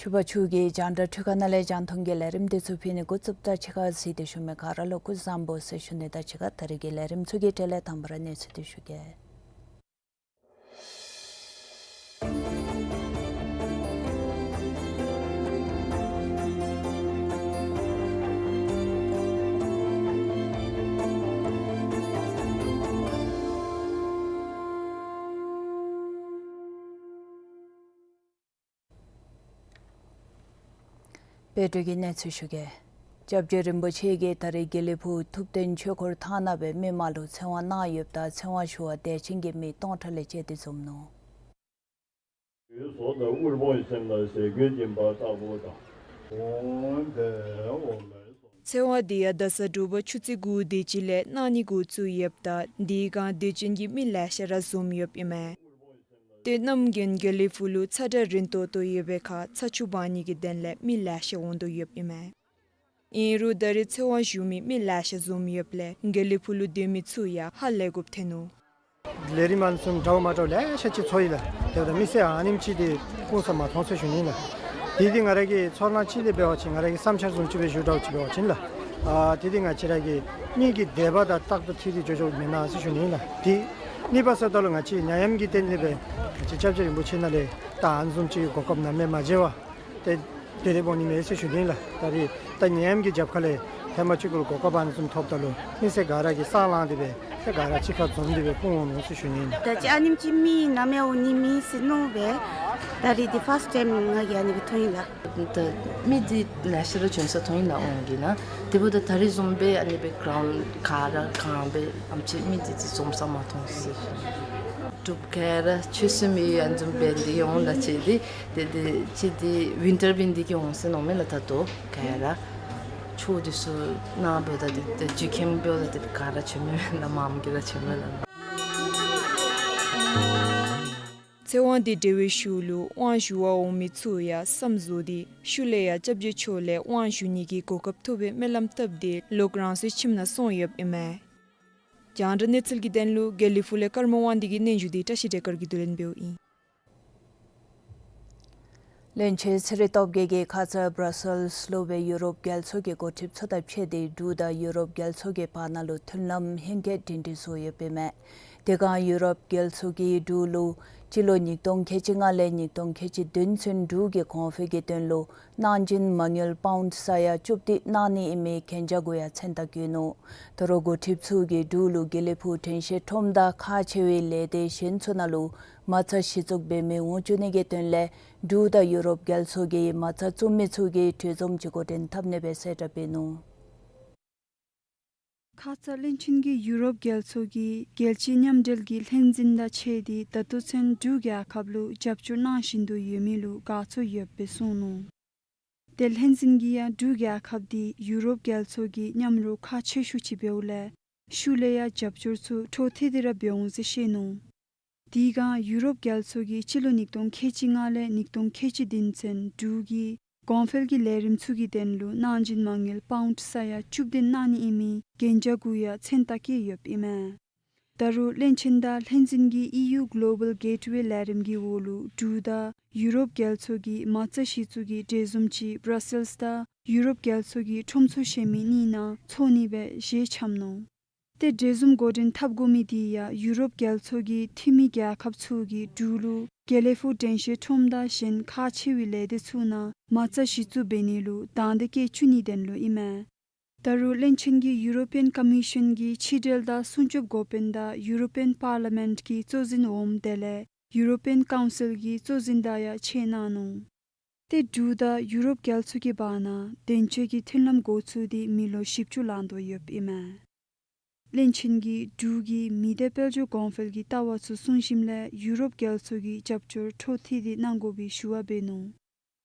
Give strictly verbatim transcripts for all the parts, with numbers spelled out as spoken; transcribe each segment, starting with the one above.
ཕྱུ་པ་ཕྱུག་གི་རྒྱང་བསྒྲགས་འཕྲུལ་ཁང་ནང་ལས་རྒྱང་མཐོང་གི་ལས་རིམ་འདི་ཚུ་ཕུལ་ནི་འགོ་བཙུགསཔ་ད་ཕྱི་ཁར་གཟིགས་ཏེ་བཞུགས་མི་ག་ར་ལུ་སྐུ་གཟུགས་བཟང་པོ་ཟེར་ཞུ་ནི་དང་གཅིག་ཁར་ད་རེས་ཀྱི་ལས་རིམ་ཚུ་གི་གྲས་ལས་དང་པ་ར་གནས་ཚུལ་འདི་ཞུ་གེ། བོད་དུས་ཀྱི་གནས་ཚུལ་ཞུ་གེ། སྐྱབས་རྗེ་རིན་པོ་ཆེ་གིས་ད་རེས་དགེ་ལེགས་ཕུག་ཐུབ་བསྟན་ཆོས་འཁོར་ཐང་ནང་སྦེ་མི་མང་ལུ་ཚེ་དབང་གནང་ཡོདཔ་ད་ཚེ་དབང་ཞུ་བར་དད་ཅན་གྱི་མི་སྟོང་ཕྲག་ལས་བཅད་དེ་འཛོམས་ནུག། ཚེ་དབང་འདི་ཡང་ད་ས་དྲོ་པ་ཆུ་ཚོད་དགུ་དེ་ཅིག་ལས་གནང་ནི་འགོ་བཙུགས་ཡོདཔ་ད་འདི་སྒང་དད་ཅན་གྱི་མི་ལེ་ཤ་ར་འཛོམས་ཡོདཔ་ཨིན་མས། ཏེ་གནམ་དགུན་དགེ་ལེགས་ཕུག་ལུ་ཚ་གྲང་རིང་ཏོག་ཏོ་ཡོད་པའི་ཁར་ཚ་ཆུ་འབག་ནི་གི་དོན་ལས་མི་ལེ་ཤ་འོང་དོ་ཡོདཔ་ཨིན་མས། ཨིན་རུང་ད་རེས་ཚེ་དབང་ཞུ་མི་མི་ལེ་ཤ་འཛོམས་ཡོདཔ་ལས་དགེ་ལེགས་ཕུག་ལུ་སྡོད་མི་ཚུ་ཡང་ཧ་ལས་དགོཔ་ཐོན་ནུག། ལས་རིམ་ཨ་ནི་བཟུམ་འདྲཝ་མ་འདྲཝ་ལེ་ཤ་ཅིག་ཚོགས་ཡི་ལགས། དེ་འབདཝ་ད་མི་སེར་ཨ་ནེམ་ཅིག་འདི་སྐུ་ས་མ་མཐོང་ཟེར་ཞུ་ནི་ལགས། དེ་འདི་ང་ར་གི་ཚོར་སྣང་ཅིག་ལས་འབད་བ་ཅིན་ང་ར་གི་བསམ་འཆར་བཟུམ་ཅིག་སྦེ་ཞུ་འདྲཝ་ཅིག་འབད་བ་ཅིན་ལགས། ཨ་དེ་འདི་ང་བཅས་ར་གི་མི་གི་འདོད་པ་དང་རྟག་ཏུ་འཁྲིལ་ཏེ་འགྱོ་འགྱོཝ་མེན་ན་ཟེར་ཞུ་ནི་ལགས། དེ་གཉིས་པ་ཟེརཝ་ད་ལུ་ང་བཅས་ནད་ཡམས་ཀྱི་སྟེང་ལས་སྦེ་ང་བཅས་སྐྱབས་རྗེ་རིན་པོ་ཆེ་ནང་ལས་ད་ཨ་ནི་བཟུམ་ཅིག་གོ་སྐབས་ནམ་ཡང་མ་མཇལ་བར་ཏེ་དེ་རེ་འབོ་ནི་མས་ཟེར་ཞུ་ནི་ལགས། ད་རེས་ད་ནད་ཡམས་ཀྱི་རྒྱབ་ཁ་ལས་ཐེངས་མ་གཅིག་གུ་ལུ་གོ་སྐབས་ཨ་ནི་བཟུམ་ཐོབ་ད་ལུ་མི་སེར་ག་ར་གིས་སང་ལངས་ཏེ་སྦེ་ཏེ་ག་ར་གཅིག་ཁར་འཛོམས་ཏེ་སྦེ་སྐུ་ངོ་ནུག་ཟེར་ཞུ་ནི་ཨིན། ད་ཅི་ཨ་ནེམ་ཅིག་མི་ནམ་ཡང་འོང་ནི་མེད་ཟེར་མནོ་སྦེ་ད་རེས་འདི་ཕཱསཊ་ཊའིམ་ང་གིས་ཨ་ནི་སྦེ་མཐོང་ཡི་ལགས། ད་མི་འདི་ལེ་ཤ་ར་བྱོན་ས་མཐོང་ཡི་ལགས་འོང་གི་ན། དེ་འབདཝ་ད་ད་རེས་བཟུམ་སྦེ་ཨ་ནི་སྦེ་གྲངས་ག་ར་གང་སྦེ་ཨ་ནེམ་ཅིག་མི་འདི་འཛོམས་ས་མ་མཐོང་ཟེར་ཞུ་ནི། འབྲུགཔ་ག་ར་ཆོས་སྲུང་མི་ཨ་ནི་བཟུམ་འབད་ནི་འདི་འོང་ལགས། ཅིག་འདི་ཏེ་འདི་ཅིག་འདི་ཝིན་ཊར་འབད་ནི་འདི་གིས་འོང་ཟེར་མནོཝ་མས་ལགས། ད་ལྟོ་ག་ར་ཆོས་འདི་ཚུ་ནང་འབདཝ་ད་འདི་ཏེ་འཇུ་ཁམས་འབདཝ་ད་འདི་ག་ར་བྱོནམ་མས་ལགས། མངམ་གིས་ར་བྱོནམ་མས་ལགས། ཚེ་དབང་དང་འབྲེལ་བའི་ཤུལ་ལུ་དབང་ཞུ་བར་འོང་མི་ཚུ་ཡང་བསམ་བཟོ་སྟེ་ཤུལ་ལས་ཡང་སྐྱབས་རྗེ་མཆོག་ལས་དབང་ཞུ་ནི་གི་གོ་སྐབས་ཐོབ་པའི་སྨོན་ལམ་བཏབ་སྟེ་ལོག་རང་སོའི་ཁྱིམ་ནང་སོང་ཡོདཔ་ཨིན་མས། རྒྱང་བསྒྲགས་གནས་ཚུལ་གྱི་དོན་ལུ་དགེ་ལེགས་ཕུག་ལས་ཀརྨ་དབང་འདུས་ཀྱི་སྙན་ཞུ་འདི་བཀྲ་ཤིས་བདེ་སྐར་གྱིས་བསྡུ་ལེན་འབདཝ་ཨིན། བློན་ཆེན་ཚེ་རིང་སྟོབས་རྒྱས་ཀྱིས་ཁ་ཙ་བྷར་སེལསི་ལུ་སྦེ་ཡུ་རོབ་རྒྱལ་ཚོགས་ཀྱི་འགོ་ཁྲིདཔ་ཚུ་དང་ཕྱད་དེ་འབྲུག་དང་ཡུ་རོབ་རྒྱལ་ཚོགས་ཀྱི་བར་ན་ལུ་མཐུན་ལམ་ཧེང་སྐལ་སྒྲིང་སྒྲིང་བཟོ་ཡོདཔ་ཨིན་མས། དེ་སྒང་ཡུ་རོབ་རྒྱལ་ཚོགས་ཀྱིས་འབྲུག་ལུ་སྤྱི་ལོ་ཉིས་སྟོང་ཁལ་གཅིག་ལྔ་ལས་ཉིས་སྟོང་ཁལ་གཅིག་བདུན་ཚུན་འབྲུག་གི་གོང་འཕེལ་གྱི་དོན་ལུ་གནང་སྦྱིན་མ་དངུལ་པའུནཌ་ས་ཡ་བཅུ་བདུན་གནང་ནི་ཨིན་མི་གན་རྒྱ་གུ་ཡང་མཚན་རྟགས་བཀོད་ནུག། ད་རུང་འགོ་ཁྲིདཔ་ཚུ་གིས་འབྲུག་ལུ་དགེ་ལེགས་ཕུག་དྲན་ཤེས་ཁྲོམ་དང་ཁག་ཆེ་བའི་ལས་སྡེ་གཞན་ཚུ་ནང་ལུ་མ་རྩ་གཞི་བཙུགས་འབད་མི་འོང་བཅུག་ནི་གི་དོན་ལས་འབྲུག་དང་ཡུ་རོབ་རྒྱལ་ཚོགས་ཀྱིས་མ་རྩ་བཙུགས་མི་ཚུ་གི་གྲོས་འཛོམས་ཅིག་འགོ་འདྲེན་འཐབ་ནི་སྦེ་གསལ་བསྒྲགས་འབད་ནུག། ཁ་ཙ་བློན་ཆེན་གྱིས་ཡུ་རོབ་རྒྱལ་ཚོགས་ཀྱི་རྒྱལ་སྤྱི་མཉམ་འབྲེལ་གྱི་ལྷན་འཛིན་དང་ཕྱད་དེ་ད་ལྟོ་ཚུན་འབྲུག་རྒྱལ་ཁབ་ལུ་རྒྱབ་སྐྱོར་གནང་བཞིན་དུ་ཡོད་མི་ལུ་དགའ་ཚོར་ཡོདཔ་སྦེ་གསུངས་ནུག། ཏེ་ལྷན་འཛིན་གྱིས་ཡང་འབྲུག་རྒྱལ་ཁབ་འདི་ཡུ་རོབ་རྒྱལ་ཚོགས་ཀྱི་མཉམ་རོགས་ཁག་ཆེ་ཤོས་ཅིག་འབདཝ་ལས་ ཤུལ་ལས་ཡང་རྒྱབ་སྐྱོར་ཚུ་འཕྲོ་མཐུད་དེ་ར་འབད་འོང་ཟེར་བཤད་ནུག། དེ་སྒང་ཡུ་རོབ་རྒྱལ་ཚོགས་ཀྱིས་སྤྱི་ལོ་ཉིས་སྟོང་ཁལ་གཅིག་ལྔ་ལས་ཉིས་སྟོང་ཁལ་གཅིག་བདུན་ཚུན་འབྲུག་གི་གོང་འཕེལ་གྱི་ལས་རིམ་ཚུ་གི་དོན་ལུ་གནང་སྦྱིན་མ་དངུལ་པའུནཌ་ས་ཡ་བཅུ་བདུན་གནང་ནི་ཨིན་མི་གན་རྒྱ་གུ་ཡང་མཚན་རྟགས་བཀོད་ཡོདཔ་ཨིན་མས། ད་རུང་བློན་ཆེན་དང་ལྷན་འཛིན་གྱིས་ཨི་ཡུ་གོ་ལོ་བཱལ་གེ་ཊི་ཝེ་ལས་རིམ་གྱི་འོག་ལུ་འབྲུག་དང་ཡུ་རོབ་རྒྱལ་ཚོགས་ཀྱི་མ་རྩ་གཞི་བཙུགས་ཀྱི་གྲོས་འཛོམས་ཅིག་བྷྲ་སེལསི་དང་ཡུ་རོབ་རྒྱལ་ཚོགས་ཀྱི་ཁྲོམ་ཚོགས་གཞན་མི་གཉིས་ནང་འཚོགས་ནི་སྦེ་བཞེས་འཆམ་ནུག། ཏེ་གྲོས་འཛོམས་འགོ་འདྲེན་འཐབ་དགོ་མི་དེ་ཡང་ཡུ་རོབ་རྒྱལ་ཚོགས་ཀྱི་འཐུས་མི་རྒྱལ་ཁབ་ཚུ་གིས་འབྲུག་ལུ་དགེ་ལེགས་ཕུག་དྲན་ཤེས་ཁྲོམ་དང་གཞན་ཁག་ཆེ་བའི་ལས་སྡེ་ཚུ་ནང་མ་རྩ་གཞི་བཙུགས་འབད་ནི་ལུ་དང་འདོད་བསྐྱེད་བཅུག་ནིའི་དོན་ལུ་ཨིན་མས། ད་རུང་བློན་ཆེན་གྱིས་ཡུ་རོ་པི་ཡན་ཀོ་མི་ཤཱན་གྱི་ཕྱི་འབྲེལ་དང་སྲུང་སྐྱོབ་འགོ་དཔོན་དང་ཡུ་རོ་པི་ཡན་པར་ལི་མེནཊ་གྱི་གཙོ་འཛིན་འོགམ་དེ་ལས་ཡུ་རོ་པི་ཡན་ཀའུན་སིལ་གྱི་གཙོ་འཛིན་དང་ཡང་ཕྱད་གནང་ནུག། ཏེ་འབྲུག་དང་ཡུ་རོབ་རྒྱལ་ཚོགས་ཀྱི་བར་ན་དོན་གཅོད་ཀྱི་མཐུན་ལམ་འགོ་བཙུགས་ཏེ་མི་ལོ་བཞི་བཅུ་ལང་དོ་ཡོདཔ་ཨིན་མས། བློན་ཆེན་གྱིས་འབྲུག་གི་མི་སྡེ་དཔལ་འབྱོར་གོང་འཕེལ་གྱི་ལྟ་བ་ཚུ་བསྲུང་ཞིནམ་ལས་ཡུ་རོབ་རྒྱལ་ཚོགས་ཀྱི་རྒྱབ་སྐྱོར་འཕྲོ་མཐུད་དེ་གནང་དགོ་པའི་ཞུ་བ་འབད་ནུག།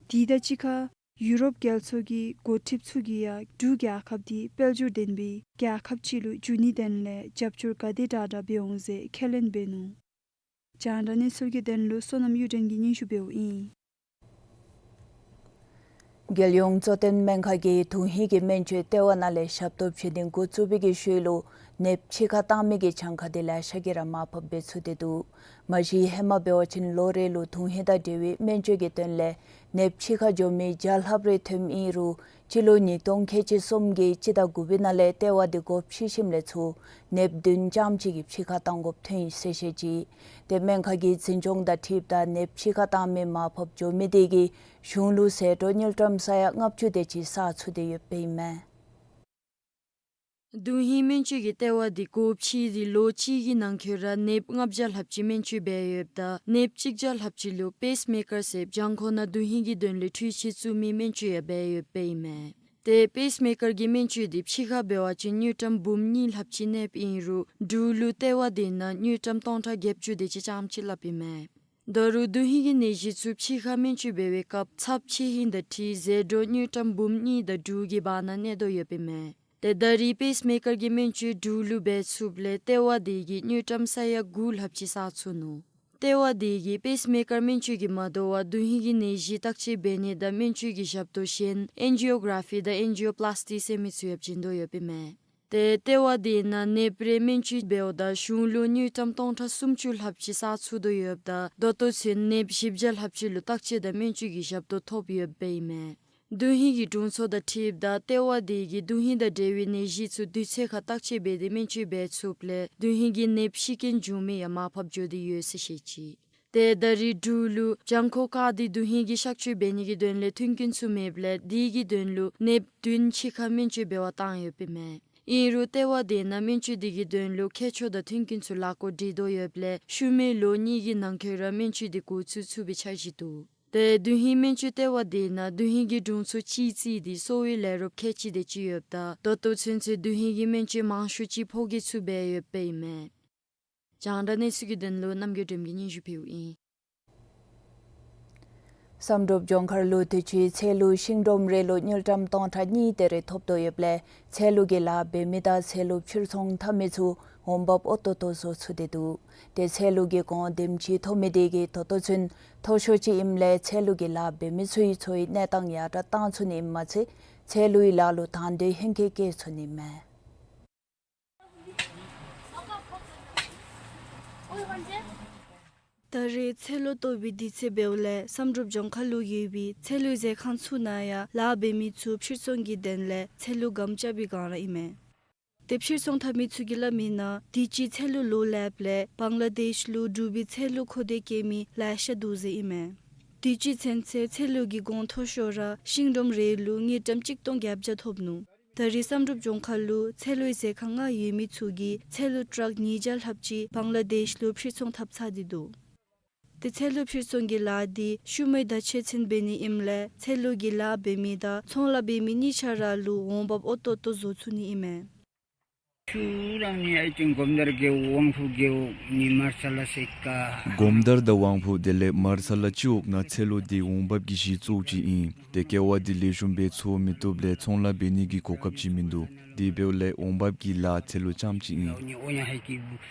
དེ་དང་གཅིག་ཁར་ཡུ་རོབ་རྒྱལ་ཚོགས་ཀྱི་འགོ་ཁྲིདཔ་ཚུ་གིས་ཡང་འབྲུག་རྒྱལ་ཁབ་དེ་དཔལ་འབྱོར་ལྡན་པའི་རྒྱལ་ཁབ་ཅིག་ལུ་འགྱུར་ནིའི་དོན་ལས་རྒྱབ་སྐྱོར་ག་དེ་དྲག་དྲག་འབད་འོང་ཟེར་ཁས་ལེན་འབད་ནུག། རྒྱང་བསྒྲགས་གནས་ཚུལ་གྱི་དོན་ལུ་བསོད་ནམས་གཡུ་སྒྲོན་གྱིས་སྙན་ཞུ་འབདཝ་ཨིན། རྒྱལ་ཡོངས་གཙོ་བསྟེན་སྨན་ཁང་གིས་དོན་ཧིང་གི་སྨན་བཅོས་ལྟེ་བ་ནང་ལས་ཞབས་ཏོག་བྱིན་ནི་འགོ་བཙུགས་པའི་གི་ཤུལ་ལུ་ནདཔ་ཕྱི་ཁར་བཏང་མི་གི་གྱངས་ཁ་དེ་ལེ་ཤ་གིས་ར་མར་ཕབ་འབད་ཚུགས་ཏེ་འདུག། མ་གཞི་ཧེ་མ་འབད་བ་ཅིན་ལོ་རེ་ལུ་དོན་ཧིང་དང་འབྲེལ་བའི་སྨན་བཅོས་ཀྱི་དོན་ལས་ནདཔ་ཕྱི་ཁར་འགྱོ་མི་བརྒྱ་ལྷགཔ་རེ་ཐོནམ་ཨིན་རུང་སྤྱི་ལོ་ཉིས་སྟོང་ཁལ་གཅིག་གསུམ་གྱི་སྤྱི་ཟླ་དགུ་པའི་ནང་ལས་ལྟེ་བ་དེ་སྒོ་ཕྱེ་ཞིནམ་ལས་ཚུར་ནདཔ་བདུན་རྐྱངམ་ཅིག་གིས་ཕྱི་ཁར་བཏང་དགོཔ་ཐོན་ཡི་ཟེར་བཤད་ཅི། ཏེ་སྨན་ཁང་གི་འཛིན་སྐྱོང་དང་འཁྲིལཝ་ད་ནདཔ་ཕྱི་ཁར་བཏང་མི་མར་ཕབ་འགྱོ་མི་དེ་གིས་གཞུང་ལུ་ཟད་འགྲོ་དངུལ་ཀྲམ་ས་ཡ་ལྔ་བཅུ་དེ་ཅིག་བསག་ཚུགས་ཏེ་ཡོདཔ་ཨིན་མས། དོན་ཧིང་སྨན་བཅོས་ཀྱི་ལྟེ་བ་དེ་སྒོ་ཕྱེ་སྟེ་ལོ་གཅིག་གི་ནང་འཁོད་ར་ནདཔ་ལྔ་བརྒྱ་ལྷགཔ་ཅིག་སྨན་བཅོས་འབད་ཡོདཔ་ད་ནདཔ་གཅིག་བརྒྱ་ལྷགཔ་ཅིག་ལུ་པེསི་མེ་ཀར་ཟེར་བྱང་ཁོག་ནང་དོན་ཧིང་གི་དོན་ལས་འཕྲུལ་ཆས་བཙུགས་མི་སྨན་བཅོས་ཡང་འབད་ཡོདཔ་ཨིན་མས། ཏེ་པེསི་མེ་ཀར་གྱི་སྨན་བཅོས་དེ་ཕྱི་ཁར་འབད་བ་ཅིན་དངུལ་ཀྲམ་འབུམ་གཉིས་ལྷགཔ་ཅིག་གནསཔ་ཨིན་རུང་འབྲུག་ལུ་ལྟེ་བ་དེ་ནང་དངུལ་ཀྲམ་སྟོང་ཕྲག་བརྒྱད་ཅུ་དེ་ཅིག་རྐྱངམ་ཅིག་ལྷགཔ་ཨིན་མས། ད་རུང་དོན་ཧིང་གི་ནད་གཞི་ཚུ་ཕྱི་ཁར་སྨན་བཅོས་འབད་བའི་སྐབས་ཚབས་ཆེ་ཧིང་དང་འཁྲིལ་ཟད་འགྲོ་དངུལ་ཀྲམ་འབུམ་གཉིས་དང་དྲུག་གི་བར་ན་གནས་དོ་ཡོདཔ་ཨིན་མས། ཏེ་ད་རེས་པེསི་མེ་ཀར་གྱི་སྨན་བཅོས་འབྲུག་ལུ་འབད་ཚུགསཔ་ལས་ལྟེ་བ་དེ་གིས་དངུལ་ཀྲམ་ས་ཡ་དགུ་ལྷགཔ་ཅིག་བསག་ཚུགས་ནུག། ལྟེ་བ་དེ་གིས་པེསི་མེ་ཀར་སྨན་བཅོས་ཀྱིས་མ་དོ་བར་དོན་ཧིང་གི་ནད་གཞི་བརྟག་དཔྱད་འབད་ནི་དང་སྨན་བཅོས་ཀྱི་ཞབས་ཏོག་གཞན་ཨེན་ཇི་ཡོ་གྲ་ཕི་དང་ཨེན་ཇི་ཡོ་པི་ལཱསི་ཊི་ཟེར་མི་ཚུ་ཡང་བྱིན་དོ་ཡོདཔ་ཨིན་མས། ཏེ་ལྟེ་བ་དེ་ནང་ནདཔ་རེ་སྨན་བཅོས་འབདཝ་ད་གཞུང་ལུ་དངུལ་ཀྲམ་སྟོང་ཕྲག་སུམ་ཅུ་ལྷགཔ་ཅིག་བསག་ཚུགས་དོ་ཡོདཔ་ད་ད་ལྟོ་ཚུན་ནདཔ་བཞི་བརྒྱ་ལྷགཔ་ཅིག་ལུ་བརྟག་དཔྱད་དང་སྨན་བཅོས་ཀྱི་ཞབས་ཏོག་ཐོབ་ཡོདཔ་ཨིན་མས། དོན་ཧིང་གི་དྲུང་འཚོ་དང་འཁྲིལཝ་ད་ལྟེ་བ་དེ་གིས་དོན་ཧིང་དང་འབྲེལ་བའི་ནད་གཞི་ཚུ་དུས་ཚོད་ཁར་བརྟག་དཔྱད་འབད་དེ་སྨན་བཅོས་འབད་ཚུགསཔ་ལས་དོན་ཧིང་གི་ནདཔ་ཤི་རྐྱེན་བྱུང་མི་ཡང་མར་ཕབ་འགྱོ་སྟེ་ཡོད་ཟེར་བཤད་ཅི། ཏེ་ད་རེས་འབྲུག་ལུ་བྱང་ཁོག་བཀག་སྟེ་དོན་ཧིང་གི་གཤག་བཅོས་འབད་ནི་གི་དོན་ལས་མཐུན་རྐྱེན་ཚུ་མེདཔ་ལས་དེ་གི་དོན་ལུ་ནདཔ་བདུན་ཕྱི་ཁར་སྨན་བཅོས་འབད་བར་བཏང་ཡོདཔ་ཨིན་མས། ཨིན་རུང་ལྟེ་བ་དེ་ནང་སྨན་བཅོས་དེ་གི་དོན་ལུ་ཁྱད་ཆོས་དང་མཐུན་རྐྱེན་ཚུ་ལག་ལེན་འགྲིག་དོ་ཡོདཔ་ལས་ཤུལ་མའི་ལོ་གཉིས་ཀྱི་ནང་འཁོད་ར་སྨན་བཅོས་དེ་འགོ་བཙུགས་ཚུགས་པའི་འཆར་གཞི་འདུག། ཏེ་དོན་ཧིང་སྨན་བཅོས་ལྟེ་བ་དེ་ནང་དོན་ཧིང་གི་དྲུང་འཚོ་གཅིག་བརྩིས་ཏེ་གསོ་བའི་ལས་རོགསཔ་ཁལ་གཅིག་དེ་ཅིག་ཡོདཔ་ད་ད་ལྟོ་ཚུན་ཚོད་དོན་ཧིང་གི་སྨན་བཅོས་མང་ཤོས་ཅིག་ཕོ་སྐྱེས་ཚུ་འབད་ཡོདཔ་ཨིན་མས། རྒྱང་བསྒྲགས་གནས་ཚུལ་གྱི་དོན་ལུ་རྣམ་རྒྱལ་སྒྲོལ་མ་གིས་སྙན་ཞུ་ཕུལཝ་ཨིན། བསམ་གྲུབ་ལྗོངས་མཁར་ལུ་དུས་ཅི་ཚལ་ལུ་ཤིང་སྒྲོམ་རེ་ལུ་དངུལ་ཀྲམ་སྟོང་ཕྲག་གཉིས་དེ་རེ་ཐོབ་དོ་ཡོདཔ་ལས་ཚལ་ལུ་གི་ལཱ་འབད་མི་དང་ཚལ་ལུ་ཕྱིར་ཚོང་འཐབ་མི་ཚུ་འོང་འབབ་འོས་ཏོག་ཏོ་བཟོ་ཚུགས་ཏེ་འདུག། ཏེ་ཚལ་ལུ་གི་གོང་དེམ་ཅིག་ཐོབ་མི་དེ་གིས་ད་ལྟོ་ཚུན་མཐོ་ཤོས་ཅིག་ཨིནམ་ལས་ཚལ་ལུ་གི་ལཱ་འབད་མི་ཚུ་གི་འཚོ་བའི་གནས་སྟངས་ཡར་དྲགས་བཏང་ཚུགས་ནི་ཨིནམ་མ་ཚད་ཚལ་ལུའི་ལཱ་ལུ་དང་འདོད་ཧེང་སྐལ་བསྐྱེད་ཚུགས་ནི་མས། ད་རེས་ཚལ་ལུ་གཏོར་བའི་དུས་ཚོད་འབདཝ་ལས་བསམ་གྲུབ་ལྗོངས་མཁར་ལུ་ཡོད་པའི་ཚལ་ལུའི་ཟས་ཁང་ཚུ་ནང་ཡང་ལཱ་འབད་མི་ཚུ་ཕྱིར་ཚོང་གི་དོན་ལས་ཚལ་ལུ་སྒམ་རྐྱབ་པའི་སྒང་ར་ཨིན་མས། ཏེ་ཕྱིར་ཚོང་འཐབ་མི་ཚུ་གིས་སླབ་མིའི་ནང་དུས་ཅི་ཚལ་ལུ་ལོ་ལེགསཔ་ལས་བང་ལ་དེཤ་ལུ་འབྲུག་པའི་ཚལ་ལུ་མཁོ་འདོད་བསྐྱེད་མི་ལེ་ཤ་འདུག་ཟེར་ཨིན་མས། དུས་ཅི་ཚུན་ཚོད་ཚལ་ལུ་གི་གོང་མཐོ་ཤོས་ར་ཤིང་སྒྲོམ་རེ་ལུ་དངུལ་ཀྲམ་གཅིག་སྟོང་བརྒྱད་བརྒྱ་ཐོབ་ནུག། ད་རེས་བསམ་གྲུབ་ལྗོངས་མཁར་ལུ་ཚལ་ལུའི་ཟས་ཁང་ལྔ་ཡོད་མི་ཚུ་གིས་ཚལ་ལུ་ཊཱག་ཉིས་བརྒྱ་ལྷགཔ་ཅིག་བང་ལ་དེཤ་ལུ་ཕྱིར་ཚོང་འཐབ་ཚར་ཏེ་འདུག། ཏེ་ཚལ་ལུ་ཕྱིར་ཚོང་གི་ལཱ་འདི་ཤུལ་མའི་ཟླ་མཆོད་ཚུན་འབད་ནི་ཨིནམ་ལས་ཚལ་ལུ་གི་ལཱ་འབད་མི་དང་ཚོང་ལཱ་འབད་མི་གཉིས་ཆ་ར་ལུ་འོང་འབབ་འོས་ཏོག་ཏོ་བཟོ་ཚུགས་ནི་ཨིན་མས། ཚུར་རང་ནི་ཨའི་ཅིན་སྒོམ་དར་གི་དབང་ཕུ་གི་ནི་མར་ས་ལ་སེ་ཀ། སྒོམ་དར་དང་དབང་ཕུ་དེ་ལས་མར་ས་ལ་སྤྱི་འོག་ནང་ཚལ་ལུ་འདི་འོང་འབབ་ཀྱི་གཞི་གཙོ་བོ་ཅིག་ཨིན། དེ་ཀེ་བ་འདི་ལེགས་ཤོམ་སྦེ་འཚོ་མི་བཏུབ་ལས་ཚོང་ལཱ་འབད་ནི་གི་གོ་སྐབས་ཅིག་མིན་འདུག། དེ་འབདཝ་ལས་འོང་འབབ་ཀྱི་ལཱ་ཚལ་ལུ་རྐྱངམ་ཅིག་ཨིན། ཨོ་ཉི་ཨོ་ཉི་ཧའི་ཀི་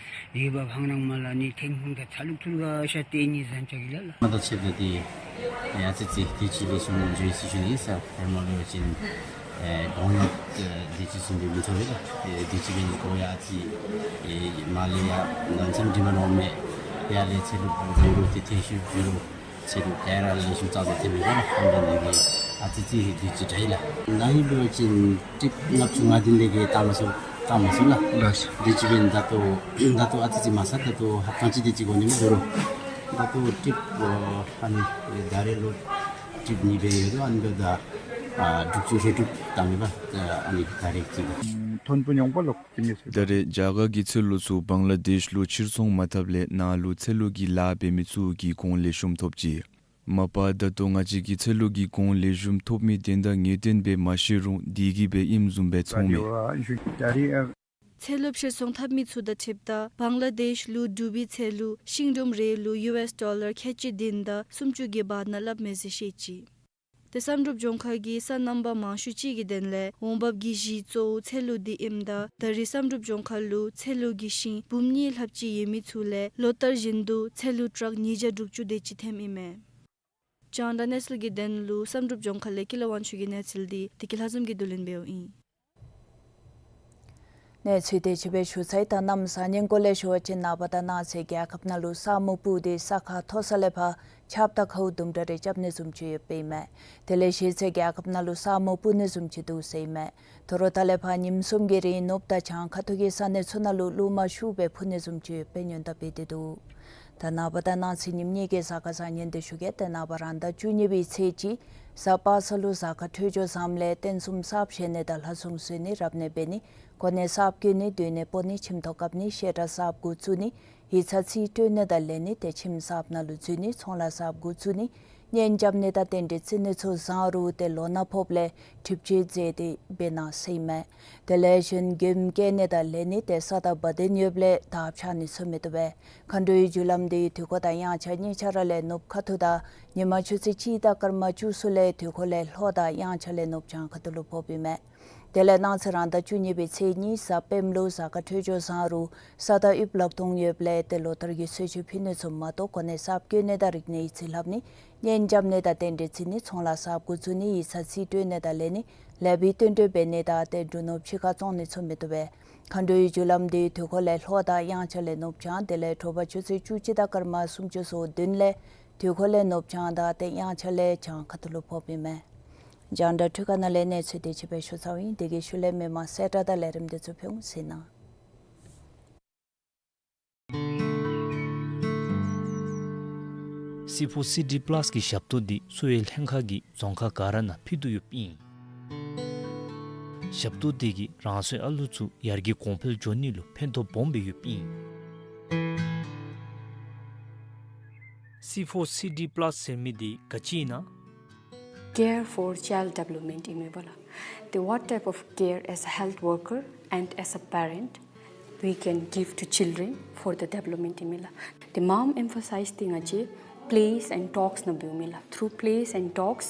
ཡུ་བ་ཕང་ནང་མ་ལ་ནི་ཐེང་ཁུང་ད་ཚ་ལུག་ཐུར་ག་ཤ་ཏེ་ནི་ཟན་ཆ་གི་ལ་ལ། ང་དང་ཕྱད་ད་དེ་ཡ་ཙི་ཙི་དུས་ཅི་ལེགས་ཤོམ་འགྱོ་ཡི་ཟེར་ཞུ་ནི་ཨིན་ས། ཧེ་མ་ལུ་ཡ་ཅིན་ཨེ་གོང་ཡང་དུས་ཅི་ཚུན་དུ་མི་ཐོབ་པས་ལགས། དུས་ཅི་གི་ནི་གོ་ཡ་ཨ་ཙི་ཨེ་མ་ལས་ཡ་ནང་ཚན་འདྲི་མ་ནོར་མེད་ཡ་ལས་ཚལ་ལུ་བུ་རུ་དེ་ཐེ་ཤུ་བྱུ་རུ་ཚལ་ལུ་ཀེ་ར་ལེགས་ཤོམ་ཙང་ཙང་ཐེབས་མི་དགོ་ལགས། ཧམ་ད་ནི་གི་ཨ་ཙི་ཙི་དུས་ཅི་དྲག་ཡི་ལགས། ནཱ་ཧིང་ལུ་ཡ་ཅིན་ཏིབ་ལྔ་བཅུ་ང་བདུན་ལས་གི་བཏང་མ་ཚུགས་བཏང་མ་ཚུགས་ལགས། ལགས། དུས་ཅི་འབདན་ད་ལྟོ་ད་ལྟོ་ཨ་ཙི་ཙི་མ་ཚད་ད་ལྟོ་ཧབ་ཐང་ཅིག་དུས་ཅི་གོ་ནི་མི་འདུག་རུང་ད་ལྟོ་ཏིབ་ཨ་ནི་ད་རེས་ལུ་ཏིབ་གཉིས་སྦེ་ཡོད་དོ། ཨ་ནི་འབདཝ་ད་ཨ་དྲུག་ཅུ་རེ་དྲུག་བཏང་མི་པ། ཨ་ནི་ད་རེས་ཅིག་ཐོན་པོ་ཉོང་པ་ལོ་ཀུ་ཉེ་ཚུ། ད་རེས་རྒྱ་གར་གྱི་ཚལ་ལུ་ཚུ་བང་ལ་དེཤ་ལུ་ཕྱིར་ཚོང་མ་འཐབ་ལས་ནཱ་ལུ་ཚལ་ལུ་གི་ལཱ་འབད་མི་ཚུ་གིས་གོང་ལེགས་ཤོམ་ཐོབ་ཅི། མ་པ་ད་ལྟོ་ང་བཅས་ཀྱི་ཚལ་ལུ་གི་གོང་ལེགས་ཤོམ་ཐོབ་མི་དོན་དག་ངེས་གཏན་སྦེ་མ་ཤེས་རུང་དེ་གིས་སྦེ་ཨིནམ་བཟུམ་སྦེ་ཚོར་མས། ཚལ་ལུ་ཕྱིར་ཚོང་འཐབ་མི་ཚུ་དང་འཁྲིལཝ་ད་བང་ལ་དེཤ་ལུ་འབྲུག་པའི་ཚལ་ལུ་ཤིང་སྒྲོམ་རེ་ལུ་ཡུ་ཨེསི་ཌོ་ལར་ཁལ་གཅིག་བདུན་དང་སུམ་ཅུ་གི་བར་ན་སླབ་མས་ཟེར་བཤད་ཅི། ཏེ་བསམ་གྲུབ་ལྗོངས་མཁར་གྱིས་ས་རྣམ་པ་མང་ཤོས་ཅིག་གི་དོན་ལས་འོང་འབབ་ཀྱི་གཞི་གཙོ་བོ་ཚལ་ལུ་འདི་ཨིནམ་ད་ད་རེས་བསམ་གྲུབ་ལྗོངས་མཁར་ལུ་ཚལ་ལུ་གི་ཤིང་འབུམ་གཉིས་ལྷགཔ་ཅིག་ཡོད་མི་ཚུ་ལས་ལོ་ལྟར་བཞིན་དུ་ཚལ་ལུ་ཊཱག་ཉིས་བརྒྱ་དྲུག་ཅུ་དེ་ཅིག་ཐོནམ་ཨིན་མས། རྒྱང་བསྒྲགས་གནས་ཚུལ་གྱི་དོན་ལུ་བསམ་གྲུབ་ལྗོངས་མཁར་ལས་ཀུན་ལེགས་དབང་ཕྱུག་གི་གནས་ཚུལ་འདི་བདེ་སྐྱིད་ལྷ་འཛོམས་ཀྱིས་བསྡུ་ལེན་འབདཝ་ཨིན། གནས་ཚུལ་དེ་ཅིག་སྦེ་ཞུ་ཚར་ཡི། ད་གནམ་བཟང་ངན་སྐོར་ལས་ཞུ་བ་ཅིན་ནངས་པ་དང་གནངས་ཚེ་རྒྱལ་ཁབ་ནང་ལུ་ས་སྨུག་སྤུབས་ཏེ་ས་ཁ་མཐོ་ས་ལས་ཕར་ཆརཔ་དང་ཁཝ་དུམ་གྲ་རེ་རྐྱབ་ནི་བཟུམ་ཅིག་ཡོདཔ་ཨིན་མས། དེ་ལས་གཞེས་ཚེ་རྒྱལ་ཁབ་ནང་ལུ་ས་སྨུག་སྤུབས་ནི་བཟུམ་ཅིག་འདུག་ཟེར་ཨིན་མས། དོ་རུང་ད་ལས་ཕར་ཉིནམ་གསུམ་གྱི་རིང་ནུབ་དང་བྱང་ཁ་ཐུག་གི་ས་གནས་ཚུ་ནང་ལུ་རླུང་མ་ཤུགས་སྦེ་འཕུ་ནི་བཟུམ་ཅིག་ཡོདཔ་སྦེ་སྔོན་བརྡ་འབད་དེ་འདུག། ད་ནངས་པ་དང་གནངས་ཚེ་ཉིནམ་གཉིས་ཀྱི་གཟའ་སྐར་བཟང་ངན་འདི་ཞུ་གེ། ཏེ་ནངས་པ་རང་ཟླ་བཅུ་གཉིས་པའི་ཚེས་གཅིག་གཟའ་པ་སངས་ལུ་གཟའ་སྐར་འཕྲོད་སྦྱོར་བཟངམ་ལས་རྟེན་གསུམ་གསརཔ་བཞེངས་ནི་དང་ལྷ་སྲུང་གསོལ་ནི་རབ་གནས་འབད་ནི་གོ་གནས་གསརཔ་བསྐོ་ནི་སྡོད་གནས་སྤོ་ནི་ཁྱིམ་ཐོག་བཀབ་ནི་བཤད་གྲྭ་གསརཔ་འགོ་བཙུགས་ནི་ཡིག་ཚང་རྩིས་སྤྲོད་ནི་དང་ལེན་ནི་ཏེ་ཁྱིམ་གསརཔ་ནང་ལུ་འཛུལ་ནི་ཚོང་ལཱ་གསརཔ་འགོ་བཙུགས་ནི་གཉེན་རྐྱབ་ནི་དང་རྟེན་འབྲེལ་བརྩི་ནི་ཚུ་བཟང་རུང་ཏེ་ལོ་ན་ཕོགཔ་ལས་གྲིབ་བཅོས་མཛད་དེ་འབད་གནང་ཟེར་ཨིན་མས། དེ་ལས་གཞན་མགྱོནམ་བསྐྱལ་ནི་དང་ལེན་ནི་ཏེ་ས་དང་བ་དན་ཡོདཔ་ལས་དར་འཕྱར་ནི་ཚུ་མི་བཏུབ་པས། མཁའ་འགྲོའི་རྒྱུ་ལམ་འདི་དུས་འཁོར་དང་དབྱངས་འཆར་གཉིས་ཆ་ར་ལས་ནུབ་ཁ་ཐུག་དང་ཉི་མ་ཆུ་ཚོད་གཅིག་དང་སྐར་མ་བཅུ་གསུམ་ལས་དུས་འཁོར་ལས་ལྷོ་དང་དབྱངས་འཆར་ལས་ནུབ་བྱང་ཁ་ཐུག་ལུ་ཕོགཔ་ཨིན་མས། དེ་ལས་གནངས་ཚེ་རང་ཟླ་བཅུ་གཉིས་པའི་ཚེས་གཉིས་གཟའ་སྤེནམ་ལུ་གཟའ་སྐར་འཕྲོད་སྦྱོར་བཟང་རུང་ས་དང་དབུས་ལག་སྟོང་ཡོདཔ་ལས་ཏེ་ལོ་ལྟར་གྱི་གསོལ་མཆོད་ཕུལ་ནི་ཚུ་མ་གཏོགས་གོ་གནས་གསརཔ་བསྐོ་ནི་དང་རིག་གནས་ཡིག་རྩིས་ལྷབ་ནི་གཉེན་རྐྱབ་ནི་དང་རྟེན་འབྲེལ་བརྩི་ནི་ཚོང་ལཱ་གསརཔ་འགོ་བཙུགས་ནི་ཡིག་ཚང་རྩིས་སྤྲོད་ནི་དང་ལེན་ནི་ལེགས་པའི་བསྟུན་གྲོས་འབད་ནི་དང་ཏེ་འབྲུ་ནོར་ཕྱི་ཁར་བཙོང་ནི་ཚུ་མི་བཏུབ་པས། མཁའ་འགྲོའི་རྒྱུ་ལམ་འདི་དུས་འཁོར་ལས་ལྷོ་དང་དབྱངས་འཆར་ལས་ནུབ་བྱང་དེ་ལས་དྲོ་པ་ཆུ་ཚོད་བཅུ་གཅིག་དང་སྐར་མ་སུམ་ཅུ་སོ་བདུན་ལས་དུས་འཁོར་ལས་ནུབ་བྱང་དང་ཏེ་དབྱངས་འཆར་ལས་བྱང་ཁ་ཐུག་ལུ་ཕོགཔ་ཨིན་མས། རྒྱང་བསྒྲགས་འཕྲུལ་ཁང་ནང་ལས་གནས་ཚུལ་དེ་ཅིག་སྦེ་ཞུ་ཚརཝ་ཨིན། དེ་གི་ཤུལ་ལས་མི་མང་གསལ་བསྒྲགས་དང་ལས་རིམ་དེ་ཚུ་ཕུལ་འོང་ཟེར་ཨིན། སི་ཕོར་སི་ཌི་པ་ལཱས་ཀྱི་ཞབས་ཏོག་འདི་གསོ་བའི་ལྷན་ཁག་གིས་རྫོང་ཁག་ག་ར་ནང་ཕུལ་དོ་ཡོདཔ་ཨིན། ཞབས་ཏོག་འདི་གིས་རང་སོའི་ཨ་ལུ་ཚུ་ཡར་རྒྱས་གོང་འཕེལ་འགྱོ་ནི་ལུ་ཕན་ཐོགས་སྦོམ་སྦེ་ཡོདཔ་ཨིན། སི་ཕོར་སི་ཌི་པ་ལཱས་ཟེར་མི་འདི་ག་ཅི་ཨིན་ན། Care for child development ཨིན་མས་པ་ལགས། ཏེ་what type of care as a health worker and as a parent we can give to children for the development ཨིན་མས་ལགས། ཏེ་མངམ་ཨེམ་ཕ་སའིཛ་འདི་ང་བཅས་plays and talks ནང་འབདཝ་མས་ལགས། Through plays and talks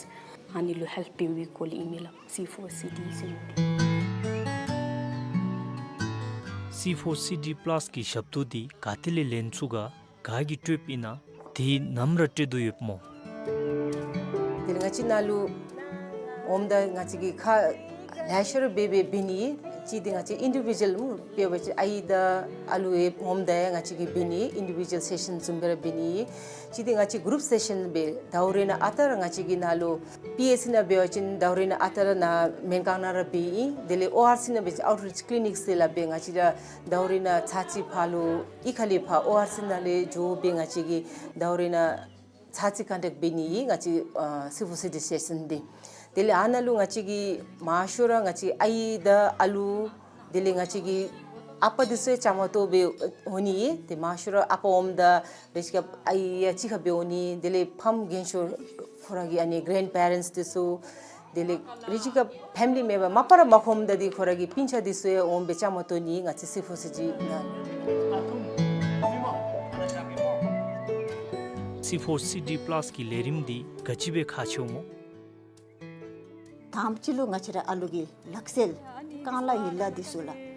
ཨ་ནི་ལུ་ཧེལཔ་འབད་བའི་སྐོར་ལས་ཨིན་མས་ལགས། སི་ཕོར་སི་ཌི་ཟེར་མི་འདི། སི་ཕོར་སི་ཌི་པ་ལཱས་ཀྱི་ཞབས་ཏོག་འདི་ག་ཏེ་ལས་ལེན་ཚུགས་ག། ག་གིས་སྤྲོདཔ་ཨིན་ན། དེ་ནམ་ར་སྤྲོད་དོ་ཡོདཔ་སྨོ། དེ་ལས་ང་བཅས་ནཱ་ལུ་འོངམ་ད་ང་བཅས་ཀྱིས་ཁག་ལེ་ཤ་ར་འབད་འབད་འབད་ནི། གཅིག་འདི་ང་བཅས་ཨིན་ཌི་བི་ཇུ་ཝལ་སྨོ་འབད་བ་ཅིན་ཨའི་དང་ཨ་ལུ་ཡང་འོངམ་ད་ཡང་ང་བཅས་ཀྱིས་འབད་ནི་ཨིན་ཌི་བི་ཇུ་ཝལ་སེ་ཤཱན་བཟུམ་སྦེ་ར་འབད་ནི། གཅིག་འདི་ང་བཅས་གུ་རུབ་སེ་ཤཱན་འབད་ཟླཝ་རེ་ནང་ཨ་རྟག་ར་ང་བཅས་ཀྱིས་ནཱ་ལུ་པི་ཨེཆ་སི་ནང་འབད་བ་ཅིན་ཟླཝ་རེ་ནང་ཨ་རྟག་ར་ནཱ་སྨན་ཁང་ནང་ར་འབད་ཨིན། དེ་ལས་ཨོ་ཨར་སི་ནང་འབད་བ་ཅིན་ཨའུཊ་རིཆ་ཀི་ལི་ནིཀ་ཟེར་སླབ་སྦེ་ང་བཅས་ར་ཟླཝ་རེ་ནང་ཚར་གཅིག་ཕར་ལུ་གཡུས་ཁ་ལས་ཕར་ཨོ་ཨར་སི་ནང་ལས་འགྱོ་སྦེ་ང་བཅས་ཀྱིས་ཟླཝ་རེ་ནང་ཚར་གཅིག་ཀོན་ཊེཀཊ་འབད་ནི་ཨིན་ང་བཅས་ཨ་སི་ཕོར་སི་ཌི་སེ་ཤཱན་འདི། དེ་ལས་ཨ་ནཱ་ལུ་ང་བཅས་ཀྱིས་མང་ཤོས་ར་ང་བཅས་ཨའི་དང་ཨ་ལུ་དེ་ལས་ང་བཅས་ཀྱི་ཨ་པ་འདི་ཚུ་ཡང་བཅའ་མར་གཏོགས་སྦེ་འོང་ནི་ཨིན། ཏེ་མང་ཤོས་ར་ཨ་པ་འོངམ་ད་རེ་ཅིག་ཨའི་ཡང་གཅིག་ཁར་སྦེ་འོང་ནི། དེ་ལས་ཕམ་རྒན་ཤོས་ཁོ་ར་གི་ཨ་ནི་གེ་རེནཌ་པེ་རེནཊསི་འདི་ཚུ། དེ་ལས་རེ་ཅིག་ཁར་ཕེ་མི་ལི་མེམ་བར་མ་པ་ར་མ་ཁོམ་ད་འདི་ཁོ་ར་གི་སྤུན་ཆ་འདི་ཚུ་ཡང་འོང་སྦེ་བཅའ་མར་གཏོགས་ནི་ང་བཅས་སི་ཕོར་སི་ཌི་ནང་། སི་ཕོར་སི་ཌི་པ་ལཱས་ཀྱི་ལས་རིམ་འདི་ག་ཅི་སྦེ་ཁག་ཆེཝ་སྨོ། དང་པ་ཅིག་ལུ་ང་བཅས་ར་ཨ་ལུ་གི་ལག་རྩལ་རྐང་ལག་ཡིག་ལགས་འདི་ཚུ་ལགས།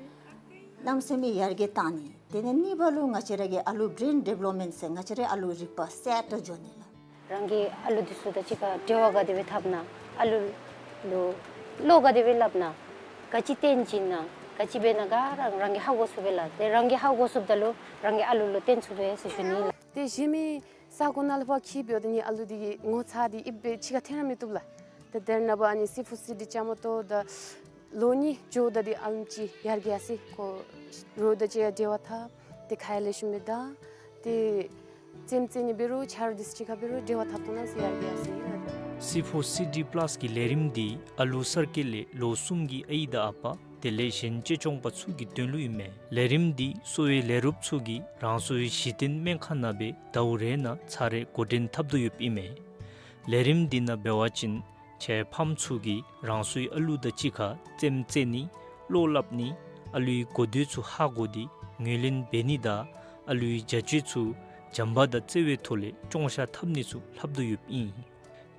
གནམ་མེད་ས་མེད་ཡར་རྒྱས་བཏང་ནི། དེ་ལས་གཉིས་པ་ལུ་ང་བཅས་ར་གི་ཨ་ལུ་བྲེན་ཌི་བེ་ལོབ་མེནཊ་ཟེར་ང་བཅས་ར་ཨ་ལུ་རིག་པ་གསར་དུ་འགྱོ་ནི་ལགས། རང་གི་ཨ་ལུ་འདི་ཚུ་དང་གཅིག་ཁར་འབྲེལ་བ་ག་དེ་སྦེ་འཐབ་ན། ཨ་ལུ་ལུ་བློ་ག་དེ་སྦེ་སླབ་ན། ག་ཅི་སྟོན་བྱིན་ན། ག་ཅི་འབད་ན་ག་ར་རང་གིས་ཧ་གོ་ཚུགས་པས་ལགས། དེ་རང་གིས་ཧ་གོ་ཚུགསཔ་ད་ལུ་རང་གི་ཨ་ལུ་ལུ་སྟོན་ཚུགས་པས་ཟེར་ཞུ་ནི་ལགས། དེ་གཞན་མི་ས་གོ་ནང་ལས་ཕར་འཁྱིད་འབདཝ་ད་ནི་ཨ་ལུ་འདི་གི་ངོ་ཚ་འདི་ཨིབ་སྦེ་ཕྱི་ཁར་འཐོན་ར་མི་བཏུབ་ལགས། ད་དེ་ནངས་པ་ཨ་ནི་སི་ཕོར་སི་ཌི་བཅའ་མར་གཏོགས་ད་ལོ་གཉིས་འགྱོཝ་ད་འདི་ཨ་ལུ་ཅིག་ཡར་རྒྱས་ཡར་སོ་ཡི། ཁོ་རོགས་དང་གཅིག་ཁར་འབྲེལ་བ་འཐབ། དེ་ཁ་ཡར་ལེགས་ཤོམ་སྦེ་ད་དེ་རྩེདམོ་རྩེ་ནི་འབད་རུང་ཆ་རོགས་འདི་ཚུ་གཅིག་ཁར་འབད་རུང་འབྲེལ་བ་འཐབ་བཏུབ་གནང་ཟེར་ཡར་རྒྱས་ཡར་སོ་ཡི་ལགས། སི་ཕོར་སི་ཌི་པ་ལཱས་ཀྱི་ལས་རིམ་འདི་ཨ་ལུ་གསར་སྐྱེས་ལས་ལོ་གསུམ་གྱི་ཨའི་དང་ཨ་པ་དེ་ལས་གཞན་གཅེས་སྐྱོང་པ་ཚུ་གི་དོན་ལུ་ཨིན་མས། ལས་རིམ་འདི་གསོ་བའི་ལས་རོགསཔ་ཚུ་གིས་རང་སོའི་གཞི་རྟེན་སྨན་ཁང་ནང་སྦེ་ཟླཝ་རེ་ནང་ཚར་རེ་འགོ་འདྲེན་འཐབ་དོ་ཡོདཔ་ཨིན་མས། ལས་རིམ་འདི་ནང་འབད་བ་ཅིན་ཁྱེད་ཕམ་ཚུ་གིས་རང་སོའི་ཨ་ལུ་དང་གཅིག་ཁར་རྩེདམོ་རྩེ་ནི་བློ་སླབ་ནི་ཨ་ལུའི་གོ་ཐོས་ཚུ་ཧ་གོ་སྟེ་ངོས་ལེན་འབད་ནི་དང་ཨ་ལུའི་བྱ་སྤྱོད་ཚུ་བྱམས་པ་དང་བརྩེ་བའི་ཐོག་ལས་སྐྱོང་བཤགས་འཐབ་ནི་ཚུ་ལྷབ་དོ་ཡོདཔ་ཨིན།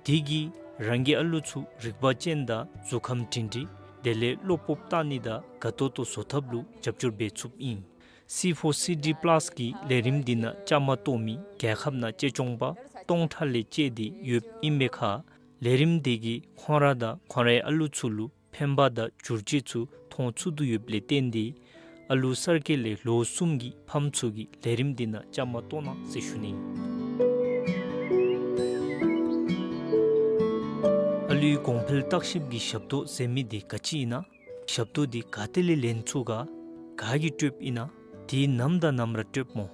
དེ་གིས་རང་གི་ཨ་ལུ་ཚུ་རིག་པ་ཅན་དང་གཟུགས་ཁམས་སྒྲིང་སྒྲིང་དེ་ལས་བློ་སྤོབས་བཏང་ནི་དང་དགའ་ཏོག་ཏོ་བཟོ་ཐབས་ལུ་རྒྱབ་སྐྱོར་འབད་ཚུགསཔ་ཨིན། སི་ཕོར་སི་ཌི་པ་ལཱས་ཀྱི་ལས་རིམ་འདི་ནང་བཅའ་མར་གཏོགས་མི་རྒྱལ་ཁབ་ནང་གཅེས་སྐྱོང་པ་སྟོང་ཕྲག་ལས་བཅད་དེ་ཡོདཔ་ཨིན་པའི་ཁར་ལས་རིམ་འདི་གིས་ཁོང་ར་དང་ཁོང་རའི་ཨ་ལུ་ཚུ་ལུ་ཕན་པ་དང་བསྒྱུར་བཅོས་ཚུ་མཐོང་ཚུགས་དོ་ཡོདཔ་ལས་བརྟེན་ཏེ་ཨ་ལུ་གསར་སྐྱེས་ལས་ལོ་གསུམ་གྱི་ཕམ་ཚུ་གིས་ལས་རིམ་འདི་ནང་བཅའ་མར་གཏོགས་གནང་ཟེར་ཞུ་ནི། ཨ་ལུའི་གོང་འཕེལ་བརྟག་ཞིབ་ཀྱི་ཞབས་ཏོག་ཟེར་མི་འདི་ག་ཅི་ཨིན་ན། ཞབས་ཏོག་འདི་ག་ཏེ་ལས་ལེན་ཚུགས་ག། ག་གིས་སྤྲོདཔ་ཨིན་ན། དེ་ནམ་དང་ནམ་ར་སྤྲོདཔ་སྨོ།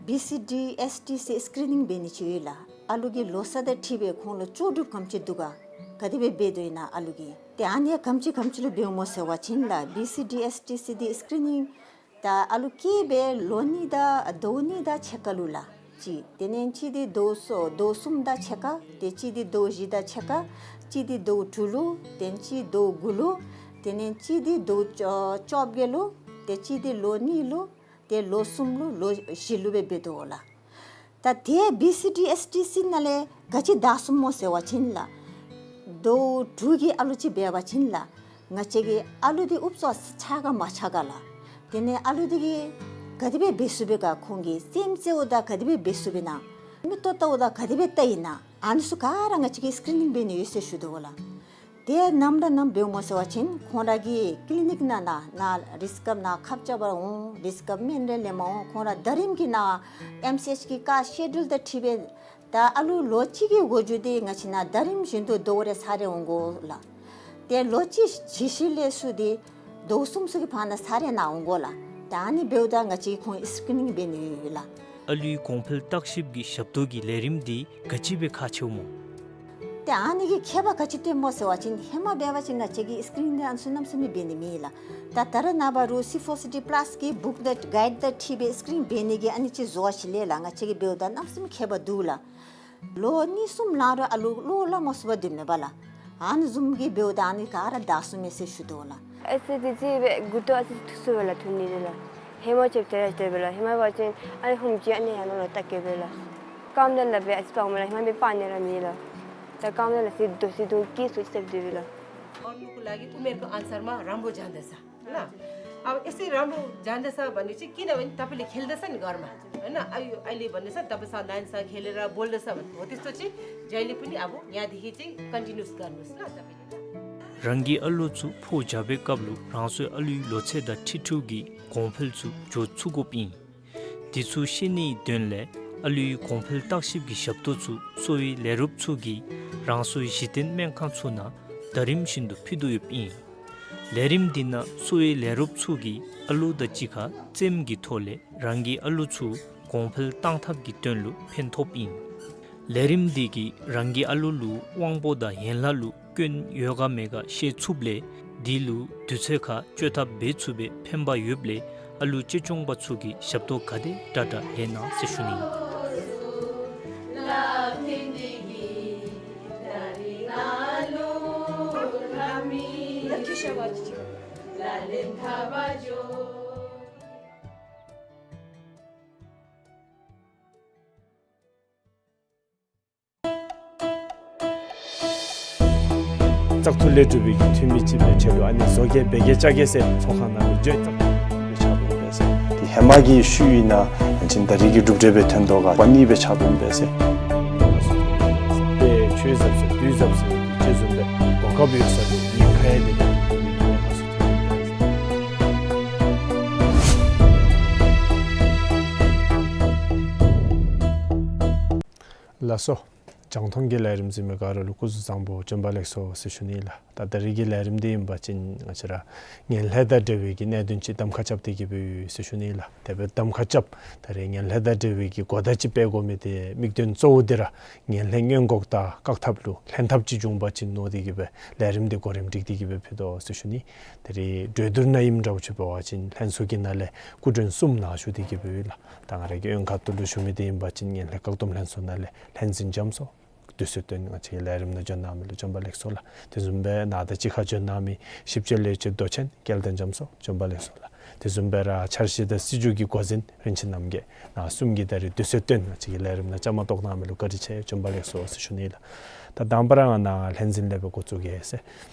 བི་སི་ཌི་ཨེས་ཊི་སི་སི་ཀི་རི་ནིང་འབད་ནི་ཅིག་ཡོད་ལགས། ཨ་ལུ་གི་ལོ་ཚད་དང་འཁྲིལ་སྦེ་ཁོང་ལུ་ལྕོགས་གྲུབ་ག་དེམ་ཅིག་འདུག་ག། ག་དེ་སྦེ་འབད་དོ་ཨིན་ན་ཨ་ལུ་གིས། ཏེ་ཨ་ནི་ག་དེམ་ཅིག་ག་དེམ་ཅིག་ལུ་འབདཝ་སྨོ་ཟེར་བ་ཅིན་ལགས། བི་སི་ཌི་ཨེས་ཊི་སི་སི་འདི་སི་ཀི་རི་ནིང་ད་ཨ་ལུ་སྐྱེས་སྦེ་ལོ་གཉིས་དང་ཟླཝ་གཉིས་དང་ཕྱེད་ཀ་ལུ་ལགས། གཅིག། དེ་ལས་གཅིག་འདི་ཟླཝ་གསུམ་ཟླཝ་གསུམ་དང་ཕྱེད་ཀ། ཏེ་གཅིག་འདི་ཟླཝ་བཞི་དང་ཕྱེད་ཀ། གཅིག་འདི་ཟླཝ་དྲུག་ལུ། ཏེ་གཅིག་ཟླཝ་དགུ་ལུ། དེ་ལས་གཅིག་འདི་ཟླཝ་བཅོ་བཅོ་བརྒྱད་ལུ། ཏེ་གཅིག་འདི་ལོ་གཉིས་ལུ། ཏེ་ལོ་གསུམ་ལུ་ལོ་བཞི་ལུ་སྦེ་འབད་དོ་ལགས། ད་དེ་བི་སི་ཌི་ཨེས་ཊི་སི་ནང་ལས་ག་ཅི་བདའ་ཚུགསཔ་སྨོ་ཟེར་བ་ཅིན་ལགས། ཟླཝ་དྲུག་གི་ཨ་ལུ་ཅིག་འབད་བ་ཅིན་ལགས། ང་བཅས་ཀྱི་ཨ་ལུ་འདི་ཨུབ་ཙམ་ཆགས་ག་མ་ཆགས་ག་ལགས། དེ་ལས་ཨ་ལུ་འདི་གིས་ག་དེ་སྦེ་འབད་ཚུགས་པས་ག། ཁོང་གིས་རྩེདམོ་རྩེཝ་ད་ག་དེ་སྦེ་འབད་ཚུགས་པས་ན། མིག་ཏོ་བལྟཝ་ད་ག་དེ་སྦེ་བལྟ་ཡི་ན། ཨ་ནི་ཚུ་ག་ར་ང་བཅས་ཀྱིས་སི་ཀི་རི་ནིང་འབད་ནི་ཡོད་ཟེར་ཞུ་དོ་ལགས། དེ་ནམ་དང་ནམ་འབདཝ་སྨོ་ཟེར་བ་ཅིན་ཁོང་ར་གི་ཀི་ལི་ནིག་ནང་ན་ན་རིསི་ཀབ་ནང་ཁབ་རྐྱབ་པར་འོང་། རིསི་ཀབ་སྨན་རེ་ལེནམ་འོང་། ཁོང་ར་ཟླ་རིམ་གྱི་ནང་ཨེམ་སི་ཨེཆ་གི་ཀ་ཤེ་ཌུལ་དང་འཁྲིལ་སྦེ་ད་ཨ་ལུ་ལོ་གཅིག་གི་འགོ་འགྱུར་འདི་ང་བཅས་ནང་ཟླ་རིམ་བཞིན་དུ་ཟླཝ་རེ་ཚར་རེ་འོང་དགོ་ལགས། ཏེ་ལོ་གཅིག་གི་ཤུལ་ལས་ཚུར་འདི་ཟླཝ་གསུམ་ཚུ་གི་བར་ན་ཚར་རེ་ནང་འོང་དགོ་ལགས། ད་ཨ་ནི་འབདཝ་ད་ང་བཅས་ཁོང་སི་ཀི་རི་ནིང་འབད་ནི་ཡོད་ལགས། ཨ་ལུའི་གོང་འཕེལ་བརྟག་ཞིབ་ཀྱི་ཞབས་ཏོག་གི་ལས་རིམ་འདི་ག་ཅི་སྦེ་ཁག་ཆེཝ་སྨོ། ཏེ་ཨ་ནི་གི་ཁྱད་པར་ག་ཅི་སྟོནམ་སྨོ་ཟེར་བ་ཅིན་ཧེ་མ་འབད་བ་ཅིན་ང་བཅས་ཀྱིས་སི་ཀི་རི་ནིང་འདི་ཨ་ནི་ཚུ་གནམ་མེད་ས་མེད་འབད་ནི་མེད་ལགས། ད་ད་རེས་ནངས་པ་རུང་སི་ཕོར་སི་ཌི་པ་ལཱས་ཀྱི་བུཀ་དང་གའིཌ་དང་འཁྲིལ་སྦེ་སི་ཀི་རི་ནིང་འབད་ནི་གི་ཨ་ནི་ཅིག་བཟོ་བ་ཅིག་ལས་ལགས། ང་བཅས་ཀྱིས་འབདཝ་ད་གནམ་མེད་ས་མེད་ཁྱད་པར་འདུག་ལགས། ལོ་གཉིས་གསུམ་ལང་རུང་ཨ་ལུ་བློ་སླབ་མ་ཚུགས་པར་སྡོདཔ་མས་པ་ལགས། ཨ་ནི་བཟུམ་གྱི་འབདཝ་ད་ཨ་ནི་ག་ར་བདའ་ཚུགས་མས་ཟེར་ཞུ་དོ་ལགས། ཨེ་ཙི་ཅིག་སྦེ་མགུ་ཏོ་ཨ་ཙི་ཐུག་སོང་པས་ལགས། ཐུག་ནི་འདི་ལགས། ཧེ་མ་ཅིག་དེ་ར་དེ་སྦེ་ལགས། ཧེ་མ་འབད་བ་ཅིན་ཨ་ནི་ཧུམ་ཅིག་ཨ་ནི་ཡར་ལོང་ལོང་བལྟ་གེ་པས་ལགས། རྐངམ་དང་ལགཔ་ཨ་ཙི་སྤརཝ་མས་ལགས། ཧེ་མ་སྦེ་སྤར་ནི་ར་མེད་ལགས། ད་རྐངམ་དང་ལགཔ་ཨ་ཙི་རྡོག་ཙི་རྡོག་སྐྱེས་སོང་ཅིག་སྦེ་སྡོད་པས་ལགས། और लोगों को लगे तो मेरे को आंसर में रामबो जान दे सा। है ना? अब ऐसे रामबो जान दे सा भने चाहिँ किनभने तपाईँले खेल्दैछ नि घरमा, होइन? अहिले, अहिले भन्दैछ, तपाईँ सा-, नानीसँग खेलेर बोल्दैछ भने हो त्यस्तो चाहिँ जहिले पनि अब यहाँदेखि चाहिँ कन्टिन्युस गर्नुहोस् ल तपाईँले ल। རང་གི་ཨ་ལུ་ཚུ་ཕོ་རྒྱས་པའི་སྐབས་ལུ་རང་སོའི་ཨ་ལུའི་ལོ་ཚད་དང་འཁྲིལ་འཁྲིལཝ་གི་གོང་འཕེལ་ཚུ་འགྱོ་ཚུགས་དགོཔ་ཨིན། དེ་ཚུ་ཤེས་ནིའི་དོན་ལས་ཨ་ལུའི་གོང་འཕེལ་བརྟག་ཞིབ་ཀྱི་ཞབས་ཏོག་ཚུ་གསོ་བའི་ལས་རོགསཔ་ཚུ་གིས་རང་སོའི་གཞི་རྟེན་སྨན་ཁང་ཚུ་ནང་ཟླ་རིམ་བཞིན་དུ་ཕུལ་དོ་ཡོདཔ་ཨིན། ལས་རིམ་འདི་ནང་གསོ་བའི་ལས་རོགསཔ་ཚུ་གིས་ཨ་ལུ་དང་གཅིག་ཁར་རྩེདམོ་གི་ཐོག་ལས་རང་གི་ཨ་ལུ་ཚུ་གོང་འཕེལ་གཏང་ཐབས་ཀྱི་དོན་ལུ་ཕན་ཐོགསཔ་ཨིན། ལས་རིམ་འདི་གིས་རང་གི་ཨ་ལུ་ལུ་དབང་པོ་དང་ཡན་ལག་ལུ་སྐྱོན་ཡོད་ག་མེད་ག་ཤེས་ཚུགསཔ་ལས་དེ་ལུ་དུས་ཚོད་ཁར་བཅོས་ཐབས་འབད་ཚུགས་པའི་ཕན་པ་ཡོདཔ་ལས་ཨ་ལུ་གཅེས་སྐྱོང་པ་ཚུ་གིས་ཞབས་ཏོག་ག་དེ་དྲག་དྲག་ལེན་གནང་ཟེར་ཞུ་ནི། བཙག་འཐུ་ལས་གྲུབ་པའི་གི་འཐུས་མི་ཅིག་སྦེ་ཆེ་ལུ་ཨ་ནི་བཟོ་གེ་འབད་གེ་རྐྱབ་གེ་ཟེར་ཚོགས་ཁང་ནང་ལུ་བརྗོད་བཙག་འཐུ་ལས་ཆགས་པ་ཨིན་པས་ཟེར། ཏེ་ཧེ་མ་གི་ཤུལ་ཨིན་ན་ཅིན་ད་རིས་ཀྱི་གྲུབ་འབྲས་སྦེ་ཐོན་དོ་ག་པ་ནི་སྦེ་ཆགས་དོ་ཨིན་པས་ཟེར། ཏེ་ཆོས་ཟབ་ཟེར་དུས་ཟབ་ཟེར་ཅིག་བཟུམ་སྦེ་གོ་སྐབས་ཡོད་ས་ལུ་ཉེན་ཁ་ཡང་དེ་ལས་ཉེན་ཁ་སུ་ཐོན་ཨིན་པས་ཟེར། ལགས་སོ། རྒྱང་མཐོང་གི་ལས་རིམ་གཟིགས་མི་ག་ར་ལུ་སྐུ་གཟུགས་བཟང་པོ་བྱོན་པ་ལེགས་སོ་ཟེར་ཞུ་ནི་ལགས། ད་ད་རིས་ཀྱི་ལས་རིམ་འདི་ཨིན་པ་ཅིན་ང་བཅས་ར་ངན་ལྷད་དང་འབྲེལ་བའི་གི་གནད་དོན་ཅིག་གདམ་ཁ་རྐྱབ་སྟེ་གི་སྦེ་ཡོད་ཟེར་ཞུ་ནི་ལགས། དེ་སྦེ་གདམ་ཁ་རྐྱབ་ད་རིས་ངན་ལྷད་དང་འབྲེལ་བའི་གི་གོ་བརྡ་ཅིག་སྤེལ་དགོ་མི་དེ་དམིགས་དོན་གཙོ་བོ་འདི་ར་ངན་ལྷད་སྔོན་འགོག་དང་བཀག་ཐབས་ལུ་ལྷན་ཐབས་ཅིག་བྱུང་པ་ཅིན་མནོ་སྟེ་གི་སྦེ་ལས་རིམ་འདི་གོ་རིམ་སྒྲིག་སྟེ་གི་སྦེ་ཕུལ་དོ་ཟེར་ཞུ་ནི། ད་རིས་གྲོས་བསྡུར་ནང་ཨིནམ་འདྲཝ་ཅིག་འབད་བ་ཅིན་ལྷན་ཚོགས་ཀྱི་ནང་ལས་སྐུ་མགྲོན་གསུམ་ནཱ་བཞུགས་ཏེ་གི་སྦེ་ཡོད་ལགས། ད་ང་ར་གི་འོས་ཁ་ཐུག་ལུ་ཞུ་མི་འདི་ཨིན་པ་ཅིན་ངན་ལྷད་བཀག་སྡོམ་ལྷན་ཚོགས་ནང་ལས་ལྷན་འཛིན་རྒྱ་མཚོ་དུས་ཚོད་བཏོན་ང་བཅས་ཀྱི་ལས་རིམ་ནང་བྱོན་གནང་མི་ལུ་བྱོན་པ་ལེགས་སོ་ལགས། དེ་བཟུམ་སྦེ་ནཱ་དང་གཅིག་ཁར་བྱོན་གནང་མི་ཞིབ་དཔྱོད་ལས་བྱེད་མདོ་ཆེན་སྐལ་ལྡན་རྒྱ་མཚོ་བྱོན་པ་ལེགས་སོ་ལགས། དེ་བཟུམ་སྦེ་ར་འཆར་གཞི་དང་སྲིད་བྱུས་ཀྱི་འགོ་འཛིན་རིན་ཆེན་རྣམ་རྒྱལ་ནཱ་གསུམ་གྱིས་ད་རིས་དུས་ཚོད་བཏོན་ང་བཅས་ཀྱི་ལས་རིམ་ནང་བཅའ་མར་གཏོགས་གནང་མི་ལུ་བཀའ་དྲིན་ཆེ་བྱོན་པ་ལེགས་སོ་ཟེར་ཞུ་ནི་ལགས། ད་དང་པ་ར་ང་ནཱ་ལྷན་འཛིན་ལས་སྦེ་འགོ་བཙུགས་གེ་ཟེར།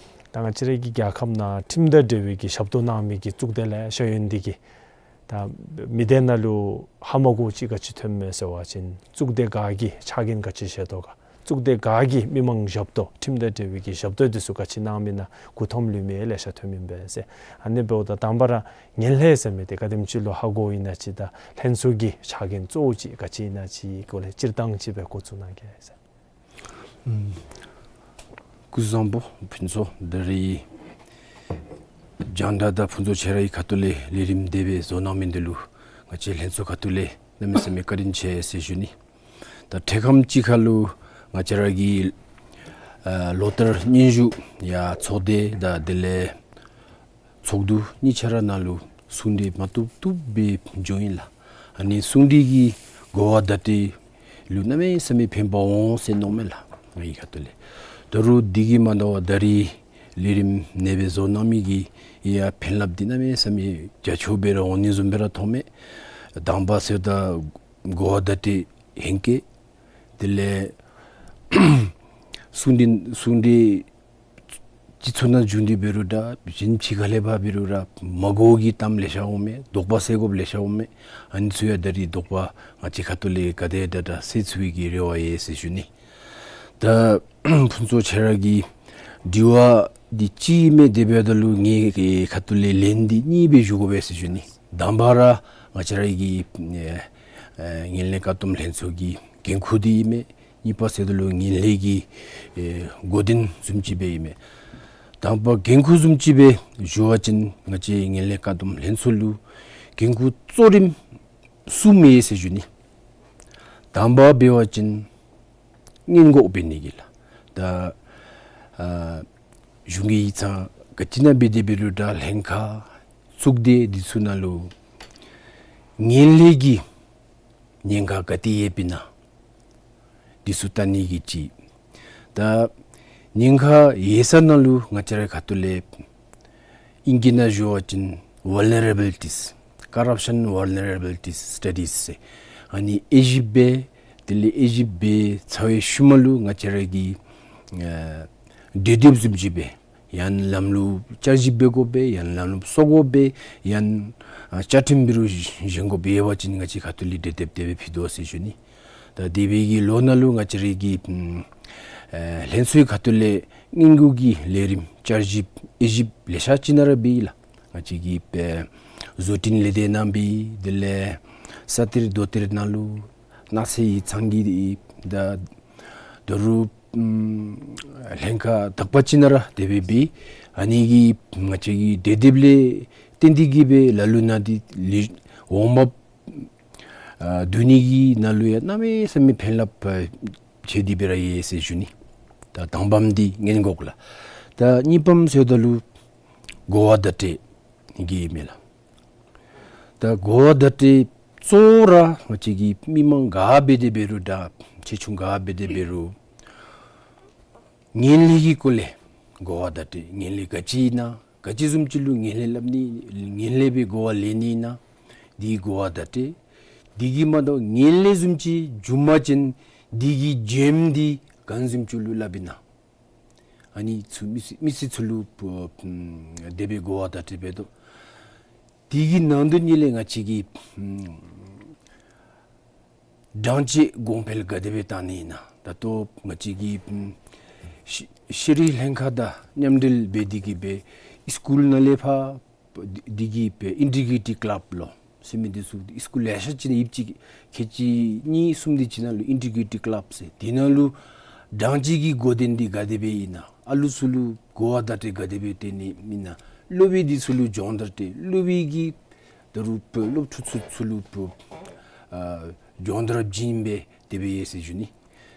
ད་ང་བཅས་ར་གི་རྒྱལ་ཁབ་ནང་ཁྲིམས་དང་འབྲེལ་བའི་གི་ཞབས་ཏོག་གནང་མི་གི་གཙུག་སྡེ་ལེ་ཤ་ཡོད་ནི་འདི་གིས་ད་མི་སྡེ་ནང་ལུ་ཧ་མ་གོཝ་ཅིག་ག་ཅི་ཐོནམ་མས་ཟེར་བ་ཅིན་གཙུག་སྡེ་ག་གིས་ཕྱག་འགན་ག་ཅི་བཞེས་དོ་ག། གཙུག་སྡེ་ག་གིས་མི་མང་ཞབས་ཏོག་ཁྲིམས་དང་འབྲེལ་བའི་གི་ཞབས་ཏོག་འདི་ཚུ་ག་ཅི་གནང་མི་ཨིན་ན་མགུ་འཐོམ་ལུས་མི་ལེ་ཤ་ཐོནམ་ཨིན་པས་ཟེར། ཨ་ནི་འབདཝ་ད་དང་པ་ར་ངན་ལྷད་ཟེར་མི་འདི་ག་དེམ་ཅིག་ལུ་ཧ་གོཝ་ཨིན་ན་ཅིག་དང་ལྷན་ཚོགས་ཀྱི་ཕྱག་འགན་གཙོ་བོ་ཅིག་ག་ཅི་ཨིན་ན་ཅིག་སྐོར་ལས་སྤྱིར་བཏང་ཅིག་སྦེ་འགོ་བཙུགས་གནང་གེ་ཟེར། ཨུམ། སྐུ་གཟུགས་བཟང་པོ་ཕུན་ཚོགས། ད་རིས་རྒྱང་བསྒྲགས་དང་ཕུན་ཚོགས་ཁྱེད་རའི་ཁ་ཐུག་ལས་ལས་རིམ་དེ་སྦེ་བཟོ་གནང་མི་འདི་ལུ་ང་བཅས་ལྷན་ཚོགས་ཁ་ཐུག་ལས་གནམ་མེད་ས་མེད་བཀའ་དྲིན་ཆེ་ཟེར་ཞུ་ནི། ད་འཕྲལ་ཁམས་ཅིག་ཁར་ལུ་ང་བཅས་ར་གི་ཨ་ལོ་ལྟར་སྙན་ཞུ་ཡང་ཚོགས་སྡེ་དང་དེ་ལས་ཚོགས་འདུ་གཉིས་ཆ་ར་ནང་ལུ་གསུང་གྲོས་མ་བཏུབ་བཏུབ་སྦེ་བྱུང་ཡི་ལགས། ཨ་ནི་གསུང་གྲོས་ཀྱི་གོ་བ་བརྡ་སྤྲོད་ལུ་གནམ་མེད་ས་མེད་ཕན་པ་འོང་ཟེར་མནོཝ་མས་ལགས། ངེའི་ཁ་ཐུག་ལས། ད་རུང་འདི་གིས་མ་དོ་བར་ད་རིས་ལས་རིམ་ཨ་ནེ་སྦེ་བཟོ་གནང་མི་གི་ཡང་ཕན་རླབས་འདི་གནམ་མེད་ས་མེད་རྒྱ་ཆེཝ་སྦེ་ར་འོང་ནི་བཟུམ་སྦེ་ར་མཐོངམ་མས། དང་པ་ཟེརཝ་ད་གོ་བ་བརྡ་སྤྲོད་ཧེང་སྐལ། དེ་ལས་གསུང་གྲོས་གསུང་གྲོས་སྤྱི་ཚོགས་ནང་བྱུང་སྟེ་འབད་རུང་འདྲ་གཞན་ཕྱི་ཁ་ལས་ཕར་འབད་རུང་འདྲ་མ་གོ་བའི་གཏམ་ལེ་ཤ་འོངམ་མས། དོགས་པ་སེལ་དགོཔ་ལེ་ཤ་འོངམ་མས། ཨ་ནི་ཚུ་ཡང་ད་རིས་དོགས་པ་ང་བཅས་ཁ་ཐུག་ལས་ག་དེ་དྲག་དྲག་སེལ་ཚུགས་པའི་གི་རེ་བ་ཡོད་ཟེར་ཞུ་ནི། ད་ཕུན་ཚོགས་ཁྱེད་ར་གི་དྲི་བ་འདི་ཅིག་མས། དེ་འབདཝ་ད་ལུ་ངེའི་ཁ་ཐུག་ལས་ལན་འདི་གཉིས་སྦེ་ཞུ་དགོ་པས་ཟེར་ཞུ་ནི། དང་པ་ར་ང་བཅས་ར་གི་ཨེ་ཨེ་ངན་ལྷད་བཀག་སྡོམ་ལྷན་ཚོགས་ཀྱི་འགན་ཁུར་འདི་ཨིན་མས། གཉིས་པ་ཟེརཝ་ད་ལུ་ངན་ལྷད་ཀྱི་ཨེ་འགོ་འདྲེན་བཟུམ་ཅིག་སྦེ་ཨིན་མས། དང་པ་འགན་ཁུར་བཟུམ་ཅིག་སྦེ་ཞུ་བ་ཅིན་ང་བཅས་ངན་ལྷད་བཀག་སྡོམ་ལྷན་ཚོགས་ལུ་འགན་ཁུར་གཙོ་རིམ་གསུམ་ཡོད་ཟེར་ཞུ་ནི། དང་པ་འབད་བ་ཅིན་སྔོན་འགོག་འབད་ནི་གི་ལགས། ད་ཨ་གཞུང་གི་ཡིག་ཚང་ག་ཅི་ནང་འབད་དེ་འབད་རུང་འདྲ་ལྷན་ཁག་གཙུག་སྡེ་འདི་ཚུ་ནང་ལུ་ངན་ལྷད་ཀྱི་ཉེན་ཁ་ག་ཏེ་ཡོདཔ་ཨིན་ན་འདི་ཚུ་བལྟ་ནི་གི་ཅིག། ད་ཉེན་ཁ་ཡོད་ས་ནང་ལུ་ང་བཅས་རའི་ཁ་ཐུག་ལས་ཨིང་སྐད་ནང་ཞུ་བ་ཅིན་ཝལ་ནེ་རེ་བི་ལི་ཊིས། ཀོ་རབ་ཤཱན་ཝལ་ནེ་རེ་བི་ལི་ཊིས་སི་ཊ་ཌིས་ཟེར། ཨ་ནི་དབྱེ་ཞིབ་འབད། དེ་ལས་དབྱེ་ཞིབ་འབད་ཚར་བའི་ཤུལ་མ་ལུ་ང་བཅས་ར་གིས་ཨ་གྲོས་འདེབས་བཟུམ་ཅིག་འབད། ཡང་ལམ་ལུགས་བསྐྱར་ཞིབ་འབད་དགོ་པས། ཡང་ལམ་ལུགས་བསོ་དགོ་པས། ཡང་ཨ་བཅའ་ཁྲིམས་འབད་རུང་བཞེངས་དགོཔ་ཡོད་པ་ཅིན་ང་བཅས་ཁ་ཐུག་ལས་གྲོས་འདེབས་དེ་སྦེ་ཕུལ་དོ་ཟེར་ཞུ་ནི། ད་དེ་སྦེ་གི་ལོ་ནང་ལུ་ང་བཅས་ར་གི་ཨ་ལྷན་ཚོགས་ཁ་ཐུག་ལས་སྔོན་འགོག་གི་ལས་རིམ་བསྐྱར་ཞིབ་དབྱེ་ཞིབ་ལེ་ཤ་ཅིག་ནང་ར་འབད་ཡི་ལགས། ང་བཅས་ཀྱིས་ཨེ་བཟོ་སྐྲུན་ལས་སྡེ་ནང་འབད། དེ་ལས་ས་གཏེར་རྡོ་གཏེར་ནང་ལུ་ནགས་ཚལ་ཡིག་ཚང་གི་ད་ད་རུང་ཨམ་ལྷན་ཁག་དག་པ་ཅིག་ནང་ར་དེ་སྦེ་འབད། ཨ་ནི་གིས་ང་བཅས་ཀྱི་གྲོས་འདེབས་ལས་བརྟེན་ཏེ་གི་སྦེ་ལ་ལུ་ནང་འདི་ལས་འོངམ་ཨ་བསྡུ་ནི་གི་ནང་ལུ་ཡང་གནམ་མེད་ས་མེད་ཕན་རླབས་ཨ་ཆེ་སྟེ་སྦེ་ར་ཡོད་ཟེར་ཞུ་ནི། ད་དང་པམ་འདི་སྔོན་འགོག་ལགས། ད་གཉིས་པམ་ཟེརཝ་ད་ལུ་གོ་བ་བརྡ་སྤྲོད་གི་ཨིན་མས་ལགས། ད་གོ་བ་བརྡ་སྤྲོད་གཙོ་བོ་ར་ང་བཅས་ཀྱི་མི་མང་ག་འབད་དེ་འབད་རུང་འདྲ་ཆེ་ཆུང་ག་འབད་དེ་འབད་རུང་ངན་ལྷད་ཀྱི་སྐོར་ལས་གོ་བ་བརྡ་སྤྲོད། ངན་ལྷད་ག་ཅི་ཨིན་ན། ག་ཅི་བཟུམ་ཅིག་ལུ་ངན་ལྷད་སླབ་ནི་ངན་ལྷད་སྦེ་གོ་བ་ལེན་ནི་ཨིན་ན། དེ་གི་གོ་བ་བརྡ་སྤྲོད། དེ་གིས་མ་དོ་ངན་ལྷད་བཟུམ་ཅིག་བྱུང་པ་ཅིན་དེ་གི་བྱེམ་འདི་ག་བཟུམ་ཅིག་ལུ་སླབ་ཨིན་ན། ཨ་ནི་ཚུ་མི་སེར་མི་སེར་ཚུ་ལུ་ཨ་དེ་སྦེ་གོ་བ་བརྡ་སྤྲོད་འབད་དོ། དེ་གི་ནང་དོན་ཉིད་ལས་ང་བཅས་ཀྱིས་ཨམ་སྦྲང་ཆས་གོང་འཕེལ་ག་དེ་སྦེ་བཏང་ནི་ཨིན་ན། ད་ལྟོ་ང་བཅས་ཀྱིས་ཨམ་ཤེ་ཤེས་རིག་ལྷན་ཁག་དང་མཉམ་འབྲེལ་འབད་དེ་གིས་སྦེ་སི་ཀུལ་ནང་ལས་ཕར་འདི་གི་སྦེ་ཨིན་ཊི་གི་རེ་ཊིབ་ཀི་ལབ་ལོ་ཟེར་མི་འདི་ཚུ་སི་ཀུལ་ལེ་ཤ་ཅིག་ནང་ཡོད་ཅི། ཁལ་གཅིག་གཉིས་གསུམ་འདི་ཅིག་ནང་ལུ་ཨིན་ཊི་གི་རེ་ཊིབ་ཀི་ལབ་ཟེར་དེ་ནང་ལུ་སྦྲང་ཆས་ཀྱི་གོ་དོན་འདི་ག་དེ་སྦེ་ཨིན་ན། ཨ་ལུ་ཚུ་ལུ་གོ་བ་བརྡ་སྤྲོད་ག་དེ་སྦེ་སྟོན་ནི་ཨིན་ན། སློབ་དཔོན་འདི་ཚུ་ལུ་སྦྱོང་བརྡར་སྤྲོད། སློབ་དཔོན་གྱིས་ད་རུང་སློབ་ཕྲུག་ཚུ་ཚུ་ལུ་ཨ་སྦྱོང་བརྡར་བྱིན་སྦེ་དེ་སྦེ་ཡོད་ཟེར་ཞུ་ནི།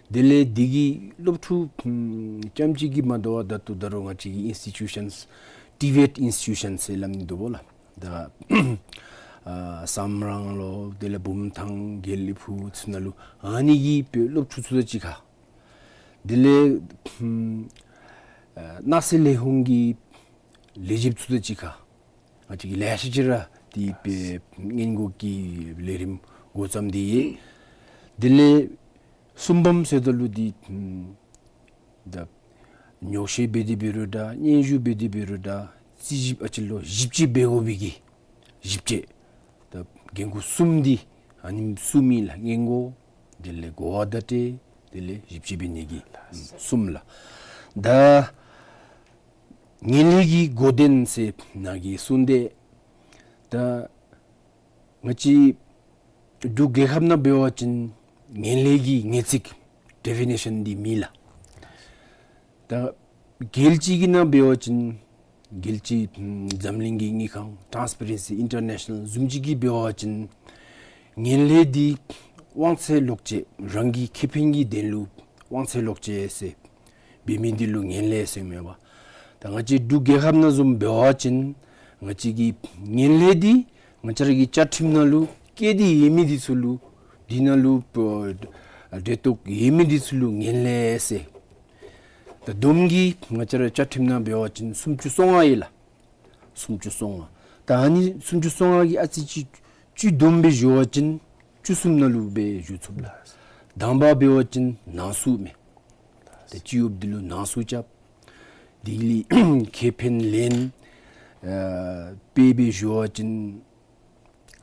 དེ་ལས་དེ་གི་སློབ་ཕྲུག་ཨམ་རྐྱངམ་གཅིག་གིས་མ་དོ་བར་ད་ལྟོ་ད་རུང་ང་བཅས་ཀྱི་ཨིན་སི་ཊི་ཊུ་ཤཱནསི་ཊི་བེཊ་ཨིན་སི་ཊི་ཊུ་ཤཱནསི་ཟེར་སླབ་ནི་འདུག་པ་ལགས། ད་ཨ་སམ་རང་ལོ་དེ་ལས་བུམ་ཐང་དགེ་ལེགས་ཕུག་ཚུ་ནང་ལུ་ཨ་ནི་གི་སློབ་ཕྲུག་ཚུ་དང་གཅིག་ཁར། དེ་ལས་ཨམ་ཨ་སྣག་ཚ་ལས་ཁུངས་ཀྱི་ལས་བྱེདཔ་ཚུ་དང་གཅིག་ཁར། ང་བཅས་ཀྱིས་ལེ་ཤ་ཅིག་ར་དེ་སྦེ་སྔོན་འགོག་གི་ལས་རིམ་འགོ་བརྩམས་ཏེ་ཡོད། དེ་ལས་གསུམ་པམ་ཟེརཝ་ད་ལུ་འདི་ཨམ་ད་ཉོག་བཤད་འབད་དེ་འབད་རུང་འདྲ་སྙན་ཞུ་འབད་དེ་འབད་རུང་འདྲ་རྩིས་ཞིབ་ཨ་ཙི་ལོ་ཞིབ་དཔྱད་འབད་དགོ་པའི་གི་ཞིབ་དཔྱད། ད་འགན་ཁུར་གསུམ་འདི་ཨ་ནི་གསུམ་ཨིན་ལགས། སྔོན་འགོག་དེ་ལས་གོ་བ་བརྡ་སྤྲོད་དེ་ལས་ཞིབ་དཔྱད་འབད་ནི་གི་ཨམ་གསུམ་ལགས། ད་ངན་ལྷད་ཀྱི་གོ་དོན་ཟེར་ནཱ་གིས་གསུངས་ཏེ། ད་ང་བཅས་འབྲུག་རྒྱལ་ཁབ་ནང་འབད་བ་ཅིན་ངན་ལྷད་ཀྱི་ངེས་ཚིག་ཌེ་ཕི་ནེ་ཤཱན་འདི་མེད་ལགས། ད་རྒྱལ་སྤྱི་གི་ནང་འབད་བ་ཅིན་རྒྱལ་སྤྱི་ཨམ་འཛམ་གླིང་གི་དངུལ་ཁང་ཊཱནསི་པེ་རེན་སི་ཨིན་ཊར་ནེ་ཤ་ནཱལ་བཟུམ་ཅིག་གིས་འབད་བ་ཅིན་ངན་ལྷད་འདི་དབང་ཚད་ལོག་སྤྱོད་རང་གི་ཁེ་ཕན་གྱི་དོན་ལུ་དབང་ཚད་ལོག་སྤྱོད་ཟེར་འབད་མི་འདི་ལུ་ངན་ལྷད་ཟེར་མེན་པ། ད་ང་བཅས་འབྲུག་རྒྱལ་ཁབ་ནང་བཟུམ་འབད་བ་ཅིན་ང་བཅས་ཀྱི་ངན་ལྷད་འདི་ང་བཅས་ར་གི་བཅའ་ཁྲིམས་ནང་ལུ་བཀོད་དེ་ཡོད་མི་འདི་ཚུ་ལུ་འདི་ནང་ལུ་ཨ་འབྲེལ་གཏོགས་ཡོད་མི་འདི་ཚུ་ལུ་ངན་ལྷད་ཟེར། ད་བསྡོམས་ཀྱིས་ང་བཅས་ར་བཅའ་ཁྲིམས་ནང་འབད་བ་ཅིན་སུམ་ཅུ་སོ་ལྔ་ཡོད་ལགས། སུམ་ཅུ་སོ་ལྔ། ད་ཨ་ནི་སུམ་ཅུ་སོ་ལྔ་གི་ཨ་ཙི་ཅིག་བཅུད་བསྡོམས་སྦེ་ཞུ་བ་ཅིན་བཅུ་གསུམ་ནང་ལུ་སྦེ་ཞུ་ཚུགས་ལགས། དང་པ་འབད་བ་ཅིན་ནང་གསུག་མས། ཏེ་སྤྱི་གཡོགཔ་འདི་ལུ་ནང་གསུག་རྐྱབ། དེ་ལས་ཁེ་ཕན་ལེན། ཨ་དཔེ་སྦེ་ཞུ་བ་ཅིན་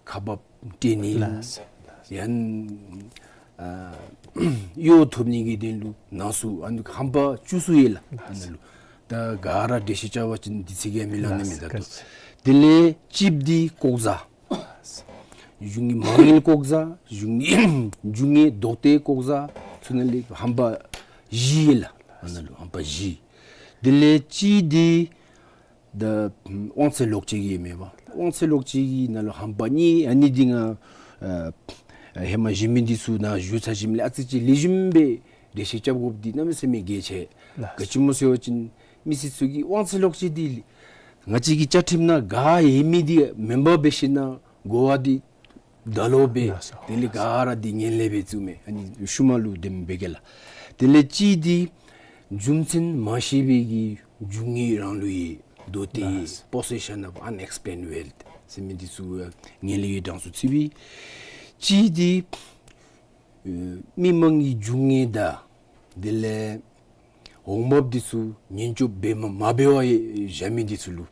ཁ་འབབ་སྤྲོད་ནི། ལགས། ཡང་ཨ་གཡོག་ཐོབ་ནི་གི་དོན་ལུ་ནང་གསུག། ཨ་ནི་ཧམ་པ་བཅུ་གསུམ་ཡོད་ལགས། ཨ་ནི་ལུ་ད་ག་ར་འགྲེལ་བཤད་རྐྱབ་པ་ཅིན་དུས་ཚོད་ཀྱིས་མི་ལང་ནི་མས། ད་ལྟོ་དེ་ལས་གཅིགཔ་འདི་ལྐོག་ཟ། གཞུང་གི་མ་དངུལ་ལྐོག་ཟ། གཞུང་གི་རྒྱུ་དངོས་རྡོག་གཏད་ལྐོག་ཟ། ཚུ་ནང་ལས་ཧམ་པ་བཞི་ཡོད་ལགས། ཨ་ནི་ལུ་ཧམ་པ་བཞི། དེ་ལས་གཅིག་འདི་ད་དབང་ཚད་ལོག་སྤྱོད་ཀྱི་མེན་པ། དབང་ཚད་ལོག་སྤྱོད་ཀྱི་ནང་ལུ་ཧམ་པ་གཉིས། ཨ་ནི་འདི་ང་ཨ་ཧེ་མ་གཞན་མི་འདི་ཚུ་ནང་ཞུ་ཚར་ཞིནམ་ལས་ཨ་ཙི་ཅིག་ལེགས་ཤོམ་སྦེ་འགྲེལ་བཤད་རྐྱབ་དགོཔ་འདི་གནམ་མེད་ས་མེད་གལ་ཆེ། ལགས། ག་ཅི་སྨོ་ཟེར་བ་ཅིན་མི་སེར་ཚུ་གིས་དབང་ཚད་ལོག་སྤྱོད་འདི་ང་བཅས་ཀྱི་བཅའ་ཁྲིམས་ནང་ག་ཡོད་མི་འདི་མེན་པར་འབད་ཞིན་ན་གོ་བ་འདི་ད་ལོག་སྦེ། ལགས་སོ། དེ་ལས་ག་ར་འདི་ངན་ལྷད་སྦེ་བཙུགས་མས། ཨ་ནི་ཤུལ་མ་ལུ་དེམ་འབད་གེ་ལགས། དེ་ལས་གཅིག་འདི་རྒྱུ་མཚན་མ་ཤེས་པའི་གི་རྒྱུ་དངོས་རང་ལུ་ཡོད། རྡོག་གཏད། ལགས། Possession of unexplained wealth ཟེར་མི་འདི་ཚུ་ངན་ལྷད་ཀྱི་གྲངས་སུ་ཚུད་པས། གཅིག་འདི་ཨེ་མི་མང་གི་རྒྱུ་དངོས་དང་དེ་ལས་འོང་འབབ་འདི་ཚུ་ཉེན་སྐྱོབ་འབད་མ་མ་འབད་བར་བཞག་མི་འདི་ཚུ་ལུ་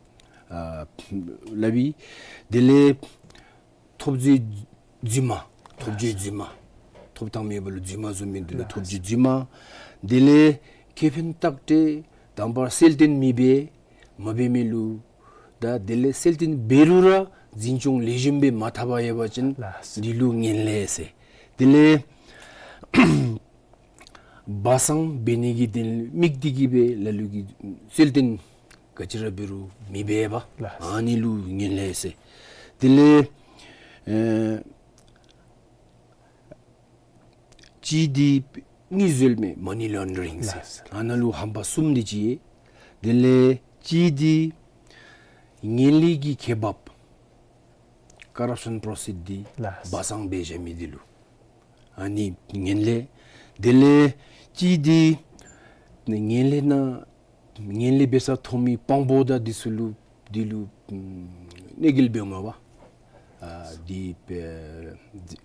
ཨ་སླབ་པས། དེ་ལས་ཐོབ་རྫས་རྫུན་མ། ཐོབ་རྫས་རྫུན་མ། ཐོབ་ཐང་མེད་པ་ལུ་རྫུན་མ་བཟོ་མི་འདི་ལུ་ཐོབ་རྫས་རྫུན་མ། དེ་ལས་ཁེ་ཕན་ལྟག་སྤྲོད་དང་པ་གསལ་སྟོན་མི་འབད་མ་འབད་མི་ལུ། ད་དེ་ལས་གསལ་སྟོན་འབད་རུང་ར་འཛིན་སྐྱོང་ལེགས་ཤོམ་སྦེ་མ་འཐབ་པར་ཡོད་པ་ཅིན་ལགས། འདི་ལུ་ངན་ལྷད་ཟེར། དེ་ལས་སྦ་གསང་འབད་ནི་གི་དོན་དམིགས་ཏེ་གིས་སྦེ་ལ་ལུ་གིས་གསལ་སྟོན་ག་ཅི་ར་འབད་རུང་མི་འབད་པ། ལགས། ཨ་ནི་ལུ་ངན་ལྷད་ཟེར། དེ་ལས་ཨེ་གཅིག་འདི་དངུལ་འཛོལ་མི་money laundering ཟེར། ལགས། ཨ་ནཱ་ལུ་ཧམ་པ་གསུམ་འདི་ཅིག་ཡོད། དེ་ལས་གཅིག་འདི་ངན་ལྷད་ཀྱི་ཁེ་འབབ་corruption proceeds འདི་ལགས། སྦ་གསང་འབད་བཞག་མི་འདི་ལུ་ཨ་ནི་ངན་ལྷད། དེ་ལས་གཅིག་འདི་ངན་ལྷད་ནང་ངན་ལྷད་འབད་སར་ཐོན་མི་དཔང་པོ་དང་འདི་ཚུ་ལུ་ འདི་ལུ་ཨམ་གནོད་འགེལ་འབདཝ་མས་པ། ཨ་འདི་སྦེ་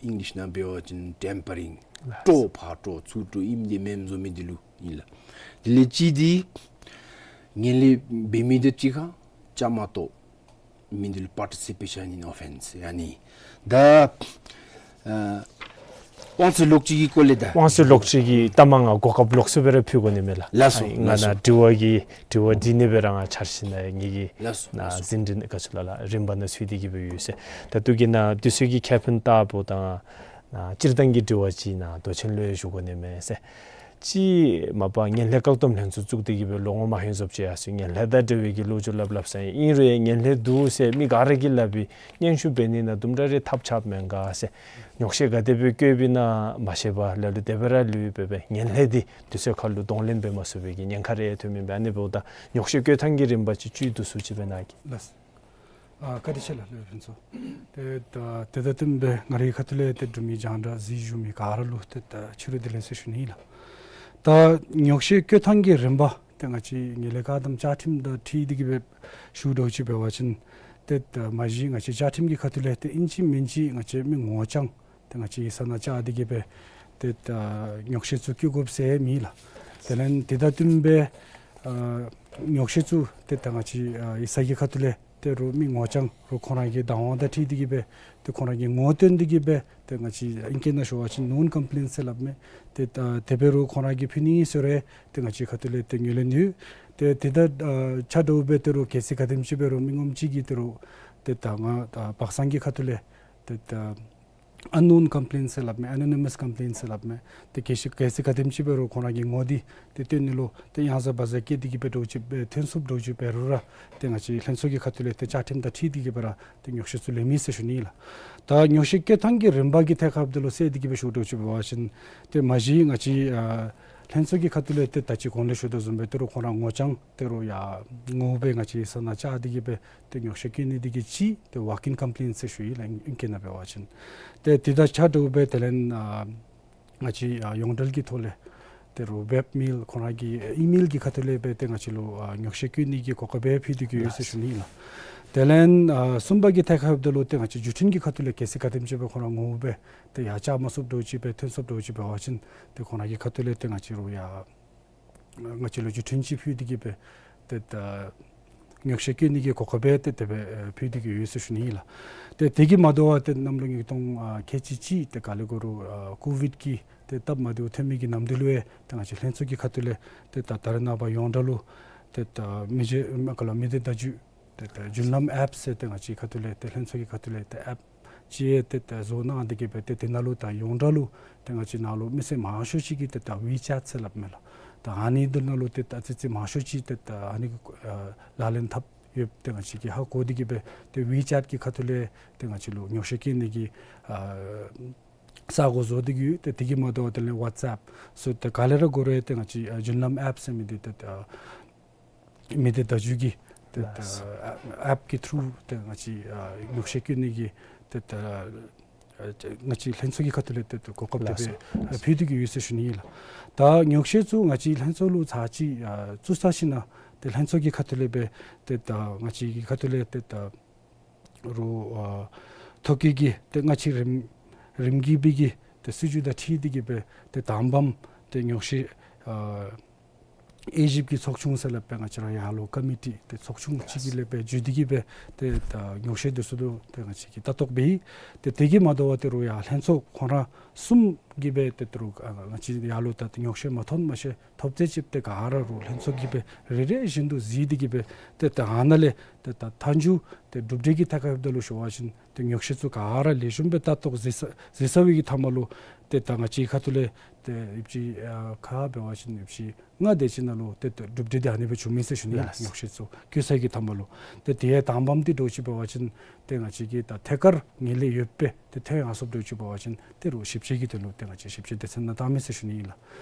ཨིང་ལིཤ་ནང་འབད་བ་ཅིན་ཊེམ་པ་རིང་། ལགས། སྤྲོ་ཕར་སྤྲོ་ཚུར་སྤྲོ་ཨིནམ་འདི་མེནམ་བཟོ་མི་འདི་ལུ་ཨིན་ལགས། དེ་ལས་གཅིག་འདི་ངན་ལྷད་འབད་མི་དང་གཅིག་ཁར་བཅའ་མར་གཏོགས་མི་འདི་ལུ་པར་ཊི་སི་པེ་ཤཱན་ཨིན་ཨོ་ཕེནསི་ཡ་ནི། ད་ཨ་དབང་ཚད་ལོག་སྤྱོད་ཀྱི་སྐོར་ལས་ད། དབང་ཚད་ལོག་སྤྱོད་ཀྱི་ད་མ་ང་གོ་སྐབས་ལོགས་སུ་སྦེ་ར་ཕུལ་དགོ་ནི་མས་ལགས། ལགས་སོ། ཨ་ང་ལགས་སོ། ནཱ་དྲི་བ་གི་དྲི་བ་འདི་ནི་སྦེ་ར་ང་འཆར་ཞིནམ་ལས་ངེ་གི་ལགས་སོ། ནཱ་ལགས་སོ། འཛིན་རིམ་ག་ཅི་ལོ་ལགས་རིམ་པ་ནང་ཚུད་དེ་གི་སྦེ་ཡོད་ཟེར། ད་ལྟོ་གི་ནཱ་དུས་ཚོད་ཀྱི་ཁེ་ཕན་ལྟ་བུ་དང་ནཱ་སྤྱིར་བཏང་གི་དྲི་བ་ཅིག་ནཱ་མདོ་ཆེན་ལུ་ཞུ་དགོ་ནི་མས་ཟེར། ཅིག་མ་པ་ངན་ལྷད་བཀག་སྡོམ་ལྷན་ཚོགས་བཙུགས་ཏེ་གི་སྦེ་ལོ་ངོ་མ་ཧེ་ཟོབ་ཅིག་ཡར་སོ་ཡི། ངན་ལྷད་དང་འབྲེལ་བའི་གི་ལོ་རྒྱུས་སླབ་སླབ་ས་ཨིན་རུང་ངན་ལྷད་འདུག་ཟེར་མི་ག་ར་གིས་སླབ་པའི་སྙན་ཞུ་འབད་ནི་ནང་དུམ་གྲ་རེ་ཐབས་ཆགཔ་མེན་ག་ཟེར། ཉོག་བཤད་ག་དེ་སྦེ་བཀོད་པའི་ནང་མ་ཤེས་པར་ལ་ལུ་དེ་སྦེ་ར་ལུས་པས་པས། ངན་ལྷད་འདི་དུས་ཚོད་ཁར་ལུ་གདོང་ལེན་འབད་མ་ཚུགས་པའི་གི་ཉེན་ཁ་རེ་ཐོན་མི་འབད་ནི་འབདཝ་ད་ཉོག་བཤད་བཀོད་ཐངས་ཀྱི་རིམ་པ་ཅིག་བཅུད་བསྡུ་སུ་ཅིག་སྦེ་གནང་གེ། ལགས། ཨ་བཀའ་དྲིན་ཆེ་ལགས་སློབ་དཔོན་ཚུ། ཏེ་ད་དེ་དང་བསྟུན་སྦེ་ང་རའི་ཁ་ཐུག་ལས་ཏེ་འབྲུག་མི་རྒྱང་བསྒྲགས་གཟིགས་བཞུགས་མི་ག་ར་ལུ་ཏེ་ད་ཕྱི་རུ་བདེ་ལེགས་ཟེར་ཞུ་ནི་ཨིན་ལགས། ད་ཉོག་བཤད་བཀོད་ཐངས་ཀྱི་རིམ་པ་ཏེ་ང་བཅས་ངན་ལྷད་བཀག་སྡོམ་བཅའ་ཁྲིམས་དང་འཁྲིལ་ཏེ་གི་སྦེ་ཞུ་དོ་ཅིག་འབད་བ་ཅིན་ཏེ་ད་མ་གཞི་ང་བཅས་བཅའ་ཁྲིམས་ཀྱི་ཁ་ཐུག་ལས་ཏེ་ཨིན་ཅི་མིན་ཅི་ང་བཅས་མི་ངོ་རྐྱང་ཏེ་ང་བཅས་ཡིག་ཚང་ནང་བཅར་ཏེ་གི་སྦེ་ཏེ་ད་ཉོག་བཤད་ཚུ་བཀོད་དགོཔ་ཟེར་མེད་ལགས། དེ་ལས་དེ་དང་བསྟུན་སྦེ་ཨ་ཉོག་བཤད་ཚུ་ཏེ་ད་ང་བཅས་ཨ་ཡིག་ཚང་གི་ཁ་ཐུག་ལས་ཏེ་རོགས་མི་ངོ་རྐྱང་རོགས་ཁོང་ར་གི་བདག་དབང་དང་འཁྲིལ་ཏེ་གི་སྦེ་ཏེ་ཁོང་ར་གི་ངོ་བསྟོན་ཏེ་གི་སྦེ་ཏེ་ང་བཅས་ཨིང་སྐད་ནང་ཞུ་བ་ཅིན་ནོན་ཀམ་པི་ལེནཊ་ཟེར་སླབ་མས། ཏེ་ད་དེ་སྦེ་རོགས་ཁོང་ར་གིས་ཕུལ་ནི་ཟེར་རུང་ཏེ་ང་བཅས་ཁ་ཐུག་ལས་ཏེ་ངོས་ལེན་ཡོད། ཏེ་དེ་དང་ཨ་ཆ་འདྲཝ་སྦེ་ཏེ་རོགས་གལ་སྲིད་ག་དེམ་ཅིག་སྦེ་རོགས་མི་ངོམ་ཅིག་གིས་ཏེ་རོགས་ཏེ་ད་ང་ད་པ་སངས་ཀྱི་ཁ་ཐུག་ལས་ཏེ་ད་ཨན་ནོན་ཀམ་པི་ལེནཊ་ཟེར་སླབ་མས། ཨེ་ནོ་ནི་མཱས་ཀམ་པི་ལེནཊ་ཟེར་སླབ་མས། ཏེ་གལ་སྲིད་གལ་སྲིད་ག་དེམ་ཅིག་སྦེ་རོགས་ཁོང་ར་གི་ངོ་འདི་ཏེ་སྟོན་ནི་ལུ་ཏེ་གཡང་ཟ་བ་ཟ་བཀལ་ཏེ་གི་སྦེ་འདྲཝ་ཅིག་སྦེ་ཐོན་སོངམ་འདྲཝ་ཅིག་འབད་རུང་ར་ཏེ་ང་བཅས་ལྷན་ཚོགས་ཀྱི་ཁ་ཐུག་ལས་ཏེ་བཅའ་ཁྲིམས་དང་འཁྲིལ་ཏེ་གི་སྦེ་ར་ཏེ་ཉོག་བཤད་ཚུ་ལེན་མི་ཟེར་ཞུ་ནི་ཨིན་ལགས། ད་ཉོག་བཤད་བཀོད་ཐངས་ཀྱི་རིམ་པ་གི་ཐད་ཁར་འབདཝ་ད་ལུ་ཟེར་ཏེ་གི་སྦེ་ཞུ་དོ་ཅིག་འབད་བ་ཅིན་ཏེ་མ་གཞི་ང་བཅས་ཨ་ལྷན་ཚོགས་ཀྱི་ཁ་ཐུག་ལས་ཏེ་ད་ཅི་གོང་ལས་ཞུ་དོ་བཟུམ་སྦེ་ཏེ་རོགས་ཁོང་ར་ངོ་རྐྱང་ཏེ་རོགས་ཡར་ངོ་སྦེ་ང་བཅས་ཡིག་ཚང་ནང་བཅར་ཏེ་གི་སྦེ་ཏེ་ཉོག་བཤད་བཀོད་ནི་འདི་གིས་ཅིག་ཏེ་ཝོག་ཨིན་ཀམ་པི་ལེནཊ་ཟེར་ཞུ་ཡི་ལགས་ཨིང་སྐད་ནང་འབད་བ་ཅིན། ཏེ་དེ་དང་ཆ་འདྲཝ་སྦེ་དེ་ལས་ཨ་ང་བཅས་ཨ་ཡོངས་འབྲེལ་གྱི་ཐོག་ལས་ཏེ་རོགས་ཝེབ་མེལ་ཁོང་ར་གི་ཨི་མེལ་གྱི་ཁ་ཐུག་ལས་སྦེ་ཏེ་ང་བཅས་ལུ་ཨ་ཉོག་བཤད་བཀོད་ནི་གི་གོ་སྐབས་སྦེ་ཕུལ་ཏེ་གི་ཡོད་ཟེར་ཞུ་ནི་ཨིན་ལགས། དེ་ལས་ཨ་གསུམ་པ་གི་ཐད་ཁར་འབདཝ་ད་ལུ་ཏེ་ང་བཅས་བརྒྱུད་འཕྲིན་གྱི་ཁ་ཐུག་ལས་གལ་སྲིད་ག་དེམ་ཅིག་སྦེ་ཁོང་ར་ངོ་སྦེ་ཏེ་ཡར་བཅར་མ་ཚུགསཔ་འདྲཝ་ཅིག་སྦེ་ཐོན་སོངམ་འདྲཝ་ཅིག་འབད་བ་ཅིན་ཏེ་ཁོང་ར་གི་ཁ་ཐུག་ལས་ཏེ་ང་བཅས་རོགས་ཡར་ང་བཅས་ལུ་བརྒྱུད་འཕྲིན་ཅིག་ཕུལ་ཏེ་གི་སྦེ་ཏེ་ད་ཉོག་བཤད་བཀོད་ནི་གི་གོ་སྐབས་སྦེ་ཏེ་དེ་སྦེ་ཨེ་ཕུལ་ཏེ་གི་ཡོད་ཟེར་ཞུ་ནི་ཨིན་ལགས། ཏེ་དེ་གིས་མ་དོ་བར་ཏེ་གནམ་ལོ་ཉིས་སྟོང་ཨ་ཁལ་གཅིག་གཅིག་ཏེ་ག་ལས་འགོར་རུང་ཨ་ཀོ་ཝིཌ་ཀྱི་ཏེ་སྟབས་མ་བདེཝ་ཐོན་མི་གི་ནམ་དུས་ལུ་ཡང་ཏེ་ང་བཅས་ལྷན་ཚོགས་ཀྱི་ཁ་ཐུག་ལས་ཏེ་ད་ད་རེས་ནངས་པ་ཡོངས་གྲགས་ལུ་ཏེ་ད་མི་རྗེ་མ་ག་ལ་མི་སྡེ་བརྡ་བརྒྱུད་ཏེ་ད་རྒྱུན་ལམ་ཨེཔ་ཟེར་ཏེ་ང་བཅས་ཁ་ཐུག་ལས་ཏེ་ལྷན་ཚོགས་ཀྱི་ཁ་ཐུག་ལས་ཏེ་ཨེཔ་ཅིག་ཏེ་ད་བཟོ་གནང་སྟེ་གི་སྦེ་ཏེ་དེ་ནང་ལུ་ད་ཡོངས་གྲགས་ལུ་ཏེ་ང་བཅས་ནང་ལུ་མི་སེར་མང་ཤོས་ཅིག་གིས་ཏེ་ད་ཝི་ཅེཊ་ཟེར་སླབ་མས་ལགས། ད་ཨ་ནི་འདི་ནང་ལུ་ཏེ་ད་ཙི་ཙི་མང་ཤོས་ཅིག་ཏེ་ད་ཨ་ནི་གི་ཨ་ལག་ལེན་འཐབ་ཡོདཔ་ཏེ་ང་བཅས་ཀྱིས་ཧ་གོ་སྟེ་གི་སྦེ་ཏེ་ཝི་ཅེཊ་གི་ཁ་ཐུག་ལས་ཏེ་ང་བཅས་ལུ་ཉོག་བཤད་བཀོད་ནི་གི་ཨ་ས་སྒོ་བཟོ་སྟེ་གི་ཡོད། ཏེ་དེ་གིས་མ་དོ་བར་དེ་ལས་ཝཊསི་ཨེཔ་སོགས་ཏེ་ག་ལས་ར་འགོར་རུང་ཏེ་ང་བཅས་ཨ་རྒྱུན་ལམ་ཨེཔ་ཟེར་མི་འདི་ཏེ་ད་མི་སྡེ་བརྡ་བརྒྱུད་ཀྱི་ཏེ་ད་ལགས་སོ། ཨ་ཨེཔ་ཀྱི་ཐུརུ་ཏེ་ང་བཅས་ཨ་ཉོག་བཤད་བཀོད་ནི་གི་ཏེ་ད་ཨ་ང་བཅས་ལྷན་ཚོགས་ཀྱི་ཁ་ཐུག་ལས་ཏེ་ད་གོ་སྐབས་དེ་ལགས་སྦེ་སོ། ཨ་ཕུལ་ཏེ་གི་ཡོད་ཟེར་ཞུ་ནི་ཨིན་ལགས། ད་ཉོག་བཤད་ཚུ་ང་བཅས་ལྷན་ཚོགས་ལུ་ཚར་གཅིག་ཨ་བཙུགས་ཚར་ཞིནམ་ལས་ཏེ་ལྷན་ཚོགས་ཀྱི་ཁ་ཐུག་ལས་སྦེ་ཏེ་ད་ང་བཅས་ཀྱི་ཁ་ཐུག་ལས་ཏེ་ད་རོགས་ཨ་ཐོ་བཀོད་ཀྱི་ཏེ་སྔ་ཕྱི་རིམ་རིམ་གྱིས་སྦེ་གི་ཏེ་སྲིད་བྱུས་དང་འཁྲིལ་ཏེ་གི་སྦེ་ཏེ་དང་པམ་ཏེ་ཉོག་བཤད་ཨ་དབྱེ་ཞིབ་ཀྱི་ཚོགས་ཆུང་ཟེར་སླབ་པའི་ང་བཅས་ར་ཡར་ལུ་ཀོ་མི་ཊི་ཏེ་ཚོགས་ཆུང་ཅིག་གི་ལས་སྦེ་བརྒྱུད་དེ་གི་སྦེ་ཏེ་ད་ཉོག་བཤད་འདི་ཚུ་ཏེ་ང་བཅས་ཀྱིས་ལྟ་རྟོག་འབད་ཡི། ཏེ་དེ་གིས་མ་དོ་བར་ཏེ་རོགས་ཡར་ལྷན་ཚོགས་ཁོང་ར་གསུམ་གྱིས་སྦེ་ཏེ་ད་རུང་ཨ་ང་བཅས་ཡར་ལུ་ད་ཏེ་ཉོག་བཤད་མ་ཐོན་མ་ཤེས་ཐོབ་ཚད་ཅིག་ཏེ་ག་ར་རོགས་ལྷན་ཚོགས་ཀྱིས་སྦེ་རེ་རེ་བཞིན་དུ་གཟིགས་ཏེ་གི་སྦེ་ཏེ་ད་ཨ་ནཱ་ལས་ཏེ་ད་མཐའ་མཇུག་ཏེ་གྲུབ་འབྲས་ཀྱི་ཐད་ཁར་འབདཝ་ད་ལུ་ཞུ་བ་ཅིན་ཏེ་ཉོག་བཤད་ཚུ་ག་ར་ལེགས་ཤོམ་སྦེ་ལྟ་རྟོག་གཟིགས་ཚར་གཟིགས་ཚར་བའི་གི་མཐའ་མ་ལུ་ཏེ་ད་ང་བཅས་ཁ་ཐུག་ལས་ཏེ་ཡོདཔ་ཅིག་ཨ་ཁ་འབད་བ་ཅིན་ཡོདཔ་ཅིག་ལྔ་དེ་ཅིག་ནང་ལུ་ཏེ་ད་གྲུབ་འབྲས་འདི་ཨ་ནི་སྦེ་བྱུང་མི་ཟེར་ཞུ་ནི་ལགས། ལགས། ཉོག་བཤད་ཚུ་བཀོད་ཚར་གི་མཐའ་མ་ལུ་ཏེ་དེ་ཡང་དང་པམ་འདི་འདྲཝ་ཅིག་འབད་བ་ཅིན་ཏེ་ང་བཅས་ཀྱི་ད་ཐད་ཀར་ངན་ལྷད་ཡོདཔ་སྦེ་ཏེ་ཐོན་ཡར་སོངམ་འདྲཝ་ཅིག་འབད་བ་ཅིན་ཏེ་རོགས་ཞིབ་དཔྱད་ཀྱི་དོན་ལུ་ཏེ་ང་བཅས་ཞིབ་དཔྱད་སྡེ་ཚན་ནང་བཏང་མི་ཟེར་ཞུ་ནི་ཨིན་ལགས།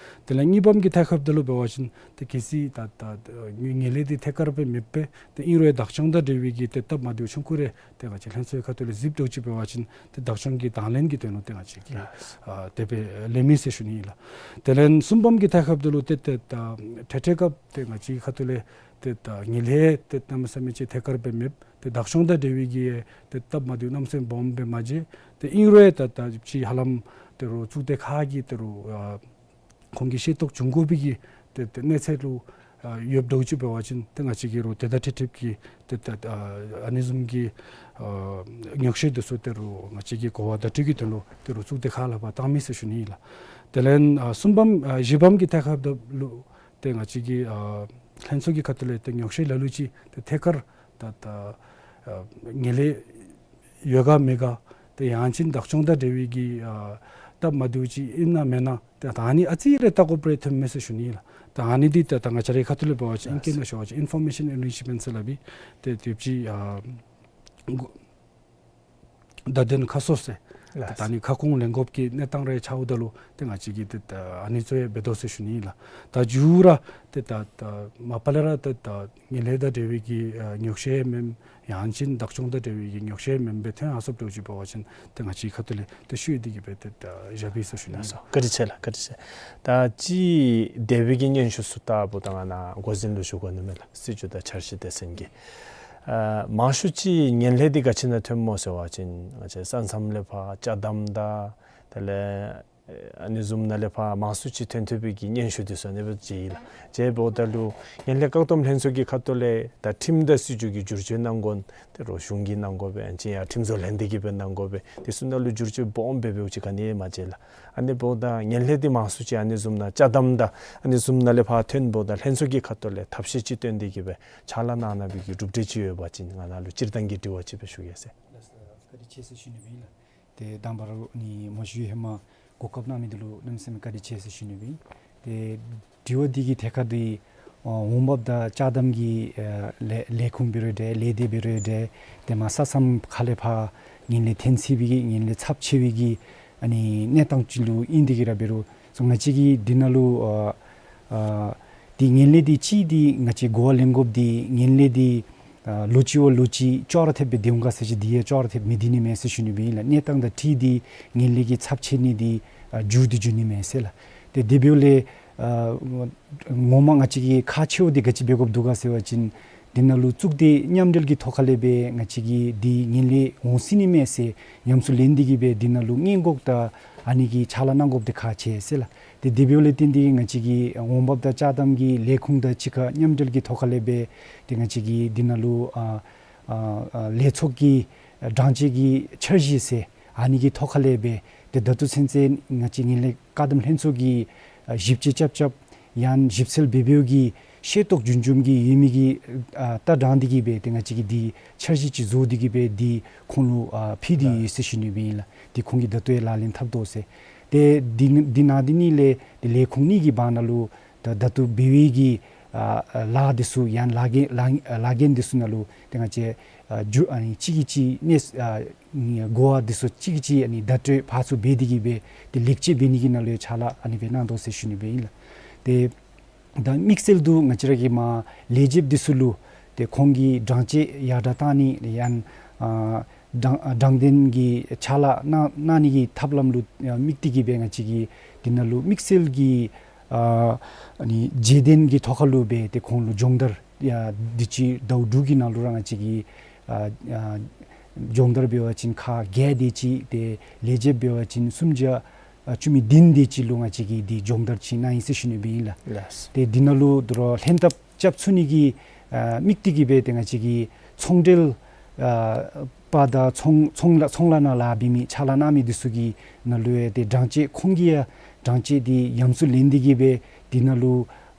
དེ་ལས་གཉིས་པམ་གྱི་ཐད་ཁར་འབདཝ་ད་ལུ་འབད་བ་ཅིན་ཏེ་གལ་སྲིད་ད་ད་ངན་ངན་ལྷད་འདི་ཐད་ཀར་སྦེ་མེདཔ་སྦེ་ཏེ་ཨིན་རུང་བདག་སྐྱོང་དང་འབྲེལ་བའི་གི་ཏེ་སྟབས་མ་བདེཝ་ཆུང་ཀུ་རེ་ཏེ་ང་བཅས་ལྷན་ཚོགས་ཁ་ཐུག་ལས་གཟིགས་འདྲཝ་ཅིག་འབད་བ་ཅིན་ཏེ་བདག་སྐྱོང་གི་དང་ལེན་གྱི་དོན་ལུ་ཏེ་ང་བཅས་ཀྱིས་ཨ་དེ་སྦེ་ལེན་མི་ཟེར་ཞུ་ནི་ཨིན་ལགས། དེ་ལས་གསུམ་པམ་གྱི་ཐད་ཁར་འབདཝ་ད་ལུ་ཏེ་ཏེ་ད་ འཕྲལ་འཕྲལ་སྐབས་ཏེ་ང་བཅས་ཁ་ཐུག་ལས་ཏེ་ད་ངན་ལྷད་ཏེ་གནམ་མེད་ས་མེད་ཅིག་ཐད་ཀར་སྦེ་མེད། ཏེ་བདག་སྐྱོང་དང་འབྲེལ་བའི་གི་ཏེ་སྟབས་མ་བདེཝ་གནམ་མེད་ས་མེད་སྦོམ་སྦེ་མ་མཇལ། ཏེ་ཨིན་རུང་ད་ད་ཅིག་ཧ་ལམ་ཏེ་རུང་གཙུག་སྡེ་ཁག་གིས་ཏེ་རུང་ཨ་ཁོང་གིས་ཤེས་རྟོགས་བྱུང་དགོ་པའི་གི་ཏེ་ཏེ་གནས་ཚད་ལུ་ཨ་ཡོདཔ་འདྲཝ་ཅིག་འབད་བ་ཅིན་ཏེ་ང་བཅས་ཀྱིས་རུང་དེ་དང་འཁྲིལ་འཁྲིལཝ་གི་ཏེ་ཏེ་ཨ་ཨ་ནི་བཟུམ་གྱི་ཨ་ཉོགས་བཤད་འདི་ཚུ་ཏེ་རུང་ང་བཅས་ཀྱིས་གོ་བ་བརྡ་སྤྲོད་ཀྱི་དོན་ལུ་ཏེ་རུང་གཙུག་སྡེ་ཁག་ལུ་ཕར་བཏང་མི་ཟེར་ཞུ་ནི་ཨིན་ལགས། དེ་ལས་ཨ་གསུམ་པམ་ཨ་བཞི་པམ་གྱི་ཐད་ཁར་ད་ལུ་ཏེ་ང་བཅས་ཀྱི་ཨ་ལྷན་ཚོགས་ཀྱི་ཁ་ཐུག་ལས་ཏེ་ཉོགས་བཤད་ལ་ལུ་ཅིག་ཏེ་ཐད་ཀར་ད་ད་ཨ་ངན་ལྷད་ཡོད་ག་མེད་ག་ཏེ་ཡང་ཅིན་བདག་སྐྱོང་དང་འབྲེལ་བའི་གི་ཨ་སྟབས་མ་བདེཝ་ཅིག་ཨིན་ན་མེན་ན་ཏེ་ད་ཨ་ནི་ཨ་ཙི་རེ་བལྟ་དགོཔ་རེ་ཐོནམ་མས་ཟེར་ཞུ་ནི་ཨིན་ལགས། ད་ཨ་ནི་འདི་ད་ད་ང་བཅས་རའི་ཁ་ཐུག་ལས་འབད་བ་ཅིན་ཨིང་སྐད་ནང་ཞུ་བ་ཅིན་ཨིན་ཕོར་མེ་ཤཱན་ཨེན་རིཆ་མེནཊ་ཟེར་སླབ་ཨིན། ཏེ་དེ་ཅིག་ཨ་གོ་བརྡ་དོན་ཁ་གསལ་ཟེར། ལགས། ད་ཨ་ནི་ཁ་སྐོང་ལེན་དགོཔ་གི་གནས་སྟངས་རེ་འཆརཝ་ད་ལུ་ཏེ་ང་བཅས་ཀྱིས་ཏེ་ད་ཨ་ནི་ཚུ་ཡང་འབད་དོ་ཟེར་ཞུ་ནི་ཨིན་ལགས། ད་མཇུག་ར་ཏེ་ད་ད་མ་པ་ལས་ར་ཏེ་ད་ངན་ལྷད་དང་འབྲེལ་བའི་གི་ཨ་ཉོགས་བཤད་མེནམ་ཡང་ཅིན་བདག་སྐྱོང་དང་འབྲེལ་བའི་གི་ཉོགས་བཤད་མེནམ་སྦེ་ཐོན་ཡར་སོངམ་འདྲཝ་ཅིག་འབད་བ་ཅིན་ཏེ་ང་བཅས་ཁ་ཐུག་ལས་ཏེ་ཞུ་ཡི་དེ་གིས་སྦེ་ཏེ་ད་བཞག་པས་ཟེར་ཞུ་ནི་ཨིན་ལགས། བཀའ་དྲིན་ཆེ་ལགས། བཀའ་དྲིན་ཆེ། ད་ཅིག་འདས་པའི་གི་སྙན་ཞུ་ཚུ་ལྟ་བུ་ད་ང་ནཱ་འགོ་འཛིན་ལུ་ཞུ་དགོ་ནི་མས་ལགས། སྲིད་བྱུས་དང་འཆར་གཞི་སྡེ་ཚན་གྱི་ཨ་མང་ཤོས་ཅིག་ངན་ལྷད་འདི་ག་ཅི་ནང་ཐོནམ་སྨོ་ཟེར་བ་ཅིན་ང་བཅས་ས་མཚམས་ལས་ཕར་ཅ་དམ་དང་དེ་ལས་ཨ་ནི་བཟུམ་ནང་ལས་ཕར་མང་སུ་ཅིག་ཐོན་ཐོན་པའི་གི་སྙན་ཞུ་འདི་ཚུ་ཨ་ནི་སྦེ་མཇལ་ཡི་ལགས། དེ་འབདཝ་ད་ལུ་ངན་ལྷད་བཀག་སྡོམ་ལྷན་ཚོགས་ཀྱི་ཁ་ཐུག་ལས་ད་ཁྲིམས་དང་སྲིད་བྱུས་ཀྱི་བསྒྱུར་བཅོས་གནང་དགོ་ནི་དེ་རུང་གཞུང་གིས་གནང་དགོ་པས། ཨ་ནི་ཅིག་ཡང་ཁྲིམས་བཟོ་ལྷན་སྡེ་གིས་སྦེ་གནང་དགོ་པས། དེ་ཚུ་ནང་ལུ་བསྒྱུར་བཅོས་སྦོམ་སྦེ་འབདཝ་ཅིག་ག་ནི་ཡང་མ་མཇལ་ལགས། ཨ་ནི་འབདཝ་ད་ངན་ལྷད་འདི་མང་སུ་ཅིག་ཨ་ནི་བཟུམ་ནང་ཅ་དམ་དང་ཨ་ནི་བཟུམ་ནང་ལས་ཕར་ཐོན་འབདཝ་ད་ལྷན་ཚོགས་ཀྱི་ཁ་ཐུག་ལས་ཐབས་ཤེས་ཅིག་བཏོན་ཏེ་གིས་སྦེ་ཕྱག་ལཱ་གནང་གནང་བའི་གི་གྲུབ་འབྲས་ཅིག་ཡོད་པ་ཅིན་ང་ནཱ་ལུ་སྤྱིར་བཏང་གི་དྲི་བ་ཅིག་སྦེ་ཞུ་གེ་ཟེར། ལགས་སོ། བཀའ་དྲིན་ཆེ་ཟེར་ཞུ་ནི་ཨིན་ལགས། ཏེ་དང་པ་ར་ནི་མ་ཞུ་ཧེ་མ་གོ་སྐབས་གནང་མི་འདི་ལུ་གནམ་མེད་ས་མེད་བཀའ་དྲིན་ཆེ་ཟེར་ཞུ་ནི་ཨིན། ཏེ་དྲི་བ་འདི་གི་ཐད་ཁར་འདི་ཨ་འོང་འབབ་དང་ཅ་དམ་གྱི་ཨ་ལས་ལས་ཁུངས་འབད་རུང་འདྲ་ལས་སྡེ་འབད་རུང་འདྲ་ཏེ་མར་ས་མཚམས་ཁ་ལས་ཕར་ངན་ལྷད་ཐོན་སོང་བའི་གི་ངན་ལྷད་ཚབས་ཆེ་བའི་གི་ཨ་ནི་གནས་སྟངས་ཅིག་ལུ་ཨིན་ཏེ་གིས་ར་འབད་རུང་སོ་ང་བཅས་ཀྱིས་འདི་ནང་ལུ་ཨ་ཨ་འདི་ངན་ལྷད་འདི་ཅིག་འདི་ང་བཅས་གོ་བ་ལེན་དགོཔ་འདི་ངན་ལྷད་འདི་ཨ་ལོ་གཅིག་བ་ལོ་གཅིག་ཅོག་ར་འཐདཔ་སྦེ་སྡོད་འོང་ག་ཟེར་ཅི། འདི་ཡང་ཅོག་ར་འཐདཔ་མི་སྡོད་ནི་མས་ཟེར་ཞུ་ནི་ཨིན་ལགས། གནས་སྟངས་དང་འཁྲིལ་ཏེ་ངན་ལྷད་ཀྱི་ཚབས་ཆེ་ནི་འདི་ཨ་འགྱུར་ཏེ་འགྱུར་ནི་མས་ཟེར་ལགས། ཏེ་དེ་འབདཝ་ལས་ཨ་ངོ་མ་ང་བཅས་ཀྱིས་ཁག་ཆེཝ་འདི་ག་ཅི་འབད་དགོཔ་འདུག་ག་ཟེར་བ་ཅིན་འདི་ནང་ལུ་གཙུག་སྡེ་མཉམ་འབྲེལ་གྱི་ཐོག་ཁ་ལས་སྦེ་ང་བཅས་ཀྱིས་འདི་ངན་ལྷད་འོང་སྲིད་ནི་མས་ཟེར་ཉམས་སུ་ལེན་ཏེ་གིས་སྦེ་འདི་ནང་ལུ་སྔོན་འགོག་དང་ཨ་ནི་གི་ཕྱག་ལཱ་གནང་དགོཔ་འདི་ཁག་ཆེ་ཟེར་ལགས། ཏེ་དེ་འབདཝ་ལས་བརྟེན་ཏེ་ང་བཅས་ཀྱིས་འོང་འབབ་དང་ཅ་དམ་གྱི་ལས་ཁུངས་དང་གཅིག་ཁར་མཉམ་འབྲེལ་གྱི་ཐོག་ཁ་ལས་སྦེ་ཏེ་ང་བཅས་ཀྱིས་འདི་ནང་ལུ་ཨ་ཨ་ཨ་ལས་ཚོགས་ཀྱི་ཨ་དྲང་བཅད་ཀྱི་འཆར་གཞི་ཟེར་ཨ་ནི་གི་ཐོག་ཁ་ལས་སྦེ་ཏེ་ད་ལྟོ་ཚུན་ཚོད་ང་བཅས་ངན་ལྷད་བཀག་སྡོམ་ལྷན་ཚོགས་ཀྱིས་ཨ་ཞིབ་དཔྱད་རྐྱབ་རྐྱབ་ཡང་ཞིབ་འཚོལ་འབད་འབདཝ་གི་ཤེས་རྟོགས་རྒྱུན་འབྱམས་ཀྱི་ཡོད་མི་གི་ཨ་ལྟ་སྟངས་འདི་གིས་སྦེ་ཏེ་ང་བཅས་ཀྱིས་འདི་འཆར་གཞི་ཅིག་བཟོ་སྟེ་གིས་སྦེ་འདི་ཁོང་ལུ་ཨ་ཕུལ་ཏེ་ཡོད་ཟེར་ཞུ་ནི་སྦེ་ཨིན་ལགས། འདི་ཁོང་གིས་ད་ལྟོ་ཡང་ལག་ལེན་འཐབ་དོ་ཟེར། ཏེ་འདི་འདི་ནང་འདི་གཉིས་ལས་ཏེ་ལས་ཁུངས་གཉིས་ཀྱི་བར་ན་ལུ་ད་ད་ལྟོ་འབད་བའི་གི་ཨ་ཨ་ལཱ་འདི་ཚུ་ཡང་ལཱ་འགན་ལཱ་ལཱ་འགན་འདི་ཚུ་ནང་ལུ་ཏེ་ང་བཅས་ཨ་འགྱུར་ཨ་ནི་གཅིག་གིས་གཅིག་གནས་ཨ་གོ་བ་འདི་ཚུ་གཅིག་གིས་གཅིག་ཨ་ནི་བརྡ་སྤྲོད་ཕར་ཚུར་འབད་དེ་གིས་སྦེ་ཏེ་ལེགས་བཅོས་འབད་ནི་གི་ནང་ལུ་ཡང་ཕྱག་ལཱ་ཨ་ནི་སྦེ་གནང་དོ་ཟེར་ཞུ་ནི་སྦེ་ཨིན་ལགས། ཏེ་ད་དམིགས་བསལ་དུ་ང་བཅས་ར་གི་མར་ལས་བྱེདཔ་འདི་ཚུ་ལུ་ཏེ་ཁོང་གི་དྲང་བཅད་ཡར་དྲག་བཏང་ནི་ཡང་ཨ་དྲང་ཨ་དྲང་བདེན་གྱི་ཕྱག་ལཱ་གནང་གནང་ནི་གི་ཐབས་ལམ་ལུ་ཨ་དམིགས་ཏེ་གིས་སྦེ་ང་བཅས་ཀྱིས་འདི་ནང་ལུ་དམིགས་བསལ་གྱི་ཨ་ཨ་ནི་བརྗེ་གདན་གྱི་ཐོག་ཁ་ལུ་སྦེ་ཏེ་ཁོང་ལུ་སྦྱོང་བརྡར་ཡང་འདི་ཅིག་ཟླཝ་དྲུག་གི་ནང་ལུ་ར་ང་བཅས་ཀྱིས་ཨ་ཨ་སྦྱོང་བརྡར་འབད་བ་ཅིན་ཁག་བརྒྱད་དེ་ཅིག་ཏེ་ལས་བྱེདཔ་འབད་བ་ཅིན་སུམ་བརྒྱ་ཨ་བཅུ་མེད་བདུན་དེ་ཅིག་ལུ་ང་བཅས་ཀྱིས་འདི་སྦྱོང་བརྡར་ཅིག་གནང་ཡི་ཟེར་ཞུ་ནི་སྦེ་ཨིན་ལགས། ལགས། ཏེ་འདི་ནང་ལུ་དོ་རུང་ལྷན་ཐབས་རྐྱབ་ཚུགས་ནི་གི་ཨ་དམིགས་ཏེ་གིས་སྦེ་ཏེ་ང་བཅས་ཀྱི་ཚོང་འབྲེལ་ཨ་པ་དང་ཚོང་ཚོང་ལཱ་ཚོང་ལཱ་ནང་ལཱ་འབད་མི་ཕྱག་ལཱ་གནང་མི་འདི་ཚུ་གི་ནང་ལུ་ཡང་ཏེ་དྲང་བཅད་ཁོང་གིས་ཡང་དྲང་བཅད་འདི་ཉམས་སུ་ལེན་ཏེ་གིས་སྦེ་འདི་ནང་ལུ་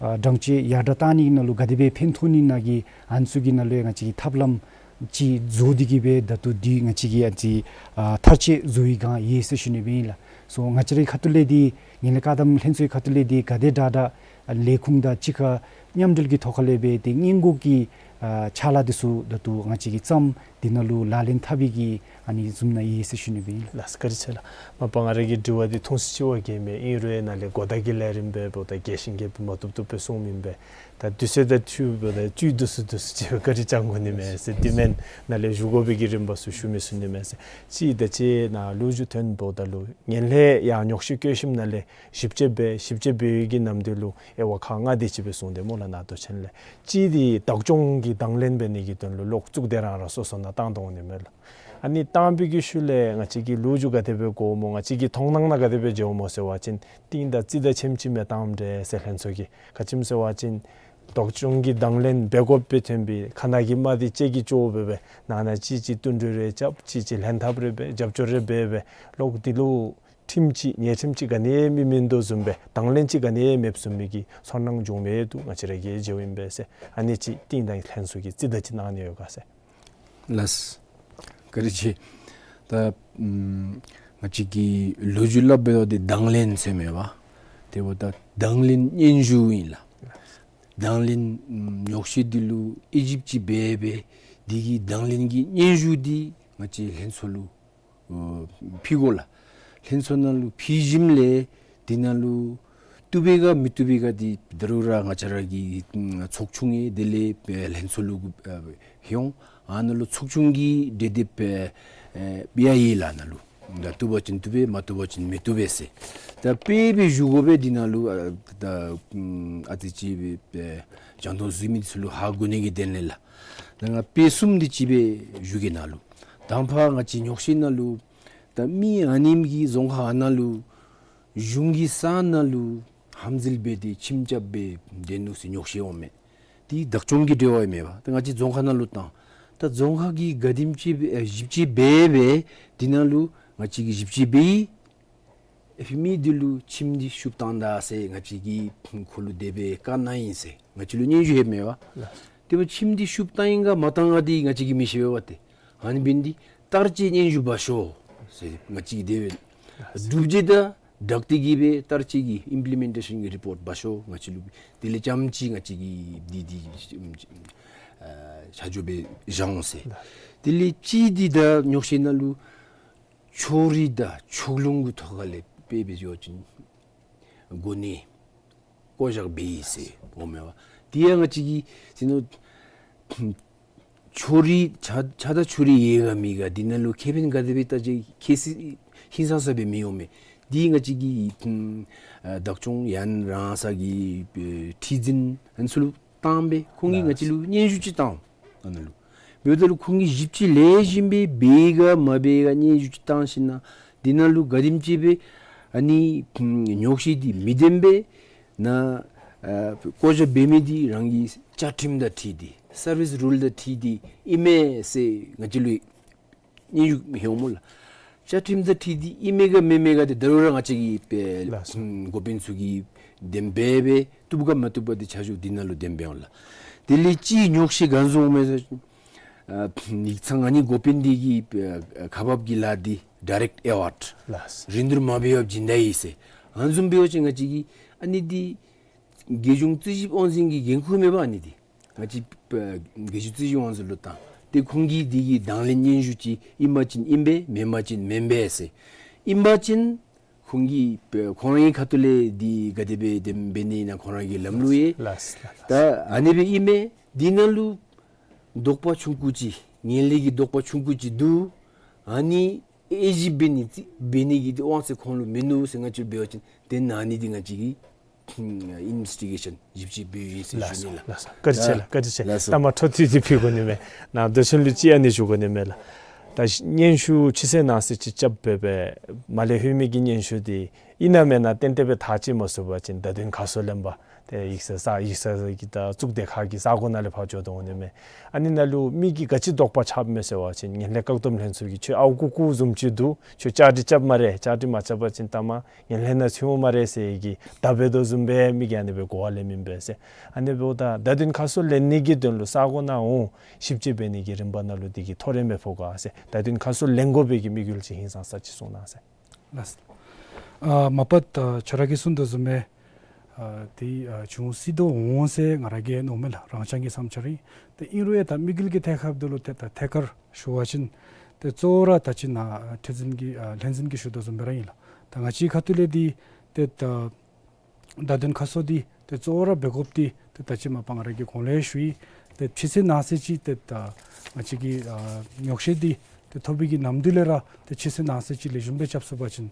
ཨ་དྲང་བཅད་ཡར་དྲག་བཏང་ནི་ནང་ལུ་ག་དེ་སྦེ་ཕན་ཐོགས་ནི་ནང་གི་ཨ་ནི་ཚུ་གི་ནང་ལུ་ཡང་ང་བཅས་ཀྱིས་ཐབས་ལམ་ཅིག་བཟོ་སྟེ་གིས་སྦེ་ད་ལྟོ་འདི་ང་བཅས་ཀྱིས་ཨ་ཙི་ཨ་མཐར་ཕྱིན་བཟོ་བའི་སྒང་ཡོད་ཟེར་ཞུ་ནི་སྦེ་ཨིན་ལགས། སོ་ང་བཅས་རའི་ཁ་ཐུག་ལས་འདི་ངན་ལྷད་བཀག་སྡོམ་ལྷན་ཚོགས་ཁ་ཐུག་ལས་འདི་ག་དེ་དྲག་དྲག་ཨ་ལས་ཁུངས་དང་གཅིག་ཁར་མཉམ་འབྲེལ་གྱི་ཐོག་ཁ་ལས་སྦེ་ཏེ་སྔོན་འགོག་གི་ཨ་ཕྱག་ལཱ་འདི་ཚུ་ད་ལྟོ་ང་བཅས་ཀྱིས་བརྩམས་འདི་ནང་ལུ་ལག་ལེན་འཐབ་པའི་གི་ཨ་ནི་བཟུམ་ནང་ཡོད་ཟེར་ཞུ་ནི་སྦེ་ཨིན་ལགས། ལགས་བཀའ་དྲིན་ཆེ་ལགས། མ་པ་ང་རའི་གི་དྲི་བ་འདི་ཐུང་སུ་ཅིག་བ་གེ་མས། ཨིན་རུང་ནཱ་ལས་གོ་བརྡ་གི་ལས་རིམ་སྦེ་འབདཝ་ད་རྒྱས་ཤིང་རྒྱས་པ་མ་བཏུབ་བཏུབ་སྦེ་གསུངམ་ཨིན་པས། ད་དུས་ཚོད་དང་འཁྲིལཝ་ད་བཅུད་བསྡུ་སུ་བསྡུ་སུ་ཅིག་བཀའ་དྲིན་བསྐྱང་དགོ་ནི་མས་ཟེར། དེ་མེན་ན་ལས་ཞུ་དགོ་པའི་གི་རིམ་པ་ཚུ་ཞུ་མི་ཚུགས་ནི་མས་ཟེར། གཅིག་ད་ཅི་ནཱ་ལོ་རྒྱུས་ཐོན་འབདཝ་ད་ལུ་ངན་ལྷད་ཡར་ཉོག་བཤད་བཀོད་ཞིནམ་ན་ལས་ཞིབ་དཔྱད་འབད་ཞིབ་དཔྱད་འབད་བའི་གི་ནམ་དུས་ལུ་དབྱེ་བ་ཁག་ལྔ་དེ་ཅིག་སྦེ་གསུངས་ཏེ་སྨོ་ལགས། ནཱ་མདོ་ཆེན་ལས་གཅིག་འདི་བདག་སྐྱོང་གི་དང་ལེན་འབད་ནི་གི་དོན་ལུ་ལོག་གཙུག་སྡེ་རང་རང་སོ་སོ་ནང་བཏང་དོ་འོང་ནི་མས་ལགས། ཨ་ནི་བཏང་བའི་གི་ཤུལ་ལས་ང་བཅས་ཀྱིས་ལོ་རྒྱུས་ག་དེ་སྦེ་གོཝ་སྨོ་ང་བཅས་ཀྱི་མཐོང་སྣང་ནང་ག་དེ་སྦེ་མཇལཝ་སྨོ་ཟེར་བ་ཅིན་ཏིང་དང་རྩི་དང་ཁྱེམ་ཅིག་མས་བཏངམ་འདྲས་ཟེར་ལྷན་ཚོགས་ཀྱིས། ག་ཅི་སྨོ་ཟེར་བ་ཅིན་བདག་སྐྱོང་གི་དང་ལེན་འབད་དགོཔ་སྦེ་ཐོན་པའི་ཁ་ནང་གི་དམག་འདི་ལྕེ་གིས་བཅོ་སྦེ་སྦེ་ནང་ན་གཅིག་གཅིག་བསྟུན་གྲོས་རེ་རྐྱབ་གཅིག་གཅིག་ལྷན་ཐབས་རེ་འབད་རྒྱབ་སྐྱོར་རེ་འབད་སྦེ་ལོག་འདི་ལུ་ཁྲིམས་ཅིག་ཉེས་ཁྲིམས་ཅིག་ག་ནི་ཡང་མི་སྨིན་དོ་བཟུམ་སྦེ་དང་ལེན་ཅིག་ག་ནི་ཡང་མེདཔ་བཟུམ་མའི་གི་ཚོར་སྣང་བྱུངམ་མས་འདུག། ང་བཅས་ར་གིས་མཇལཝ་ཨིན་པས་ཟེར། ཨ་ནི་ཅིག་ཏིང་དང་ལྷན་ཚོགས་ཀྱིས་རྩིས་ག་ཅི་གནང་ནི་ཡོད་ག་ཟེར། ལགས། བཀའ་དྲིན་ཆེ། ད་ཨམ་ང་བཅས་ཀྱིས་ལོ་རྒྱུས་སླབ་འབདཝ་ད་དེ་དང་ལེན་ཟེར་མས་པ། དེ་འབདཝ་ད་དང་ལེན་སྙན་ཞུ་ཨིན་ལགས། དང་ལེན་ཨམ་ཉོག་བཤད་འདི་ལུ་དབྱེ་ཞིབ་ཅིག་འབད་སྦེ་དེ་གི་དང་ལེན་གྱི་སྙན་ཞུ་འདི་ང་བཅས་ལྷན་ཚོགས་ལུ་ཨོ་ཕུལ་དགོ་ལགས། ལྷན་ཚོགས་ནང་ལུ་ཕུལ་ཞིནམ་ལས་དེ་ནང་ལུ་བཏུབ་པས་ག་མི་བཏུབ་པས་ག་འདི་ད་རུང་ར་ང་བཅས་ར་གི་ཨམ་ཚོགས་ཆུང་ཨེ་དེ་ལས་ཨེ་ལྷན་ཚོགས་ལུ་ཨེ་ལྷོད་འོང་། ཨ་ནཱ་ལུ་ཚོགས་ཆུང་གིས་འགྲེལ་དེབ་ཨེ་ཨེ་འབད་ཡི་ལགས་ནཱ་ལུ། ད་བཏུབ་པ་ཅིན་བཏུབ་པས་མ་བཏུབ་པ་ཅིན་མི་བཏུབ་པས་ཟེར། ད་དཔེ་སྦེ་ཞུ་དགོ་པས་འདི་ནང་ལུ་ཨ་ད་ཨམ་ཨ་ཙི་ཅིག་སྦེ་ཨེ་སྦྱང་དོ་བཟུམ་མི་ཚུ་ལུ་ཧ་གོ་ནི་གི་དོན་ལས་ལགས། ད་ང་དཔེ་གསུམ་འདི་ཅིག་སྦེ་ཞུ་གེ་ནཱ་ལུ། དང་པ་ང་བཅས་ཉོག་བཤད་ནང་ལུ་ད་མི་ཨ་ནེམ་གིས་རྫོང་ཁག་ཨ་ནཱ་ལུ་གཞུང་གི་ས་ནང་ལུ་ཧམ་འཛུལ་འབད་དེ་ཁྱིམ་རྐྱབ་སྦེ་སྡོད་ནུག་ཟེར་ཉོག་བཤད་འོང་མས། དེ་བདག་སྐྱོང་གི་འབྲེལ་བ་ཨིན་མས་པ། ད་ང་བཅས་རྫོང་ཁག་ནང་ལུ་བཏང་། ད་རྫོང་ཁག་གིས་ག་དེམ་ཅིག་སྦེ་ཨེ་ཞིབ་དཔྱད་འབད་སྦེ་དེ་ནང་ལུ་ང་བཅས་ཀྱིས་ཞིབ་དཔྱད་འབད་ཡི། ཨེ་ཕི་མི་འདི་ལུ་ཁྱིམ་འདི་ཤུབ་བཏང་ད་ཟེར་ང་བཅས་ཀྱིས་ཁོ་ལུ་དེ་སྦེ་བཀའ་གནང་ཡི་ཟེར་ང་བཅས་ལུ་སྙན་ཞུ་ལྷོདཔ་མས་པ། དེ་འབདཝ་ཁྱིམ་འདི་ཤུབ་བཏང་ཡི་ག་མ་བཏང་ག་འདི་ང་བཅས་ཀྱིས་མི་ཤེས་པས་པ་ཏེ། ཨ་ནི་འབད་ནི་འདི་བསྟར་སྤྱོད་སྙན་ཞུ་འབག་ཤོག་ཟེར་ང་བཅས་ཀྱིས་དེ་སྦེ་སྒྲུབ་བྱེད་དང་སྦྲགས་ཏེ་གི་སྦེ་བསྟར་སྤྱོད་ཀྱི་ཨིམ་པི་ལི་མེན་ཊེ་ཤཱན་གྱི་རི་པོརཊ་འབག་ཤོག་ང་བཅས་ལུ། དེ་ལས་རྐྱངམ་ཅིག་ང་བཅས་ཀྱིས་འདི་འདི་ཨ་ཆ་འཇོག་འབད་བཞག་འོང་ཟེར། དེ་ལས་གཅིག་འདི་ད་ཉོག་བཤད་ནང་ལུ་ཕྱོགས་རིས་དང་ཕྱོགས་ལྷུང་གི་ཐོག་ཁ་ལས་དཔེ་འབད་བ་ཅིན་གོ་གནས་བསྐོ་བཞག་འབད་ཡི་ཟེར་འོང་མས་པ། དེ་ཡང་ང་བཅས་ཀྱིས་ཟེར་ནུག། ཕྱོགས་རིས་ཆ་ཆ་དང་ཕྱོགས་རིས་ཡོད་ག་མེད་ག་འདི་ནང་ལུ་ཁེ་ཕན་ག་དེ་སྦེ་བལྟ་ཅི་ཁེ་སི་ཧིང་སང་ས་སྦེ་མི་འོང་མས། འདི་ང་བཅས་ཀྱིས་ཨམ་ཨ་བདག་སྐྱོང་ཡང་རང་སོ་གི་ཨེ་ཁྲི་འཛིན་ཨ་ནི་ཚུ་ལུ་བཏང་སྦེ་ཁོང་གིས་ང་བཅས་ལུ་སྙན་ཞུ་ཅིག་བཏང་འོང་ཨ་ནཱ་ལུ། འབདཝ་ད་ལུ་ཁོང་གིས་ཞིབ་དཔྱད་ལེགས་ཤོམ་སྦེ་འབད་ཡི་ག་མ་འབད་ཡི་ག་སྙན་ཞུ་ཅིག་བཏང་ཞིནམ་ན་འདི་ནང་ལུ་ག་དེམ་ཅིག་སྦེ་ཨ་ནི་ཨམ་ཉོག་བཤད་འདི་མི་བདེན་པས་ན་ཨ་བསྐོ་བཞག་འབད་མི་འདི་རང་གི་བཅའ་ཁྲིམས་དང་འཁྲིལ་ཏེ་སར་བིས་རུལ་དང་འཁྲིལ་ཏེ་ཨིན་མས་ཟེར་ང་བཅས་ལུ་སྙན་ཞུ་ལྷོད་འོང་སྨོ་ལགས། བཅའ་ཁྲིམས་དང་འཁྲིལ་ཏེ་ཨིན་མས་ག་མེན་མས་ག་འདི་ད་རུང་ར་ང་བཅས་ཀྱི་དཔེ་ལགས་སོ། ཨམ་འགོ་དཔོན་ཚུ་གིས་གདམ་འབད་སྦེ་བཏུབ་ག་མ་བཏུབ་ག་འདི་ཆ་འཇོག་འདི་ནང་ལུ་གདམ་འབད་འོང་ལགས། དེ་ལས་གཅིག་ཉོག་བཤད་ག་བཟུམ་འོང་མས་ཟེར་ཨ་ཡིག་ཚང་ཨ་ནི་འགོ་དཔོན་འདི་གི་ཨ་ཁ་འབབ་ཀྱི་ལཱ་འདི་ཌའི་རེཀཊ་ཨེ་ཝཱརཌ་ལགས་སོ། རིན་བསྡུར་མ་འབད་བར་བྱིན་ད་ཡི་ཟེར་ཨ་ནི་བཟུམ་འབད་བ་ཅིན་ང་བཅས་ཀྱིས་ཨ་ནི་འདི་རྒྱལ་གཞུང་རྩིས་ཞིབ་དབང་འཛིན་གྱི་འགན་ཁུར་མས་པ་ཨ་ནི་འདི། ང་བཅས་ཨ་རྒྱལ་གཞུང་རྩིས་ཞིབ་དབང་འཛིན་ལུ་བཏང་། ཏེ་ཁོང་གིས་འདི་གི་དང་ལེན་སྙན་ཞུ་ཅིག་ཨིན་པ་ཅིན་ཨིན་པས་མེན་པ་ཅིན་མེན་པས་ཟེར། ཨིན་པ་ཅིན་ཁོང་གིས་ཨ་ཁོང་རའི་ཁ་ཐུག་ལས་འདི་ག་དེ་སྦེ་དེམ་འབད་ནི་ཨིན་ན་ཁོང་ར་གི་ལམ་ལུགས་ཡོད། ལགས་སོ། ད་ཨ་ནི་སྦེ་ཨིན་མས། འདི་ནང་ལུ་དོགས་པ་ཆུང་ཀུ་ཅིག་ངན་ལྷད་ཀྱི་དོགས་པ་ཆུང་ཀུ་ཅིག་འདུག། ཨ་ནི་དབྱེ་ཞིབ་འབད་ནི་ཅིག་འབད་ནི་གི་དབང་ཚད་ཁོང་ལུ་མིན་འདུག་ཟེར་ང་བཅས་འབད་བ་ཅིན་ཏེ་ཨ་ནི་འདི་ང་བཅས་ཀྱིས་ཨིན་བེ་སི་ཊི་གེ་ཤཱན་ཞིབ་དཔྱད་འབད་ཡི་ཟེར་ལགས་ཞུ་ནི་ལགས། ལགས་སོ། བཀའ་དྲིན་ཆེ་ལགས། བཀའ་དྲིན་ཆེ། ལགས་སོ། ད་མ་འཕྲོ་མཐུད་དེ་ཕུལ་དགོ་ནི་མས། ནཱ་མདོ་ཆེན་ལུ་ཅིག་ཨ་ནི་ཞུ་དགོ་ནི་མས་ལགས། ད་སྙན་ཞུ་ཅིག་ཟེར་ནང་གསེས་ཅིག་རྐྱབ་སྦེ་སྦེ་མ་ལས་ལྷོད་མི་གི་སྙན་ཞུ་འདི་ཨིན་ན་མེན་ན་ཏན་ཏན་སྦེ་ཐག་བཅད་མ་ཚུགས་པ་ཅིན་བརྡ་དོན་ཁ་གསལ་ལེན་པར་ཏེ་ཡིག་ཚང་ས་ཡིག་ཚང་གི་ད་གཙུག་སྡེ་ཁག་གི་ས་གོ་ནང་ལས་ཕར་འགྱོ་དོ་འོང་ནི་མས། ཨ་ནི་ནང་ལུ་མི་གིས་ག་ཅི་དོགས་པ་རྐྱབ་མས་ཟེར་བ་ཅིན་ངན་ལྷད་བཀག་སྡོམ་ལྷན་ཚོགས་ཀྱིས་ཁྱོད་ཨརཝ་རྐུ་རྐུཝ་བཟུམ་ཅིག་འདུག། ཁྱོད་བཅའ་སྒྲིག་རྐྱབ་སྨ་རེ། བཅའ་སྒྲིག་མ་རྐྱབ་པ་ཅིན་ལྟ་མ་ངན་ལྷད་ནང་ཚུད་འོང་སྨ་རེ་ཟེར་གྱི་བརྡ་འབད་དོ་བཟུམ་སྦེ་མི་གིས་ཨ་ནི་སྦེ་གོ་བ་ལེན་མི་ཨིན་པས་ཟེར། ཨ་ནི་འབདཝ་ད་བརྡ་དོན་ཁ་གསལ་ལེན་ནི་གི་དོན་ལུ་ས་གོ་ནང་འོང་ཞིབ་དཔྱད་འབད་ནི་གི་རིམ་པ་ནང་ལུ་འདི་གིས་ཐོ་རེངས་སྦེ་ཕོག་ག་ཟེར། བརྡ་དོན་ཁ་གསལ་ལེན་དགོ་པའི་གི་དམིགས་ཡུལ་ཅིག་ཧིང་སངས་ས་ཅིག་གསུང་གནང་ཟེར། ལགས། ཨ་མ་པ་ད་ཁྱོད་ར་གིས་གསུང་དོ་བཟུམ་སྦེ་ཨ་འདི་ཨ་འབྱུང་སྲིད་དོ་འོང་ཟེར་ང་ར་གིས་མནོཝ་མས་ལགས། རང་རྐྱང་གི་བསམ་འཆར་ཨིན། ཏེ་ཨིན་རུང་ཡང་ད་དམིགས་ཡུལ་གྱི་ཐད་ཁར་འབདཝ་ད་ལུ་ཏེ་ད་ཐད་ཀར་ཞུ་བ་ཅིན་ཏེ་གཙོ་བོ་ར་ད་ཅི་ནཱ་ཁྲི་འཛིན་གྱིས་ཨ་ལྷན་འཛིན་གྱིས་ཞུ་དོ་བཟུམ་སྦེ་ར་ཨིན་ལགས། ད་ང་བཅས་ཁ་ཐུག་ལས་འདི་ཏེ་ད་བརྡ་དོན་ཁ་གསལ་འདི་ཏེ་གཙོ་བོ་ར་འབད་དགོཔ་འདི་ ཏེ་ད་ཅི་མ་པ་ང་ར་གིས་གོང་ལས་ཞུ་ཡི། ཏེ་ཕྱི་སེལ་ནང་སེལ་ཅིག་ཏེ་ད་ང་བཅས་ཀྱིས་ཨ་ཉོག་བཤད་འདི་ཏེ་ཐོབ་པའི་གི་ནམ་དུས་ལས་ར་ཏེ་ཕྱི་སེལ་ནང་སེལ་ཅིག་ལེགས་ཤོམ་སྦེ་རྐྱབ་ཚུགས་པ་ཅིན་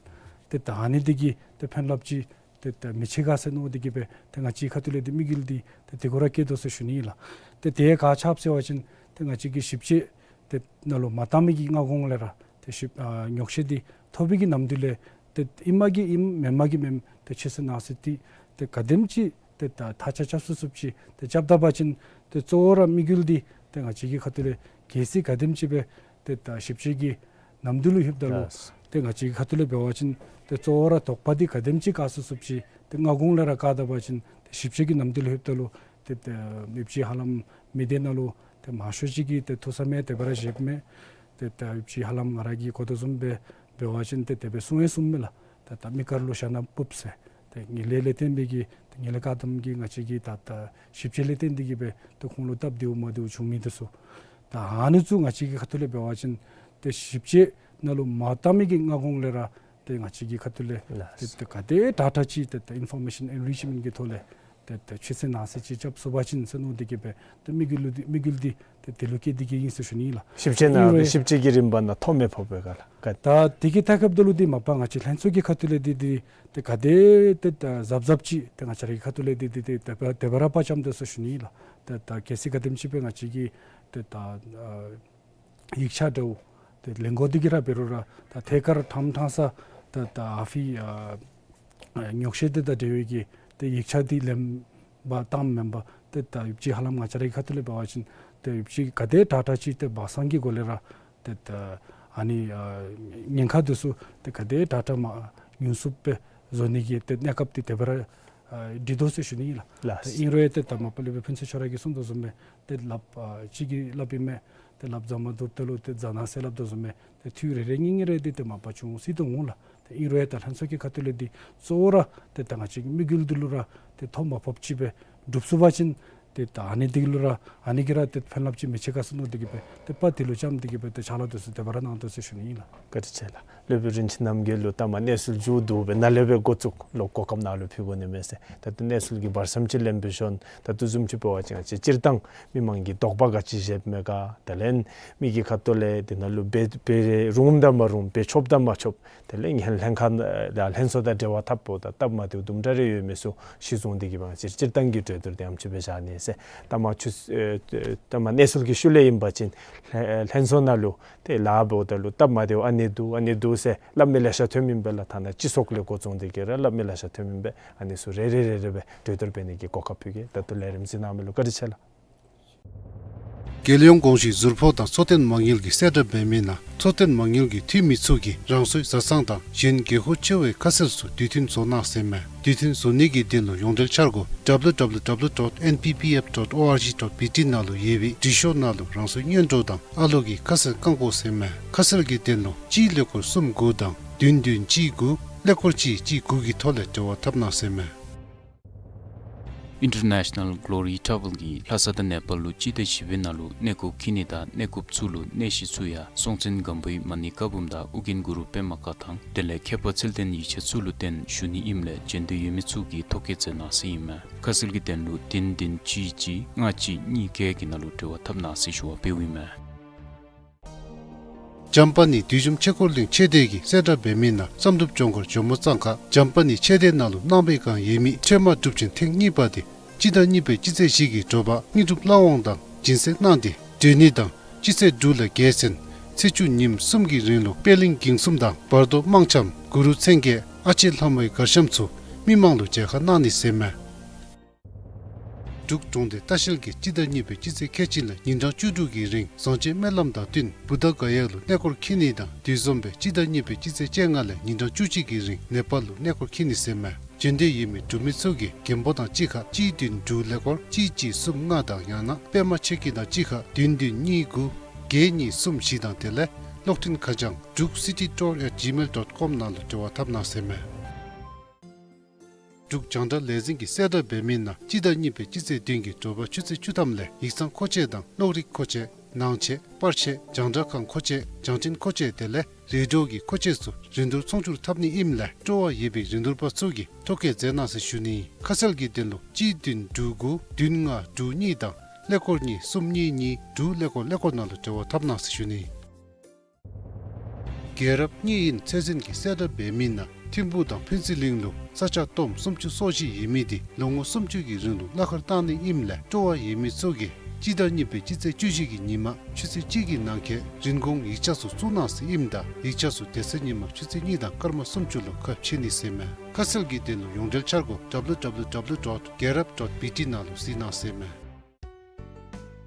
ཏེ་ད་ཨ་ནི་འདི་གིས་ཏེ་ཕན་རླབས་ཅིག་ཏེ་ད་མི་ཆེ་ག་ཟེར་མནོ་སྟེ་གིས་སྦེ་ཏེ་ང་བཅས་ཁ་ཐུག་ལས་འདི་དམིགས་ཡུལ་འདི་ཏེ་དེ་གུ་ར་བསྐྱེད་དོ་ཟེར་ཞུ་ནི་ཨིན་ལགས། ཏེ་དེ་ག་ཅི་འབད་ཟེར་བ་ཅིན་ཏེ་ང་བཅས་ཀྱི་ཞིབ་དཔྱད་ཏེ་ནང་ལུ་མ་བཏང་མི་གི་སྔ་གོང་ལས་ར་ཏེ་ཞིབ་ཨ་ཉོག་བཤད་འདི་ཐོབ་པའི་གི་ནམ་དུས་ལས་ཏེ་ཨིནམ་གི་ཨིནམ་མེནམ་གི་མེནམ་ཏེ་ཕྱི་སེལ་ནང་སེལ་འདི་ཏེ་ག་དེམ་ཅིག་ཏེ་ད་ཐག་ཆ་རྐྱབ་ཚུགས་ཚུགསཔ་ཅིག་ཏེ་རྐྱབ་ད་པ་ཅིན་ཏེ་གཙོ་བོ་ར་དམིགས་ཡུལ་འདི་ཏེ་ང་བཅས་ཀྱི་ཁ་ཐུག་ལས་གལ་སྲིད་ག་དེམ་ཅིག་སྦེ་ཏེ་ད་ཞིབ་དཔྱད་ཀྱི་ནམ་དུས་ལུ་ལྷོདཔ་ད་ལུ་ལགས། ཏེ་ང་བཅས་ཀྱི་ཁ་ཐུག་ལས་འབད་བ་ཅིན་ཏེ་གཙོ་བོ་ར་དོགས་པ་འདི་ག་དེམ་ཅིག་བཀག་ཚུགས་ཚུགསཔ་ཅིག་ཏེ་སྔ་གོང་ལས་ར་བཀག་ད་པ་ཅིན་ཏེ་ཞིབ་དཔྱད་ཀྱི་ནམ་དུས་ལུ་ལྷོདཔ་ད་ལུ་ཏེ་ཏེ་ཨ་ཡུདཔ་ཅིག་ཧ་ལམ་མི་སྡེ་ནང་ལུ་ཏེ་མང་ཤོས་ཅིག་གིས་ཏེ་ཐུགས་བསམ་ཡང་དེ་སྦེ་ར་བཞེསཔ་མས། ཏེ་ད་ཡུདཔ་ཅིག་ཧ་ལམ་ང་ར་གིས་གོ་དོ་བཟུམ་སྦེ་འབད་བ་ཅིན་ཏེ་དེ་སྦེ་གསུང་ཡང་གསུངམ་མས་ལགས། ད་ད་མི་དཀར་ལུ་ཞྭ་ནག་ཕུབ་ཟེར། ཏེ་ངན་ལྷད་ལས་བརྟེན་པའི་གི་ཏེ་ངན་ལྷད་བཀག་སྡོམ་གྱི་ང་བཅས་ཀྱི་ད་ད་ཞིབ་དཔྱད་ལས་བརྟེན་ཏེ་གིས་སྦེ་ཏེ་ཁོང་ལུ་སྟབས་བདེཝ་མ་བདེཝ་བྱུང་མི་འདི་ཚུ། ད་ཨ་ནི་ཚུ་ང་བཅས་ཀྱི་ཁ་ཐུག་ལས་འབད་བ་ཅིན་ཏེ་ཞིབ་དཔྱད་ནང་ལུ་མ་བཏང་མི་གི་སྔ་གོང་ལས་ར་ཏེ་ང་བཅས་ཀྱི་ཁ་ཐུག་ལས་ལགས། ཏེ་ཏེ་ག་དེ་དྲག་དྲག་ཅིག་ཏེ་ཏེ་ཨིན་ཕོར་མེ་ཤཱན་ཨེན་རིཆ་མེནཊ་གི་ཐོག་ལས་ཏེ་ཏེ་ཕྱི་སེལ་ནང་སེལ་ཅིག་རྐྱབ་ཚུགས་པ་ཅིན་ཟེར་མནོ་སྟེ་གིས་སྦེ་ཏེ་དམིགས་ཡུལ་འདི་དམིགས་ཡུལ་འདི་ཏེ་དེ་ལུ་བསྐྱེད་དེ་གིས་ཨིན་ཟེར་ཞུ་ནི་ཨིན་ལགས། ཞིབ་དཔྱད་ནང་ཨིན་རུང་ཏེ་ཞིབ་དཔྱད་ཀྱི་རིམ་པ་ནང་ཐོ་མེད་ཕོག་པའི་སྒང་ལགས། ད་དེ་གི་ཐད་ཁར་འབདཝ་ད་ལུ་འདི་མ་པ་ང་བཅས་ལྷན་ཚོགས་ཀྱི་ཁ་ཐུག་ལས་འདི་འདི་ཏེ་ག་དེ་ཏེ་ད་གཟབ་གཟབ་ཅིག་ཏེ་ང་བཅས་ར་གི་ཁ་ཐུག་ལས་འདི་འདི་ཏེ་དེ་སྦེ་དེ་སྦེ་ར་དཔའ་བཅམ་དོ་ཟེར་ཞུ་ནི་ཨིན་ལགས། ཏེ་ད་གལ་སྲིད་ག་དེམ་ཅིག་སྦེ་ང་བཅས་ཀྱི་ཏེ་ད་ཨ་ཡིག་ཆ་འདྲཝ་ཏེ་ལེན་དགོ་འདི་གིས་ར་འབད་རུང་ར་ད་ཐད་ཀར་ཐམ་ཐང་ས་ད་ད་ཨ་ཕི་ཨ་ཨ་ཉོག་བཤད་འདི་དང་འབྲེལ་བའི་གི་ཏེ་ཡིག་ཆ་འདི་ལེན་པར་བཏངམ་མེན་པར་ཏེ་ད་ཡུདཔ་ཅིག་ཧ་ལམ་ང་བཅས་ར་གི་ཁ་ཐུག་ལས་འབད་བ་ཅིན་ཏེ་ཡུདཔ་ཅིག་ག་དེ་དྲག་དྲག་ཅིག་ཏེ་སྦ་གསང་གི་སྒོ་ལས་ར་ཏེ་ད་ཨ་ནི་ཨ་ཉེན་ཁ་འདི་ཚུ་ཏེ་ག་དེ་དྲག་དྲག་མ་ཉུང་སུ་སྦེ་བཟོ་ནི་གི་ཏེ་གནས་སྐབས་འདི་དེ་སྦེ་ར་ཨ་འགྲིག་དོ་ཟེར་ཞུ་ནི་ཨིན་ལགས། ལགས། ཏེ་ཨིན་རུང་ཡང་ཏེ་ད་མ་པ་ལས་སྦེ་ཕུན་ཚོགས་ཁྱོད་ར་གིས་གསུང་དོ་བཟུམ་སྦེ་ཏེ་ལགཔ་ཨ་གཅིག་གིས་སླབ་ཨིན་མས། ཏེ་ལགཔ་རྫ་མ་བརྡུངམ་ད་ལུ་ཏེ་རྫ་ནག་ཟེར་སླབ་དོ་བཟུམ་སྦེ་ཏེ་འཐུས་རེ་རེ་གཉིས་གཉིས་རེ་འདི་ཏེ་མ་པ་བྱུང་སྲིད་དོ་འོང་ལགས། ཏེ་ཨིན་རུང་ཡང་ད་ལྷན་ཚོགས་ཀྱི་ཁ་ཐུག་ལས་འདི་གཙོ་བོ་ར་ཏེ་ད་ང་བཅས་ཀྱི་དམིགས་ཡུལ་འདི་ལུ་ར་ཏེ་ཐོ་མ་ཕོགཔ་ཅིག་སྦེ་འགྲུབ་ཚུགས་པ་ཅིན་ཏེ་ད་ཨ་ནི་འདི་ལུ་ར་ཨ་ནི་གིས་ར་ཏེ་ཕན་རླབས་ཅིག་མི་ཆེ་ག་ཟེར་མནོ་སྟེ་གིས་སྦེ་ཏེ་དཔའ་འདི་ལུ་བཅམ་སྟེ་གིས་སྦེ་ཏེ་ཕྱག་ལཱ་འདི་ཚུ་དེ་སྦེ་ར་གནང་དོ་ཟེར་ཞུ་ནི་ཨིན་ལགས། བཀའ་དྲིན་ཆེ་ལགས། སློབ་དཔོན་རིན་ཆེན་རྣམ་རྒྱལ་ལུ་ལྟ་མ་གནས་ཚུལ་མཇུག་བསྡུ་སྦེ་ནཱ་ལས་སྦེ་འགོ་བཙུགས་ལོག་གོ་སྐབས་ནཱ་ལུ་ཕུལ་དགོ་ནི་མས་ཟེར། ད་ལྟོ་གནས་ཚུལ་གྱི་བར་མཚམས་ཅིག་ལེན་པའི་ཤུལ་ད་ལྟོ་བཟུམ་ཅིག་འབད་བ་ཅིན་ང་བཅས་སྤྱིར་བཏང་མི་མང་གིས་དོགས་པ་ག་ཅི་བཞེསཔ་མས་ག། དེ་ལས་མི་གི་ཁ་ཐུག་ལས་འདི་ནང་ལུ་འབད་འབད་རུངམ་དང་མ་རུངམ་འབད་ཆོགཔ་དང་མ་ཆོགཔ་དེ་ལས་ངན་ལྷན་ཁག་ལྷན་ཚོགས་དང་འབྲེལ་བ་འཐབ་པ་དང་སྟབས་མ་བདེཝ་དུམ་གྲ་རེ་ཡོད་མི་ཚུ་གཞི་བཟུང་སྟེ་གིས་སྦེ་ང་བཅས་སྤྱིར་བཏང་གི་གྲོས་བསྡུར་འདི་ཨེམ་ཅིག་སྦེ་བཞག་ནི་ཟེར། ལྟ་མ་ཆུ་ཨེ་ལྟ་མ་གནས་ཚུལ་གྱི་ཤུལ་ལས་ཨིན་པ་ཅིན་ལྷན་ལྷན་ཚོགས་ནང་ལུ་ཏེ་ལཱ་འབདཝ་ད་ལུ་སྟབས་མ་བདེཝ་ཨ་ནི་འདུག་ཨ་ནི་འདུག་ཟེར་སླབ་མི་ལེ་ཤ་ཐོནམ་ཨིན་པས་ལགས། ཐ་ན་སྤྱི་ཚོགས་ལས་འགོ་བཙུགས་ཏེ་གིས་ར་སླབ་མི་ལེ་ཤ་ཐོནམ་ཨིན་པས། ཨ་ནི་ཚུ་རེ་རེ་རེ་རེ་སྦེ་གྲོས་བསྡུར་འབད་ནི་གི་གོ་སྐབས་ཕུལ་གེ། ད་ལྟོ་ལས་རིམ་གཟིགས་གནང་མི་ལུ་བཀའ་དྲིན་ཆེ་ལགས། རྒྱལ་ཡོངས་གོང་ཞུས་ཟུར་ཕོགས་དང་འཚོ་རྟེན་མ་དངུལ་གྱིས་གསལ་བསྒྲགས་འབད་མི་ནང་འཚོ་རྟེན་མ་དངུལ་གྱི་འཐུས་མི་ཚུ་གིས་རང་སོའི་བཟའ་ཚང་དང་གཞན་དགེ་ཧུ་ཆེ་བའི་ཁ་གསལ་ཚུ་དུས་མཐུན་བཟོ་གནང་ཟེར་མས། དུས་མཐུན་བཟོ་ནི་གི་དོན་ལུ་ཡོངས་འབྲེལ་འཆར་སྒོ་W W W dot N P P F dot O R G dot B T ནང་ལུ་ཡོད་པའི་འབྲི་ཤོག་ནང་ལུ་རང་སོའི་སྔོན་འགྲོ་དང་ཨ་ལོ་གི་ཁ་གསལ་བཀང་དགོ་ཟེར་མས། ཁ་གསལ་གྱི་དོན་ལུ་གཅིག་ཀླད་ཀོར་གསུམ་དགུ་དང་བདུན་བདུན་གཅིག་དགུ་ཀླད་ཀོར་གཅིག་གཅིག་དགུ་གི་ཐོག་ལས་འབྲེལ་བ་འཐབ་གནང་ཟེར་མས། International Glory Travel གིས་ལྷ་ས་དང་ནེ་པཱལ་ལུ་སྤྱི་ཟླ་བཞི་པའི་ནང་ལུ་གནས་སྐོར་འཁྱིད་ནི་དང་གནས་སྐོརཔ་ཚུ་ལུ་གནས་གཞི་ཚུ་ཡང་སྲོང་བཙན་སྒམ་པོའི་མ་ཎི་བཀའ་འབུམ་དང་ཨོ་རྒྱན་གུ་རུ་པདྨ་བཀའ་ཐང་དེ་ལས་མཁས་པ་ཚུལ་ལྡན་ཡིད་ཆེས་ཚུ་ལུ་བརྟེན་ཞུ་ནི་ཨིནམ་ལས་བྱོན་འདོད་ཡོད་མི་ཚུ་གིས་ཐོ་བཀོད་མཛད་གནང་ཟེར་ཨིན་མས། ཁ་གསལ་གྱི་དོན་ལུ་བདུན་བདུན་གཅིག་གཅིག་ལྔ་གཅིག་གཉིས་བརྒྱད་ཀྱི་ནང་ལུ་འབྲེལ་བ་འཐབ་གནང་ཟེར་ཞུ་བ་འབདཝ་ཨིན་མས། འཇམ་དཔལ་ནི་བདུད་འཇོམས་ཆོས་འཁོར་གླིང་ཆོས་སྡེ་གིས་གསལ་བསྒྲགས་འབད་མི་ནང་བསམ་གྲུབ་ལྗོངས་མཁར་ཇོ་མོ་གཙང་ཁ་འཇམ་དཔལ་ནི་ཆོས་སྡེ་ནང་ལུ་གནང་པའི་བསྒང་ཡོད་མི་ཚེས་མ་གྲུབ་ཆེན་ཐེངས་གཉིས་པ་དེ་སྤྱི་ཟླ་གཉིས་པའི་སྤྱི་ཚེས་བཞི་གི་དྲོ་པ་དངོས་གྲུབ་ལྷ་དབང་དང་སྦྱིན་སྲེག་གནང་སྟེ་སྒྲོལ་ནི་དང་སྤྱི་ཚེས་དྲུག་ལས་བརྒྱད་ཚུན་ཚེས་བཅུ་ཉིནམ་གསུམ་གྱི་རིང་ལུ་པད་གླིང་འགྱིང་གསུམ་དང་བར་དོ་དམངས་འཆམ་གུ་རུ་མཚན་བརྒྱད་ཨ་ལྕེ་ལྷ་མོའི་གར་འཆམ་ཚུ་མི་དམངས་ལུ་མཇལ་ཁ་གནང་ནི་ཟེར་མས། འབྲུག་གྲོང་སྡེ་ལྟ་བཤལ་གྱིས་སྤྱི་ཟླ་གཉིས་པའི་སྤྱི་ཚེས་ཁལ་གཅིག་ལས་ཉིན་གྲངས་བཅུ་དྲུག་གི་རིང་བཟང་སྤྱོད་སྨོན་ལམ་དང་བསྟུན་བུདྡྷ་ག་ཡ་ལུ་གནས་སྐོར་འཁྱིད་ནི་དང་དེ་བཟུམ་སྦེ་སྤྱི་ཟླ་གཉིས་པའི་སྤྱི་ཚེས་བཅོ་ལྔ་ལས་ཉིན་གྲངས་བཅུ་གཅིག་གི་རིང་ནེ་པཱལ་ལུ་གནས་སྐོར་འཁྱིད་ནི་ཟེར་མས། བྱོན་འདོད་ཡོད་མི་འབྲུག་མི་ཚུ་གིས་རྒན་པོ་དང་གཅིག་ཁར་གཅིག་བདུན་དྲུག་ཀླད་ཀོར་གཅིག་གཅིག་གསུམ་ལྔ་དང་ཡང་ན་པདྨ་ཆོས་སྐྱིད་དང་གཅིག་ཁར་བདུན་བདུན་གཉིས་དགུ་བརྒྱད་གཉིས་གསུམ་བཞི་དང་དེ་ལས་གློག་འཕྲིན་ཁ་བྱང་druk city tour at gmail dot com ནང་ལུ་འབྲེལ་བ་འཐབ་གནང་ཟེར་མས། འབྲུག་རྒྱང་བསྒྲགས་ལས་འཛིན་གྱིས་གསལ་བསྒྲགས་འབད་མི་ནང་སྤྱི་ཟླ་གཉིས་པའི་སྤྱི་ཚེས་བདུན་གྱི་དྲོ་པ་ཆུ་ཚོད་བཅུ་ཐམ་ལས་ཡིག་ཚང་མཁོ་ཆས་དང་གློག་རིག་མཁོ་ཆས་ ནང་ཆས་པར་ཆས་རྒྱང་བསྒྲགས་ཁང་མཁོ་ཆས་རྒྱང་འཕྲིན་མཁོ་ཆས་དེ་ལས་རེ་ཌི་ཡོ་གི་མཁོ་ཆས་ཚུ་རིན་བསྡུར་ཚོང་བསྒྱུར་འཐབ་ནི་ཨིནམ་ལས་སྤྲོ་བ་ཡོད་པའི་རིན་བསྡུར་པ་ཚུ་གིས་ཐོ་བཀོད་མཛད་གནང་ཟེར་ཞུ་ནི། ཁ་གསལ་གྱི་དོན་ལུ་གཅིག་བདུན་དྲུག་དགུ་བདུན་ལྔ་དྲུག་གཉིས་དང་ཀླད་ཀོར་གཉིས་གསུམ་གཉིས་གཉིས་དྲུག་ཀླད་ཀོར་ཀླད་ཀོར་ནང་ལུ་འབྲེལ་བ་འཐབ་གནང་ཟེར་ཞུ་ནི། རྒྱལ་རབས་གནས་ཡུན་ཚད་འཛིན་གྱི་གསལ་བསྒྲགས་འབད་མི་ནང་ཐིམ་ཕུག་དང་ཕུན་ཚོགས་གླིང་ལུ་ས་ཆ་སྟོངམ་སུམ་ཅུ་སོ་བཞི་ཡོད་མི་དེ་ལོ་ངོ་སུམ་ཅུ་གི་རིང་ལུ་གླ་ཁར་བཏང་ནི་ཨིནམ་ལས་སྤྲོ་བ་ཡོད་མི་ཚུ་གིས་སྤྱི་ཟླ་གཉིས་པའི་སྤྱི་ཚེས་བཅུ་བཞི་གི་ཉིན་མ་ཆུ་ཚོད་གཅིག་གི་ནང་འཁོད་རིན་གོང་ཡིག་ཆ་ཚུ་བཙུགས་གནང་ཟེར་ཨིནམ་ད་ཡིག་ཆ་ཚུ་དེ་ཚེ་ཉིན་མ་ཆུ་ཚོད་གཉིས་དང་སྐར་མ་སུམ་ཅུ་ལུ་ཁ་ཕྱེ་ནི་ཟེར་མས། ཁ་གསལ་གྱི་དོན་ལུ་ཡོངས་འབྲེལ་འཆར་སྒོ་ཌབ་ལུ་ཌབ་ལུ་ཌབ་ལུ་ཌོཊ་རྒྱལ་རབས་ཌོཊ་བི་ཊི་ནང་ལུ་གཟིགས་གནང་ཟེར་མས།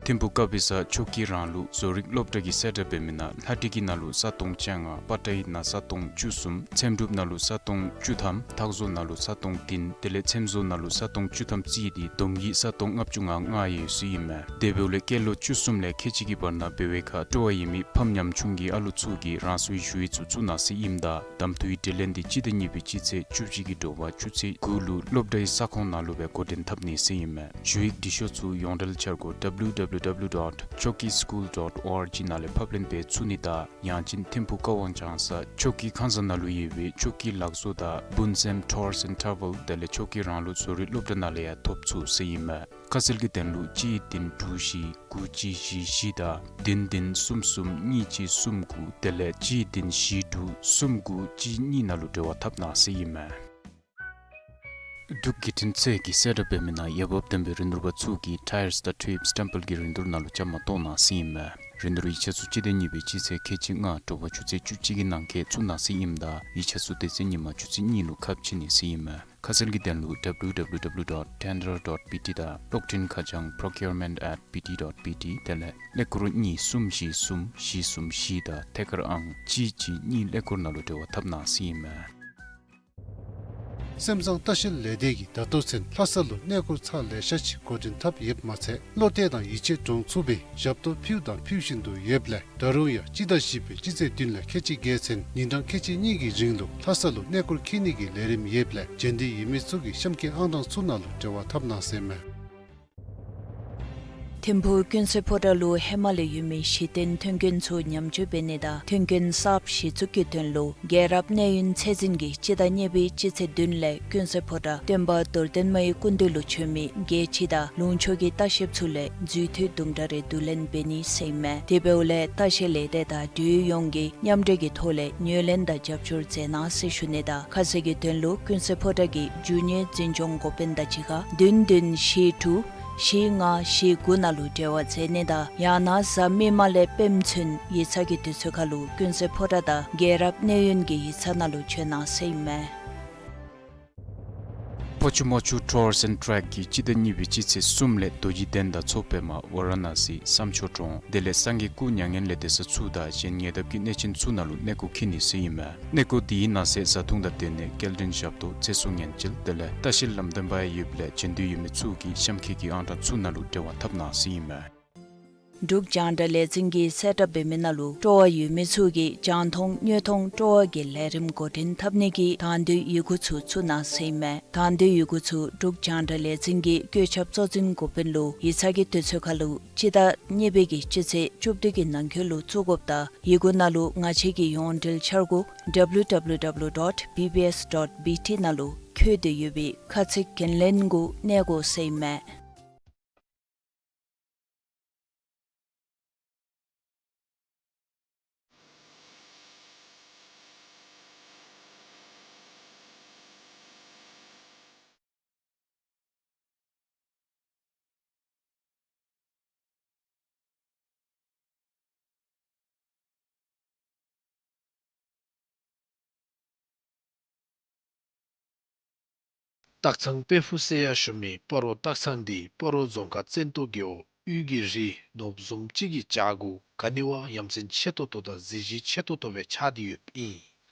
ཐིམ་ཕུག་ཀ་པི་ས་ཆོས་སྐྱིད་རང་ལུགས་བཟོ་རིག་སློབ་གྲྭ་གི་གསལ་བསྒྲགས་འབད་མི་ནང་ལྷ་བྲིས་ཀྱི་ནང་ལུ་ས་སྟོང་བཅོ་ལྔ། པ་ཏྲའི་ནང་ས་སྟོང་བཅུ་གསུམ། ཚེམ་དྲུབ་ནང་ལུ་ས་སྟོང་བཅུ་ཐམ། ཐག་བཟོ་ནང་ལུ་ས་སྟོང་བདུན། དེ་ལས་ཚེམ་བཟོ་ནང་ལུ་ས་སྟོང་བཅུ་ཐམ་རྩིས་ཏེ་བསྡོམས་ཀྱིས་ས་སྟོང་ལྔ་བཅུ་ང་ལྔ་ཡོད་ཟེར་ཨིན་མས། དེ་འབདཝ་ལས་སྐྱེས་ལོ་བཅུ་གསུམ་ལས་ཁལ་གཅིག་གི་བར་ན་འབད་བའི་ཁར་སྤྲོ་བ་ཡོད་མི་ཕམ་ཉམ་ཆུང་གི་ཨ་ལོ་ཚུ་གིས་རང་སོའི་ཞུ་ཡིག་ཚུ་བཙུགས་གནང་ཟེར་ཨིནམ་ད་གདམ་འཐུའི་དྲི་ལན་དེ་སྤྱི་ཟླ་གཉིས་པའི་སྤྱི་ཚེས་བཅུ་གཅིག་གི་དྲོ་པ་ཆུ་ཚོད་དགུ་ལུ་སློབ་གྲྭའི་ས་ཁོངས་ནང་ལུ་སྦེ་འགོ་འདྲེན་འཐབ་ནི་ཟེར་ཨིན་མས། ཞུ་ཡིག་འབྲི་ཤོག་ཚུ་ཡོངས་འབྲེལ་འཆར་སྒོ་ཌབ་ལུ་ཌབ་ལུ་ཌབ་ལུ་ཌོཊ་ཆོ་ཀི་སི་ཀུལ་ཌོཊ་ཨོ་ཨར་ཇི་ནང་ལས་ཕབ་ལེན་འབད་ཚུགས་ནི་དང་ཡང་ཅིན་ཐིམ་ཕུག་ཀ་ཝང་ལྗང་ས་ཆོ་ཀི་ཁང་གསར་ནང་ལུ་ཡོད་པའི་ཆོ་ཀི་ལག་བཟོ་དང་སྤུན་སེམས་ཊུརསི་ཨེནཌ་ཊྲེ་ཝེལ་དེ་ལས་ཆོ་ཀི་རང་ལུགས་བཟོ་རིག་སློབ་གྲྭ་ནང་ལས་ཡང་ཐོབ་ཚུགས་ཟེར་ཨིན་མས། ཁ་གསལ་གྱི་དོན་ལུ་གཅིག་བདུན་དྲུག་བཞི་དགུ་གཅིག་བཞི་བཞི་དང་བདུན་བདུན་གསུམ་གསུམ་གཉིས་གཅིག་གསུམ་དགུ་དེ་ལས་གཅིག་བདུན་བཞི་དྲུག་གསུམ་དགུ་གཅིག་གཉིས་ནང་ལུ་འབྲེལ་བ་འཐབ་གནང་ཟེར་ཨིན་མས། འབྲུག་བརྒྱུད་འཕྲིན་ཚད་ཀྱི་གསལ་བསྒྲགས་འབད་མི་ནང་འོས་འབབ་ལྡན་པའི་རིན་བསྡུར་པ་ཚུ་གིས་ཊ་ཡརསི་དང་ཊེབསི་སི་ཊེམ་པལ་གྱི་རིན་བསྡུར་ནང་ལུ་བཅའ་མར་གཏོགས་གནང་ཟེར་ཨིན་མས། རིན་བསྡུར་ཡིག་ཆ་ཚུ་སྤྱི་ཟླ་གཉིས་པའི་སྤྱི་ཚེས་ཁལ་གཅིག་ལྔ་དྲོ་པ་ཆུ་ཚོད་བཅུ་གཅིག་གི་ནང་འཁོད་བཙུགས་གནང་ཟེར་ཨིནམ་ད་ཡིག་ཆ་ཚུ་དེ་ཚེ་ཉིན་མ་ཆུ་ཚོད་གཉིས་ལུ་ཁ་ཕྱེ་ནི་ཟེར་ཨིན་མས། ཁ་གསལ་གྱི་དོན་ལུ་ཌབ་ལུ་ཌབ་ལུ་ཌབ་ལུ་ཌོཊ་ཊེན་ཌར་ཌོཊ་བི་ཊི་དང་གློག་འཕྲིན་ཁ་བྱང་པྲོ་ཀིའུར་མེནཊ་ཨེཊ་བི་ཊི་ཌོཊ་བི་ཊི་དེ་ལས་ཀླད་ཀོར་གཉིས་གསུམ་བཞི་གསུམ་བཞི་གསུམ་བཞི་དང་ཐད་ཀར་ཨང་གཅིག་གཅིག་གཉིས་ཀླད་ཀོར་ནང་ལུ་འབྲེལ་བ་འཐབ་གནང་ཟེར་ཨིན་མས། སེམས་བཟང་ལྟ་བཤལ་ལས་སྡེ་གིས་ད་ལྟོ་ཚུན་ལྷ་ས་ལུ་གནས་སྐོར་ཚར་ལེ་ཤ་ཅིག་འགོ་འདྲེན་འཐབ་ཡོདཔ་མ་ཚད་བློ་གཏད་དང་ཡིད་ཆེས་འདྲོངས་ཚུགས་པའི་ཞབས་ཏོག་ཕུལཝ་དང་ཕུལ་བཞིན་དུ་ཡོདཔ་ལས་ད་རུང་ཡང་སྤྱི་ཟླ་བཞི་པའི་སྤྱི་ཚེས་བདུན་ལས་ཁལ་གཅིག་བརྒལ་ཚུན་ཉིན་གྲངས་ཁལ་གཅིག་གཉིས་ཀྱི་རིང་ལུ་ལྷ་ས་ལུ་གནས་སྐོར་འཁྱིད་ནི་གི་ལས་རིམ་ཡོདཔ་ལས་འབྱོན་འདོད་ཡོད་མི་ཚུ་གིས་གཤམ་འཁོད་ཨང་གྲངས་ཚུ་ནང་ལུ་འབྲེལ་བ་འཐབ་གནང་ཟེར་མས། ཐིམ་ཕུག་ཀུན་གསལ་ཕོ་བྲང་ལུ་ཧེ་མ་ལས་ཡོད་མི་གཞི་རྟེན་མཐུན་རྐྱེན་ཚུ་ཉམས་བཅོས་འབད་ནི་དང་མཐུན་རྐྱེན་གསརཔ་གཞི་བཙུགས་ཀྱི་དོན་ལུ་རྒྱལ་རབས་གནས་ཡུན་ཚད་འཛིན་གྱིས་སྤྱི་ཟླ་གཉིས་པའི་སྤྱི་ཚེས་བདུན་ལས་ཀུན་གསལ་ཕོ་བྲང་སྟོན་པ་རྡོར་གདན་མའི་སྐུ་མདུན་ལུ་བྱོན་མི་རྒྱལ་སྤྱི་དང་ལུང་ཕྱོགས་ཀྱི་ལྟ་བཤལཔ་ཚུ་ལས་རྫུས་མཐུད་དུམ་གྲ་རེ་བསྡུ་ལེན་འབད་ནི་ཟེར་ཨིན་མས། དེ་འབདཝ་ལས་ལྟ་བཤལ་ལས་སྡེ་དང་འབྲེལ་ཡོད་ཡོངས་ཀྱིས་མཉམ་འབྲེལ་གྱི་ཐོག་ལས་ཉོ་ལེན་དང་རྒྱབ་སྐྱོར་མཛད་གནང་ཟེར་ཞུ་ནི་དང་ཁ་གསལ་གྱི་དོན་ལུ་ཀུན་གསལ་ཕོ་བྲང་གི་རྒྱུ་དངོས་འཛིན་སྐྱོང་འགོ་དཔོན་དང་གཅིག་ཁར་བདུན་བདུན་བཞི་དྲུག་བཞི་ལྔ་བཞི་དགུ་ནང་ལུ་འབྲེལ་བ་མཛད་ནི་དང་ཡང་ན་གཟའ་མིག་དམར་ལས་སྤེནམ་ཚུན་ཡིག་ཚང་གི་དུས་ཚོད་ཁར་ལུ་ཀུན་གསལ་ཕོ་བྲང་དང་རྒྱལ་རབས་གནས་ཡུན་གྱི་ཡིག་ཚང་ནང་ལུ་བྱོན་གནང་ཟེར་ཨིན་མས། ཕོ་ཆུ་མོ་ཆུ་ཊུརསི་ཨེནཌ་ཊེག་གིས་སྤྱི་ཟླ་གཉིས་པའི་སྤྱི་ཚེས་གསུམ་ལས་རྡོ་རྗེ་གདན་དང་མཚོ་པདྨ་ཝ་ར་ཎ་སི་བསམ་མཆོག་གྲོང་དེ་ལས་སངས་རྒྱས་སྐུ་མྱ་ངན་ལས་འདས་ས་ཚུ་དང་གཞན་ཉེ་འདབས་ཀྱི་གནས་ཆེན་ཚུ་ནང་ལུ་གནས་སྐོར་འཁྱིད་ནི་ཟེར་ཨིན་མས། གནས་སྐོར་དེའི་ནང་གསེས་བཟའ་འཐུང་དང་སྡོད་གནས་སྐྱེལ་འདྲེན་ཞབས་ཏོག་ཚེ་སྲོག་ཉེན་བཅོལ་དེ་ལས་ལྟ་བཤལ་ལམ་སྟོན་པ་ཡང་ཡོདཔ་ལས་འབྱོན་འདོད་ཡོད་མི་ཚུ་གིས་གཤམ་འཁོད་ཀྱི་ཨང་གྲངས་ཚུ་ནང་ལུ་འབྲེལ་བ་འཐབ་གནང་ཟེར་ཨིན་མས། འབྲུག་རྒྱང་བསྒྲགས་ལས་འཛིན་གྱིས་གསལ་བསྒྲགས་འབད་མི་ནང་ལུ་སྤྲོ་བ་ཡོད་མི་ཚུ་གིས་རྒྱང་མཐོང་དངོས་མཐོང་སྤྲོ་བ་གི་ལས་རིམ་འགོ་འདྲེན་འཐབ་ནི་གི་དང་འདོད་ཡི་གུ་ཚུ་བཙུགས་གནང་ཟེར་ཨིན་མས། དང་འདོད་ཡི་གུ་ཚུ་འབྲུག་རྒྱང་བསྒྲགས་ལས་འཛིན་གྱི་བཀོད་ཁྱབ་གཙོ་འཛིན་འགོ་དཔོན་ལུ་ཡིག་ཚང་གི་དུས་ཚོད་ཁར་ལུ་སྤྱི་ཟླ་གཉིས་པའི་གི་སྤྱི་ཚེས་བཅུ་བདུན་གྱི་ནང་འཁོད་ལུ་བཙུགས་དགོཔ་དང་ཡི་གུ་ནང་ལུ་ང་བཅས་ཀྱི་ཡོངས་འབྲེལ་འཆར་སྒོ་ཌབ་ལུ་ཌབ་ལུ་ཌབ་ལུ་ཌོཊ་བི་བི་ཨེསི་ཌོཊ་བི་ཊི་ནང་ལུ་འཁོད་དེ་ཡོད་པའི་ཁ་ཚིག་འགན་ལེན་གུ་གནས་དགོ་ཟེར་ཨིན་མས། སྟག་ཚང་དཔལ་ཕུག་ཟེར་ཡང་ཞུ་མི་སྤ་རོ་སྟག་ཚང་འདི་སྤ་རོ་རྫོང་ཁག་བཙན་ཏོ་རྒེད་འོག་དབུས་ཀྱི་རི་ནོར་བུ་བཟུམ་ཅིག་གི་བྱག་གུ་ག་ནི་བ་ཡ་མཚན་ཆེ་ཏོག་ཏོ་དང་གཟི་བརྗིད་ཆེ་ཏོག་ཏོ་སྦེ་ཆགས་ཏེ་ཡོདཔ་ཨིན།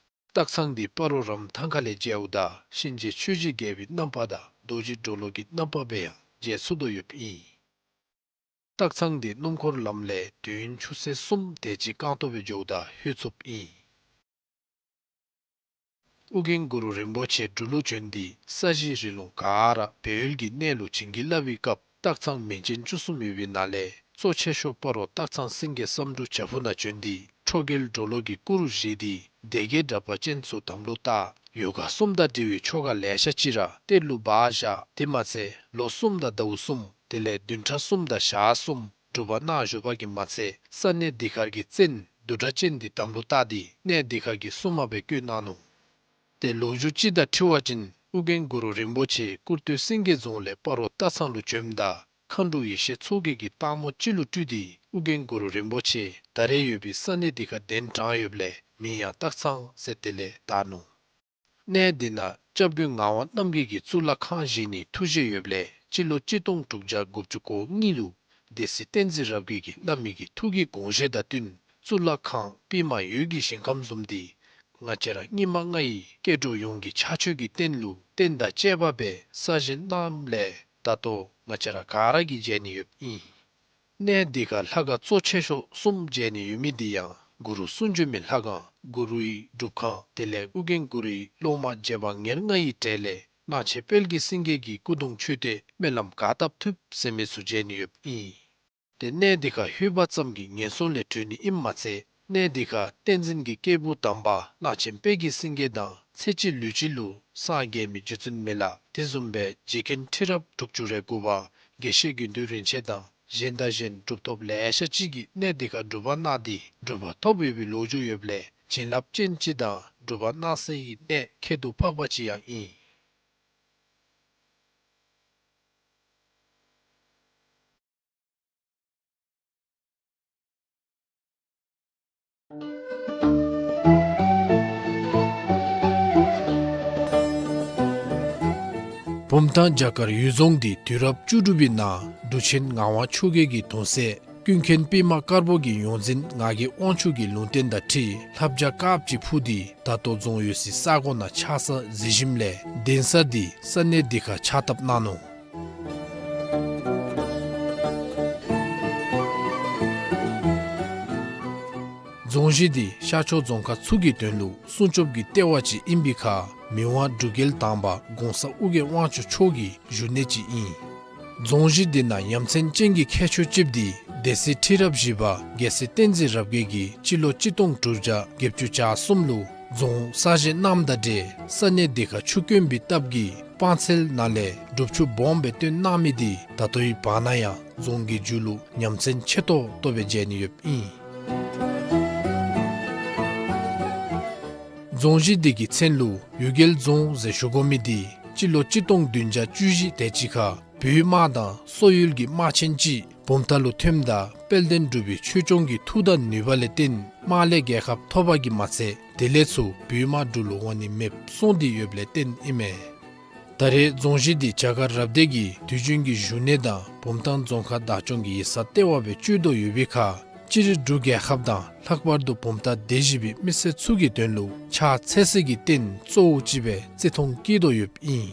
སྟག་ཚང་འདི་སྤ་རོ་རམ་ཐང་ཁ་ལས་མཇལཝ་ད་གཤིན་རྗེ་ཆོས་ཀྱི་རྒྱལ་པོའི་རྣམ་པ་དང་རྡོ་རྗེ་གྲོ་ལོད་ཀྱི་རྣམ་པ་སྦེ་ཡང་མཇལ་ཚུགས་དོ་ཡོདཔ་ཨིན། སྟག་ཚང་འདི་སྣུམ་འཁོར་ལམ་ལས་དུས་ཡུན་ཆུ་ཚོད་གསུམ་དེ་ཅིག་རྐང་སྟོང་སྦེ་འགྱོཝ་ད་ལྷོད་ཚུགསཔ་ཨིན། ཨོ་རྒྱན་གུ་རུ་རིན་པོ་ཆེ་འབྲུག་ལུ་བྱོན་ཏེ་ས་གཞི་རི་ལུང་ག་ར་སྦས་ཡུལ་གྱི་གནས་ལུ་བྱིན་གྱིས་བརླབས་པའི་སྐབས་སྟག་ཚང་མིང་ཅན་བཅུ་གསུམ་ཡོད་པའི་ནང་ལས་ གཙོ་ཆེ་ཤོས་སྤ་རོ་སྟག་ཚང་སེང་གེ་བསམ་འགྲུབ་བྱག་ཕུག་ནང་བྱོན་ཏེ་ཁྲོ་རྒྱལ་གྲོ་ལོད་ཀྱི་སྐུ་རུ་བཞེངས་ཏེ་སྡེ་བརྒྱད་དྲེགས་པ་ཅན་ཚུ་དམ་ལུ་བཏགས། ཡོ་ག་གསུམ་དང་འབྲེལ་བའི་ཆོ་ག་ལེ་ཤ་ཅིག་ར་གཏེར་ལུ་སྦ་བཞག། དེ་མ་ཚད་ལོ་གསུམ་དང་ཟླཝ་གསུམ་དེ་ལས་བདུན་ཕྲག་གསུམ་དང་ཞག་གསུམ་སྒྲུབ་པ་གནང་བཞུགས་པ་གིས་མ་ཚད་ས་གནས་འདི་ཁར་གྱི་བཙན་བདུད་དྲེགས་ཅན་འདི་དམ་ལུ་བཏགས་ཏེ་གནས་འདི་ཁར་གྱི་སྲུང་མ་སྦེ་བསྐོས་གནང་ནུག། ཏེ་ལོ་རྒྱུས་ཅིག་དང་འཁྲིལ་བ་ཅིན་ཨོ་རྒྱན་གུ་རུ་རིན་པོ་ཆེ་ཀུར་སྟོད་སེང་གེ་རྫོང་ལས་སྤ་རོ་སྟག་ཚང་ལུ་བྱོནམ་ད་མཁའ་འགྲོ་ཡེ་ཤེས་མཚོ་རྒྱལ་གྱིས་སྟག་མོ་ཅིག་ལུ་སྤྲུལ་ཏེ་ཨོ་རྒྱན་གུ་རུ་རིན་པོ་ཆེ་ད་རེས་ཡོད་པའི་ས་གནས་འདི་ཁར་གདན་དྲངས་ཡོདཔ་ལས་མིང་ཡང་སྟག་ཚང་ཟེར་དེ་ལས་བཏགས་ནུག། གནས་འདི་ནང་སྐྱབས་མགོན་ངག་དབང་རྣམ་རྒྱལ་གྱིས་གཙུག་ལག་ཁང་བཞེངས་ནིའི་ཐུགས་བཞེད་ཡོདཔ་ལས་སྤྱི་ལོ་གཅིག་སྟོང་དྲུག་བརྒྱ་དགུ་བཅུ་གོ་གཉིས་ལུ་སྡེ་སྲིད་བསྟན་འཛིན་རབ་རྒྱས་ཀྱིས་བླ་མའི་གི་ཐུགས་ཀྱི་དགོངས་བཞེད་དང་བསྟུན་གཙུག་ལག་ཁང་པདྨ་འོད་ཀྱི་ཞིང་ཁམས་བཟུམ་འདི་ང་བཅས་ར་སྙིགས་མ་ལྔ་ཡི་སྐྱེ་འགྲོ་ཡོངས་ཀྱི་ཕྱག་མཆོད་ཀྱི་རྟེན་ལུ་རྟེན་དང་བཅས་པ་སྦེ་གསར་བཞེངས་གནངམ་ལས་ད་ལྟོ་ང་བཅས་ར་ག་ར་གིས་མཇལ་ནི་ཡོདཔ་ཨིན། གནས་འདི་ཁར་ལྷ་ཁང་གཙོ་ཆེ་ཤོས་གསུམ་མཇལ་ནི་ཡོད་མི་འདི་ཡང་གུ་རུ་གསུང་བྱོན་མའི་ལྷ་ཁང་གུ་རུའི་སྒྲུབ་ཁང་དེ་ལས་ཨོ་རྒྱན་གུ་རུའི་སློབ་མ་རྗེ་འབངས་ཉེར་ལྔ་ཡི་གྲས་ལས་གླང་ཆེན་དཔལ་གྱི་སེང་གེ་གི་སྐུ་གདུང་མཆོད་རྟེན་སྨོན་ལམ་ག་བཏབ་ཐུབ་ཟེར་མི་ཚུ་མཇལ་ནི་ཡོདཔ་ཨིན། ཏེ་གནས་འདི་ཁར་ལྷོད་པ་ཙམ་གྱིས་ངན་སོང་ལས་གྲོལ་ནི་ཨིནམ་མ་ཚད་གནས་འདི་ཁར་བསྟན་འཛིན་གྱི་སྐྱེས་བུ་དམ་པ་གླང་ཆེན་དཔལ་གྱི་སེང་གེ་དང་ཚེ་གཅིག་ལུས་གཅིག་ལུ་སངས་རྒྱས་མི་རྗེ་བཙུན་མི་ལ་དེ་བཟུམ་སྦེ་རྗེ་མཁན་ཁྲི་རབས་དྲུག་ཅུ་རེ་དགུ་པ་དགེ་བཤེས་དགེ་འདུན་རིན་ཆེན་དང་གཞན་དང་གཞན་གྲུབ་ཐོབ་ལེ་ཤ་ཅིག་གིས་གནས་འདི་ཁར་སྒྲུབ་པ་གནང་སྟེ་གྲུབ་པ་ཐོབ་ཡོད་པའི་ལོ་རྒྱུས་ཡོདཔ་ལས་བྱིན་རླབས་ཅན་ཅིག་དང་སྒྲུབ་པ་གནང་སའི་གནས་ཁྱད་དུ་འཕགས་པ་ཅིག་ཡང་ཨིན། བུམ་ཐང་བྱ་དཀར་འོད་རྫོང་འདི་དུས་རབས་བཅུ་དྲུག་པའི་ནང་འབྲུག་ཆེན་ངག་དབང་ཆོས་རྒྱལ་གྱི་གདུང་སྲས་ཀུན་མཁྱེན་པདྨ་དཀར་པོ་གིས་ཡོངས་འཛིན་ངག་གི་དབང་ཕྱུག་གི་ལུང་བསྟན་དང་འཁྲིལ་ལྷ་བྱ་དཀརཔོ་ཅིག་འཕུར་ཏེ་ད་ལྟོ་རྫོང་ཡོད་སའི་ས་གོ་ནང་ཆགས་ས་གཟིགས་ཞིནམ་ལས་གདན་ས་འདི་ས་གནས་འདི་ཁར་ཕྱག་བཏབ་གནང་ནུག། རྫོང་གཞི་འདི་ཤར་ཕྱོགས་རྫོང་ཁག་ཚུ་གི་དོན་ལུ་སྲུང་སྐྱོབ་ཀྱི་ལྟེ་བ་ཅིག་ཨིན་པའི་ཁར་མི་དབང་འབྲུག་རྒྱལ་དང་པ་གོང་ས་ཨོ་རྒྱན་དབང་ཕྱུག་མཆོག་གི་བཞུགས་གནས་ཅིག་ཨིན། རྫོང་གཞི་འདི་ནང་ཡ་མཚན་ཅན་གྱི་ཁྱད་ཆོས་ཅིག་འདི་སྡེ་སྲིད་ཁྲི་རབས་བཞི་པ་རྒྱལ་སྲས་བསྟན་འཛིན་རབ་རྒྱས་ཀྱིས་སྤྱི་ལོ་གཅིག་སྟོང་དྲུག་བརྒྱ་བརྒྱད་ཅུ་གྱ་གསུམ་ལུ་རྫོང་གསར་བཞེངས་གནངམ་དང་འབྲེལ་ས་གནས་འདི་ཁར་ཆུ་དཀོན་པའི་སྟབས་ཀྱིས་སྤང་ཚལ་ནང་ལས་སྒྲུབ་ཆུ་སྦོམ་སྦེ་བཏོན་གནང་མི་འདི་ད་ལྟོའི་བར་ན་ཡང་རྫོང་གི་མཇུག་ལུ་ཉམས་ཚན་ཆེ་ཏོག་ཏོ་སྦེ་མཇལ་ནི་ཡོདཔ་ཨིན། རྫོང་གཞི་འདི་གི་མཚན་ལུ་འོད་རྒྱལ་རྫོང་ཟེར་ཞུ་དགོ་མི་འདི་སྤྱི་ལོ་གཅིག་སྟོང་བདུན་བརྒྱ་བཅུ་བཞི་དེ་ཅིག་ཁར་བོད་དམག་དང་སོག་ཡུལ་གྱི་དམག་ཆེན་ཅིག་བུམ་ཐང་ལུ་ཐོནམ་ད་དཔལ་ལྡན་འབྲུག་པའི་ཆོས་སྐྱོང་གི་མཐུ་དང་ནུས་པ་ལས་བརྟེན་དམག་ལས་རྒྱལ་ཁ་ཐོབ་པ་གིས་མ་ཚད་དེ་ལས་ཚུར་བོད་དམག་འབྲུག་ལུ་འོང་ནི་མེདཔ་སོང་སྟེ་ཡོདཔ་ལས་བརྟེན་ཨིན་མས། ད་རེས་རྫོང་གཞི་འདི་བྱ་དཀར་རབ་སྡེ་གི་དུས་རྒྱུན་གྱི་བཞུགས་གནས་དང་བུམ་ཐང་རྫོང་ཁག་བདག་སྐྱོང་གི་ཡིག་ཚང་ལྟེ་བ་སྦེ་སྤྱོད་དོ་ཡོད་པའི་ཁར་སྤྱིར་འབྲུག་རྒྱལ་ཁབ་དང་ལྷག་པར་དུ་བུམ་ཐང་སྡེ་བཞི་པའི་མི་སེར་ཚུ་གི་དོན་ལུ་ཕྱག་འཚལ་སའི་གི་རྟེན་གཙོ་བོ་ཅིག་སྦེ་བརྩི་མཐོང་བསྐྱེད་དོ་ཡོདཔ་ཨིན།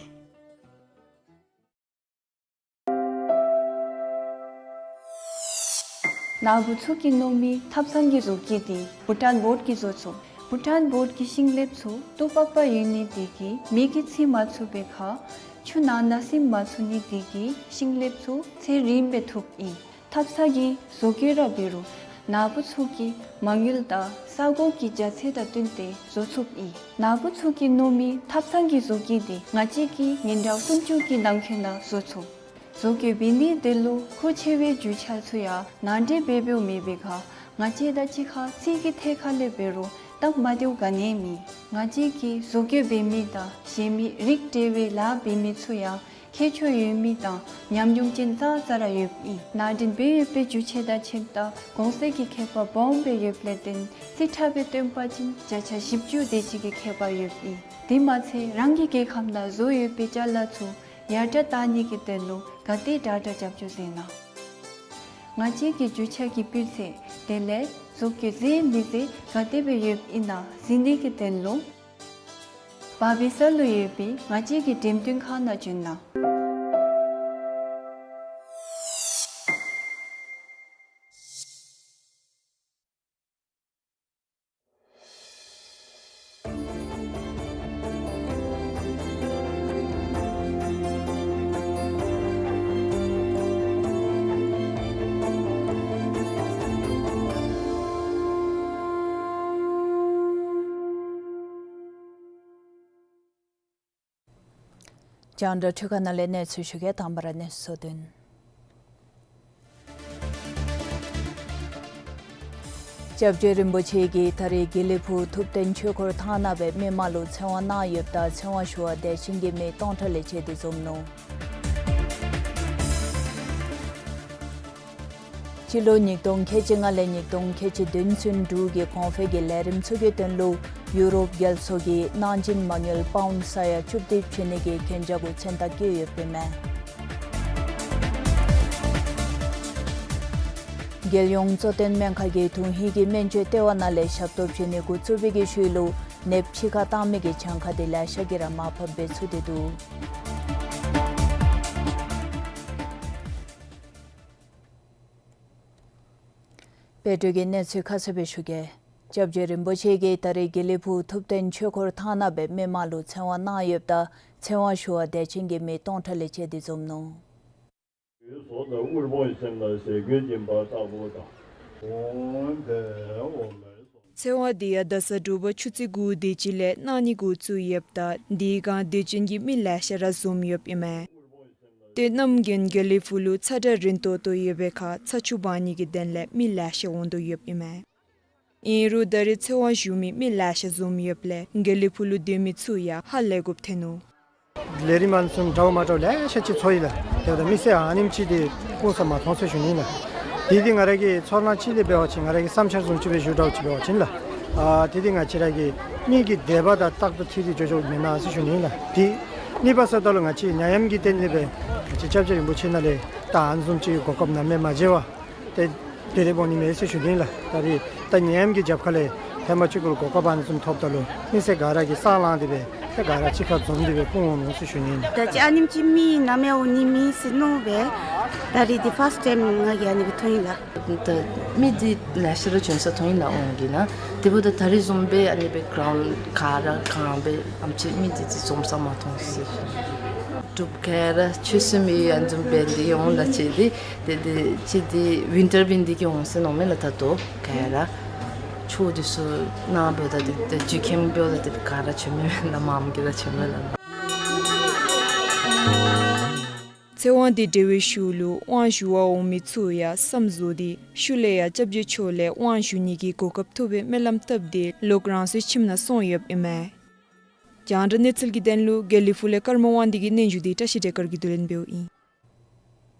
ནཱ་བུ་ཚུ་གིས་མནོ་མི་ཐབ་ཚང་གི་བཟོ་བཀོད་འདི་བྷུ་ཊཱན་བོཌ་ཀྱིས་བཟོ་ཚུགས། བྷུ་ཊཱན་བོཌ་ཀྱི་ཤིང་ལེབ་ཚུ་སྟུག་པག་པ་ཡོད་ནི་དེ་གིས་མེ་གིས་འཚིག་མ་ཚུགས་པའི་ཁར་ཆུ་ནང་ན་སིམ་མ་ཚུགས་ནི་དེ་གིས་ཤིང་ལེབ་ཚུ་ཚེ་རིངམོ་སྦེ་ཐུབ་ཨིན། ཐབ་ཚང་གི་བཟོ་བཀོད་ར་འབད་རུང་ནཱ་བུ་ཚུ་གིས་མ་དངུལ་དང་ས་གོ་གི་རྒྱ་ཚད་དང་བསྟུན་ཏེ་བཟོ་ཚུགསཔ་ཨིན། ནཱ་བུ་ཚུ་གིས་མནོ་མི་ཐབ་ཚང་གི་བཟོ་བཀོད་འདི་ང་བཅས་ཀྱིས་ཉིན་གྲངས་སུམ་ཅུ་གི་ནང་འཁོད་ནང་བཟོ་ཚུགས། བཟོ་བཀོད་འབད་ནི་དེ་ལུ་མཁོ་ཆེ་བའི་རྒྱུ་ཆ་ཚུ་ཡང་ནང་འདྲེན་འབད་འབདཝ་མེད་པའི་ཁར་ང་བཅས་དང་གཅིག་ཁར་ཚིག་གི་ཐད་ཁར་ལས་འབད་རུང་སྟབས་མ་བདེཝ་ག་ནི་ཡང་མེད། ང་བཅས་ཀྱིས་བཟོ་བཀོད་འབད་མི་དང་གཞན་མི་རིགས་འདྲ་བའི་ལཱ་འབད་མི་ཚུ་ཡང་ཁྱད་ཆོས་ཡོད་མི་དང་ཉམས་མྱོང་ཅན་ཙང་ཙ་ར་ཡོདཔ་ཨིན། ནང་འདྲེན་འབད་ཡོད་པའི་རྒྱུ་ཆ་དང་ཁྱིམ་བདག་གོང་ཚད་ཀྱི་ཁྱད་པར་སྦོམ་སྦེ་ཡོདཔ་ལས་བརྟེན་རྩིས་ཁྲ་སྦེ་སྟོན་པ་ཅིན་བརྒྱ་ཆ་བཞི་བཅུ་དེ་ཅིག་གི་ཁྱད་པར་ཡོདཔ་ཨིན། དེ་མ་ཚད་རང་གི་རྒྱལ་ཁབ་ནང་བཟོ་ཡོད་པའི་ཅ་ལ་ཚུ་ཡར་དྲག་བཏང་ནི་གི་དོན་ལུ་ག་དེ་དྲག་དྲག་རྒྱབ་སྐྱོར་མཛད་གནང་། ང་བཅས་ཀྱི་རྒྱུ་ཆ་གི་སྤུས་ཚད་དེ་ལས་བཟོ་བཀོད་མཛད་མི་ཚུ་ག་དེ་སྦེ་ཡོདཔ་ཨིན་ན་གཟིགས་ནི་གི་དོན་ལུ་བར་སྦས་ས་ལུ་ཡོད་པའི་ང་བཅས་ཀྱི་འགྲེམས་སྟོན་ཁང་ནང་བྱོན་གནང་། རྒྱང་བསྒྲགས་འཕྲུལ་ཁང་ནང་ལས་གནས་ཚུལ་ཞུ་གེ། དང་པ་ར་གནས་ཚུལ་གཙོ་དོན། སྐྱབས་རྗེ་རིན་པོ་ཆེ་གིས་ད་རེས་དགེ་ལེགས་ཕུག་ཐུབ་བསྟན་ཆོས་འཁོར་ཐང་ནང་སྦེ་མི་མང་ལུ་ཚེ་དབང་གནང་ཡོདཔ་ད་ཚེ་དབང་ཞུ་བར་དད་ཅན་གྱི་མི་སྟོང་ཕྲག་ལས་བཅད་དེ་འཛོམས་ནུག། སྤྱི་ལོ་ཉིས་སྟོང་ཁལ་གཅིག་ལྔ་ལས་ཉིས་སྟོང་ཁལ་གཅིག་བདུན་ཚུན་འབྲུག་གི་གོང་འཕེལ་གྱི་ལས་རིམ་ཚུ་གི་དོན་ལུ་ཡུ་རོབ་རྒྱལ་ཚོགས་ཀྱིས་གནང་སྦྱིན་མ་དངུལ་པའུནཌ་ས་ཡ་བཅུ་བདུན་བྱིན་ནི་གི་གན་རྒྱ་གུ་མཚན་རྟགས་བཀོད་ཡོདཔ་ཨིན་མས། རྒྱལ་ཡོངས་གཙོ་བསྟེན་སྨན་ཁང་གིས་དུང་ཧིང་གི་སྨན་བཅོས་ལྟེ་བ་ནང་ལས་ཞབས་ཏོག་བྱིན་ནི་འགོ་བཙུགས་པའི་གི་ཤུལ་ལུ་ནདཔ་ཕྱི་ཁར་བཏང་མི་གི་གྱངས་ཁ་དེ་ལེ་ཤ་གིས་ར་མར་ཕབ་སྦེ་ཚུད་དེ་འདུག། དཔལ་སྒྲོལ་གྱིས་གནས་ཚུལ་ཁ་གསལ་སྦེ་ཞུ་གེ། སྐྱབས་རྗེ་རིན་པོ་ཆེ་གིས་ད་རེས་དགེ་ལེགས་ཕུག་ཐུབ་བསྟན་ཆོས་འཁོར་ཐང་ནང་སྦེ་མི་མང་ལུ་ཚེ་དབང་གནང་ཡོདཔ་ད་ཚེ་དབང་ཞུ་བར་དད་ཅན་གྱི་མི་སྟོང་ཕྲག་ལས་བཅད་དེ་འཛོམས་ནུག། ཚེ་དབང་འདི་ཡང་རྡ་ས་འབྲུག་པ་ཆུ་ཚོད་དགུ་དེ་ཅིག་ལས་གནང་ནི་འགོ་བཙུགས་ཡོདཔ་ད་དེ་སྒང་དད་ཅན་གྱི་མི་ལེ་ཤ་ར་འཛོམས་ཡོདཔ་ཨིན་མས། ཏེ་གནམ་དགུན་དགེ་ལེགས་ཕུག་ལུ་ཚ་དྲོད་རན་ཏོག་ཏོ་ཡོད་པའི་ཁར་ཚ་ཆུ་འབག་ནི་གི་དོན་ལས་མི་ལེ་ཤ་འོང་དོ་ཡོདཔ་ཨིན་མས། ཨིན་རུང་ད་རེས་ཚེ་དབང་ཞུ་མི་མི་ལེ་ཤ་འཛོམས་ཡོདཔ་ལས་དགེ་ལེགས་ཕུག་ལུ་སྡོད་མི་ཚུ་ཡང་ཧ་ལས་དགོཔ་ཐོན་ནུག། ལས་རིམ་ཨ་ནི་བཟུམ་འདྲཝ་མ་འདྲཝ་ལེ་ཤ་ཅིག་ཚོར་ཡི་ལགས། དེ་འབདཝ་ད་མི་སེར་ཨ་ནེམ་ཅིག་འདི་སྐུ་ས་མ་མཐོང་ཟེར་ཞུ་ནི་ལགས། དེ་འདི་ང་ར་གི་ཚོར་སྣང་ཅིག་ལས་འབད་བ་ཅིན་ང་ར་གི་བསམ་འཆར་བཟུམ་ཅིག་སྦེ་ཞུ་འདྲཝ་ཅིག་འབད་བ་ཅིན་ལགས། ཨ་དེ་འདི་ང་བཅས་ར་གི་མི་གི་དད་པ་དང་རྟག་ཏུ་འཁྲིལ་ཏེ་འགྱོ་འགྱོཝ་མེན་ན་ཟེར་ཞུ་ནི་ལགས། དེ་གཉིས་པ་ཟེརཝ་ད་ལུ་ང་བཅས་ནད་ཡམས་ཀྱི་སྟེང་ལས་སྦེ་ང་བཅས་སྐྱབས་རྗེ་རིན་པོ་ཆེ་ནང་ལས་ད་ཨ་ནི་བཟུམ་ཅིག་གོ་སྐབས་ནམ་ཡང་མ་མཇལ་བར་ཏེ་དེ་རེ་འབོ་ནི་མས་ཟེར་ཞུ་ནི་ལགས། ད་རེས་ད་ནད་ཡམས་ཀྱི་རྒྱབ་ཁ་ལས་ཐེངས་མ་གཅིག་གུ་ལུ་གོ་སྐབས་ཨ་ནི་བཟུམ་ཐོབ་ད་ལུ་མི་སེར་ག་ར་གིས་སང་ལངས་ཏེ་སྦེ་ཏེ་ག་ར་གཅིག་ཁར་འཛོམས་ཏེ་སྦེ་སྐུ་ངོ་ནུག་ཟེར་ཞུ་ནི་ལགས། ད་ཅི་ཨ་ནེམ་ཅིག་མི་ནམ་ཡང་འོང་ནི་མེད་ཟེར་མནོ་སྦེ་ད་རེས་འདི་ཕཱསཊ་ཊའིམ་ང་གིས་ཨ་ནི་སྦེ་མཐོང་ཡི་ལགས། ད་མི་འདི་ལེ་ཤ་ར་བྱོན་ས་མཐོང་ཡི་ལགས། འོང་གི་ལགས། དེ་འབདཝ་ད་ད་རེས་བཟུམ་སྦེ་ཨ་ནི་སྦེ་གྲོང་ག་ར་གང་སྦེ་ཨ་ནེམ་ཅིག་མི་འདི་ཅིག་འཛོམས་ས་མ་མཐོང་ཟེར་ཞུ་ནི། འབྲུག་ག་ར་ཆོས་སྲུང་མི་ཨ་ནི་བཟུམ་སྦེ་འདི་འོང་ལགས། ཅིག་འདི་དེ་དེ་ཅིག་འདི་ཝིན་ཊར་སྦེ་འདི་གིས་འོང་ཟེར་མནོཝ་མས་ལགས། ད་ལྟོ་ག་ར་ཆོས་འདི་ཚུ་གནང་འབདཝ་ད་འདི་འདི་འཇུ་ཁམས་འབདཝ་ད་འདི་ག་ར་བྱོནམ་མས་ལགས། མངམ་གིས་ར་བྱོནམ་མས་ལགས། ཚེ་དབང་དང་འབྲེལ་བའི་ཤུལ་ལུ་དབང་ཞུ་བར་འོང་མི་ཚུ་ཡང་བསམ་བཟོ་སྟེ་ཤུལ་ལས་ཡང་སྐྱབས་རྗེ་མཆོག་ལས་དབང་ཞུ་ནི་གི་གོ་སྐབས་ཐོབ་པའི་སྨོན་ལམ་བཏབ་སྟེ་ལོག་རང་སོའི་ཁྱིམ་ནང་སོང་ཡོདཔ་ཨིན་མས། རྒྱང་བསྒྲགས་གནས་ཚུལ་གྱི་དོན་ལུ་དགེ་ལེགས་ཕུག་ལས་ཀརྨ་དབང་འདུས་ཀྱི་སྙན་ཞུ་འདི་བཀྲ་ཤིས་བདེ་སྐར་གྱིས་བསྡུ་ལེན་འབདཝ་ཨིན།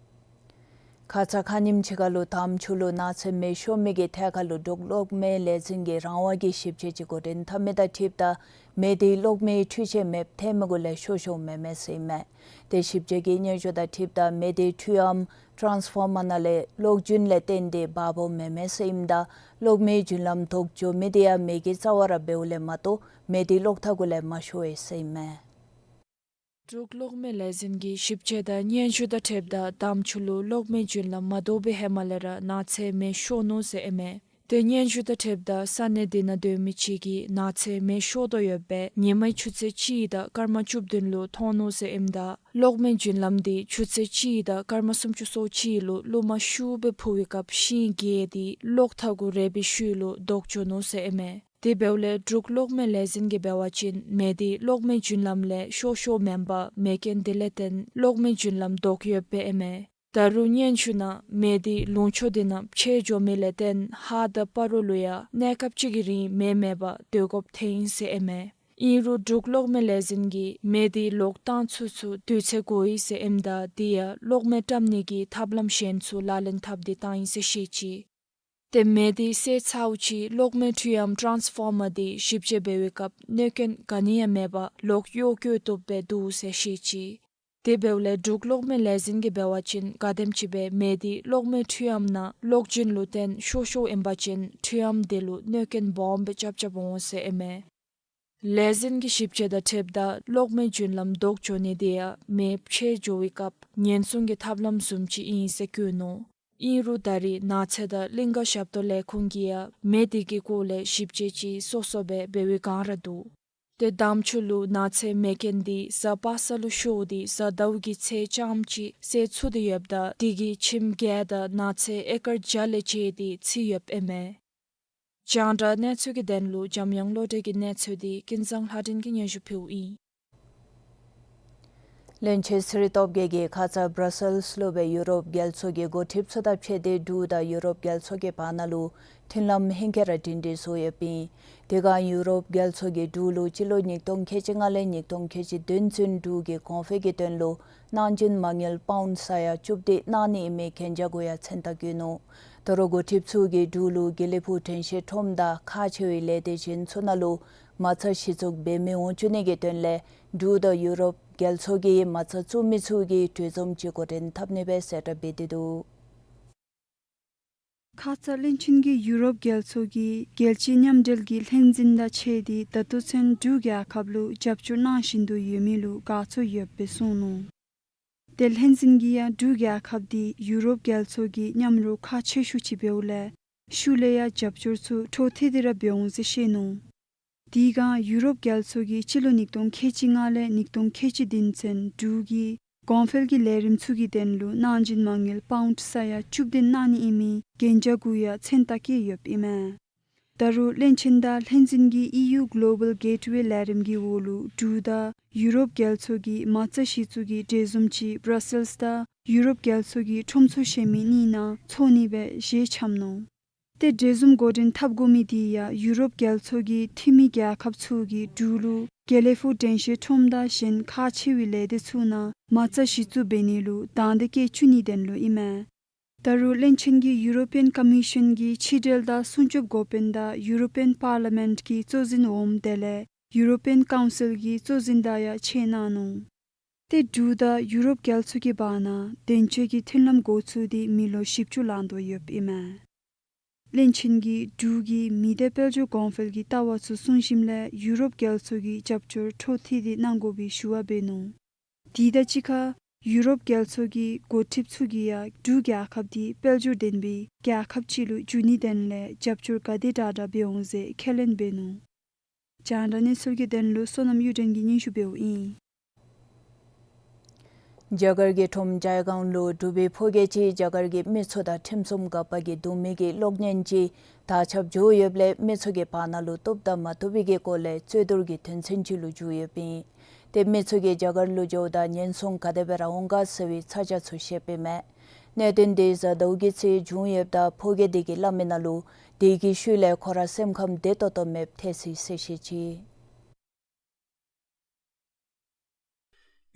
ཁ་ཙ་ཁ་ཉིནམ་ཅིག་ཁར་ལུ་དམ་ཆོས་ལུ་ནགས་ཚལ་མེ་ཤོར་མི་གི་ཐད་ཁར་ལུ་འབྲུག་གློག་མེ་ལས་འཛིན་གྱིས་རང་དབང་གི་ཞིབ་དཔྱད་ཅིག་འགོ་འདྲེན་འཐབ་མི་དང་འཁྲིལཝ་ད་མེ་དེ་གློག་མེའི་འཕྲུལ་ཆས་མེདཔ་ཐལ་མི་གུ་ལས་ཤོར་ཤོརཝ་མེན་མས་ཟེར་ཨིན་མས། ཏེ་ཞིབ་དཔྱད་ཀྱི་སྙན་ཞུ་དང་འཁྲིལཝ་ད་མེ་དེ་འཕྲུལ་ཨམ་ཊཱནསི་ཕོར་མར་ནང་ལས་གློག་རྒྱུན་ལས་བརྟེན་ཏེ་འབར་བ་མེན་མས་ཟེར་ཨིནམ་ད་གློག་མེའི་རྒྱུན་ལམ་ལྡོག་འགྱོ་མི་དེ་ཡང་མེ་གི་རྩ་བ་ར་འབདཝ་ལས་མ་གཏོགས་མེ་དེ་གློག་ཐག་གུ་ལས་མ་ཤོར་བས་ཟེར་ཨིན་མས། འབྲུག་གློག་མེ་ལས་འཛིན་གྱི་ཞིབ་དཔྱད་དང་སྙན་ཞུ་དང་འཁྲིལཝ་ད་དམ་ཆོས་ལུ་གློག་མེའི་རྒྱུན་ལམ་མ་ལྡོག་པའི་ཧེ་མ་ལས་ར་ནགས་ཚལ་མེ་ཤོར་ནུག་ཟེར་ཨིན་མས། ཏེ་སྙན་ཞུ་དང་འཁྲིལཝ་ད་ས་གནས་དེ་ནང་སྡོད་མི་ཅིག་གིས་ནགས་ཚལ་མེ་ཤོར་དོ་ཡོདཔ་སྦེ་ཉིན་མའི་ཆུ་ཚོད་གཅིག་དང་སྐར་མ་བཅུ་བདུན་ལུ་མཐོང་ནུག་ཟེར་ཨིནམ་ད་གློག་མེའི་རྒྱུན་ལམ་དེ་ཆུ་ཚོད་གཅིག་དང་སྐར་མ་སུམ་ཅུ་སོ་གཅིག་ལུ་རླུང་མ་ཤུགས་སྦེ་འཕུ་བའི་སྐབས་ཤིང་གས་དེ་གློག་ཐག་གུ་རེག་པའི་ཤུལ་ལུ་ལྡོག་འགྱོ་ནུག་ཟེར་ཨིན་མས། དེ་འབདཝ་ལས་འབྲུག་གློག་མེ་ལས་འཛིན་གྱིས་འབད་བ་ཅིན་མེ་དེ་གློག་མེའི་རྒྱུན་ལམ་ལས་ཤོར་ཤོརཝ་མེན་པར་མེ་རྐྱེན་དེ་ལས་བརྟེན་གློག་མེའི་རྒྱུན་ལམ་ལྡོག་ཡོདཔ་སྦེ་ཨིན་མས། ད་རུང་སྙན་ཞུ་ནང་མེ་དེ་ལུང་ཕྱོགས་དེ་ནང་ཕྱེ་འགྱོ་མི་ལས་བརྟེན་ཧཱ་དང་སྤ་རོ་ལུ་ཡང་གནས་སྐབས་ཅིག་གི་རིང་མེ་མེད་པར་སྡོད་དགོཔ་ཐོན་ཡི་ཟེར་ཨིན་མས། ཨིན་རུང་འབྲུག་གློག་མེ་ལས་འཛིན་གྱིས་མེ་དེ་ལོག་བཏང་ཚུན་ཚོད་དུས་ཚོད་འགོར་ཡི་ཟེར་ཨིནམ་ད་དེ་ཡང་གློག་མེ་བཀྲམ་ནི་གི་ཐབས་ལམ་གཞན་ཚུ་ལག་ལེན་འཐབ་སྟེ་བཏང་ཡི་ཟེར་བཤད་ཅི། ཏེ་མེ་དེ་བསད་ཚརཝ་ཅིག་གློག་མེ་འཕྲུལ་ཨམ་ཊཱནསི་ཕོར་མར་དེ་ཞིབ་དཔྱད་འབད་བའི་སྐབས་གནོད་སྐྱོན་ག་ནི་ཡང་མེད་པར་ལོག་གཡོག་བཀོལ་བཏུབ་སྦེ་འདུག་ཟེར་བཤད་ཅི། དེ་འབདཝ་ལས་འབྲུག་གློག་མེ་ལས་འཛིན་གྱིས་འབད་བ་ཅིན་ག་དེམ་ཅིག་སྦེ་མེ་དེ་གློག་མེ་འཕྲུལ་ཨམ་ནང་གློག་རྒྱུན་ལུ་བརྟེན་ཤོར་ཤོརཝ་ཨིན་པ་ཅིན་འཕྲུལ་ཨམ་དེ་ལུ་གནོད་སྐྱོན་སྦོམ་སྦེ་རྐྱབ་རྐྱབ་འོང་ཟེར་ཨིན་མས། ལས་འཛིན་གྱི་ཞིབ་དཔྱད་དང་འཁྲིལཝ་ད་གློག་མེའི་རྒྱུན་ལམ་ལྡོག་འགྱོ་ནི་དེ་ཡང་མེ་ཕྱེ་འགྱོ་བའི་སྐབས་ཉེན་སྲུང་གི་ཐབས་ལམ་བཟུམ་ཅིག་ཨིན་ཟེར་བཀོད་ནུག། ཨིན་རུང་ད་རེས་ནགས་ཚལ་དང་གླིང་ཀ་ཞབས་ཏོག་ལས་ཁུངས་ཀྱིས་ཡང་མེ་དེ་གི་སྐོར་ལས་ཞིབ་དཔྱད་ཅིག་སོ་སོ་སྦེ་འབད་བའི་བསྒང་ར་འདུག། ཏེ་དམ་ཆོས་ལུ་ནགས་ཚལ་མེ་རྐྱེན་དེ་གཟའ་པ་སངས་ལུ་ཤོར་ཏེ་གཟའ་ཟླཝ་གི་ཚེས་རྐྱངམ་ཅིག་སེལ་ཚུགས་ཏེ་ཡོདཔ་ད་དེ་གིས་ཁྱིམ་བརྒྱད་དང་ནགས་ཚལ་ཨེ་ཀར་བརྒྱ་ལས་བཅད་དེ་འཚིག་ཡོདཔ་ཨིན་མས། རྒྱང་བསྒྲགས་གནས་ཚུལ་གྱི་དོན་ལུ་འཇམ་དབྱངས་བློ་གྲོས་ཀྱི་གནས་ཚུལ་དེ་ཀུན་བཟང་ལྷ་སྒྲོན་གྱིས་སྙན་ཞུ་ཕུལཝ་ཨིན། བློན་ཆེན་ཚེ་རིང་སྟོབས་རྒྱས་ཀྱིས་ཁ་ཙ་བྷྲ་སེལསི་ལུ་སྦེ་ཡུ་རོབ་རྒྱལ་ཚོགས་ཀྱི་འགོ་ཁྲིདཔ་ཚུ་དང་ཕྱད་དེ་འབྲུག་དང་ཡུ་རོབ་རྒྱལ་ཚོགས་ཀྱི་བར་ན་ལུ་མཐུན་ལམ་ཧེང་སྐལ་ར་སྒྲིང་སྒྲིང་བཟོ་ཡོདཔ་ཨིན། དེ་སྒང་ཡུ་རོབ་རྒྱལ་ཚོགས་ཀྱིས་འབྲུག་ལུ་སྤྱི་ལོ་ཉིས་སྟོང་ཁལ་གཅིག་ལྔ་ལས་ཉིས་སྟོང་ཁལ་གཅིག་བདུན་ཚུན་འབྲུག་གི་གོང་འཕེལ་གྱི་དོན་ལུ་གནང་སྦྱིན་མ་དངུལ་པའུནཌ་ས་ཡ་བཅུ་བདུན་གནང་ནི་ཨིན་མི་གན་རྒྱ་གུ་ཡང་མཚན་རྟགས་བཀོད་ནུག། ད་རུང་འགོ་ཁྲིདཔ་ཚུ་གིས་འབྲུག་ལུ་དགེ་ལེགས་ཕུག་དྲན་ཤེས་ཁྲོམ་དང་ཁག་ཆེ་བའི་ལས་སྡེ་གཞན་ཚུ་ནང་ལུ་མ་རྩ་གཞི་བཙུགས་འབད་མི་འོང་བཅུག་ནི་གི་དོན་ལས་འབྲུག་དང་ཡུ་རོབ་རྒྱལ་ཚོགས་ཀྱིས་མ་རྩ་བཙུགས་མི་ཚུ་གིས་གྲོས་འཛོམས་ཅིག་འགོ་འདྲེན་འཐབ་ནི་སྦེ་གསལ་བསྒྲགས་འབད་དེ་འདུག། ཁ་ཙ་བློན་ཆེན་གྱིས་ཡུ་རོབ་རྒྱལ་ཚོགས་ཀྱི་རྒྱལ་སྤྱི་མཉམ་འབྲེལ་གྱི་ལྷན་འཛིན་དང་ཕྱད་དེ་ད་ལྟོ་ཚུན་འབྲུག་རྒྱལ་ཁབ་ལུ་རྒྱབ་སྐྱོར་གནང་བཞིན་དུ་ཡོད་མི་ལུ་དགའ་ཚོར་ཡོདཔ་སྦེ་གསུངས་ནུག། ཏེ་ལྷན་འཛིན་གྱིས་ཡང་འབྲུག་རྒྱལ་ཁབ་འདི་ཡུ་རོབ་རྒྱལ་ཚོགས་ཀྱི་མཉམ་རོགས་ཁག་ཆེ་ཤོས་ཅིག་འབདཝ་ལས་ཤུལ་ལས་ཡང་རྒྱབ་སྐྱོར་ཚུ་འཕྲོ་མཐུད་དེ་ར་འབད་འོང་ཟེར་བཤད་ནུག། དེ་སྒང་ཡུ་རོབ་རྒྱལ་ཚོགས་ཀྱིས་སྤྱི་ལོ་ཉིས་སྟོང་ཁལ་གཅིག་ལྔ་ལས་ཉིས་སྟོང་ཁལ་གཅིག་བདུན་ཚུན་འབྲུག་གིས་གོང་འཕེལ་གྱི་ལས་རིམ་ཚུ་གི་དོན་ལུ་གནང་སྦྱིན་མ་དངུལ་པའུནཌ་ས་ཡ་བཅུ་བདུན་གནང་ནི་ཨིན་མི་གན་རྒྱ་གུ་ཡང་མཚན་རྟགས་བཀོད་ཡོདཔ་ཨིན་མས། ད་རུང་བློན་ཆེན་དང་ལྷན་འཛིན་གྱིས་ཨི་ཡུ་གོ་ལོ་བཱལ་གེཊ་ཝེ་ལས་རིམ་གྱི་འོག་ལུ་འབྲུག་དང་ཡུ་རོབ་རྒྱལ་ཚོགས་ཀྱི་མ་རྩ་གཞི་བཙུགས་ཀྱི་གྲོས་འཛོམས་ཅིག་བྷྲ་སེལསི་དང་ཡུ་རོབ་རྒྱལ་ཚོགས་ཀྱི་ཁྲོམ་ཚོགས་ཞེན་མི་གཉིས་ནང་ཚོགས་ནི་སྦེ་བཞེས་འཆམ་ནུག། ཏེ་གྲོས་འཛོམས་འགོ་འདྲེན་འཐབ་དགོ་མི་དེ་ཡང་ཡུ་རོབ་རྒྱལ་ཚོགས་ཀྱི་འཐུས་མི་རྒྱལ་ཁབ་ཚུ་གིས་འབྲུག་ལུ་དགེ་ལེགས་ཕུག་དྲན་ཤེས་ཁྲོམ་དང་གཞན་ཁག་ཆེ་བའི་ལས་སྡེ་ཚུ་ནང་མ་རྩ་གཞི་བཙུགས་འབད་ནི་ལུ་དང་འདོད་བསྐྱེད་བཅུག་ནིའི་དོན་ལུ་ཨིན་མས། ད་རུང་བློན་ཆེན་གྱིས་ཡུ་རོ་པི་ཡཱན་ཀོ་མི་ཤཱན་གྱི་ཕྱི་འབྲེལ་དང་སྲུང་སྐྱོབ་འགོ་དཔོན་དང་ཡུ་རོ་པི་ཡཱན་པར་ལི་མེནཊ་ཀྱི་གཙོ་འཛིན་འོགམ་དེ་ལས་ཡུ་རོ་པི་ཡཱན་ཀའུན་སིལ་གྱི་གཙོ་འཛིན་དང་ཡང་ཕྱད་གནང་ནུག། ཏེ་འབྲུག་དང་ཡུ་རོབ་རྒྱལ་ཚོགས་ཀྱི་བར་ན་དོན་གཅོད་ཀྱི་མཐུན་ལམ་འགོ་བཙུགས་ཏེ་མི་ལོ་བཞི་བཅུ་ལང་དོ་ཡོདཔ་ཨིན་མས། བློན་ཆེན་གྱིས་འབྲུག་གི་མི་སྡེ་དཔལ་འབྱོར་གོང་འཕེལ་གྱི་ལྟ་བ་ཚུ་བསྲུང་ཞིནམ་ལས་ཡུ་རོབ་རྒྱལ་ཚོགས་ཀྱི་རྒྱབ་སྐྱོར་འཕྲོ་མཐུད་དེ་གནང་དགོ་པའི་ཞུ་བ་འབད་ནུག། དེ་དང་གཅིག་ཁར་ཡུ་རོབ་རྒྱལ་ཚོགས་ཀྱི་འགོ་ཁྲིདཔ་ཚུ་གིས་ཡང་འབྲུག་རྒྱལ་ཁབ་འདི་དཔལ་འབྱོར་ལྡན་པའི་རྒྱལ་ཁབ་ཅིག་ལུ་འགྱུར་ནིའི་དོན་ལས་རྒྱབ་སྐྱོར་ག་དེ་དྲག་དྲག་འབད་འོང་ཟེར་ཁས་ལེན་འབད་ནུག། རྒྱང་བསྒྲགས་གནས་ཚུལ་གྱི་དོན་ལུ་བསོད་ནམས་གཡུ་སྒྲོན་གྱིས་སྙན་ཞུ་འབདཝ་ཨིན། རྒྱ་གར་གྱི་ཁྲོམ་ཇའི་གཱན་ལུ་འབྲུག་པའི་ཕོ་སྐྱེས་ཅིག་རྒྱ་གར་གྱི་མི་ཚུ་དང་ཁྲིམས་སྲུང་འགག་པ་གིས་བརྡུང་མི་གི་གློག་བརྙན་ཅིག་དར་ཁྱབ་འགྱོ་ཡོདཔ་ལས་མི་ཚུ་གི་བར་ན་ལུ་བཏུབ་དང་མ་བཏུབ་པའི་གི་སྐོར་ལས་རྩོད་བསྡུར་གྱི་དོན་ཚན་ཅིག་ལུ་འགྱུར་ཡོདཔ་ཨིན། ཏེ་མི་ཚུ་གིས་རྒྱ་གར་ལུ་འགྱོཝ་ད་ཉེན་སྲུང་ག་དེ་སྦེ་ར་འོང་ག་ཟེར་བའི་ཚ་གྱང་ཚུ་བཤདཔ་ཨིན་མས། གནད་དོན་འདི་གཟའ་ཟླཝ་གི་ཚེ་བྱུང་ཡོདཔ་ད་ཕོ་སྐྱེས་འདི་གིས་སླབ་མི་ནང་ལུ་དེ་གི་ཤུལ་ལས་ཁོ་ར་སེམས་ཁམས་བདེ་ཏོག་ཏོ་མེདཔ་ཐལ་ཟེར་གསལ་བཤད་ཅི།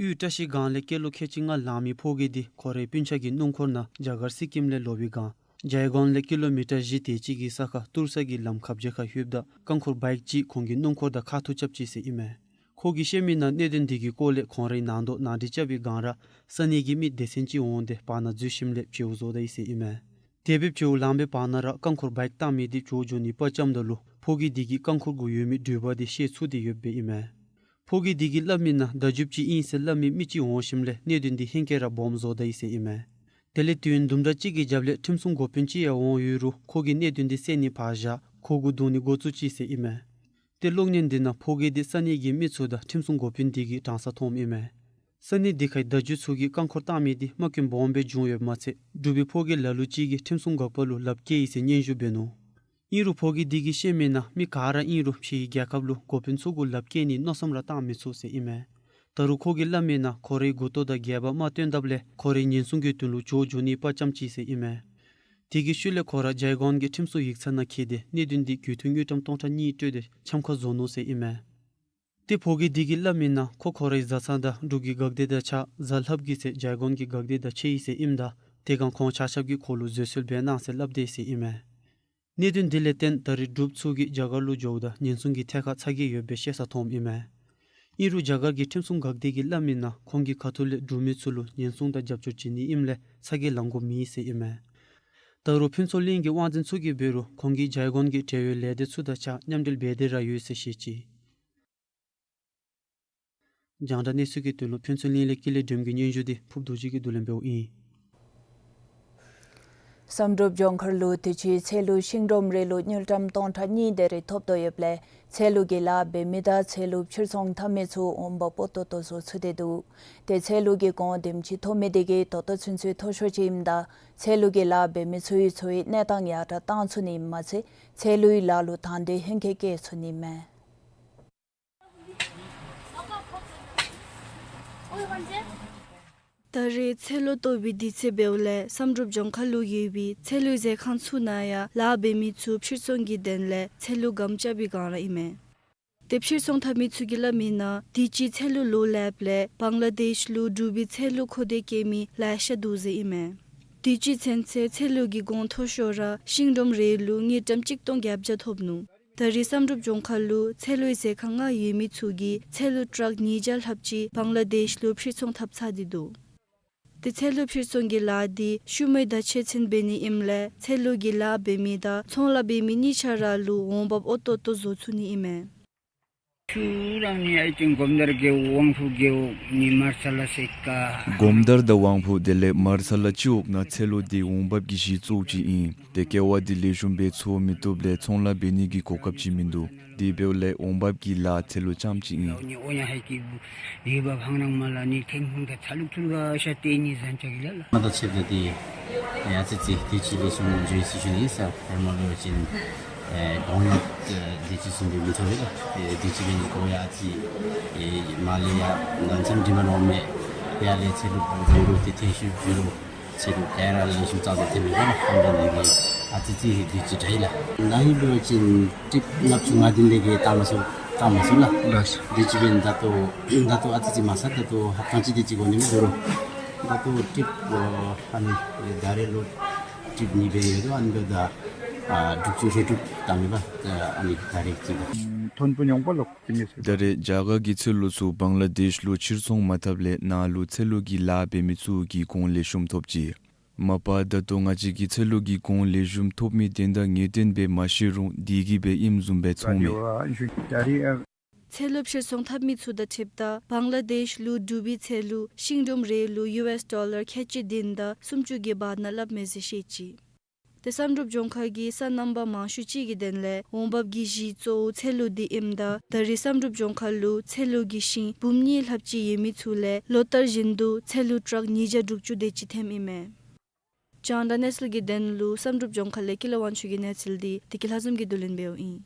དབུས་བཀྲ་ཤིས་སྒང་ལས་སྐྱེས་ལོ་ཁལ་གཅིག་ལྔ་ལང་མི་ཕོ་སྐྱེས་འདི་ཁོ་རའི་སྤུན་ཆ་གི་སྣུམ་འཁོར་ནང་རྒྱ་གར་སི་ཀིམ་ལས་ལོག་པའི་སྒང་ཇའི་གཱན་ལས་ཀི་ལོ་མི་ཊར་བཞི་དེ་ཅིག་གི་ས་ཁར་ཏུར་ས་གི་ལམ་ཁ་བརྒྱད་ཁར་ལྷོདཔ་ད་རྐང་འཁོར་བའིཀ་ཅིག་ཁོང་གི་སྣུམ་འཁོར་དང་ཁ་ཐུག་རྐྱབ་ཅི་ཟེར་ཨིན་མས། ཁོ་གིས་བཤད་མི་ནང་གནད་དོན་འདི་གི་སྐོར་ལས་ཁོང་རའི་ནང་དོག་ནང་འགྲིག་རྐྱབ་པའི་སྒང་ར་ས་གནས་ཀྱི་མི་སྡེ་ཚན་ཅིག་འོང་སྟེ་བར་ན་འཛུལ་ཞིནམ་ལས་བྱེལཝ་བཟོ་ད་ཡི་ཟེར་ཨིན་མས། དེ་སྦེ་བྱེལཝ་ལང་པའི་བར་ན་ར་རྐང་འཁོར་བའིཀ་བཏང་མི་འདི་བྱོག་འགྱོ་ནི་པ་རྐྱངམ་ད་ལུ་ཕོ་སྐྱེས་འདི་གི་རྐང་འཁོར་གུ་ཡོད་མི་འགྲུལ་པ་འདི་ཤེས་ཚུགས་ཏེ་ཡོདཔ་ཨིན་མས། ཕོ་སྐྱེས་འདི་གིས་སླབ་མི་ནང་བརྡ་བརྒྱུདཔ་ཅིག་ཨིན་ཟེར་སླབ་མི་མི་ཅིག་འོང་ཞིནམ་ལས་གནད་དོན་འདི་ཧེང་སྐལ་ར་སྦོམ་བཟོ་ད་ཡི་ཟེར་ཨིན་མས། དེ་ལས་དུས་ཡུན་དུམ་གྲ་ཅིག་གི་རྒྱབ་ལས་ཁྲིམས་སྲུང་འགོ་དཔོན་ཅིག་ཡང་འོང་ཡོད་རུང་ཁོ་གིས་གནད་དོན་འདི་གསན་ནི་ཕར་བཞག་ཁོ་གུ་བརྡུང་ནི་འགོ་བཙུགས་ཅི་ཟེར་ཨིན་མས། ཏེ་གློག་བརྙན་འདི་ནང་ཕོ་སྐྱེས་འདི་ས་གནས་ཀྱི་མི་ཚུ་དང་ཁྲིམས་སྲུང་འགོ་དཔོན་འདི་གིས་དྲང་ས་མཐོངམ་ཨིན་མས། ས་གནས་འདི་ཁའི་བརྡ་བརྒྱུད་ཚུ་གིས་རྐང་འཁོར་བཏང་མི་འདི་མ་སྐྱོན་སྦོམ་སྦེ་བྱུང་ཡོདཔ་མ་ཚད་འབྲུག་པའི་ཕོ་སྐྱེས་ལ་ལུ་ཅིག་གིས་ཁྲིམས་སྲུང་འགག་པ་ལུ་ལགཔ་བཀལ་ཡི་ཟེར་སྙན་ཞུ་འབད་ནུག། ཨིན་རུང་ཕོ་སྐྱེས་འདི་གིས་བཤད་མི་ནང་མི་ག་ར་ཨིན་རུང་ཕྱིའི་རྒྱལ་ཁབ་ལུ་འགོ་དཔོན་ཚུ་གུ་ལགཔ་བཀལ་ནི་མནོ་བསམ་ར་བཏང་མི་ཚུགས་ཟེར་ཨིན་མས། ད་རུང་ཁོ་གིས་སླབ་མི་ནང་ཁོ་རའི་མགུ་ཏོ་དང་སྒལ་པ་མ་བཏོན་དཔ་ལས་ཁོ་རའི་ཉེན་སྲུང་གི་དོན་ལུ་བྱོག་འགྱོ་ནི་པ་རྐྱངམ་ཅིག་ཟེར་ཨིན་མས། དེ་གི་ཤུལ་ལས་ཁོ་ར་ཇའི་གཱན་གྱི་ཁྲིམས་སྲུང་ཡིག་ཚང་ནང་འཁྱིད་དེ་གནད་དོན་འདི་རྒུད་འཐུས་དངུལ་ཀྲམ་སྟོང་ཕྲག་གཉིས་སྤྲོད་དེ་འཆམ་ཁ་བཟོ་ནུག་ཟེར་ཨིན་མས། ཏེ་ཕོ་སྐྱེས་འདི་གིས་སླབ་མི་ནང་ཁོ་ཁོ་རའི་བཟའ་ཚང་དང་འབྲུག་གི་འགག་སྡེ་དང་གཅིག་ཁར་གཟའ་ལྷགཔ་གི་ཚེ་ཇའི་གཱན་གྱི་འགག་སྡེ་དང་ཕྱད་ཡི་ཟེར་ཨིནམ་ད་དེ་སྒང་ཁོང་ཆ་ཁྱབ་ཀྱིས་ཁོ་ལུ་བཟོད་གསོལ་འབད་གནང་ཟེར་སླབ་དེས་ཟེར་ཨིན་མས། གནད་དོན་འདི་ལས་བརྟེན་ད་རེས་འབྲུགཔ་ཚུ་གིས་རྒྱ་གར་ལུ་འགྱོཝ་ད་ཉེན་སྲུང་གི་ཐད་ཁར་ཚ་གྱང་ཡོདཔ་སྦེ་ཤེས་ས་མཐོངམ་ཨིན་མས། ཨིན་རུང་རྒྱ་གར་གྱི་ཁྲིམས་སྲུང་འགག་སྡེ་གིས་སླབ་མི་ནང་ཁོང་གི་ཁ་ཐུག་ལས་འབྲུག་མི་ཚུ་ལུ་ཉེན་སྲུང་དང་རྒྱབ་སྐྱོར་བྱིན་ནི་ཨིནམ་ལས་ཚ་གྱང་ལང་དགོཔ་མེད་ཟེར་ཨིན་མས། ད་རུང་ཕུན་ཚོགས་གླིང་གི་དབང་འཛིན་ཚུ་གིས་འབད་རུང་ཁོང་གིས་ཇའི་གཱན་གྱི་འབྲེལ་ཡོད་ལས་སྡེ་ཚུ་དང་གཅིག་ཁར་མཉམ་འབྲེལ་འབད་དེ་ར་ཡོད་ཟེར་བཤད་ཅི། རྒྱང་བསྒྲགས་གནས་ཚུལ་གྱི་དོན་ལུ་ཕུན་ཚོགས་གླིང་ལས་ཀུན་ལེགས་སྒྲོལམ་གྱི་སྙན་ཞུ་འདི་ཕུབ་རྡོ་རྗེ་གིས་བསྡུ་ལེན་འབདཝ་ཨིན། བསམ་གྲུབ་ལྗོངས་མཁར་ལུ་དུས་ཅི་ཚལ་ལུ་ཤིང་སྒྲོམ་རེ་ལུ་དངུལ་ཀྲམ་སྟོང་ཕྲག་གཉིས་དེ་རེ་ཐོབ་དོ་ཡོདཔ་ལས་ཚལ་ལུ་གི་ལཱ་འབད་མི་དང་ཚལ་ལུ་ཕྱིར་ཚོང་འཐབ་མི་ཚུ་འོང་འབབ་པོ་ཏོག་ཏོ་བཟོ་ཚུགས་ཏེ་འདུག། ཏེ་ཚལ་ལུ་གི་གོང་དེམ་ཅིག་ཐོབ་མི་དེ་གིས་ད་ལྟོ་ཚུན་ཚོད་མཐོ་ཤོས་ཅིག་ཨིནམ་ད་ཚལ་ལུ་གི་ལཱ་འབད་མི་ཚུ་གི་འཚོ་བའི་གནས་སྟངས་ཡར་དྲག་བཏང་ཚུགས་ནི་མ་ཚད་ཚལ་ལུའི་ལཱ་ལུ་དང་འདོད་ཧེང་སྐལ་བསྐྱེད་ཚུགས་ནི་མས། ད་རེས་ཚལ་ལུ་གཏོར་བའི་དུས་ཚོད་འབདཝ་ལས་བསམ་གྲུབ་ལྗོངས་མཁར་ལུ་ཡོད་པའི་ཚལ་ལུའི་ཟས་ཁང་ཚུ་ནང་ཡང་ལཱ་འབད་མི་ཚུ་ཕྱིར་ཚོང་གི་དོན་ལས་ཚལ་ལུ་སྒམ་རྐྱབ་པའི་སྒང་ར་ཨིན་མས། ཏེ་ཕྱིར་ཚོང་འཐབ་མི་ཚུ་གིས་སླབ་མིའི་ནང་དུས་ཅི་ཚལ་ལུ་ལོག་ལེབ་ལས་བང་ལ་དེཤ་ལུ་འབྲུག་པའི་ཚལ་ལུ་མཁོ་འདོད་བསྐྱེད་མི་ལེ་ཤ་འདུག་ཟེར་ཨིན་མས། དུས་ཅི་ཚུན་ཚོད་ཚལ་ལུ་གི་གོང་མཐོ་ཤོས་ར་ཤིང་སྒྲོམ་རེ་ལུ་དངུལ་ཀྲམ་གཅིག་སྟོང་བརྒྱད་བརྒྱ་ཐོབ་ནུག། ད་རེས་བསམ་གྲུབ་ལྗོངས་མཁར་ལུ་ཚལ་ལུའི་ཟས་ཁང་ལྔ་ཡོད་མི་ཚུ་གིས་ཚལ་ལུ་ཊཱག་ཉིས་བརྒྱ་ལྷགཔ་ཅིག་བང་ལ་དེཤ་ལུ་ཕྱིར་ཚོང་འཐབ་ཚར་ཏེ་འདུག། ཏེ་ཚལ་ལུ་ཕྱིར་ཚོང་གི་ལཱ་འདི་ཤུལ་མའི་ཟླཝ་ཕྱེད་ཚུན་འབད་ནི་ཨིནམ་ལས་ཚལ་ལུ་གི་ལཱ་འབད་མི་དང་ཚོང་ལཱ་འབད་མི་གཉིས་ཆ་ར་ལུ་འོང་འབབ་ཨོ་ཏོ་ཏོ་བཟོ་ཚུགས་ནི་ཨིན་མས། ཤུལ་རང་ནི་ཨའི་ཅིན་སྒོམ་དར་རྒེད་འོག་དབང་ཕུག་རྒེད་འོག་ནི་མར་ས་ལ་སེ་ཀ། སྒོམ་དར་དང་དབང་ཕུག་དེ་ལས་མར་ས་ལ་སྤྱི་འོག་ནང་ཚལ་ལུ་འདི་འོང་འབབ་ཀྱི་གཞི་གཙོ་བོ་ཅིག་ཨིན། ཏེ་ཀེ་བ་འདི་ལེགས་ཤོམ་སྦེ་འཚོ་མི་བཏུབ་ལས་ཚོང་ལཱ་འབད་ནི་གི་གོ་སྐབས་ཅིག་མིན་འདུག། དེ་འབདཝ་ལས་འོང་འབབ་ཀྱི་ལཱ་ཚལ་ལུ་རྐྱངམ་ཅིག་ཨིན། མ་ད་ཆེ་ད་དེ་ཡ་ཙི་ཙི་དུས་ཅི་ལེགས་ཤོམ་འགྱོ་ཡི་ཟེར་ཞུ་ནི་ཨིན་ཟེར། ཧེ་མ་འབད་བ་ཅིན་ཨེ་གོང་ལུ་ཨེ་དུས་ཅི་བཟུམ་སྦེ་མི་ཐོབ་པས་ལགས། ཨེ་དུས་ཅི་འབད་ནི་གོ་ཡ་ཨ་ཙི་ཨེ་མ་ལས་ཡ་ནམ་མཚམས་འདི་མ་ནོར་མེད། ཡར་ལས་ཚལ་ལུ་བུ་བཟུམ་རུ་ཏེ་ཐེ་ཤུ་བྱུ་རུ་ཚལ་ལུ་ཏེ་ར་ལེགས་ཤོམ་ཙང་ཙང་ཐོན་མི་གོ་ལགས། ཧམ་ད་ནི་གི་ཨ་ཙི་ཙི་དུས་ཅི་དྲག་ཡི་ལགས། ནཱ་ཧིང་འབད་བ་ཅིན་ཊིབ་ལྔ་བཅུ་ང་བདུན་ལས་བརྒལ་བཏང་མ་ཚུགས་བཏང་མ་ཚུགས་ལགས། ལགས། དུས་ཅི་འབད་ནི་ད་ལྟོ་ད་ལྟོ་ཨ་ཙི་ཙི་མ་ཚད་ད་ལྟོ་ཧབ་ཐང་ཅིག་དུས་ཅི་གོ་ནི་མི་འདུག་རུང་ད་ལྟོ་ཊིབ་ཨ་ནི་ད་རེས་ལུ་ཊིབ་གཉིས་སྦེ་ཡོད་དོ། ཨ་ནི་འབདཝ་ད་ཨ་དྲུག་ཅུ་ཧེ་དྲུག་བཏང་མི་པ། ཨ་ནི་ད་རེས་ཅིག་ཐོན་པོ་ཉོང་པ་ལོ་ཀུ་ཉེ་ཚེ། ད་རེས་རྒྱ་གར་གྱི་ཚལ་ལུ་ཚུ་བང་ལ་དེཤ་ལུ་ཕྱིར་ཚོང་མ་འཐབ་ལས་ནཱ་ལུ་ཚལ་ལུ་གི་ལཱ་འབད་མི་ཚུ་གིས་གོང་ལེགས་ཤོམ་ཐོབ་ཅི། མ་པ་ད་ལྟོ་ང་བཅས་ཀྱི་ཚལ་ལུ་གི་གོང་ལེགས་ཤོམ་ཐོབ་མི་དོན་དག་ངེས་གཏན་སྦེ་མ་ཤེས་རུང་དེ་གིས་སྦེ་ཨིནམ་བཟུམ་སྦེ་ཚོར་མས། ཚལ་ལུ་ཕྱིར་ཚོང་འཐབ་མི་ཚུ་དང་འཁྲིལཝ་ད་བང་ལ་དེཤ་ལུ་འབྲུག་པའི་ཚལ་ལུ་ཤིང་སྒྲོམ་རེ་ལུ་ཡུ་ཨེསི་ཌོ་ལར་ཁལ་གཅིག་བདུན་དང་སུམ་ཅུ་གི་བར་ན་སླབ་མས་ཟེར་བཤད་ཅི། ཏེ་བསམ་གྲུབ་ལྗོངས་མཁར་གྱི་ས་རྣམ་པ་མང་ཤོས་ཅིག་གི་དོན་ལས་འོང་འབབ་ཀྱི་གཞི་གཙོ་བོ་ཚལ་ལུ་འདི་ཨིནམ་ད་ད་རེས་བསམ་གྲུབ་ལྗོངས་མཁར་ལུ་ཚལ་ལུ་གི་ཤིང་འབུམ་གཉིས་ལྷགཔ་ཅིག་ཡོད་མི་ཚུ་ལས་ལོ་ལྟར་བཞིན་དུ་ཚལ་ལུ་ཊཱག་ཉིས་བརྒྱ་དྲུག་ཅུ་དེ་ཅིག་ཐོནམ་ཨིན་མས། རྒྱང་བསྒྲགས་གནས་ཚུལ་གྱི་དོན་ལུ་བསམ་གྲུབ་ལྗོངས་མཁར་ལས་ཀུན་ལེགས་དབང་ཕྱུག་གིས་གནས་ཚུལ་འདི་བདེ་སྐྱིད་ལྷ་འཛོམས་ཀྱིས་བསྡུ་ལེན་འབདཝ་ཨིན།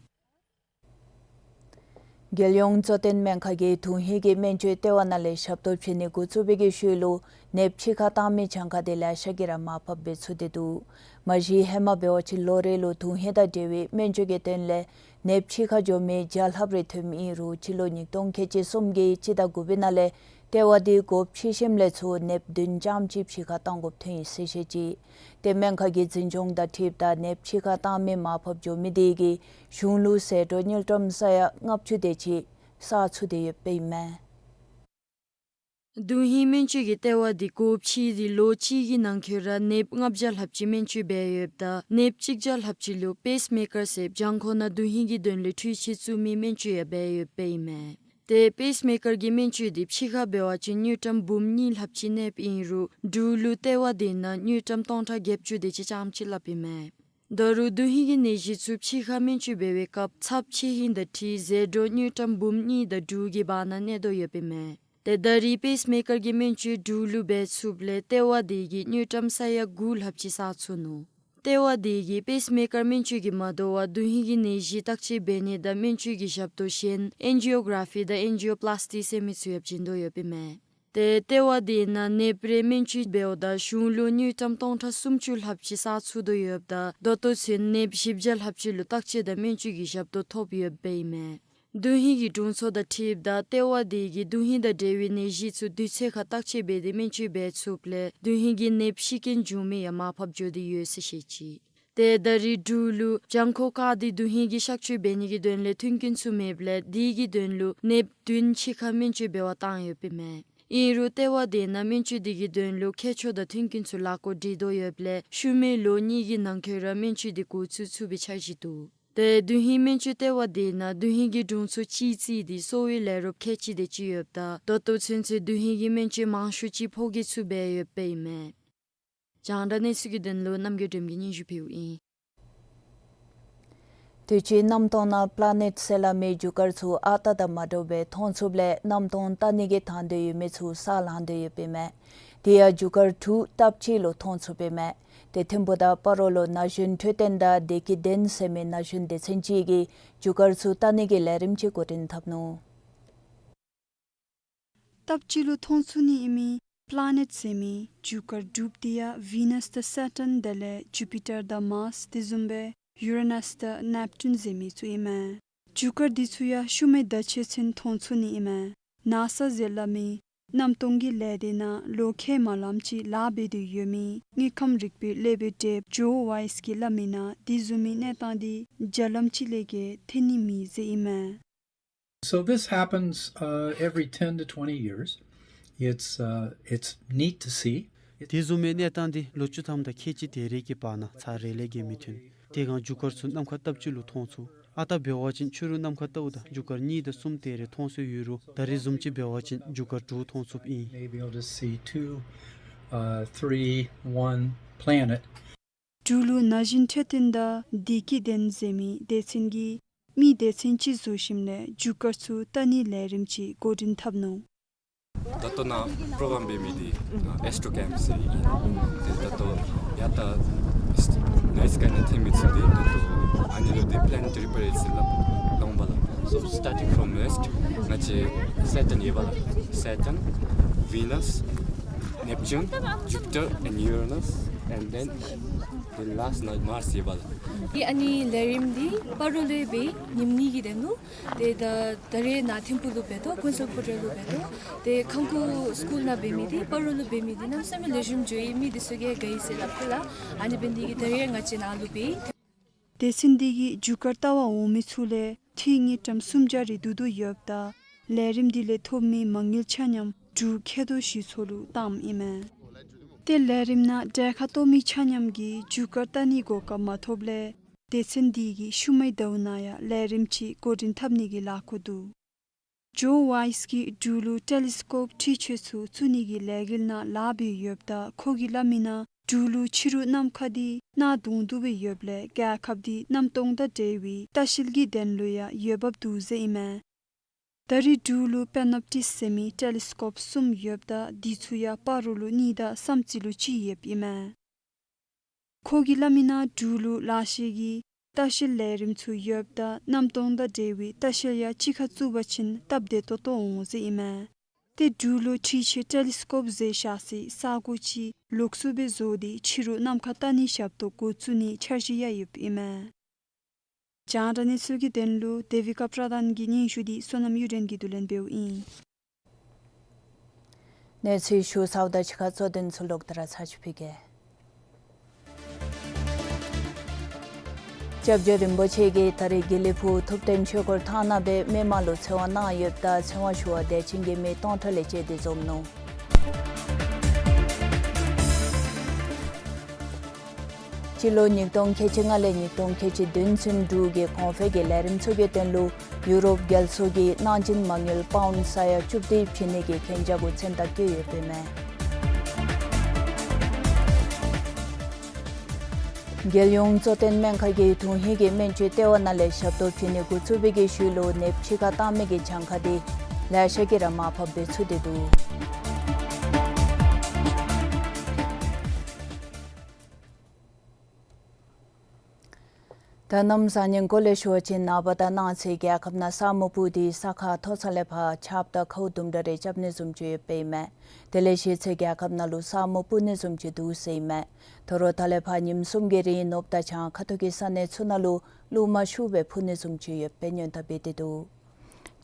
རྒྱལ་ཡོངས་གཙོ་བསྟེན་སྨན་ཁང་གིས་དོན་ཧིང་གི་སྨན་བཅོས་ལྟེ་བ་ནང་ལས་ཞབས་ཏོག་བྱིན་ནི་འགོ་བཙུགས་པའི་གི་ཤུལ་ལུ་ནདཔ་ཕྱི་ཁར་བཏང་མི་གྱངས་ཁ་དེ་ལེ་ཤ་གིས་ར་མར་ཕབ་སྦེ་ཚུགས་ཏེ་འདུག། མ་གཞི་ཧེ་མ་འབད་བ་ཅིན་ལོ་རེ་ལུ་དོན་ཧིང་དང་འབྲེལ་བའི་སྨན་བཅོས་ཀྱི་དོན་ལས་ནདཔ་ཕྱི་ཁར་འགྱོ་མི་བརྒྱ་ལྷགཔ་རེ་ཐོནམ་ཨིན་རུང་སྤྱི་ལོ་ཉིས་སྟོང་ཁལ་གཅིག་གསུམ་གྱི་སྤྱི་ཟླ་དགུ་པའི་ནང་ལས་ལྟེ་བ་དེ་སྒོ་ཕྱེ་ཞིནམ་ལས་ཚུར་ནདཔ་བདུན་རྐྱངམ་ཅིག་ཕྱི་ཁར་བཏང་དགོཔ་ཐོན་ཡི་ཟེར་བཤད་ཅི། ཏེ་སྨན་ཁང་གི་འཛིན་སྐྱོང་དང་འཁྲིལཝ་ད་ནདཔ་ཕྱི་ཁར་བཏང་མི་མར་ཕབ་འགྱོ་མི་དེ་གིས་གཞུང་ལུ་ཟད་འགྲོ་དངུལ་ཀྲམ་ས་ཡ་ལྔ་བཅུ་དེ་ཅིག་བསགས་ཚུགས་ཏེ་ཡོདཔ་ཨིན་མས། དོན་ཧིང་སྨན་བཅོས་ཀྱི་ལྟེ་བ་དེ་སྒོ་ཕྱེ་སྟེ་ལོ་གཅིག་གི་ནང་འཁོད་ར་ནདཔ་ལྔ་བརྒྱ་ལྷགཔ་ཅིག་སྨན་བཅོས་འབད་ཡོདཔ་ད་ནདཔ་གཅིག་བརྒྱ་ལྷགཔ་ཅིག་ལུ་པེསི་མེ་ཀར་ཟེར་བྱང་ཁོག་ནང་དོན་ཧིང་གི་དོན་ལས་འཕྲུལ་ཆས་བཙུགས་མི་སྨན་བཅོས་ཡང་འབད་ཡོདཔ་ཨིན་མས། ཏེ་པེསི་མེ་ཀར་གྱི་སྨན་བཅོས་དེ་ཕྱི་ཁར་འབད་བ་ཅིན་དངུལ་ཀྲམ་འབུམ་གཉིས་ལྷགཔ་ཅིག་གནསཔ་ཨིན་རུང་འབྲུག་ལུ་ལྟེ་བ་དེ་ནང་དངུལ་ཀྲམ་སྟོང་ཕྲག་བརྒྱད་ཅུ་དེ་ཅིག་རྐྱངམ་ཅིག་སླབ་ཨིན་མས། ད་རུང་དོན་ཧིང་གི་ནད་གཞི་ཚུ་ཕྱི་ཁར་སྨན་བཅོས་འབད་བའི་སྐབས་ཚབས་ཆེ་ཧིང་དང་འཁྲིལ་ཟད་འགྲོ་དངུལ་ཀྲམ་འབུམ་གཉིས་དང་དྲུག་གི་བར་ན་གནས་དོ་ཡོདཔ་ཨིན་མས། ཏེ་ད་རེས་པེསི་མེ་ཀར་གྱི་སྨན་བཅོས་འབྲུག་ལུ་འབད་ཚུགསཔ་ལས་ལྟེ་བ་དེ་གིས་དངུལ་ཀྲམ་ས་ཡ་དགུ་ལྷགཔ་ཅིག་བསགས་ཚུགས་ནུག། ལྟེ་བ་དེ་གིས་པེསི་མེ་ཀར་སྨན་བཅོས་ཀྱིས་མ་དོ་བར་དོན་ཧིང་གི་ནད་གཞི་བརྟག་དཔྱད་འབད་ནི་དང་སྨན་བཅོས་ཀྱི་ཞབས་ཏོག་གཞན་ཨེན་ཇི་ཡོ་གྲ་ཕི་དང་ཨེན་ཇི་ཡོ་པླཱས་ཊི་ཟེར་མི་ཚུ་ཡང་བྱིན་དོ་ཡོདཔ་ཨིན་མས། ཏེ་ལྟེ་བ་དེ་ནང་ནདཔ་རེ་སྨན་བཅོས་འབདཝ་ད་གཞུང་ལུ་དངུལ་ཀྲམ་སྟོང་ཕྲག་སུམ་ཅུ་ལྷགཔ་ཅིག་བསགས་ཚུགས་དོ་ཡོདཔ་ད་ད་ལྟོ་ཚུན་ནདཔ་བཞི་བརྒྱ་ལྷགཔ་ཅིག་ལུ་བརྟག་དཔྱད་དང་སྨན་བཅོས་ཀྱི་ཞབས་ཏོག་ཐོབ་ཡོདཔ་ཨིན་མས། དོན་ཧིང་གི་དྲུང་འཚོ་དང་འཁྲིལཝ་ད་ལྟེ་བ་དེ་གིས་དོན་ཧིང་དང་འབྲེལ་བའི་ནད་གཞི་ཚུ་དུས་ཚོད་ཁར་བརྟག་དཔྱད་འབད་དེ་སྨན་བཅོས་འབད་ཚུགསཔ་ལས་དོན་ཧིང་གི་ནདཔ་ཤི་རྐྱེན་བྱུང་མི་ཡང་མར་ཕབ་འགྱོ་སྟེ་ཡོད་ཟེར་བཤད་ཅི། ཏེ་ད་རེས་འབྲུག་ལུ་བྱང་ཁོག་བཀག་སྟེ་དོན་ཧིང་གི་གཤག་བཅོས་འབད་ནི་གི་དོན་ལས་མཐུན་རྐྱེན་ཚུ་མེདཔ་ལས་དེ་གི་དོན་ལུ་ནདཔ་བདུན་ཕྱི་ཁར་སྨན་བཅོས་འབད་བར་བཏང་ཡོདཔ་ཨིན་མས། ཨིན་རུང་ལྟེ་བ་དེ་ནང་སྨན་བཅོས་དེ་གི་དོན་ལུ་མཁས་མཆོག་དང་མཐུན་རྐྱེན་ཚུ་ལག་ལེན་འདྲེན་དོ་ཡོདཔ་ལས་ཤུལ་མའི་ལོ་གཉིས་ཀྱི་ནང་འཁོད་ར་སྨན་བཅོས་དེ་འགོ་བཙུགས་ཚུགས་པའི་འཆར་གཞི་འདུག། ཏེ་དོན་ཧིང་སྨན་བཅོས་ལྟེ་བ་དེ་ནང་དོན་ཧིང་གི་དྲུང་འཚོ་གཅིག་བརྩིས་ཏེ་གསོ་བའི་ལས་རོགསཔ་ཁལ་གཅིག་དེ་ཅིག་ཡོདཔ་ད་ད་ལྟོ་ཚུན་ཚོད་དོན་ཧིང་གི་སྨན་བཅོས་མང་ཤོས་ཅིག་ཕོ་སྐྱེས་ཚུ་འབད་ཡོདཔ་ཨིན་མས། རྒྱང་བསྒྲགས་གནས་ཚུལ་གྱི་དོན་ལུ་རྣམ་རྒྱལ་སྒྲོལམ་གིས་སྙན་ཞུ་ཕུལཝ་ཨིན། དུས་ཅི་གནམ་སྟོང་ནང་པ་ལ་ནེཊ་ཟེར་སླབ་མི་རྒྱུ་སྐར་ཚུ་ཨ་རྟག་དང་མ་འདྲཝ་སྦེ་མཐོང་ཚུགསཔ་ལས་གནམ་སྟོང་ལྟ་ནི་གི་དང་འདོད་ཡོད་མི་ཚུ་ས་ལང་དོ་ཡོདཔ་ཨིན་མས། དེ་ཡང་རྒྱུ་སྐར་དྲུག་སྟབས་གཅིག་ལུ་མཐོང་ཚུགསཔ་ཨིན་མས། དེ་ཐིམ་ཕུག་དང་སྤ་རོ་ལུ་ན་གཞོན་འཕྲོད་བསྟེན་དང་བདེ་སྐྱིད་ལྡན་ཟེར་མི་ན་གཞོན་སྡེ་ཚན་ཅིག་གིས་རྒྱུ་སྐར་ཚུ་ལྟ་ནི་གི་ལས་རིམ་ཅིག་འགོ་འདྲེན་འཐབ་ནུག། སྟབས་གཅིག་ལུ་མཐོང་ཚུགས་ནི་ཨིན་མི་ པི་ལེ་ནེཊ་ཟེར་མི་རྒྱུ་སྐར་དྲུག་དེ་ཡང་ཝི་ནཱས་དང་སེ་ཊཱན་དེ་ལས་ཇུ་པི་ཊར་དང་མཱརསི་དེ་བཟུམ་སྦེ་ཡུ་རེ་ནཱས་དང་ནེབ་ཊུན་ཟེར་མི་ཚུ་ཨིན་མས། རྒྱུ་སྐར་འདི་ཚུ་ཡང་ཤུལ་མའི་ཟླཝ་ཅིག་ཚུན་མཐོང་ཚུགས་ནི་ཨིན་མས། ནཱ་སཱ་ཟེར་སླབ་མི་གནམ་སྟོང་གི་ལས་སྡེ་ནང་ལོ་ཁལ་མ་ལངམ་ཅིག་ལཱ་འབད་དེ་ཡོད་མི་དངོས་ཁམས་རིག་པའི་སློབ་དཔོན་ཌེབ་ཇོ་ཝའིས་ཀྱིས་སླབ་མི་ནང་དེ་བཟུམ་མའི་གནས་སྟངས་འདི་བརྒྱ་ལམ་ཅིག་ལས་བརྒལ་ཐོན་ནི་མེད་ཟེར་ཨིན་མས། So this happens, uh, every ten to twenty years. It's, uh, it's neat to see. དེ་བཟུམ་མའི་གནས་སྟངས་འདི་ལོ་བཅུ་ཐམ་དང་ཁལ་གཅིག་དེ་རེ་གི་བར་ན་ཚར་རེ་ལས་བརྒལ་མི་ཐོན། དེ་སྒང་རྒྱུ་སྐར་ཚུ་ནམ་མཁའ་སྟབས་གཅིག་ལུ་མཐོང་ཚུགས། ཨ་རྟག་འབད་བ་ཅིན་ཕྱི་རུ་ནམ་མཁའ་ལྟཝ་ད་རྒྱུ་སྐར་གཉིས་དང་གསུམ་དེ་རེ་མཐོང་སྲོལ་ཡོད་རུང་ད་རེས་བཟུམ་ཅིག་འབད་བ་ཅིན་རྒྱུ་སྐར་དྲུག་མཐོང་ཚུགསཔ་ཨིན། Maybe you'll just see two, uh, three, one planet. འབྲུག་ལུ་ན་གཞོན་འཕྲོད་བསྟེན་དང་བདེ་སྐྱིད་ལྡན་ཟེར་མི་སྡེ་ཚན་གྱིས་མི་སྡེ་ཚན་ཅིག་བཟོ་ཞིནམ་ལས་རྒྱུ་སྐར་ཚུ་བལྟ་ནིའི་ལས་རིམ་ཅིག་འགོ་འདྲེན་འཐབ་ནུག། ད་ལྟོ་ནཱ་པོ་རོ་གྲམ་འབད་མི་འདི་ཨེསི་ཊོ་ཀེམ་ཟེར་ཨིན། ཏེ་ད་ལྟོ་ཡར་ད་ནའིཊ་སི་ཀའི་ནང་ཐོན་མི་ཚུ་འདི་ད་ལྟོ་ཨ་ནི་ལུ་འདི་པི་ལེ་ནེ་ཊ་རི་པེ་རེཌ་ཟེར་སླབ་ལོང་པ་ལགས། So starting from west, ང་བཅས་སེ་ཊཱན་ཡོད་པ་ལགས། སེ་ཊཱན། ཝི་ནཱས། ནེབ་ཊུན། ཇུ་པི་ཊར། and Uranus, and then the last one, Mars ཡོད་པ་ལགས། ཨ་ནི་ལས་རིམ་འདི་སྤ་རོ་ལུ་འབད་ཉིནམ་གཉིས་ཀྱི་དོན་ལུ། ཏེ་ད་ད་རེས་ནཱ་ཐིམ་ཕུག་ལུ་འབད་དོ། ཀུན་གསལ་ཕོ་བྲང་ལུ་འབད་དོ། ཏེ་ཁང་ཀུ་སི་ཀུལ་ནང་འབད་མི་འདི་སྤ་རོ་ལུ་འབད་མི་འདི་གནམ་མེད་ས་མེད་ལེགས་ཤོམ་འགྱོ་ཡི། མི་འདི་ཚུ་གིས་དགའ་ཡི་ཟེར་སླབ་ཁ་ལགས། ཨ་ནི་འབད་ནི་འདི་གིས་ད་རེས་ང་བཅས་ནཱ་ལུ་འབད་ཡི། སྡེ་ཚན་འདི་གིས་རྒྱུ་སྐར་བལྟ་བར་འོང་མི་ཚུ་ལས་འཐུས་དངུལ་ཀྲམ་སུམ་བརྒྱ་རེ་བསྡུ་དོ་ཡོདཔ་ད་ལས་རིམ་འདི་ལས་ཐོབ་མི་མ་དངུལ་ཆ་མཉམ་འབྲུག་མཁལ་རྡོག་ཞིག་ཚོགས་ལུ་བཏངམ་ཨིན་མས། ཏེ་ལས་རིམ་ནང་གྲལ་ཁར་གཏོགས་མི་ཆ་མཉམ་གྱིས་རྒྱུ་སྐར་བལྟ་ནིའི་གོ་སྐབས་མ་ཐོབ་ལས་སྡེ་ཚན་འདི་གིས་ཤུལ་མའི་ཟླཝ་ནང་ཡང་ལས་རིམ་ཅིག་འགོ་འདྲེན་འཐབ་ནི་གི་ལཱ་འགོ་འདུག། ཇོ་ཝའིས་ཀྱིས་འབྲུག་ལུ་ཊེ་ལི་སི་ཀོབ་འཕྲུལ་ཆས་ཚུ་བཙུགས་ནི་གི་ལས་འགུལ་ནང་ལཱ་འབད་ཡོདཔ་ད་ཁོ་གིས་སླབ་མི་ནང་འབྲུག་ལུ་ཕྱི་རུ་ནམ་མཁའ་འདི་གནག་དུང་དུ་སྦེ་ཡོདཔ་ལས་རྒྱལ་ཁབ་འདི་གནམ་སྟོང་དང་འབྲེལ་བའི་ལྟ་བཤལ་གྱི་དོན་ལུ་ཡང་འོས་འབབ་འདུག་ཟེར་ཨིན་མས། ད་རེས་འབྲུག་ལུ་པེ་ནོབ་ཊིགསི་ཟེར་མི་ཊེ་ལི་སི་ཀོབ་གསུམ་ཡོདཔ་ད་འདི་ཚུ་ཡང་སྤ་རོ་ལུ་གཉིས་དང་བསམ་རྩེ་ལུ་གཅིག་ཡོདཔ་ཨིན་མས། ཁོ་གིས་སླབ་མི་ནང་འབྲུག་ལུ་ལག་ཤེས་ཀྱི་ལྟ་བཤལ་ལས་རིམ་ཚུ་ཡོདཔ་ད་གནམ་སྟོང་དང་འབྲེལ་བའི་ལྟ་བཤལ་ཡང་གཅིག་ཁར་བཙུགས་པ་ཅིན་སྟབས་བདེ་ཏོག་ཏོ་འོང་ཟེར་ཨིན་མས། ཏེ་འབྲུག་ལུ་འཕྲུལ་ཆས་ཊེ་ལི་སི་ཀོབ་ཟེར་བཞག་སའི་ས་གོ་ཅིག་ལོགས་སུ་སྦེ་བཟོ་སྟེ་ཕྱི་རུ་ནམ་མཁའ་བལྟ་ནིའི་ཞབས་ཏོག་འགོ་བཙུགས་ནིའི་འཆར་གཞི་ཡང་ཡོདཔ་ཨིན་མས། རྒྱང་བསྒྲགས་གནས་ཚུལ་གྱི་དོན་ལུ་དེ་བི་ཀ་པྲ་དཱན་གྱི་སྙན་ཞུ་འདི་བསོད་ནམས་གཡུ་སྒྲོན་གྱིས་བསྡུ་ལེན་འབདཝ་ཨིན། གནས་ཚུལ་ཞུ་ཚརཝ་དང་གཅིག་ཁར་གཙོ་དོན་ཚུ་ལོག་སྟེ་ར་ཚར་ཅིག་ཕུལ་གེ། སྐྱབས་རྗེ་རིན་པོ་ཆེ་གིས་ད་རེས་དགེ་ལེགས་ཕུག་ཐུབ་བསྟན་ཆོས་འཁོར་ཐང་ནང་སྦེ་མི་མང་ལུ་ཚེ་དབང་གནང་ཡོདཔ་ད་ཚེ་དབང་ཞུ་བར་དད་ཅན་གྱི་མི་སྟོང་ཕྲག་ལས་བཅད་དེ་འཛོམས་ནུག། སྤྱི་ལོ་ཉིས་སྟོང་ཁལ་གཅིག་ལྔ་ལས་ཉིས་སྟོང་ཁལ་གཅིག་བདུན་ཚུན་འབྲུག་གི་གོང་འཕེལ་གྱི་ལས་རིམ་ཚུ་གི་དོན་ལུ་ཡུ་རོབ་རྒྱལ་ཚོགས་ཀྱིས་གནང་སྦྱིན་མ་དངུལ་པའུནཌ་ས་ཡ་བཅུ་བདུན་བྱིན་ནི་གི་གན་རྒྱ་གུ་མཚན་རྟགས་བཀོད་ཡོདཔ་ཨིན་མས། རྒྱལ་ཡོངས་གཙོ་བསྟེན་སྨན་ཁང་གིས་དོན་ཧིང་གི་སྨན་བཅོས་ལྟེ་བ་ནང་ལས་ཞབས་ཏོག་བྱིན་ནི་འགོ་བཙུགས་པའི་གི་ཤུལ་ལུ་ནདཔ་འཆི་ཁ་བཏང་མི་གི་གྱངས་ཁ་འདི་ལེ་ཤ་གིས་ར་མར་ཕབ་སྦེ་ཚུད་དེ་འདུག། ད་གནམ་བཟང་ངན་སྐོར་ལས་ཞུ་བ་ཅིན་ནངས་པ་དང་གནངས་ཚེ་རྒྱལ་ཁབ་ནང་ས་སྨུག་སྤུབས་ཏེ་ས་ཁ་མཐོ་ས་ལས་ཕར་ཆརཔ་དང་ཁཝ་དུམ་གྲ་རེ་རྐྱབ་ནི་བཟུམ་ཅིག་ཡོདཔ་ཨིན་མས། དེ་ལས་ཤེས་ཚེ་རྒྱལ་ཁབ་ནང་ལུ་ས་སྨུག་སྤུབས་ནི་བཟུམ་ཅིག་འདུག་ཟེར་ཨིན་མས། དོ་རུང་ད་ལས་ཕར་ཉིནམ་གསུམ་གྱི་རིང་ནུབ་དང་བྱང་ཁ་ཐུག་གི་ས་གནས་ཚུ་ནང་ལུ་རླུང་མ་ཤུགས་སྦེ་འཕུ་ནི་བཟུམ་ཅིག་ཡོདཔ་སྦེ་སྔོན་བརྡ་འབད་དེ་འདུག།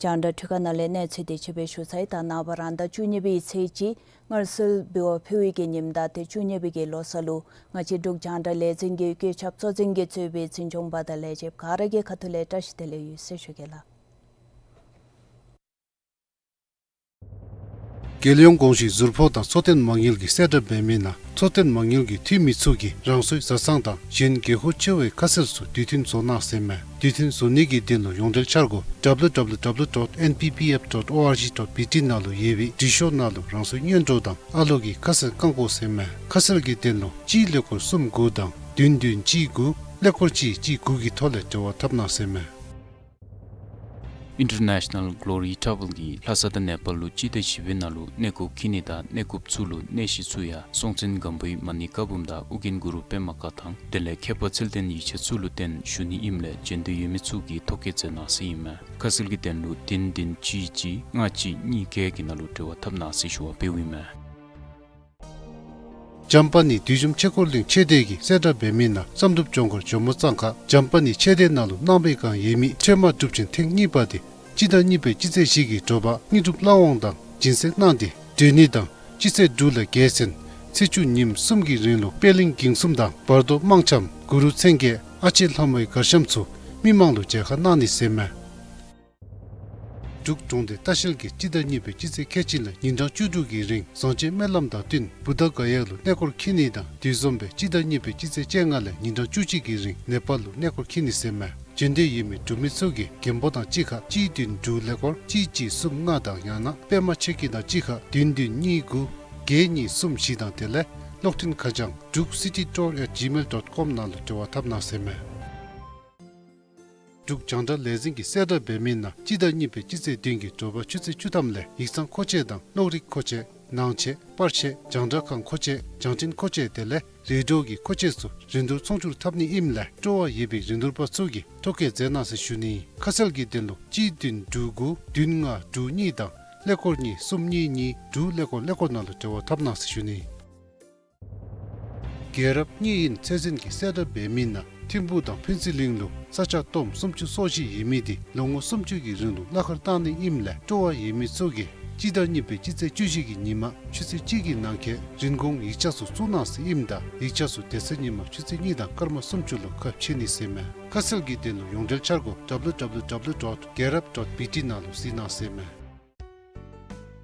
རྒྱང་བསྒྲགས་འཕྲུལ་ཁང་ནང་ལས་གནས་ཚུལ་དེ་ཅིག་སྦེ་ཞུ་ཚར་ཡི། ད་ནངས་པ་རང་ཟླ་བཅུ་གཉིས་པའི་ཚེས་གཅིག་སྔར་སྲོལ་འབུལ་བ་ཕུལ་བའི་གི་ཉིནམ་དང་ཏེ་བཅུ་གཉིས་པའི་གི་ལོ་གསར་ལུ་ང་བཅས་འབྲུག་རྒྱང་བསྒྲགས་ལས་འཛིན་གྱི་བཀོད་ཁྱབ་གཙོ་འཛིན་གྱིས་གཙོས་པའི་འཛིན་སྐྱོང་པ་དང་ལས་བྱེདཔ་ག་ར་གི་ཁ་ཐུག་ལས་བཀྲ་ཤིས་བདེ་ལེགས་ཡོད་ཟེར་ཞུ་གེ་ལགས། རྒྱལ་ཡོངས་གོང་ཞུས་ཟུར་ཕོགས་དང་འཚོ་རྟེན་མ་དངུལ་གྱིས་གསལ་བསྒྲགས་འབད་མི་ནང་འཚོ་རྟེན་མ་དངུལ་གྱི་འཐུས་མི་ཚུ་གིས་རང་སོའི་བཟའ་ཚང་དང་གཞན་དགོས་མཁོ་ཆེ་བའི་ཁ་གསལ་ཚུ་དུས་མཐུན་བཟོ་གནང་ཟེར་ཨིན་མས། དུས་མཐུན་བཟོ་ནི་གི་དོན་ལུ་ཡོངས་འབྲེལ་འཆར་སྒོ་W W W dot N P P F dot O R G dot B T ནང་ལུ་ཡོད་པའི་འབྲི་ཤོག་ནང་ལུ་རང་སོའི་སྔོན་འགྲོ་དང་ཨ་ལོ་གི་ཁ་གསལ་བཀང་དགོ་ཟེར་ཨིན་མས། ཁ་གསལ་གྱི་དོན་ལུ་གཅིག་ཀླད་ཀོར་གསུམ་དགུ་དང་བདུན་བདུན་གཅིག་དགུ་ཀླད་ཀོར་གཅིག་གཅིག་དགུ་གི་ཐོག་ལས་འབྲེལ་བ་འཐབ་གནང་ཟེར་ཨིན་མས། International Glory Travel གིས་ལྷ་ས་དང་ནེ་པཱལ་ལུ་སྤྱི་ཟླ་བཞི་པའི་ནང་ལུ་གནས་སྐོར་འཁྱིད་ནི་དང་གནས་སྐོརཔ་ཚུ་ལུ་གནས་གཞི་ཚུ་ཡང་སྲོང་བཙན་སྒམ་པོའི་མ་ཎི་བཀའ་འབུམ་དང་ཨོ་རྒྱན་གུ་རུ་པདྨ་བཀའ་ཐང་དེ་ལས་མཁས་པ་ཚུལ་ལྡན་ཡིག་ཆ་ཚུ་ལུ་བརྟེན་ཞུ་ནི་ཨིནམ་ལས་འབྱོན་འདོད་ཡོད་མི་ཚུ་གིས་ཐོ་བཀོད་མཛད་གནང་ཟེར་ཨིན་མས། ཁ་གསལ་གྱི་དོན་ལུ་བདུན་བདུན་གཅིག་གཅིག་ལྔ་གཅིག་གཉིས་བརྒྱད་ཀྱི་ནང་ལུ་འབྲེལ་བ་འཐབ་གནང་ཟེར་ཞུ་བ་འབདཝ་ཨིན་མས། འཇམ་དཔལ་ནི་བདུད་འཇོམས་ཆོས་འཁོར་གླིང་ཆོས་སྡེ་གི་གསལ་བསྒྲགས་འབད་མི་ནང་བསམ་གྲུབ་ལྗོངས་མཁར་ཇོ་མོ་གཙང་ཁ་འཇམ་དཔལ་ནི་ཆོས་སྡེ་ནང་ལུ་གནང་བའི་བསྒང་ཡོད་མི་ཁྲོས་མ་སྒྲུབ་ཆེན་ཐེངས་གཉིས་པ་དེ་སྤྱི་ཟླ་གཉིས་པའི་སྤྱི་ཚེས་བཞི་གི་དྲོ་པ་དངོས་གྲུབ་བླ་འོང་དང་སྦྱིན་སྲེག་གནང་སྟེ་སྒྲོལ་ནི་དང་སྤྱི་ཚེས་དྲུག་ལས་བརྒལ་ཚུན་ཚེས་བཅུ་ཉིནམ་གསུམ་གྱི་རིང་ལུ་པད་གླིང་དགེ་གསུམ་དང་བར་དོ་དམངས་འཆམ་གུ་རུ་མཚན་བརྒྱད་ཨ་ལྕེ་ལྷ་མོའི་གར་འཆམ་ཚུ་མི་མང་ལུ་མཇལ་ཁ་གནང་ནི་ཟེར་མས། འབྲུག་གྲོང་སྡེ་ལྟ་བཤལ་གྱིས་སྤྱི་ཟླ་གཉིས་པའི་སྤྱི་ཚེས་ཁལ་གཅིག་ལས་ཉིན་གྲངས་བཅུ་དྲུག་གི་རིང་བཟང་སྤྱོད་སྨོན་ལམ་དང་བསྟུན་བུདྡྷ་ག་ཡ་ལུ་གནས་སྐོར་འཁྱིད་ནི་དང་དེ་བཟུམ་སྦེ་སྤྱི་ཟླ་གཉིས་པའི་སྤྱི་ཚེས་བཅོ་ལྔ་ལས་ཉིན་གྲངས་བཅུ་གཅིག་གི་རིང་ནེ་པཱལ་ལུ་གནས་སྐོར་འཁྱིད་ནི་ཟེར་མས། འབྱོན་འདོད་ཡོད་མི་འབྲུག་མི་ཚུ་གིས་རྒན་པོ་དང་གཅིག་ཁར་གཅིག་བདུན་དྲུག་ཀླད་ཀོར་གཅིག་གཅིག་གསུམ་ལྔ་དང་ཡང་ན་པདྨ་ཆོས་སྐྱིད་དང་གཅིག་ཁར་བདུན་བདུན་གཉིས་དགུ་བརྒྱད་གཉིས་གསུམ་བཞི་དང་དེ་ལས་གློག་འཕྲིན་ཁ་བྱང་druk city tour at gmail dot com ནང་ལུ་འབྲེལ་བ་འཐབ་གནང་ཟེར་མས། འབྲུག་རྒྱང་བསྒྲགས་ལས་འཛིན་གྱིས་གསལ་བསྒྲགས་འབད་མི་ནང་སྤྱི་ཟླ་གཉིས་པའི་སྤྱི་ཚེས་བདུན་གྱི་དྲོ་པ་ཆུ་ཚོད་བཅུ་ཐམ་ལས་ཡིག་ཚང་མཁོ་ཆས་དང་གློག་རིག་མཁོ་ཆས་ནང་ཆས་པར་ཆས་རྒྱང་བསྒྲགས་ཁང་མཁོ་ཆས་རྒྱང་འཕྲིན་མཁོ་ཆས་དེ་ལས་རེ་ཌི་ཡོ་གི་མཁོ་ཆས་ཚུ་རིན་བསྡུར་ཚོང་བསྒྱུར་འཐབ་ནི་ཨིནམ་ལས་སྤྲོ་བ་ཡོད་པའི་རིན་བསྡུར་པ་ཚུ་གིས་ཐོ་བཀོད་མཛད་གནང་ཟེར་ཞུ་ནི། ཁ་གསལ་གྱི་དོན་ལུ་གཅིག་བདུན་དྲུག་དགུ་བདུན་ལྔ་དྲུག་གཉིས་དང་ཀླད་ཀོར་གཉིས་གསུམ་གཉིས་གཉིས་དྲུག་ཀླད་ཀོར་ཀླད་ཀོར་ནང་ལུ་འབྲེལ་བ་འཐབ་གནང་ཟེར་ཞུ་ནི། རྒྱལ་རབས་གཉིས་ཡིན་ཚད་འཛིན་གྱིས་གསལ་བསྒྲགས་འབད་མི་ནང་ཐིམ་ཕུག་དང་ཕུན་ཚོགས་གླིང་ལུ་ས་ཆ་སྟོངམ་སུམ་ཅུ་སོ་བཞི་ཡོད་མི་དེ་ལོ་ངོ་སུམ་ཅུ་གི་རིང་ལུ་གླ་ཁར་བཏང་ནི་ཨིནམ་ལས་སྤྲོ་བ་ཡོད་མི་ཚུ་གིས་སྤྱི་ཟླ་གཉིས་པའི་སྤྱི་ཚེས་བཅུ་བཞི་གི་ཉིན་མ་ཆུ་ཚོད་གཅིག་གི་ནང་འཁོད་རིན་གོང་ཡིག་ཆ་ཚུ་བཙུགས་གནང་ཟེར་ཨིནམ་ད་ཡིག་ཆ་ཚུ་དེ་ཚེ་ཉིན་མ་ཆུ་ཚོད་གཉིས་དང་སྐར་མ་སུམ་ཅུ་ལུ་ཁ་ཕྱེ་ནི་ཟེར་མས། ཁ་གསལ་གྱི་དོན་ལུ་ཡོངས་འབྲེལ་འཆར་སྒོ་www dot gerap dot bt ནང་ལུ་གཟིགས་གནང་ཟེར་མས།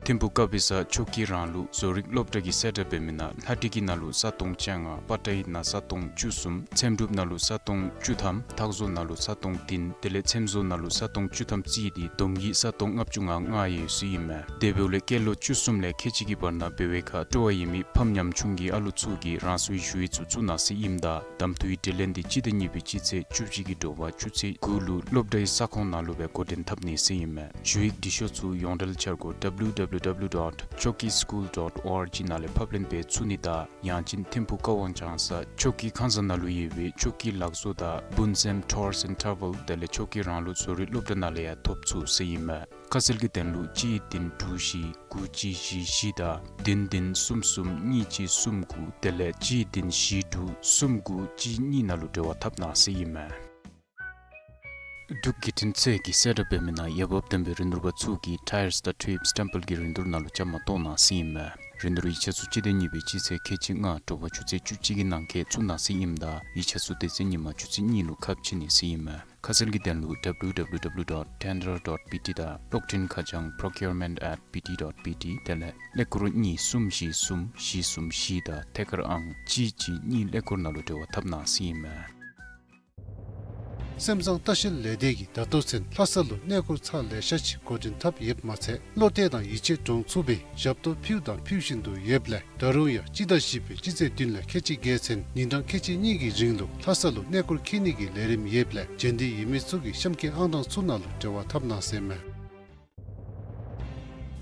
ཐིམ་ཕུག་ཀ་པི་ས་ཆོས་ཀྱི་རང་ལུགས་བཟོ་རིག་སློབ་གྲྭ་གིས་གསལ་བསྒྲགས་འབད་མི་ནང་ལྷ་བྲིས་ཀྱི་ནང་ལུ་ས་སྟོང་བཅོ་ལྔ་པ་ཏྲ་ཡི་ནང་ས་སྟོང་བཅུ་གསུམ་ཚེམ་དྲུབ་ནང་ལུ་ས་སྟོང་བཅུ་ཐམ་ཐག་བཟོ་ནང་ལུ་ས་སྟོང་བདུན་དེ་ལས་ཚེམ་བཟོ་ནང་ལུ་ས་སྟོང་བཅུ་ཐམ་རྩིས་ཏེ་བསྡོམས་ཀྱིས་ས་སྟོང་ལྔ་བཅུ་ང་ལྔ་ཡོད་ཟེར་ཨིན་མས། དེ་འབདཝ་ལས་སྐྱེས་ལོ་བཅུ་གསུམ་ལས་ཁལ་གཅིག་གི་བར་ན་འབད་བའི་ཁར་སྤྲོ་བ་ཡོད་མི་ཕམ་ཉམ་ཆུང་གི་ཨ་ལུ་ཚུ་གིས་རང་སོའི་ཞུ་ཡིག་ཚུ་བཙུགས་གནང་ཟེར་ཨིནམ་ད་གདམ་འཐུའི་དྲི་ལན་དེ་སྤྱི་ཟླ་གཉིས་པའི་སྤྱི་ཚེས་བཅུ་གཅིག་གི་དྲོ་པ་ཆུ་ཚོད་དགུ་ལུ་སློབ་གྲྭའི་ས་ཁོངས་ནང་ལུ་སྦེ་འགོ་འདྲེན་འཐབ་ནི་ཟེར་ཨིན་མས། ཞུ་ཡིག་འབྲི་ཤོག་ཚུ་ཡོངས་འབྲེལ་འཆར་སྒོ་www dot choki school dot org ནང་ལས་ཕབ་ལེན་འབད་ཚུགས་ནི་དང་ཡང་ཅིན་ཐིམ་ཕུག་ཀ་ཝང་ལྗང་ས་ཆོས་ཀྱི་ཁང་བཟང་ནང་ལུ་ཡོད་པའི་ཆོས་ཀྱི་ལག་བཟོ་དང་སྤུན་སེམས་Tours and Travel དེ་ལས་ཆོས་ཀྱི་རང་ལུགས་བཟོ་རིག་སློབ་གྲྭ་ནང་ལས་ཡང་ཐོབ་ཚུགས་ཟེར་ཨིན་མས། ཁ་གསལ་གྱི་དོན་ལུ་གཅིག་བདུན་དྲུག་བཞི་དགུ་གཅིག་བཞི་བཞི་དང་བདུན་བདུན་གསུམ་གསུམ་གཉིས་གཅིག་གསུམ་དགུ་དེ་ལས་གཅིག་བདུན་བཞི་དྲུག་གསུམ་དགུ་གཅིག་གཉིས་ནང་ལུ་འབྲེལ་བ་འཐབ་གནང་ཟེར་ཨིན་མས། འབྲུག་བརྒྱུད་འཕྲིན་ཚད་ཀྱིས་གསལ་བསྒྲགས་འབད་མི་ནང་འོས་འབབ་ལྡན་པའི་རིན་བསྡུར་པ་ཚུ་གིས་ཊའི་ཡརསི་དང་ཊེབ་སི་ཊེམ་པལ་གྱི་རིན་བསྡུར་ནང་ལུ་བཅའ་མར་གཏོགས་གནང་ཟེར་ཨིན་མས། རིན་བསྡུར་ཡིག་ཆ་ཚུ་སྤྱི་ཟླ་གཉིས་པའི་སྤྱི་ཚེས་ཁལ་གཅིག་ལྔ་དྲོ་པ་ཆུ་ཚོད་བཅུ་གཅིག་གི་ནང་འཁོད་བཙུགས་གནང་ཟེར་ཨིནམ་ད་ཡིག་ཆ་ཚུ་དེ་ཚེ་ཉིན་མ་ཆུ་ཚོད་གཉིས་ལུ་ཁ་ཕྱེ་ནི་ཟེར་ཨིན་མས། ཁ་གསལ་གྱི་དོན་ལུ་www dot tender dot bt དང་གློག་འཕྲིན་ཁ་བྱང་procurement at bt dot bt དེ་ལས་ཀླད་ཀོར་གཉིས་གསུམ་བཞི་གསུམ་བཞི་གསུམ་བཞི་དང་ཐད་ཀར་ཨང་གཅིག་གཅིག་གཉིས་ཀླད་ཀོར་ནང་ལུ་འབྲེལ་བ་འཐབ་གནང་ཟེར་ཨིན་མས། སེམས་བཟང་ལྟ་བཤལ་ལས་སྡེ་གིས་ད་ལྟོ་ཚུན་ལྷ་ས་ལུ་གནས་སྐོར་ཚར་ལེ་ཤ་ཅིག་འགོ་འདྲེན་འཐབ་ཡོདཔ་མ་ཚད་བློ་གཏད་དང་ཡིད་ཆེས་འདྲོངས་ཚུགས་པའི་ཞབས་ཏོག་ཕུལཝ་དང་ཕུལ་བཞིན་དུ་ཡོདཔ་ལས་ད་རུང་ཡང་སྤྱི་ཟླ་བཞི་པའི་སྤྱི་ཚེས་བདུན་ལས་ཁལ་གཅིག་བརྒལ་ཚུན་ཉིན་གྲངས་ཁལ་གཅིག་གཉིས་ཀྱི་རིང་ལུ་ལྷ་ས་ལུ་གནས་སྐོར་འཁྱིད་ནི་གི་ལས་རིམ་ཡོདཔ་ལས་འབྱོན་འདོད་ཡོད་མི་ཚུ་གིས་གཤམ་འཁོད་ཨང་གྲངས་ཚུ་ནང་ལུ་འབྲེལ་བ་འཐབ་གནང་ཟེར་མས།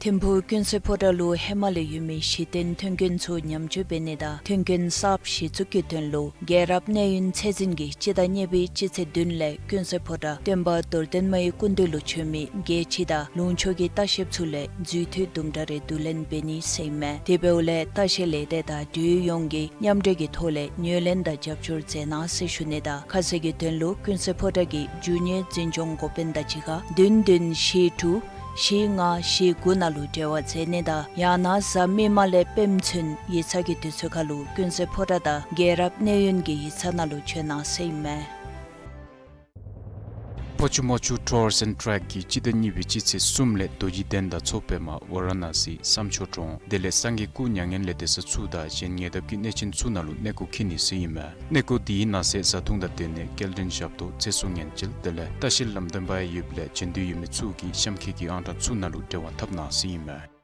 ཐིམ་ཕུག་ཀུན་གསལ་ཕོ་བྲང་ལུ་ཧེ་མ་ལས་ཡོད་མི་གཞི་རྟེན་མཐུན་རྐྱེན་ཚུ་ཉམས་བཅོས་འབད་ནི་དང་མཐུན་རྐྱེན་གསརཔ་གཞི་བཙུགས་ཀྱི་དོན་ལུ་རྒྱལ་རབས་གནས་ཡུན་ཚད་འཛིན་གྱིས་སྤྱི་ཟླ་གཉིས་པའི་སྤྱི་ཚེས་བདུན་ལས་ཀུན་གསལ་ཕོ་བྲང་སྟོན་པ་རྡོར་གདན་མའི་སྐུ་མདུན་ལུ་བྱོན་མི་རྒྱལ་སྤྱི་དང་ལུང་ཕྱོགས་ཀྱི་ལྟ་བཤལཔ་ཚུ་ལས་རྫུས་མཐུད་དུམ་གྲ་རེ་བསྡུ་ལེན་འབད་ནི་ཟེར་ཨིན་མས། དེ་འབདཝ་ལས་ལྟ་བཤལ་ལས་སྡེ་དང་འབྲེལ་ཡོད་ཡོངས་ཀྱིས་མཉམ་འབྲེལ་གྱི་ཐོག་ལས་ངོས་ལེན་དང་རྒྱབ་སྐྱོར་མཛད་གནང་ཟེར་ཞུ་ནི་དང་ཁ་གསལ་གྱི་དོན་ལུ་ཀུན་གསལ་ཕོ་བྲང་གི་ཇུ་ནི་ཡར་འཛིན་སྐྱོང་འགོ་དཔོན་དང་གཅིག་ཁར་བདུན་བདུན་བཞི་དྲུག་བཞི་ལྔ་བཞི་དགུ་ནང་ལུ་འབྲེལ་བ་མཛད་ནི་དང་ཡང་ན་གཟའ་མིག་དམར་ལས་སྤེནམ་ཚུན་ཡིག་ཚང་གི་དུས་ཚོད་ཁར་ལུ་ཀུན་གསལ་ཕོ་བྲང་དང་རྒྱལ་རབས་གནས་ཡུན་གྱི་ཡིག་ཚང་ནང་ལུ་བྱོན་གནང་ཟེར་ཨིན་མས། ཕོ་ཆུ་མོ་ཆུ་ཊུརསི་ཨེནཌ་ཊེག་གིས་སྤྱི་ཟླ་གཉིས་པའི་སྤྱི་ཚེས་གསུམ་ལས་རྡོ་རྗེ་གདན་དང་མཚོ་པདྨ་ཝ་ར་ཎ་སི་བསམ་མཆོག་གྲོང་དེ་ལས་སངས་རྒྱས་སྐུ་མྱ་ངན་ལས་འདས་ས་ཚུ་དང་གཞན་ཉེ་འདབས་ཀྱི་གནས་ཆེན་ཚུ་ནང་ལུ་གནས་སྐོར་འཁྱིད་ནི་ཟེར་ཨིན་མས། གནས་སྐོར་དེའི་ནང་གསེས་བཟའ་འཐུང་དང་སྡོད་གནས་སྐྱེལ་འདྲེན་ཞབས་ཏོག་ཚེ་སྲོག་ཉེན་བཅོལ་དེ་ལས་ལྟ་བཤལ་ལམ་སྟོན་པ་ཡང་ཡོདཔ་ལས་འབྱོན་འདོད་ཡོད་མི་ཚུ་གིས་གཤམ་འཁོད་ཀྱི་ཨང་གྲངས་ཚུ་ནང་ལུ་འབྲེལ་བ་འཐབ་གནང་ཟེར་ཨིན་མས།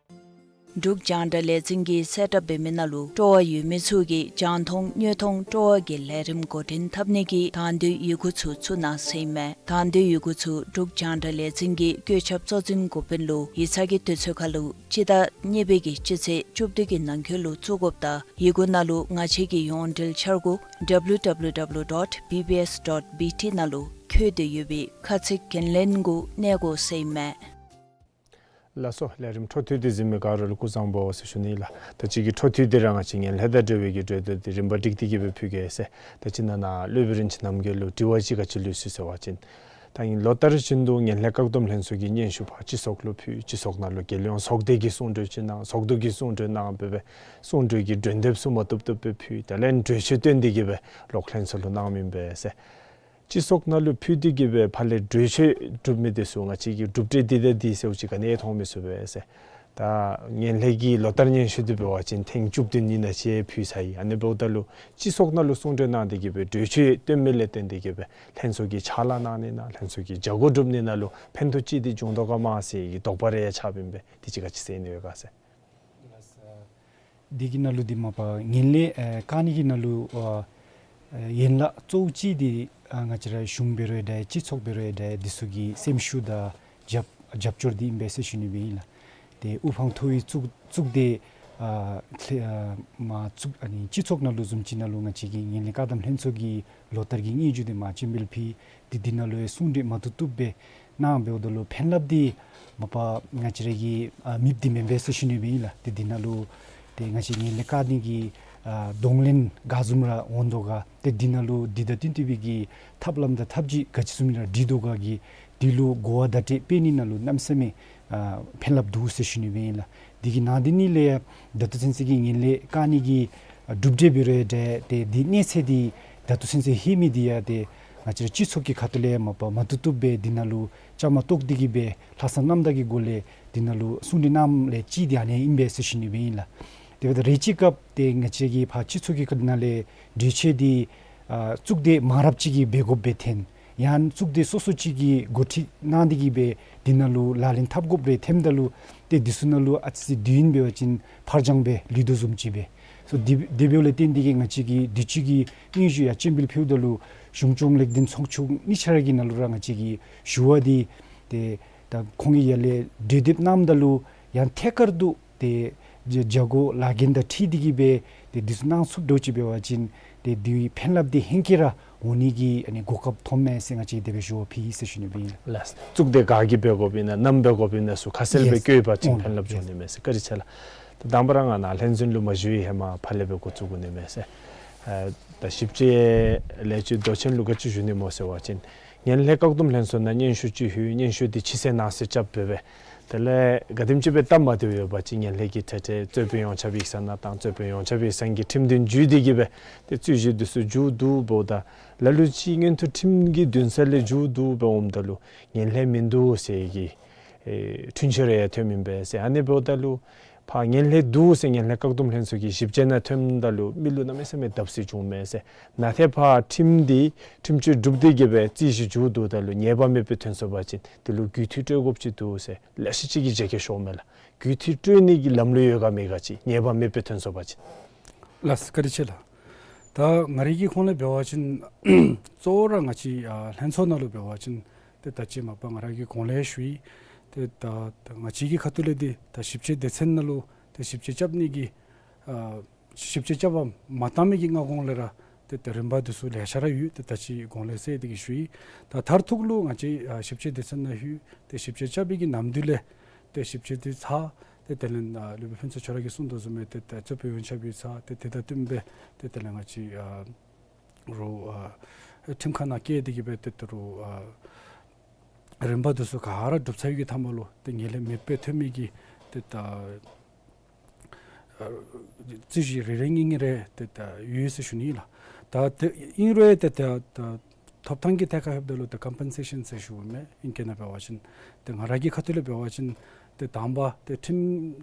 འབྲུག་རྒྱང་བསྒྲགས་ལས་འཛིན་གྱིས་གསལ་བསྒྲགས་འབད་མི་ནང་ལུ་སྤྲོ་བ་ཡོད་མི་ཚུ་གིས་རྒྱང་མཐོང་དངོས་མཐོང་སྤྲོ་བ་གི་ལས་རིམ་འགོ་འདྲེན་འཐབ་ནི་གི་དང་འདོད་ཡི་གུ་ཚུ་བཙུགས་གནང་ཟེར་ཨིན་མས། དང་འདོད་ཡི་གུ་ཚུ་འབྲུག་རྒྱང་བསྒྲགས་ལས་འཛིན་གྱི་བཀོད་ཁྱབ་གཙོ་འཛིན་འགོ་དཔོན་ལུ་ཡིག་ཚང་གི་དུས་ཚོད་ཁར་ལུ་སྤྱི་ཟླ་གཉིས་པའི་གི་སྤྱི་ཚེས་བཅུ་བདུན་གྱི་ནང་འཁོད་ལུ་བཙུགས་དགོཔ་དང་ཡི་གུ་ནང་ལུ་ང་བཅས་ཀྱི་ཡོངས་འབྲེལ་འཆར་སྒོ་www dot bbs dot bt ནང་ལུ་བཀོད་དེ་ཡོད་པའི་ཁ་ཚིག་འགན་ལེན་གུ་གནས་དགོ་ཟེར་ཨིན་མས། ལགས་སོ། ལས་རིམ་འཕྲོ་མཐུད་དེ་གཟིགས་མི་ག་ར་ལུ་སྐུ་གཟུགས་བཟང་པོ་ཟེར་ཞུ་ནི་ལགས། ད་ཅི་གི་འཕྲོ་མཐུད་དེ་ར་ང་བཅས་ངན་ལྷད་དང་འབྲེལ་བའི་གི་གྲོས་བསྡུར་འདི་རིམ་པ་སྒྲིག་སྟེ་གི་སྦེ་ཕུལ་གེ་ཟེར། ད་ཅི་ནཱ་ནཱ་སློབ་དཔོན་རིན་ཆེན་རྣམ་རྒྱལ་ལུ་དྲི་བ་ཅིག་ག་ཅི་ལུས་ཟེར་བ་ཅིན། ད་ཨིན་ལོ་ལྟར་བཞིན་དུ་ངན་ལྷད་བཀག་སྡོམ་ལྷན་ཚོགས་ཀྱིས་སྙན་ཞུ་ཕར་སྤྱི་ཚོགས་ལུ་ཕུལ། སྤྱི་ཚོགས་ནང་ལུ་རྒྱལ་ཡོངས་ཚོགས་སྡེ་གིས་གསུང་གྲོས་ཅིག་གནང་། ཚོགས་འདུ་གིས་གསུང་གྲོས་གནང་སྦེ་སྦེ་གསུང་གྲོས་ཀྱི་གྲོས་འདེབས་ཚུ་མ་བཏུབ་བཏུབ་སྦེ་ཕུལ། དེ་ལས་གྲོས་ཆོད་བཏོན་ཏེ་གི་སྦེ་ལོག་ལྷན་ཚོགས་ལུ་གནངམ་ཨིན་པས་ཟེར། སྤྱི་ཚོགས་ནང་ལུ་ཕུལ་ཏེ་གི་སྦེ་ཕར་ལས་གྲོས་ཆོད་གྲུབ་མི་འདི་ཚུ་ང་བཅས་ཀྱིས་གྲུབ་འབྲས་འདི་དང་འདི་ཟེར་བ་ཅིན་ག་ནི་ཡང་མཐོང་མི་ཚུགས་པས་ཟེར། ད་ངན་ལྷད་ཀྱི་ལོ་ལྟར་སྙན་ཞུ་འདི་འབད་བ་ཅིན་ཐེངས་བཅུ་བདུན་ཨིན་ན་ཅིག་ཕུལ་ཚར་ཡི། ཨ་ནི་འབདཝ་ད་ལུ་སྤྱི་ཚོགས་ནང་ལུ་གསུང་གྲོས་གནང་སྟེ་གི་སྦེ་གྲོས་ཆོད་བཏོན་མི་ལས་བརྟེན་ཏེ་གི་སྦེ་ལྷན་ཚོགས་ཀྱི་ཕྱག་ལཱ་གནང་ནི་ནང་ལྷན་ཚོགས་ཀྱི་བྱ་སྒོ་སྒྲུབ་ནི་ནང་ལུ་ཕན་ཐོགས་ཅིག་འདི་འབྱུང་དོ་ག་མེན་ན་ཟེར་གྱི་དོགས་པ་རེ་ཡང་ཆགསཔ་ཨིན་པས། འདི་ཅིག་ག་ཅི་ཟེར་ནི་ཡོད་ག་ཟེར། འདི་གི་ནང་ལུ་འདི་མ་པ་ངན་ལྷད་ཨེ་བཀག་ནི་གི་ནང་ལུ་ཨ་ཨེ་ཡན་ལག་གཙོ་བོ་ཅིག་འདི་ཨ་ང་བཅས་ར་གཞུང་འབད་རུང་འདྲ་སྤྱི་ཚོགས་འབད་རུང་འདྲ་འདི་ཚུ་གི་སེམས་ཤུགས་དང་རྒྱབ་རྒྱབ་སྐྱོར་འདི་ཨིན་པས་ཟེར་ཞུ་ནི་སྦེ་ཨིན་ལགས། ཏེ་དབུ་འཕང་མཐོ་བའི་གཙུག་གཙུག་སྡེ་ཨ་ལྷ་ཨ་མ་གཙུག་ཨ་ནི་སྤྱི་ཚོགས་ནང་ལུ་བཟུམ་ཅིག་ནང་ལུ་ང་བཅས་ཀྱི་ངན་ལྷད་བཀག་སྡོམ་ལྷན་ཚོགས་ཀྱི་ལོ་ལྟར་གྱི་སྙན་ཞུ་འདི་མ་སྤྱན་འབུལ་ཕུལ། ཏེ་འདི་ནང་ལུ་ཡང་གསུང་གྲོས་མ་བཏུབ་བཏུབ་སྦེ་གནང་འབདཝ་ད་ལུ་ཕན་རླབས་འདི་མ་པ་ང་བཅས་ར་གི་ཨ་མེདཔ་འདི་མེན་པས་ཟེར་ཞུ་ནི་སྦེ་ཨིན་ལགས། ཏེ་འདི་ནང་ལུ་ཏེ་ང་བཅས་ངན་ལྷད་བཀག་ནི་གི་ཨ་གདོང་ལེན་ག་བཟུམ་ར་འོང་དོ་ག། ཏེ་འདི་ནང་ལུ་འདི་དང་བསྟུན་ཏེ་སྦེ་གི་ཐབས་ལམ་དང་ཐབས་ཇུས་ག་ཅི་བཟུམ་ར་སྒྲིག་དོ་ག་གི་འདི་ལུ་གོ་བ་བརྡ་སྤྲོད་སྤེལ་ནི་ནང་ལུ་གནམ་མེད་ས་མེད་ཨ་ཕན་རླབས་འདུག་ཟེར་ཞུ་ནི་སྦེ་ཨིན་ལགས། འདི་གི་ནང་འདི་ནི་ལས་ད་ལྟོ་ཚུན་ཚོད་ཀྱི་ངན་ལྷད་བཀག་ནི་གི་ཨ་གྲུབ་འབྲས་འབད་རུང་འདྲ་ཏེ་འདི་གནས་ཚད་འདི་ད་ལྟོ་ཚུན་ཚོད་ལྷོད་མི་འདི་ཡང་ཏེ་ང་བཅས་ར་སྤྱི་ཚོགས་ཀྱི་ཁ་ཐུག་ལས་མ་པ་མ་བཏུབ་བཏུབ་སྦེ་འདི་ནང་ལུ་བཅའ་མར་གཏོགས་ཏེ་གི་སྦེ་ལྷག་བསམ་རྣམ་དག་གི་སྒོ་ལས་འདི་ནང་ལུ་གསུང་གྲོས་གནངམ་ལས་གཅིག་འདི་ཨ་ནི་ཨིན་པས་ཟེར་ཞུ་ནི་སྦེ་ཨིན་ལགས། དེ་འབདཝ་ད་རེ་ཅིག་སྐབས་ཏེ་ང་བཅས་ཀྱི་ཕར་སྤྱི་ཚོགས་ཀྱི་ཁ་ཐུག་ནང་ལས་གྲོས་ཆོད་འདི་ཨ་གཙུག་སྡེ་མང་རབས་ཅིག་གིས་འབད་དགོཔ་སྦེ་ཐོན། ཡང་གཙུག་སྡེ་སོ་སོ་ཅིག་གིས་འགོ་ཁྲིད་གནང་སྟེ་གི་སྦེ་འདི་ནང་ལུ་ལག་ལེན་འཐབ་དགོཔ་རེ་ཐོནམ་ད་ལུ་ཏེ་འདི་ཚུ་ནང་ལུ་ཨ་ཙི་ཅིག་དུས་ཡུན་འབད་བ་ཅིན་ཕར་འགྱངས་སྦེ་ལུས་དོ་བཟུམ་ཅིག་སྦེ། སོ་འདི་འདི་འབདཝ་ལས་བརྟེན་ཏེ་གི་ང་བཅས་ཀྱིས་དུས་ཅི་གི་སྙན་ཞུ་ཡང་སྤྱན་འབུལ་ཕུལཝ་ད་ལུ་གཞུང་སྐྱོང་ལེགས་ལྡན་ཚོགས་ཆུང་གཉིས་ཆ་ར་གི་ནང་ལུ་ར་ང་བཅས་ཀྱིས་ཞུ་བ་འདི་ཏེ་ད་ཁོང་གིས་ཡར་ལས་གྲོས་འདེབས་གནངམ་ད་ལུ་ཡང་ཐད་ཀར་དུ་ཏེ་བྱ་བྱ་སྒོ་ལཱ་འགན་དང་འཁྲིལ་ཏེ་གི་སྦེ་ཏེ་འདི་ཚུ་གནང་ཚུགསཔ་འདྲཝ་ཅིག་འབད་བ་ཅིན་ཏེ་འདི་ཕན་རླབས་འདི་ཧེང་སྐལ་ར་འོང་ནི་གི་ཨ་ནི་གོ་སྐབས་ཐོབ་མས་ཟེར་ང་བཅས་དེ་སྦེ་ཞུ་བ་ཕུལ་ཡི་ཟེར་ཞུ་ནི་སྦེ་ཨིན། ལགས། གཙུག་སྡེ་ག་གིས་འབད་དགོཔ་ཨིན་ན་ནམ་འབད་དགོཔ་ཨིན་ན་ཚུ་ཁ་གསལ་སྦེ་ཡེས་བཀོད་པ་ཅིན་ཨོ་ཕན་རླབས་ཡེས་འབྱུང་ནི་མས་ཟེར། བཀའ་དྲིན་ཆེ་ལགས། ད་དང་པ་ར་ང་ནཱ་ལྷན་འཛོམས་ལུ་མ་ཞུགས་པའི་ཧེ་མ་ཕར་ལས་སྦེ་འགོ་བཙུགས་དགོ་ནི་མས་ཟེར། ཨ་ད་ཞིབ་དཔྱད་ལས་བྱེད་མདོ་ཆེན་ལུ་ག་ཅི་ཞུ་ནི་སྨོ་ཟེར་བ་ཅིན་ངན་ལྷད་བཀག་སྡོམ་ལྷན་ཚོགས་ནང་སྙན་ཞུ་ཅིག་ལྷོད། སྙན་ཞུ་འདི་ཕྱི་གསལ་ནང་གསལ་རྐྱབ་སྦེ་སྦེ། དེ་ལས་ག་དེམ་ཅིག་སྦེ་སྟབས་མ་བདེཝ་ཡོད་པ་ཅིན་ངན་ལྷད་ཀྱི་གྲལ་ཁྲལ་རྩོད་དཔོན་ཡོངས་ཁྱབ་ཡིག་ཚང་ནང་བཏང་། རྩོད་དཔོན་ཡོངས་ཁྱབ་ཡིག་ཚང་གིས་ཁྲིམས་དོན་བརྒྱུད་དེ་གི་སྦེ་ཏེ་རྩོད་གཞི་འདི་ཚུ་མཇུག་བསྡུ་འབདཝ་ད་ལ་ལུ་ཅིག་མངོན་མཐོ་ཁྲིམས་ཀྱི་འདུན་ས་ལས་མཇུག་བསྡུ་སྦེ་འོངམ་ད་ལུ་ངན་ལྷད་མིན་འདུག་ཟེར་གྱི་ཨེ་འཁྲུན་ཆོད་རེ་ཡང་ཐོནམ་ཨིན་པས་ཟེར། ཨ་ནི་འབདཝ་ད་ལུ་ཕར་ངན་ལྷད་འདུག་ཟེར་ངན་ལྷད་བཀག་སྡོམ་ལྷན་ཚོགས་ཀྱི་ཞིབ་དཔྱད་ནང་ཐོནམ་ད་ལུ་མི་ལུ་གནམ་མེད་ས་མེད་བརྡབ་གསིག་བྱུངམ་མས་ཟེར། ནཱ་ཏེ་ཕར་ཁྲིམས་འདི་ཁྲིམས་གཅོད་གྲུབ་སྟེ་གི་སྦེ་རྩོད་གཞི་མཇུག་བསྡུཝ་ད་ལུ་ཉེས་པ་མེད་པར་ཐོན་སོང་པ་ཅིན་དེ་ལུ་རྒུད་འཐུས་སྤྲོད་དགོཔ་ཅིག་འདུག་ཟེར་ལེ་ཤ་ཅིག་གིས་བརྗེད་སྐྱོར་ཤོརཝ་མས་ལགས། རྒུད་འཐུས་སྤྲོད་ནི་གི་ལམ་ལུགས་ཡོད་ག་མེད་ག་ཅིག་ཉེས་པ་མེད་པར་ཐོན་སོང་པ་ཅིན། ལགས་སོ། བཀའ་དྲིན་ཆེ་ལགས། ད་ང་རའི་གི་ཁོངས་ལས་འབད་བ་ཅིན་གཙོ་བོ་ར་ང་བཅས་ཨ་ལྷན་ཚོགས་ནང་ལུ་འབད་བ་ཅིན་ཏེ་ད་ཅི་མ་པ་ང་ར་གིས་གོང་ལས་ཞུ་ཡི། ཏེ་ད་ད་ང་བཅས་ཀྱི་ཁ་ཐུག་ལས་འདི་ད་ཞིབ་དཔྱད་སྡེ་ཚན་ནང་ལུ་ཏེ་ཞིབ་དཔྱད་རྐྱབ་ནི་གི་ཨ་ཞིབ་དཔྱད་རྐྱབ་པར་མ་བཏང་མི་གི་སྔ་གོང་ལས་ར་ཏེ་ད་རིམ་པ་འདི་ཚུ་ལེ་ཤ་ར་ཡོད། ཏེ་ད་ཅི་གོང་ལས་ཟེར་ཏེ་གི་ཞུ་ཡི། ད་མཐར་ཐུག་ལུ་ང་བཅས་ཨ་ཞིབ་དཔྱད་སྡེ་ཚན་ནང་ལྷོད། ཏེ་ཞིབ་དཔྱད་རྐྱབ་པའི་གི་ནམ་དུས་ལས་ཏེ་ཞིབ་དཔྱད་འདི་ཚར། ཏེ་དེ་ལས་ཨ་སློབ་དཔོན་ཕུན་ཚོགས་ཁྱོད་ར་གིས་གསུངས་དོ་བཟུམ་སྦེ་ཏེ་ད་རྩོད་དཔོན་ཡོངས་ཁྱབ་ཡིག་ཚང་ཏེ་དེ་དང་བསྟུན་སྦེ་ཏེ་དེ་ལས་ང་བཅས་ཨ་རུ་ཨ་ཁྲིམས་ཁང་ནང་བསྐྱལ་ཏེ་གི་སྦེ་ཏེ་ད་རུང་ཨ་རིམ་པ་འདི་ཚུ་ག་ར་གྲུབ་ཚར་བའི་གི་མཐའ་མ་ལུ་ཏེ་ངན་ལྷད་མེད་པར་ཐོན་མི་གི་ཏེ་ད་ཨ་རྩོད་གཞི་རེ་རེ་གཉིས་གཉིས་རེ་ཏེ་ད་ཡོད་ཟེར་ཞུ་ནི་ཨིན་ལགས། ད་ཏེ་ཨིན་རུང་ཏེ་ད་ད་ཐོབ་ཐང་གི་ཐད་ཁར་ལྷོདཔ་ད་ལུ་ཏེ་ཀམ་པེན་སེ་ཤཱན་ཟེར་ཞུཝ་མས། ཨིང་སྐད་ནང་འབད་བ་ཅིན་ཏེ་ང་ར་གི་ཁ་ཐུག་ལས་འབད་བ་ཅིན་ཏེ་དང་པ་ཏེ་ཁྲིམས་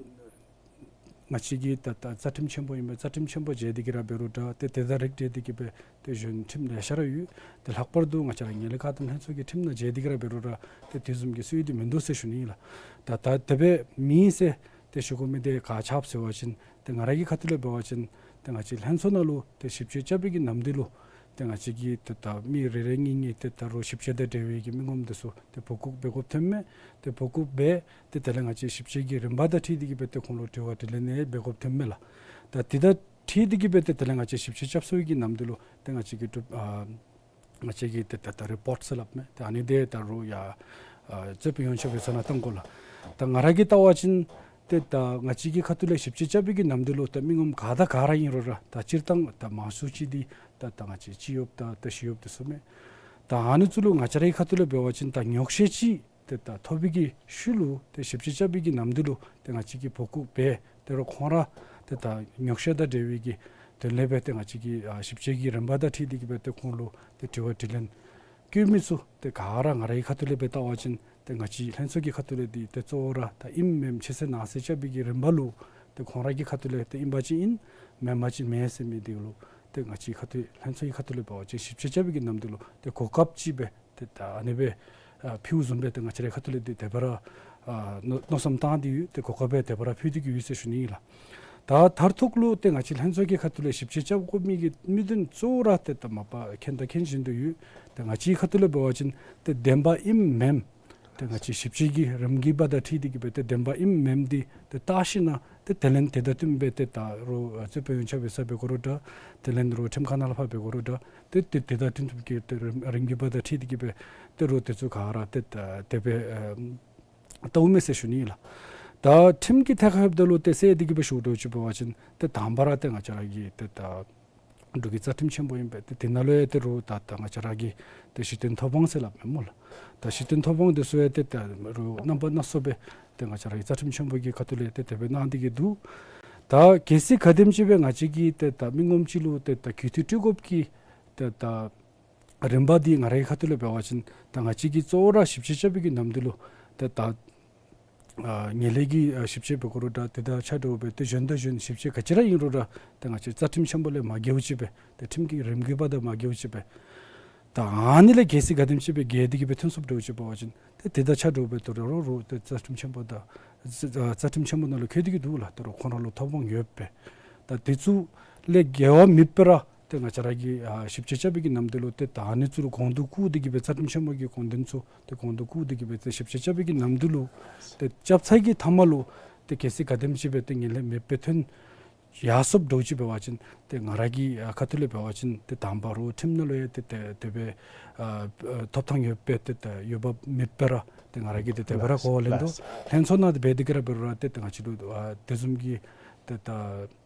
ང་བཅས་ཀྱི་ད་ད་རྩ་ཁྲིམས་ཆེན་པོ་ཨིན་པས། རྩ་ཁྲིམས་ཆེན་པོ་བརྗེ་སྟེ་གི་ར་འབད་རུང་འདྲ་ཏེ་དེ་དང་རིགས་བསྒྲེས་ཏེ་གི་སྦེ་ཏེ་གཞོན་ཁྲིམས་ལེ་ཤ་ར་ཡོད། ཏེ་ལྷག་པར་དུ་ང་བཅས་ར་ངན་ལྷད་བཀག་སྡོམ་ལྷན་ཚོགས་ཀྱི་ཁྲིམས་ནང་བརྗེ་སྟེ་གི་ར་འབད་རུང་འདྲ་ཏེ་དེ་བཟུམ་གྱི་སྲོལ་འདི་མིན་འདུག་ཟེར་ཞུ་ནི་ཨིན་ལགས། ད་ད་དེ་སྦེ་མེན་ཟེར་ཏེ་ཞུ་དགོ་མི་འདི་ག་ཅི་སྦེ་ཟེར་བ་ཅིན་ཏེ་ང་ར་གི་ཁ་ཐུག་ལས་འབད་བ་ཅིན་ཏེ་ང་བཅས་ལྷན་ཚོགས་ནང་ལུ་ཏེ་ཞིབ་དཔྱད་རྐྱབ་པའི་གི་ནམ་དུས་ལུ་ཏེ་ང་བཅས་ཀྱིས་ཏེ་ད་མི་རེ་རེ་གཉིས་གཉིས་ཏེ་ད་རུང་ཞིབ་དཔྱད་དང་འབྲེལ་བའི་གི་མི་ངོམ་འདི་ཚུ་ཏེ་འབོ་འགུག་འབད་དགོཔ་ཐོནམ་མས། ཏེ་འབོ་འགུག་འབད་ཏེ་དེ་ལས་ང་བཅས་ཞིབ་དཔྱད་ཀྱི་རིམ་པ་དང་འཁྲིལ་ཏེ་གི་སྦེ་ཏེ་ཁོང་ལུ་དྲི་བ་དྲིས་ལན་ཡང་འབད་དགོཔ་ཐོནམ་མས་ལགས། ད་དེ་དང་འཁྲིལ་ཏེ་གི་སྦེ་ཏེ་དེ་ལས་ང་བཅས་ཞིབ་དཔྱད་རྐྱབ་ཚར་བའི་གི་ནམ་དུས་ལུ་ཏེ་ང་བཅས་ཀྱིས་གྲུབ་ཨ་ང་བཅས་ཀྱིས་ཏེ་ད་ད་རི་པོརཊ་ཟེར་སླབ་མས། ཏེ་ཨ་ནི་འདི་ད་རུང་ཡར་ཨ་རྩོད་དཔོན་ཡོངས་ཁྱབ་ཡིག་ཚང་ནང་གཏང་དགོ་ལགས། ད་ང་ར་གིས་བལྟ་བ་ཅིན་ཏེ་ད་ང་བཅས་ཀྱི་ཁ་ཐུག་ལས་ཞིབ་དཔྱད་རྐྱབ་པའི་གི་ནམ་དུས་ལུ་ད་མི་ངོམ་ག་དང་ག་ར་ཨིན་རུང་ར་ད་སྤྱིར་བཏང་ད་མང་ཤོས་ཅིག་འདི་ད་ད་ང་བཅས་སྤྱི་གཡོགཔ་དང་ད་ཞི་གཡོགཔ་འདི་ཚུ་མས། ད་ཨ་ནི་ཚུ་ལུ་ང་བཅས་རའི་ཁ་ཐུག་ལས་འབད་བ་ཅིན་ད་ཉོགས་བཤད་ཅིག་ཏེ་ད་ཐོབ་པའི་གི་ཤུལ་ལུ་ཏེ་ཞིབ་དཔྱད་རྐྱབ་པའི་གི་ནམ་དུས་ལུ་ཏེ་ང་བཅས་ཀྱིས་འབོ་བཀུག་འབད་ཏེ་རོགས་ཁོང་ར་ཏེ་ད་ཉོགས་བཤད་དང་འབྲེལ་བའི་གི་དོན་ལས་སྦེ་ཏེ་ང་བཅས་ཀྱིས་ཨ་ཞིབ་དཔྱད་ཀྱི་རིམ་པ་དང་འཁྲིལ་ཏེ་གི་སྦེ་ཏེ་ཁོང་ལུ་ཏེ་དྲི་བ་དྲིས་ལན་བཀོད་མི་ཚུ་ཏེ་ག་ར་ང་རའི་ཁ་ཐུག་ལས་སྦེ་བལྟ་བ་ཅིན་ཏེ་ང་བཅས་ལྷན་ཚོགས་ཀྱི་ཁ་ཐུག་ལས་འདི་ཏེ་གཙོ་བོ་ར་ད་ཨིནམ་མེནམ་ཕྱི་གསལ་ནང་གསལ་རྐྱབ་པའི་གི་རིམ་པ་ལུ་ཏེ་ཁོང་ར་གི་ཁ་ཐུག་ལས་ཏེ་ཨིན་པ་ཅིན་ཨིན་མེན་པ་ཅིན་མེན་ཟེར་མི་འདི་ལུ་ཏེ་ང་བཅས་ཁ་ཐུག་ལྷན་ཚོགས་ཀྱི་ཁ་ཐུག་ལས་འབད་བ་ཅིན་ཞིབ་དཔྱད་རྐྱབ་པའི་གི་ནམ་དུས་ལུ་ཏེ་གོ་སྐབས་ཅིག་སྦེ་ཏེ་ད་ཨ་ནི་སྦེ་ཨ་ཕུལཝ་བཟུམ་སྦེ་ཏེ་ང་བཅས་རའི་ཁ་ཐུག་ལས་འདི་དེ་སྦེ་ར་ཨ་མནོ་མནོ་བསམ་བཏང་སྟེ་ཡོད། ཏེ་གོ་སྐབས་སྦེ་དེ་སྦེ་ར་ཕུལ་ཏེ་གི་ཡོད་ཟེར་ཞུ་ནི་ཨིན་ལགས། ད་མཐར་ཐུག་ལུ་ཏེ་ང་བཅས་ལྷན་ཚོགས་ཀྱི་ཁ་ཐུག་ལས་ཞིབ་དཔྱད་རྐྱབ་དགོ་མི་གི་དམིགས་དོན་གཙོ་བོ་ར་ཏེ་ད་མ་པ་མཁྱེན་དང་མཁྱེན་བཞིན་དུ་ཡོད། ཏེ་ང་བཅས་ཁ་ཐུག་ལས་འབད་བ་ཅིན་ཏེ་བདེན་པ་ཨིནམ་མེནམ་ཏེ་ང་བཅས་ཞིབ་དཔྱད་ཀྱི་རིམ་གྱིས་པ་དང་འཁྲིལ་ཏེ་གི་སྦེ་ཏེ་བདེན་པ་ཨིནམ་མེནམ་འདི་ཏེ་བལྟ་ཞིན་ན་ཏེ་དེ་ལས་དེ་དང་བསྟུན་སྦེ་ཏེ་ད་རུང་ཨ་རྩོད་དཔོན་ཡོན་ཆབ་ཡོད་ས་འབད་དགོ་རུང་འདྲ། དེ་ལས་རུང་ཁྲིམས་ཁང་ནང་ལས་ཕར་འབད་དགོ་རུང་འདྲ། ཏེ་ཏེ་དེ་དང་བསྟུན་ཐུབ་ཀྱི་ཏེ་རིམ་རིམ་གྱིས་པ་དང་འཁྲིལ་ཏེ་གི་སྦེ་ཏེ་རུང་དེ་ཚུ་ག་ར་ཏེ་ད་དེ་སྦེ་ཨ་བལྟཝ་མས་ཟེར་ཞུ་ནི་ཨིན་ལགས། ད་ཁྲིམས་ཀྱི་ཐད་ཁར་འབདཝ་ད་ལུ་ཏེ་གསལ་ཏེ་གི་སྦེ་ཞུ་དོ་ཅིག་འབད་བ་ཅིན་ཏེ་དང་པ་ར་ཏེ་ང་བཅས་ར་གི་ཏེ་ད་འབྲུག་གི་རྩ་ཁྲིམས་ཆེན་པོ་ཨིན་པས། ཏེ་དེ་ནང་ལུ་ཡང་ཏེ་རུང་ད་ད་ང་བཅས་ར་གི་ཏེ་གཞི་རྟེན་ཐོབ་དབང་ཟེར་སླབ་མས་སྨོ་ལགས། ད་གཞི་རྟེན་ཐོབ་དབང་འདི་ཚུ་ཡང་ཏེ་ད་རུང་རྣམ་པ་སྣ་ཚོགས་སྦེ་ཏེ་ང་བཅས་ར་གི་རྩ་ཁྲིམས་ཆེན་པོ་གི་ཁ་ཐུག་ལས་ཏེ་དེ་སྦེ་གནང་སྟེ་གི་འདུག། ད་གལ་སྲིད་ག་དེམ་ཅིག་སྦེ་ང་བཅས་ཀྱིས་ཏེ་ད་མི་ངོམ་ཅིག་ལུ་ཏེ་ད་གུས་བཏུད་སྤྲོད་དགོཔ་གི་ཏེ་ད་རིམ་པ་འདི་ང་རའི་ཁ་ཐུག་ལས་འབད་བ་ཅིན་ད་ང་བཅས་ཀྱིས་གཙོ་བོ་ར་ཞིབ་དཔྱད་རྐྱབ་པའི་གི་ནམ་དུས་ལུ་ཏེ་ད་ཨ་ངན་ལྷད་ཀྱི་ཨ་ཞིབ་དཔྱད་འབད་དགོ་རུང་འདྲ། དེ་དང་ཆ་འདྲཝ་སྦེ་ཏེ་གཞན་དང་གཞན་ཞིབ་དཔྱད་ག་ཅི་ར་ཨིན་རུང་འདྲ། ཏེ་ང་བཅས་རྩ་ཁྲིམས་ཆེན་པོ་ལས་མ་འགལཝ་ཅིག་སྦེ་ཏེ་ཁྲིམས་ཀྱི་རིམ་གྱིས་པ་དང་མ་འགལཝ་ཅིག་སྦེ། ད་ཨ་ནི་ལས་གལ་སྲིད་ག་དེམ་ཅིག་སྦེ་འགལ་ཏེ་གི་སྦེ་ཐོན་སོངམ་འདྲཝ་ཅིག་འབད་བ་ཅིན་ཏེ་དེ་དང་ཆ་འདྲཝ་སྦེ་ཏེ་རོགས་རོགས་ཏེ་རྩ་ཁྲིམས་ཆེན་པོ་དང་རྩ་རྩ་ཁྲིམས་ཆེན་པོ་ནང་ལུ་འཁོད་དེ་གི་འདུག་ལགས། ཏེ་རོགས་ཁོང་ར་ལུ་ཐོབ་དབང་ཡོད་པས། ད་དེ་ཚུ་ལས་འགལ་བ་མེད་པར་ར་ཏེ་ང་བཅས་ར་གིས་ཨ་ཞིབ་དཔྱད་རྐྱབ་པའི་གི་ནམ་དུས་ལུ་ཏེ་ད་ཨ་ནི་ཚུ་ལུ་གོང་དུ་བཀུར་ཏེ་གི་སྦེ་རྩ་ཁྲིམས་ཆེན་པོ་གི་དགོངས་དོན་ཚུ་ཏེ་གོང་དུ་བཀུར་ཏེ་གི་སྦེ་ཏེ་ཞིབ་དཔྱད་རྐྱབ་པའི་གི་ནམ་དུས་ལུ་ཏེ་རྐྱབ་ཚར་གྱི་མཐའ་མ་ལུ་ཏེ་གལ་སྲིད་ག་དེམ་ཅིག་སྦེ་ཏེ་ངན་ལྷད་མེད་པར་ཐོན་ཡར་སོངམ་འདྲཝ་ཅིག་འབད་བ་ཅིན་ཏེ་ང་ར་གི་ཨ་ཁ་ཐུག་ལས་འབད་བ་ཅིན་ཏེ་དང་པ་རོགས་ཁྲིམས་ནང་ལུ་ཡང་ཏེ་ཏེ་དེ་སྦེ་ཨ་ཨ་ཐོབ་ཐང་ཡོད་པས། ཏེ་ཏེ་ཡོདཔ་མེད་པར་ར་ཏེ་ང་ར་གིས་ཏེ་དེ་སྦེ་ར་གོ་བ་ལེན་དོ། ལྷན་ཚོགས་ནང་ཏེ་འབད་དེ་གི་ར་འབད་རུང་ར་ཏེ་ཏེ་ང་བཅས་ལུ་ཨ་དེ་བཟུམ་གྱི་ཏེ་ད་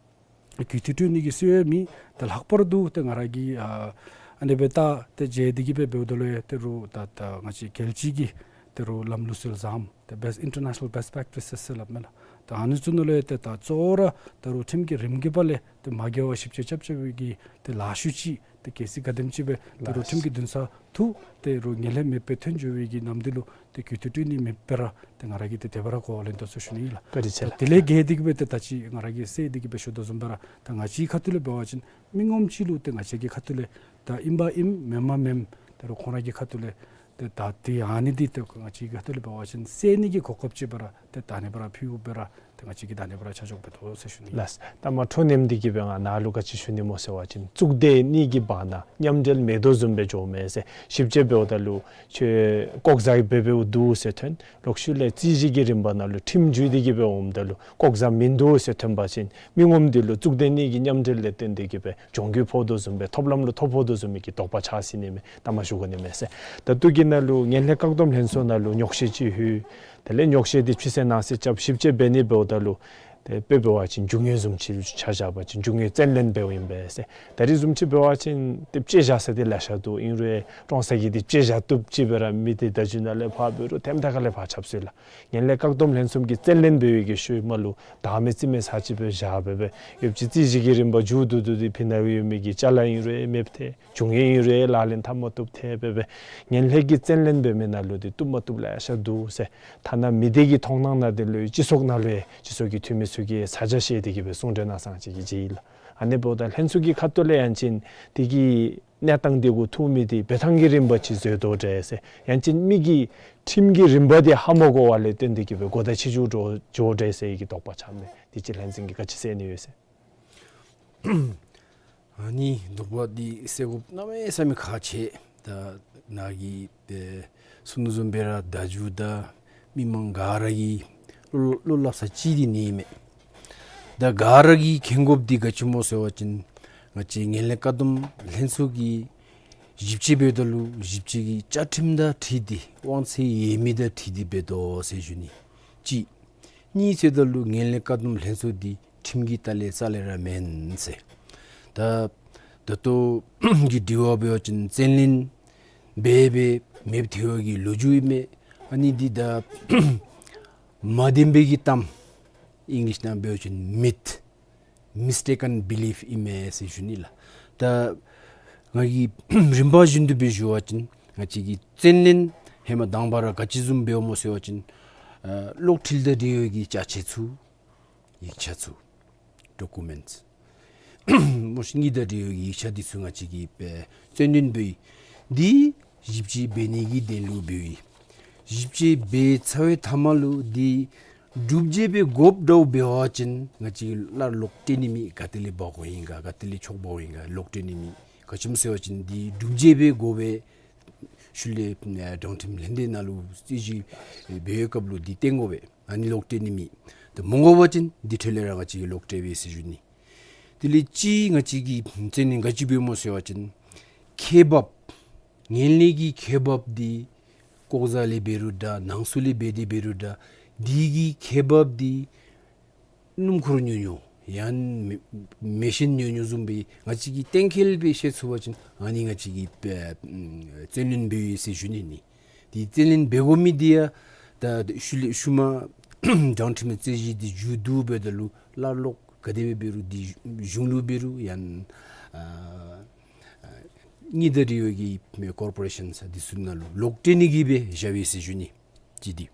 གུས་བཏུད་སྤྲོད་ནི་གི་སྲོལ་ཡང་མེད། ཏེ་ལྷག་པར་དུ་ཏེ་ང་ར་གིས་ཨ་ཨ་ནི་སྦེ་ད་ཏེ་མཇལ་ཏེ་གི་སྦེ་འབདཝ་ད་ལུ་ཡང་ཏེ་རོགས་ད་ད་ང་བཅས་རྒྱལ་སྤྱི་གི་ཏེ་རོགས་ལམ་ལུགས་སྲོལ་བཟངམ་ཏེ་best international best practices ཟེར་སླབ་མས་ལགས། ད་ཨ་ནི་ཚུ་ནང་ལུ་ཡང་ཏེ་ད་གཙོ་བོ་ར་ད་རོགས་ཁྲིམས་ཀྱི་རིམ་གྱིས་པ་ལས་ཏེ་མ་འགལ་བར་ཞིབ་དཔྱད་རྐྱབ་རྐྱབ་པའི་གི་ཏེ་ལཱ་ཤུལ་ཅིག་ཏེ་གལ་སྲིད་ག་དེམ་ཅིག་སྦེ་ཏེ་རོགས་ཁྲིམས་ཀྱི་འདུན་ས་ཐུག་ཏེ་རོགས་ངན་ལྷད་མེད་པར་ཐོན་འགྱོ་བའི་གི་ནམ་དུས་ལུ་ཏེ་གུས་བཏུད་སྤྲོད་ནི་མེད་པར་ར་ཏེ་ང་ར་གིས་ཏེ་དེ་སྦེ་ར་གོ་བ་ལེན་དོ་ཟེར་ཞུ་ནི་ཨིན་ལགས། བཀའ་དྲིན་ཆེ་ལགས། ད་དེ་ལས་འགལ་ཏེ་གི་སྦེ་ཏེ་ད་ཅི་ང་ར་གིས་གསལ་ཏེ་གི་སྦེ་ཞུ་དོ་བཟུམ་སྦེ་ར་ད་ང་བཅས་ཁ་ཐུག་ལས་འབད་བ་ཅིན་མི་ངོམ་ཅིག་ལུ་ཏེ་ང་བཅས་ཀྱི་ཁ་ཐུག་ལས་ད་ཨིན་པ་ཨིན་མེན་མ་མེན་ཏེ་རོགས་ཁོང་ར་གི་ཁ་ཐུག་ལས་ཏེ་ད་ཏེ་ཨ་ནི་འདི་ཏེ་ང་བཅས་ཀྱི་ཁ་ཐུག་ལས་འབད་བ་ཅིན་གསལ་ནི་གི་གོ་སྐབས་ཅིག་སྦེ་ར་ཏེ་ད་ཨ་ནི་སྦེ་ར་ཕུལཝ་སྦེ་ར་ཏེ་ང་བཅས་ཀྱིས་ད་ཨ་ནི་སྦེ་ར་ཆ་འཇོག་འབད་དོ་ཟེར་ཞུ་ནི། ལགས། ད་མ་འཕྲོ་ནེམ་འདི་གིས་སྦེ་ང་ནཱ་ལུ་ག་ཅི་ཞུ་ནི་སྨོ་ཟེར་བ་ཅིན་གཙུག་སྡེ་གཉིས་ཀྱི་བར་ན་མཉམ་འབྲེལ་མེད་དོ་བཟུམ་སྦེ་འགྱོཝ་མས་ཟེར། ཞིབ་དཔྱད་འབདཝ་ད་ལུ་ཁྱོད་ལྐོག་ཟ་འབད་འབདཝ་འདུག་ཟེར་ཐོན། ལོག་ཤུལ་ལས་རྩོད་གཞི་གི་རིམ་པ་ནང་ལུ་ཁྲིམས་བརྒྱུད་དེ་གི་སྦེ་འོངམ་ད་ལུ་ལྐོག་ཟ་མིན་འདུག་ཟེར་ཐོན་པ་ཅིན་མི་ངོམ་འདི་ལུ་གཙུག་སྡེ་གཉིས་ཀྱི་མཉམ་འབྲེལ་ལས་བརྟེན་ཏེ་གི་སྦེ་གྱོང་གུད་ཕོག་དོ་བཟུམ་སྦེ་ཐོབ་ལམ་ལུ་ཐོ་ཕོག་དོ་བཟུམ་མའི་གི་དོགས་པ་ཆགས་སྲིད་ནི་མས། ད་མ་ཞུ་དགོ་ནི་མས་ཟེར། ད་ལྟོ་གི་ནང་ལུ་ངན་ལྷད་བཀག་སྡོམ་ལྷན་ཚོགས་ནང་ལུ་ཉོགས་བཤད་ཅིག་ཕུལ། དེ་ལས་ཉོགས་བཤད་འདི་ཕྱི་གསལ་ནང་གསལ་རྐྱབ་ཞིབ་དཔྱད་འབད་ནི་འབདཝ་ད་ལུ་ཏེ་དཔེ་འབད་བ་ཅིན་རྒྱུ་དངོས་བཟུམ་ཅིག་ཆ་བཞག་པ་ཅིན་རྒྱུ་དངོས་བཙན་ལེན་འབདཝ་ཨིན་པས་ཟེར། ད་རིས་བཟུམ་ཅིག་འབད་བ་ཅིན་ཏེ་དཔྱད་བཞག་ས་འདི་ལེ་ཤ་འདུག། ཨིན་རུང་ཀྲོང་གསར་གྱིས་འདི་དཔྱད་བཞག་བཏུབ་ཅིག་སྦེ་ར་མི་འདི་ད་རྒྱུ་ནང་ལས་ཕར་འབད་རུང་ཐེམ་ཐག་ཁ་ལས་ཕར་ཆགཔ་ཟེར་ལགས། ངན་ལྷད་བཀག་སྡོམ་ལྷན་ཚོགས་ཀྱིས་བཙན་ལེན་འབད་བའི་གི་ཤུལ་མ་ལུ་བདག་མེད་རྩིས་མེད་ས་ཅིག་སྦེ་བཞག་སྦེ་སྦེ་ཡོདཔ་ཅིག་རྩོད་གཞི་གི་རིམ་པ་མཇུག་བསྡུ་བསྡུ་སྟེ་ཕི་ནང་ཡོད་མི་གི་ཅ་ལ་ཨིན་རུང་མེདཔ་ཐལ། རྒྱུ་དངོས་ཨིན་རུང་ལག་ལེན་འཐབ་མ་བཏུབ་ཐལ་སྦེ་སྦེ་ངན་ལྷད་ཀྱིས་བཙན་ལེན་འབད་མི་ནང་ལུ་འདི་བཏུབ་མ་བཏུབ་ལེ་ཤ་འདུག་ཟེར། ཐ་ན་མི་སྡེ་གི་མཐོང་སྣང་ནང་འདི་ལུ་སྤྱི་ཚོགས་ནང་ལུ་ཡང་སྤྱི་ཚོགས་ཀྱི་འཐུས་མི་ཚུ་གིས་ས་ཆ་བཤལ་ཏེ་གི་སྦེ་གསུང་གྲོས་གནང་ས་ཅིག་གི་ཅིག་ལགས། ཨ་ནི་འབདཝ་ད་ལྷན་ཚོགས་ཀྱི་ཁ་ཐུག་ལས་ཡང་ཅིན་འདི་གི་གནས་སྟངས་འདི་གུ་ཐུག་མི་འདི་འབད་ཐངས་ཀྱི་རིམ་པ་ཅིག་འཛོལ་དོ་འདྲས་ཟེར། ཡང་ཅིན་མི་གི་ཁྲིམས་ཀྱི་རིམ་པ་འདི་ཧ་མ་གོ་བ་ལས་བརྟེན་ཏེ་གི་སྦེ་གོ་བརྡ་ཕྱི་འགྱུར་འགྱོ་འགྱོ་འདྲས་ཟེར་གྱི་དོགས་པ་ཆགས་མས། འདི་ཅིག་ལྷན་འཛིན་གྱིས་ག་ཅི་ཟེར་ནི་ཡོད་ཟེར། ཨ་ནི་དོགས་པ་འདི་སེལ་དགོཔ་གནམ་མེད་ས་མེད་ཁག་ཆེ། ད་ནཱ་གིས་ཏེ་གསུང་དོ་བཟུམ་སྦེ་ར་བརྡ་བརྒྱུད་དང་མི་མང་ག་ར་གིས་བློ་བློ་སླབ་ས་ཅིག་འདི་ཨིན་མས། ད་ག་ར་གིས་མཁྱེན་དགོཔ་འདི་ག་ཅི་སྨོ་ཟེར་བ་ཅིན་ང་བཅས་ངན་ལྷད་བཀག་སྡོམ་ལྷན་ཚོགས་ཀྱིས་ཞིབ་དཔྱད་འབདཝ་ད་ལུ་ཞིབ་དཔྱད་ཀྱི་བཅའ་ཁྲིམས་དང་འཁྲིལ་ཏེ་དབང་ཚད་ཡོད་མི་དང་འཁྲིལ་ཏེ་འབད་དོ་ཟེར་ཞུ་ནི། གཅིག། གཉིས་ཟེརཝ་ད་ལུ་ངན་ལྷད་བཀག་སྡོམ་ལྷན་ཚོགས་འདི་ཁྲིམས་ཀྱི་ལྟག་ལས་རྩ་ལས་ར་མེན་ཟེར། ད་ད་ལྟོ་གི་དྲི་བ་འབད་བ་ཅིན་བཙན་ལེན་འབད་འབད་མེདཔ་ཐལ་བའི་གི་ལོ་རྒྱུས་ཨིན་མས། ཨ་ནི་འདི་ད་མ་བདེན་པའི་གི་གཏམ་ཨིང་ལིཤ་ནང་འབད་བ་ཅིན་མིཐ། མིས་ཊེ་ཀེན་བི་ལིཕ་ཨིན་མས་ཟེར་ཞུ་ནི་ལགས། ད་ང་གིས་རིམ་པ་བཞིན་དུ་སྦེ་ཞུ་བ་ཅིན་ང་བཅས་ཀྱི་བཙན་ལེན་ཧེ་མ་དང་པ་ར་ག་ཅི་བཟུམ་འབདཝ་སྨོ་ཟེར་བ་ཅིན་ཨ་གློག་འཕྲིན་དང་འབྲེལ་བའི་གི་ཅ་ཆས་ཚུ་ཡིག་ཆ་ཚུ་ཌོ་ཀུ་མེནཊསི་མོ་ཤིག་གཉིས་དང་འབྲེལ་བའི་གི་ཡིག་ཆ་འདི་ཚུ་ང་བཅས་ཀྱིས་བཙན་ལེན་འབད་ཡི། འདི་ཞིབ་དཔྱད་འབད་ནི་གི་དོན་ལུ་འབད་ཡི། ཞིབ་དཔྱད་འབད་ཚར་བའི་མཐའ་མ་ལུ་འདི་སྒྲུབ་བྱེད་འབད་དགོཔ་འདྲཝ་འབད་བ་ཅིན་ང་བཅས་ཀྱིས་སླར་ལོག་སྤྲོད་ནི་མེད། ག་ཏེ་ལས་འབག་དགོཔ་ཨིན་ག་ག་ཏེ་ལས་འཕྱོག་འབག་དགོཔ་ཨིན་ག་ལོག་སྤྲོད་ནི་མེད། ག་ཅི་སྨོ་ཟེར་བ་ཅིན་འདི་སྒྲུབ་བྱེད་འབད་དགོ་པས། ཤུལ་ལས་ཨ་དྲང་ཁྲིམས་ལྷན་སྡེ་ནང་ལུ་རྩོད་གཞི་འབད་བའི་སྐབས་ལུ་འདི་བཏོན་དགོ་པས། ཨ་ནི་ལོག་སྤྲོད་ནི་མེད། ད་མི་དགོ་པ་ཅིན་འདི་འཕྲོ་ལས་ར་ང་བཅས་ཀྱིས་ལོག་སྤྲོད་པས་ཟེར་ཞུ་ནི། དེ་ལས་གཅིག་ང་བཅས་ཀྱིས་བཙན་ལེན་ག་ཅི་འབདཝ་སྨོ་ཟེར་བ་ཅིན་ཁེ་འབབ་ངན་ལྷད་ཀྱི་ཁེ་འབབ་འདི་ལྐོག་ཟ་ལས་འབད་རུང་འདྲ་ནང་གསུག་ལས་འབད་དེ་འབད་རུང་འདྲ་འདི་གི་ཁེ་འབབ་འདི་སྣུམ་འཁོར་ཉོ་ཉོཝ་ཡང་མེ་མེ་ཤིན་ཉོ་ཉོཝ་བཟུམ་སྦེ་ང་བཅས་ཀྱིས་གཏན་འཁེལ་སྦེ་ཤེས་ཚུགས་པ་ཅིན་ཨ་ནི་ང་བཅས་ཀྱིས་ཨ་བཙན་ལེན་འབད་ཡི་ཟེར་ཞུ་ནི་ནི། འདི་བཙན་ལེན་འབད་དགོ་མི་འདི་ཡང་ད་ཤུལ་ལས་ཤུལ་མ་དྲང་ཁྲིམས་རྩོད་གཞི་འདི་མཇུག་བསྡུ་བའི་ད་ལུ་སླར་ལོག་ག་དེ་སྦེ་འབད་རུང་འདི་གཞུང་ལུ་འབད་རུང་ཡང་ཨ་ཨ་གཉིས་དང་འབྲེལ་བའི་གི་ཀོར་པོ་རེ་ཤཱན་ས་འདི་ཚུ་ནང་ལུ་ལོག་སྤྲོད་ནི་གི་སྦེ་བཞག་པས་ཟེར་ཞུ་ནི། གཅིག་འདི།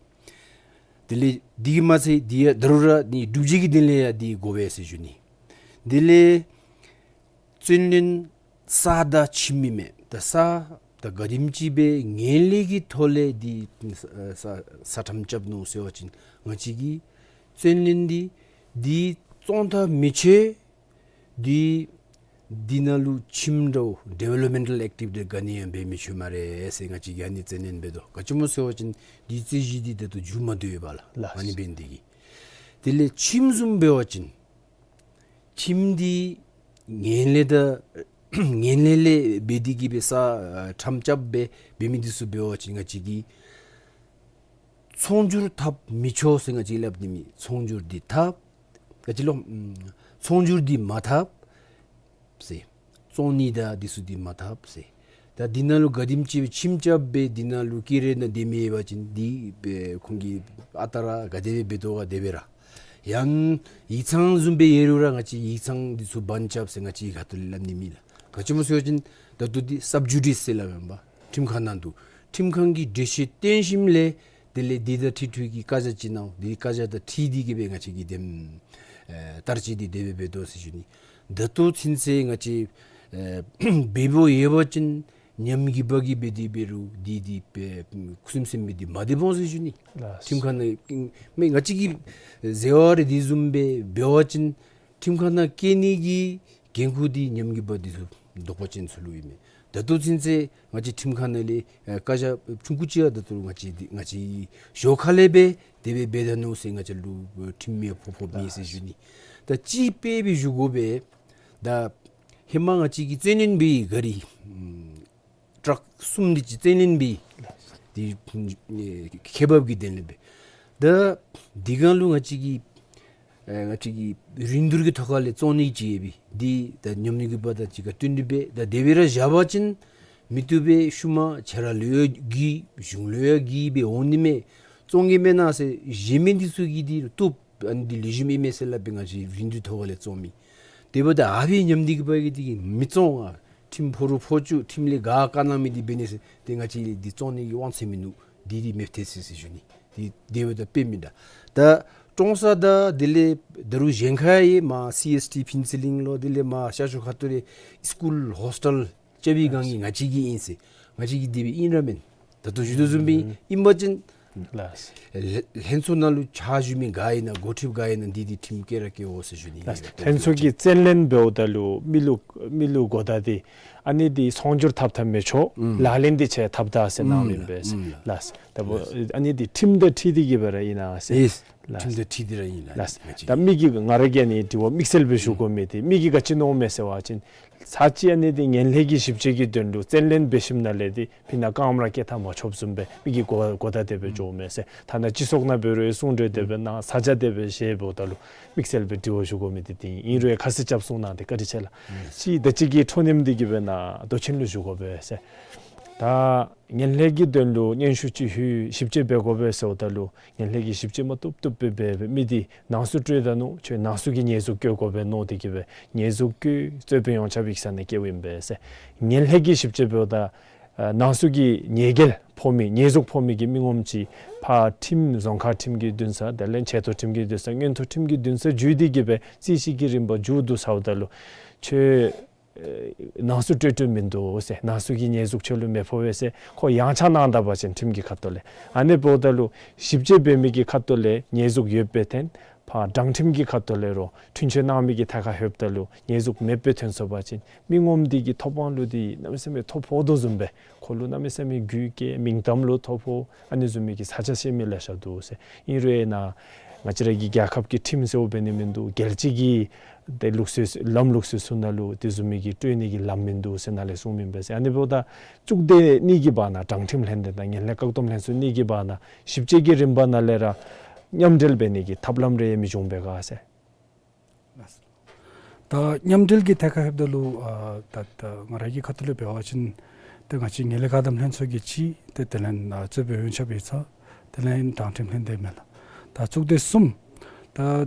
དེ་ལས་འདི་གིས་མ་ཚད་འདི་ཡང་ད་རུང་ར་ནི་སྒྲུབ་བྱེད་ཀྱི་དོན་ལས་ཡང་འདི་དགོ་པས་ཟེར་ཞུ་ནི། དེ་ལས་བཙན་ལེན་ས་དང་ཁྱིམ་ཨིན་མས། ད་ས་ད་ག་དེམ་ཅིག་སྦེ་ངན་ལྷད་ཀྱི་ཐོག་ལས་འདི་ས་ས་ཁྲམ་རྐྱབ་ནུག་ཟེར་བ་ཅིན་ང་བཅས་ཀྱིས་བཙན་ལེན་འདི་འདི་བཙོང་ད་མི་ཆོག། འདི་འདི་ནང་ལུ་ཁྱིམ་འདྲཝ་ཌི་ཝེ་ལོབ་མེནཊལ་ཨེག་ཊི་བི་ཊི་ག་ནི་ཡང་འབད་མི་ཆོག་སྨ་རེ་ཟེར་ང་བཅས་ཀྱིས་ཨ་ནི་བཙན་ལེན་འབད་དོ། ག་ཅི་སྨོ་ཟེར་བ་ཅིན་འདི་རྩོད་གཞི་འདི་ད་ལྟོ་མཇུག་མ་བསྡུ་བའི་བར་ལུ་ལགས། ཨ་ནི་འབད་ནི་འདི་གིས། དེ་ལས་ཁྱིམ་བཟུམ་འབད་བ་ཅིན་ཁྱིམ་འདི་ངན་ལྷད་དང་ངན་ལྷད་ལས་འབད་དེ་གིས་སྦེ་ས་ཨ་ཁྲམ་རྐྱབ་སྦེ་འབད་མི་འདི་ཚུ་འབད་བ་ཅིན་ང་བཅས་ཀྱིས་ཚོང་སྒྱུར་འཐབ་མི་ཆོག་ཟེར་ང་བཅས་སླབ་ནི་མེད། ཚོང་སྒྱུར་འདི་འཐབ། ག་ཅི་ལོ། ཨམ་ཚོང་སྒྱུར་འདི་མ་འཐབ་ཟེར། བཙོང་ནི་དང་འདི་ཚུ་འདི་མ་འཐབ་ཟེར། ད་འདི་ནང་ལུ་ག་དེམ་ཅིག་སྦེ་ཁྱིམ་རྐྱབ་སྦེ་འདི་ནང་ལུ་ཀི་རེ་ནང་སྡོད་མི་ཡོད་པ་ཅིན་འདི་སྦེ་ཁོང་གིས་ཨ་རྟག་ར་ག་དེ་སྦེ་འབད་དོ་ག་དེ་སྦེ་ར། ཡང་ཡིག་ཚང་བཟུམ་སྦེ་ཡོད་རུང་ར་ང་བཅས་ཡིག་ཚང་འདི་ཚུ་བན་རྐྱབ་ཟེར་ང་བཅས་ཁ་ཐུག་ལས་སླབ་ནི་མེད་ལགས། ག་ཅི་སྨོ་ཟེར་བ་ཅིན་ད་ལྟོ་འདི་སབ་ཇུ་ཌིས་ཟེར་སླབ་ཨིན་པས། ཁྲིམས་ཁང་ནང་འདུག། ཁྲིམས་ཁང་གིས་འགྲེལ་བཤད་བཏོན་ཞིནམ་ལས་དེ་ལས་འདི་དང་འཁྲིལ་འཁྲིལ་གྱི་བཀའ་རྒྱ་ཅིག་གནང་། འདི་བཀའ་རྒྱ་དང་འཁྲིལ་ཏེ་གིས་སྦེ་ང་བཅས་ཀྱིས་དེམ་ཨེ་བསྟར་སྤྱོད་འདི་དེ་སྦེ་འབད་དོ་ཟེར་ཞུ་ནི། ད་ལྟོ་ཚུན་ཚོད་ང་བཅས་ཨེ་འབདཝ་ཡོད་པ་ཅིན་ཉམས་རྒུད་པ་གིས་འབད་དེ་འབད་རུང་འདི་འདི་ཨེ་ཁུ་སིམ་སིམ་སྦེ་འདི་མ་སྡོད་འོང་ཟེར་ཞུ་ནི། ལགས། ཁྲིམས་ཁང་ནང་མེན་ང་བཅས་ཀྱི་ཟེར་བ་རེ་འདི་བཟུམ་སྦེ་འབད་བ་ཅིན་ཁྲིམས་ཁང་ནང་བསྐྱལ་ནི་གི་འགན་ཁུར་འདི་ཉམས་རྒུད་པ་འདི་ཚུ་བདོག་པ་ཅན་ཚུ་ལུ་ཨིན་མས། ད་ལྟོ་ཚུན་ཚོད་ང་བཅས་ཁྲིམས་ཁང་ནང་ལས་ཨེ་བཀའ་རྒྱ་ཆུང་ཀུ་ཅིག་ཡང་ད་ལྟོ་ང་བཅས་འདི་ང་བཅས་ཞོར་ཁ་ལས་སྦེ་དེ་སྦེ་འབད་ད་ནུག་ཟེར་ང་བཅས་ལུ་ཁྲིམས་མེད་ཕོག་ཕོགཔ་མེད་ཟེར་ཞུ་ནི། ད་ཅིག་དཔེ་སྦེ་ཞུ་དགོ་པས། ད་ཧེ་མ་ང་བཅས་ཀྱིས་བཙན་ལེན་འབད་བའི་གཱ་རི་ཨམ་ཊཱག་གསུམ་འདི་ཅིག་བཙན་ལེན་འབད་ཡི། འདི་ཨེ་ཁེ་འབབ་ཀྱི་དོན་ལས་སྦེ། ད་འདི་སྒང་ལུ་ང་བཅས་ཀྱིས་ཨེ་ང་བཅས་ཀྱིས་རིན་བསྡུར་གྱི་ཐོག་ཁ་ལས་བཙོང་ནི་ཅིག་ཡོད་པས། འདི་ད་ཉམས་རྒུད་པ་དང་གཅིག་ཁར་བསྟུན་ཏེ་སྦེ་ད་དེ་སྦེ་ར་བཞག་པ་ཅིན་མི་བཏུབ་པས། ཤུལ་མ་ཁྱེད་ར་ལུ་ཡང་རྒུད་གཞུང་ལུ་ཡང་རྒུད་སྦེ་འོང་ནི་མས། བཙོང་གེ་མེན་ན་ཟེར་གཞན་མི་འདི་ཚུ་གིས་འདི་བཏུབ། ཨ་ནི་འདི་ལེགས་ཤོམ་ཨིན་མས་ཟེར་སླབ་སྦེ་ང་བཅས་རིན་བསྡུར་ཐོག་ཁ་ལས་བཙོང་མི། དེ་འབདཝ་ད་ཨ་ཕི་ཉམས་རྒུད་པ་གིས་འདི་གིས་མི་བཙོང་། ཨ་ཁྲིམས་ཕོག་རུང་ཕོག་བཅུག། ཁྲིམས་ལས་ག་བཀའ་གནང་མི་འདི་འབད་ནི་ཟེར་ཏེ་ང་བཅས་འདི་བཙོང་ནི་གི་དབང་ཚད་མིན་ནུག། འདི་འདི་མེདཔ་ཐལ་སོ་ཡི་ཟེར་ཞུ་ནི། འདི་དེ་འབདཝ་ད་དཔེ་མེན་ན། ད་ཀྲོང་གསར་དང་དེ་ལས་ད་རུང་གཞན་ཁར་ཡང་མར་སི་ཨེས་ཊི་ཕུན་ཚོགས་གླིང་ལུ་དེ་ལས་མར་ཤར་ཕྱོགས་ཁ་ཐུག་ལས་སི་ཀུལ་ཧོས་ཊེལ་རྐྱབ་པའི་སྒང་གི་ང་བཅས་ཀྱི་ཨིན་ཟེར། ང་བཅས་ཀྱི་དེ་སྦེ་ཨིན་ར་མེན། ད་ལྟོ་ཞུ་དོ་བཟུམ་སྦེ་ཨིན་པ་ཅིན་ལགས། ལྷན་ལྷན་ཚོགས་ནང་ལུ་ཕྱག་ཞུ་མི་ག་ཨིན་ན་འགོ་ཁྲིདཔ་ག་ཨིན་ན་འདི་འདི་ཁྲིམས་བཀལ་ར་བཀལ་འོང་ཟེར་ཞུ་ནི། ལགས། ལྷན་ཚོགས་ཀྱིས་བཙན་ལེན་འབདཝ་ད་ལུ་མི་ལུ་མི་ལུ་གོ་བརྡ་འདི་ ཨ་ནི་འདི་ཚོང་སྒྱུར་འཐབ་འཐབ་མི་ཚུ་ཨུམ། ལག་ལེན་འདི་ཆ་འཐབ་ད་ཟེར་ཨུམ་གནང་མི་ལགས། ཨིན་པས་ལགས། ལགས། ད་ལགས། ཨ་ནི་འདི་ཁྲིམས་དང་འཁྲིལ་ཏེ་གི་སྦེ་ར་ཨིན་ན་ཟེར། ཨིས། ལགས། ཁྲིམས་དང་འཁྲིལ་ཏེ་ར་ཨིན་ལགས། ལགས། ང་བཅས་ད་མི་གིས་ང་ར་གིས་ཨ་ནི་དྲི་བ་དམིགས་བསལ་སྦེ་ཞུ་དགོ་མི་འདི་མི་གིས་ག་ཅི་མནོཝ་མས་ཟེར་བ་ཅིན་ཚར་གཅིག་ཨ་ནི་འདི་ངན་ལྷད་ཀྱི་ཞིབ་དཔྱད་ཀྱི་དོན་ལུ་བཙན་ལེན་འབད་ཞིནམ་ལས་འདི་ཕི་ན་རྐངམ་ར་བཀལ་ཐངས་མ་ཆོགཔ་བཟུམ་སྦེ་མི་གིས་གོ་གོ་བརྡ་དེ་སྦེ་འགྱོཝ་མས་ཟེར། ཐ་ན་སྤྱི་ཚོགས་ནང་འབད་རུང་གསུང་གྲོས་དེ་སྦེ་གནང་ས་ཆ་དེ་སྦེ་བཞེསཔ་ད་ལུ་དམིགས་བསལ་སྦེ་དྲི་བ་ཞུ་དགོ་མི་འདི་འདི་ཨིན། ཨིན་རུང་ཁ་གསལ་རྐྱབ་གསུང་གནང་སྟེ་བཀའ་དྲིན་ཆེ་ལགས། གཅིག་ད་གཅིག་གི་འཕྲོ་མཐུད་དེ་གི་སྦེ་ནཱ་མདོ་ཆེན་ལུ་ཞུ་དགོ་པས་ཟེར། ད་ངན་ལྷད་ཀྱི་དོན་ལུ་སྙན་ཞུ་ཅིག་ལྷོད་ཞིབ་དཔྱད་འབད་དགོ་པས་ཟེརཝ་ད་ལུ་ངན་ལྷད་ཀྱི་ཞིབ་དཔྱད་མ་བཏུབ་བཏུབ་སྦེ་འབད་སྦེ་མི་འདི་ནང་གསུག་སྤྲོད་ད་ནུག། ཁྱོད་ནང་གསུག་གི་ཉེས་འཛུགས་བཀོད་དགོ་པས་མནོ་སྟེ་གི་སྦེ་ཉེས་འཛུགས་བཀོད་རྩོད་དཔོན་ཡོངས་ཁྱབ་ཡིག་ཚང་ནང་བཀལཝ་ཨིན་པས་ཟེར། ངན་ལྷད་ཀྱི་ཞིབ་དཔྱད་འབདཝ་ད་ཨ་ནང་གསུག་གི་ཉེས་འགེལ་ཕོག་མི་ཉེས་འཛུགས་ཕོག་མི་གི་མི་ངོམ་ཅིག་ཕར་ཁྲིམས་རྫོང་ཁག་ཁྲིམས་ཀྱི་འདུན་ས་དེ་ལས་ཆེ་མཐོ་ཁྲིམས་ཀྱི་འདུན་ས་མངོན་མཐོ་ཁྲིམས་ཀྱི་འདུན་ས་བརྒྱུད་དེ་གི་སྦེ་རྩོད་གཞི་གི་རིམ་པ་མཇུག་བསྡུ་ཚརཝ་ད་ལུ་ཁྱོད་ཨེ་ནང་གསུག་སྤྲོད་སྤྲོདཔ་མིན་འདུག་ཟེར། ནང་གསུག་གི་ཉེས་འཛུགས་ཁྱོད་ལུ་མི་ཕོག་པས་ཟེར་ཁོ་ཡངས་ཆག་གནང་ད་པ་ཅིན་ཁྲིམས་ཀྱི་ཁ་ཐུག་ལས། ཨ་ནི་འབདཝ་ད་ལུ་ཞིབ་དཔྱད་འབད་མི་གི་ཁ་ཐུག་ལས་ཉེས་འཛུགས་ཡོདཔ་སྦེ་ཐོན། ཕར་དྲང་ཁྲིམས་ཀྱི་ཁ་ཐུག་ལས་རུང་འཁྲུན་ཆོད་གནང་མི་གི་ཐད་ཁར་ལྷོདཔ་ད་ལུ་ཉེས་འཛུགས་མེདཔ་སྦེ་ཐོན་སོང་པ་ཅིན་མི་ངོམ་འདི་གི་ཐོབ་དབང་ལུ་འདི་གནམ་མེད་ས་མེད་ཐོ་ཕོག་དོ་བཟུམ་སྦེ་ཁོ་ལུ་གནམ་མེད་ས་མེད་རྒུད་སྐྱེ་མིང་གཏམ་ལུ་ཐོ་ཕོག། ཨ་ནི་བཟུམ་མའི་གི་ས་ཆ་ཤེས་མི་ལེ་ཤ་འདུག་ཟེར། ཨིན་རུང་ནཱ་ང་བཅས་ར་གི་རྒྱལ་ཁབ་ཀྱི་ཁྲིམས་ཟེརཝ་འབད་ནི་མིན་འདུག། རྒྱལ་སྤྱི་གི་ཏེ་ལུགས་སྲོལ་ལམ་ལུགས་སྲོལ་ཚུ་ནང་ལུ་དེ་བཟུམ་མའི་གི་སྤྲོད་ནི་གི་ལམ་མིན་འདུག་ཟེར་ནཱ་ལས་གསུངམ་ཨིན་པས་ཟེར། ཨ་ནི་འབདཝ་ད་གཙུག་སྡེ་གཉིས་ཀྱི་བར་ན་དྲང་ཁྲིམས་ལྷན་སྡེ་དང་ངན་ལྷད་བཀག་སྡོམ་ལྷན་ཚོགས་གཉིས་ཀྱི་བར་ན་ཞིབ་དཔྱད་ཀྱི་རིམ་པ་ནང་ལས་ར་མཉམ་འབྲེལ་འབད་ནི་གི་ཐབས་ལམ་རེ་མི་འབྱུང་པས་ག་ཟེར། ད་མཉམ་འབྲེལ་གྱི་ཐད་ཁར་ལྷོདཔ་ད་ལུ་ཨ་ད་ད་ང་ར་གི་ཁ་ཐུག་ལས་འབད་བ་ཅིན་ཏེ་ང་བཅས་ངན་ལྷད་བཀག་སྡོམ་ལྷན་ཚོགས་ཀྱི་གཅིག་ཏེ་དེ་ལས་ཨ་རྩོད་དཔོན་ཡོངས་ཁྱབ་ཡིག་ཚང་དེ་ལས་དྲང་ཁྲིམས་ལྷན་སྡེ་མས་ལགས། ད་གཙུག་སྡེ་གསུམ། ད་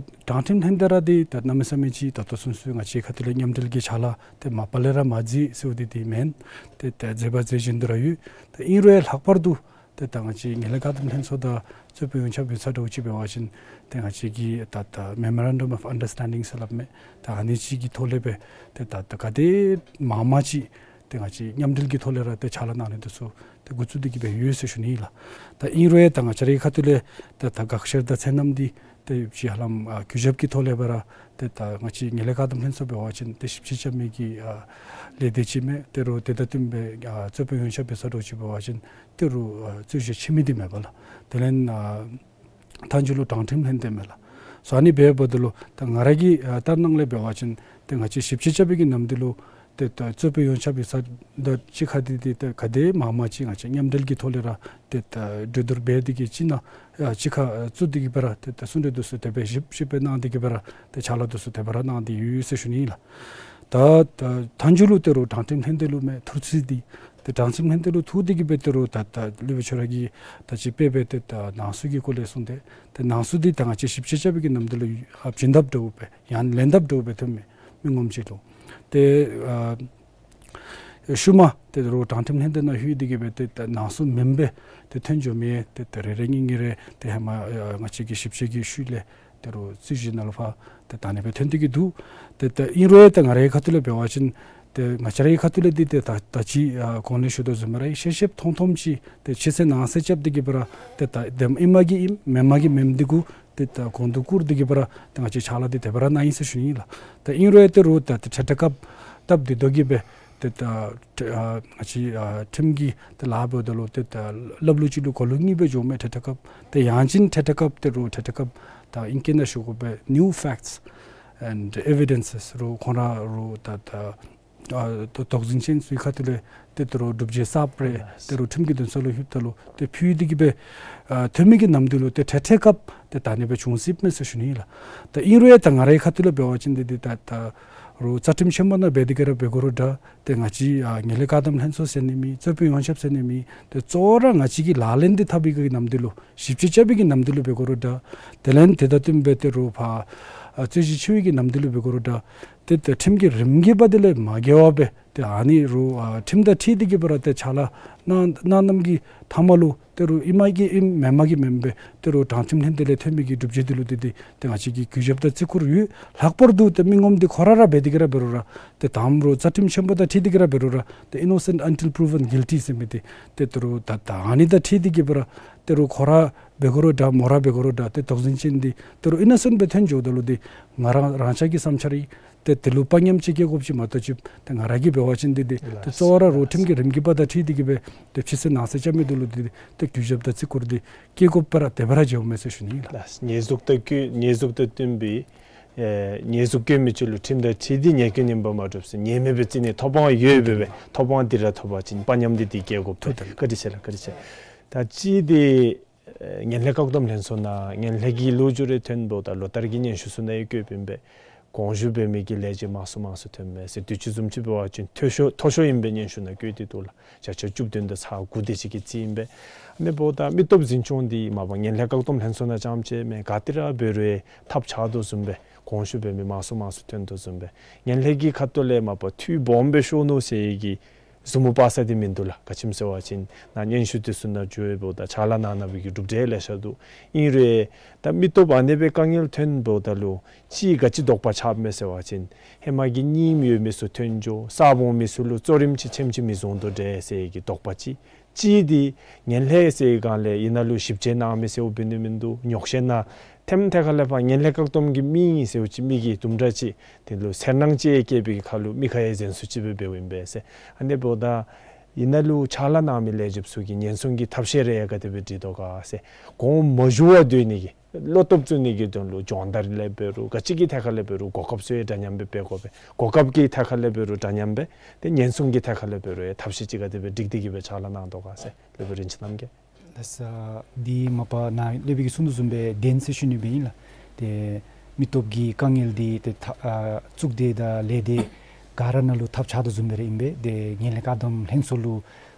དྲང་ཁྲིམས་ལྷན་སྡེ་ར་འདི་ད་གནམ་མེད་ས་མེད་ཅིག་ད་ལྟོ་ཚུན་ཚོད་ང་བཅས་ཁ་ཐུག་ལས་མཉམ་འབྲེལ་གྱི་ཕྱག་ལཱ་ཏེ་མ་པ་ལས་ར་མ་མཛད་ཟེརཝ་འདི་འདི་མེན། ཏེ་ད་མཛད་པ་མཛད་བཞིན་དུ་ར་ཡོད། ད་ཨིན་རུང་ལྷག་པར་དུ་ཏེ་ད་ང་བཅས་ངན་ལྷད་བཀག་སྡོམ་ལྷན་ཚོགས་དང་རྩོད་དཔོན་ཡོངས་ཁྱབ་ཡིག་ཚང་འདྲཝ་ཅིག་འབད་བ་ཅིན་ཏེ་ང་བཅས་ཀྱི་ད་ད་Memorandum of Understanding ཟེར་སླབ་མས། ད་ཨ་ནི་ཅིག་གི་ཐོག་ལས་སྦེ་ཏེ་ད་ད་ག་དེ་མང་མང་ཅིག་ཏེ་ང་བཅས་མཉམ་འབྲེལ་གྱི་ཐོག་ལས་ར་ཏེ་ཕྱག་ལཱ་གནང་ནི་འདི་ཚུ་ཏེ་འགོ་བཙུགས་ཏེ་གི་སྦེ་ཡོད་ཟེར་ཞུ་ནི་ཨིན་ལགས། ད་ཨིན་རུང་ད་ང་བཅས་རའི་ཁ་ཐུག་ལས་ཏེ་ད་དགག་བཤེར་དང་ཚད་རྣམ་འདི་ཏེ་ཅིག་ཧ་ལམ་ཨ་གུས་ཞབས་ཀྱི་ཐོག་ལས་སྦེ་ར་ཏེ་ད་ང་བཅས་ངན་ལྷད་བཀག་སྡོམ་ལྷན་ཚོགས་འབད་བ་ཅིན་ཏེ་ཞིབ་དཔྱད་རྐྱབ་མི་གི་ཨ་ལས་སྡེ་ཅིག་མས། ཏེ་རུང་དེ་དང་བསྟུན་སྦེ་ཨ་རྩོད་དཔོན་ཡོངས་ཁྱབ་ཡིག་ཚང་འདྲཝ་ཅིག་འབད་བ་ཅིན་ཏེ་རུང་ཨ་རྩོད་གཞི་ཆེ་མི་འདི་མས་པ་ལགས། དེ་ལས་ཨ་མཐའ་མཇུག་ལུ་དྲང་ཁྲིམས་ལྷན་སྡེ་མས་ལགས། སོ་ཨ་ནི་འབདཝ་ད་ལུ་ད་ང་ར་གི་ཨ་ལྟ་སྣང་ལས་འབད་བ་ཅིན་ཏེ་ང་བཅས་ཞིབ་དཔྱད་རྐྱབ་པའི་གི་ནམ་དུས་ལུ་ཏེ་ད་རྩོད་དཔོན་ཡོངས་ཁྱབ་ཡིག་ཚང་དང་གཅིག་ཁར་འདི་འདི་ཏེ་ག་དེ་མང་མང་ཅིག་ང་བཅས་མཉམ་འབྲེལ་གྱི་ཐོག་ལས་ར་ཏེ་ད་གྲོས་བསྡུར་འབད་དེ་གི་ཅིག་ནང་ཨ་གཅིག་ཁར་ཨ་བཙུགས་ཏེ་གི་སྦེ་ར་ཏེ་ད་གསུང་གྲོས་འདི་ཚུ་དེ་སྦེ་ཞིབ་ཞིབ་སྦེ་གནང་སྟེ་གི་སྦེ་ར་ཏེ་ཕྱག་ལཱ་འདི་ཚུ་དེ་སྦེ་ར་གནང་སྟེ་ཡོད་ཟེར་ཞུ་ནི་ཨིན་ལགས། ད་ད་མཐའ་མཇུག་ལུ་ཏེ་རུང་དྲང་ཁྲིམས་ལྷན་སྡེ་ལུ་མས་ཐུགས་རྩིས་འདི་ཏེ་དྲང་ཁྲིམས་ལྷན་སྡེ་ལུ་ཐུག་སྟེ་གི་སྦེ་ཏེ་རུང་ད་ད་སློབ་དཔོན་ཁྱོད་ར་གིས་ད་ཅི་དཔེ་སྦེ་ཏེ་ད་ནང་གསུག་གི་སྐོར་ལས་གསུངས་ཏེ་ཏེ་ནང་གསུག་འདི་ད་ང་བཅས་ཞིབ་དཔྱད་རྐྱབ་པའི་གི་ནམ་དུས་ལུ་ཨ་བྱིན་དཔྱད་འདྲཝ་སྦེ་ཡང་ལན་དཔྱད་འདྲཝ་སྦེ་ཐོན་མས་མི་ངོམ་ཅིག་ལུ། ཏེ་ཨ་ཤུལ་མ་ཏེ་རུང་དྲང་ཁྲིམས་ལྷན་སྡེ་ནང་ལྷོད་དེ་གི་སྦེ་ཏེ་ད་ནང་གསུག་མེན་པར་ཏེ་ཐོན་འགྱོ་མི་ཏེ་ད་རེ་རེ་གཉིས་གཉིས་རེ་ཏེ་ཧེ་མ་ཨ་ང་བཅས་ཀྱི་ཞིབ་དཔྱད་ཀྱི་ཤུལ་ལས་ཏེ་རུང་རྩོད་གཞི་ནང་ལུ་ཕར་ཏེ་ད་ཨ་ནི་སྦེ་ཐོན་ཏེ་གི་འདུག། ཏེ་ད་ཨིན་རུང་ད་ང་རའི་ཁ་ཐུག་ལས་འབད་བ་ཅིན་ཏེ་ང་བཅས་རའི་ཁ་ཐུག་ལས་འདི་ཏེ་ད་ད་ཅི་ཨ་གོང་ལས་ཞུ་དོ་བཟུམ་སྦེ་ར་ཤེས་ཤེསཔ་མཐོང་མཐོངམ་ཅིག་ཏེ་ཕྱི་གསལ་ནང་གསལ་རྐྱབ་སྟེ་གི་སྦེ་ར་ཏེ་ད་བདེནམ་ཨིནམ་གིས་ཨིནམ་མེནམ་གིས་མེནམ་འདི་གུ་ཏེ་ད་གོང་དུ་བཀུར་ཏེ་གི་སྦེ་ར་ཏེ་ང་བཅས་ཕྱག་ལཱ་འདི་དེ་སྦེ་ར་གནང་ཡི་ཟེར་ཞུ་ནི་ཨིན་ལགས། ད་ཨིན་རུང་ཡང་ཏེ་རུང་ད་ཏེ་ཁྲལ་ཁྲལ་དཀརཔོ་བཏབ་སྟེ་སྡོད་དེ་གི་སྦེ་ཏེ་ད་ཨ་ང་བཅས་ཨ་ཁྲིམས་ཀྱི་ཏེ་ལཱ་འབདཝ་ད་ལུ་ཏེ་ད་ལབ་ལུགས་ཅིག་ལུ་གོ་ལུགས་གཉིས་སྦེ་འགྱོཝ་མས་ཁྲལ་ཁྲལ་དཀརཔོ། ཏེ་ཡང་ཅིན་ཁྲལ་ཁྲལ་དཀརཔོ་ཏེ་རུང་ཁྲལ་ཁྲལ་དཀརཔོ་ད་ཨིང་སྐད་ནང་ཞུ་དགོ་པས་new facts and evidences རུང་ཁོང་ར་རུང་ད་ད་ཨ་དོ་དོགས་ཟོན་ཅན་ཚུ་གི་ཁ་ཐུག་ལས་ཏེ་ད་རུང་སྒྲུབ་བྱེད་གསརཔ་རེ་ཏེ་རུང་ཁྲིམས་ཀྱི་འདུན་ས་ལུ་ལྷོདཔ་ད་ལུ་ཏེ་ཕུལ་ཏེ་གི་སྦེ་ཨ་ཐོན་མི་གི་ནམ་དུས་ལུ་ཏེ་ཁྲལ་ཁྲལ་དཀརཔོ་ཏེ་ད་ཨ་ནི་སྦེ་འབྱུང་སྲིདཔ་མས་ཟེར་ཞུ་ནི་ཨིན་ལགས། ད་ཨིན་རུང་ཡང་ད་ང་རའི་ཁ་ཐུག་ལས་འབད་བ་ཅིན་འདི་འདི་ད་ད་རུང་རྩ་ཁྲིམས་ཆེན་མོ་ནང་འབད་དེ་གི་ར་འབད་དགོ་རུང་འདྲ། ཏེ་ང་བཅས་ཨ་ངན་ལྷད་བཀག་སྡོམ་ལྷན་ཚོགས་ཟེར་ནི་མེད། རྩོད་དཔོན་ཡོངས་ཁྱབ་ཟེར་ནི་མེད། ཏེ་གཙོ་བོ་ར་ང་བཅས་ཀྱི་ལག་ལེན་འདི་འཐབ་པའི་གི་ནམ་དུས་ལུ་ཞིབ་དཔྱད་རྐྱབ་པའི་གི་ནམ་དུས་ལུ་འབད་དགོ་རུང་འདྲ། དེ་ལས་དེ་དང་བསྟུན་སྦེ་ཏེ་རུང་ཕར་ཨ་རྩོད་གཞི་ཆེ་བའི་གི་ནམ་དུས་ལུ་འབད་དགོ་རུང་འདྲ། ཏེ་ཏེ་ཁྲིམས་ཀྱི་རིམ་གྱིས་འབད་དེ་ལས་མ་འགལ་བར་སྦེ་ཏེ་ཨ་ནི་རུང་ཨ་ཁྲིམས་དང་འཁྲིལ་ཏེ་གི་སྦེ་ར་ཏེ་ཕྱག་ལཱ་ གནང་གནང་གནངམ་གི་མཐའ་མ་ལུ་ཏེ་རུང་ཨིན་མས་ཀྱི་ཨིན་མེན་མས་ཀྱི་མེན་པས། ཏེ་རུང་དྲང་ཁྲིམས་ལྷན་སྡེ་ལས་ཐོན་མི་གི་གྲུབ་འབྲས་འདི་ལུ་ཏེ་ཏེ་ཏེ་ང་བཅས་ཀྱིས་གུས་ཞབས་དང་བརྩི་བཀུར་ཡོད། ལྷག་པར་དུ་ཏེ་མི་ངོམ་འདི་ཁོ་ར་ར་འབད་དེ་གིས་ར་འབད་རུང་ར་ཏེ་དང་པ་ར་རྩ་ཁྲིམས་ཆེན་པོ་དང་འཁྲིལ་ཏེ་གིས་ར་འབད་རུང་ར་ཏེ་innocent until proven guilty ཟེར་མི་འདི་ཏེ་ཏེ་རུང་ད་ད་ཨ་ནི་དང་འཁྲིལ་ཏེ་གིས་འབད་རུང་ར་ཏེ་རུང་ཁོ་ར་འབད་དགོ་རུང་འདྲ་མོ་ར་འབད་དགོ་རུང་འདྲ་ཏེ་དོགས་ཟོན་ཅན་འདི་ཏེ་རུང་innocent སྦེ་ཐོན་འགྱོཝ་ད་ལུ་ཏེ་ང་ར་རང་ཅག་གི་བསམ་འཆར་ཨིན། ཏེ་དེ་ལུ་དཔའ་ཉམས་ཅིག་སྐྱེ་དགོཔ་ཅིག་མ་གཏོགས་ཅིག་ཏེ་ང་ར་གིས་འབད་བ་ཅིན་འདི་འདི་ཏེ་གཙོ་བོ་ར་རོགས་ཁྲིམས་ཀྱི་རིམ་གྱིས་འབདཝ་དང་འཁྲིལ་ཏེ་གིས་སྦེ་ཏེ་ཕྱི་གསལ་ནང་གསལ་རྐྱབ་མི་འདི་ལུ་འདི་འདི་ཏེ་གུས་ཞབས་དང་བརྩི་བཀུར་འདི་བསྐྱེད་དགོཔ་ར་དེ་སྦེ་ར་འགྱོཝ་མས་ཟེར་ཞུ་ནི་ཨིན་ལགས། ལགས། ཉེས་འཛུགས་དང་བཀོད་ཉེས་འཛུགས་དང་བསྟུན་པའི་ཨེ་ཉེས་འཛུགས་བཀོད་མི་ཅིག་ལུ་ཁྲིམས་དང་འཁྲིལ་ཏེ་ཉེས་སྐྱོན་ངན་པ་མ་གྲུབ་ཟེར་ཉེས་མེད་སྦེ་བརྩི་ནི་ཐོབ་དབང་ཡོད་པས། ཐོབ་དབང་འདི་ར་ཐོབ་པ་ཅིན་དཔའ་ཉམས་འདི་འདི་སྐྱེ་དགོཔ་ཐོབ། ཐུགས་དམ། བཀའ་དྲིན་ཆེ་ལགས། བཀའ་དྲིན་ཆེ། ད་ཅི་འདི་ཨེ་ངན་ལྷད་བཀག་སྡོམ་ལྷན་ཚོགས་ནང་ངན་ལྷད་ཀྱི་ལོ་རྒྱུས་རེ་ཐོན་འབདཝ་ད་ལོ་ལྟར་གྱི་སྙན་ཞུ་ཚུ་ནང་ཡང་བཀོདཔ་ཨིན་པས། གོང་ཞུ་འབད་མི་གི་ལས་བྱེདཔ་མང་སུ་མང་སུ་ཐོནམ་མས་ཟེར། དུས་ཅི་བཟུམ་ཅིག་འབད་བ་ཅིན་མཐོ་ཤོས་མཐོ་ཤོས་ཨིན་པའི་སྙན་ཞུ་ནང་བཀོད་དེ་འདུག་ལགས། བརྒྱ་ཆ་བཅུ་བདུན་དང་ཚག་དགུ་དེ་ཅིག་གི་རྩིས་ཨིན་པས། ཨ་ནི་འབདཝ་ད་མི་སྟོབས་འཛིན་སྐྱོང་འདི་མ་པ་ངན་ལྷད་བཀག་སྡོམ་ལྷན་ཚོགས་ནང་རྐྱངམ་ཅིག་མེན། ག་ཏེ་ར་འབད་རུང་ཡང་ཐབས་ཆག་དོ་བཟུམ་སྦེ་གོང་ཞུ་འབད་མི་མང་སུ་མང་སུ་ཐོན་དོ་བཟུམ་སྦེ་ངན་ལྷད་ཀྱི་ཁ་ཐུག་ལས་མ་པ་འཐུས་སྦོམ་སྦེ་ཤོར་ནུག་ཟེར་གྱི་ཟུར་མོ་སྤར་ས་འདི་མིན་འདུག་ལགས། ག་ཅི་སྨོ་ཟེར་བ་ཅིན་ནཱ་སྙན་ཞུ་འདི་ཚུ་ནང་འགྱོ་འབདཝ་ད་ཕྱག་ལཱ་གནང་གནང་བའི་གི་གྲུབ་འབྲས་ལེ་ཤ་འདུག། ཨིན་རུང་ད་མི་སྟོབས་ཨ་ནེ་སྦེ་དཀའ་ངལ་ཐོན་འབདཝ་ད་ལུ་ཅིག་ག་ཅི་དོགས་པ་ཆགསཔ་མས་ཟེར་བ་ཅིན་ཧེ་མ་གི་རྙིངམ་ཡོད་མི་ཚུ་ཐོན་འགྱོ། གསརཔ་འོང་མི་ཚུ་ལུ་གཙོ་རིམ་ཅིག་ཆེམ་ཅིག་མི་བཟུང་དོ་འདྲས་ཟེར་གྱི་དོགས་པ་ཅིག། ཅིག་འདི་ངན་ལྷད་ཟེར་སྒང་ལས་ཨིན་ན་ལུ་ཞིབ་དཔྱད་གནང་མི་ཟེརཝ་འབད་ནི་མིན་འདུག། ཉོགས་བཤད་ནང་ཐེམ་ཐད་ཁ་ལས་ཕར་ངན་ལྷད་བཀག་སྡོམ་གྱི་མི་ཨིན་ཟེརཝ་ཅིག་མི་གིས་དུམ་གྲ་ཅིག་དེ་ལུ་སེར་སྣང་ཅིག་བསྐྱེད་པའི་ཁར་ལུ་མི་ཁ་ཡང་གཟན་སུ་ཅིག་སྦེ་འབདཝ་ཨིན་པས་ཟེར། ཨ་ནི་འབདཝ་ད་ཨིན་ན་ལུ་ཕྱག་ལཱ་གནང་མི་ལས་བྱེདཔ་ཚུ་གིས་ཉེན་སྲུང་གི་ཐབས་ཤེས་རེ་ཡང་ག་དེ་སྦེ་སྒྲིག་དོ་ག་ཟེར། གོང་མ་ཞུ་བར་སྡོད་ནི་གི་བློ་སྟོབས་བཙུགས་ནི་གི་དོན་ལུ་སྦྱོང་བརྡར་ལས་འབད་རུང་ག་ཅི་གི་ཐད་ཁ་ལས་འབད་རུང་གོ་སྐབས་ཚུ་ཡང་འདྲ་མཉམ་སྦེ་འབད་དགོ་པས། གོ་སྐབས་ཀྱི་ཐད་ཁ་ལས་འབད་རུང་འདྲ་མཉམ་སྦེ་ཏེ་ཉེན་སྲུང་གི་ཐད་ཁ་ལས་འབད་རུང་ཡང་ཐབས་ཤེས་ཅིག་ག་དེ་སྦེ་སྒྲིག་སྟེ་གིས་སྦེ་ཕྱག་ལཱ་གནང་དོ་ག་ཟེར་ལས་འབད་རིན་ཆེན་རྣམ་རྒྱས། ལགས་སོ། འདི་མ་པ་ནཱ་ལས་འབད་གིས་གསུངས་དོ་བཟུམ་སྦེ་བདེན་ཟེར་ཞུ་ནི་སྦེ་ཨིན་ལགས། ཏེ་མི་སྟོབས་ཀྱི་དཀའ་ངལ་འདི་ཏེ་ཐ་ཨ་གཙུག་སྡེ་དང་ལས་སྡེ་ག་ར་ནང་ལུ་ཐབས་ཆག་དོ་བཟུམ་སྦེ་ར་ཨིན་པས། ཏེ་ངན་ལྷད་བཀག་སྡོམ་ལྷན་ཚོགས་ལུ་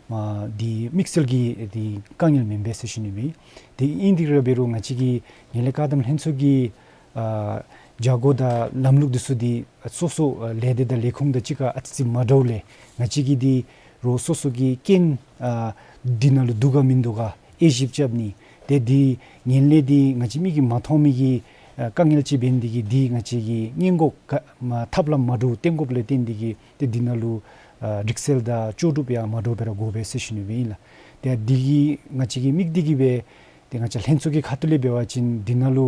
མ་འདི་དམིགས་བསལ་གྱི་འདི་དཀའ་ངལ་མེན་པས་ཟེར་ཞུ་ནི་སྦེ། ཏེ་ཨིན་ཏེ་ར་འབད་རུང་ང་བཅས་ཀྱི་ངན་ལྷད་བཀག་སྡོམ་ལྷན་ཚོགས་ཀྱི་ཨ་བྱ་སྒོ་དང་ལམ་ལུགས་འདི་ཚུ་འདི་སོ་སོ་ཨ་ལས་སྡེ་དང་ལས་ཁུངས་དང་གཅིག་ཁར་ཨ་ཙི་ཙི་མ་འདྲཝ་ལས་ང་བཅས་ཀྱི་འདི་རོགས་སོ་སོ་གི་རྐྱེན་ཨ་འདི་ནང་ལུ་འདུག་ག་མིན་འདུག་ག་དབྱེ་ཞིབ་རྐྱབ་ནི། ཏེ་འདི་ངན་ལྷད་འདི་ང་བཅས་མིག་གིས་མ་མཐོང་མི་གི་ཨ་དཀའ་ངལ་ཅིག་འབད་ནི་འདི་གིས་འདི་ང་བཅས་ཀྱིས་སྔོན་འགོག་ག་མ་ཐབས་ལམ་མ་འདྲཝ་བསྟེན་དགོཔ་ལས་བརྟེན་ཏེ་གིས་ཏེ་འདི་ནང་ལུ་ཨ་རིག་རྩལ་དང་ལྕོགས་གྲུབ་ཡང་མ་འདྲཝ་སྦེ་ར་དགོ་པས་ཟེར་ཞུ་ནི་སྦེ་ཨིན་ལགས། ཏེ་འདི་གིས་ང་བཅས་ཀྱི་དམིགས་འདི་གིས་སྦེ་ཏེ་ང་བཅས་ལྷན་ཚོགས་ཀྱི་ཁ་ཐུག་ལས་འབད་བ་ཅིན་འདི་ནང་ལུ་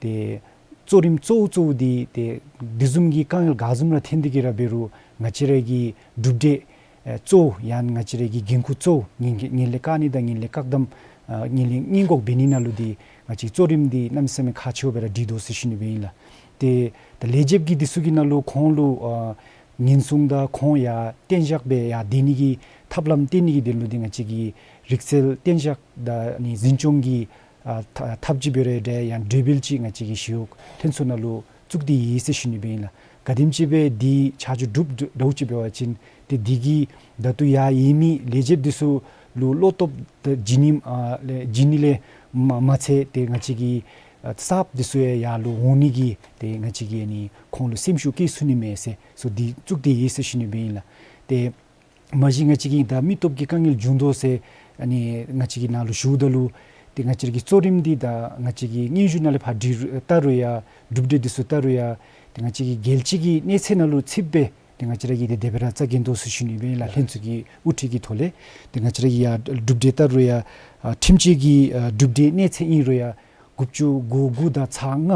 ཏེ་གཙོ་རིམ་གཙོ་བོ་གཙོ་བོ་འདི་ཏེ་འདི་བཟུམ་གྱི་དཀའ་ངལ་ག་བཟུམ་ར་ཐོན་ཏེ་གིས་ར་འབད་རུང་ང་བཅས་ར་གི་གྲུབ་འབྲས་ཨེ་གཙོ་བོ་ཡང་ང་བཅས་ར་གི་འགན་ཁུར་གཙོ་བོ་ངན་ངན་ལྷད་བཀག་ནི་དང་ངན་ལྷད་བཀག་སྡོམ་ཨ་ངན་ལྷད་སྔོན་འགོག་འབད་ནི་ནང་ལུ་འདི་ང་བཅས་གཙོ་རིམ་འདི་གནམ་མེད་ས་མེད་ཁག་ཆེཝ་སྦེ་ར་སྒྲིག་དོ་ཟེར་ཞུ་ནི་སྦེ་ཨིན་ལགས། ཏེ་ད་ལས་བྱེདཔ་གི་འདི་ཚུ་གི་ནང་ལུ་ཁོང་ལུ་ཨ་ཉེན་སྲུང་དང་ཁོང་ཡར་གཏན་བཞག་སྦེ་ཡར་སྡོད་ནི་གི་ཐབས་ལམ་སྟོན་ནི་གི་དོན་ལུ་འདི་ང་བཅས་ཀྱི་རིག་རྩལ་གཏན་བཞག་དང་ནི་འཛིན་སྐྱོང་གི་ཨ་ཐ་ཐབས་ཅིག་འབད་རུང་འདྲ་ཡང་གྲོས་འབུལ་ཅིག་ང་བཅས་ཀྱི་ཞི་གཡོག་ལྷན་ཚོགས་ནང་ལུ་བཙུགས་ཏེ་ཡོད་ཟེར་ཞུ་ནི་སྦེ་ཨིན་ལགས། ག་དེམ་ཅིག་སྦེ་འདི་ཆ་འཇོག་གྲུབ་འགྲོཝ་ཅིག་འབད་བ་ཅིན་ཏེ་འདི་གིས་ད་ལྟོ་ཡར་ཡོད་མི་ལས་བྱེདཔ་འདི་ཚུ་ལུ་བློ་སྟོབས་ད་བྱིན་ནི་ཨ་ལས་བྱིན་ནི་ལས་མ་མ་ཚད་ཏེ་ང་བཅས་ཀྱི་ཨ་གསརཔ་འདི་ཚུ་ཡང་ཡར་ལུ་འོང་ནི་གི་ཏེ་ང་བཅས་ཀྱིས་ཨ་ནི་ཁོང་ལུ་སེམས་ཤུགས་བསྐྱེད་ཚུགས་ནི་མས་ཟེར་སོ་འདི་བཙུགས་ཏེ་ཡོད་ཟེར་ཞུ་ནི་སྦེ་ཨིན་ལགས། ཏེ་མ་གཞི་ང་བཅས་ཀྱིས་ད་མི་སྟོབས་ཀྱི་དཀའ་ངལ་བྱུང་དོ་ཟེར་ཨ་ནི་ང་བཅས་ཀྱིས་ནཱ་ལུ་ཞུཝ་ད་ལུ་ཏེ་ང་བཅས་ཀྱི་གཙོ་རིམ་འདི་ད་ང་བཅས་ཀྱིས་སྙན་ཞུ་ནང་ལས་ཕར་འདི་ལྟ་རུང་ཡང་གྲུབ་འབྲས་འདི་ཚུ་ལྟ་རུང་ཡང་ཏེ་ང་བཅས་ཀྱི་རྒྱལ་སྤྱི་གི་གནས་ཚད་ནང་ལུ་ཚུདཔ་སྦེ་ཏེ་ང་བཅས་ར་གིས་ཏེ་དེ་སྦེ་ར་རྩ་འགེངས་དོ་ཟེར་ཞུ་ནི་སྦེ་ཨིན་ལགས། ལྷན་ཚོགས་ཀྱི་དབུ་ཁྲིད་ཀྱི་ཐོག་ལས་ཏེ་ང་བཅས་ར་གིས་ཡར་གྲུབ་འབྲས་ལྟ་རུང་ཡང་ཨ་ཁྲིམས་གཅོད་ཀྱི་ཨ་གྲུབ་འབྲས་གནས་ཚད་ཨིན་རུང་ཡང་དགུ་བཅུ་གོ་དགུ་དང་ཚག་ལྔ་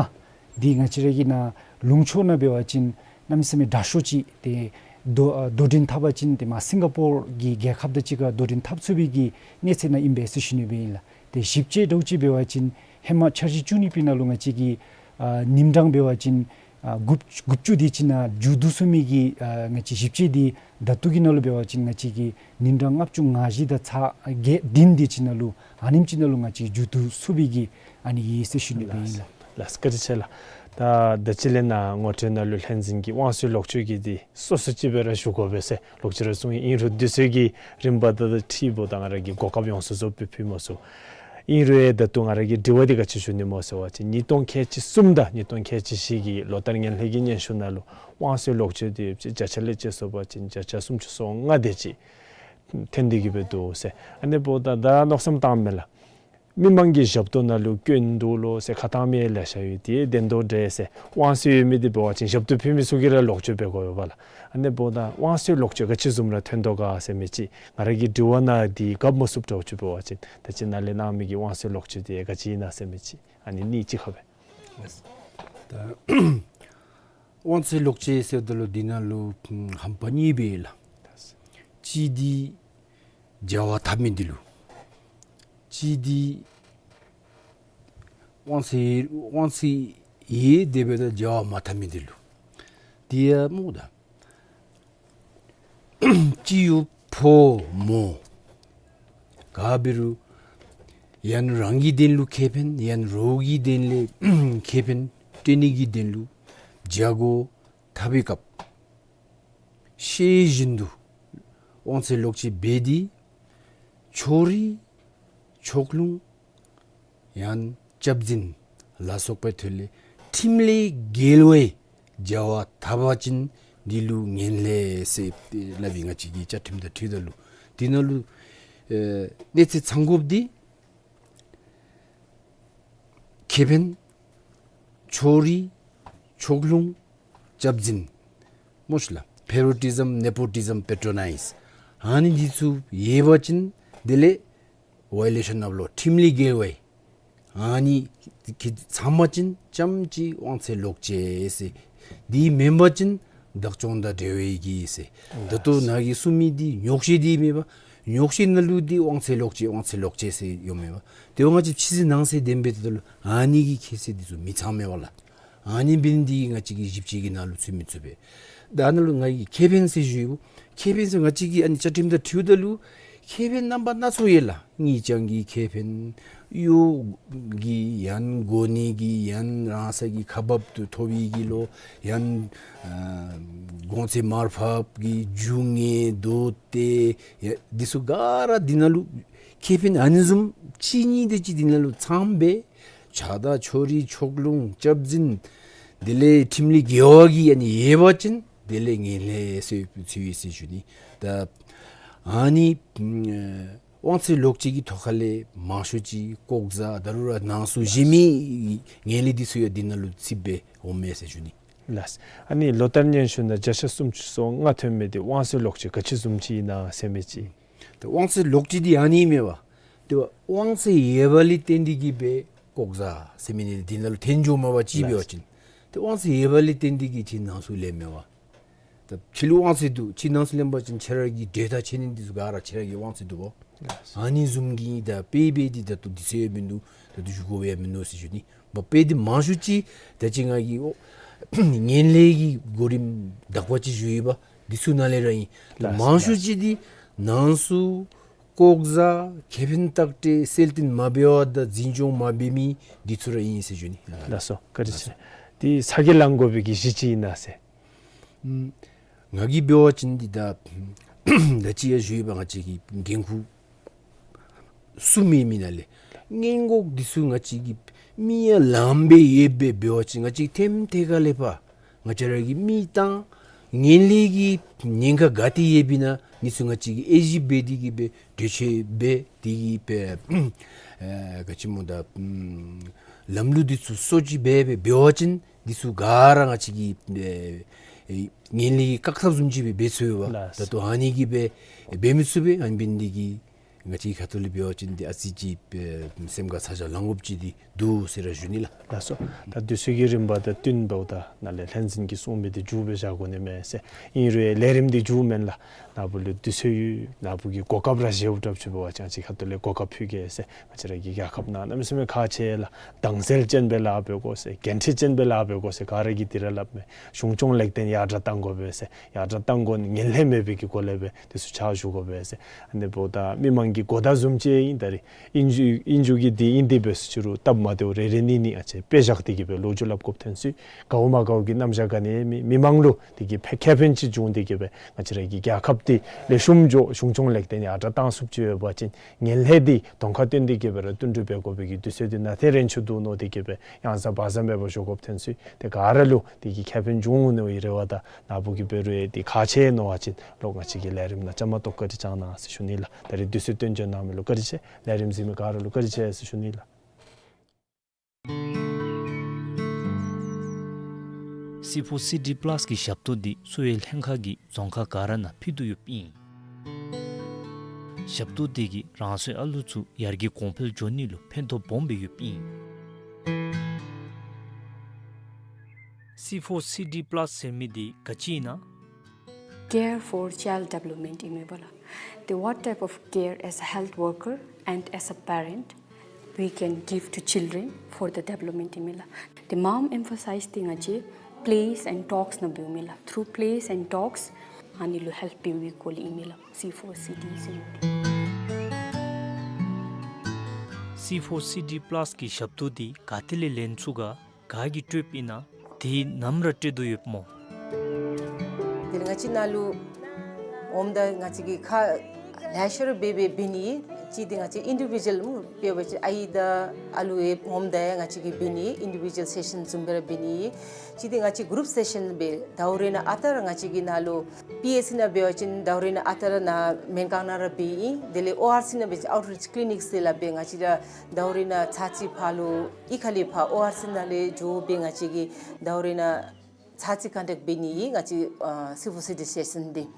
འདི་ང་བཅས་ར་གི་ནཱ་ལུང་ཕྱོགས་ནང་འབད་བ་ཅིན་གནམ་མེད་ས་མེད་དྲག་ཤོས་ཅིག་ཏེ་དོ་ཨ་དོ་འགྲན་འཐབ་པ་ཅིན་ཏེ་མར་སིང་ག་པོར་གྱི་རྒྱལ་ཁབ་དང་གཅིག་ཁར་དོ་འགྲན་འཐབ་ཚུགས་པའི་གི་གནས་ཚད་ནང་ཨིན་པས་ཟེར་ཞུ་ནི་སྦེ་ཨིན་ལགས། ཏེ་ཞིབ་དཔྱད་འདྲཝ་ཅིག་འབད་བ་ཅིན་ཧེ་མ་འཆར་གཞི་བཅུ་གཉིས་པའི་ནང་ལུ་ང་བཅས་ཀྱི་ཨ་ཉིན་གྲངས་འབད་བ་ཅིན་ཨ་དགུ་དགུ་བཅུ་དེ་ཅིག་ནང་མཇུག་བསྡུ་ཚུགས་མི་གི་ཨ་ང་བཅས་ཞིབ་དཔྱད་འདི་ད་ལྟོ་གི་ནང་ལུ་འབད་བ་ཅིན་ང་བཅས་ཀྱིས་ཉིན་གྲངས་ལྔ་བཅུ་ང་བཞི་དང་ཚག་བརྒྱད་བདུན་དེ་ཅིག་ནང་ལུ་ཨ་ནེམ་ཅིག་ནང་ལུ་ང་བཅས་མཇུག་བསྡུ་ཚུགས་པའི་གི་ཨ་ནི་ཡོད་ཟེར་ཞུ་ནི་སྦེ་ཨིན་ལགས། ལགས་བཀའ་དྲིན་ཆེ་ལགས། ད་ད་ཅི་ལས་ནཱ་ངོ་སྤྲོད་ནང་ལུ་ལྷན་འཛིན་གྱི་དབང་གསོའི་ལོག་སྤྱོད་ཀྱི་འདི་སོ་སོ་ཅིག་སྦེ་ར་ཞུ་དགོ་པས་ཟེར་ལོག་ཅི་ར་གསུངས་ཡི། ཨིན་རུང་དུས་ཚོད་ཀྱི་རིམ་པ་དང་འཁྲིལཝ་ད་ང་ར་གིས་གོ་སྐབས་ཡོངས་སུ་རྫོགསཔ་སྦེ་ཕུལ་མ་ཚུགས། ཨིན་རུང་ཡང་ད་ལྟོ་ང་ར་གི་དྲི་བ་འདི་ག་ཅི་ཞུ་ནི་སྨོ་ཟེར་བ་ཅིན་ཉིས་སྟོང་ཁལ་གཅིག་གསུམ་དང་ཉིས་སྟོང་ཁལ་གཅིག་བཞི་གི་ལོ་ལྟར་ངན་ལྷད་ཀྱི་སྙན་ཞུ་ནང་ལུ་དབང་གསོའི་ལོག་སྤྱོད་འདི་བརྒྱ་ཆ་ལས་བཅད་སོང་པ་ཅིན་བརྒྱ་ཆ་སུམ་ཅུ་སོ་ལྔ་དེ་ཅིག་ ཐོན་ཏེ་གི་སྦེ་འདུག་ཟེར། ཨ་ནི་འབདཝ་ད་ད་མནོ་བསམ་བཏངམ་མས་ལགས། མི་མང་གི་ཞབས་ཏོག་ནང་ལུ་སྐྱོན་འདུག་ལོ་ཟེར་ཁ་བཏང་མི་ལེ་ཤ་ཡོད། དེ་བདེན་དོ་འདྲ་ཟེར། དབང་ཚད་ཡོད་མི་འདི་འབད་བ་ཅིན་ཞབས་ཏོག་ཕུལ་མི་ཚུ་གིས་ར་ལོག་སྤྱོད་འབད་དགོ་པས་ལགས། ཨ་ནི་འབདཝ་ད་དབང་ཚད་ལོག་སྤྱོད་ག་ཅི་བཟུམ་ར་ཐོན་དོ་ག་ཟེར་མི་ཅིག་ང་ར་གི་དྲི་བ་ནང་འདི་གབ་མ་ཚུགསཔ་འདྲཝ་ཅིག་འབད་བ་ཅིན་ད་ཅི་ནཱ་ལས་གནང་མི་གི་དབང་ཚད་ལོག་སྤྱོད་འདི་ག་ཅི་ཨིན་ན་ཟེར་མི་ཅིག་ཨ་ནི་གཉིས་ཅིག་ཁར་སྦེ། ད་དབང་ཚད་ལོག་སྤྱོད་ཟེརཝ་ད་ལུ་འདི་ནང་ལུ་ཧམ་པ་གཉིས་སྦེ་ལགས། གཅིག་འདི་བྱ་བ་འཐབ་མི་འདི་ལུ། གཅིག་འདི་དབང་ཚད་དབང་ཚད་ཡོད་དེ་འབདཝ་ད་བྱ་བ་མ་འཐབ་མི་འདི་ལུ། དེ་ཡང་སྨོ་ད་སྤྱི་ཡུལ་ཕོ་མོ་ག་འབད་རུང་ཡང་རང་གི་དོན་ལུ་ཁེ་ཕན་ཡང་རོགས་ཀྱི་དོན་ལས་ཁེ་ཕན་སྤྲོད་ནི་གི་དོན་ལུ་བྱ་སྒོ་འཐབ་པའི་སྐབས་ཤེས་བཞིན་དུ་དབང་ཚད་ལོག་སྤྱོད་འབད་དེ་ཕྱོགས་རིས་ཕྱོགས་ལྷུང་ཡང་སྐྱབས་འཛིན་ལ་སོགས་པའི་ཐོག་ལས་ཁྲིམས་ལས་འགལ་བའི་བྱ་བ་འཐབ་པ་ཅིན་འདི་ལུ་ངན་ལྷད་ཟེར་སླབ་ཨིན། ང་བཅས་ཀྱི་བཅའ་ཁྲིམས་དང་འཁྲིལཝ་ད་ལུ་འདི་ནང་ལུ་ཨེ་གནས་ཚད་ཚང་དགོཔ་འདི་ཁེ་ཕན་ཕྱོགས་རིས་ཕྱོགས་ལྷུང་སྐྱབས་འཛིན་སྨོ་ཤིག་ལགས། ཕེ་ཝ་རི་ཊི་ཛམ་ནེ་པོ་ཊི་ཛམ་པེ་ཊོ་ནའིཛ་ཨ་ནི་འདི་ཚུ་ཡོད་པ་ཅིན་དེ་ལས་བའི་ལེ་ཤཱན་ཨོཕ་ལོ་ཁྲིམས་ལས་འགལ་བའི་ཨ་ནི་གི་ཚང་པ་ཅིན་ཙམ་ཅིག་དབང་ཚད་ལོག་སྤྱོད་ཟེར། འདི་མེན་པ་ཅིན་བདག་སྐྱོང་དང་འབྲེལ་བའི་གི་ཟེར། ད་ལྟོ་ནཱ་གིས་གསུངས་མི་འདི་ཉོག་བཤད་འདི་མེན་པ། ཉོག་བཤད་ནང་ལུ་འདི་དབང་ཚད་ལོག་སྤྱོད་དབང་ཚད་ལོག་སྤྱོད་ཟེར་ཡོདཔ་མེན་པ། དེ་འབདཝ་ང་བཅས་ཕྱི་གསལ་ནང་གསལ་དེ་སྦེ་འབདཝ་ད་ལུ་ཨ་ནི་གི་ཁྱད་ཚད་འདི་ཚུ་མི་ཚང་མས་པ་ལགས། ཨ་ནི་འབད་ནི་འདི་གིས་ང་བཅས་ཀྱིས་ཞིབ་དཔྱད་ཀྱི་ནང་ལུ་ཚུད་མི་ཚུགས་པས། ད་ནཱ་ལུ་ང་གིས་ཁེ་ཕན་ཟེར་ཞུ་ཡི། ཁེ་ཕན་ཟེར་ང་བཅས་ཀྱི་ཨ་ནི་བཅའ་ཁྲིམས་དང་འཁྲིལཝ་ད་ལུ་ཁེ་ཕན་རྣམ་པ་སྣ་ཚོགས་ཡོད་ལགས། དངུལ་རྐྱང་གི་ཁེ་ཕན་གཡོག་གི་ཡང་གོ་གནས་ཀྱི་ཡང་རང་སོའི་ཁ་འབབ་ཏུ་ཐོབ་པའི་གི་ལོ་ཡང་ཨ་གོང་ཚད་མར་ཕབ་ཀྱི་རྒྱུ་དངོས་དོ་ཏེ་ཡ་འདི་ཚུ་ག་ར་འདི་ནང་ལུ་ཁེ་ཕན་ཨ་ནི་བཟུམ་གཅིག་གཉིས་དེ་ཅིག་འདི་ནང་ལུ་ཚངམ་སྦེ་ཆགས་སྡང་ཕྱོགས་རིས་ཕྱོགས་ལྷུང་སྐྱབས་འཛིན་དེ་ལས་ཁྲིམས་ལས་འགལ་བ་གི་ཨ་ནི་ཡོད་པ་ཅིན་དེ་ལས་ངན་ལྷད་ཟེར་ཚུད་ཡི་ཟེར་ཞུ་ནི། ད་ཨ་ནི་ཨ་དབང་ཚད་ལོག་སྤྱོད་ཀྱི་ཐོག་ཁ་ལས་མང་ཤོས་ཅིག་ལྐོག་ཟ་ད་རུང་ར་ནང་གསུག་བཞེས་མི་ངན་ལྷད་འདི་ཚུ་ཡང་འདི་ནང་ལུ་ཚུདཔ་སྦེ་འོངམ་མས་ཟེར་ཞུ་ནི། ལགས། ཨ་ནི་ལོ་ལྟར་སྙན་ཞུ་ནང་བརྒྱ་ཆ་སུམ་ཅུ་སོ་ལྔ་ཐོན་མི་འདི་དབང་ཚད་ལོག་སྤྱོད་ག་ཅི་བཟུམ་ཅིག་ཨིན་ན་ཟེར་མི་ཅིག། ཏེ་དབང་ཚད་ལོག་སྤྱོད་འདི་ཨ་ནི་མེན་པ། ཏེ་དབང་ཚད་ཡོད་པ་ལས་བརྟེན་ཏེ་གི་སྦེ་ལྐོག་ཟ་ཟེར་མི་འདི་ནང་ལུ་ཐོན་འགྱོཝ་མས་པ་ཅིག་འབད་བ་ཅིན། ཏེ་དབང་ཚད་ཡོད་པ་ལས་བརྟེན་ཏེ་གི་ཁྱོད་ནང་གསུག་ལེན་མེན་པ། ད་ཁྱོད་ལུ་དབང་ཚད་འདུག། ཁྱོད་ནང་གསུག་ལེན་པ་ཅིན་ཁྱོད་ར་གི་འབྲེལ་ཐག་ཆོད་ནི་འདི་ཚུ་ག་ར་ཁྱོད་ར་གི་དབང་ཚད་འདུག་གོ། ཨ་ནི་བཟུམ་གྱི་ད་དཔེ་འབད་དེ་ད་ལྟོ་འདི་ཚུ་ཡང་མིན་འདུག། ད་ལྟོ་ཞུ་དགོཔ་ཡང་མིན་འདུག་ཟེར་ཞུ་ནི། མ་དཔེ་འདི་མང་ཤོས་ཅིག་ད་ཅི་ང་གིས་ཨོ་ངན་ལྷད་ཀྱི་གོ་རིམ་དག་པ་ཅིག་ཞུ་ཡི་པ། འདི་ཚུ་ནང་ལས་ར་ཨིན། ལགས། མང་ཤོས་ཅིག་འདི་ནང་གསུག་ལྐོག་ཟ་ཁེ་ཕན་ལྟག་སྤྲོད་སེལ་བརྟན་མ་འབད་བར་དང་འཛིན་སྐྱོང་མ་འབད་མི་འདི་ཚུ་ར་ཨིན་ཟེར་ཞུ་ནི། ལགས་སོ། བཀའ་དྲིན་ཆེ། འདི་ཚ་གྱང་ལང་དགོ་པའི་གི་གཞི་ཅིག་ཨིན་ན་ཟེར། ཨམ་ང་གིས་འབད་བ་ཅིན་འདི་ད་ད་ཅི་ཡང་ཞུ་ཡི་པ། ང་བཅས་ཀྱི་འགན་ཁུར་སྲུང་མི་མི་ནང་ལས་སྔོན་འགོག་འདི་ཚུ་ང་བཅས་ཀྱིས་མི་ཡང་ལངམ་སྦེ་ཡོདཔ་སྦེ་འབད་བ་ཅིན་ང་བཅས་ཐེམ་ཐེ་ཁ་ལས་ཕར་ང་བཅས་ར་གི་མི་དང་ངན་ལྷད་ཀྱི་ཉེན་ཁ་ག་ཏེ་ཡོདཔ་ཨིན་ན་འདི་ཚུ་ང་བཅས་ཀྱིས་དབྱེ་ཞིབ་འབད་དེ་གི་སྦེ་གྲོས་ཆོད་འབད་དེ་གི་སྦེ་ཨེ་ག་ཅི་སྨོ་ད་ཨམ་ལམ་ལུགས་འདི་ཚུ་སྲོག་གཅོད་འབད་སྦེ་འབད་བ་ཅིན་འདི་ཚུ་ག་ར་ང་བཅས་ཀྱིས་ཨེ་ངན་ལྷད་ཀྱི་བཀག་ཐབས་བཟུམ་ཅིག་སྦེ་འབད་ཚུགས་པས། ལགས། ད་ལྟོ་ཨ་ནི་གི་སྦེ་འབད་མི་ཚུགས་པས། ཨ་ནི་འབད་ནི་འདི་གིས་ང་བཅས་ཁ་ཐུག་ལས་འབད་བ་ཅིན་འདི་ཨ་ཙི་ཅིག་སེམས་ཁར་ཚ་གྱང་ལང་དགོཔ་ཅིག་འདི་འདུག་ཟེར་ར་ཞུ་ནི་ལགས། ལགས་སོ། ད་དུས་ཚོད་ཀྱི་རིམ་པ་དང་བསྟུན་འབདཝ་ད་ནཱ་ལས་ལྷན་འཛིན་གྱིས་གསུངས་མི་འདི་མཇུག་སྦེ་བཞག་དགོ་ནི་མས་ཟེར། ཨིན་རུང་ལས་རིམ་འདི་མཇུག་མེན་ལགས། ནཱ་བུ་ལུ་དུས་ཚོད་ཡོད། ནཱ་བུ་གིས་གོ་སྐབས་ར་བཞེསཔ་འདྲཝ་ཅིག་འབད་བ་ཅིན་ང་བཅས་ཁ་ཐུག་ལས་གོ་སྐབས་ཕུལ་གེ་ཟེར། ང་བཅས་ར་གི་རྒྱལ་ཁབ་ནང་གནམ་མེད་ས་མེད་ཁག་ཆེ་ལགས། དྭངས་གསལ་ཅན་སྦེ་ལཱ་འབད་དགོ་ཟེར། འགན་འཁྲི་ཅན་སྦེ་ལཱ་འབད་དགོ་ཟེར། ག་ར་གིས་འདི་ར་སླབ་མས། གཞུང་སྐྱོང་ལེགས་ལྡན་ཡར་དྲག་གཏང་དགོ་པས་ཟེར། ཡར་དྲག་གཏང་དགོ་ནི་ངན་ལྷད་མེད་པའི་གི་སྒོ་ལས་སྦེ་འདི་ཚུ་ཕྱག་ཞུ་དགོ་པས་ཟེར། ཨ་ནི་འབདཝ་ད་མི་མང་ གི་གོ་བརྡ་བཟུམ་ཅིག་ཨིན། ད་རེས་ཨིན་ཇུ་ཨིན་ཇུ་གི་འདི་ཨིན་དེ་འབད་ཟེར་ཅི་རུང་སྟབས་མ་བདེཝ་རེ་རེ་གཉིས་གཉིས་ཨ་ཙི་དཔེ་བཞག་སྟེ་གི་སྦེ་ལོ་རྒྱུས་སླབ་དགོཔ་ཐོན་སོ་ཡི། དགའཝ་མ་དགའཝ་གི་རྣམ་གཞག་ག་ནི་མེད། མི་མང་ལུ་དེ་གི་ཕན་ཁེ་ཕན་ཅིག་བྱུང་སྟེ་གི་སྦེ་ང་བཅས་ར་གི་རྒྱལ་ཁབ་འདི་ལེགས་ཤོམ་འགྱོ་གཞུང་སྐྱོང་ལེགས་ཏེ་ནི་ཨ་དྲག་བཏང་ཚུགསཔ་ཅིག་ཡོད་པ་ཅིན་ངན་ལྷད་འདི་གདོང་ཁར་སྟོན་ཏེ་གི་སྦེ་ར་བསྟུན་གྲོས་འབད་དགོ་པའི་གི་དུས་ཚོད་འདི་ནང་ཐོན་རན་ཆི་འདུག་མནོ་སྟེ་གི་སྦེ་ཡང་བསམ་བར་བསམ་མེད་པར་ཞུ་དགོཔ་ཐོན་སོ་ཡི། ཏེ་ག་ར་ལུ་དེ་གི་ཁེ་ཕན་འབྱུང་འོང་མནོ་བའི་རེ་བ་དང་ནཱ་བུ་གིས་འབད་རུང་ཡང་དེ་ཁག་ཆེ་མནོ་བ་ཅིན་ལོག་ང་བཅས་ཀྱི་ལས་རིམ་ནང་བཅའ་མར་གཏོགས་བཀའ་དྲིན་བསྐྱང་གནང་ཟེར་ཞུ་ནི་ལགས། ད་རེས་དུས་ཚོད་བཏོན་འཇོག་གནང་མི་ལུ་བཀའ་དྲིན་ཆེ། ལས་རིམ་གཟིགས་མི་ག་ར་ལུ་བཀའ་དྲིན་ཆེ་ཟེར་ཞུ་ནི་ལགས། སི་ཕོར་སི་ཌི་པ་ལཱསི་གི་ཞབས་ཏོག་འདི་གསོ་བའི་ལྷན་ཁག་གིས་རྫོང་ཁག་ག་ར་ནང་ཕུལ་དོ་ཡོདཔ་ཨིན། ཞབས་ཏོག་འདི་གིས་རང་སོའི་ཨ་ལུ་ཚུ་ཡར་རྒྱས་གོང་འཕེལ་འགྱོ་ནི་ལུ་ཕན་ཐོགས་སྦོམ་སྦེ་ཡོདཔ་ཨིན། སི་ཕོར་སི་ཌི་པ་ལཱསི་ཟེར་མི་འདི་ག་ཅི་ཨིན་ན། Care for child development ཨིན་མས་པ་ལགས། The what type of care as a health worker and as a parent we can give to children for the development ཨིན་མས་ལགས། The mom emphasize ཏེ་ང་བཅས་plays and talks ནང་འབདཝ་མས་ལགས། Through plays and talks ཨ་ནི་ལུ་ཧེལཔ་འབད་བའི་སྐོར་ལས་ཨིན་མས་ལགས། སི་ཕོར་སི་ཌི་ཟེར་མི་འདི། སི་ཕོར་སི་ཌི་པ་ལཱསི་གི་ཞབས་ཏོག་འདི་ག་ཏེ་ལས་ལེན་ཚུགས་ག། ག་གིས་སྤྲོདཔ་ཨིན་ན། དེ་ནམ་ར་སྤྲོད་དོ་ཡོདཔ་སྨོ། དེ་ལས་ང་བཅས་ནཱ་ལུ་འོངམ་ད་ང་བཅས་ཀྱིས་ཁ་ལེ་ཤ་ར་འབད་སྦེ་འབད་ནི། གཅིག་འདི་ང་བཅས་ཨིན་ཌི་བི་ཇུ་ཨེལ་སྨོ་འབད་བ་ཅིན་ཨའི་དང་ཨ་ལུ་ཡང་འོངམ་ད་ཡང་ང་བཅས་ཀྱིས་འབད་ནི། ཨིན་ཌི་བི་ཇུ་ཨེལ་སེ་ཤཱན་བཟུམ་སྦེ་ར་འབད་ནི། གཅིག་འདི་ང་བཅས་གུ་རུབ་སེ་ཤཱན་སྦེ་ཟླཝ་རེ་ནང་ཨ་རྟག་ར་ང་བཅས་ཀྱིས་ནཱ་ལུ་པི་ཨེཆ་སི་ནང་འབད་བ་ཅིན་ཟླཝ་རེ་ནང་ཨ་རྟག་ར་ནཱ་སྨན་ཁང་ནང་ར་འབད་ཨིན། དེ་ལས་ཨོ་ཨར་སི་ནང་འབད་བ་ཅིན་outreach clinics དེ་ལས་འབད་ང་བཅས་ར་ཟླཝ་རེ་ནང་ཚར་གཅིག་ཕར་ལུ་གཡུས་ཁ་ལས་ཕར་ཨོ་ཨར་སི་ནང་ལས་འགྱོ་སྦེ་ང་བཅས་ཀྱིས་ཟླཝ་རེ་ནང་ཚར་གཅིག་ཀོན་ཊེཀཊ་འབད་ནི་ཨིན་ང་བཅས་ཨ་སི་ཕོར་སི་ཌི་སེ་ཤཱན་འདི།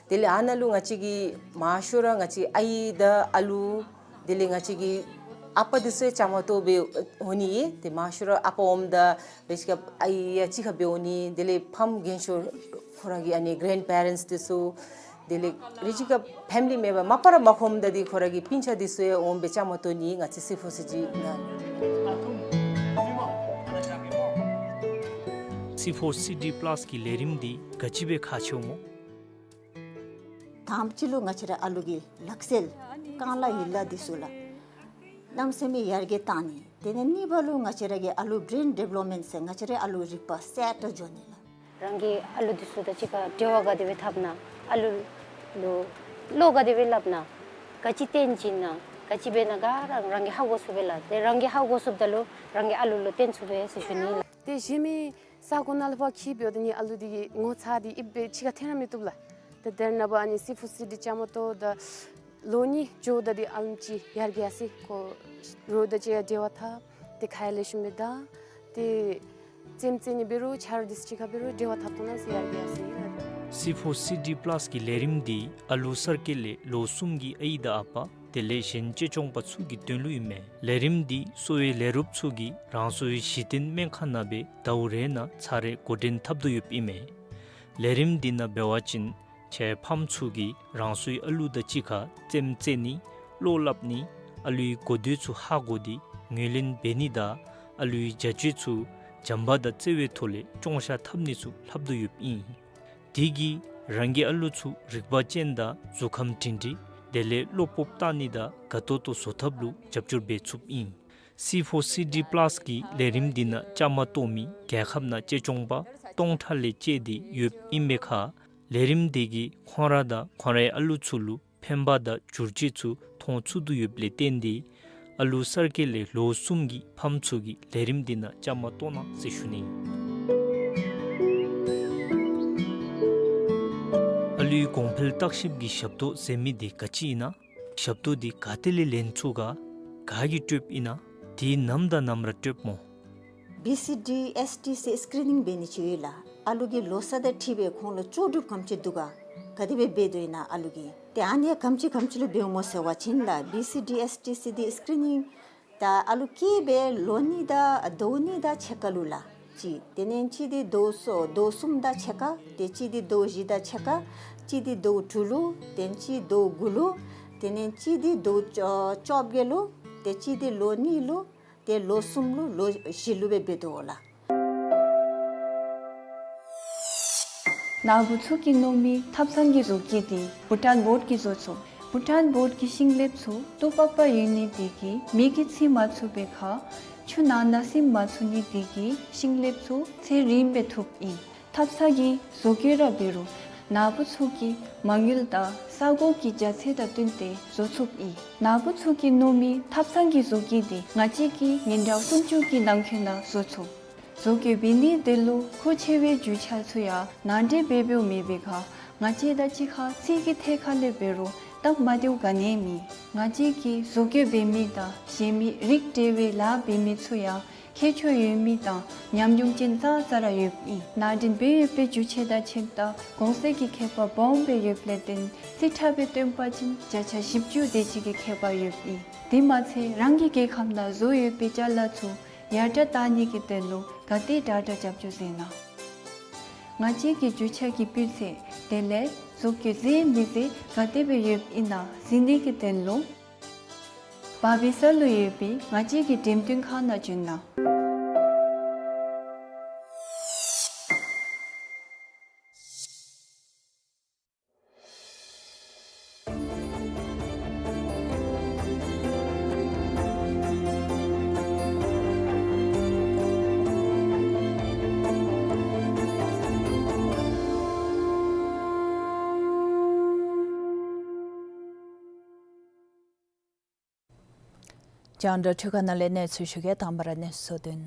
དེ་ལས་ཨ་ནཱ་ལུ་ང་བཅས་ཀྱིས་མང་ཤོས་ར་ང་བཅས་ཨའི་དང་ཨ་ལུ་དེ་ལས་ང་བཅས་ཀྱི་ཨ་པ་འདི་ཚུ་ཡང་བཅའ་མར་གཏོགས་སྦེ་འོང་ནི་ཨིན། ཏེ་མང་ཤོས་ར་ཨ་པ་འོངམ་ད་འབད་ཞིནམ་ཨའི་ཡང་གཅིག་ཁར་སྦེ་འོང་ནི། དེ་ལས་ཕམ་རྒན་ཤོས་ཁོ་ར་གི་ཨ་ནི་གྷེ་རེནཌ་པེ་རེནཊསི་འདི་ཚུ་དེ་ལས་རེ་ཅིག་ཁར་ཕེ་མི་ལི་མེམ་བར་མ་པ་ར་མ་ཁོམ་ད་འདི་ཁོ་ར་གི་སྤུན་ཆ་འདི་ཚུ་ཡང་འོང་སྦེ་བཅའ་མར་གཏོགས་ནི་ང་བཅས་སི་ཕོར་སི་ཌི་ནང་། སི་ཕོར་སི་ཌི་པ་ལཱསི་གི་ལས་རིམ་འདི་ག་ཅི་སྦེ་ཁག་ཆེཝ་སྨོ། དང་པ་ཅིག་ལུ་ང་བཅས་ར་ཨ་ལུ་གི་ལག་རྩལ་རྐང་ལག་ཡིག་ལགས་འདི་ཚུ་ལགས་གནམ་མེད་ས་མེད་ཡར་རྒྱས་བཏང་ནི། དེ་ལས་གཉིས་པ་ལུ་ང་བཅས་ར་གི་ཨ་ལུ་བེརེན་ཌི་བེ་ལོབ་མེནཊ་ཟེར་ང་བཅས་ར་ཨ་ལུ་རིག་པ་གསལ་དྲགས་འགྱོ་ནི་ལགས། རང་གི་ཨ་ལུ་འདི་ཚུ་དང་གཅིག་ཁར་འབྲེལ་བ་ག་དེ་སྦེ་འཐབ་ན། ཨ་ལུ་ལུ་བློ་ག་དེ་སྦེ་སླབ་ན། ག་ཅི་སྟོན་བྱིན་ན། ག་ཅི་འབད་ན་ག་ར་རང་གིས་ཧ་གོ་ཚུགས་པས་ལགས། དེ་རང་གིས་ཧ་གོ་ཚུགསཔ་ད་ལུ་རང་གིས་ཨ་ལུ་ལུ་སྟོན་ཚུགས་པས་ཟེར་ཞུ་ནི་ལགས། ཏེ་གཞན་མི་ས་གོ་ནང་ལུ་ཕར་འཁྱིད་འབདཝ་ད་ནི་ཨ་ལུ་འདི་གི་ངོ་ཚ་འདི་ཨིབ་སྦེ་ཕྱི་ཁར་འཐོན་ར་མི་བཏུབ་ལགས། ཏེ་དེ་ནངས་པ་ཨ་ནི་སི་ཕོར་སི་ཌི་བཅའ་མར་གཏོགས་ད་ལོ་གཉིས་འགྱོཝ་ད་འདི་ཨ་ལུ་ཅིག་ཡར་རྒྱས་ཡར་སོ་ཡི། ཁོ་རོགས་དང་གཅིག་ཁར་འབྲེལ་བ་འཐབ། ཏེ་ཁ་ཡང་ལེགས་ཤོམ་སྦེ་བརྡ། ཏེ་རྩེདམོ་རྩེ་ནི་འབད་རུང་ཆ་རོགས་འདི་ཚུ་གཅིག་ཁར་འབད་རུང་འབྲེལ་བ་འཐབ་བཏུབ་གནང་ཟེར་ཡར་རྒྱས་ཡར་སོ་ཡི་ལགས། སི་ཕོར་སི་ཌི་པ་ལཱསི་གི་ལས་རིམ་འདི་ཨ་ལུ་གསར་སྐྱེས་ལས་ལོ་གསུམ་གྱི་ཨའི་དང་ཨ་པ་དེ་ལས་གཞན་གཅེས་སྐྱོང་པ་ཚུ་གི་དོན་ལུ་ཨིན་མས། ལས་རིམ་འདི་གསོ་བའི་ལས་རོགསཔ་ཚུ་གིས་རང་སོའི་གཞི་རྟེན་སྨན་ཁང་ནང་སྦེ་ཟླཝ་རེ་ནང་ཚར་རེ་འགོ་འདྲེན་འཐབ་དོ་ཡོདཔ་ཨིན་མས། ལས་རིམ་འདི་ནང་འབད་བ་ཅིན་ཁྱེད་ཕམ་ཚུ་གིས་རང་སོའི་ཨ་ལུ་དང་གཅིག་ཁར་རྩེདམོ་རྩེ་ནི་བློ་སླབ་ནི་ཨ་ལུའི་གོ་ཐོས་ཚུ་ཧ་གོ་སྟེ་ངོས་ལེན་འབད་ནི་དང་ཨ་ལུའི་བྱ་སྤྱོད་ཚུ་བྱམས་པ་དང་བརྩེ་བའི་ཐོག་ལས་སྐྱོང་བཤད་འཐབ་ནི་ཚུ་ལྷབ་དོ་ཡོདཔ་ཨིན། དེ་གིས་རང་གི་ཨ་ལུ་ཚུ་རིག་པ་ཅན་དང་གཟུགས་ཁམས་སྒྲིང་སྒྲིང་དེ་ལས་བློ་སྤོབས་བཏང་ནི་དང་དགའ་ཏོག་ཏོ་བཟོ་ཐབས་ལུ་རྒྱབ་སྐྱོར་འབད་ཚུགསཔ་ཨིན། སི་ཕོར་སི་ཌི་པ་ལཱསི་གི་ལས་རིམ་འདི་ནང་བཅའ་མར་གཏོགས་མི་རྒྱལ་ཁབ་ནང་གཅེས་སྐྱོང་པ་སྟོང་ཕྲག་ལས་བཅད་དེ་ཡོདཔ་ཨིན་པའི་ཁར་ལས་རིམ་འདི་གིས་ཁོང་ར་དང་ཁོང་རའི་ཨ་ལུ་ཚུ་ལུ་ཕན་པ་དང་བསྒྱུར་བཅོས་ཚུ་མཐོང་ཚུགས་དོ་ཡོདཔ་ལས་བརྟེན་ཏེ་ཨ་ལུ་གསར་སྐྱེས་ལས་ལོ་གསུམ་གྱི་ཕམ་ཚུ་གིས་ལས་རིམ་འདི་ནང་བཅའ་མར་གཏོགས་གནང་ཟེར་ཞུ་ནི། ཨ་ལུའི་གོང་འཕེལ་བརྟག་ཞིབ་ཀྱི་ཞབས་ཏོག་ཟེར་མི་འདི་ག་ཅི་ཨིན་ན། ཞབས་ཏོག་འདི་ག་ཏེ་ལས་ལེན་ཚུགས་ག། ག་གིས་སྤྲོདཔ་ཨིན་ན། དེ་ནམ་དང་ནམ་ར་སྤྲོདཔ་སྨོ། བི་སི་ཌི་ཨེསི་ཊི་སི་སི་ཀི་རི་ནིང་འབད་ནི་ཅིག་ཡོད་ལགས། ཨ་ལུ་གི་ལོ་ས་དང་འཁྲིལ་སྦེ་ཁོང་ལུ་ལྕོགས་གྲུབ་ག་དེམ་ཅིག་འདུག་ག། ག་དེ་སྦེ་འབད་དོ་ཨིན་ན་ཨ་ལུ་གིས། ཏེ་ཨ་ནི་ག་དེམ་ཅིག་ག་དེམ་ཅིག་ལུ་འབདཝ་སྨོ་ཟེར་བ་ཅིན་ལགས་བི་སི་ཌི་ཨེསི་ཊི་སི་འདི་སི་ཀི་རི་ནིང་ད་ཨ་ལུ་སྐྱེས་སྦེ་ལོ་གཉིས་དང་ཟླཝ་གཉིས་དང་ཕྱེད་ཀ་ལུ་ལགས་གཅིག། དེ་ལས་གཅིག་འདི་ཟླཝ་གསུམ་ཟླཝ་གསུམ་དང་ཕྱེད་ཀ། ཏེ་གཅིག་འདི་ཟླཝ་བཞི་དང་ཕྱེད་ཀ། གཅིག་འདི་ཟླཝ་དྲུག་ལུ། ཏེ་གཅིག་ཟླཝ་དགུ་ལུ། དེ་ལས་གཅིག་འདི་ཟླཝ་བཅོ་བཅོ་བརྒྱད་ལུ། ཏེ་གཅིག་འདི་ལོ་གཉིས་ལུ། ཏེ་ལོ་གསུམ་ལུ་ལོ་བཞི་ལུ་སྦེ་འབད་དོ་ལགས། ནཱ་བུ་ཚུ་གིས་མནོ་མི་ཐབ་ཚང་གི་བཟོ་བཀོད་འདི་བྷུ་ཊཱན་བོརཌ་ཀྱིས་བཟོ་ཚུགས། བྷུ་ཊཱན་བོཌ་ཀྱི་ཤིང་ལེབ་ཚུ་ཏོག་པག་པ་ཡོད་ནི་དེ་གིས་མེ་གིས་འཚིག་མ་ཚུགས་པའི་ཁར་ཆུ་ནང་ན་ཟིམ་མ་ཚུགས་ནི་དེ་གིས་ཤིང་ལེབ་ཚུ་ཚེ་རིངམོ་སྦེ་ཐུབ་ཨིན། ཐབ་ཚང་གི་བཟོ་བཀོད་ར་འབད་རུང་ནཱ་བུ་ཚུ་གིས་མ་དངུལ་དང་ས་གོ་གི་རྒྱ་ཚད་དང་བསྟུན་ཏེ་བཟོ་ཚུགས་ཨིན། ནཱ་བུ་ཚུ་གིས་མནོ་མི་ཐབ་ཚང་གི་བཟོ་བཀོད་འདི་ང་བཅས་ཀྱིས་ཉིན་གྲངས་སུམ་ཅུ་གི་ནང་འཁོད་ནང་བཟོ་ཚུགས། བཟོ་བཀོད་འབད་ནི་དེ་ལུ་མཁོ་ཆེ་བའི་རྒྱུ་ཆ་ཚུ་ཡང་ནང་འདྲེན་འབད་འབདཝ་མེད་པའི་ཁར་ང་བཅས་དང་གཅིག་ཁར་རྩིས་ཀྱི་ཐད་ཁར་ལས་འབད་རུང་སྟབས་མ་བདེཝ་ག་ནི་ཡང་མེད། ང་བཅས་ཀྱིས་བཟོ་བཀོད་འབད་མི་དང་གཞན་མི་རིགས་འབྲེལ་བའི་ལཱ་འབད་མི་ཚུ་ཡང་ཁྱད་ཆོས་ཡོད་མི་དང་ཉམས་མྱོང་ཅན་ཙང་ཙ་ར་ཡོདཔ་ཨིན། ནང་འདྲེན་འབད་ཡོད་པའི་རྒྱུ་ཆ་དང་ཆབས་ཅིག་གོང་ཚད་ཀྱི་ཁྱད་པར་སྦོམ་སྦེ་ཡོདཔ་ལས་བརྟེན་རྩིས་ཁྲ་སྦེ་སྟོན་པ་ཅིན་བརྒྱ་ཆ་བཞི་བཅུ་དེ་ཅིག་གི་ཁྱད་པར་ཡོདཔ་ཨིན། དེ་མ་ཚད་རང་གི་རྒྱལ་ཁམས་ནང་བཟོ་ཡོད་པའི་ཅ་ལ་ཚུ་ཡར་དྲག་བཏང་ནི་གི་དོན་ལུ་ག་དེ་དྲག་དྲག་རྒྱབ་སྐྱོར་མཛད་གནང་། ང་བཅས་ཀྱི་རྒྱུ་ཆ་གི་སྤུས་ཚད་དེ་ལས་བཟོ་བཀོད་མཛེས་མི་མཛེས་ག་དེ་སྦེ་ཡོདཔ་ཨིན་ན་གཟིགས་ནི་གི་དོན་ལུ་བར་སྦིས་ས་ལུ་ཡོད་པའི་ང་བཅས་ཀྱི་འགྲེམས་སྟོན་ཁང་ནང་བྱོན་གནང་། རྒྱང་བསྒྲགས་འཕྲུལ་ཁང་ནང་ལས་གནས་ཚུལ་ཞུ་གེ། དང་པ་ར་གནས་ཚུལ་གཙོ་དོན།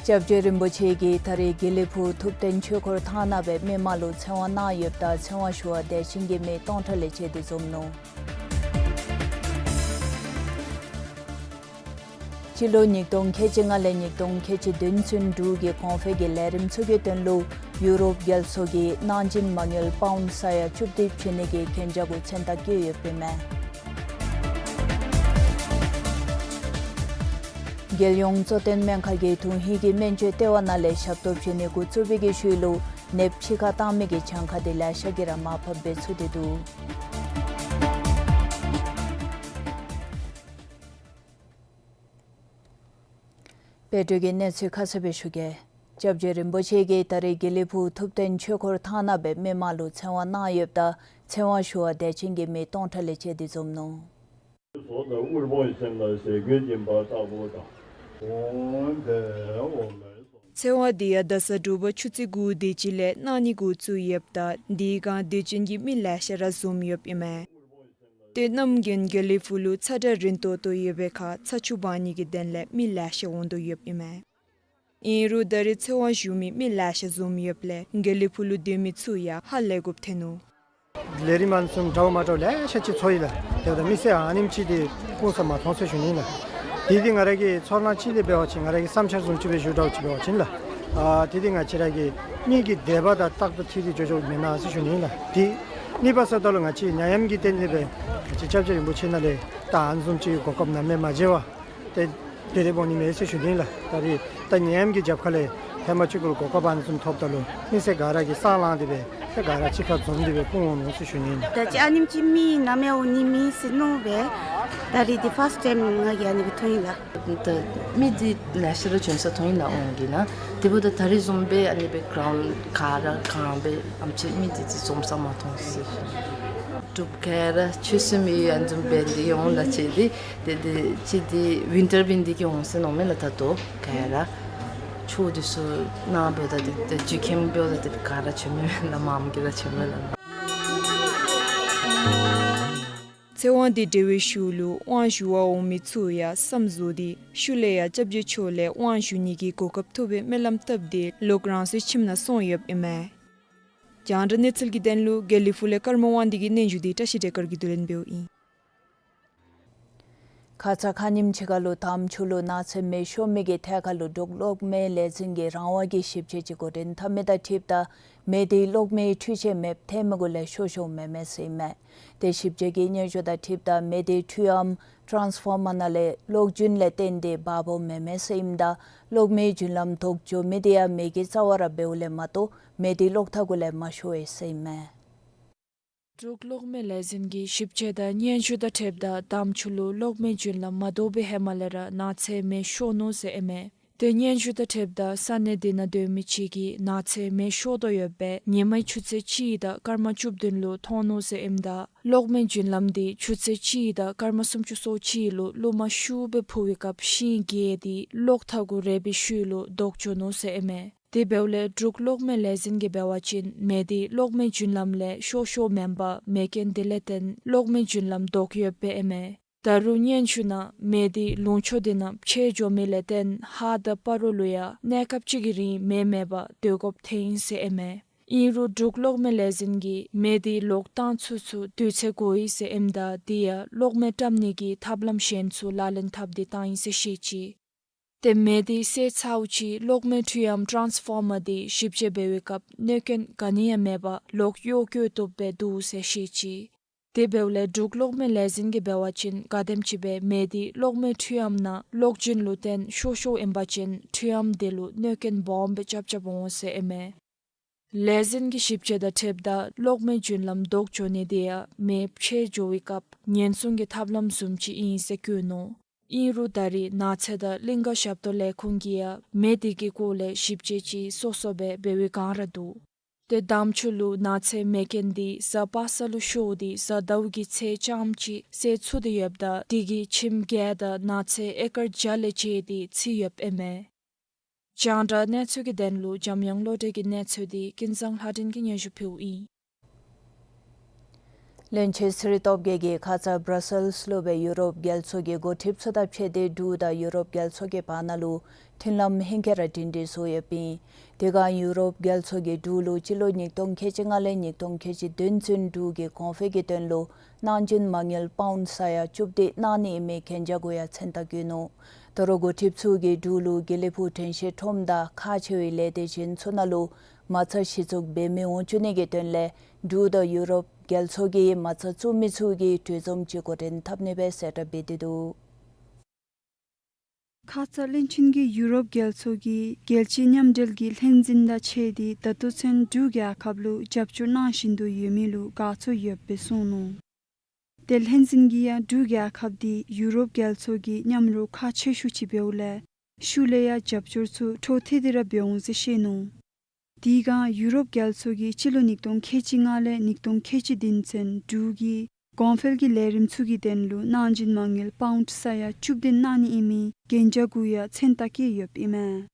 སྐྱབས་རྗེ་རིན་པོ་ཆེ་གིས་ད་རེས་དགེ་ལེགས་ཕུག་ཐུབ་བསྟན་ཆོས་འཁོར་ཐང་ནང་སྦེ་མི་མང་ལུ་ཚེ་དབང་གནང་ཡོདཔ་ད་ཚེ་དབང་ཞུ་བར་དད་ཅན་གྱི་མི་སྟོང་ཕྲག་ལས་བཅད་དེ་འཛོམས་ནུག། སྤྱི་ལོ་ཉིས་སྟོང་ཁལ་གཅིག་ལྔ་ལས་ཉིས་སྟོང་ཁལ་གཅིག་བདུན་ཚུན་འབྲུག་གི་གོང་འཕེལ་གྱི་ལས་རིམ་ཚུ་གི་དོན་ལུ་ཡུ་རོབ་རྒྱལ་ཚོགས་ཀྱིས་གནང་སྦྱིན་མ་དངུལ་པའུནཌ་ས་ཡ་བཅུ་བདུན་བྱིན་ནི་གི་གན་རྒྱ་གུ་མཚན་རྟགས་བཀོད་ཡོདཔ་ཨིན་མས། རྒྱལ་ཡོངས་གཙོ་བསྟེན་སྨན་ཁང་གིས་དོན་ཧིང་གི་སྨན་བཅོས་ལྟེ་བ་ནང་ལས་ཞབས་ཏོག་བྱིན་ནི་འགོ་བཙུགས་པའི་ཤུལ་ལུ་ནདཔ་ཕྱི་ཁར་བཏང་མི་གི་གྱངས་ཁ་དེ་ལེ་ཤ་གིས་ར་མར་ཕབ་འབད་ཚུགས་ཏེ་འདུག། སྦེ་འབྲུག་གི་གནས་ཚུལ་ཁ་གསལ་སྦེ་ཞུ་གེ། སྐྱབས་རྗེ་རིན་པོ་ཆེ་གིས་ད་རེས་དགེ་ལེགས་ཕུག་ཐུབ་བསྟན་ཆོས་འཁོར་ཐང་ནང་སྦེ་མི་མང་ལུ་ཚེ་དབང་གནང་ཡོདཔ་ད་ཚེ་དབང་ཞུ་བར་དད་ཅན་གྱི་མི་སྟོང་ཕྲག་ལས་བཅད་དེ་འཛོམས་ནུག། ཟོ་དང་དབུལ་ཕོངས་སེམས་ལ་ཟས་གོས་སྦྱིན་པ་ལྟ་བུ་དང་། འོང་དེ་འོང་མེད་སོ། ཚེ་དབང་འདི་ཡང་ད་ས་དྲོ་པ་ཆུ་ཚོད་དགུ་དེ་ཅིག་ལས་གནང་ནི་འགོ་བཙུགས་ཡོདཔ་ད་དེའི་སྒང་དད་ཅན་གྱི་མི་ལེ་ཤ་ར་འཛོམས་ཡོདཔ་ཨིན་མས། དེ་གནམ་དགུན་དགེ་ལེགས་ཕུག་ལུ་ཚ་དྲོད་རན་ཏོག་ཏོ་ཡོད་པའི་ཁར་ཚ་ཆུ་འབག་ནི་གི་དོན་ལས་མི་ལེ་ཤ་འོང་དོ་ཡོདཔ་ཨིན་མས། ཨིན་རུང་ད་རེས་ཚེ་དབང་ཞུ་མི་མི་ལེ་ཤ་འཛོམས་ཡོདཔ་ལས་དགེ་ལེགས་ཕུག་ལུ་སྡོད་མི་ཚུ་ཡང་ཧ་ལས་དགོཔ་ཐོན་ནུག། ལས་རིམ་ཨ་ནི་བཟུམ་འདྲཝ་མ་འདྲཝ་ལེ་ཤ་ཅིག་ཚོགས་ཡི་ལགས། དེ་འབདཝ་ད་མི་སེར་ཨ་ནེམ་ཅིག་འདི་སྐུ་ས་མ་མཐོང་ཟེར་ཞུ་ནི་ལགས། དེ་འདི་ང་ར་གི་ཚོར་སྣང་ཅིག་ལས་འབད་བ་ཅིན་ང་ར་གི་བསམ་འཆར་བཟུམ་ཅིག་སྦེ་ཞུ་འདྲཝ་ཅིག་འབད་བ་ཅིན་ལགས། ཨ་དེ་འདི་ང་བཅས་ར་གི་མི་གི་དད་པ་དང་རྟག་ཏུ་འཁྲིལ་ཏེ་འགྱོ་འགྱོཝ་མེན་ན་ཟེར་ཞུ་ནི་ལགས། དེ་གཉིས་པ་ཟེརཝ་ད་ལུ་ང་བཅས་ནད་ཡམས་ཀྱི་རྟེན་ལས་སྦེ་ང་བཅས་སྐྱབས་རྗེ་རིན་པོ་ཆེ་ནང་ལས་ད་ཨ་ནི་བཟུམ་ཅིག་གོ་སྐབས་ནམ་ཡང་མ་མཇལ་བར་ཏེ་དེ་རེ་འབོ་ནི་མས་ཟེར་ཞུ་ནི་ལགས། ད་རེས་ད་ནད་ཡམས་ཀྱི་རྒྱབ་ཁ་ལས་ཧེ་མ་ཅིག་གུ་ལུ་གོ་སྐབས་ཨ་ནི་བཟུམ་ཐོབ་ད་ལུ་མི་སེར་ག་ར་གིས་སང་ལངས་ཏེ་སྦེ་ཏེ་ག་ར་གཅིག་ཁར་འཛོམས་ཏེ་སྦེ་སྐུ་ངོ་ནུག་ཟེར་ཞུ་ནི་ལགས། ད་ཅི་ཨ་ནེམ་ཅིག་མི་ནམ་ཡང་འོང་ནི་མེད་ཟེར་མནོ་སྦེ་ད་རེས་འདི་ཕཱསཊ་ཊའིམ་ང་གིས་ཨ་ནི་སྦེ་མཐོང་ཡི་ལགས། ད་མི་འདི་ལེ་ཤ་ར་བྱོན་ས་མཐོང་ཡི་ལགས། འོང་གི་ན་དེ་འབདཝ་ད་ད་རེས་བཟུམ་སྦེ་ཨ་ནི་སྦེ་གྲངས་ག་ར་གང་སྦེ་ཨ་ནེམ་ཅིག་མི་འདི་ཅིག་འཛོམས་ས་མ་མཐོང་ཟེར་ཞུ་ནི། འབྲུག་ག་ར་ཆོས་སྲུང་མི་ཨ་ནི་བཟུམ་འབད་དེ་འོང་ལགས། ཅིག་འདི་དེ་དེ་ཅིག་འདི་ཝིན་ཊར་འབད་ནི་འདི་གིས་འོང་ཟེར་མནོཝ་མས་ལགས། ད་ལྟོ་ག་ར་ཆོས་འདི་ཚུ་གནང་འབདཝ་ད་འདི་འདི་འཇུ་ཁམས་འབདཝ་ད་འདི་ག་ར་བྱོནམ་མས་ལགས། མངམ་གིས་ར་བྱོནམ་མས་ལགས། ཚེ་དབང་འདི་གྲོལ་བའི་ཤུལ་ལུ་དབང་ཞུ་བར་འོང་མི་ཚུ་ཡང་བསམ་བཟོ་སྟེ་ཤུལ་ལས་ཡང་སྐྱབས་རྗེ་མཆོག་ལས་དབང་ཞུ་ནི་གི་གོ་སྐབས་ཐོབ་པའི་སྨོན་ལམ་བཏབ་སྟེ་ལོག་རང་སོའི་ཁྱིམ་ནང་སོང་ཡོདཔ་ཨིན་མས། རྒྱང་བསྒྲགས་གནས་ཚུལ་གྱི་དོན་ལུ་དགེ་ལེགས་ཕུག་ལས་ཀརྨ་དབང་འདུས་ཀྱི་སྙན་ཞུ་འདི་བཀྲ་ཤིས་བདེ་སྐར་གྱིས་བསྡུ་ལེན་འབདཝ་ཨིན། ཁ་ཙ་ཁ་ཉིནམ་ཅིག་ཁར་ལུ་དམ་ཆོས་ལུ་ནགས་ཚལ་མེ་ཤོར་མི་གི་ཐད་ཁར་ལུ་འབྲུག་གློག་མེ་ལས་འཛིན་གྱིས་རང་དབང་གི་ཞིབ་དཔྱད་ཅིག་འགོ་འདྲེན་འཐབ་མི་དང་འཁྲིལཝ་ད་མེ་དེ་གློག་མེའི་འཕྲུལ་ཆས་མེདཔ་ཐལ་མི་གུ་ལས་ཤོར་ཤོརཝ་མེན་མས་ཟེར་ཨིན་མས། དེ་ཞིབ་དཔྱད་ཀྱི་སྙན་ཞུ་དང་འཁྲིལཝ་ད་མེ་དེ་འཕྲུལ་ཨམ་ཊཱནསི་ཕོར་མར་ནང་ལས་གློག་རྒྱུན་ལས་བརྟེན་ཏེ་འབར་བ་མེན་མས་ཟེར་ཨིནམ་ད་གློག་མེའི་རྒྱུན་ལམ་དོག་འགྱོ་མི་དེ་ཡང་མེ་གི་རྩ་བར་འབདཝ་ལས་མ་གཏོགས་མེ་དེ་གློག་ཐག་གུ་ལས་མ་ཤོར་བས་ཟེར་ཨིན་མས། འབྲུག་གློག་མེ་ལས་འཛིན་གྱི་ཞིབ་དཔྱད་དང་སྙན་ཞུ་དང་འཁྲིལཝ་ད་དམ་ཆོས་ལུ་གློག་མེ་རྒྱུན་ལམ་མ་དོག་པའི་ཧེ་མ་ལས་ར་ནགས་ཚལ་མེ་ཤོར་ནུག་ཟེར་ཨིན་མས། ཏེ་སྙན་ཞུ་དང་འཁྲིལཝ་ད་ས་གནས་དེ་ནང་སྡོད་མི་ཅིག་གིས་ནགས་ཚལ་མེ་ཤོར་དོ་ཡོདཔ་སྦེ་ཉིན་མའི་ཆུ་ཚོད་གཅིག་དང་སྐར་མ་བཅུ་བདུན་ལུ་མཐོང་ནུག་ཟེར་ཨིནམ་ད་གློག་མེ་རྒྱུན་ལམ་དེ་ཆུ་ཚོད་གཅིག་དང་སྐར་མ་སུམ་ཅུ་སོ་གཅིག་ལུ་རླུང་མ་ཤུགས་སྦེ་འཕུ་བའི་སྐབས་ཤིང་གས་དེ་གློག་ཐག་གུ་རེག་པའི་ཤུལ་ལུ་ལྡོག་འགྱོ་ནུག་ཟེར་ཨིན་མས། དེ་འབདཝ་ལས་འབྲུག་གློག་མེ་ལས་འཛིན་གྱིས་འབད་བ་ཅིན་མེ་དེ་གློག་མེ་རྒྱུན་ལམ་ལས་ཤོར་ཤོརཝ་མེན་པར་མེ་རྐྱེན་དེ་ལས་བརྟེན་གློག་མེ་རྒྱུན་ལམ་ལྡོག་ཡོདཔ་སྦེ་ཨིན་མས། ད་རུང་སྙན་ཞུ་ནང་མེ་དེ་ལུང་ཕྱོགས་དེ་ནང་མཆེད་འགྱོ་མི་ལས་བརྟེན་ཧཱ་དང་སྤ་རོ་ལུ་ཡང་གནས་སྐབས་ཅིག་གི་རིང་མེ་མེད་པར་སྡོད་དགོཔ་ཐོན་ཡི་ཟེར་ཨིན་མས། ཨིན་རུང་འབྲུག་གློག་མེ་ལས་འཛིན་གྱིས་མེ་དེ་ལོག་བཏང་ཚུགས་ཚུགས་དུས་ཚོད་འགོར་ཡི་ཟེར་ཨིནམ་ད་དེ་ཡང་གློག་མེ་བཀྲམ་ནི་གི་ཐབས་ལམ་གཞན་ཚུ་ལག་ལེན་འཐབ་སྟེ་བཏང་ཡི་ཟེར་བཤད་ཅི། ཏེ་མེ་དེ་སེལ་ཚརཝ་ཅིག་གློག་མེ་འཕྲུལ་ཨམ་ཊཱནསི་ཕོར་མར་དེ་ཞིབ་དཔྱད་འབད་བའི་སྐབས་གནོད་སྐྱོན་ག་ནི་ཡང་མེད་པར་ལོག་གཡོག་བཀོལ་བཏུབ་སྦེ་འདུག་ཟེར་བཤད་ཅི། དེ་འབདཝ་ལས་འབྲུག་གློག་མེ་ལས་འཛིན་གྱིས་འབད་བ་ཅིན་ག་དེམ་ཅིག་སྦེ་མེ་དེ་གློག་མེ་འཕྲུལ་ཨམ་ནང་གློག་རྒྱུན་ལུ་བརྟེན་ཤོར་ཤོརཝ་ཨིན་པ་ཅིན་འཕྲུལ་ཨམ་དེ་ལུ་གནོད་སྐྱོན་སྦོམ་སྦེ་རྐྱབ་རྐྱབ་འོང་ཟེར་ཨིན་མས། ལས་འཛིན་གྱི་ཞིབ་དཔྱད་དང་འཁྲིལཝ་ད་གློག་མེ་རྒྱུན་ལམ་ལྡོག་འགྱོ་ནི་དེ་ཡང་མེ་མཆེད་འགྱོ་བའི་སྐབས་ཉེན་སྲུང་གི་ཐབས་ལམ་བཟུམ་ཅིག་ཨིན་ཟེར་བཀོད་ནུག། ཨིན་རུང་ད་རེས་ནགས་ཚལ་དང་གླིང་ག་ཞབས་ཏོག་ལས་ཁུངས་ཀྱིས་ཡང་མེ་དེ་གི་སྐོར་ལས་ཞིབ་དཔྱད་ཅིག་སོ་སོ་སྦེ་འབད་བའི་བསྒང་ར་འདུག། ཏེ་དམ་ཆོས་ལུ་ནགས་ཚལ་མེ་རྐྱེན་དེ་གཟའ་པ་སངས་ལུ་ཤོར་ཏེ་གཟའ་ཟླཝ་གི་ཚེས་ལྕངམ་ཅིག་སེལ་ཚུགས་ཏེ་ཡོདཔ་ད་དེ་གིས་ཁྱིམ་བརྒྱད་དང་ནགས་ཚལ་ཨེ་ཀར་བརྒྱ་ལས་བཅད་དེ་ཚུད་ཡོདཔ་ཨིན་མས། རྒྱང་བསྒྲགས་གནས་ཚུལ་གྱི་དོན་ལུ་འཇམ་དབྱངས་བློ་གྲོས་ཀྱི་གནས་ཚུལ་དེ་ཀུན་བཟང་ལྷ་སྒྲོན་གྱིས་སྙན་ཞུ་ཕུལཝ་ཨིན། བློན་ཆེན་ཚེ་རིང་སྟོབས་རྒྱས་ཀྱིས་ཁ་ཙ་བྷྲ་སེལསི་ལུ་སྦེ་ཡུ་རོབ་རྒྱལ་ཚོགས་ཀྱི་འགོ་ཁྲིདཔ་ཚུ་དང་ཕྱད་དེ་འབྲུག་དང་ཡུ་རོབ་རྒྱལ་ཚོགས་ཀྱི་བར་ན་ལུ་མཐུན་ལམ་ཧེང་སྐལ་ར་སྒྲིང་སྒྲིང་བཟོ་ཡོདཔ་ཨིན། དེ་སྒང་ཡུ་རོབ་རྒྱལ་ཚོགས་ཀྱིས་འབྲུག་ལུ་སྤྱི་ལོ་ཉིས་སྟོང་ཁལ་གཅིག་ལྔ་ལས་ཉིས་སྟོང་ཁལ་གཅིག་བདུན་ཚུན་འབྲུག་གི་གོང་འཕེལ་གྱི་དོན་ལུ་གནང་སྦྱིན་མ་དངུལ་པའུནཌ་ས་ཡ་བཅུ་བདུན་གནང་ནི་ཨིན་མི་གན་རྒྱ་གུ་ཡང་མཚན་རྟགས་བཀོད་ནུག། ད་རུང་འགོ་ཁྲིདཔ་ཚུ་གིས་འབྲུག་ལུ་དགེ་ལེགས་ཕུག་དྲན་ཤེས་ཁྲོམ་དང་ཁག་ཆེ་བའི་ལས་སྡེ་གཞན་ཚུ་ནང་ལུ་མ་རྩ་གཞི་བཙུགས་འབད་མི་འོང་བཅུག་ནི་གི་དོན་ལས་འབྲུག་དང་ཡུ་རོབ་རྒྱལ་ཚོགས་ཀྱི་མ་རྩ་བཙུགས་མི་ཚུ་གིས་གྲོས་འཛོམས་ཅིག་འགོ་འདྲེན་འཐབ་ནི་སྦེ་གསལ་བསྒྲགས་འབད་དེ་འདུག། ཁ་ཙ་བློན་ཆེན་གྱིས་ཡུ་རོབ་རྒྱལ་ཚོགས་ཀྱི་རྒྱལ་སྤྱི་མཉམ་འབྲེལ་གྱི་ལྷན་འཛིན་དང་ཕྱད་དེ་ད་ལྟོ་ཚུན་འབྲུག་རྒྱལ་ཁབ་ལུ་རྒྱབ་སྐྱོར་གནང་བཞིན་དུ་ཡོད་མི་ལུ་དགའ་ཚོར་ཡོདཔ་སྦེ་གསུངས་ནུག། ཏེ་ལྷན་འཛིན་གྱིས་ཡང་འབྲུག་རྒྱལ་ཁབ་དེ་ཡུ་རོབ་རྒྱལ་ཚོགས་ཀྱི་མཉམ་རོགས་ཁག་ཆེ་ཤོས་ཅིག་འབདཝ་ལས་ཤུལ་ལས་ཡང་རྒྱབ་སྐྱོར་ཚུ་འཕྲོ་མཐུད་དེ་ར་འབད་འོང་ཟེར་བཤད་ནུག། དེ་སྒང་ཡུ་རོབ་རྒྱལ་ཚོགས་ཀྱིས་སྤྱི་ལོ་ཉིས་སྟོང་ཁལ་གཅིག་ལྔ་ལས་ཉིས་སྟོང་ཁལ་གཅིག་བདུན་ཚུན་འབྲུག་གི་གོང་འཕེལ་གྱི་ལས་རིམ་ཚུ་གི་དོན་ལུ་གནང་སྦྱིན་མ་དངུལ་པའུནཌ་ས་ཡ་བཅུ་བདུན་གནང་ནི་ཨིན་མི་གན་རྒྱ་གུ་ཡང་མཚན་རྟགས་བཀོད་ཡོདཔ་ཨིན་མས།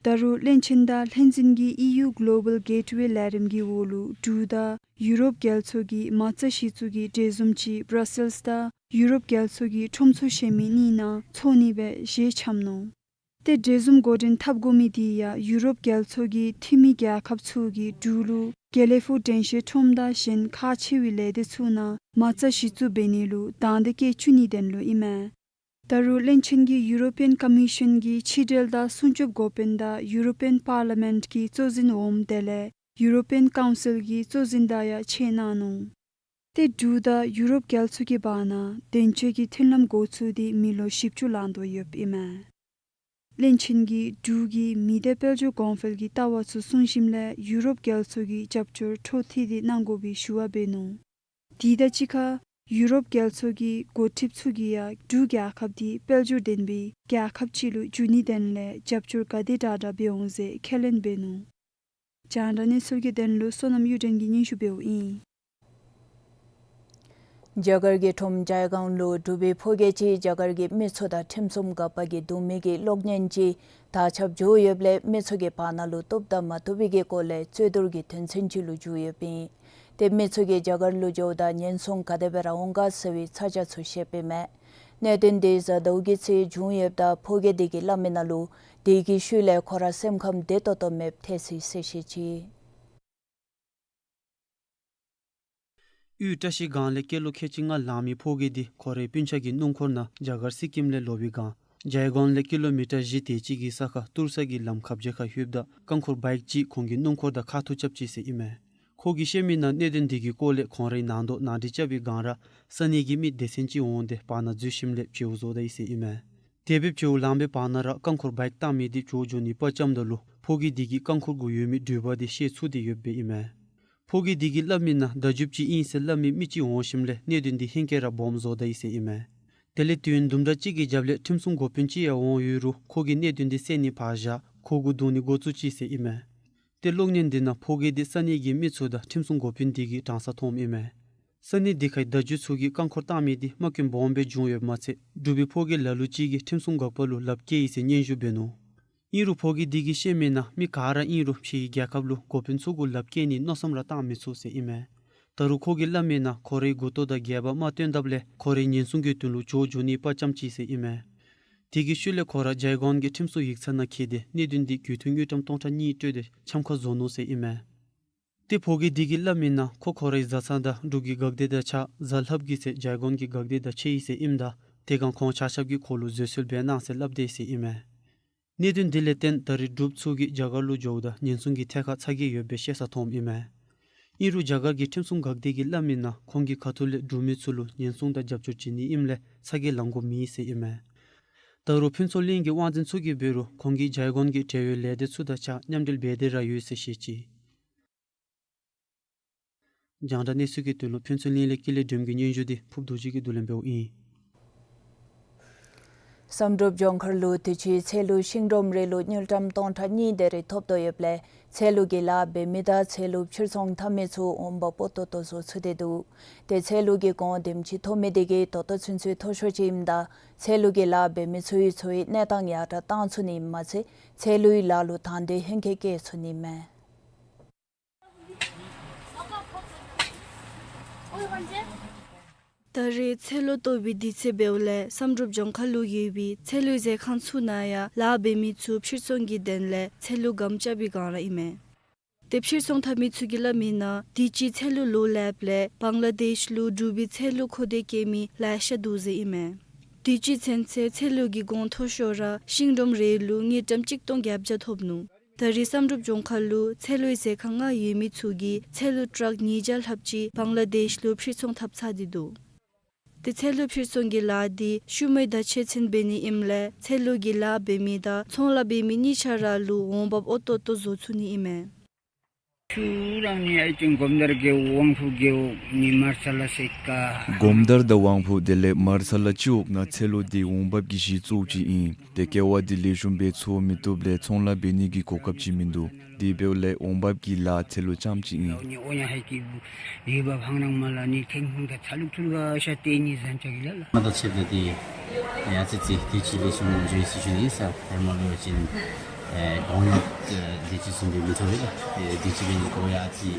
ད་རུང་བློན་ཆེན་དང་ལྷན་འཛིན་གྱིས་ཨི་ཡུ་གློ་བཱལ་གེཊ་ཝེ་ལས་རིམ་གྱི་འོག་ལུ་འབྲུག་དང་ཡུ་རོབ་རྒྱལ་ཚོགས་ཀྱི་མ་རྩ་གཞི་བཙུགས་ཀྱི་གྲོས་འཛོམས་ཅིག་བྷྲ་སེལསི་དང་ཡུ་རོབ་རྒྱལ་ཚོགས་ཀྱི་ཁྲོམ་ཚོགས་ཆེན་མོའི་གཉིས་ནང་འཚོགས་ནི་སྦེ་བཞེས་འཆམ་ནུག། ཏེ་གྲོས་འཛོམས་འགོ་འདྲེན་འཐབ་དགོ་མི་དེ་ཡང་ཡུ་རོབ་རྒྱལ་ཚོགས་ཀྱི་འཐུས་མི་རྒྱལ་ཁབ་ཚུ་གིས་འབྲུག་ལུ་དགེ་ལེགས་ཕུག་དྲན་ཤེས་ཁྲོམ་དང་གཞན་ཁག་ཆེ་བའི་ལས་སྡེ་ཚུ་ནང་མ་རྩ་གཞི་བཙུགས་འབད་ནི་ལུ་དང་འདོད་བསྐྱེད་བཅུག་ནིའི་དོན་ལུ་ཨིན་མས། ད་རུང་བློན་ཆེན་གྱིས་ཡུ་རོ་པི་ཡཱན་ཀོ་མི་ཤཱན་གྱི་ཕྱི་འབྲེལ་དང་སྲུང་སྐྱོབ་འགོ་དཔོན་དང་ཡུ་རོ་པི་ཡཱན་པར་ལི་མེནཊ་གྱི་གཙོ་འཛིན་འོགམ་དེ་ལས་ཡུ་རོ་པི་ཡཱན་ཀའུན་སིལ་གྱི་གཙོ་འཛིན་དང་ཡང་ཕྱད་གནང་ནུག། ཏེ་འབྲུག་དང་ཡུ་རོབ་རྒྱལ་ཚོགས་ཀྱི་བར་ན་དོན་གཅོད་ཀྱི་མཐུན་ལམ་འགོ་བཙུགས་ཏེ་མི་ལོ་བཞི་བཅུ་ལང་དོ་ཡོདཔ་ཨིན་མས། བློན་ཆེན་གྱིས་འབྲུག་གི་མི་སྡེ་དཔལ་འབྱོར་གོང་འཕེལ་གྱི་ལྟ་བ་ཚུ་བསྲུང་ཞིནམ་ལས་ཡུ་རོབ་རྒྱལ་ཚོགས་ཀྱི་རྒྱབ་སྐྱོར་འཕྲོ་མཐུད་དེ་གནང་དགོ་པའི་ཞུ་བ་འབད་ནུག། དེ་དང་གཅིག་ཁར་ཡུ་རོབ་རྒྱལ་ཚོགས་ཀྱི་འགོ་ཁྲིདཔ་ཚུ་གིས་ཡང་འབྲུག་རྒྱལ་ཁབ་དེ་དཔལ་འབྱོར་ལྡན་པའི་རྒྱལ་ཁབ་ཅིག་ལུ་འགྱུར་ནིའི་དོན་ལས་རྒྱབ་སྐྱོར་ག་དེ་དྲག་དྲག་འབད་འོང་ཟེར་ཁས་ལེན་འབད་ནུག། རྒྱང་བསྒྲགས་གནས་ཚུལ་གྱི་དོན་ལུ་བསོད་ནམས་གཡུ་སྒྲོན་གྱིས་སྙན་ཞུ་འབདཝ་ཨིན། རྒྱ་གར་གྱི་ཁྲོམ་ཇའི་གཱོན་ལུ་འབྲུག་པའི་ཕོ་སྐྱེས་ཅིག་རྒྱ་གར་གྱི་མི་ཚུ་དང་ཁྲིམས་སྲུང་འགག་པ་གིས་བརྡུང་མི་གི་གློག་བརྙན་ཅིག་དར་ཁྱབ་འགྱོ་ཡོདཔ་ལས་མི་ཚུ་གི་བར་ན་ལུ་བཏུབ་དང་མ་བཏུབ་པའི་གི་སྐོར་ལས་རྩོད་བསྡུར་གྱི་དོན་ཚན་ཅིག་ལུ་འགྱུར་ཡོདཔ་ཨིན། ཏེ་མི་ཚུ་གིས་རྒྱ་གར་ལུ་འགྱོཝ་ད་ཉེན་སྲུང་ག་དེ་སྦེ་ར་འོང་ག་ཟེར་བའི་ཚ་གྱང་ཚུ་བཤདཔ་ཨིན་མས། གནད་དོན་དེ་གཟའ་ཟླཝ་གི་ཚེ་བྱུང་ཡོདཔ་ད་ཕོ་སྐྱེས་དེ་གིས་སླབ་མི་ནང་ལུ་དེ་གི་ཤུལ་ལས་ཁོ་ར་སེམས་ཁམས་བདེ་ཏོག་ཏོ་མེདཔ་ཐལ་ཅི་ཟེར་བཤད་ཅི། དབུས་བཀྲ་ཤིས་སྒང་ལས་ཀི་ལོ་ཁལ་གཅིག་ལྔ་ལང་མི་ཕོ་སྐྱེས་དེ་ཁོ་རའི་སྤུན་ཆ་གི་སྣུམ་འཁོར་ནང་རྒྱ་གར་སི་ཀིམ་ལས་ལོག་པའི་སྒང་ཇའི་གཱོན་ལས་ཀི་ལོ་མི་ཊར་བཞི་དེ་ཅིག་གི་ས་ཁར་ཏུར་ས་གི་ལམ་ཁ་བརྒྱད་ཁར་ལྷོདཔ་ད་རྐང་འཁོར་བའིཀ་ཅིག་ཁོང་གི་སྣུམ་འཁོར་དང་ཁ་ཐུག་རྐྱབ་ཅི་ཟེར་ཨིན་མས། ཁོ་གིས་བཤད་མི་ནང་གནད་དོན་དེ་གི་སྐོར་ལས་ཁོང་རའི་ནང་དོག་ནང་འགྲིག་རྐྱབ་པའི་སྒང་ར་ས་གནས་ཀྱི་མི་སྡེ་ཚན་ཅིག་འོང་སྟེ་བར་ན་འཛུལ་ཞིནམ་ལས་བྱེལཝ་བཟོ་ད་ཡི་ཟེར་ཨིན་མས། དེ་སྦེ་བྱེལཝ་ལང་པའི་བར་ན་ར་རྐང་འཁོར་བའིཀ་བཏང་མི་དེ་བྱོག་འགྱོ་ནི་པར་རྐྱབ་ད་ལུ་ཕོ་སྐྱེས་དེ་གིས་རྐང་འཁོར་གུ་ཡོད་མི་འགྲུལ་པ་དེ་བཤེད་ཚུགས་ཏེ་ཡོདཔ་ཨིན་མས། ཕོ་སྐྱེས་དེ་གིས་སླབ་མི་ནང་བརྡ་བརྒྱུདཔ་ཅིག་ཨིན་ཟེར་སླབ་མི་མི་ཅིག་འོང་ཞིནམ་ལས་གནད་དོན་དེ་ཧེང་སྐལ་ར་སྦོམ་བཟོ་ད་ཡི་ཟེར་ཨིན་མས། དེ་ལས་དུས་ཡུན་དུམ་གྲ་ཅིག་གི་རྒྱབ་ལས་ཁྲིམས་སྲུང་འགོ་དཔོན་ཅིག་ཡང་འོང་ཡོད་རུང་ཁོ་གིས་གནད་དོན་འདི་གསན་ནི་ཕར་བཞག་ཁོ་གུ་རྡུང་ནི་འགོ་བཙུགས་ཅི་ཟེར་ཨིན་མས། ཏེ་གློག་བརྙན་འདི་ནང་ཕོ་རྒས་འདི་ས་གནས་ཀྱི་མི་ཚུ་དང་ཁྲིམས་སྲུང་འགོ་དཔོན་འདི་གིས་དྲང་ས་མཐོངམ་ཨིན་མས། ས་གནས་འདི་ཁའི་བརྡ་བརྒྱུད་ཚུ་གིས་རྐང་འཁོར་བཏང་མི་འདི་མ་ཀུན་སྦོམ་སྦེ་བྱུང་ཡོདཔ་མ་ཚད་འབྲུག་པའི་ཕོ་རྒས་ལ་ལུ་ཅིག་གིས་ཁྲིམས་སྲུང་འགག་པ་ལུ་ལགཔ་བཀལ་ཡི་ཟེར་སྙན་ཞུ་འབད་ནུག། ཨིན་རུང་ཕོ་རྒས་འདི་གིས་བཤད་མི་ནང་མི་ག་ར་ཨིན་རུང་ཕྱིའི་རྒྱལ་ཁབ་ལུ་འགོ་དཔོན་ཚུ་གུ་ལགཔ་བཀལ་ནི་མནོ་བསམ་ར་བཏང་མི་ཚུགས་ཟེར་ཨིན་མས། ད་རུང་ཁོ་གིས་སླབ་མི་ནང་ཁོ་རའི་མགུ་ཏོ་དང་སྒལ་པ་མ་སྟོན་དཔ་ལས་ཁོ་རའི་ཉེན་སྲུང་གི་དོན་ལུ་བྱོག་འགྱོ་ནི་པ་ཙམ་ཅིག་ཟེར་ཨིན་མས། དེ་གི་ཤུལ་ལས་ཁོ་ར་ཇའི་གོན་གྱི་ཁྲིམས་སྲུང་ཡིག་ཚང་ནང་འཁྱིད་དེ་གནད་དོན་འདི་དགོས་འཐུས་དངུལ་ཀྲམ་སྟོང་ཕྲག་གཉིས་སྤྲོད་དེ་འཆམ་ཁ་བཟོ་ནུག་ཟེར་ཨིན་མས། ཏེ་ཕོ་རྒས་འདི་གིས་སླབ་མི་ནང་ཁོ་ཁོ་རའི་བཟའ་ཚང་དང་འབྲུག་གི་འགག་སྡེ་དང་གཅིག་ཁར་གཟའ་ལྷགཔ་གི་ཚེ་ཇའི་གོན་གྱི་འགག་སྡེ་དང་ཕྱད་ཡི་ཟེར་ཨིནམ་ད་དེ་སྒང་ཁོང་ཆ་ཁྱབ་ཀྱིས་ཁོ་ལུ་བཟོད་གསོལ་འབད་གནང་ཟེར་སླབ་དེས་ཟེར་ཨིན་མས། གནད་དོན་འདི་ལས་བརྟེན་ད་རེས་འབྲུགཔ་ཚུ་གིས་རྒྱ་གར་ལུ་འགྱོཝ་ད་ཉེན་སྲུང་གི་ཐད་ཁར་ཚ་གྱང་ཡོདཔ་སྦེ་བཤད་ས་མཐོངམ་ཨིན་མས། ཨིན་རུང་རྒྱ་གར་གྱི་ཁྲིམས་སྲུང་འགག་སྡེ་གིས་སླབ་མི་ནང་ཁོང་གི་ཁ་ཐུག་ལས་འབྲུག་མི་ཚུ་ལུ་ཉེན་སྲུང་དང་རྒྱབ་སྐྱོར་བྱིན་ནི་ཨིནམ་ལས་ཚ་གྱང་ལང་དགོཔ་མེད་ཟེར་ཨིན་མས། ད་རུང་ཕུན་ཚོགས་གླིང་གི་དབང་འཛིན་ཚུ་གིས་འབད་རུང་ཁོང་གིས་ཇའི་གོན་གྱི་འབྲེལ་ཡོད་ལས་སྡེ་ཚུ་དང་གཅིག་ཁར་མཉམ་འབྲེལ་འབད་དེ་ར་ཡོད་ཟེར་བཤད་ཅི། རྒྱང་བསྒྲགས་གནས་ཚུལ་གྱི་དོན་ལུ་ཕུན་ཚོགས་གླིང་ལས་ཀུན་ལེགས་སྒྲོལམ་གྱི་སྙན་ཞུ་འདི་ཕུབ་རྡོ་རྗེ་གིས་བསྡུ་ལེན་འབདཝ་ཨིན། བསམ་གྲུབ་ལྗོངས་མཁར་ལུ་དུས་ཅི་ཚལ་ལུ་ཤིང་སྒྲོམ་རེ་ལུ་དངུལ་ཀྲམ་སྟོང་ཕྲག་གཉིས་དེ་རེ་ཐོབ་དོ་ཡོདཔ་ལས་ཚལ་ལུ་གི་ལཱ་འབད་མི་དང་ཚལ་ལུ་ཕྱིར་ཚོང་འཐབ་མི་ཚུ་འོང་འབབ་འོས་ཏོག་ཏོ་བཟོ་ཚུགས་ཏེ་འདུག། ཏེ་ཚལ་ལུ་གི་གོང་དེམ་ཅིག་ཐོབ་མི་དེ་གིས་ད་ལྟོ་ཚུན་ཚོད་མཐོ་ཤོས་ཅིག་ཨིནམ་ད་ཚལ་ལུ་གི་ལཱ་འབད་མི་ཚུ་གི་འཚོ་བའི་གནས་སྟངས་ཡར་དྲག་བཏང་ཚུགས་ནི་མ་ཚད་ཚལ་ལུའི་ལཱ་ལུ་དང་འདོད་ཧེང་སྐལ་བསྐྱེད་ཚུགས་ནི་མས། ད་རེས་ཚལ་ལུ་བཏོག་པའི་དུས་ཚོད་འབདཝ་ལས་བསམ་གྲུབ་ལྗོངས་མཁར་ལུ་ཡོད་པའི་ཚལ་ལུའི་ཟས་ཁང་ཚུ་ནང་ཡང་ལཱ་འབད་མི་ཚུ་ཕྱིར་ཚོང་གི་དོན་ལས་ཚལ་ལུ་སྒམ་རྐྱབ་པའི་སྒང་ར་ཨིན་མས། ཏེ་ཕྱིར་ཚོང་འཐབ་མི་ཚུ་གིས་སླབ་མི་ནང་དུས་ཅི་ཚལ་ལུ་ལོ་ལེགསཔ་ལས་བང་ལ་དེཤ་ལུ་འབྲུག་པའི་ཚལ་ལུ་མཁོ་འདོད་བསྐྱེད་མི་ལེ་ཤ་འདུག་ཟེར་ཨིན་མས། དུས་ཅི་ཚུན་ཚོད་ཚལ་ལུ་གི་གོང་མཐོ་ཤོས་ར་ཤིང་སྒྲོམ་རེ་ལུ་དངུལ་ཀྲམ་གཅིག་སྟོང་བརྒྱད་བརྒྱ་ཐོབ་ནུག། ད་རེས་བསམ་གྲུབ་ལྗོངས་མཁར་ལུ་ཚལ་ལུའི་ཟས་ཁང་ལྔ་ཡོད་མི་ཚུ་གིས་ཚལ་ལུ་ཊཱག་ཉིས་བརྒྱ་ལྷགཔ་ཅིག་བང་ལ་དེཤ་ལུ་ཕྱིར་ཚོང་འཐབ་ཚར་ཏེ་འདུག། ཏེ་ཚལ་ལུ་ཕྱིར་ཚོང་གི་ལཱ་འདི་ཤུལ་མའི་ཟླཝ་ཚུན་ཚོད་འབད་ནི་ཨིནམ་ལས་ཚལ་ལུ་གི་ལཱ་འབད་མི་དང་ཚོང་ལཱ་འབད་མི་གཉིས་ཆ་ར་ལུ་འོང་འབབ་འོས་ཏོག་ཏོ་བཟོ་ཚུགས་ནི་ཨིན་མས། ཚུ་རང་ནི་ཨའི་ཅིན་སྒོམ་དར་གི་དབང་ཕུག་གི་ནི་མར་ས་ལ་སེ་ཀ། སྒོམ་དར་དང་དབང་ཕུག་དེ་ལས་མར་ས་ལ་སྤྱི་འོག་ནང་ཚལ་ལུ་འདི་འོང་འབབ་ཀྱི་གཞི་གཙོ་བོ་ཅིག་ཨིན། ཏེ་ཀེ་བ་འདི་ལེགས་ཤོམ་སྦེ་འཚོ་མི་བཏུབ་ལས་ཚོང་ལཱ་འབད་ནི་གི་གོ་སྐབས་ཅིག་མིན་འདུག། དེ་འབདཝ་ལས་འོང་འབབ་ཀྱི་ལཱ་ཚལ་ལུ་རྐྱངམ་ཅིག་ཨིན། ཨོ་ཉ་ཧའི་ཀི་ཡུ་བ་ཕང་རང་མ་ལ་ནི་ཐེང་ཁུང་ད་ཚ་ལུག་ཐུར་ག་ཤ་ཏེ་ནི་ཟན་ཅ་གི་ལ་ལ། མ་ད་ཆེབ་ད་དེ་ཡ་ཙི་ཙི་དུས་ཅི་ལེགས་ཤོམ་འགྱོ་ཡི་ཟེར་ཞུ་ནི་ཨིན་ས། ཧེ་མ་འབད་བ་ཅིན་ཨེ་གོང་ཡང་ཨེ་དུས་ཅི་བཟུམ་སྦེ་མི་ཐོབ་པས་ལགས། ཨེ་དུས་ཅི་འབད་ནི་གོ་ཡ་ཅིག་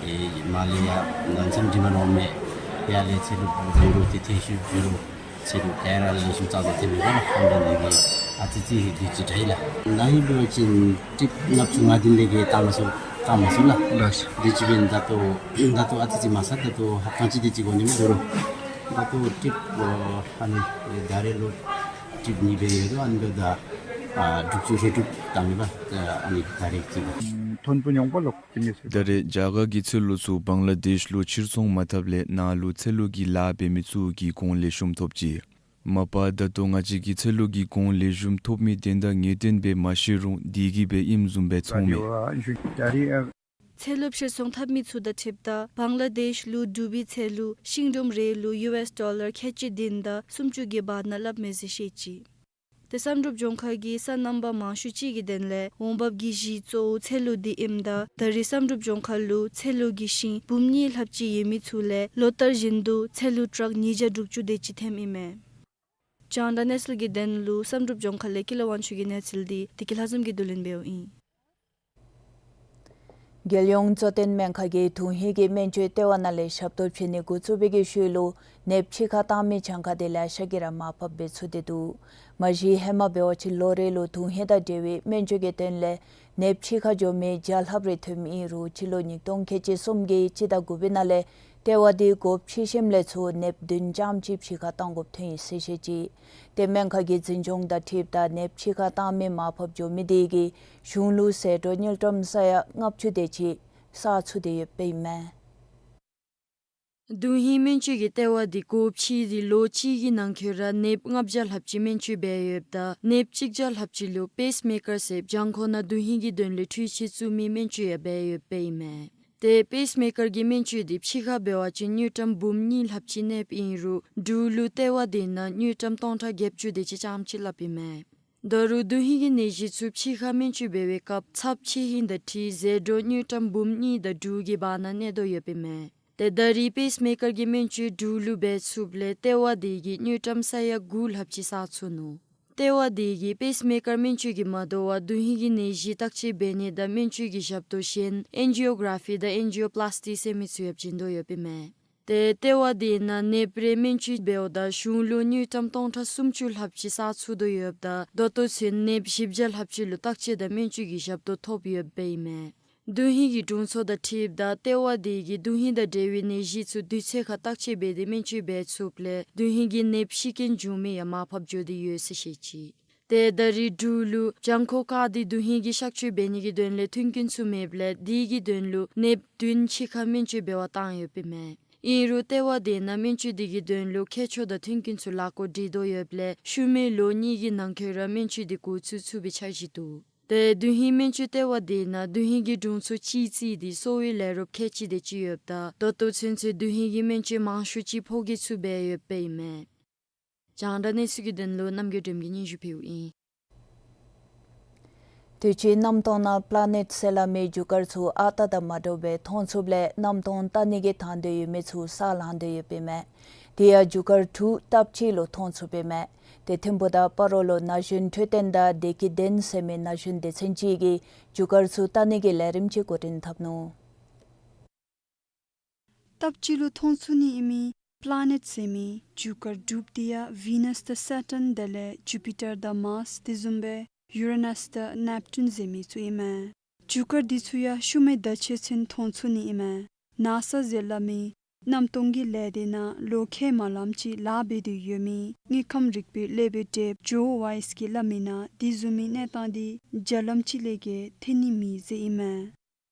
ཨེ་མ་ལས་ཡ་ནམ་མཚམས་དྲི་མ་ནོར་མེད་ཡ་ལས་ཚལ་ལུ་བུ་རུང་ཏེ་ཐེ་ཤུ་བུ་རུང་ཚལ་ལུ་ཏེ་ར་ལེགས་ཤོམ་ཙང་ཙང་ཐེབས་མི་ག་ལ་ཧམ་ར་ནི་གི་ཨ་ཙི་ཙི་དུས་ཅི་དྲག་ཡི་ལགས། ནཱ་ཧིང་འབད་བ་ཅིན་ཊིཔ་ལྔ་བཅུ་ང་བདུན་ལས་བརྒལ་བཏང་མ་ཚུགས་བཏང་མ་ཚུགས་ལགས། ལགས། དུས་ཅི་འབད་ནི་ད་ལྟོ་ད་ལྟོ་ཨ་ཙི་ཙི་མ་ཚད་ད་ལྟོ་ཧབ་ཐང་ཅིག་དུས་ཅི་གོ་ནི་མི་འདུག་རུང་ད་ལྟོ་ཊིཔ་ཨ་ནི་ད་རེས་ལུ་ཊིཔ་གཉིས་སྦེ་ཡོད་དོ། ཨ་ནི་འབདཝ་ད་ཨ་དྲུག་ཅུ་རེ་དྲུག་བཏང་མི་པ། ཨ་ནི་ད་རེས་ཅིག་ཐོན་པོ་ཉོང་པ་ལོག་ཅི་མི་ཟེར། ད་རེས་རྒྱ་གར་གྱི་ཚལ་ལུ་ཚུ་བང་ལ་དེཤ་ལུ་ཕྱིར་ཚོང་མ་འཐབ་ལས་ནཱ་ལུ་ཚལ་ལུ་གི་ལཱ་འབད་མི་ཚུ་གིས་གོང་ལེགས་ཤོམ་ཐོབ་ཅི། མ་པ་ད་ལྟོ་ང་བཅས་ཀྱི་ཚལ་ལུ་གི་གོང་ལེགས་ཤོམ་ཐོབ་མི་དོན་དག་ངེས་གཏན་སྦེ་མ་ཤེས་རུང་དེ་གིས་སྦེ་ཨིནམ་བཟུམ་སྦེ་ཚོརཝ་མས། ཚལ་ལུ་ཕྱིར་ཚོང་འཐབ་མི་ཚུ་དང་འཁྲིལཝ་ད་བང་ལ་དེཤ་ལུ་འབྲུག་པའི་ཚལ་ལུ་ཤིང་སྒྲོམ་རེ་ལུ་ཡུ་ཨེས་ཌོ་ལར་ཁལ་གཅིག་བདུན་དང་སུམ་ཅུ་གི་བར་ན་སླབ་མས་ཟེར་བཤད་ཅི། ཏེ་བསམ་གྲུབ་ལྗོངས་མཁར་གྱིས་སོ་ནམ་པ་མང་ཤོས་ཅིག་གི་དོན་ལས་འོང་འབབ་ཀྱི་གཞི་གཙོ་བོ་ཚལ་ལུ་འདི་ཨིནམ་ད་ད་རེས་བསམ་གྲུབ་ལྗོངས་མཁར་ལུ་ཚལ་ལུ་གི་ཤིང་འབུམ་གཉིས་ལྷགཔ་ཅིག་ཡོད་མི་ཚུ་ལས་ལོ་ལྟར་བཞིན་དུ་ཚལ་ལུ་ཊཱག་ཉིས་བརྒྱ་དྲུག་ཅུ་དེ་ཅིག་ཐོནམ་ཨིན་མས། རྒྱང་བསྒྲགས་གནས་ཚུལ་གྱི་དོན་ལུ་བསམ་གྲུབ་ལྗོངས་མཁར་ལས་ཀུན་ལེགས་དབང་ཕྱུག་གི་གནས་ཚུལ་འདི་བདེ་སྐྱིད་ལྷ་འཛོམས་ཀྱིས་བསྡུ་ལེན་འབདཝ་ཨིན། རྒྱལ་ཡོངས་གཙོ་བསྟེན་སྨན་ཁང་གིས་དོན་ཧིང་གི་སྨན་བཅོས་ལྟེ་བ་ནང་ལས་ཞབས་ཏོག་བྱིན་ནི་འགོ་བཙུགས་པའི་གི་ཤུལ་ལུ་ནདཔ་ཕྱི་ཁར་བཏང་མི་གྱངས་ཁ་དེ་ལེ་ཤ་གིས་ར་མར་ཕབ་འབད་ཚུགས་ཏེ་འདུག། མ་གཞི་ཧེ་མ་འབད་བ་ཅིན་ལོ་རེ་ལུ་དོན་ཧིང་དང་འབྲེལ་བའི་སྨན་བཅོས་ཀྱི་དོན་ལས་ནདཔ་ཕྱི་ཁར་འགྱོ་མི་བརྒྱ་ལྷགཔ་རེ་ཐོནམ་ཨིན་རུང་སྤྱི་ལོ་ཉིས་སྟོང་ཁལ་གཅིག་གསུམ་གྱི་སྤྱི་ཟླ་དགུ་པའི་ནང་ལས་ལྟེ་བ་དེ་སྒོ་ཕྱེ་ཞིནམ་ལས་ཚུར་ནདཔ་བདུན་ཙམ་ཅིག་ཕྱི་ཁར་བཏང་དགོཔ་ཐོན་ཡི་ཟེར་བཤད་ཅི། ཏེ་སྨན་ཁང་གི་འཛིན་སྐྱོང་དང་འཁྲིལཝ་ད་ནདཔ་ཕྱི་ཁར་བཏང་མི་མར་ཕབ་འགྱོ་མི་དེ་གིས་གཞུང་ལུ་ཟད་འགྲོ་དངུལ་ཀྲམ་ས་ཡ་ལྔ་བཅུ་དེ་ཅིག་བསག་ཚུགས་ཏེ་ཡོདཔ་ཨིན་མས། དོན་ཧིང་སྨན་བཅོས་ཀྱི་ལྟེ་བ་དེ་སྒོ་ཕྱེ་སྟེ་ལོ་གཅིག་གི་ནང་འཁོད་ར་ནདཔ་ལྔ་བརྒྱ་ལྷགཔ་ཅིག་སྨན་བཅོས་འབད་ཡོདཔ་ད་ནདཔ་གཅིག་བརྒྱ་ལྷགཔ་ཅིག་ལུ་པེསི་མེ་ཀར་ཟེར་བྱང་ཁོག་ནང་དོན་ཧིང་གི་དོན་ལས་འཕྲུལ་ཆས་བཙུགས་མི་སྨན་བཅོས་ཡང་འབད་ཡོདཔ་ཨིན་མས། ཏེ་པེསི་མེ་ཀར་གྱི་སྨན་བཅོས་འདི་ཕྱི་ཁར་འབད་བ་ཅིན་དངུལ་ཀྲམ་འབུམ་གཉིས་ལྷགཔ་ཅིག་གནསཔ་ཨིན་རུང་འབྲུག་ལུ་ལྟེ་བ་འདི་ནང་དངུལ་ཀྲམ་སྟོང་ཕྲག་བརྒྱད་ཅུ་དེ་ཅིག་རྐྱངམ་ཅིག་ལྷགཔ་ཨིན་མས། ད་རུང་དོན་ཧིང་གི་ནད་གཞི་ཚུ་ཕྱི་ཁར་སྨན་བཅོས་འབད་བའི་སྐབས་ཚབས་ཆེ་ཧིང་དང་འཁྲིལ་ཟད་འགྲོ་དངུལ་ཀྲམ་འབུམ་གཉིས་དང་དྲུག་གི་བར་ན་གནས་དོ་ཡོདཔ་ཨིན་མས། ཏེ་ད་རེས་པེསི་མེ་ཀར་གྱི་སྨན་བཅོས་འབྲུག་ལུ་འབད་ཚུགསཔ་ལས་ལྟེ་བ་འདི་གིས་དངུལ་ཀྲམ་ས་ཡ་དགུ་ལྷགཔ་ཅིག་བསག་ཚུགས་ནུག། ལྟེ་བ་འདི་གིས་པེསི་མེ་ཀར་སྨན་བཅོས་ཀྱིས་མ་དོ་བར་དོན་ཧིང་གི་ནད་གཞི་བརྟག་དཔྱད་འབད་ནི་དང་སྨན་བཅོས་ཀྱི་ཞབས་ཏོག་གཞན་ཨེན་ཇི་ཨོ་ག་ར་ཕི་དང་ཨེན་ཇི་ཨོ་པ་ལཱསི་ཊིཀ་ཟེར་མི་ཚུ་ཡང་བྱིན་དོ་ཡོདཔ་ཨིན་མས། ཏེ་ལྟེ་བ་འདི་ནང་ནདཔ་རེ་སྨན་བཅོས་འབདཝ་ད་གཞུང་ལུ་དངུལ་ཀྲམ་སྟོང་ཕྲག་སུམ་ཅུ་ལྷགཔ་ཅིག་བསག་ཚུགས་དོ་ཡོདཔ་ད་ད་ལྟོ་ཚུན་ནདཔ་བཞི་བརྒྱ་ལྷགཔ་ཅིག་ལུ་བརྟག་དཔྱད་དང་སྨན་བཅོས་ཀྱི་ཞབས་ཏོག་ཐོབ་ཡོདཔ་ཨིན་མས། དོན་ཧིང་གི་དྲུང་འཚོ་དང་འཁྲིལཝ་ད་ལྟེ་བ་འདི་གིས་དོན་ཧིང་དང་འབྲེལ་བའི་ནད་གཞི་ཚུ་དུས་ཚོད་ཁར་བརྟག་དཔྱད་འབད་དེ་སྨན་བཅོས་འབད་ཚུགསཔ་ལས་དོན་ཧིང་གི་ནདཔ་ཤི་རྐྱེན་བྱུང་མི་ཡང་མར་ཕབ་འགྱོ་སྟེ་ཡོད་ཟེར་བཤད་ཅི། ཏེ་ད་རེས་འབྲུག་ལུ་བྱང་ཁོག་བཀག་སྟེ་དོན་ཧིང་གི་གཤག་བཅོས་འབད་ནི་གི་དོན་ལས་མཐུན་རྐྱེན་ཚུ་མེདཔ་ལས་དེ་གི་དོན་ལུ་ནདཔ་བདུན་ཕྱི་ཁར་སྨན་བཅོས་འབད་བར་བཏང་ཡོདཔ་ཨིན་མས། ཨིན་རུང་ལྟེ་བ་འདི་ནང་སྨན་བཅོས་འདི་གི་དོན་ལུ་མཁས་མཆོག་དང་མཐུན་རྐྱེན་ཚུ་ལཱ་འགོ་འདྲེན་དོ་ཡོདཔ་ལས་ཤུལ་མའི་ལོ་གཉིས་ཀྱི་ནང་འཁོད་ར་སྨན་བཅོས་འདི་འགོ་བཙུགས་ཚུགས་པའི་འཆར་གཞི་འདུག། ཏེ་དོན་ཧིང་སྨན་བཅོས་ལྟེ་བ་འདི་ནང་དོན་ཧིང་གི་དྲུང་འཚོ་གཅིག་བརྩིས་ཏེ་གསོ་བའི་ལས་རོགསཔ་ཁལ་གཅིག་དེ་ཅིག་ཡོདཔ་ད་ད་ལྟོ་ཚུན་ཚོད་དོན་ཧིང་གི་སྨན་བཅོས་མང་ཤོས་ཅིག་ཕོ་སྐྱེས་ཚུ་འབད་ཡོདཔ་ཨིན་མས། རྒྱང་བསྒྲགས་གནས་ཚུལ་གྱི་དོན་ལུ་རྣམ་རྒྱལ་སྒྲོལམ་གྱིས་སྙན་ཞུ་ཕུལཝ་ཨིན། དུས་ཅི་གནམ་སྟོང་ནང་པ་ལ་ནེཊ་ཟེར་སླབ་མི་རྒྱུ་སྐར་ཚུ་ཨ་རྟག་དང་མ་འདྲཝ་སྦེ་མཐོང་ཚུགསཔ་ལས་གནམ་སྟོང་བལྟ་ནི་གི་དང་འདོད་ཡོད་མི་ཚུ་ས་ལང་སྟེ་ཡོདཔ་ཨིན་མས། དེ་ཡང་རྒྱུ་སྐར་དྲུག་སྟབས་གཅིག་ལུ་མཐོང་ཚུགསཔ་ཨིན་མས། དེ་ཐིམ་ཕུག་དང་སྤ་རོ་ལུ་ན་གཞོན་འཕྲོད་བསྟེན་དང་བདེ་སྐྱིད་ལྡན་ཟེར་མི་ན་གཞོན་སྡེ་ཚན་ཅིག་གིས་རྒྱུ་སྐར་ཚུ་བལྟ་ནི་གི་ལས་རིམ་ཅིག་འགོ་འདྲེན་འཐབ་ནུག། སྟབས་གཅིག་ལུ་མཐོང་ཚུགས་ནི་ཨིན་མི་པ་ལ་ནེཊ་ཟེར་མི་རྒྱུ་སྐར་དྲུག་དེ་ཡང་ཝི་ནཱས་དང་སེ་ཊཱན་དེ་ལས་ཇུ་པི་ཊར་དང་མཱརསི་དེ་བཟུམ་སྦེ་ཡུ་རེ་ནཱས་དང་ནེབ་ཊུན་ཟེར་མི་ཚུ་ཨིན་མས། རྒྱུ་སྐར་འདི་ཚུ་ཡང་ཤུལ་མའི་ཟླཝ་ཕྱེད་ཚུན་མཐོང་ཚུགས་ནི་ཨིན་མས། ནཱ་ས་ཟེར་སླབ་མི་གནམ་སྟོང་གི་ལས་སྡེ་ནང་ལོ་ཁལ་མ་ལངམ་ཅིག་ལཱ་འབད་དེ་ཡོད་མི་དངོས་ཁམས་རིག་པའི་སློབ་དཔོན་ཌེབ་ཇོ་ཝའིས་ཀྱིས་སླབ་མི་ནང་དེ་བཟུམ་མའི་གནས་སྟངས་འདི་བརྒྱ་ལམ་གཅིག་ལས་བརྒལ་ཐོན་ནི་མེད་ཟེར་ཨིན་མས།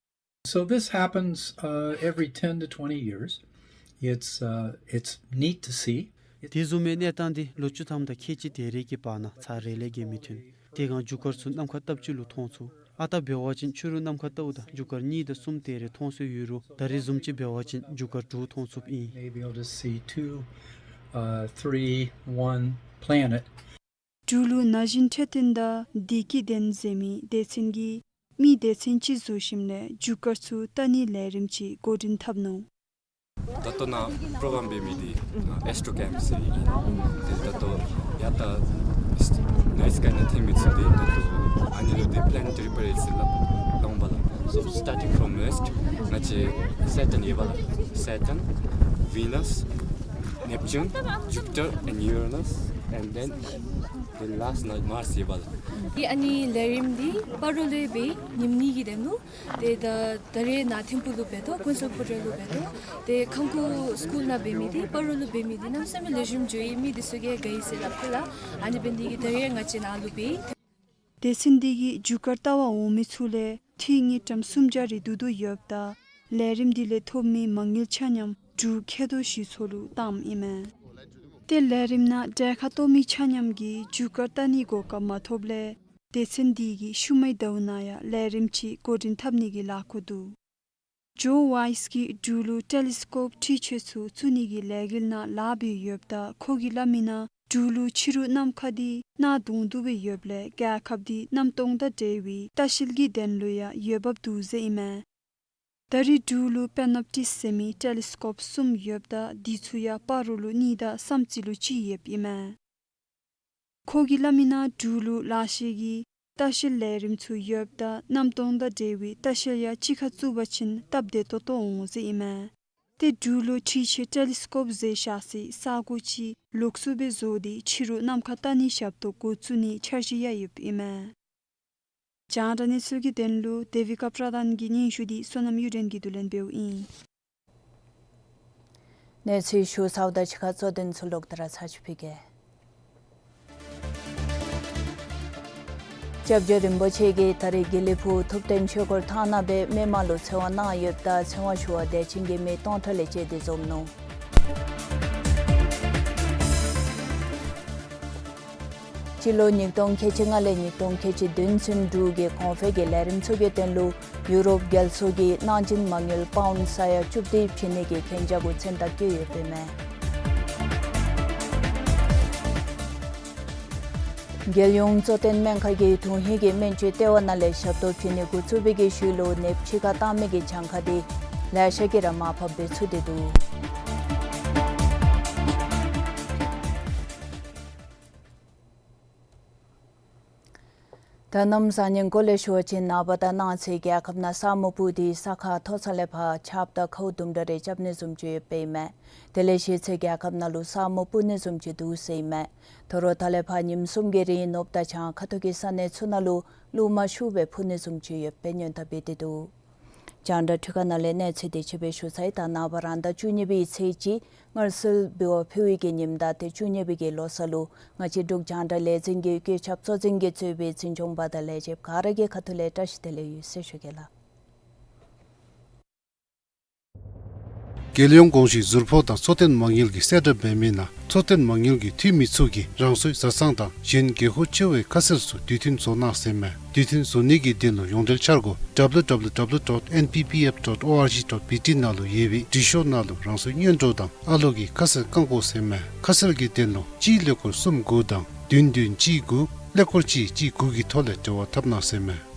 So this happens, uh, every ten to twenty years. It's, uh, it's neat to see. དེ་བཟུམ་མའི་གནས་སྟངས་འདི་ལོ་བཅུ་ཐམ་དང་ཁལ་གཅིག་དེ་རེ་གི་བར་ན་ཚར་རེ་ལས་བརྒལ་མི་ཐོན། དེ་སྒང་རྒྱུ་སྐར་ཚུ་གནམ་ཁར་སྟབས་གཅིག་ལུ་མཐོང་ཚུགས། ཨ་རྟག་འབད་བ་ཅིན་ཕྱི་རུ་གནམ་ཁར་བལྟཝ་ད་རྒྱུ་སྐར་གཉིས་དང་གསུམ་དེ་རེ་མཐོང་སྲོལ་ཡོད་རུང་ད་རེས་བཟུམ་ཅིག་འབད་བ་ཅིན་རྒྱུ་སྐར་དྲུག་མཐོང་ཚུགསཔ་ཨིན། May be able to see two, uh, three, one planet. འབྲུག་ལུ་ན་གཞོན་འཕྲོད་བསྟེན་དང་བདེ་སྐྱིད་ལྡན་ཟེར་མི་སྡེ་ཚན་གྱིས་མི་སྡེ་ཚན་ཅིག་བཟོ་ཞིནམ་ལས་རྒྱུ་སྐར་ཚུ་བལྟ་ནིའི་ལས་རིམ་ཅིག་འགོ་འདྲེན་འཐབ་ནུག། ད་ལྟོ་ནཱ་པྲོ་གྲམ་འབད་མི་འདི་ཨེསི་ཊོ་ཀེམ་ཟེར་ཨིན། ཏེ་ད་ལྟོ་ཡར་ད་ནའིཊ་སི་ཀའི་ནང་ཐོན་མི་ཚུ་འདི་ད་ལྟོ་ཨ་ནི་ལུ་འདི་པེ་ལེ་ནེ་ཊ་རི་པེ་རེ་ཌ་ཟེར་སླབ་ལོང་པ་ལགས། So starting from west, ང་བཅས་སེ་ཊཱན་ཡོད་པ་ལགས། སེ་ཊཱན། ཝི་ནཱས། ནེབ་ཊུན། ཇུ་པི་ཊར་and Uranus, and then the last one Mars ཡོད་པ་ལགས། ཏེ་ཨ་ནི་ལས་རིམ་འདི་སྤ་རོ་ལུ་འབད་ཉིནམ་གཉིས་ཀྱི་དོན་ལུ། ཏེ་ད་ད་རེས་ནཱ་ཐིམ་ཕུག་ལུ་འབད་དོ། ཀུན་གསལ་ཧོ་ཊེལ་ལུ་འབད་དོ། ཏེ་ཁང་ཁུ་སི་ཀུལ་ནང་འབད་མི་འདི་སྤ་རོ་ལུ་འབད་མི་འདི་གནམ་མེད་ས་མེད་ལེགས་ཤོམ་འགྱོ་ཡི། མི་འདི་ཚུ་གིས་དགའ་ཡི་ཟེར་སླབ་ཁུ་ལགས། ཨ་ནི་འབད་ནི་དེ་གིས་ད་རེས་ང་བཅས་ནཱ་ལུ་འབད་ཡི། སྡེ་ཚན་འདི་གིས་རྒྱུ་སྐར་བལྟ་བར་འོང་མི་ཚུ་ལས་འཐུས་དངུལ་ཀྲམ་སུམ་བརྒྱ་རེ་བསྡུ་དོ་ཡོདཔ་ད་ལས་རིམ་འདི་ལས་ཐོབ་མི་མ་དངུལ་ཆ་མཉམ་འབྲུག་མཁལ་རྡོ་ཞིག་ཚོགས་ལུ་བཏངམ་ཨིན་མས། ཏེ་ལས་རིམ་ནང་གྲལ་ཁར་གཏོགས་མི་ཆ་མཉམ་གྱིས་རྒྱུ་སྐར་བལྟ་ནིའི་གོ་སྐབས་མ་ཐོབ་ལས་སྡེ་ཚན་འདི་གིས་ཤུལ་མའི་ཟླཝ་ནང་ཡང་ལས་རིམ་ཅིག་འགོ་འདྲེན་འཐབ་ནི་གི་ལཱ་འགོ་འདུག། ཇོ་ཝའིས་ཀྱིས་འབྲུག་ལུ་ཊེ་ལི་སི་ཀོབ་འཕྲུལ་ཆས་ཚུ་བཙུགས་ནི་གི་ལས་འགུལ་ནང་ལཱ་འབད་ཡོདཔ་ད་ཁོ་གིས་སླབ་མི་ནང་འབྲུག་ལུ་ཕྱི་རུ་གནམ་ཁ་འདི་གནག་དུང་དུ་སྦེ་ཡོདཔ་ལས་རྒྱལ་ཁབ་འདི་གནམ་སྟོང་དང་འབྲེལ་བའི་ལྟ་བཤལ་གྱི་དོན་ལུ་ཡང་འོས་འབབ་འདུག་ཟེར་ཨིན་མས། ད་རེས་འབྲུག་ལུ་པེ་ནོབ་ཊིཀ་ཟེར་མི་ཊེ་ལི་སི་ཀོབ་གསུམ་ཡོདཔ་ད་འདི་ཚུ་ཡང་སྤ་རོ་ལུ་གཉིས་དང་བསམ་རྩེ་ལུ་གཅིག་ཡོདཔ་ཨིན་མས། ཁོ་གིས་སླབ་མི་ནང་འབྲུག་ལུ་ལག་ཤེས་ཀྱི་ལྟ་བཤལ་ལས་རིམ་ཚུ་ཡོདཔ་ད་གནམ་སྟོང་དང་འབྲེལ་བའི་ལྟ་བཤལ་ཡང་གཅིག་ཁར་བཙུགས་པ་ཅིན་སྟབས་བདེ་ཏོག་ཏོ་འོང་ཟེར་ཨིན་མས། ཏེ་འབྲུག་ལུ་འཕྲུལ་ཆས་ཊེ་ལི་སི་ཀོབ་མཛེས་བཞག་སའི་ས་གོ་ཅིག་ལོགས་སུ་སྦེ་བཟོ་སྟེ་ཕྱི་རུ་གནམ་ཁར་བལྟ་ནིའི་ཞབས་ཏོག་འགོ་བཙུགས་ནིའི་འཆར་གཞི་ཡང་ཡོདཔ་ཨིན་མས། རྒྱང་བསྒྲགས་གནས་ཚུལ་གྱི་དོན་ལུ་དེ་བི་ཀ་པྲ་དཱན་གྱི་སྙན་ཞུ་འདི་བསོད་ནམས་གཡུ་སྒྲོན་གྱིས་བསྡུ་ལེན་འབདཝ་ཨིན། གནས་ཚུལ་ཞུ་ཚརཝ་དང་གཅིག་ཁར་གཙོ་དོན་ཚུ་ལོག་སྟེ་ར་ཚར་ཅིག་ཕུལ་གེ། སྐྱབས་རྗེ་རིན་པོ་ཆེ་གིས་ད་རེས་དགེ་ལེགས་ཕུག་ཐུབ་བསྟན་ཆོས་འཁོར་ཐང་ནང་སྦེ་མི་མང་ལུ་ཚེ་དབང་གནང་ཡོདཔ་ད་ཚེ་དབང་ཞུ་བར་དད་ཅན་གྱི་མི་སྟོང་ཕྲག་ལས་བཅད་དེ་འཛོམས་ནུག། སྤྱི་ལོ་ཉིས་སྟོང་ཁལ་གཅིག་ལྔ་ལས་ཉིས་སྟོང་ཁལ་གཅིག་བདུན་ཚུན་འབྲུག་གི་གོང་འཕེལ་གྱི་ལས་རིམ་ཚུ་གི་དོན་ལུ་ཡུ་རོབ་རྒྱལ་ཚོགས་ཀྱིས་གནང་སྦྱིན་མ་དངུལ་པའུནཌ་ས་ཡ་བཅུ་བདུན་བྱིན་ནི་གི་གན་རྒྱ་གུ་མཚན་རྟགས་བཀོད་ཡོདཔ་ཨིན་མས། རྒྱལ་ཡོངས་གཙོ་བསྟེན་སྨན་ཁང་གིས་དོན་ཧིང་གི་སྨན་བཅོས་ལྟེ་བ་ནང་ལས་ཞབས་ཏོག་བྱིན་ནི་འགོ་བཙུགས་པའི་གི་ཤུལ་ལུ་ནདཔ་ཕྱི་ཁར་བཏང་མི་གི་གྱངས་ཁ་དེ་ལེ་ཤ་གིས་ར་མར་ཕབ་སྦེ་ཚུད་དེ་འདུག། ད་གནམ་བཟང་ངན་སྐོར་ལས་ཞུ་བ་ཅིན་ནངས་པ་དང་གནངས་ཚེ་རྒྱལ་ཁབ་ནང་ས་སྨུག་སྤུབས་ཏེ་ས་ཁ་མཐོ་ས་ལས་ཕར་ཆརཔ་དང་ཁཝ་དུམ་གྲ་རེ་རྐྱབ་ནི་བཟུམ་ཅིག་ཡོདཔ་ཨིན་མས། དེ་ལས་ཤེད་ཚད་རྒྱལ་ཁབ་ནང་ལུ་ས་སྨུག་སྤུབས་ནི་བཟུམ་ཅིག་འདུག་ཟེར་ཨིན་མས། དོ་རུང་ད་ལས་ཕར་ཉིནམ་གསུམ་གྱི་རིང་ནུབ་དང་བྱང་ཁ་ཐུག་གི་ས་གནས་ཚུ་ནང་ལུ་རླུང་མ་ཤུགས་སྦེ་འཕུ་ནི་བཟུམ་ཅིག་ཡོདཔ་སྦེ་སྔོན་བརྡ་འབད་དེ་འདུག། རྒྱང་བསྒྲགས་འཕྲུལ་ཁང་ནང་ལས་གནས་ཚུལ་དེ་ཅིག་སྦེ་ཞུ་ཚར་ཡི། ད་ནངས་པ་རང་ཟླ་བཅུ་གཉིས་པའི་ཚེས་གཅིག་སྔར་སྲོལ་འབུལ་བ་ཕུལ་བའི་གི་ཉིནམ་དང་ཏེ་བཅུ་གཉིས་པའི་གི་ལོ་གསར་ལུ་ང་བཅས་འབྲུག་རྒྱང་བསྒྲགས་ལས་འཛིན་གྱི་བཀོད་ཁྱབ་གཙོ་འཛིན་གྱིས་གཙོས་པའི་འཛིན་སྐྱོང་པ་དང་ལས་བྱེདཔ་ག་ར་གི་ཁ་ཐུག་ལས་བཀྲ་ཤིས་བདེ་ལེགས་ཡོད་ཟེར་ཞུ་གེ་ལགས། རྒྱལ་ཡོངས་གོང་ཞུས་ཟུར་ཕོགས་དང་འཚོ་རྟེན་མ་དངུལ་གྱིས་གསལ་བསྒྲགས་འབད་མི་ནང་འཚོ་རྟེན་མ་དངུལ་གྱི་འཐུས་མི་ཚུ་གིས་རང་སོའི་བཟའ་ཚང་དང་གཞན་དགོས་མཁོ་ཆེ་བའི་ཁ་གསལ་ཚུ་དུས་མཐུན་བཟོ་གནང་ཟེར་མས། དུས་མཐུན་བཟོ་ནི་གི་དོན་ལུ་ཡོངས་འབྲེལ་འཆར་སྒོ་W W W dot N P P F dot O R G dot B T ནང་ལུ་ཡོད་པའི་འབྲི་ཤོག་ནང་ལུ་རང་སོའི་སྔོན་འགྲོ་དང་ཨ་ལོ་གི་ཁ་གསལ་བཀང་དགོ་ཟེར་མས། ཁ་གསལ་གྱི་དོན་ལུ་གཅིག་ཀླད་ཀོར་གསུམ་དགུ་དང་བདུན་བདུན་གཅིག་དགུ་ཀླད་ཀོར་གཅིག་གཅིག་དགུ་གི་ཐོག་ལས་འབྲེལ་བ་འཐབ་གནང་ཟེར་མས།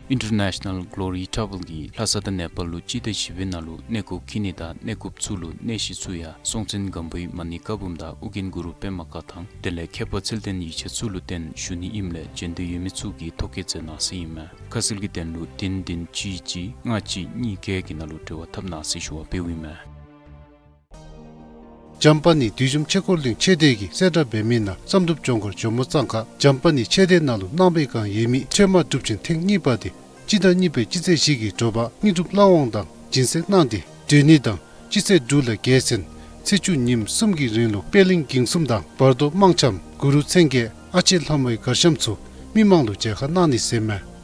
International Glory Travel གིས་ལྷ་ས་དང་ནེ་པཱལ་ལུ་སྤྱི་ཟླ་བཞི་པའི་ནང་ལུ་གནས་སྐོར་འཁྱིད་ནི་དང་གནས་སྐོརཔ་ཚུ་ལུ་གནས་གཞི་ཚུ་ཡང་སྲོང་བཙན་སྒམ་པོའི་མ་ཎི་བཀའ་འབུམ་དང་ཨོ་རྒྱན་གུ་རུ་པདྨ་བཀའ་ཐང་དེ་ལས་མཁས་པ་ཚུལ་ལྡན་ཡིག་ཆ་ཚུ་ལུ་བརྟེན་ཞུ་ནི་ཨིནམ་ལས་འབྱོན་འདོད་ཡོད་མི་ཚུ་གིས་ཐོ་བཀོད་མཛད་གནང་ཟེར་ཨིན་མས། ཁ་གསལ་གྱི་དོན་ལུ་བདུན་བདུན་གཅིག་གཅིག་ལྔ་གཅིག་གཉིས་བརྒྱད་ཀྱི་ནང་ལུ་འབྲེལ་བ་འཐབ་གནང་ཟེར་ཞུ་བ་འབདཝ་ཨིན་མས། འཇམ་དཔལ་ནི་བདུད་འཇོམས་ཆོས་འཁོར་གླིང་ཆོས་སྡེ་གིས་གསལ་བསྒྲགས་འབད་མི་ནང་བསམ་གྲུབ་ལྗོངས་མཁར་ཇོ་མོ་གཙང་ཁ་འཇམ་དཔལ་ནི་ཆོས་སྡེ་ནང་ལུ་གནང་པའི་བསྒང་ཡོད་མི་ཁྲོས་མ་སྒྲུབ་ཆེན་ཐེངས་གཉིས་པ་དེ་སྤྱི་ཟླ་གཉིས་པའི་སྤྱི་ཚེས་བཞི་གི་དྲོ་པ་དངོས་གྲུབ་ལྷ་དབང་དང་སྦྱིན་སྲེག་གནང་སྟེ་སྒྲོལ་ནི་དང་སྤྱི་ཚེས་དྲུག་ལས་བརྒྱད་ཚུན་ཚེས་བཅུ་ཉིནམ་གསུམ་གྱི་རིང་ལུ་པད་གླིང་འགྱིང་གསུམ་དང་བར་དོ་དམངས་འཆམ་གུ་རུ་མཚན་བརྒྱད་ཨ་ལྕེ་ལྷ་མོའི་གར་འཆམ་ཚུ་མི་མང་ལུ་མཇལ་ཁ་གནང་ནི་ཟེར་མས།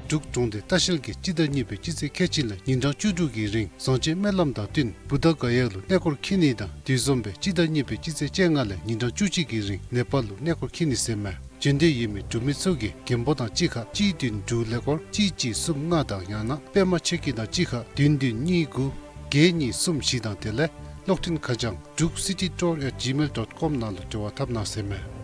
འབྲུག་གྲོང་སྡེ་ལྟ་བཤལ་གྱིས་སྤྱི་ཟླ་གཉིས་པའི་སྤྱི་ཚེས་ཁལ་གཅིག་ལས་ཉིན་གྲངས་བཅུ་དྲུག་གི་རིང་བཟང་སྤྱོད་སྨོན་ལམ་དང་བསྟུན་བུདྡྷ་ག་ཡ་ལུ་གནས་སྐོར་འཁྱིད་ནི་དང་དེ་བཟུམ་སྦེ་སྤྱི་ཟླ་གཉིས་པའི་སྤྱི་ཚེས་བཅོ་ལྔ་ལས་ཉིན་གྲངས་བཅུ་གཅིག་གི་རིང་ནེ་པཱལ་ལུ་གནས་སྐོར་འཁྱིད་ནི་ཟེར་མས། འབྱོན་འདོད་ཡོད་མི་འབྲུག་མི་ཚུ་གིས་མགོན་པོ་དང་གཅིག་ཁར་གཅིག་བདུན་དྲུག་ཀླད་ཀོར་གཅིག་གཅིག་གསུམ་ལྔ་དང་ཡང་ན་པདྨ་ཆོས་སྐྱིད་དང་གཅིག་ཁར་བདུན་བདུན་གཉིས་དགུ་བརྒྱད་གཉིས་གསུམ་བཞི་དང་དེ་ལས་གློག་འཕྲིན་ཁ་བྱང་druk city tour at gmail dot com ནང་ལུ་འབྲེལ་བ་འཐབ་གནང་ཟེར་མས།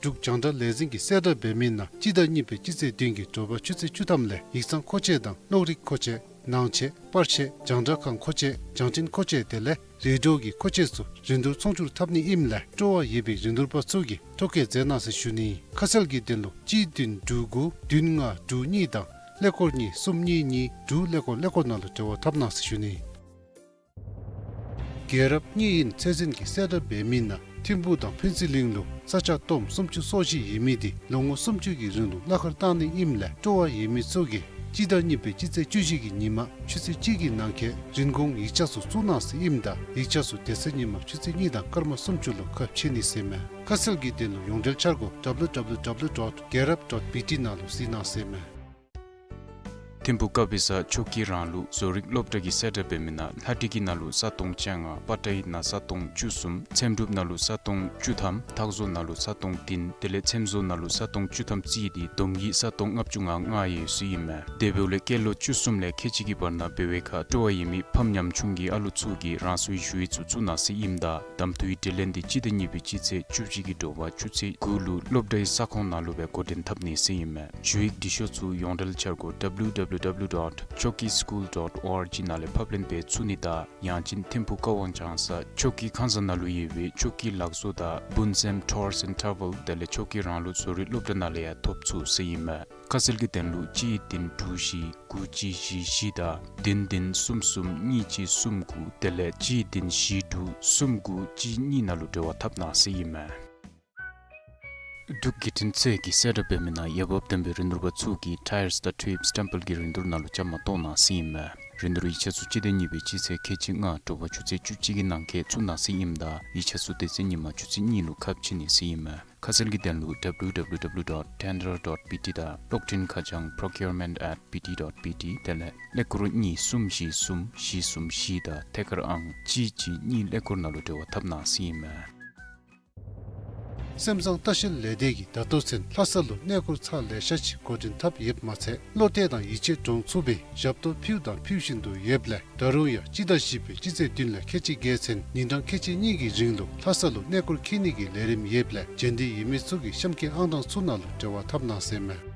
འབྲུག་རྒྱང་བསྒྲགས་ལས་འཛིན་གྱིས་གསལ་བསྒྲགས་འབད་མི་ནང་སྤྱི་ཟླ་གཉིས་པའི་སྤྱི་ཚེས་བདུན་གྱི་དྲོ་པ་ཆུ་ཚོད་བཅུ་ཐམ་ལས་ཡིག་ཚང་མཁོ་ཆས་དང་གློག་རིག་མཁོ་ཆས་ནང་ཆས་པར་ཆས་རྒྱང་བསྒྲགས་ཁང་མཁོ་ཆས་བྱང་འཕྲིན་མཁོ་ཆས་དེ་ལས་རེ་ཌི་ཡོ་གི་མཁོ་ཆས་ཚུ་རིན་བསྡུར་ཚོང་བསྒྱུར་འཐབ་ནི་ཨིནམ་ལས་སྤྲོ་བ་ཡོད་པའི་རིན་བསྡུར་པ་ཚུ་གིས་ཐོ་བཀོད་མཛད་གནང་ཟེར་ཞུ་ནི། ཁ་གསལ་གྱི་དོན་ལུ་གཅིག་བདུན་དྲུག་དགུ་བདུན་ལྔ་དྲུག་གཉིས་དང་ཀླད་ཀོར་གཉིས་གསུམ་གཉིས་གཉིས་དྲུག་ཀླད་ཀོར་ཀླད་ཀོར་ནང་ལུ་འབྲེལ་བ་འཐབ་གནང་ཟེར་ཞུ་ནི། རྒྱལ་རབས་གཉིས་ཡིན་ཚད་འཛིན་གྱིས་གསལ་བསྒྲགས་འབད་མི་ནང་ཐིམ་ཕུག་དང་ཕུན་ཚོགས་གླིང་ལུ་ས་ཆ་སྟོངམ་སུམ་ཅུ་སོ་བཞི་ཡོད་མི་དེ་ལོ་ངོ་སུམ་ཅུ་གི་རིང་ལུ་གླ་ཁར་བཏང་ནི་ཨིནམ་ལས་སྤྲོ་བ་ཡོད་མི་ཚུ་གིས་སྤྱི་ཟླ་གཉིས་པའི་སྤྱི་ཚེས་བཅུ་བཞི་གི་ཉིན་མ་ཆུ་ཚོད་གཅིག་གི་ནང་འཁོད་རིན་གོང་ཡིག་ཆ་ཚུ་བཙུགས་གནང་ཟེར་ཨིནམ་ད་ཡིག་ཆ་ཚུ་དེ་ཚེ་ཉིན་མ་ཆུ་ཚོད་གཉིས་དང་སྐར་མ་སུམ་ཅུ་ལུ་ཁ་ཕྱེ་ནི་ཟེར་མས། ཁ་གསལ་གྱི་དོན་ལུ་ཡོངས་འབྲེལ་འཆར་སྒོ་W W W dot རྒྱལ་རབས་dot B T ནང་ལུ་གཟིགས་གནང་ཟེར་མས། ཐིམ་ཕུག་དཀར་སྦིས་ས་ཆོས་ཀྱི་རང་ལུགས་བཟོ་རིག་སློབ་གྲྭ་གིས་གསལ་བསྒྲགས་འབད་མི་ནང་ལྷ་བྲིས་ཀྱི་ནང་ལུ་ས་སྟོང་བཅོ་ལྔ་པ་ཊའི་ནང་ས་སྟོང་བཅུ་གསུམ་ཚེམ་དྲུབ་ནང་ལུ་ས་སྟོང་བཅུ་ཐམ་ཐག་བཟོ་ནང་ལུ་ས་སྟོང་བདུན་དེ་ལས་ཚེམ་བཟོ་ནང་ལུ་ས་སྟོང་བཅུ་ཐམ་རྩིས་ཏེ་བསྡོམས་ཀྱིས་ས་སྟོང་ལྔ་བཅུ་ང་ལྔ་ཡོད་ཟེར་ཨིན་མས། དེ་འབདཝ་ལས་སྐྱེས་ལོ་བཅུ་གསུམ་ལས་ཁལ་གཅིག་གི་བར་ན་འབད་བའི་ཁར་སྤྲོ་བ་ཡོད་མི་ཕམ་ཉམ་ཆུང་གི་ཨ་ལོ་ཚུ་གིས་རང་སོའི་ཞུ་ཡིག་ཚུ་བཙུགས་གནང་ཟེར་ཨིནམ་ད་གདམ་འཐུའི་དྲི་ལན་དེ་སྤྱི་ཟླ་གཉིས་པའི་སྤྱི་ཚེས་བཅུ་གཅིག་གི་དྲོ་པ་ཆུ་ཚོད་དགུ་ལུ་སློབ་གྲྭའི་ས་ཁོངས་ནང་ལུ་སྦེ་འགོ་འདྲེན་འཐབ་ནི་ཟེར་ཨིན་མས། ཞུ་ཡིག་འབྲི་ཤོག་ཚུ་ཡོངས་འབྲེལ་འཆར་སྒོ་W W W dot choki school dot O R G ནང་ལས་ཕབ་ལེན་འབད་ཚུགས་ནི་དང་ཡང་ཅིན་ཐིམ་ཕུག་ཀ་ཝང་ལྗང་ས་ཆོས་ཀྱི་ཁང་གསར་ནང་ལུ་ཡོད་པའི་ཆོས་ཀྱི་ལག་བཟོ་དང་སྤུན་སེམས་Tours and Travel དེ་ལས་ཆོས་ཀྱི་རང་ལུགས་བཟོ་རིག་སློབ་གྲྭ་ནང་ལས་ཡང་ཐོབ་ཚུགས་ཟེར་ཨིན་མས། ཁ་གསལ་གྱི་དོན་ལུ་གཅིག་བདུན་དྲུག་བཞི་དགུ་གཅིག་བཞི་བཞི་དང་བདུན་བདུན་གསུམ་གསུམ་གཉིས་གཅིག་གསུམ་དགུ་དེ་ལས་གཅིག་བདུན་བཞི་དྲུག་གསུམ་དགུ་གཅིག་གཉིས་ནང་ལུ་འབྲེལ་བ་འཐབ་གནང་ཟེར་ཨིན་མས། འབྲུག་བརྒྱུད་འཕྲིན་ཚད་ཀྱིས་གསལ་བསྒྲགས་འབད་མི་ནང་འོས་འབབ་ལྡན་པའི་རིན་བསྡུར་པ་ཚུ་གིས་ཊ་ཡརསི་དང་ཊིའུབསི་སི་ཊེམ་པལ་གྱི་རིན་བསྡུར་ནང་ལུ་བཅའ་མར་གཏོགས་གནང་ཟེར་ཨིན་མས། རིན་བསྡུར་ཡིག་ཆ་ཚུ་སྤྱི་ཟླ་གཉིས་པའི་སྤྱི་ཚེས་ཁལ་གཅིག་ལྔ་དྲོ་པ་ཆུ་ཚོད་བཅུ་གཅིག་གི་ནང་འཁོད་བཙུགས་གནང་ཟེར་ཨིནམ་ད་ཡིག་ཆ་ཚུ་དེ་ཚེ་ཉིན་མ་ཆུ་ཚོད་གཉིས་ལུ་ཁ་ཕྱེ་ནི་ཟེར་ཨིན་མས། ཁ་གསལ་གྱི་དོན་ལུ་W W W dot tender dot B T དང་གློག་འཕྲིན་ཁ་བྱང་procurement at B T dot B T དེ་ལས་ཀླད་ཀོར་གཉིས་གསུམ་བཞི་གསུམ་བཞི་གསུམ་བཞི་དང་ཐད་ཀར་ཨང་གཅིག་གཅིག་གཉིས་ཀླད་ཀོར་ནང་ལུ་འབྲེལ་བ་འཐབ་གནང་ཟེར་ཨིན་མས། སེམས་ཙང་ལྟ་བཤལ་ལས་སྡེ་གིས་ད་ལྟོ་ཚུན་ལྷ་ས་ལུ་གནས་སྐོར་ཚར་ལེ་ཤ་ཅིག་འགོ་འདྲེན་འཐབ་ཡོདཔ་མ་ཚད་བློ་གཏད་དང་ཡིད་ཆེས་འདྲོངས་ཚུགས་པའི་ཞབས་ཏོག་ཕུལཝ་དང་ཕུལ་བཞིན་དུ་ཡོདཔ་ལས་ད་རུང་ཡང་སྤྱི་ཟླ་བཞི་པའི་སྤྱི་ཚེས་བདུན་ལས་ཁལ་གཅིག་བརྒལ་ཚུན་ཉིན་གྲངས་ཁལ་གཅིག་གཉིས་ཀྱི་རིང་ལུ་ལྷ་ས་ལུ་གནས་སྐོར་འཁྱིད་ནི་གི་ལས་རིམ་ཡོདཔ་ལས་རྗེས་འདེད་ཡོད་མི་ཚུ་གིས་གཤམ་གྱི་ཨང་གྲངས་ཚུ་ནང་ལུ་འབྲེལ་བ་འཐབ་གནང་ཟེར་མས།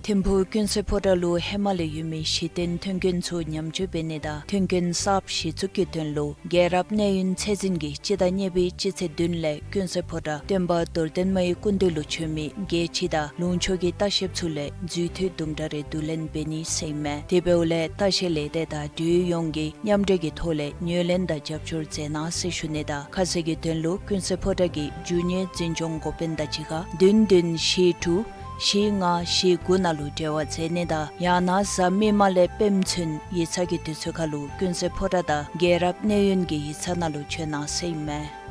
ཐིམ་ཕུག་ཀུན་གསལ་ཕོ་བྲང་ལུ་ཧེ་མ་ལས་ཡོད་མི་གཞི་རྟེན་མཐུན་རྐྱེན་ཚུ་ཉམས་བཅོས་འབད་ནི་དང་མཐུན་རྐྱེན་གསརཔ་གཞི་བཙུགས་ཀྱི་དོན་ལུ་རྒྱལ་རབས་གནས་ཡུན་ཚད་འཛིན་གྱིས་སྤྱི་ཟླ་གཉིས་པའི་སྤྱི་ཚེས་བདུན་ལས་ཀུན་གསལ་ཕོ་བྲང་སྟོན་པ་རྡོར་གདན་མའི་སྐུ་མདུན་ལུ་བྱོན་མི་རྒྱལ་སྤྱི་དང་ལུང་ཕྱོགས་ཀྱི་ལྟ་བཤལཔ་ཚུ་ལས་རྫུས་མཐུད་དུམ་གྲ་རེ་བསྡུ་ལེན་འབད་ནི་ཟེར་ཨིན་མས། དེ་འབདཝ་ལས་ལྟ་བཤལ་ལས་སྡེ་དང་འབྲེལ་ཡོད་ཡོངས་ཀྱིས་མཉམ་འབྲེལ་གྱི་ཐོག་ལས་ངོས་ལེན་དང་རྒྱབ་སྐྱོར་མཛད་གནང་ཟེར་ཞུ་ནི་དང་ཁ་གསལ་གྱི་དོན་ལུ་ཀུན་གསལ་ཕོ་བྲང་གི་རྒྱུ་དངོས་འཛིན་སྐྱོང་འགོ་དཔོན་དང་གཅིག་ཁར་བདུན་བདུན་བཞི་དྲུག་བཞི་ལྔ་བཞི་དགུ་ནང་ལུ་འབྲེལ་བ་མཛད་ནི་དང་ཡང་ན་གཟའ་མིག་དམར་ལས་སྤེནམ་ཚུན་ཡིག་ཚང་གི་དུས་ཚོད་ཁར་ལུ་ཀུན་གསལ་ཕོ་བྲང་དང་རྒྱལ་རབས་གནས་ཡུན་གྱི་ཡིག་ཚང་ནང་ལུ་བྱོན་གནང་ཟེར་ཨིན་མས།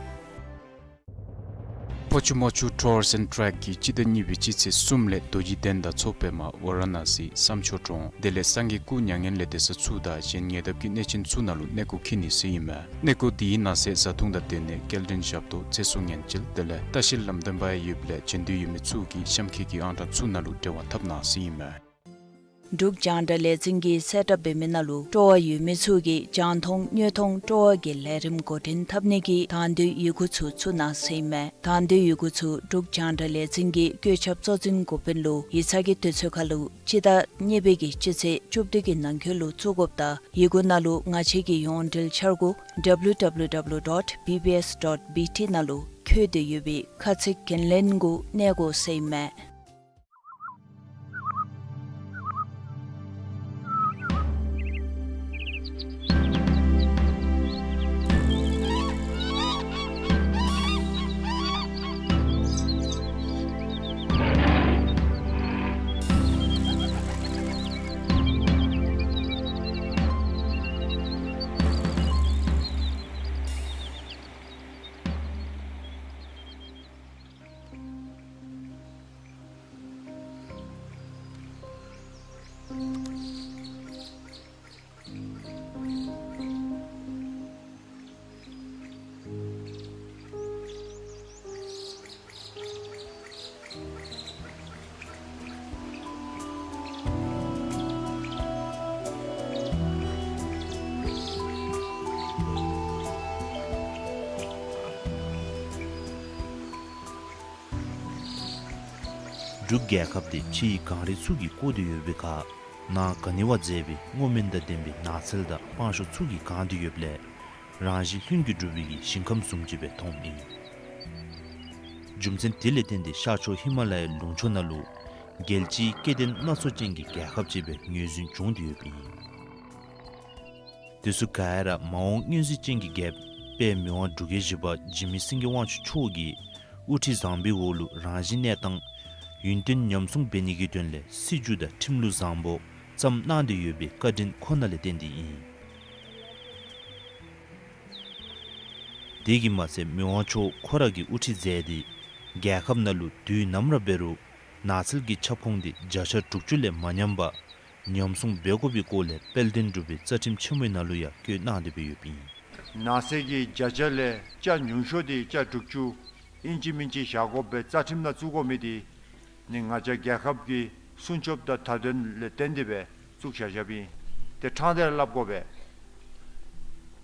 ཕོ་ཆུ་མོ་ཆུ་ཊུརསི་ཨེནཌ་ཊེག་གིས་སྤྱི་ཟླ་གཉིས་པའི་སྤྱི་ཚེས་གསུམ་ལས་རྡོ་རྗེ་གདན་དང་མཚོ་པདྨ་ཝ་ར་ཎ་སི་བསམ་ཆོས་གྲོང་དེ་ལས་སངས་རྒྱས་སྐུ་མྱ་ངན་ལས་འདས་ས་ཚུ་དང་གཞན་ཉེ་འདབས་ཀྱི་གནས་ཆེན་ཚུ་ནང་ལུ་གནས་སྐོར་འཁྱིད་ནི་ཟེར་ཨིན་མས། གནས་སྐོར་དེའི་ནང་གསེས་བཟའ་འཐུང་དང་སྡོད་གནས་སྐྱེལ་འདྲེན་ཞབས་ཏོག་ཚེ་སྲོག་ཉེན་བཅོལ་དེ་ལས་ལྟ་བཤལ་ལམ་སྟོན་པ་ཡང་ཡོདཔ་ལས་རྗེས་འདེད་ཡོད་མི་ཚུ་གིས་གཤམ་འཁོད་ཀྱི་ཨང་གྲངས་ཚུ་ནང་ལུ་འབྲེལ་བ་འཐབ་གནང་ཟེར་ཨིན་མས། འབྲུག་རྒྱང་བསྒྲགས་ལས་འཛིན་གྱིས་གསལ་བསྒྲགས་འབད་མི་ནང་ལུ་སྤྲོ་བ་ཡོད་མི་ཚུ་གིས་རྒྱང་མཐོང་དངོས་མཐོང་སྤྲོ་བ་གི་ལས་རིམ་འགོ་འདྲེན་འཐབ་ནི་གི་དང་འདོད་ཡི་གུ་ཚུ་བཙུགས་གནང་ཟེར་ཨིན་མས། དང་འདོད་ཡི་གུ་ཚུ་འབྲུག་རྒྱང་བསྒྲགས་ལས་འཛིན་གྱི་བཀོད་ཁྱབ་གཙོ་འཛིན་འགོ་དཔོན་ལུ་ཡིག་ཚང་གི་དུས་ཚོད་ཁར་ལུ་སྤྱི་ཟླ་གཉིས་པའི་གི་སྤྱི་ཚེས་བཅུ་བདུན་གྱི་ནང་འཁོད་ལུ་བཙུགས་དགོཔ་དང་ཡི་གུ་ནང་ལུ་ང་བཅས་ཀྱི་ཡོངས་འབྲེལ་འཆར་སྒོ་W W W dot B B S dot B T ནང་ལུ་བཀོད་དེ་ཡོད་པའི་ཁ་ཚིག་འགན་ལེན་གུ་གནས་དགོ་ཟེར་ཨིན་མས། འབྲུག་རྒྱལ་ཁབ་འདི་ཕྱི་ཡི་གངས་རི་ཚུ་གིས་བསྐོར་ཏེ་ཡོད་པའི་ཁར་ནང་ག་ནི་བ་མཛེས་པའི་སྔོ་སྨན་དང་ལྡན་པའི་ནགས་ཚལ་དང་སྤང་ཤོག་ཚུ་གིས་གང་སྟེ་ཡོདཔ་ལས་རང་བཞིན་ལྷུན་གྱིས་གྲུབ་པའི་གི་ཞིང་ཁམས་བཟུམ་ཅིག་སྦེ་མཐོངམ་ཨིན། རྒྱུ་མཚན་དེ་ལས་བརྟེན་ཏེ་ཤར་ཕྱོགས་ཧི་མ་ལ་ཡའི་ལུང་ཕྱོགས་ནང་ལུ་རྒྱལ་སྤྱིའི་སྐྱེ་ལྡན་སྣ་ཚོགས་ཅན་གྱི་རྒྱལ་ཁབ་ཅིག་སྦེ་ངོས་འཛིན་བྱུང་སྟེ་ཡོདཔ་ཨིན། དེ་ཚུ་ག་ར་མ་འོངས་མངོན་གཟིགས་ཅན་གྱི་རྒྱལཔོ་དཔལ་མི་དབང་འབྲུག་རྒྱལ་བཞི་པ་འཇིགས་མེད་སེང་གེ་དབང་ཕྱུག་མཆོག་གི་དབུ་ཁྲིད་བཟང་པོའི་འོག་ལུ་རང་བཞིན་གནས་སྟངས་ཡུན་བརྟན་ཉམས་སྲུང་འབད་ནི་གི་དོན་ལས་སྲིད་བྱུས་དང་ཁྲིམས་ལུགས་བཟང་པོ་བརྩམས་གནང་སྟེ་ཡོད་པའི་བཀའ་དྲིན་ཁོ་ན་ལས་བརྟེན་ཏེ་ཨིན། དེ་གིས་མ་ཚད་མི་དབང་མཆོག་ཁོ་ར་གིས་དབུ་ཁྲིད་མཛད་དེ་རྒྱལ་ཁབ་ནང་ལུ་དུས་ནམ་ར་འབད་རུང་ནགས་ཚལ་གྱི་ཁྱབ་ཁོངས་འདི་བརྒྱ་ཆ་དྲུག་ཅུ་ལས་མ་ཉམས་པར་ཉམས་སྲུང་འབད་དགོ་པའི་སྐོར་ལས་དཔལ་ལྡན་འབྲུག་པའི་རྩ་ཁྲིམས་ཆེན་མོའི་ནང་ལུ་ཡང་བཀོད་གནང་སྟེ་སྦེ་ཡོདཔ་ཨིན། ནགས་ཚལ་གྱི་བརྒྱ་ཆ་ལས་ཆ་ཉུང་ཤོས་འདི་ཆ་དྲུག་ཅུ་ཨིན་ཅི་མིན་ཅི་བཞག་དགོ་པའི་རྩ་ཁྲིམས་ནང་བཙུགས་དགོ་མི་འདི་ནི་ང་བཅས་རྒྱལ་ཁབ་ཀྱི་སྲུང་སྐྱོབ་དང་མཐའ་དོན་ལས་བརྟེན་ཏེ་སྦེ་བཙུགས་བཞག་བཞགཔ་ཨིན། ཏེ་ཕྲང་སྟེ་ར་སླབ་དགོ་པས།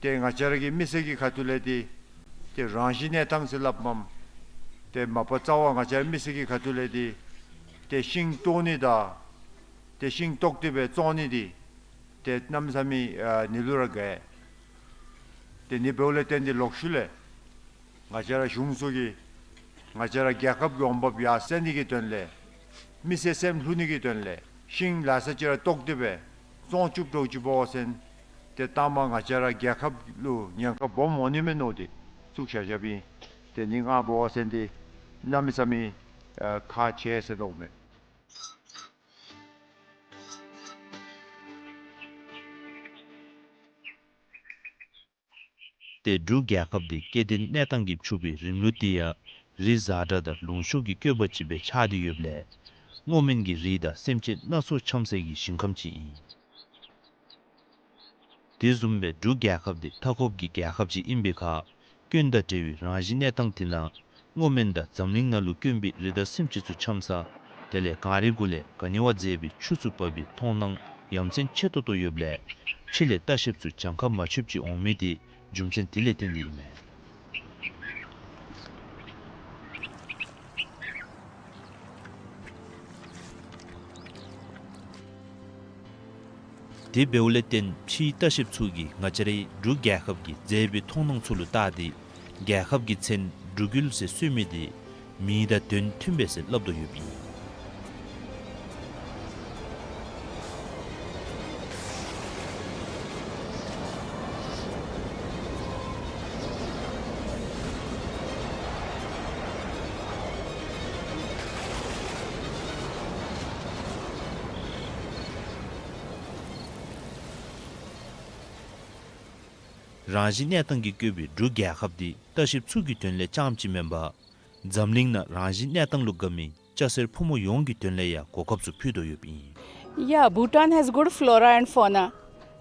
ཏེ་ང་བཅས་ར་གི་མི་སེར་གྱི་ཁ་ཐུག་ལས་འདི་ཏེ་རང་བཞིན་གནས་སྟངས་ཟེར་སླབ་མས། ཏེ་མ་པ་རྩ་བ་ང་བཅས་ར་མི་སེར་གྱི་ཁ་ཐུག་ལས་འདི་ཏེ་ཤིང་བཏོག་ནི་དང་ཏེ་ཤིང་བཏོག་སྟེ་སྦེ་བཙོང་ནི་འདི་ཏེ་གནམ་མེད་ས་མེད་ཨ་ནི་ལུ་ར་དགའ། ཏེ་ནི་འབདཝ་ལས་བརྟེན་ཏེ་ལོག་ཤུལ་ལས་ང་བཅས་ར་གཞུང་ཚུ་གིས་ང་བཅས་ར་རྒྱལ་ཁབ་ཀྱི་འོང་འབབ་ཡར་སེང་ནི་གི་དོན་ལས་མི་སེར་སེམས་ལྷོད་ནི་གི་དོན་ལས་ཤིང་ལ་ས་ཅིག་ར་བཏོག་སྟེ་སྦེ་བཙོང་བཅུག་འདྲཝ་ཅིག་འབད་བ་ཅིན་ཏེ་ལྟ་མ་ང་བཅས་ར་རྒྱལ་ཁབ་ལུ་ཉེན་ཁ་སྦོམ་འོང་ནི་མས་མནོ་སྟེ་བཙུགས་བཞག་བཞགཔ་ཨིན། ཏེ་ནི་ང་འབད་བ་ཅིན་འདི་གནམ་མེད་ས་མེད་ཨ་ཁག་ཆེ་ཟེར་མནོཝ་མས། ཏེ་འབྲུག་རྒྱལ་ཁབ་འདི་སྐྱེ་ལྡན་གནས་སྟངས་ཀྱིས་ཕྱུག་པའི་རིམ་ལུགས་འདི་ཡང་ རི་བཟའ་སྒྲ་དང་ལུང་ཕྱོགས་ཀྱི་བཀོད་པ་ཅིག་སྦེ་ཆགས་ཏེ་ཡོདཔ་ལས་སྔོ་སྨན་གྱི་རི་དང་སེམས་ཅན་སྣ་ཚོགས་འཁྱམ་སའི་ཞིང་ཁམས་ཅིག་ཨིན། དེ་བཟུམ་སྦེ་འབྲུག་རྒྱལ་ཁབ་འདི་མཐའ་འཁོབ་ཀྱི་རྒྱལ་ཁབ་ཅིག་ཨིན་པའི་ཁར་སྐྱོན་དང་བྲལ་བའི་རང་བཞིན་གནས་སྟངས་དེ་ནང་སྔོ་སྨན་དང་འཛམ་གླིང་ནང་ལུ་དཀོན་པའི་རི་དང་སེམས་ཅན་ཚུ་འཁྱམ་ས་དེ་ལས་གངས་རི་གུ་ལས་ག་ནི་བ་མཛེས་པའི་ཆུ་ཚུ་འབབ་པའི་མཐོང་སྣང་ཡ་མཚན་ཆེ་ཏོག་ཏོ་ཡོདཔ་ལས་ཕྱི་ལས་ལྟ་བཤལཔ་ཚུ་གྱངས་ཁ་མ་ཆོདཔ་ཅིག་འོང་མི་དེ་རྒྱུ་མཚན་དེ་ལས་བརྟེན་ཏེ་ཨིན་མས། དེ་འབདཝ་ལས་བརྟེན་ཕྱིའི་ལྟ་བཤལཔ་ཚུ་གིས་ང་བཅས་རའི་འབྲུག་རྒྱལ་ཁབ་ཀྱི་མཛེས་པའི་མཐོང་སྣང་ཚུ་ལུ་བལྟ་སྟེ་རྒྱལ་ཁབ་ཀྱི་མཚན་འབྲུག་ཡུལ་ཟེར་གསོལ་མི་དེ་མིང་དང་དོན་མཐུན་པས་ཟེར་སླབ་དོ་ཡོདཔ་ཨིན། རང་བཞིན་གནས་སྟངས་ཀྱིས་བཀོད་པའི་འབྲུག་རྒྱལ་ཁབ་འདི་ལྟ་བཤལཔ་ཚུ་གི་དོན་ལས་རྐྱངམ་ཅིག་མེན་པར་འཛམ་གླིང་ནང་རང་བཞིན་གནས་སྟངས་ལུ་དགའ་མི་སྐྱ་སེར་ཕོ་མོ་ཡོངས་ཀྱི་དོན་ལས་ཡང་གོ་སྐབས་ཚུ་ཕུལ་དོ་ཡོདཔ་ཨིན། Yeah, Bhutan has good flora and fauna.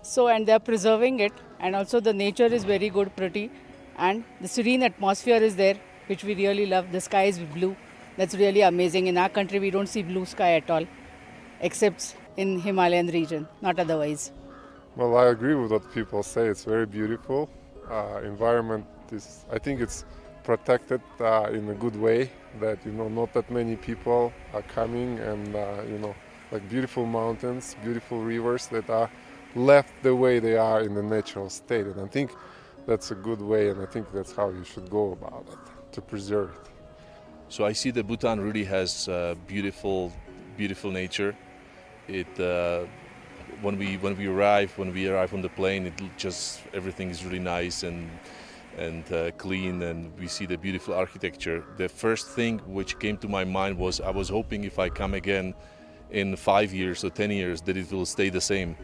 So, and they are preserving it, and also the nature is very good, pretty, and the serene atmosphere is there, which we really love. The sky is blue. That's really amazing. In our country, we don't see blue sky at all, except in Himalayan region, not otherwise. Well, I agree with what people say. It's very beautiful. Uh, environment is, I think it's protected, uh, in a good way, that, you know, not that many people are coming and, uh, you know, like, beautiful mountains, beautiful rivers that are left the way they are in the natural state. And I think that's a good way, and I think that's how you should go about it, to preserve it. So I see that Bhutan really has, uh, beautiful, beautiful nature. It, uh, when we, when we arrive, when we arrive on the plane, it l-, just, everything is really nice and, and, uh, clean, and we see the beautiful architecture. The first thing which came to my mind was, I was hoping if I come again in five years or ten years that it will stay the same,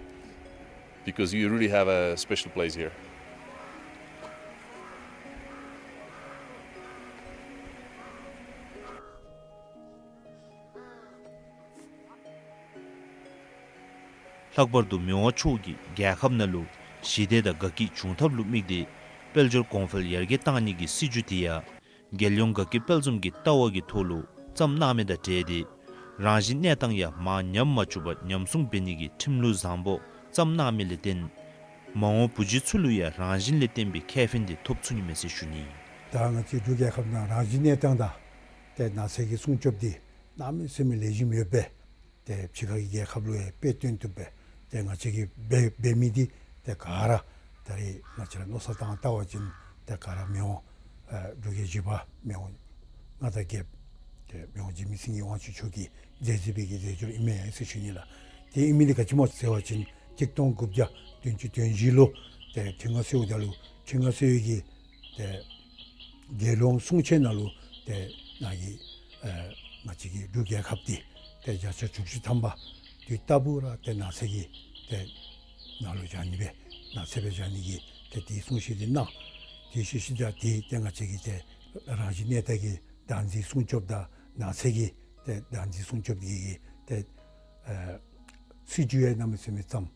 because you really have a special place here. ལྷག་པར་དུ་མི་དབང་མཆོག་གིས་རྒྱལ་ཁབ་ནང་ལུ་ཞི་བདེ་དང་དགའ་སྐྱིད་འབྱུང་ཐབས་ལུ་དམིགས་ཏེ་དཔལ་འབྱོར་གོང་འཕེལ་ཡར་རྒྱས་གཏང་ནི་གི་སྲིད་བྱུས་དེ་ཡང་རྒྱལ་ཡོངས་དགའ་སྐྱིད་དཔལ་འཛོམས་ཀྱི་ལྟ་བ་གི་ཐོག་ལུ་བརྩམས་གནང་མི་དང་འབྲེལ་ཏེ་རང་བཞིན་གནས་སྟངས་ཡང་མར་ཉམས་མ་བཅུག་པར་ཉམས་སྲུང་འབད་ནི་གི་ཁྲིམས་ལུགས་བཟང་པོ་བརྩམས་གནང་མི་ལས་བརྟེན་མ་འོངས་བུ་བརྒྱུད་ཚུ་ལུ་ཡང་རང་བཞིན་ལས་བརྟེན་པའི་ཁེ་ཕན་དེ་ཐོབ་ཚུགས་ནི་མས་ཟེར་ཞུ་ནི། ད་ང་བཅས་འབྲུག་རྒྱལ་ཁབ་ནང་རང་བཞིན་གནས་སྟངས་དང་ཏེ་ནགས་ཚལ་གྱི་སྲུང་སྐྱོབ་འདི་གནམ་མེད་ས་མེད་ལེགས་ཤོམ་ཡོད་པས། ཏེ་ཕྱི་ཁ་གི་རྒྱལ་ཁབ་ལུ་ཡང་དཔེ་སྟོན་བཏུབ་པས། ཏེ་ང་བཅས་ཀྱིས་འབད་འབད་མི་འདི་ཏེ་ག་ར་ད་རེས་ང་བཅས་ར་མནོ་བསམ་བཏང་བལྟ་བ་ཅིན་ཏེ་ག་ར་མི་དབང་ཨེ་འབྲུག་རྒྱལ་བཞི་པ་མི་དབང་མངའ་བདག་རྒྱལཔོ་ཏེ་མི་དབང་འཇིགས་མེད་སེང་གེ་དབང་ཕྱུག་མཆོག་གིས་མཛད་མཛད་པའི་གི་མཛད་སྒོ་ཨིན་མས་ཟེར་ཞུ་ནི་ལགས། ཏེ་ཨིན་མི་འདི་ག་ཅི་སྨོ་ཟེར་བ་ཅིན་གཅིག་སྟོང་དགུ་བརྒྱ་བདུན་ཅུ་དོན་བཞི་ལུ་ཏེ་ཁྲི་མངའ་གསོལཝ་ད་ལུ་ཁྲི་མངའ་གསོལ་བའི་གི་ཏེ་རྒྱལ་ཡོངས་གསུང་ཆོག་ནང་ལུ་ཏེ་ནཱ་གི་ཨེ་ང་བཅས་ཀྱི་འབྲུག་རྒྱལ་ཁབ་འདི་ཏེ་བརྒྱ་ཆ་དྲུག་ཅུ་ཐམ་པ་དུས་རྟག་བུ་ར་ཏེ་ནགས་ཚལ་གྱི་ཏེ་ནང་ལུ་བཞག་ནི་སྦེ་ནགས་ཚལ་སྦེ་བཞག་ནི་གི་ཏེ་དེའི་གསུང་བཤད་འདི་གནང་། དེ་ཤུལ་ཤུལ་ད་ཏེ་ཏེ་ང་བཅས་ཀྱི་ཏེ་རང་བཞིན་གནས་སྟངས་ཀྱི་བདག་འཛིན་སྲུང་སྐྱོབ་དང་ནགས་ཚལ་གྱི་ཏེ་བདག་འཛིན་སྲུང་སྐྱོབ་ཀྱི་ཏེ་ཨེ་སྲིད་བྱུས་ཡང་གནམ་མེད་ས་མེད་བརྩམས།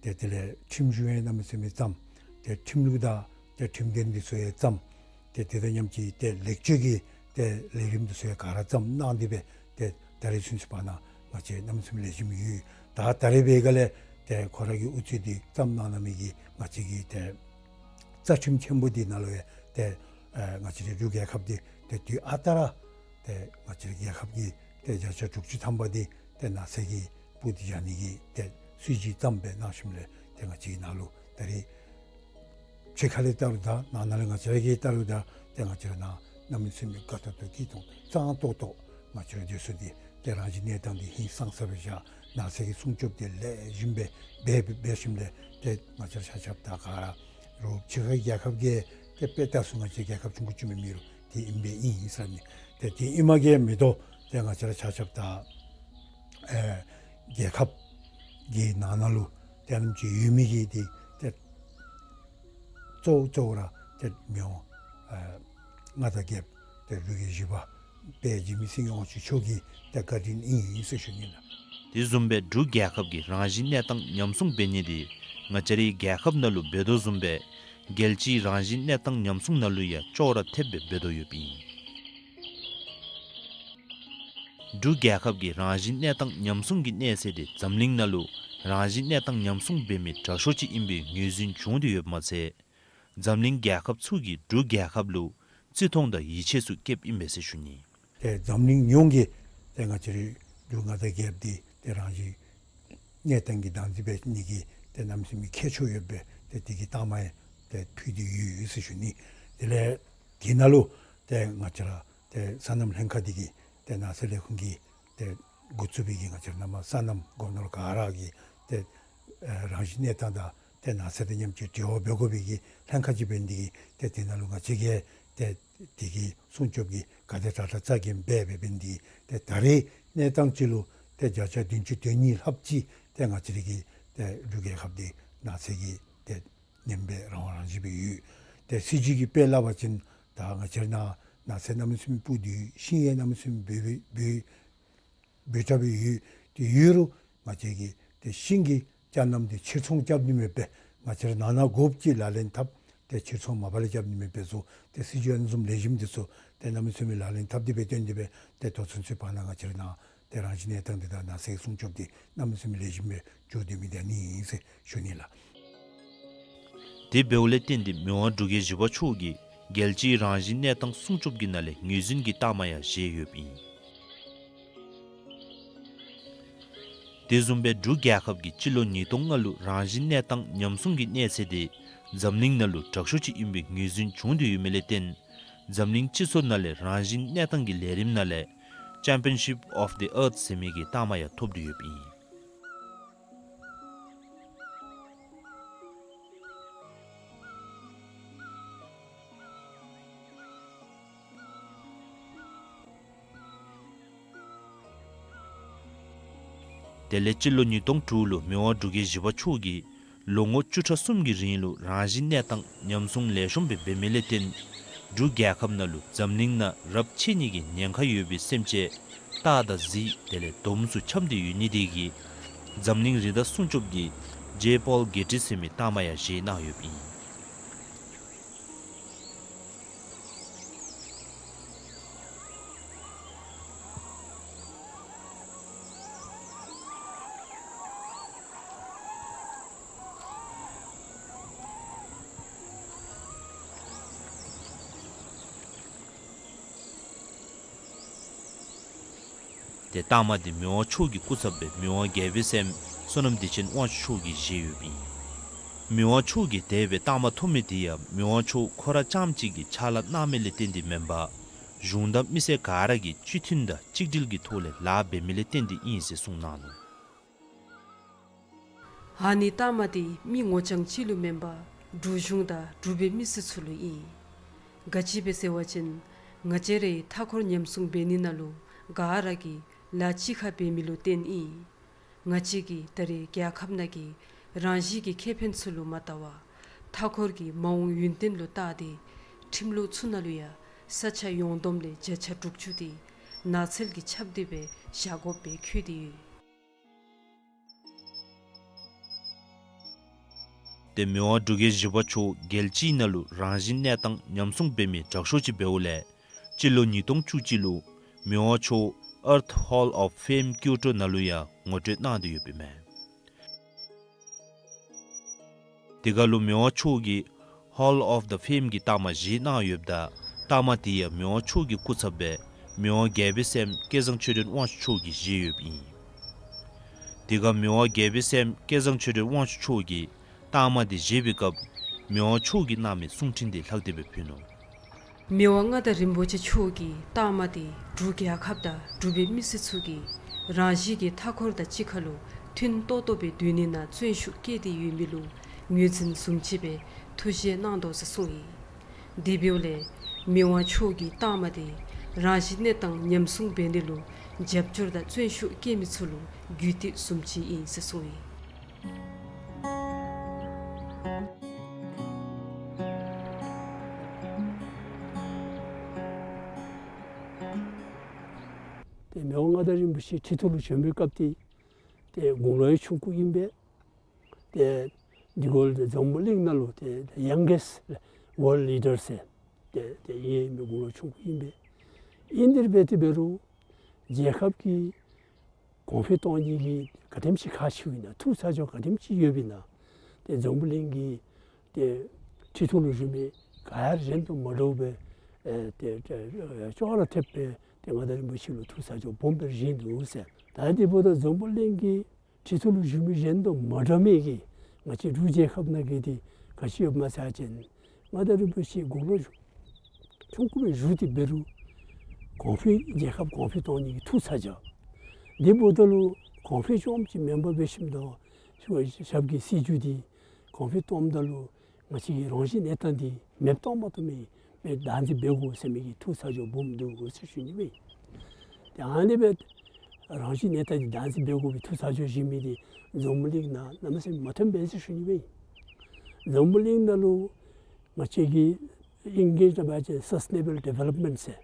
ཏེ་དེ་ལས་ཁྲིམས་གཞུང་ཡང་གནམ་མེད་ས་མེད་བརྩམས། ཏེ་ཁྲིམས་ལུགས་དང་ཏེ་ཁྲིམས་དོན་འདི་ཚུ་ཡང་བརྩམས། ཏེ་དེ་དང་མཉམ་གཅིག་ཏེ་ལེགས་བཅོས་ཀྱི་ཏེ་ལས་རིམ་འདི་ཚུ་ཡང་ག་ར་བརྩམས་གནང་སྟེ་སྦེ་ཏེ་ད་རེས་ཚུན་ཚོད་པ་ནང་ང་བཅས་གནམ་མེད་ས་མེད་ལེགས་ཤོམ་ཡོད། ད་ད་རེས་འབད་སྒང་ལས་ཏེ་ཁོ་ར་གི་ཨུ་ཚུགས་འདི་བརྩམས་གནང་གནང་མི་གིས་ང་བཅས་ཀྱི་ཏེ་རྩ་ཁྲིམས་ཆེན་པོ་འདི་ནང་ལུ་ཡང་ཏེ་ཨེ་ང་བཅས་རའི་འབྲུག་རྒྱལ་ཁབ་འདི་ཏེ་དུས་ཨ་རྟག་ར་ཏེ་ང་བཅས་རའི་རྒྱལ་ཁབ་ཀྱི་ཏེ་བརྒྱ་ཆ་དྲུག་ཅུ་ཐམ་པ་འདི་ཏེ་ནགས་ཚལ་གྱིས་སྤུར་ཏེ་བཞག་ནི་གི་ཏེ་སྲིད་བྱུས་བརྩམས་སྦེ་གནང་ཞིནམ་ལས་ཏེ་ང་བཅས་ཀྱི་ནང་ལུ་ད་རེས་ཕྱི་ཁ་ལས་བལྟ་རུང་དང་ནང་ན་ལས་ང་བཅས་ར་གིས་བལྟ་རུང་དང་ཏེ་ང་བཅས་ར་ནང་གནམ་མེད་ས་མེད་དགའ་ཏོག་ཏོ་སྐྱིད་ཏོང་ཏོ་གཙང་ཏོག་ཏོ་ང་བཅས་ར་སྡོད་ས་འདི་ཏེ་རང་བཞིན་གནས་སྟངས་འདི་ཧིང་སངས་ས་སྦེ་བཞག། ནགས་ཚལ་གྱི་སྲུང་སྐྱོབ་འདི་ལེགས་ཤོམ་སྦེ་འབད་འབད་ཞིནམ་ལས་ཏེ་ང་བཅས་ར་ཆ་ཁྱབ་དང་ག་ར་རོགས་ཕྱི་ཁའི་རྒྱལ་ཁབ་ཀྱིས་ཏེ་དཔེ་བལྟ་ཚུགས་ང་བཅས་རྒྱལ་ཁབ་ཆུང་ཀུ་ཅིག་མེན་མི་རུང་དེ་ཨིན་པས་ཨིན་ཟེར་ནི། ཏེ་དེ་ཨིནམ་གིས་མི་དོ་ཏེ་ང་བཅས་ར་ཆ་ཁྱབ་དང་ཨེ་རྒྱལ་ཁབ་ཀྱི་ནང་ན་ལུ་ཏེ་ཨ་ནེམ་ཅིག་ཡོད་མི་གི་འདི་ཏེ་གཙོ་བོ་གཙོ་བོ་ར་ཏེ་མི་དབང་ཨེ་མངའ་བདག་རྒྱལཔོ་ འབྲུག་རྒྱལ་བཞི་པ་དཔལ་འཇིགས་མེད་སེང་གེ་དབང་ཕྱུག་མཆོག་གི་ཏེ་བཀའ་དྲིན་ཨིན་ཟེར་ཞུ་ནི་ལགས། དེ་བཟུམ་སྦེ་འབྲུག་རྒྱལ་ཁབ་ཀྱིས་རང་བཞིན་གནས་སྟངས་ཉམས་སྲུང་འབད་ནི་དེ་ང་བཅས་རའི་རྒྱལ་ཁབ་ནང་ལུ་འབད་དོ་བཟུམ་སྦེ་རྒྱལ་སྤྱིའི་རང་བཞིན་གནས་སྟངས་ཉམས་སྲུང་ནང་ལུ་ཡང་ཅོག་ར་འཐདཔ་སྦེ་འབད་དོ་ཡོདཔ་ཨིན། འབྲུག་རྒྱལ་ཁབ་ཀྱི་རང་བཞིན་གནས་སྟངས་ཉམས་སྲུང་གི་གནས་ཚད་དེ་འཛམ་གླིང་ནང་ལུ་རང་བཞིན་གནས་སྟངས་ཉམས་སྲུང་འབད་མི་དྲག་ཤོས་ཅིག་ཨིན་པའི་ངོས་འཛིན་བྱུང་སྟེ་ཡོདཔ་མ་ཚད་འཛམ་གླིང་རྒྱལ་ཁབ་ཚུ་གིས་འབྲུག་རྒྱལ་ཁབ་ལུ་བརྩི་མཐོང་དང་ཡིད་ཆེས་ཚུ་བསྐྱེདཔ་ཨིན་པས་ཟེར་ཞུ་ནི། ཏེ་འཛམ་གླིང་ཡོངས་ཀྱིས་ཏེ་ང་བཅས་རའི་འབྲུག་མངའ་བདག་རྒྱལཔོ་འདི་ཏེ་རང་བཞིན་གནས་སྟངས་ཀྱི་བདག་འཛིན་འབད་ནི་གི་ཏེ་གནམ་མེད་ས་མེད་ཁྱད་ཆོས་ཡོདཔ་སྦེ་ཏེ་དེ་གི་རྟགས་མ་ཡང་ཏེ་ཕུལ་ཏེ་ཡོད་ཟེར་ཞུ་ནི། དེ་ལས་དེ་ནང་ལུ་ཏེ་ང་བཅས་ར་ཏེ་སོ་ནམ་ལྷན་ཁག་འདི་གིས་ཏེ་ནགས་ཚལ་ལས་ཁུངས་ཀྱིས་ཏེ་འགོ་བཙུགས་པའི་གི་ང་བཅས་ར་ནང་མ་སོ་ནམ་སྒོ་ནོར་ག་ར་གི་ཏེ་ཨེ་རང་བཞིན་གནས་སྟངས་དང་ཏེ་ནགས་ཚལ་དང་མཉམ་གཅིག་འབྲེལ་བ་འབད་དགོ་པའི་གི་ལྷན་ཁག་ཅིག་འབད་ནི་འདི་གིས་ཏེ་དེ་ནང་ལུ་ང་བཅས་ཀྱིས་ཏེ་དེ་གི་སྲུང་སྐྱོབ་ཀྱི་ག་དེ་དྲག་དྲག་རྩ་འགེངས་འབད་འབད་འབད་ནི་འདི་གིས་ཏེ་ད་རེས་གནས་སྟངས་ཅིག་ལུ་ཏེ་བརྒྱ་ཆ་བདུན་ཅུ་དོན་གཉིས་ལྷགཔ་ཅིག་ཏེ་ང་བཅས་རའི་གི་ཏེ་འབྲུག་རྒྱལ་ཁབ་འདི་ནགས་ཚལ་གྱིས་ཏེ་མནན་པའི་རང་དབང་རང་བཞིན་སྦེ་ཡོད། ཏེ་སྲིད་བྱུས་ཀྱི་དཔེ་སླབ་པ་ཅིན་ད་ང་བཅས་ར་ནང་ནགས་ཚལ་གནམ་མེད་ས་མེད་སྤུ་སྟོང་ཡོད། ཤིང་ཡང་གནམ་མེད་ས་མེད་འབུ་འབུ་འབུ་ཕྲ་སྦེ་ཡོད། དེ་ཡོད་རུང་ང་བཅས་ཀྱིས་ཏེ་ཤིང་གི་ཅ་རྣམ་འདི་ཕྱིར་ཚོང་རྐྱབ་ནི་མེདཔ་སྦེ་ང་བཅས་ར་ནང་ན་དགོཔ་ཅིག་ལག་ལེན་འཐབ། ཏེ་ཕྱིར་ཚོང་མ་པ་ལས་རྐྱབ་ནི་མེདཔ་སྦེ་བཟོ། ཏེ་སྲིད་བྱུས་ཨ་ནི་བཟུམ་ལེགས་ཤོམ་འདི་ཚུ་ཏེ་གནམ་མེད་ས་མེད་ལག་ལེན་འཐབ་སྟེ་སྦེ་བཏོན་ཏེ་སྦེ་ཏེ་ད་ཚུན་ཚོད་བར་ན་ང་བཅས་ར་ནང་ཏེ་རང་བཞིན་གནས་སྟངས་འདི་དང་ནགས་ཚལ་སྲུང་སྐྱོབ་འདི་གནམ་མེད་ས་མེད་ལེགས་ཤོམ་སྦེ་འགྱོ་སྡོད་མི་འདི་ཨ་ནི་ཨིན་ཟེར་ཞུ་ནི་ལགས། དེ་འབདཝ་ལས་བརྟེན་ཏེ་མི་དབང་འབྲུག་རྒྱལ་བཞི་པ་མཆོག་གིས་རྒྱལ་སྤྱིའི་རང་བཞིན་གནས་སྟངས་སྲུང་སྐྱོབ་ཀྱི་ནང་ལས་ངོས་འཛིན་གྱི་རྟགས་མ་ཡང་བཞེས་ཡོདཔ་ཨིན། དེ་བཟུམ་སྦེ་འབྲུག་རྒྱལ་ཁབ་ཀྱིས་སྤྱི་ལོ་ཉིས་སྟོང་ལྔ་ལུ་རང་བཞིན་གནས་སྟངས་ཉམས་སྲུང་གི་གནས་ཚད་དེ་འཛམ་གླིང་ནང་ལུ་དྲག་ཤོས་ཅིག་ཨིན་པའི་ངོས་འཛིན་བྱུང་སྟེ་ཡོད་མི་ལས་བརྟེན་འཛམ་གླིང་སྤྱི་ཚོགས་ནང་ལས་རང་བཞིན་གནས་སྟངས་ཀྱི་ལས་རིམ་ནང་ལས་Championship of the Earth ཟེར་མི་གི་རྟགས་མ་ཡང་ཐོབ་སྟེ་ཡོདཔ་ཨིན། དེ་ལས་སྤྱི་ལོ་ཉིས་སྟོང་དྲུག་ལུ་མི་དབང་འབྲུག་རྒྱལ་བཞི་པ་མཆོག་གིས་ལོ་ངོ་བཅུ་ཕྲག་གསུམ་གྱི་རིང་ལུ་རང་བཞིན་གནས་སྟངས་ཉམས་སྲུང་ལེགས་ཤོམ་སྦེ་འབད་མི་ལས་བརྟེན་འབྲུག་རྒྱལ་ཁབ་ནང་ལུ་འཛམ་གླིང་ནང་རབས་ཆད་ནི་གི་ཉེན་ཁ་ཡོད་པའི་སེམས་ཅན་སྟག་དང་གཟིག་དེ་ལས་དོམ་ཚུ་འཁྱམས་ཏེ་ཡོད་ནི་དེ་གིས་འཛམ་གླིང་རི་དྭགས་སྲུང་སྐྱོབ་ཀྱི་ཇེ་པོལ་གྷེ་ཊི་ཟེར་མི་རྟགས་མ་ཡང་བཞེས་གནང་ཡོདཔ་ཨིན། ཏེ་རྟགས་མ་འདི་མི་དབང་མཆོག་གི་སྐུ་ཚབ་སྦེ་མི་དབང་རྒྱལ་པོའི་སྲསམོ་བསོད་ནམས་བདེ་ཆེན་དབང་ཕྱུག་མཆོག་གིས་བཞེས་ཡོདཔ་ཨིན། མི་དབང་མཆོག་གིས་དེ་སྦེ་རྟགས་མ་ཐོབ་མི་འདི་ཡང་མི་དབང་མཆོག་ཁོ་ར་རྐྱངམ་གཅིག་གིས་ཕྱག་ལཱ་གནང་མི་ལས་བརྟེན་ཏེ་མེན་པར་གཞུང་དང་མི་སེར་ག་ར་གིས་སྤྱི་མཐུན་དང་གཅིག་སྒྲིལ་གྱི་ཐོག་ལས་ལཱ་འབད་མི་ལས་བརྟེན་ཏེ་ཨིན་ཟེར་གསུངས་གནང་ནུག། ཨ་ནི་རྟགས་མ་འདི་མི་ངོ་རྐྱང་གཅིག་ལུ་མེན་པར་འབྲུག་གཞུང་དང་འབྲུག་པའི་མི་སེར་ཚུ་ལུ་ཨིན། ག་ཅི་སྦེ་ཟེར་བ་ཅིན་ང་བཅས་རའི་མཐའ་འཁོར་ཉམས་སྲུང་འབད་ནི་ནང་ལུ་ག་ར་གིས་ལཱ་གཅིག་ཁར་འབད་མི་ལུ་བརྟེན་ཨིན། ང་བཅས་ཀྱིས་ད་རེས་རྒྱལ་ཁབ་ནང་གི་རང་བཞིན་གྱི་ཁེ་ཕན་ཚུ་ལུ་མ་བལྟ་བར་མཐའ་འཁོར་གྱི་མ་འོངས་ཡུན་བརྟན་ལུ་བལྟ་སྟེ་ཁྲིམས་ལུགས་ཚུ་ནང་ལུ་ཡང་ས་ཆ་ཡོངས་བསྡོམས་ལས་བརྒྱ་ཆ་དྲུག་ཅུ་དེ་ནགས་ཚལ་གྱིས་ཁྱབ་སྟེ་སྦེ་བཞག་དགོཔ་སྦེ་བཀོད་དེ་ཡོད། ཏེ་མི་དབང་འབྲུག་རྒྱལ་བཞི་པ་མཆོག་རྒྱལ་སྤྱིའི་ནང་ལུ་རང་བཞིན་གནས་སྟངས་ཉམས་སྲུང་འབད་མི་དྲག་ཤོས་ཅིག་འབདཝ་ལས་སྤྱི་ལོ་ཉིས་སྟོང་བཅུ་གཅིག་ལུ་མི་དབང་མཆོག་Earth Hall of Fame ཀིའོ་ཊོ་ནང་ལུ་ཡང་ངོ་སྤྲོད་གནང་སྟེ་ཡོདཔ་ཨིན་མས། དེ་ཁར་ལུ་མི་དབང་མཆོག་གིས་Hall of the Fame གྱི་རྟགས་མ་བཞེས་གནང་ཡོདཔ་ད་རྟགས་མ་དེ་ཡང་མི་དབང་མཆོག་གི་སྐུ་ཚབ་སྦེ་མི་དབང་རྒྱལ་པོའི་སྲསམོ་སྐལ་བཟང་ཆོས་སྒྲོན་དབང་ཕྱུག་མཆོག་གིས་བཞེས་ཡོདཔ་ཨིན། དེ་ཁར་མི་དབང་རྒྱལ་པོའི་སྲསམོ་སྐལ་བཟང་ཆོས་སྒྲོན་དབང་ཕྱུག་མཆོག་གིས་རྟགས་མ་དེ་བཞེས་པའི་སྐབས་མི་དབང་མཆོག་གིས་གནང་མི་གསུང་འཕྲིན་དེ་ལྷག་སྟེ་སྦེ་ཕུལ་ནུག། མི་དབང་མངའ་བདག་རིན་པོ་ཆེ་མཆོག་གིས་རྟགས་མ་དེ་འབྲུག་རྒྱལ་ཁབ་དང་འབྲུག་པའི་མི་སེར་ཚུ་གིས་རང་བཞིན་གྱི་མཐའ་འཁོར་དང་གཅིག་ཁར་ལུ་མཐུན་ཏོག་ཏོ་སྦེ་སྡོད་ནི་ནང་བརྩོན་ཤུགས་བསྐྱེད་དེ་ཡོད་མི་ལུ་ངོས་འཛིན་བཟུམ་ཅིག་སྦེ་ཐུགས་བཞེད་གནང་དོ་ཟེར་གསུངས་ཡི། དེ་འབདཝ་ལས་མི་དབང་མཆོག་གིས་རྟགས་མ་དེ་རང་བཞིན་གནས་སྟངས་ཉམས་སྲུང་འབད་ནི་ལུ་རྒྱབ་སྐྱོར་དང་བརྩོན་ཤུགས་བསྐྱེད་མི་ཚུ་ལུ་རྒྱུད་སྟེགས་བཟུམ་ཅིག་ཨིན་ཟེར་གསུངས་ཡི། མི་དབང་མངའ་བདག་རིན་པོ་ཆེ་ཁྲི་ཐོག་ལུ་བྱོན་པའི་སྐབས་ཏེ་ཏེ་དགུང་ལོ་ཡང་ཆུང་ཀུ་ཨིན་པས། ཏེ་འདི་གུ་ལུ་འཛམ་བུ་གླིང་ནང་ལུ་ཏེ་youngest world leader ཟེར་ཏེ་ཏེ་ཨིན་མི་དགུང་ལོ་ཆུང་ཀུ་ཨིན་པས། ཨིན་དེ་སྦེ་ཏེ་འབད་རུང་རྒྱལ་ཁབ་ཀྱི་གོང་འཕེལ་གཏང་ནི་གི་ག་དེམ་ཅིག་ཁག་ཆེཝ་ཨིན་ན་ཐུགས་ཚ་གྱང་ག་དེམ་ཅིག་ཡོདཔ་ཨིན་ན་ཏེ་འཛམ་བུ་གླིང་གི་ཏེ་ཁྲི་ཐོག་ལུ་བཞུགས་མི་ག་ཡང་གཞན་དང་མ་འདྲཝ་སྦེ་ཨེ་ཏེ་ཏེ་ཅོག་ར་འཐདཔ་སྦེ་ཏེ་མངའ་བདག་རིན་པོ་ཆེ་ལུ་ཐུགས་ཚ་གྱང་སྦོམ་སྦེ་བཞེས་ནུག་ཟེར། ད་དེ་འབདཝ་ད་འཛམ་བུ་གླིང་གི་ཁྲི་ཐོག་ལུ་བཞུགས་མི་གཞན་དང་མ་འདྲ་མི་གི་ང་བཅས་འབྲུག་རྒྱལ་ཁབ་ནང་གི་འདི་ག་ཅི་ཡོདཔ་སྨོ་ཟེར་བ་ཅིན་མངའ་བདག་རིན་པོ་ཆེ་དགུང་ལོ་ཆུང་ཀུ་སྦེ་བཞུགས་ཏེ་འབད་རུང་གོང་འཕེལ་རྒྱལ་ཁབ་གོང་འཕེལ་གཏང་ནི་གི་ཐུགས་ཚ་གྱང་འདི་འབདཝ་ད་ལུ་གོང་འཕེལ་རྐྱངམ་ཅིག་མེན་པར་འབད་ཞིནམ་ད་ཞབས་ཀྱི་སྲིད་བྱུས་འདི་གོང་འཕེལ་གཏངམ་ད་ལུ་ང་བཅས་ཀྱི་རང་བཞིན་གནས་སྟངས་འདི་མེདཔ་བཏང་མ་བཏུབ་མི་སྦེ་བདག་འཛིན་འབད་དགོ་ཟེར་མི་གི་ཐུགས་ཚ་གྱང་སྦོམ་འདུག་ཟེར་ཞུ་ནི་སྦེ། ཏེ་ཨ་ནི་སྦེ་རང་བཞིན་གནས་སྟངས་འདི་བདག་འཛིན་འབད་དགོ་པའི་ཐུགས་ཚ་གྱང་བཞེས་མི་འདི་འཛམ་བུ་གླིང་ནང་གནམ་མེད་ས་མེད་མ་ཐོན་པས་ཟེར་ཞུ་ནི་སྦེ། འཛམ་བུ་གླིང་ནང་ལུ་ང་བཅས་ཀྱི་ཨིང་སྐད་ནང་འབད་བ་ཅིན་sustainable development ཟེར་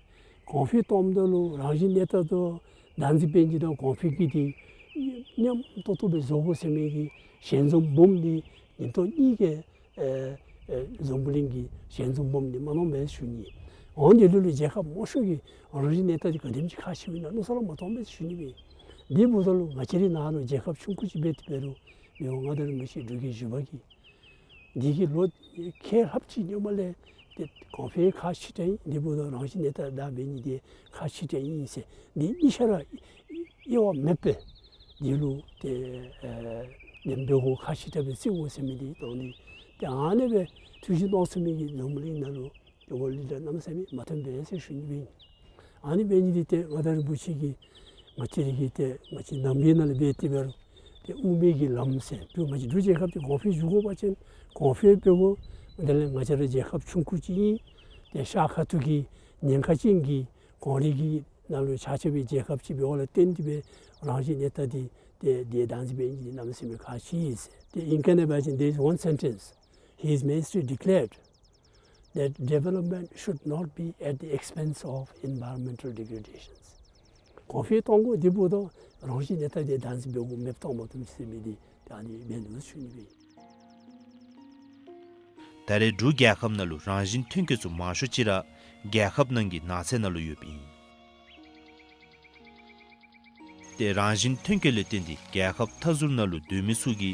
གོང་འཕེལ་གཏངམ་ད་ལུ་རང་བཞིན་གནས་སྟངས་དང་བདག་འཛིན་འབད་ནི་དང་གོང་འཕེལ་གྱི་འདི་མཉམ་ཏོག་ཏོ་སྦེ་བཟོ་དགོ་ཟེར་མི་གི་ཞལ་འཛོམས་སྦོམ་འདི་ཉིན་ཐོག་གཉིས་ཀྱི་ཨེ་ཨེ་འཛམ་བུ་གླིང་གི་ཞལ་འཛོམས་སྦོམ་འདི་མ་གནང་པས་ཟེར་ཞུ་ནི། འོང་འདི་ལུ་ལུ་རྒྱལ་ཁབ་མང་ཤོས་ཀྱིས་རང་བཞིན་གནས་སྟངས་འདི་ག་དེམ་ཅིག་ཁག་ཆེཝ་ཨིན་ན་མནོ་བསམ་ར་མ་བཏང་པས་ཟེར་ཞུ་ནི་སྦེ། འདི་འབདཝ་ད་ལུ་ང་བཅས་རའི་ནང་ལུ་རྒྱལ་ཁབ་ཆུང་ཀུ་ཅིག་འབད་དེ་འབད་རུང་མི་དབང་མངའ་བདག་རིན་པོ་ཆེ་འབྲུག་རྒྱལ་བཞི་པ་གིས་འདི་གི་ལོ་ཁལ་ལྷགཔ་ཅིག་སྔོན་མ་ལས་ཏེ་གོང་འཕེལ་ཁག་ཆེ་དྲགས་ཨིན། འདི་འབདཝ་ད་རང་བཞིན་གནས་སྟངས་བདག་འབད་ནི་འདི་ཁག་ཆེ་དྲགས་ཨིན་ཟེར་འདི་གཉིས་ཆ་ར་དབྱེ་བ་མེདཔ་སྦེ་འདི་ལུ་ཏེ་ཨེ་ཉམས་འབད་དགོ་ཁག་ཆེ་དྲགས་སྦེ་བརྩི་དགོ་ཟེར་མི་འདི་དང་འདི་ཏེ་ཨ་ནི་སྦེ་ཐུགས་བཞེད་གནང་ཚུགས་མི་གི་འཛམ་བུ་གླིང་ནང་ལུ་ཏེ་ཝརལཌ་ལི་ཌར་གནམ་མེད་ས་མེད་མ་ཐོན་པས་ཟེར་ཞུ་ནི་སྦེ་ཨིན། ཨ་ནི་འབད་ནི་འདི་ཏེ་མངའ་བདག་རིན་པོ་ཆེ་གིས་ང་བཅས་རའི་གི་ཏེ་ང་བཅས་ནང་པའི་ནང་ལས་འབད་དེ་འབད་རུང་ཏེ་དབུ་མའི་གི་ལམ་ཟེར་འབད་ང་བཅས་འབྲུག་རྒྱལ་ཁབ་འདི་གོང་འཕེལ་འགྱོ་དགོ་པ་ཅིན་གོང་འཕེལ་འབད་དགོ། དེ་ལས་ང་བཅས་ར་རྒྱལ་ཁབ་ཆུང་ཀུ་ཅིག་ཨིན། ཏེ་ཤར་ཁ་ཐུག་གི་ཉེན་ཁ་ཅན་གྱི་གངས་རི་གི་ནང་ལུ་ཆགས་ཆགས་པའི་རྒྱལ་ཁབ་ཅིག་འབདཝ་ལས་བརྟེན་ཏེ་སྦེ་རང་བཞིན་གནས་སྟངས་འདི་ཏེ་འདི་བདག་འཛིན་འབད་ནི་འདི་གནམ་མེད་ས་མེད་ཁག་ཆེ་ཨིན་ཟེར། ཏེ་ཨིང་སྐད་ནང་འབད་བ་ཅིན་there is one sentence His Majesty declared that development should not be at the expense of environmental degradations. གོང་འཕེལ་གཏང་དགོ་འདི་འབདཝ་ད་རང་བཞིན་གནས་སྟངས་འདི་བདག་འཛིན་འབད་དགོ། མེདཔ་བཏང་མ་བཏུབ་ཟེར་མི་འདི་ད་ཨ་ནི་འབད་ནུག་ཟེར་ཞུ་ནི་སྦེ། ད་རེས་འབྲུག་རྒྱལ་ཁབ་ནང་ལུ་རང་བཞིན་ཐོན་སྐྱེད་ཚུ་མང་ཤོས་ཅིག་ར་རྒྱལ་ཁབ་ནང་གི་ནགས་ཚལ་ནང་ལུ་ཡོདཔ་ཨིན། ཏེ་རང་བཞིན་ཐོན་སྐྱེད་ལས་བརྟེན་ཏེ་རྒྱལ་ཁབ་མཐའ་ཟུར་ནང་ལུ་སྡོད་མི་ཚུ་གི་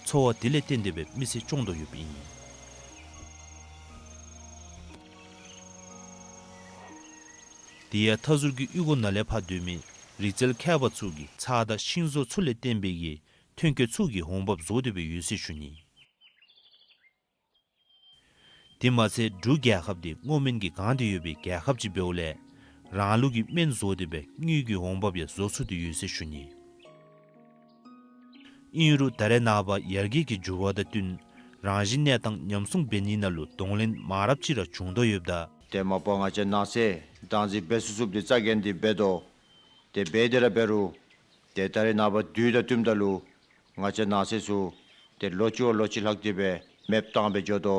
འཚོ་བ་དེ་ལས་བརྟེན་ཏེ་སྦེ་མི་ཚེ་སྐྱོང་དོ་ཡོདཔ་ཨིན། དེ་ཡང་མཐའ་ཟུར་གྱི་གཡུས་སྒོ་ནང་ལས་ཕར་སྡོད་མི་རི་རྩལ་མཁས་པ་ཚུ་གིས་ཚྭ་དང་ཤིང་བཟོ་ཚུ་ལས་བརྟེན་པའི་གི་ཐོན་སྐྱེད་ཚུ་གི་འོང་འབབ་བཟོ་སྟེ་སྦེ་ཡོད་ཟེར་ཞུ་ནི། དེ་མ་ཚད་འབྲུག་རྒྱལ་ཁབ་འདི་སྔོ་སྨན་གྱིས་གང་སྟེ་ཡོད་པའི་རྒྱལ་ཁབ་ཅིག་འབདཝ་ལས་རང་ལུགས་ཀྱི་སྨན་བཟོ་སྟེ་སྦེ་དངུལ་གྱི་འོང་འབབ་ཡང་བཟོ་ཚུགས་ཏེ་ཡོད་ཟེར་ཞུ་ནི། ཨིན་རུང་ད་རེས་ནངས་པ་ཡར་རྒྱས་ཀྱི་འགྱུར་བ་དང་བསྟུན་རང་བཞིན་གནས་སྟངས་ཉམས་སྲུང་འབད་ནི་ནང་ལུ་གདོང་ལེན་མང་རབས་ཅིག་ར་བྱུང་དོ་ཡོདཔ་ད་ཏེ་མ་པ་ང་བཅས་ནགས་ཚལ་བདག་འཛིན་འབད་ཚུགས་ཚུགསཔ་འདི་རྩ་འགེངས་ཏེ་འབད་དོ། ཏེ་འབད་དེ་ར་འབད་རུང་ཏེ་ད་རེས་ནངས་པ་དུས་དང་བསྟུནམ་ད་ལུ་ང་བཅས་ནགས་ཚལ་ཚུ་ཏེ་ལོ་གཅིག་བ་ལོ་གཅིག་ལྷག་སྟེ་སྦེ་མེདཔ་བཏང་སྦེ་འགྱོ་དོ།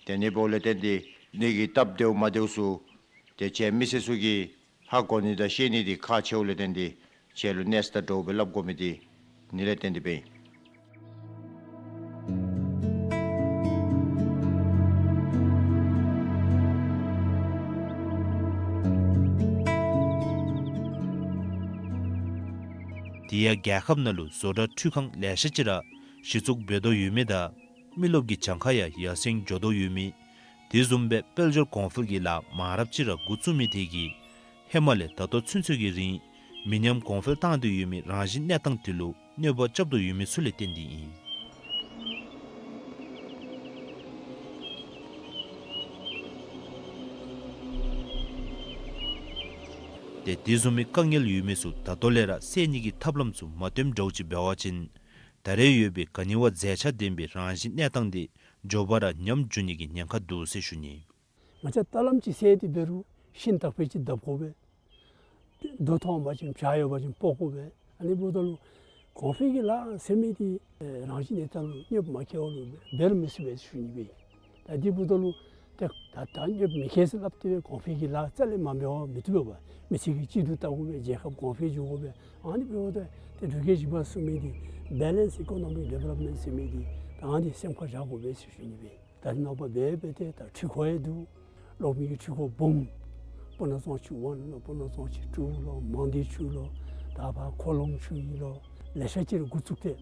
ཏེ་ཨ་ནི་འབདཝ་ལས་བརྟེན་ཏེ་ཨ་ནི་གི་སྟབས་བདེཝ་མ་བདེཝ་ཚུ་ཏེ་ཁྱེད་མི་སེར་ཚུ་གིས་ཧ་གོ་ནི་དང་ཤེས་ནི་འདི་ཁག་ཆེཝ་ལས་བརྟེན་ཏེ་ཁྱེད་ལུ་གནས་ཚུལ་དང་འདྲཝ་སྦེ་སླབ་དགོ་མི་འདི་ཨ་ནི་ལས་བརྟེན་ཏེ་སྦེ་ཨིན། དེ་ཡང་རྒྱལ་ཁབ་ནང་ལུ་བཟོ་གྲྭ་འཕྲུལ་ཁང་ལེ་ཤ་ཅིག་ར་གཞི་བཙུགས་འབད་དོ་ཡོད་མི་དང་མི་རློབས་ཀྱི་གྱངས་ཁ་ཡང་ཡར་སེང་འགྱོ་དོ་ཡོད་མི། དེ་བཟུམ་སྦེ་དཔལ་འབྱོར་གོང་འཕེལ་གྱི་ལཱ་མང་རབས་ཅིག་ར་འགོ་བཙུགས་མི་དེ་གིས་ཧེ་མ་ལས་ད་ལྟོ་ཚུན་ཚོད་ཀྱི་རིང་མི་ཉམས་གོང་འཕེལ་བཏང་སྟེ་ཡོད་མི་རང་བཞིན་གནས་སྟངས་དེ་ལུ་གནོད་པ་རྐྱབ་དོ་ཡོད་མི་ཚུ་ལས་བརྟེན་ཏེ་ཨིན། ཏེ་དེ་བཟུམ་མའི་དཀའ་ངལ་ཡོད་མི་ཚུ་ད་ལྟོ་ལས་ར་སེལ་ནི་གི་ཐབས་ལམ་ཚུ་མ་སྟོནམ་འདྲཝ་ཅིག་འབད་བ་ཅིན་ད་རེས་ཡོད་པའི་ག་ནི་བ་མཛེས་ཆ་ལྡན་པའི་རང་བཞིན་གནས་སྟངས་དེ་མགྱོགས་པ་ར་ཉམས་འགྱོ་ནི་གི་ཉེན་ཁ་འདུག་ཟེར་ཞུ་ནི། ང་བཅས་ད་ལམ་ཅིག་སེལ་ཏེ་འབད་རུང་ཤིང་དག་པའི་ཅིག་བརྡབ་དགོ་པས། རྡོ་མཐོང་པ་ཅིན་བྱག་ཡོད་པ་ཅིན་སྤོ་དགོ་པས། ཨ་ནི་འབདཝ་ད་ལུ་གོང་འཕེལ་གྱི་ལཱ་ཟེར་མི་འདི་རང་བཞིན་གནས་སྟངས་ལུ་གནོདཔ་མ་བཀལ་བ་ལུ་འབད་རུང་མི་ཚུགས་པས་ཞུ་ནི་སྦེ། ད་འདི་འབདཝ་ད་ལུ་ ཏེ་ད་ད་གནོདཔ་མི་ཁེལ་ཟེར་སླབ་སྟེ་སྦེ་གོང་འཕེལ་གྱི་ལཱ་རྩ་ལས་མ་འབད་བར་མི་བཏུབ་པས། མི་སེར་གྱི་སྐྱིད་སྡུག་བལྟ་དགོ་པས། རྒྱལ་ཁབ་གོང་འཕེལ་འགྱོ་དགོ་པས། ཨ་ནི་འབདཝ་ད་ཏེ་འབྲུག་རྒྱལ་བཞི་པ་གསུངས་མི་འདི་balanced economic development ཟེར་མི་འདི་ད་ཨ་ནི་སེམས་ཁར་བཞག་དགོ་པས་ཟེར་ཞུ་ནི་སྦེ། ད་རེས་ནངས་པ་འབད་འབད་དེ་ད་འཕྲུལ་འཁོར་ཡང་འདུག། གློག་མེ་གི་འཕྲུལ་འཁོར་སྦོམ་སྤུ་ན་གཙང་ཆུ་ཝན་ལོ་སྤུ་ན་གཙང་ཆུ་ཊུ་ལོ་མང་སྡེ་ཆུ་ལོ་ད་ཕར་འཁོར་ལུང་ཆུ་ཨིན་ལོ་ལེ་ཤ་ཅིག་ར་འགོ་བཙུགས་ཏེ།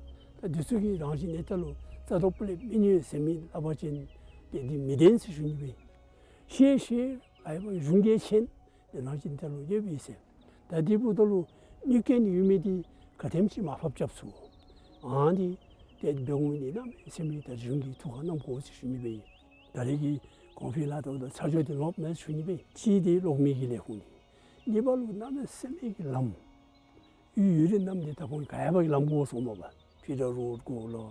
ད་འདི་ཚུ་གིས་རང་བཞིན་གནས་སྟངས་ལུ་རྩ་དོག་སྤུ་ལས་མི་ཉུང་ཟེར་མི་སླབ་པ་ཅིན་ཏེ་འདི་མི་བདེན་ཟེར་ཞུ་ནི་སྦེ། ཤེས་ཤེས་ཨའི་བ་གཞུང་གིས་མཁྱེན། ཏེ་རང་བཞིན་གནས་སྟངས་ལུ་ཡོདཔ་ཨིན་ཟེར། ད་འདི་འབདཝ་ད་ལུ་གནོད་སྐྱོན་ཡོད་མི་འདི་ག་དེམ་ཅིག་མར་ཕབ་རྐྱབ་ཚུགས། ཨ་ནི་ཏེ་འབད་འོང་ནི་གནམ་མེད་ས་མེད་ད་གཞུང་གིས་ཐུགས་ཁར་བསྣམ་དགོ་ཟེར་ཞུ་ནི་སྦེ་ཨིན། ད་རེས་ཀྱི་གོང་འཕེལ་ལཱ་ད་ད་ཚར་གཅོད་འདི་ལོག་མེད་ཟེར་ཞུ་ནི་སྦེ་ཨིན། གཅིག་འདི་གློག་མེ་གི་ལས་ཁུངས་འདི། གཉིས་པ་ལུ་གནམ་མེད་ས་མེད་ཀྱི་ལམ་ཡུལ་ཡུལ་རེ་རྣམས་འདི་ད་ཁོང་ག་ཡ་བ་གི་ལམ་དགོ་གསུངམ་མས་པ། ཕི་ཌར་རོཌ་དགོ་ལོ་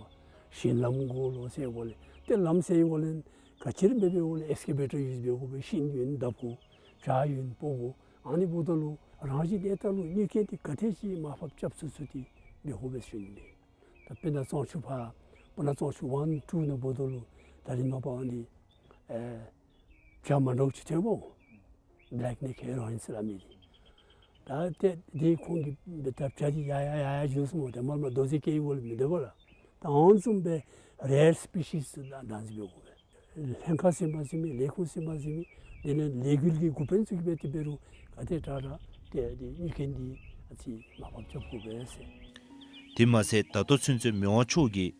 ཞིང་ལམ་དགོ་ལོ་ཟེར་དགོ་ལས། ཏེ་ལམ་ཟེར་དགོ་ལས་ག་ཅི་ར་འབད་འབདཝ་ལས་ཨེགསི་ཀེ་བེ་ཊར་ཡུས་འབད་དགོ་པས། ཤིང་ཡོན་བརྡབ་དགོ། བྱག་ཡོན་སྤོ་དགོ། ཨ་ནི་འབདཝ་ད་ལུ་རང་བཞིན་གནས་སྟངས་ལུ་གནོད་སྐྱོན་འདི་ག་དེ་ཅིག་མར་ཕབ་རྐྱབ་ཚུགས་ཚུགས་འདི་འབད་དགོ་པས་ཟེར་ཞུ་ནི་སྦེ། ད་དཔེར་ན་གཙང་ཆུ་ཕར་སྤུ་ན་གཙང་ཆུ་ཝན་ཊུ་ནང་འབདཝ་ད་ལུ་ད་རེས་ནངས་པ་ཨ་ནི་ཨེ་བྱ་མ་འདྲཝ་ཅིག་ཐོན་པོ། བེ་ལེཀ་ནེཀ་ཧེ་རོ་ཨིན་ཟེར་སླབ་མི་འདི། ད་ཏེ་འདི་ཁོང་གིས་འབད་ད་བྱ་འདི་ཡར་ཡར་ཡར་ཡར་འགྱོ་སོངམ་མས། ཏེ་མར་མར་རྡོ་རྗེ་སྐྱེལ་ཡི་གུ་ལས་མི་སྡོད་པས་ལགས། ད་ཨ་ནི་བཟུམ་སྦེ་རེར་སི་པི་ཤིས་ད་བདག་འཛིན་འབད་དགོ་པས། ལྷན་ཁག་ཟེར་མི་ཟེར་མི་ལས་ཁུངས་ཟེར་མི་ཟེར་མི་དེ་ལས་ལས་འགུལ་གྱི་འགོ་དཔོན་ཚུ་གིས་འབད་དེ་འབད་རུང་ག་དེ་དྲག་དྲག་ཏེ་འདི་གནོད་སྐྱོན་འདི་ཨ་ཙི་མར་ཕབ་རྐྱབ་དགོ་པས་ཟེར། དེ་མ་ཚད་ད་ལྟོ་ཚུན་ཚོད་མི་དབང་མཆོག་གིས་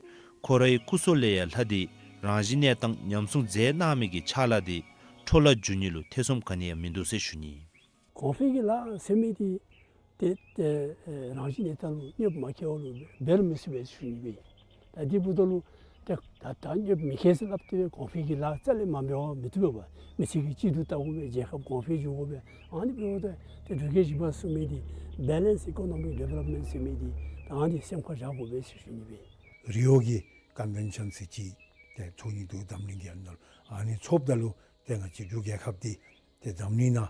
ཁོ་རའི་སྐུ་སྲོག་ལས་ཡང་ལྷག་སྟེ་རང་བཞིན་གནས་སྟངས་ཉམས་སྲུང་མཛད་གནང་མི་གི་ཕྱག་ལཱ་འདི་འཕྲོ་བརླག་འགྱོ་ནི་ལུ་ཐེ་ཚོམ་ག་ནི་ཡང་མིན་འདུག་ཟེར་ཞུ་ནི། གོང་འཕེལ་གྱི་ལཱ་ཟེར་མི་འདི་ཏེ་ཏེ་ཨེ་རང་བཞིན་གནས་སྟངས་ལུ་གནོདཔ་མ་ཁེལ་བ་ལུ་འབད་རུང་མི་ཚུགས་པས་ཟེར་ཞུ་ནི་སྦེ། ད་འདི་འབདཝ་ད་ལུ་ཏེ་ད་ད་གནོདཔ་མི་ཁེལ་ཟེར་སླབ་སྟེ་གོང་འཕེལ་གྱི་ལཱ་རྩ་ལས་མ་འབད་བར་མི་བཏུབ་པས་པ། མི་སེར་གྱི་སྐྱིད་སྡུག་བལྟ་དགོ་པས། རྒྱལ་ཁབ་གོང་འཕེལ་འགྱོ་དགོ་པས། ཨ་ནི་འབདཝ་ད་ཏེ་འབྲུག་རྒྱལ་བཞི་པ་གསུངས་མི་འདི་balanced economic development ཟེར་མི་འདི་ད་ཨ་ནི་སེམས་ཁར་བཞག་དགོ་པས་ཟེར་ཞུ་ནི་སྦེ། རི་ཡོ་གི་ཀོན་ཝེན་ཤཱན་ཟེར་ཅིག་ཏེ་ཚོགས་ནི་འདུག། འཛམ་གླིང་གི་ཨ་ནཱ་ལུ་ཨ་ནི་ཚོགསཔ་ད་ལུ་ཏེ་ང་བཅས་འབྲུག་རྒྱལ་ཁབ་འདི་ཏེ་འཛམ་གླིང་ནང་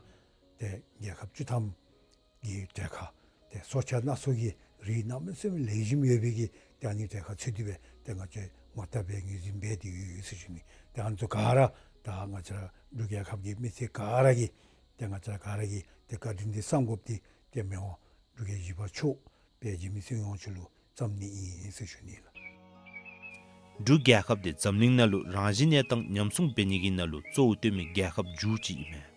ཏེ་རྒྱལ་ཁབ་བཅུ་ཐམ་གི་གྲལ་ཁར་ཏེ་སྲོག་ཆགས་སྣ་ཚོགས་ཀྱི་རིགས་གནམ་མེད་ས་མེད་ལེགས་ཤོམ་ཡོད་པའི་གི་ཏེ་ཨ་ནི་གྲལ་ཁར་ཚུད་དེ་སྦེ་ཏེ་ང་བཅས་ངོ་རྟགས་སྦེ་ངོས་འཛིན་འབད་དེ་ཡོད་ཟེར་ཞུ་ནི། ཏེ་ཨ་ནི་ཚུ་ག་ར་ད་ང་བཅས་ར་འབྲུག་རྒྱལ་ཁབ་ཀྱི་མི་སེར་ག་ར་གིས་ཏེ་ང་བཅས་ར་ག་ར་གིས་ཏེ་བཀའ་དྲིན་འདི་བསམ་དགོཔ་འདི་ཏེ་མི་དབང་འབྲུག་རྒྱལ་བཞི་པ་མཆོག་དཔལ་འཇིགས་མེད་ཚེ་དབང་མཆོག་ལུ་བརྩམ་ནི་ཨིན་ཟེར་ཞུ་ནི་ལགས། འབྲུག་རྒྱལ་ཁབ་འདི་འཛམ་གླིང་ནང་ལུ་རང་བཞིན་གནས་སྟངས་ཉམས་སྲུང་འབད་ནི་གི་ནང་ལུ་གཙོ་བོ་བཏོན་མི་རྒྱལ་ཁབ་མཇུག་ཅིག་ཨིན་མས།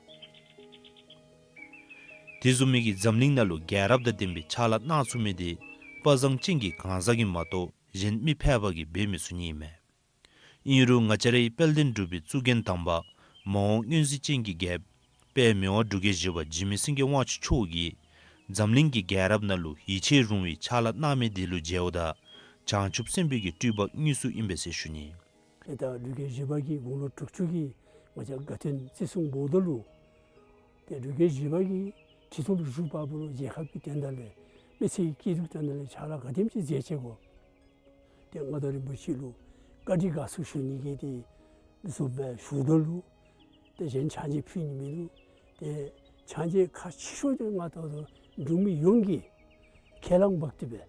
དེ་བཟུམ་མའི་གི་འཛམ་གླིང་ནང་ལུ་རྒྱལ་རབས་དང་ལྡན་པའི་ཕྱག་ལཱ་གནང་ཚུགས་མི་དེ་དཔའ་བཟང་ཅན་གྱི་གང་ཟག་གིས་མ་གཏོགས་གཞན་མི་ཕལ་པ་གིས་འབད་མི་ཚུགས་ནི་ཨིན་མས། ཨིན་རུང་ང་བཅས་རའི་དཔལ་ལྡན་འབྲུག་པའི་གཙུག་རྒྱན་དམ་པ་མ་འོངས་མངོན་གཟིགས་ཅན་གྱི་རྒྱལཔོ་དཔལ་མི་དབང་འབྲུག་རྒྱལ་བཞི་པ་འཇིགས་མེད་སེང་གེ་དབང་ཕྱུག་མཆོག་གིས་འཛམ་གླིང་གི་རྒྱལ་རབས་ནང་ལུ་ཡིད་ཆེས་རུང་བའི་ཕྱག་ལཱ་གནང་མི་དེ་ལུ་མཇལཝ་ད་བྱང་ཆུབ་སེམས་དཔའི་གི་སྤྲུལ་པ་དངོས་སུ་ཨིན་པས་ཟེར་ཞུ་ནི། ཏེ་ད་འབྲུག་རྒྱལ་བཞི་པ་གིས་དགུང་ལོ་དྲུག་ཅུ་གི་ང་བཅས་དགའ་སྟོན་བརྩི་སྲུང་འབདཝ་ད་ལུ་ཏེ་འབྲུག་རྒྱལ་བཞི་པ་གིས་ཁྲི་ཐོག་ལུ་བཞུགས་པ་ལུ་རྒྱལ་ཁབ་ཀྱི་དོན་དག་ལས་མི་སེར་སྐྱིད་སྡུག་དོན་དག་ལས་ཕྱག་ལཱ་ག་དེམ་ཅིག་མཛད་ཅི་གོ། ཏེ་མངའ་བདག་རིན་པོ་ཆེ་ལུ་བཀའ་དྲིན་དགའ་ཚོར་ཞུ་ནི་གི་དེ་བཟུམ་སྦེ་ཞུཝ་ད་ལུ་ཏེ་གཞན་ཕྱག་མཇལ་ཕུལ་ནི་མིན་འདུག། ཏེ་ཕྱག་མཇལ་ཁག་ཆེ་ཤོས་དེ་མངའ་བདག་འབྲུག་མི་ཡོངས་ཀྱིས་ཁས་བླངས་འབག་སྟེ་སྦེ་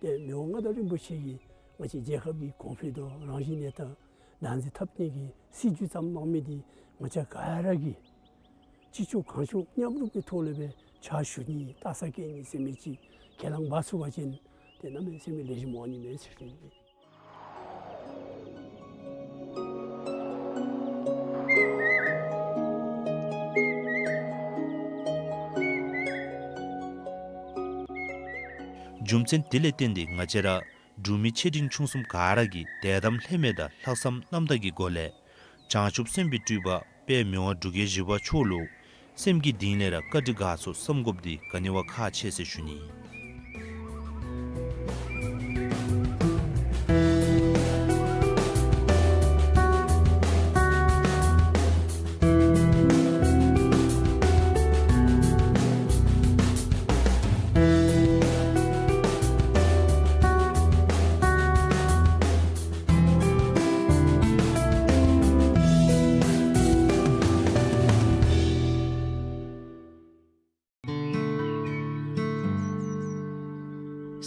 ཏེ་མི་དབང་མངའ་བདག་རིན་པོ་ཆེ་གིས་ང་བཅས་རྒྱལ་ཁབ་ཀྱི་གོང་འཕེལ་དང་རང་བཞིན་གནས་སྟངས་བདག་འཛིན་འཐབ་ནི་གི་སྲིད་བྱུས་བརྩམས་གནང་མི་དེ་ང་བཅས་ག་ར་གིས་ཅི་ལྕོགས་གང་ལྕོགས་མཉམ་རུབ་ཀྱི་ཐོག་ལས་སྦེ་ཕྱག་ཞུ་ནི་རྟགས་གསལ་བཀོད་ནི་ཟེར་མི་ཅིག་ཁས་བླངས་འབག་ཚུགས་པ་ཅིན་ཏེ་གནམ་མེད་ས་མེད་ལེགས་ཤོམ་འོང་ནི་མས་ཟེར་ཞུ་ནི། རྒྱུ་མཚན་དེ་ལས་བརྟེན་ཏེ་ང་བཅས་ར་འབྲུག་མི་ཆེ་འབྲིང་ཆུང་གསུམ་ག་ར་གིས་དད་དམ་ལྷད་མེད་དང་ལྷག་བསམ་རྣམ་དག་གི་སྒོ་ལས་བྱང་ཆུབ་སེམས་དཔའི་སྤྲུལ་པ་དཔལ་མི་དབང་འབྲུག་རྒྱལ་བཞི་པ་མཆོག་ལུ་སེམས་ཀྱི་གཏིང་ལས་ར་བཀའ་དྲིན་དགའ་ཚོར་བསམ་དགོཔ་འདི་ག་ནི་བ་ཁག་ཆེ་ཟེར་ཞུ་ནི།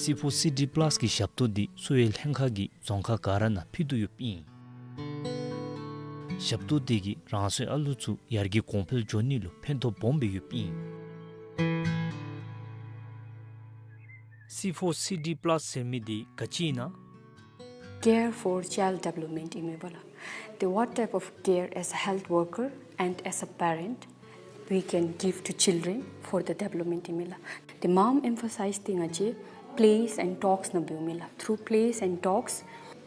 སི་ཕོར་སི་ཌི་པ་ལཱས་ཀྱི་ཞབས་ཏོག་འདི་གསོ་བའི་ལྷན་ཁག་གིས་རྫོང་ཁག་ག་ར་ནང་ཕུལ་དོ་ཡོདཔ་ཨིན། ཞབས་ཏོག་འདི་གིས་རང་སོའི་ཨ་ལུ་ཚུ་ཡར་རྒྱས་གོང་འཕེལ་འགྱོ་ནི་ལུ་ཕན་ཐོགས་སྦོམ་སྦེ་ཡོདཔ་ཨིན། སི་ཕོར་སི་ཌི་པ་ལཱསི་ཟེར་མི་འདི་ག་ཅི་ཨིན་ན། Care for child development ཨིན་མས་པ་ལགས། The what type of care as a health worker and as a parent we can give to children for the development ཨིན་མས་ལགས། The mom emphasize ཏེ་ང་བཅས་plays and talks ནང་འབདཝ་མས་ལགས། Through plays and talks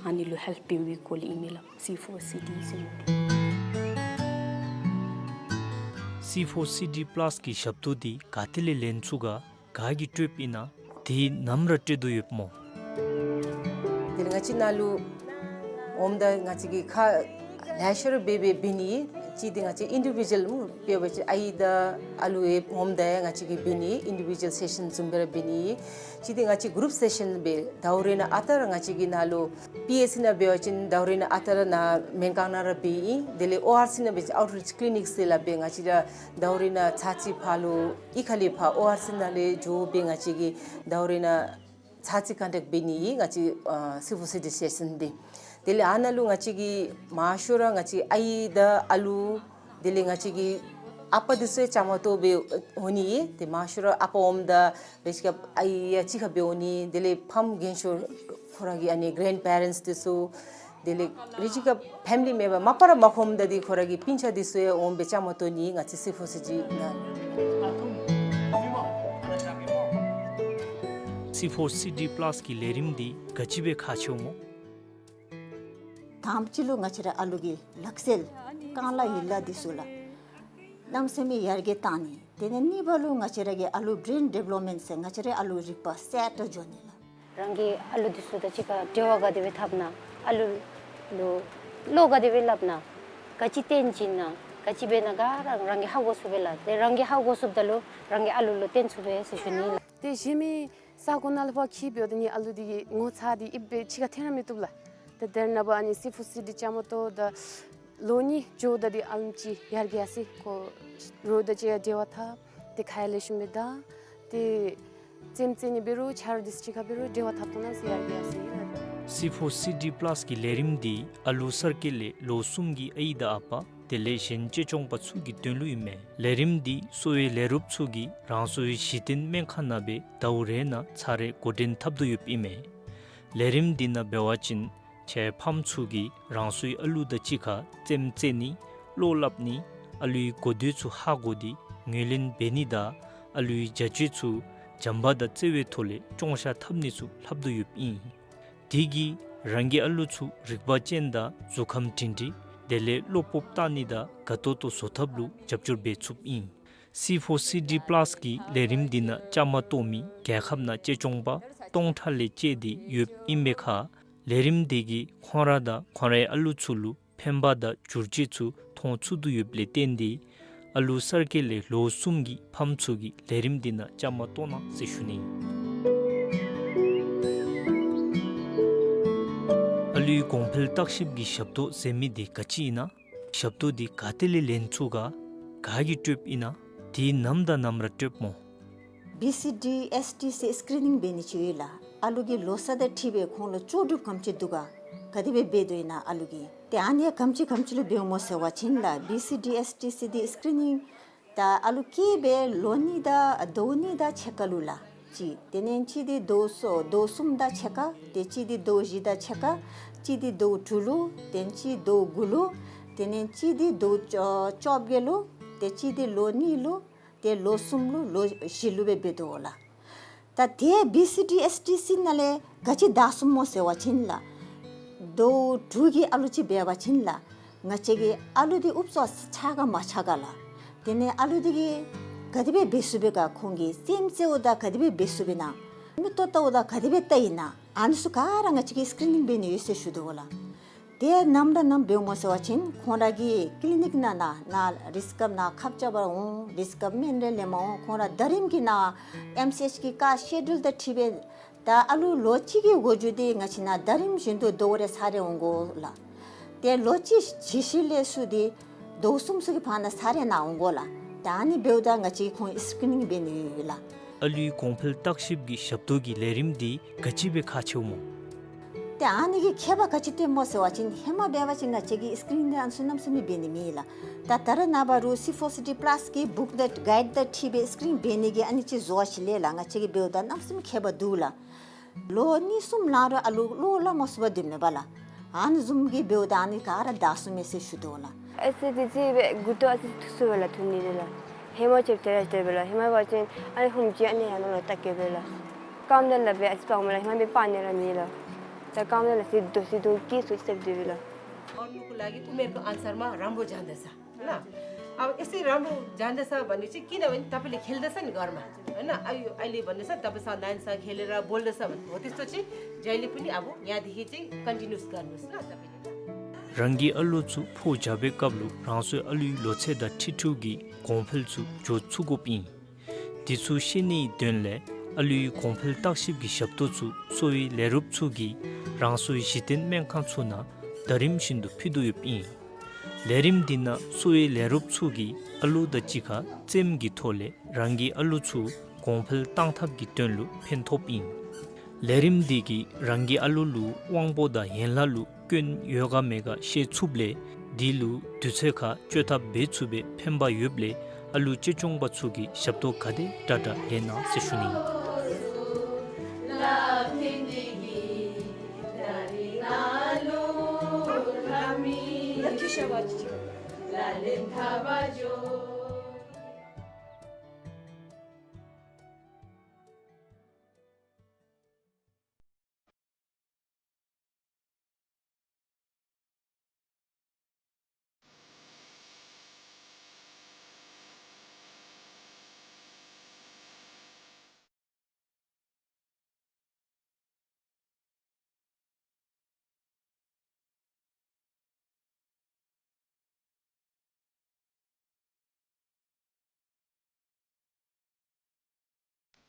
ཨ་ནི་ལུ་ཧེལཔ་འབད་བའི་སྐོར་ལས་ཨིན་མས་ལགས། སི་ཕོར་སི་ཌི་ཟེར་མི་འདི། སི་ཕོར་སི་ཌི་པ་ལཱསི་གི་ཞབས་ཏོག་འདི་ག་ཏེ་ལས་ལེན་ཚུགས་ག། ག་གིས་སྤྲོདཔ་ཨིན་ན། དེ་ནམ་ར་སྤྲོད་དོ་ཡོདཔ་སྨོ། དེ་ལས་ང་བཅས་ནཱ་ལུ་འོངམ་ད་ང་བཅས་ཀྱིས་ཁག་ལེ་ཤ་ར་འབད་འབད་འབད་ནི། གཅིག་འདི་ང་བཅས་ཨིན་ཌི་བི་ཇུ་ཨེལ་སྨོ། དཔེར་ན་ང་བཅས་ཨའི་དང་ཨ་ལུ་ཡང་འོངམ་ད་ཡང་ང་བཅས་ཀྱིས་འབད་ནི། ཨིན་ཌི་བི་ཇུ་ཨེལ་སེ་ཤཱན་བཟུམ་སྦེ་ར་འབད་ནི། གཅིག་འདི་ང་བཅས་གུ་རུབ་སེ་ཤཱན་སྦེ་ཟླཝ་རེ་ནང་ཨ་རྟག་ར་ང་བཅས་ཀྱིས་ནཱ་ལུ་པི་ཨེཆ་སི་ནང་འབད་བ་ཅིན་ཟླཝ་རེ་ནང་ཨ་རྟག་ར་ནཱ་སྨན་ཁང་ནང་ར་འབད་ཨིན། དེ་ལས་ཨོ་ཨར་སི་ནང་འབད་བ་ཅིན་ཨའུཊ་རིཆ་ཀི་ལི་ནིཀ་ཟེར་སླབ་སྦེ་ང་བཅས་ར་ཟླཝ་རེ་ནང་ཚར་གཅིག་ཕར་ལུ་གཡུས་ཁ་ལས་ཕར་ཨོ་ཨར་སི་ནང་ལས་འགྱོ་སྦེ་ང་བཅས་ཀྱིས་ཟླཝ་རེ་ནང་ཚར་གཅིག་ཀོན་ཊེཀཊ་འབད་ནི་ཨིན་ང་བཅས་ཨ་སི་ཕོར་སི་ཌི་སེ་ཤཱན་འདི། དེ་ལས་ཨ་ནཱ་ལུ་ང་བཅས་ཀྱིས་མང་ཤོས་ར་ང་བཅས་ཨའི་དང་ཨ་ལུ་དེ་ལས་ང་བཅས་ཀྱི་ཨ་པ་འདི་ཚུ་ཡང་བཅའ་མར་གཏོགས་སྦེ་འོང་ནི། ཏེ་མང་ཤོས་ར་ཨ་པ་འོངམ་ད་རེ་ཅིག་ཁར་ཨའི་ཡང་གཅིག་ཁར་སྦེ་འོང་ནི། དེ་ལས་ཕམ་རྒན་ཤོས་ཁོ་ར་གི་ཨ་ནི་གེ་རེནཌ་པེ་རེནཊསི་འདི་ཚུ། དེ་ལས་རེ་ཅིག་ཁར་ཕེ་མི་ལི་མེམ་བར་མ་པ་ར་མ་ཁོམ་ད་འདི་ཁོ་ར་གི་སྤུན་ཆ་འདི་ཚུ་ཡང་འོང་སྦེ་བཅའ་མར་གཏོགས་ནི་ང་བཅས་སི་ཕོར་སི་ཌི་ནང་། སི་ཕོར་སི་ཌི་པ་ལཱསི་གི་ལས་རིམ་འདི་ག་ཅི་སྦེ་ཁག་ཆེཝ་སྨོ། དང་པ་ཅིག་ལུ་ང་བཅས་ར་ཨ་ལུ་གི་ལག་རྩལ་རྐང་ལག་ཡིག་ལགས་འདི་ཚུ་ལགས་གནམ་མེད་ས་མེད་ཡར་རྒྱས་བཏང་ནི། དེ་ལས་གཉིས་པ་ལུ་ང་བཅས་ར་གི་ཨ་ལུ་བྲེན་ཌི་བེ་ལོབ་མེནཊ་ཟེར་ང་བཅས་ར་ཨ་ལུ་རིག་པ་གསལ་ཏོག་ཏོ་འགྱོ་ནི་ལགས། རང་གི་ཨ་ལུ་འདི་ཚུ་དང་གཅིག་ཁར་འབྲེལ་བ་ག་དེ་སྦེ་འཐབ་ན། ཨ་ལུ་ལུ་བློ་ག་དེ་སྦེ་སླབ་ན། ག་ཅི་སྟོན་བྱིན་ན། ག་ཅི་འབད་ན་ག་ར་རང་གིས་ཧ་གོ་ཚུགས་པས་ལགས། དེ་རང་གིས་ཧ་གོ་ཚུགསཔ་ད་ལུ་རང་གི་ཨ་ལུ་ལུ་སྟོན་ཚུགས་པས་ཟེར་ཞུ་ནི་ལགས། དེ་གཞན་མི་ས་གོ་ནང་ལུ་ཕར་འཁྱིད་འབདཝ་ད་ནི་ཨ་ལུ་འདི་གི་ངོ་ཚ་འདི་ཨིབ་སྦེ་ཕྱི་ཁར་འཐོན་ར་མི་བཏུབ་ལགས། ད་དེ་ནངས་པ་ཨ་ནི་སི་ཕོར་སི་ཌི་བཅའ་མར་གཏོགས་ད་ལོ་གཉིས་འགྱོཝ་ད་འདི་ཨ་ལུ་ཅིག་ཡར་རྒྱས་ཡར་སོ་ཡི། ཁོ་རོགས་དང་གཅིག་ཁར་འབྲེལ་བ་འཐབ་སྟེ་ཁ་ཡར་ལེགས་ཤོམ་སྦེ་ད་ཏེ་རྩེདམོ་རྩེ་ནི་འབད་རུང་ཆ་རོགས་འདི་ཚུ་གཅིག་ཁར་འབད་རུང་འབྲེལ་བ་འཐབ་བཏུབ་གནང་ཟེར་ཡར་རྒྱས་ཡར་སོ་ཡི་ལགས། སི་ཕོར་སི་ཌི་པ་ལཱསི་གི་ལས་རིམ་འདི་ཨ་ལུ་གསར་སྐྱེས་ལས་ལོ་གསུམ་གྱི་ཨའི་དང་ཨ་པ་དེ་ལས་གཞན་གཅེས་སྐྱོང་པ་ཚུ་གི་དོན་ལུ་ཨིན་མས། ལས་རིམ་འདི་གསོ་བའི་ལས་རོགསཔ་ཚུ་གིས་རང་སོའི་གཞི་རྟེན་སྨན་ཁང་ནང་སྦེ་ཟླཝ་རེ་ནང་ཚར་རེ་འགོ་འདྲེན་འཐབ་དོ་ཡོདཔ་ཨིན་མས། ལས་རིམ་འདི་ནང་འབད་བ་ཅིན་ཁྱེད་ཕམ་ཚུ་གིས་རང་སོའི་ཨ་ལུ་དང་གཅིག་ཁར་རྩེདམོ་རྩེ་ནི་བློ་སླབ་ནི་ཨ་ལུའི་གོ་ཐོས་ཚུ་ཧ་གོ་སྟེ་ངོས་ལེན་འབད་ནི་དང་ཨ་ལུའི་བྱ་སྤྱོད་ཚུ་བྱམས་པ་དང་བརྩེ་བའི་ཐོག་ལས་སྐྱོང་བཤད་འཐབ་ནི་ཚུ་ལྷབ་དོ་ཡོདཔ་ཨིན། དེ་གིས་རང་གི་ཨ་ལུ་ཚུ་རིག་པ་ཅན་དང་གཟུགས་ཁམས་སྒྲིང་སྒྲིང་དེ་ལས་བློ་སྤོབས་བཏང་ནི་དང་དགའ་ཏོག་ཏོ་བཟོ་ཐབས་ལུ་རྒྱབ་སྐྱོར་འབད་ཚུགསཔ་ཨིན། སི་ཕོར་སི་ཌི་པ་ལཱསི་གི་ལས་རིམ་འདི་ནང་བཅའ་མར་གཏོགས་མི་རྒྱལ་ཁབ་ནང་གཅེས་སྐྱོང་པ་སྟོང་ཕྲག་ལས་བཅད་དེ་ཡོདཔ་ཨིན་པའི་ཁར་ལས་རིམ་འདི་གིས་ཁོང་ར་དང་ཁོང་རའི་ཨ་ལུ་ཚུ་ལུ་ཕན་པ་དང་བསྒྱུར་བཅོས་ཚུ་མཐོང་ཚུགས་དོ་ཡོདཔ་ལས་བརྟེན་ཏེ་ཨ་ལུ་གསར་སྐྱེས་ལས་ལོ་གསུམ་གྱི་ཕམ་ཚུ་གིས་ལས་རིམ་འདི་ནང་བཅའ་མར་གཏོགས་གནང་ཟེར་ཞུ་ནི། ཨ་ལུའི་གོང་འཕེལ་བརྟག་ཞིབ་ཀྱི་ཞབས་ཏོག་ཟེར་མི་འདི་ག་ཅི་ཨིན་ན། ཞབས་ཏོག་འདི་ག་ཏེ་ལས་ལེན་ཚུགས་ག། ག་གིས་སྤྲོདཔ་ཨིན་ན། དེ་ནམ་དང་ནམ་ར་སྤྲོདཔ་སྨོ། བི་སི་ཌི་ཨེསི་ཊི་སི་སི་ཀི་རི་ནིང་འབད་ནི་ཅིག་ཡོད་ལགས། ཨ་ལུ་གི་ལོ་ས་དང་འཁྲིལ་སྦེ་ཁོང་ལུ་ལྕོགས་གྲུབ་ག་དེམ་ཅིག་འདུག་ག། ག་དེ་སྦེ་འབད་དོ་ཨིན་ན་ཨ་ལུ་གིས། ཏེ་ཨ་ནི་ཡང་ག་དེམ་ཅིག་ག་དེམ་ཅིག་ལུ་འབདཝ་སྨོ་ཟེར་བ་ཅིན་ལགས་བི་སི་ཌི་ཨེསི་ཊི་སི་འདི་སི་ཀི་རི་ནིང་ད་ཨ་ལུ་སྐྱེས་སྦེ་ལོ་གཉིས་དང་ཟླཝ་གཉིས་དང་ཕྱེད་ཀ་ལུ་ལགས། གཅིག། དེ་ལས་གཅིག་འདི་ཟླཝ་གསུམ་ཟླཝ་གསུམ་དང་ཕྱེད་ཀ། ཏེ་གཅིག་འདི་ཟླཝ་བཞི་དང་ཕྱེད་ཀ། གཅིག་འདི་ཟླཝ་དྲུག་ལུ། ཏེ་གཅིག་ཟླཝ་དགུ་ལུ། དེ་ལས་གཅིག་འདི་ཟླཝ་བཅོ་བཅོ་བརྒྱད་ལུ། ཏེ་གཅིག་འདི་ལོ་གཉིས་ལུ། ཏེ་ལོ་གསུམ་ལུ་ལོ་བཞི་ལུ་སྦེ་འབད་དོ་ལགས། ད་དེ་བི་སི་ཌི་ཨེསི་ཊི་སི་ནང་ལས་ག་ཅི་དྲག་སོང་སྨོ་ཟེར་བ་ཅིན་ལགས། ཟླཝ་དྲུག་གི་ཨ་ལུ་ཅིག་འབད་བ་ཅིན་ལགས། ང་བཅས་ཀྱི་ཨ་ལུ་འདི་ཨུབ་ཙམ་ཆགས་ག་མ་ཆགས་ག་ལགས། དེ་ལས་ཨ་ལུ་འདི་གིས་ག་དེ་སྦེ་འབད་ཚུགས་པས་ག། ཁོང་གིས་རྩེདམོ་རྩེཝ་ད་ག་དེ་སྦེ་འབད་ཚུགས་པས་ན། མིག་ཏོ་བལྟཝ་ད་ག་དེ་སྦེ་བལྟ་ཡི་ན། ཨ་ནི་ཚུ་ག་ར་ང་བཅས་ཀྱིས་སི་ཀི་རི་ནིང་འབད་ནི་ཡོད་ཟེར་ཞུ་དོ་ལགས། དེ་ནམ་ར་ནམ་འབདཝ་སྨོ་ཟེར་བ་ཅིན་ཁོང་ར་གི་ཀི་ལི་ནིཀ་ནང་ན་ན་རིགས་སྐྱབས་ནང་ཁབ་རྐྱབ་པར་འོང་། རིགས་སྐྱབས་སྨན་རེ་ལེནམ་འོང་། ཁོང་ར་ཟླ་རིམ་གྱི་ནང་ཨེམ་སི་ཨེཆ་ཀྱི་ཀ་སི་ཀེ་ཌུལ་དང་འཁྲིལ་སྦེ་ད་ཨ་ལུ་ལོ་གཅིག་གི་འགོ་འགྱོ་སྟེ་ང་བཅས་ནང་ཟླ་རིམ་བཞིན་དུ་ཟླཝ་རེ་ཚར་རེ་འོང་དགོ་ལགས། ཏེ་ལོ་གཅིག་གི་ཤུལ་ལས་ཚུར་ཏེ་ཟླཝ་གསུམ་ཚུ་གི་བར་ན་ཚར་རེ་ནང་འོང་དགོ་ལགས། ད་ཨ་ནི་འབདཝ་ད་ང་བཅས་ཁོང་སི་ཀི་རི་ནིང་འབད་ནི་ཡོད་ལགས། ཨ་ལུའི་གོང་འཕེལ་བརྟག་ཞིབ་ཀྱི་ཞབས་ཏོག་གི་ལས་རིམ་འདི་ག་ཅི་སྦེ་ཁག་ཆེཝ་སྨོ། ཏེ་ཨ་ནི་གི་ཁྱད་པར་ག་ཅི་སྟོནམ་སྨོ་ཟེར་བ་ཅིན་ཧེ་མ་འབད་བ་ཅིན་ང་བཅས་ཀྱིས་སི་ཀི་རིན་འདི་ཨ་ནི་ཚུ་གནམ་མེད་ས་མེད་འབད་ནི་མེད་ལགས། ད་ད་རེས་ནངས་པ་རུང་སི་ཕོར་སི་ཌི་པ་ལཱསི་གི་བུཀ་ལེཊ་གའིཌ་དང་འཁྲིལ་སྦེ་སི་ཀི་རིན་འབད་ནི་གི་ཨ་ནི་ཅིག་བཟོ་བ་ཅིན་ལས་ལགས། ང་བཅས་ཀྱིས་འབདཝ་ད་གནམ་མེད་ས་མེད་ཁྱད་པར་འདུག་ལགས། ལོ་གཉིས་གསུམ་ལང་རུང་ཨ་ལུ་བློ་སླབ་མ་ཚུགས་པར་སྡོདཔ་མས་པ་ལགས། ཨ་ནི་བཟུམ་གྱི་འབདཝ་ད་ཨ་ནི་ག་ར་དག་སོང་མས་ཟེར་ཞུ་དོ་ལགས། ཨེ་སི་ཌི་ཅིག་སྦེ་མགུ་ཏོ་ཨ་ཙི་ཐུག་སོང་པས་ལགས། ཐུག་ནི་དེ་ལགས། ཧེ་མ་ཅིག་དེ་ར་དེ་སྦེ་ལགས། ཧེ་མ་འབད་བ་ཅིན་ཨ་ནི་ཧུམ་ཅིག་ཨ་ནི་ཡར་ནང་ལུ་བལྟ་གེ་སྦེ་ལགས། རྐངམ་དེ་ལགས་སྦེ་ཨ་ཙི་སྤར་མས་ལགས། ཧེ་མ་སྦེ་སྤར་ནི་ར་མེད་ལགས། ད་རྐངམ་དེ་ལགས་སྦེ་ཨ་ཙི་སྡོད་སྡོད་སྐྱིད་སུ་སེམས་དེ་སྦེ་ལགས། और लोग को लागि उमेरको अनुसारमा राम्रो जाँदछ। है ना? अब यसै राम्रो जाँदछ भनेपछि किनभने तपाईँले खेल्दछ नि घरमा, है ना? अहिले, अहिले भन्दैछ, तपाईँसँग नानीसँग खेलेर बोल्दछ भने, हो त्यस्तो चाहिँ जहिले पनि अब यहाँदेखि चाहिँ कन्टिन्युस गर्नुहोस् ल तपाईँले। རང་གི་ཨ་ལོ་ཚུ་ཕོ་བྱ་བའི་སྐབས་ལུ་རང་སོའི་ཨ་ལུའི་ལོ་ཚད་དང་འཁྲིལ་འཁྲིལཝ་གི་གོང་འཕེལ་ཚུ་འགྱོ་ཚུགས་དགོཔ་ཨིན། དེ་ཚུ་ཤེས་ནིའི་དོན་ལས་ཨ་ལུའི་གོང་འཕེལ་བརྟག་ཞིབ་ཀྱི་ཞབས་ཏོག་ཚུ་གསོ་བའི་ལས་རོགསཔ་ཚུ་གིས་རང་སོའི་གཞི་རྟེན་སྨན་ཁང་ཚུ་ནང་ཟླ་རིམ་བཞིན་དུ་ཕུལ་དོ་ཡོདཔ་ཨིན། ལས་རིམ་འདི་ནང་གསོ་བའི་ལས་རོགསཔ་ཚུ་གིས་ཨ་ལོ་དང་གཅིག་ཁར་རྩེདམོ་གི་ཐོག་ལས་རང་གི་ཨ་ལོ་ཚུ་གོང་འཕེལ་གཏང་ཐབས་ཀྱི་དོན་ལུ་ཕན་ཐོགསཔ་ཨིན། ལས་རིམ་འདི་གིས་རང་གི་ཨ་ལོ་ལུ་དབང་པོ་དང་ཡན་ལག་ལུ་སྐྱོན་ཡོད་ག་མེད་ག་ཤེས་ཚུགསཔ་ལས་དེ་ལུ་དུས་ཚོད་ཁར་བཅོས་ཐབས་འབད་ཚུགས་པའི་ཕན་པ་ཡོདཔ་ལས་ཨ་ལོ་གཅེས་སྐྱོང་པ་ཚུ་གིས་ཞབས་ཏོག་ག་དེ་དྲག་དྲག་ལེན་གནང་ཟེར་ཞུ་ནི་ཨིན།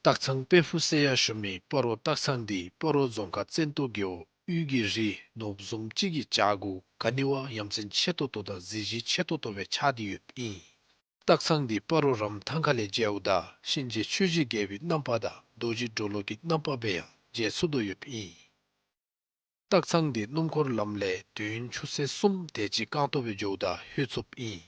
སྟག་ཚང་དཔལ་ཕུག་ཟེར་ཡང་ཞུ་མི་སྤ་རོ་སྟག་ཚང་འདི་སྤ་རོ་རྫོང་ཁག་བཙན་ཏོ་རྒེད་འོག་དབུས་ཀྱི་རི་ནོར་བུ་བཟུམ་ཅིག་གི་བྱག་གུ་ག་ནི་བ་ཡ་མཚན་ཆེ་ཏོག་ཏོ་དང་གཟི་བརྗིད་ཆེ་ཏོག་ཏོ་སྦེ་ཆགས་ཏེ་ཡོདཔ་ཨིན། སྟག་ཚང་འདི་སྤ་རོ་རམ་ཐང་ཁ་ལས་མཇལཝ་ད་གཤིན་རྗེ་ཆོས་ཀྱི་རྒྱལ་པོའི་རྣམ་པ་དང་རྡོ་རྗེ་གྲོ་ལོད་ཀྱི་རྣམ་པ་སྦེ་ཡང་མཇལ་ཚུགས་དོ་ཡོདཔ་ཨིན། སྟག་ཚང་འདི་སྣུམ་འཁོར་ལམ་ལས་དུས་ཡུན་ཆུ་ཚོད་གསུམ་དེ་ཅིག་རྐང་སྟོང་སྦེ་འགྱོཝ་ད་ལྷོད་ཚུགསཔ་ཨིན།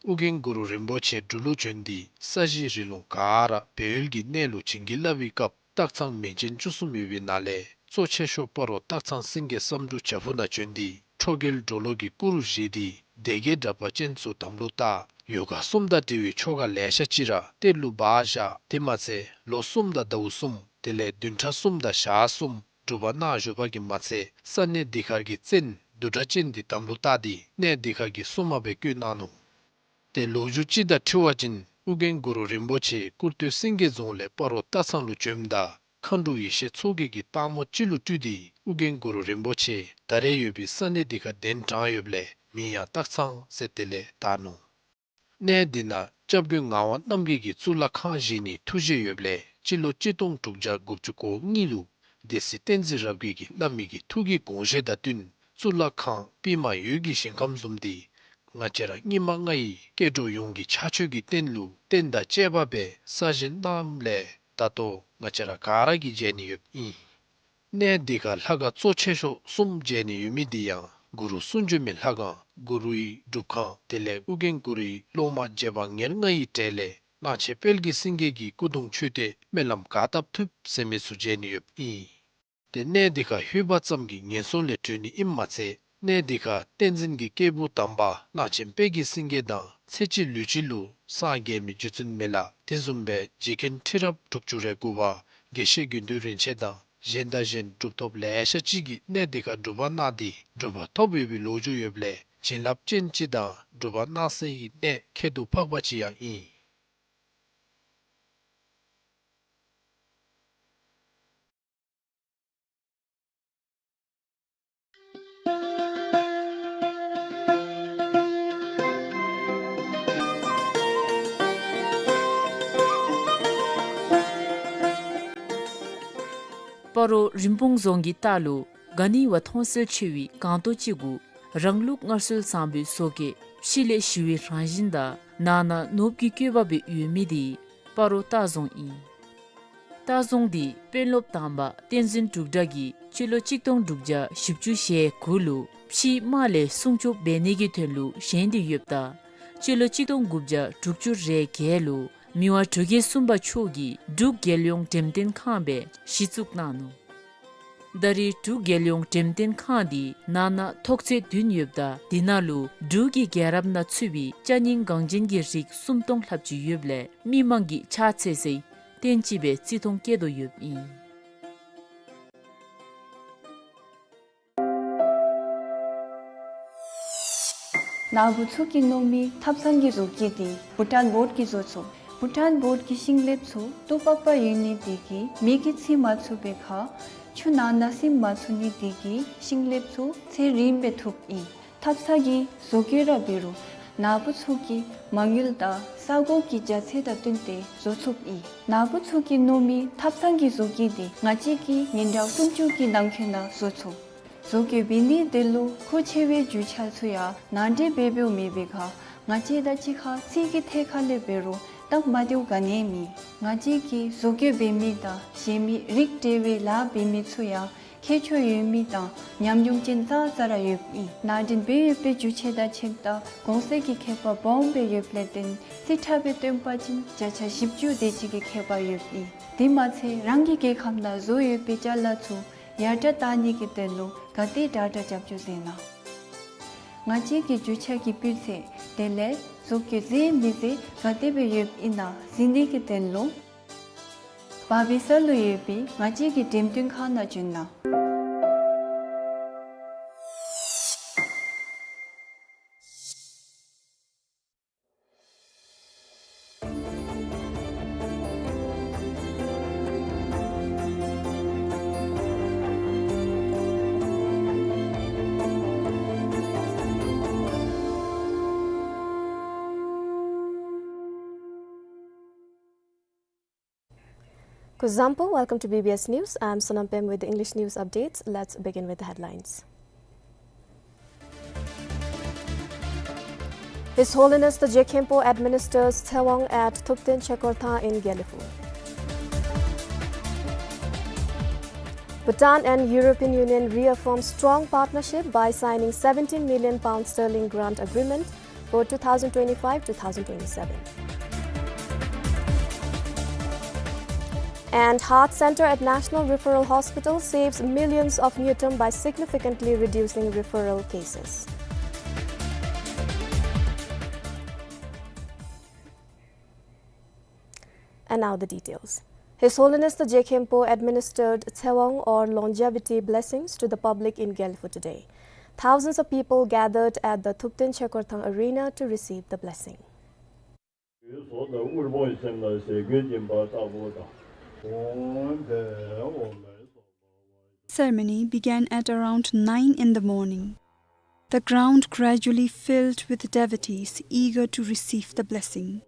ཨོ་རྒྱན་གུ་རུ་རིན་པོ་ཆེ་འབྲུག་ལུ་བྱོན་ཏེ་ས་གཞི་རི་ལུང་ག་ར་སྦས་ཡུལ་གྱི་གནས་ལུ་བྱིན་གྱིས་བརླབས་པའི་སྐབས་སྟག་ཚང་མིང་ཅན་བཅུ་གསུམ་ཡོད་པའི་ནང་ལས་གཙོ་ཆེ་ཤོས་སྤ་རོ་སྟག་ཚང་སེང་གེ་བསམ་འགྲུབ་བྱག་ཕུག་ནང་བྱོན་ཏེ་ཁྲོ་རྒྱལ་གྲོ་ལོད་ཀྱི་སྐུ་རུ་བཞེངས་ཏེ་སྡེ་བརྒྱད་དྲེགས་པ་ཅན་ཚུ་དམ་ལུ་བཏགས། ཡོ་ག་གསུམ་དང་འབྲེལ་བའི་ཆོ་ག་ལེ་ཤ་ཅིག་ར་གཏེར་ལུ་སྦ་བཞག། དེ་མ་ཚད་ལོ་གསུམ་དང་ཟླཝ་གསུམ་དེ་ལས་བདུན་ཕྲག་གསུམ་དང་ཞག་གསུམ་སྒྲུབ་པ་གནང་བཞུགས་པ་གིས་མ་ཚད་ས་གནས་འདི་ཁར་གྱི་བཙན་བདུད་དྲེགས་ཅན་འདི་དམ་ལུ་བཏགས་ཏེ་གནས་འདི་ཁར་གྱི་སྲུང་མ་སྦེ་བསྐོས་གནང་ནུག། ཏེ་ལོ་རྒྱུས་ཅིག་དང་འཁྲིལ་བ་ཅིན་ཨོ་རྒྱན་གུ་རུ་རིན་པོ་ཆེ་སྐུར་སྟོད་སེང་གེ་རྫོང་ལས་སྤ་རོ་སྟག་ཚང་ལུ་བྱོནམ་ད་མཁའ་འགྲོ་ཡེ་ཤེས་མཚོ་རྒྱལ་གྱིས་སྟག་མོ་ཅིག་ལུ་སྤྲུལ་ཏེ་ཨོ་རྒྱན་གུ་རུ་རིན་པོ་ཆེ་ད་རེས་ཡོད་པའི་ས་གནས་འདི་ཁར་གདན་དྲངས་ཡོདཔ་ལས་མིང་ཡང་སྟག་ཚང་ཟེར་དེ་ལས་བཏགས་ནུག། གནས་འདི་ནང་སྐྱབས་མགོན་ངག་དབང་རྣམ་རྒྱལ་གྱིས་གཙུག་ལག་ཁང་བཞེངས་ནིའི་ཐུགས་བཞེད་ཡོདཔ་ལས་སྤྱི་ལོ་གཅིག་སྟོང་དྲུག་བརྒྱ་དགུ་བཅུ་གོ་གཉིས་ལུ་སྡེ་སྲིད་བསྟན་འཛིན་རབ་རྒྱས་ཀྱིས་བླ་མའི་གི་ཐུགས་ཀྱི་དགོངས་བཞེད་དང་བསྟུན་གཙུག་ལག་ཁང་པདྨ་འོད་ཀྱི་ཞིང་ཁམས་བཟུམ་འདི་ང་བཅས་ར་སྙིགས་མ་ལྔ་ཡི་སྐྱེ་འགྲོ་ཡོངས་ཀྱི་ཕྱག་མཆོད་ཀྱི་རྟེན་ལུ་རྟེན་དང་བཅས་པ་སྦེ་གསར་བཞེངས་གནངམ་ལས་ད་ལྟོ་ང་བཅས་ར་ག་ར་གིས་མཇལ་ནི་ཡོདཔ་ཨིན། གནས་འདི་ཁར་ལྷ་ཁང་གཙོ་ཆེ་ཤོས་གསུམ་མཇལ་ནི་ཡོད་མི་འདི་ཡང་གུ་རུ་གསུང་བྱོན་མའི་ལྷ་ཁང་གུ་རུའི་སྒྲུབ་ཁང་དེ་ལས་ཨོ་རྒྱན་གུ་རུའི་སློབ་མ་རྗེ་འབངས་ཉེར་ལྔ་ཡི་གྲས་ལས་གླང་ཆེན་དཔལ་གྱི་སེང་གེ་གི་སྐུ་གདུང་མཆོད་རྟེན་སྨོན་ལམ་ག་བཏབ་ཐུབ་ཟེར་མི་ཚུ་མཇལ་ནི་ཡོདཔ་ཨིན། ཏེ་གནས་འདི་ཁར་ལྷོད་པ་ཙམ་གྱིས་ངན་སོང་ལས་གྲོལ་ནི་ཨིནམ་མ་ཚད་གནས་འདི་ཁར་བསྟན་འཛིན་གྱི་སྐྱེས་བུ་དམ་པ་གླང་ཆེན་དཔལ་གྱི་སེང་གེ་དང་ཚེ་གཅིག་ལུས་གཅིག་ལུ་སངས་རྒྱས་མི་རྗེ་བཙུན་མི་ལ་དེ་བཟུམ་སྦེ་རྗེ་མཁན་ཁྲི་རབས་དྲུག་ཅུ་རེ་དགུ་པ་དགེ་བཤེས་དགེ་འདུན་རིན་ཆེན་དང་གཞན་དང་གཞན་གྲུབ་ཐོབ་ལེ་ཤ་ཅིག་གིས་གནས་འདི་ཁར་སྒྲུབ་པ་གནང་སྟེ་གྲུབ་པ་ཐོབ་ཡོད་པའི་ལོ་རྒྱུས་ཡོདཔ་ལས་བྱིན་རླབས་ཅན་ཅིག་དང་སྒྲུབ་པ་གནང་སའི་གནས་ཁྱད་དུ་འཕགས་པ་ཅིག་ཡང་ཨིན། སྤ་རོ་རིན་སྤུངས་རྫོང་གི་ལྟག་ལུ་ག་ནི་བ་མཐོང་གསལ་ཆེ་བའི་སྒང་ཏོག་ཅིག་གུ་རང་ལུགས་སྔར་སྲོལ་བཟང་པོའི་བཟོ་བཀོད་ཕྱི་ལས་ཞི་བའི་རང་བཞིན་དང་ནང་ན་ནོར་བུ་གི་བཀོད་པ་སྦེ་ཡོད་མི་འདི་སྤ་རོ་སྟག་རྫོང་ཨིན། ལྟ་བཟུང་འདི་དཔོན་སློབ་དང་པ་བསྟན་འཛིན་འབྲུག་གྲགས་ཀྱིས་སྤྱི་ལོ་གཅིག་སྟོང་དྲུག་བརྒྱ་བཞི་བཅུ་ཞེ་དགུ་ལུ་ཕྱིའི་དམག་ལས་སྲུང་སྐྱོབ་འབད་ནི་གི་དོན་ལུ་བཞེངས་ཏེ་ཡོདཔ་ད་སྤྱི་ལོ་གཅིག་སྟོང་དགུ་བརྒྱ་དྲུག་ཅུ་རེ་བརྒྱད་ལུ་མི་དབང་འབྲུག་རྒྱལ་གསུམ་པ་མཆོག་གིས་འབྲུག་རྒྱལ་ཡོངས་འགྲེམས་སྟོན་ཁང་སྦེ་གཞི་བཙུགས་གནང་ནུག། ད་རེས་འབྲུག་རྒྱལ་ཡོངས་འགྲེམས་སྟོན་ཁང་འདི་ནང་ན་ཐོག་ཚད་བདུན་ཡོདཔ་ད་དེ་ནང་ལུ་འབྲུག་གི་རྒྱལ་རབས་ནང་ཚུད་པའི་ཅ་རྙིང་འགངས་ཅན་གྱི་རིགས་སུམ་སྟོང་ལྷགཔ་ཅིག་ཡོདཔ་ལས་མི་མང་གིས་ཕྱག་འཚལ་སའི་རྟེན་ཅིག་སྦེ་བརྩི་མཐོང་བསྐྱེད་དོ་ཡོདཔ་ཨིན། ནཱ་བུ་ཚུ་གིས་མནོ་མི་ཐབ་ཚང་གི་བཟོ་བཀོད་འདི་བྷུ་ཊཱན་བོཌ་ཀྱིས་བཟོ་ཚུགས། བྷུ་ཊཱན་བོཌ་ཀྱི་ཤིང་ལེབ་ཚུ་སྟུག་པག་པ་ཡོད་ནི་དེ་གིས་མེ་གིས་འཚིག་མ་ཚུགས་པའི་ཁར་ཆུ་ནང་ན་སིམ་མ་ཚུགས་ནི་དེ་གིས་ཤིང་ལེབ་ཚུ་ཚད་རིངམ་སྦེ་ཐུབ་ཨིན། ཐབ་ཚང་གི་བཟོ་བཀོད་ར་འབད་རུང་ནཱ་བུ་ཚུ་གིས་མ་དངུལ་དང་ས་གོ་གི་རྒྱ་ཚད་དང་བསྟུན་ཏེ་བཟོ་ཚུགསཔ་ཨིན། ནཱ་བུ་ཚུ་གིས་མནོ་མི་ཐབ་ཚང་གི་བཟོ་བཀོད་འདི་ང་བཅས་ཀྱིས་ཉིན་གྲངས་སུམ་ཅུ་གི་ནང་འཁོད་ནང་བཟོ་ཚུགས། བཟོ་བཀོད་འབད་ནི་དེ་ལུ་མཁོ་ཆེ་བའི་རྒྱུ་ཆ་ཚུ་ཡང་ནང་འདྲེན་འབད་འབདཝ་མེད་པའི་ཁར་ང་བཅས་དང་གཅིག་ཁར་ཚིག་གི་ཐད་ཁར་ལས་འབད་རུང་སྟབས་མ་བདེཝ་ག་ནི་ཡང་མེད། ང་བཅས་ཀྱིས་བཟོ་བཀོད་འབད་མི་དང་གཞན་མི་རིགས་འབྲེལ་བའི་ལཱ་འབད་མི་ཚུ་ཡང་ཁྱད་ཆོས་ཡོད་མི་དང་ཉམས་མྱོང་ཅན་ཙང་ཙ་ར་ཡོདཔ་ཨིན། ནང་འདྲེན་འབད་ཡོད་པའི་རྒྱུ་ཆ་དང་ཁྱད་དང་གོང་ཚད་ཀྱི་ཁྱད་པར་སྦོམ་སྦེ་ཡོདཔ་ལས་བརྟེན་རྩིས་ཁྲ་སྦེ་སྟོན་པ་ཅིན་བརྒྱ་ཆ་བཞི་བཅུ་དེ་ཅིག་གི་ཁྱད་པར་ཡོདཔ་ཨིན། དེ་མ་ཚད་རང་གི་རྒྱལ་ཁམས་ནང་བཟོ་ཡོད་པའི་ཅ་ལ་ཚུ་ཡར་དྲག་བཏང་ནི་གི་དོན་ལུ་ག་དེ་དྲག་དྲག་རྒྱབ་སྐྱོར་མཛད་གནང་། ང་བཅས་ཀྱི་རྒྱུ་ཆ་གི་སྤུས་ཚད་དེ་ལས་བཟོ་བཀོད་མཛེས་མི་མཛེས་ག་དེ་སྦེ་ཡོདཔ་ཨིན་ན་གཟིགས་ནི་གི་དོན་ལུ་བར་པི་སར་ལུ་ཡོད་པའི་ང་བཅས་ཀྱི་འགྲེམས་སྟོན་ཁང་ནང་བྱོན་གནང་། Kuzuzangpo, welcome to B B S News. I'm Sonam Pem with the English news updates. Let's begin with the headlines. His Holiness the Jekhempo administers Tsewang at Thupten Chekorthang in Gelephu. Bhutan and European Union reaffirm strong partnership by signing seventeen million pound sterling grant agreement for two thousand twenty-five two thousand twenty-seven. And Heart Center at National Referral Hospital saves millions of ngultrum by significantly reducing referral cases. And now the details. His Holiness the Jekhempo administered Tsewang or longevity blessings to the public in Gelephu today. Thousands of people gathered at the Thupten Chekorthang Arena to receive the blessing. Ceremony began at around nine in the morning. The ground gradually filled with devotees eager to receive the blessing.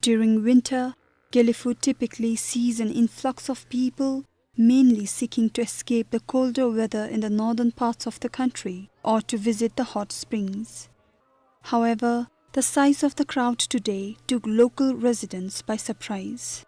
During winter, Gelephu typically sees an influx of people, mainly seeking to escape the colder weather in the northern parts of the country or to visit the hot springs. However, the size of the crowd today took local residents by surprise.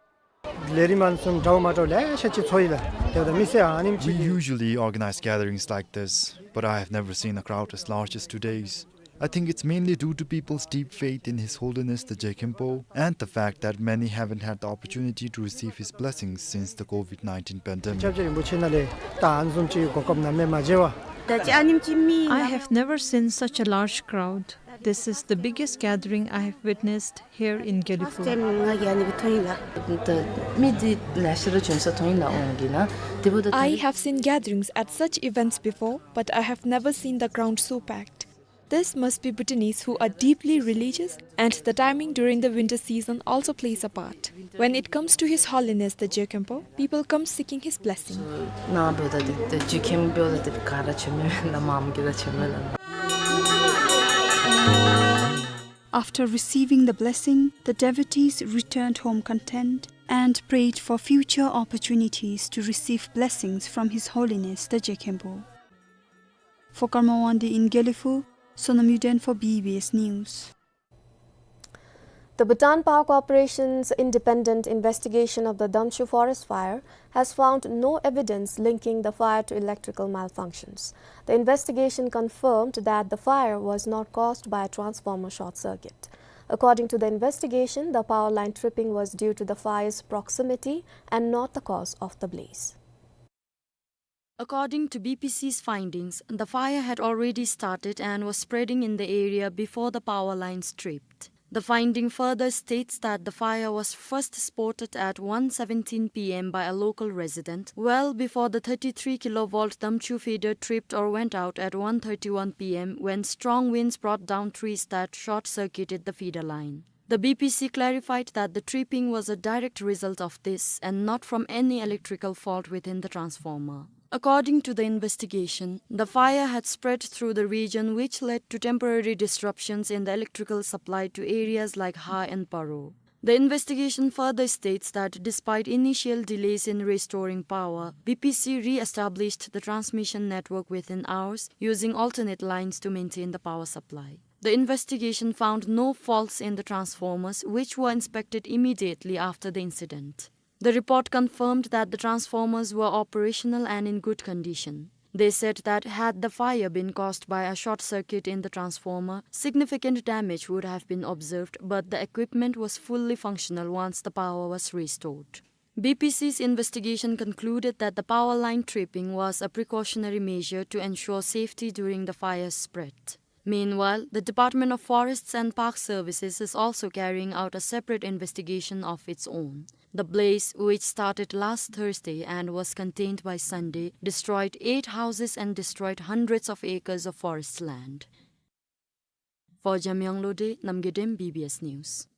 ལས་རིམ་ཨ་ནི་བཟུམ་འདྲཝ་མ་འདྲཝ་ལེ་ཤ་ཅིག་ཚོགས་ཡི་ལགས། དེ་འབདཝ་ད་མི་སེར་ཨ་ནེམ་ཅིག We གིས usually organize gatherings like this, but I have never seen a crowd as large as today's. I think it's mainly due to people's deep faith in His Holiness the Jekhempo and the fact that many haven't had the opportunity to receive his blessings since the COVID nineteen pandemic. སྐྱབས་རྗེ་རིན་པོ་ཆེ་ནང་ལས་ད་ཨ་ནི་བཟུམ་ཅིག་གོ་སྐབས་ནམ་ཡང་མ་མཇལ་བས། ད་ཅི་ཨ་ནེམ་ཅིག་མི། I have never seen such a large crowd. This is the biggest gathering I have witnessed here in Gelephu. First time ང་གིས་ཨ་ནི་སྦེ་མཐོང་ཡི་ལགས། ད་མི་འདི་ལེ་ཤ་ར་བྱོན་ས་མཐོང་ཡི་ལགས་འོང་གི་ན། དེ་འབདཝ་ད་I have seen gatherings at such events before, but I have never seen the ground so packed. This must be Bhutanese who are deeply religious, and the timing during the winter season also plays a part. When it comes to His Holiness the Jekhempo, people come seeking his blessing. ནཱ་འབདཝ་ད་འདི་ད་ཇེ་ཁེམ་འབདཝ་ད་འདི་ག་ར་བྱོནམ་མས་ལགས། མངམ་གིས་ར་བྱོནམ་མས་ལགས། After receiving the blessing, the devotees returned home content and prayed for future opportunities to receive blessings from His Holiness the Jekhempo. For Karma Wangdi in Gelephu, Sonam Yuden for B B S News. The Bhutan Power Corporation's independent investigation of the Damchu forest fire has found no evidence linking the fire to electrical malfunctions. The investigation confirmed that the fire was not caused by a transformer short circuit. According to the investigation, the power line tripping was due to the fire's proximity and not the cause of the blaze. According to B P C's findings, the fire had already started and was spreading in the area before the power lines tripped. The finding further states that the fire was first spotted at one seventeen P M by a local resident, well before the thirty-three kilovolt Damchu feeder tripped or went out at one thirty-one P M, when strong winds brought down trees that short-circuited the feeder line. The B P C clarified that the tripping was a direct result of this and not from any electrical fault within the transformer. According to the investigation, the fire had spread through the region, which led to temporary disruptions in the electrical supply to areas like Ha and Paro. The investigation further states that despite initial delays in restoring power, B P C re-established the transmission network within hours, using alternate lines to maintain the power supply. The investigation found no faults in the transformers, which were inspected immediately after the incident. The report confirmed that the transformers were operational and in good condition. They said that had the fire been caused by a short circuit in the transformer, significant damage would have been observed, but the equipment was fully functional once the power was restored. B P C's investigation concluded that the power line tripping was a precautionary measure to ensure safety during the fire's spread. Meanwhile, the Department of Forests and Park Services is also carrying out a separate investigation of its own. The blaze, which started last Thursday and was contained by Sunday, destroyed eight houses and destroyed hundreds of acres of forest land. For Jamyang Lode, Namgay Dem, B B S News.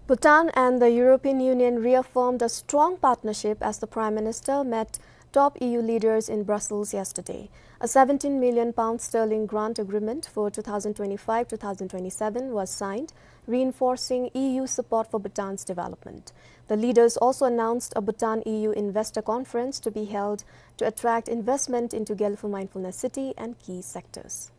Bhutan and the European Union reaffirmed a strong partnership as the Prime Minister met top E U leaders in Brussels yesterday. A seventeen million pound sterling grant agreement for two thousand twenty-five two thousand twenty-seven was signed, reinforcing E U support for Bhutan's development. The leaders also announced a Bhutan E U investor conference to be held to attract investment into Gelephu Mindfulness City and key sectors.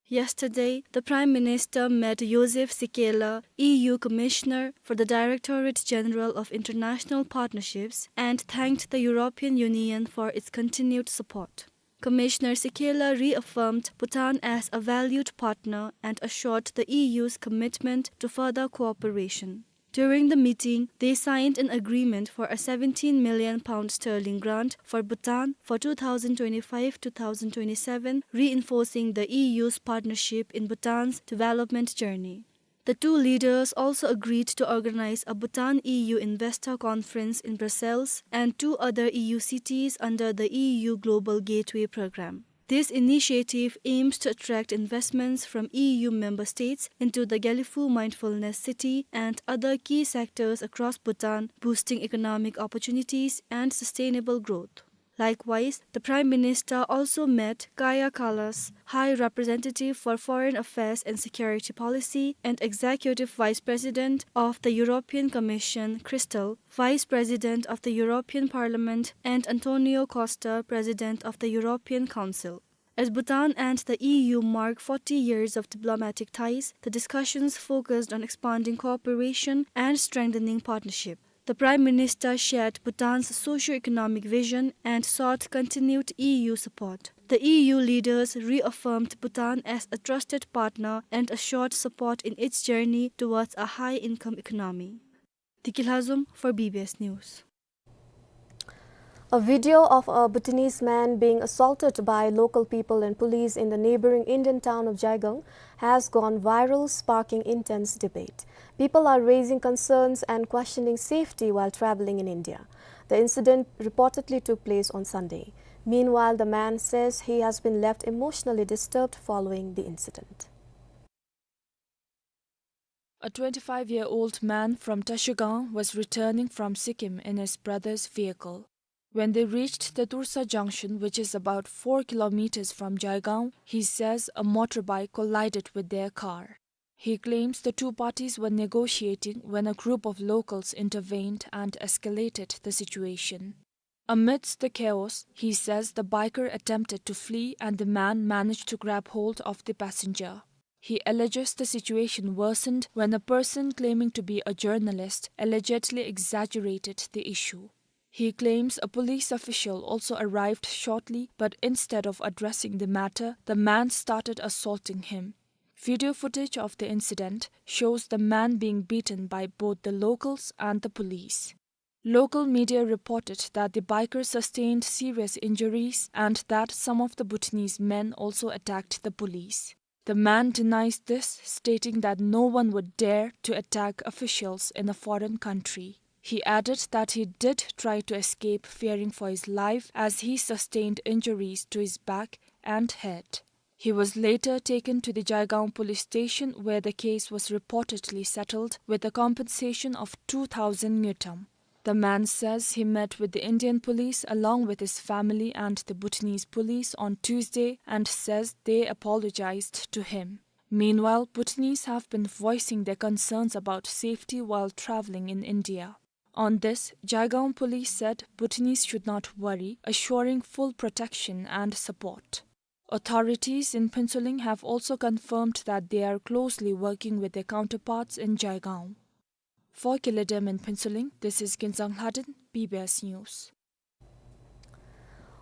Yesterday, the Prime Minister met Joseph Sikela, E U Commissioner for the Directorate General of International Partnerships, and thanked the European Union for its continued support. Commissioner Sikela reaffirmed Bhutan as a valued partner and assured the E U's commitment to further cooperation. During the meeting, they signed an agreement for a seventeen million pound sterling grant for Bhutan for two thousand twenty-five two thousand twenty-seven, reinforcing the E U's partnership in Bhutan's development journey. The two leaders also agreed to organize a Bhutan E U investor conference in Brussels and two other E U cities under the E U Global Gateway Program. This initiative aims to attract investments from E U member states into the Gelephu Mindfulness City and other key sectors across Bhutan, boosting economic opportunities and sustainable growth. Likewise, the Prime Minister also met Kaja Kallas, High Representative for Foreign Affairs and Security Policy and Executive Vice President of the European Commission, Christel, Vice President of the European Parliament, and Antonio Costa, President of the European Council. As Bhutan and the E U mark forty years of diplomatic ties, the discussions focused on expanding cooperation and strengthening partnership. The Prime Minister shared Bhutan's socio-economic vision and sought continued E U support. The E U leaders reaffirmed Bhutan as a trusted partner and assured support in its journey towards a high-income economy. Deki Lhazom for B B S News. A video of a Bhutanese man being assaulted by local people and police in the neighboring Indian town of Jaigaon has gone viral, sparking intense debate. People are raising concerns and questioning safety while traveling in India. The incident reportedly took place on Sunday. Meanwhile, the man says he has been left emotionally disturbed following the incident. A twenty-five-year-old man from Trashigang was returning from Sikkim in his brother's vehicle. When they reached the Tursa junction, which is about four kilometers from Jaigaon, he says a motorbike collided with their car. He claims the two parties were negotiating when a group of locals intervened and escalated the situation. Amidst the chaos, he says the biker attempted to flee and the man managed to grab hold of the passenger. He alleges the situation worsened when a person claiming to be a journalist allegedly exaggerated the issue. He claims a police official also arrived shortly, but instead of addressing the matter, the man started assaulting him. Video footage of the incident shows the man being beaten by both the locals and the police. Local media reported that the biker sustained serious injuries and that some of the Bhutanese men also attacked the police. The man denies this, stating that no one would dare to attack officials in a foreign country. He added that he did try to escape, fearing for his life, as he sustained injuries to his back and head. He was later taken to the Jaigaon police station, where the case was reportedly settled with a compensation of two thousand ngultrum. The man says he met with the Indian police along with his family and the Bhutanese police on Tuesday and says they apologized to him. Meanwhile, Bhutanese have been voicing their concerns about safety while traveling in India. On this, Jaigaon police said Bhutanese should not worry, assuring full protection and support. Authorities in Phuentsholing have also confirmed that they are closely working with their counterparts in Jaigaon. For Kiledem in Phuentsholing, this is Kinzang Lhaden, B B S News.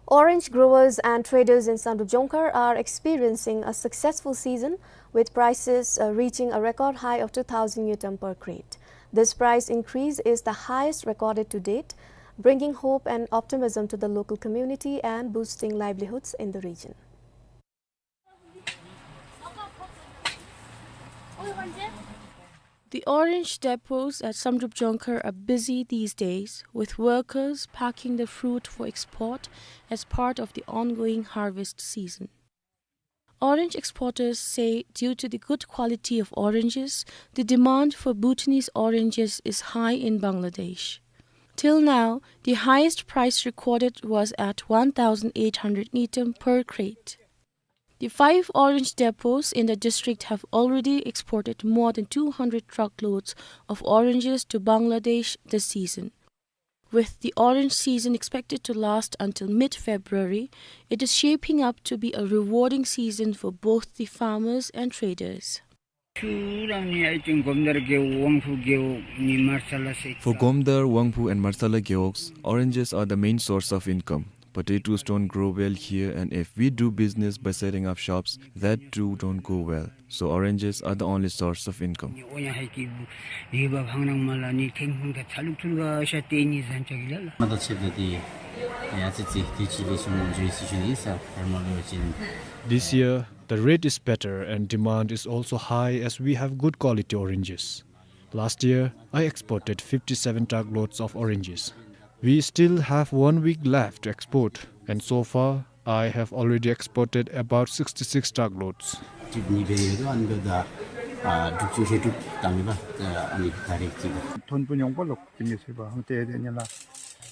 Orange growers and traders in Samdrup Jongkhar are experiencing a successful season, with prices, uh, reaching a record high of two thousand ngultrum per crate. This price increase is the highest recorded to date, bringing hope and optimism to the local community and boosting livelihoods in the region. The orange depots at Samdrup Jongkhar are busy these days, with workers packing the fruit for export as part of the ongoing harvest season. Orange exporters say due to the good quality of oranges, the demand for Bhutanese oranges is high in Bangladesh. Till now, the highest price recorded was at one thousand eight hundred ngultrum per crate. The five orange depots in the district have already exported more than two hundred truckloads of oranges to Bangladesh this season. With the orange season expected to last until mid-February, it is shaping up to be a rewarding season for both the farmers and traders. For Gomdar, Wangphu and Martsala gewogs, oranges are the main source of income. Potatoes don't grow well here, and if we do business by setting up shops, that too don't go well. So oranges are the only source of income. This year, the rate is better and demand is also high as we have good quality oranges. Last year, I exported fifty-seven truckloads of oranges. We still have one week left to export, and so far, I have already exported about sixty-six truckloads.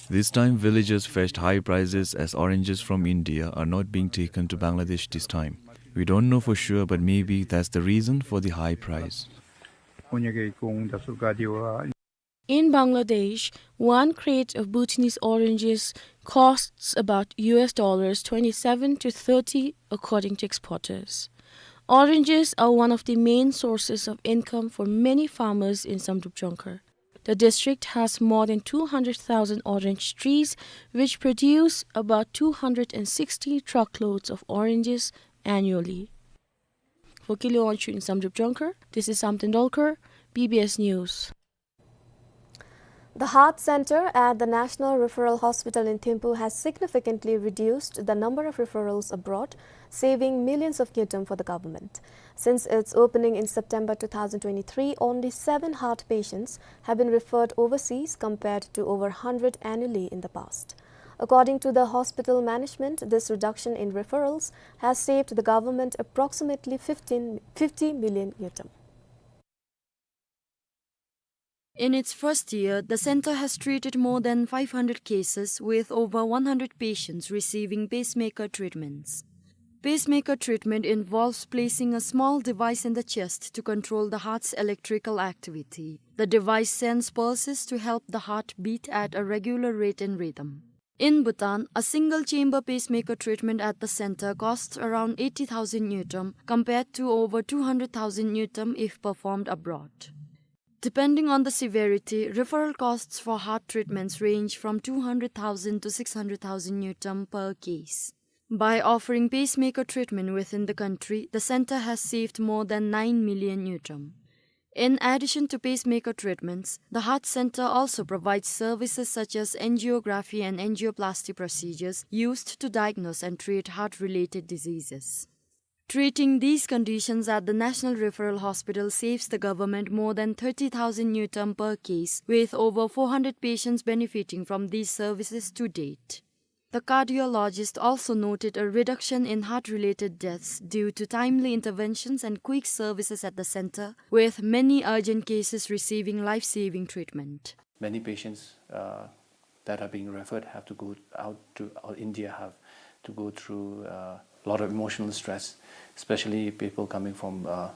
This time, villagers faced high prices as oranges from India are not being taken to Bangladesh this time. We don't know for sure, but maybe that's the reason for the high price. In Bangladesh, one crate of Bhutanese oranges costs about U S dollars twenty-seven to thirty, according to exporters. Oranges are one of the main sources of income for many farmers in Samdrup Jongkhar. The district has more than two hundred thousand orange trees, which produce about two hundred and sixty truckloads of oranges annually. For Kile Wangchuk in Samdrup Jongkhar, this is Samten Dolkar, B B S News. The Heart Center at the National Referral Hospital in Thimphu has significantly reduced the number of referrals abroad, saving millions of ngultrum for the government. Since its opening in September two thousand twenty-three, only seven heart patients have been referred overseas, compared to over hundred annually in the past. According to the hospital management, this reduction in referrals has saved the government approximately fifteen, fifty million ngultrum. In its first year, the center has treated more than five hundred cases, with over one hundred patients receiving pacemaker treatments. Pacemaker treatment involves placing a small device in the chest to control the heart's electrical activity. The device sends pulses to help the heart beat at a regular rate and rhythm. In Bhutan, a single chamber pacemaker treatment at the center costs around eighty thousand ngultrum, compared to over two hundred thousand ngultrum if performed abroad. Depending on the severity, referral costs for heart treatments range from two hundred thousand to six hundred thousand ngultrum per case. By offering pacemaker treatment within the country, the center has saved more than nine million ngultrum. In addition to pacemaker treatments, the Heart Center also provides services such as angiography and angioplasty procedures used to diagnose and treat heart-related diseases. Treating these conditions at the National Referral Hospital saves the government more than thirty thousand ngultrum per case, with over four hundred patients benefiting from these services to date. The cardiologist also noted a reduction in heart-related deaths due to timely interventions and quick services at the center, with many urgent cases receiving life-saving treatment. Many patients, uh, that are being referred have to go out to, uh, India, have to go through, uh, a lot of emotional stress, especially people coming from, uh,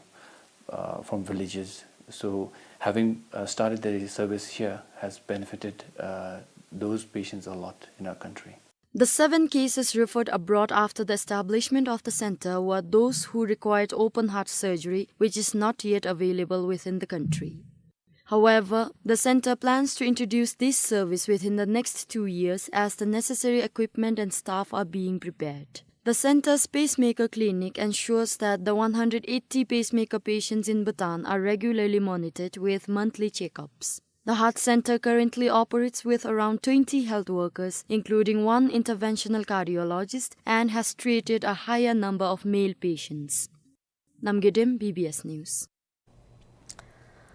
uh, from villages. So having, uh, started the service here has benefited, uh, those patients a lot in our country. The seven cases referred abroad after the establishment of the center were those who required open heart surgery, which is not yet available within the country. However, the center plans to introduce this service within the next two years as the necessary equipment and staff are being prepared. The center's pacemaker clinic ensures that the one hundred eighty pacemaker patients in Bhutan are regularly monitored with monthly checkups. The heart center currently operates with around twenty health workers, including one interventional cardiologist, and has treated a higher number of male patients. Namgay Dem, B B S News.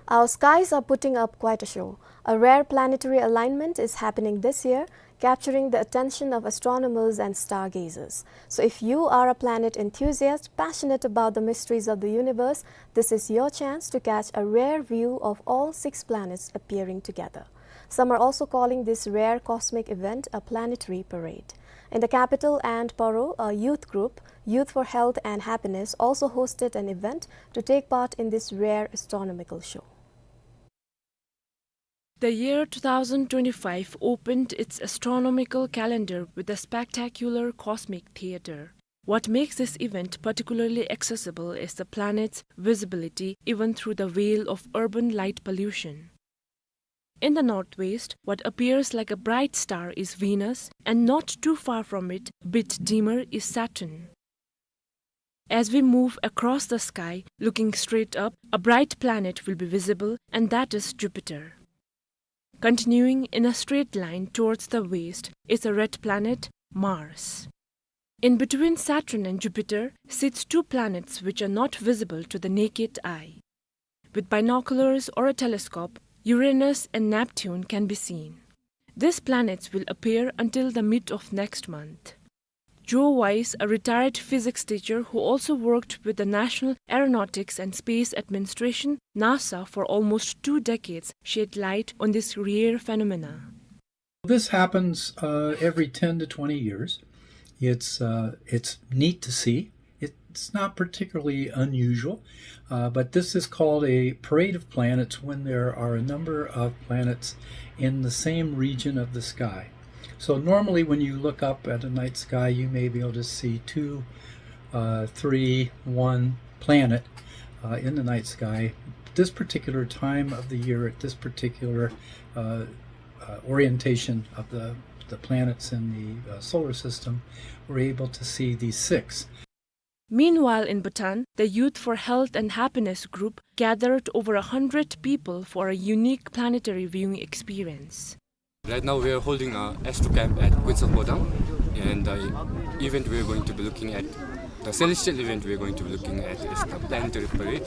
Our skies are putting up quite a show. A rare planetary alignment is happening this year, capturing the attention of astronomers and stargazers. So if you are a planet enthusiast passionate about the mysteries of the universe, this is your chance to catch a rare view of all six planets appearing together. Some are also calling this rare cosmic event a planetary parade. In the capital and Paro, a youth group, Youth for Health and Happiness, also hosted an event to take part in this rare astronomical show. The year two thousand twenty-five opened its astronomical calendar with a spectacular cosmic theater. What makes this event particularly accessible is the planet's visibility even through the veil of urban light pollution. In the northwest, what appears like a bright star is Venus, and not too far from it, a bit dimmer, is Saturn. As we move across the sky, looking straight up, a bright planet will be visible, and that is Jupiter. Continuing in a straight line towards the west is a red planet, Mars. In between Saturn and Jupiter sits two planets which are not visible to the naked eye. With binoculars or a telescope, Uranus and Neptune can be seen. These planets will appear until the mid of next month. Joe Weiss, a retired physics teacher who also worked with the National Aeronautics and Space Administration, NASA, for almost two decades, shed light on this rare phenomena. This happens, uh, every ten to twenty years. It's, uh, it's neat to see. It's not particularly unusual, uh, but this is called a parade of planets when there are a number of planets in the same region of the sky. So normally when you look up at a night sky, you may be able to see two, uh, three, one planet, uh, in the night sky. This particular time of the year, at this particular, uh, uh, orientation of the, the planets in the, uh, solar system, we're able to see these six. Meanwhile, in Bhutan, the Youth for Health and Happiness group gathered over a hundred people for a unique planetary viewing experience. Right now, we are holding a S two camp at Kuitsa Podang, and the event we are going to be looking at, the celestial event we are going to be looking at is the planetary parade.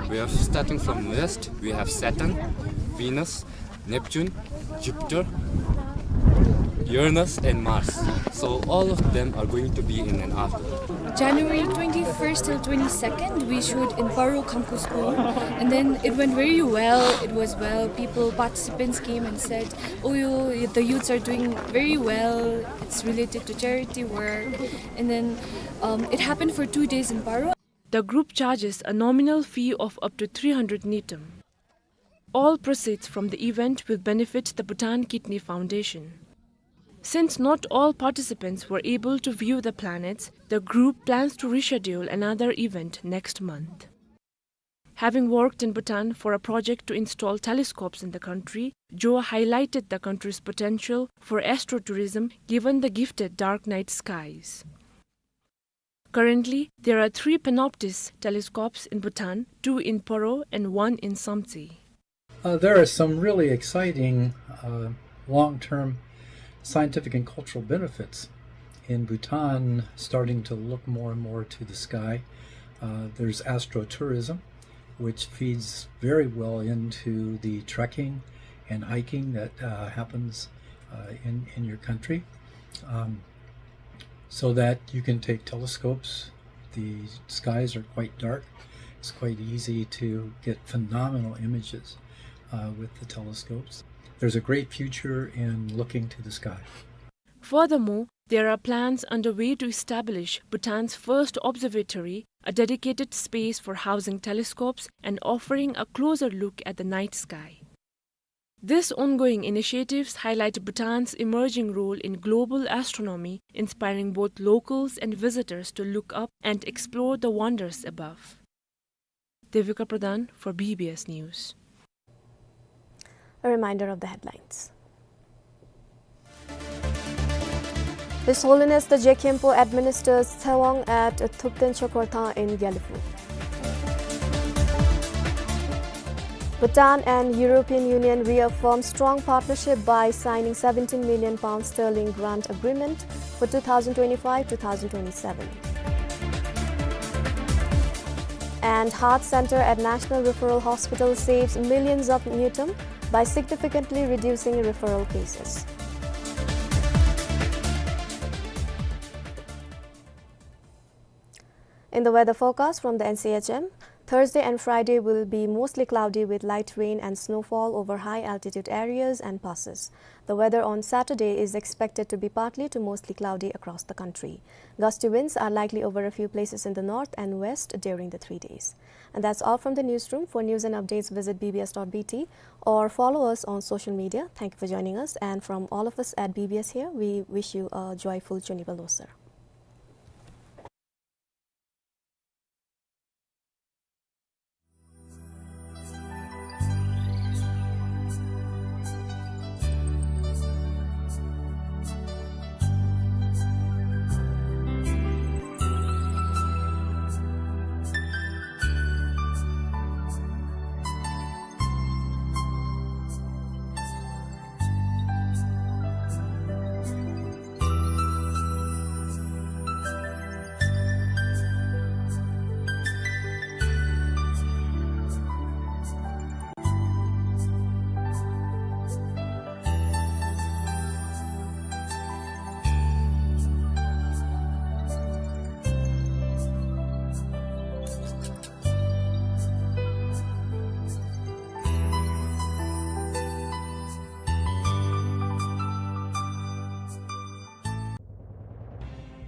We are starting from west. We have Saturn, Venus, Neptune, Jupiter, Uranus, and Mars. So all of them are going to be in an afternoon. January twenty-first till twenty-second, we showed in Paro Khangku School, and then it went very well. It was well. People, participants came and said, "Oh, you, the youths are doing very well. It's related to charity work." And then, um, it happened for two days in Paro. The group charges a nominal fee of up to three hundred ngultrum. All proceeds from the event will benefit the Bhutan Kidney Foundation. Since not all participants were able to view the planets, the group plans to reschedule another event next month. Having worked in Bhutan for a project to install telescopes in the country, Jo highlighted the country's potential for astrotourism given the gifted dark night skies. Currently, there are three Panoptis telescopes in Bhutan, two in Paro and one in Samtse. Uh, there are some really exciting, uh, long-term scientific and cultural benefits in Bhutan, starting to look more and more to the sky. Uh, there's astrotourism, which feeds very well into the trekking and hiking that, uh, happens, uh, in, in your country. Um, so that you can take telescopes. The skies are quite dark. It's quite easy to get phenomenal images, uh, with the telescopes. There's a great future in looking to the sky. Furthermore, there are plans underway to establish Bhutan's first observatory, a dedicated space for housing telescopes and offering a closer look at the night sky. These ongoing initiatives highlight Bhutan's emerging role in global astronomy, inspiring both locals and visitors to look up and explore the wonders above. Devika Pradhan for B B S News. A reminder of the headlines. His Holiness the Je Khenpo administers Tshewang at Thupten Chokortha in Gelephu. Bhutan and European Union reaffirm strong partnership by signing seventeen million pounds sterling grant agreement for two thousand twenty-five two thousand twenty-seven. And Heart Center at National Referral Hospital saves millions of ngultrum by significantly reducing referral cases. In the weather forecast from the N C H M, Thursday and Friday will be mostly cloudy with light rain and snowfall over high altitude areas and passes. The weather on Saturday is expected to be partly to mostly cloudy across the country. Gusty winds are likely over a few places in the north and west during the three days. And that's all from the newsroom. For news and updates, visit B B S dot B T or follow us on social media. Thank you for joining us. And from all of us at B B S here, we wish you a joyful Chunibal Losar.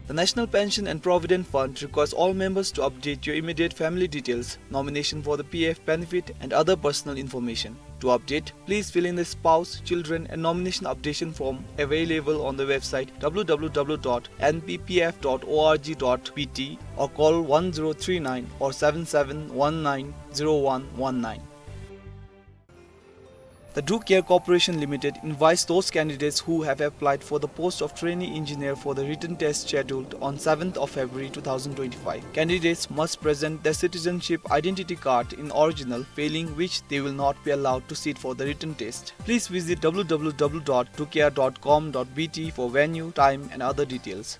The National Pension and Provident Fund requires all members to update your immediate family details, nomination for the P F benefit, and other personal information. To update, please fill in the spouse, children, and nomination updation form available on the website W W W dot N P P F dot org dot B T or call one zero three nine or seven seven one nine zero one one nine. The Do Care Corporation Limited invites those candidates who have applied for the post of trainee engineer for the written test scheduled on seventh of February two thousand twenty-five. Candidates must present their citizenship identity card in original, failing which they will not be allowed to sit for the written test. Please visit W W W dot docare dot com dot B T for venue, time and other details.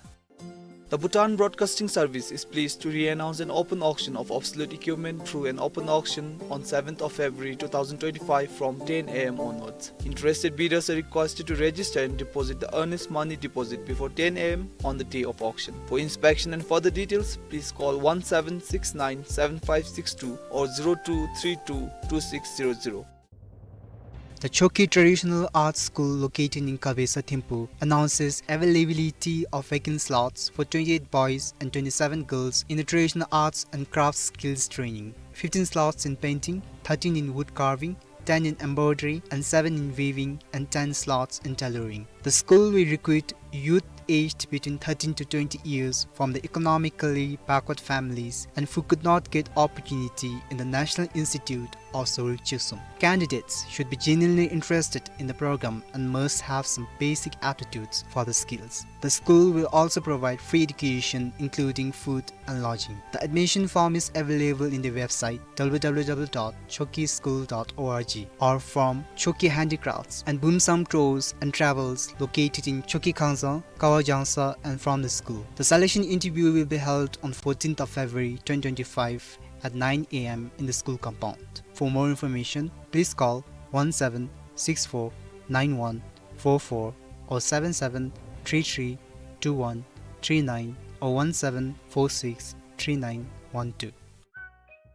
The Bhutan Broadcasting Service is pleased to re-announce an open auction of obsolete equipment through an open auction on seventh of February two thousand twenty-five from ten A M onwards. Interested bidders are requested to register and deposit the earnest money deposit before ten A M on the day of auction. For inspection and further details, please call one seven six nine seven five six two or zero two three two two six zero zero. The Chokhe Traditional Arts School, located in Kabesa Thimphu, announces availability of vacant slots for twenty-eight boys and twenty-seven girls in the traditional arts and crafts skills training. Fifteen slots in painting, thirteen in wood carving, ten in embroidery, and seven in weaving, and ten slots in tailoring. The school will recruit youth aged between thirteen to twenty years from the economically backward families and who could not get opportunity in the National Institute of Soryu Chusoom. Candidates should be genuinely interested in the program and must have some basic aptitudes for the skills. The school will also provide free education, including food and lodging. The admission form is available in the website w w w dot chokischool dot org or from Choki Handicrafts and Bumsam Tours and Travels located in Choki Khangsa, Kawa Jangsa, and from the school. The selection interview will be held on fourteenth of February twenty twenty-five at nine a m in the school compound. For more information, please call one seven six four nine one four four or seven seven three three two one three nine or one seven four six three nine one two.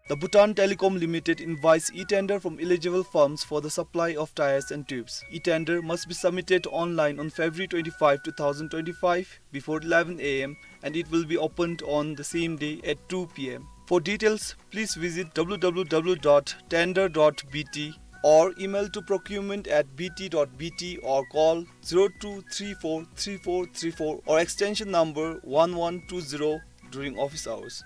The Bhutan Telecom Limited invites e-tender from eligible firms for the supply of tires and tubes. E-tender must be submitted online on February twenty-five, two thousand twenty-five, before eleven a m, and it will be opened on the same day at two p m. For details, please visit w w w dot tender dot b t or email to procurement at b t dot b t or call zero two three four three four three four or extension number one one two zero during office hours.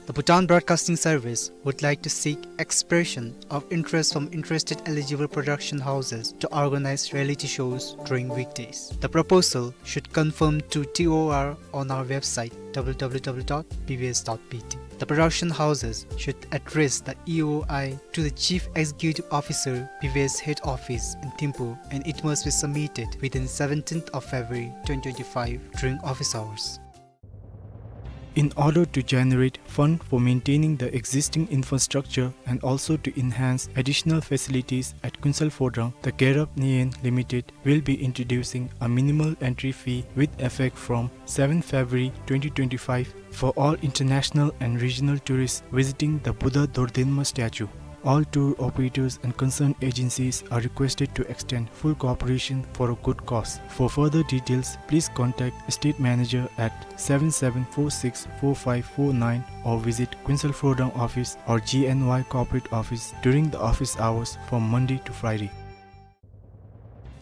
The Bhutan Broadcasting Service would like to seek expression of interest from interested eligible production houses to organize reality shows during weekdays. The proposal should confirm to T O R on our website w w w dot b b s dot b t. The production houses should address the E O I to the Chief Executive Officer, B B S Head Office in Thimphu, and it must be submitted within seventeenth of February twenty twenty-five during office hours. In order to generate fund for maintaining the existing infrastructure and also to enhance additional facilities at Kuensel Phodrang, the Gerap Nyen Limited will be introducing a minimal entry fee with effect from seventh February twenty twenty-five for all international and regional tourists visiting the Buddha Dodolma statue. All tour operators and concerned agencies are requested to extend full cooperation for a good cause. For further details, please contact Estate Manager at seven seven four six four five four nine or visit Kuensel Phodrang office or G N Y corporate office during the office hours from Monday to Friday.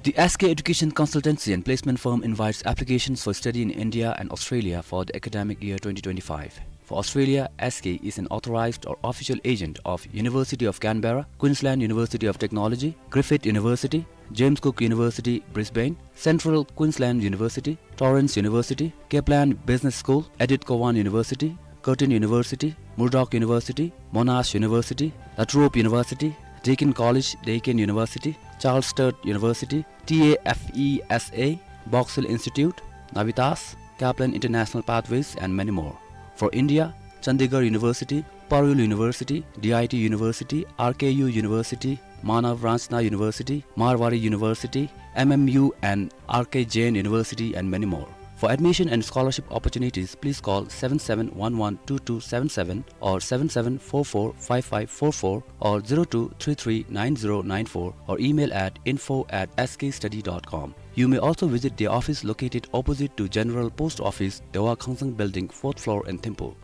The S K Education Consultancy and Placement Firm invites applications for study in India and Australia for the academic year twenty twenty-five. For Australia, S K is an authorized or official agent of University of Canberra, Queensland University of Technology, Griffith University, James Cook University, Brisbane, Central Queensland University, Torrens University, Kaplan Business School, Edith Cowan University, Curtin University, Murdoch University, Monash University, La Trobe University, Deakin College, Deakin University, Charles Sturt University, T A F E S A, Box Hill Institute, Navitas, Kaplan International Pathways, and many more. For India, Chandigarh University, Parul University, D I T University, R K U University, Manav Ranchna University, Marwari University, M M U, and R K Jain University, and many more. For admission and scholarship opportunities, please call seven seven one one two two seven seven or seven seven four four five five four four or zero two three three nine zero nine four or email at info at S K study dot com. You may also visit their office located opposite to General Post Office, Dewa Khangsang Building, fourth floor in Thimphu.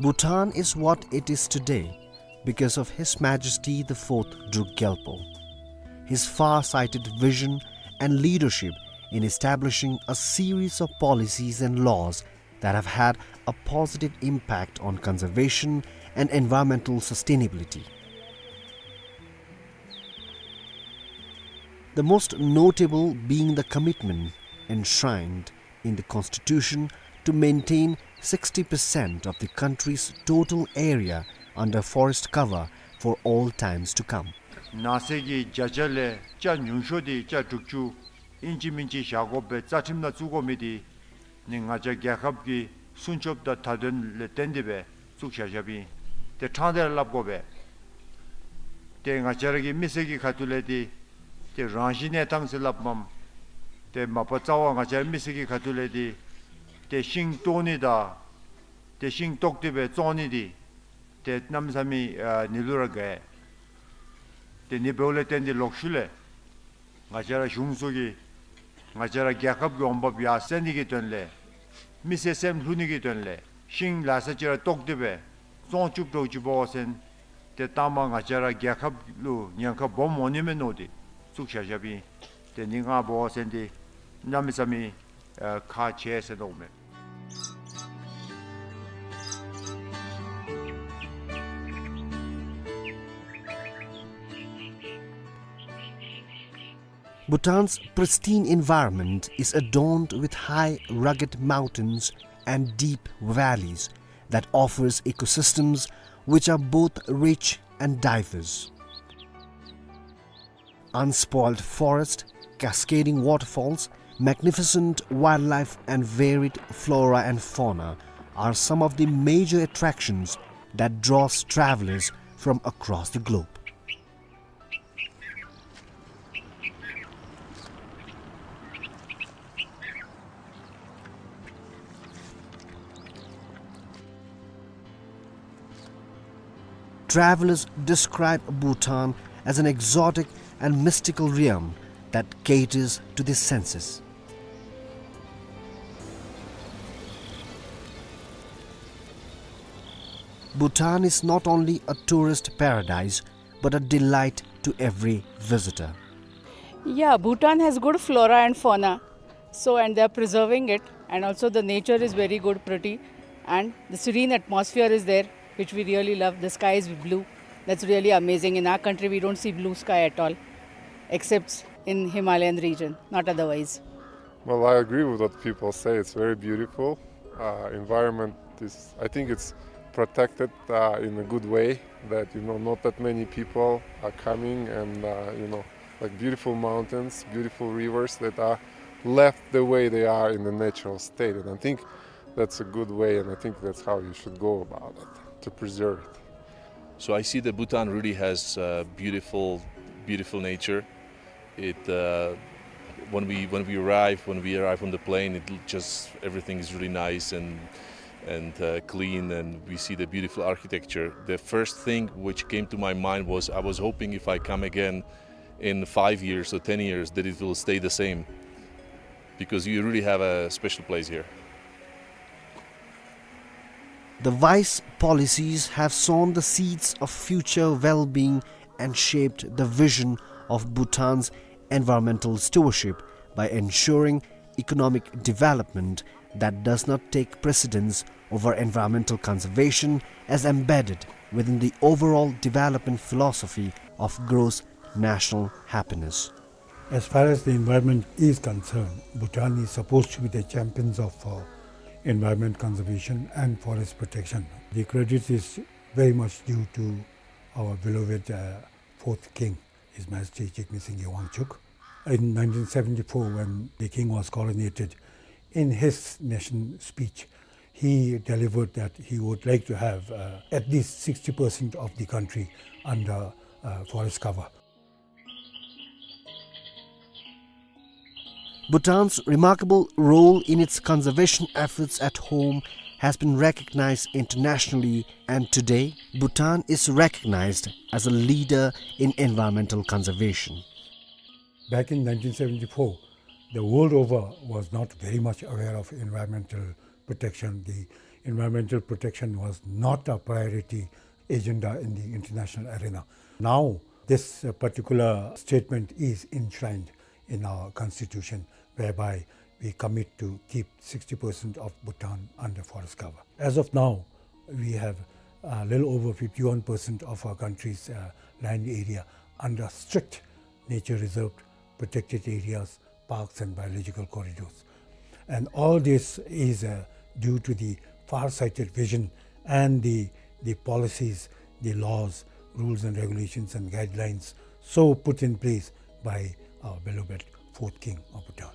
Bhutan is what it is today, because of His Majesty the Fourth Druk Gyalpo. His far-sighted vision and leadership in establishing a series of policies and laws that have had a positive impact on conservation and environmental sustainability. The most notable being the commitment enshrined in the Constitution to maintain sixty percent of the country's total area under forest cover for all times to come. ནགས་ཚལ་གྱི་བརྒྱ་ཆ་ལས་ཆ་ཉུང་ཤོས་དེ་ཆ་དྲུག་ཅུ་ཨིན་ཅི་མིན་ཅི་བཞག་དགོ་པའི་རྩ་ཁྲིམས་ནང་བཙུགས་དགོ་མི་དེ་ནི་ང་བཅས་རྒྱལ་ཁབ་ཀྱི་སྲུང་སྐྱོབ་དང་མཐའ་དོན་ལས་བརྟེན་ཏེ་སྦེ་བཙུགས་བཞག་བཞགཔ་ཨིན། ཏེ་ཕྲང་སྟེ་སླབ་དགོ་པས། ཏེ་ང་བཅས་ར་གི་མི་སེར་གྱི་ཁ་ཐུག་ལས་དེ་ཏེ་རང་བཞིན་གནས་སྟངས་ཟེར་སླབ་མས། ཏེ་མ་པ་རྩ་བ་ང་བཅས་ར་མི་སེར་གྱི་ཁ་ཐུག་ལས་དེ་ཏེ་ཤིང་བཏོག་ནི་དང་ཏེ་ཤིང་བཏོག་སྟེ་སྦེ་བཙོང་ནི་དེ་ཏེ་གནམ་མེད་ས་མེད་ཨ་ནི་ལུ་ར་དགའ། ཏེ་ནི་འབདཝ་ལས་བརྟེན་ཏེ་ལོག་ཤུལ་ལས་ང་བཅས་ར་གཞུང་ཚུ་གིས་ང་བཅས་ར་རྒྱལ་ཁབ་ཀྱི་འོང་འབབ་ཡར་སེང་ནི་གི་དོན་ལས་མི་སེར་སེམས་ལྷོད་ནི་གི་དོན་ལས་ཤིང་ལ་ས་ཅིག་ར་བཏོག་སྟེ་སྦེ་བཙོང་བཅུག་འགྱོ་བཅུགཔ་འབད་བ་ཅིན་ཏེ་ལྟ་མ་ང་བཅས་ར་རྒྱལ་ཁབ་ལུ་ཉེན་ཁ་སྦོམ་འོང་ནི་མས་མནོ་སྟེ་བཙུགས་བཞག་བཞགཔ་ཨིན། ཏེ་ནི་ང་འབད་བ་ཅིན་ཏེ་གནམ་མེད་ས་མེད་ཨ་ཁག་ཆེ་ཟེར་མནོཝ་མས། Bhutan's pristine environment is adorned with high rugged mountains and deep valleys that offers ecosystems which are both rich and diverse. Unspoiled forest, cascading waterfalls, magnificent wildlife and varied flora and fauna are some of the major attractions that draws travelers from across the globe. Travelers describe Bhutan as an exotic and mystical realm that caters to the senses. Bhutan is not only a tourist paradise, but a delight to every visitor. Yeah, Bhutan has good flora and fauna. So, and they are preserving it, and also the nature is very good, pretty, and the serene atmosphere is there, which we really love. The sky is blue. That's really amazing. In our country, we don't see blue sky at all, except in Himalayan region, not otherwise. Well, I agree with what people say. It's very beautiful. Uh, environment is, I think it's protected, uh, in a good way, that, you know, not that many people are coming and, uh, you know, like, beautiful mountains, beautiful rivers that are left the way they are in the natural state. And I think that's a good way, and I think that's how you should go about it, to preserve it. So I see that Bhutan really has, uh, beautiful, beautiful nature. It, uh, when we, when we arrive, when we arrive on the plane, it l-, just, everything is really nice and, and, uh, clean, and we see the beautiful architecture. The first thing which came to my mind was, I was hoping if I come again in five years or ten years that it will stay the same, because you really have a special place here. The wise policies have sown the seeds of future well-being and shaped the vision of Bhutan's environmental stewardship by ensuring economic development that does not take precedence over environmental conservation, as embedded within the overall development philosophy of gross national happiness. As far as the environment is concerned, Bhutan is supposed to be the champions of, uh, environment conservation and forest protection. The credit is very much due to our beloved, uh, fourth king, His Majesty Jigme Singye Wangchuck. In nineteen seventy-four, when the king was coronated, in his nation speech, he delivered that he would like to have, uh, at least sixty percent of the country under, uh, forest cover. Bhutan's remarkable role in its conservation efforts at home has been recognized internationally, and today, Bhutan is recognized as a leader in environmental conservation. Back in nineteen seventy-four, the world over was not very much aware of environmental protection. The environmental protection was not a priority agenda in the international arena. Now, this, uh, particular statement is enshrined in our constitution, whereby we commit to keep sixty percent of Bhutan under forest cover. As of now, we have a little over fifty-one percent of our country's, uh, land area under strict nature reserve, protected areas, parks and biological corridors. And all this is, uh, due to the far-sighted vision and the, the policies, the laws, rules and regulations and guidelines so put in place by our beloved fourth king of Bhutan.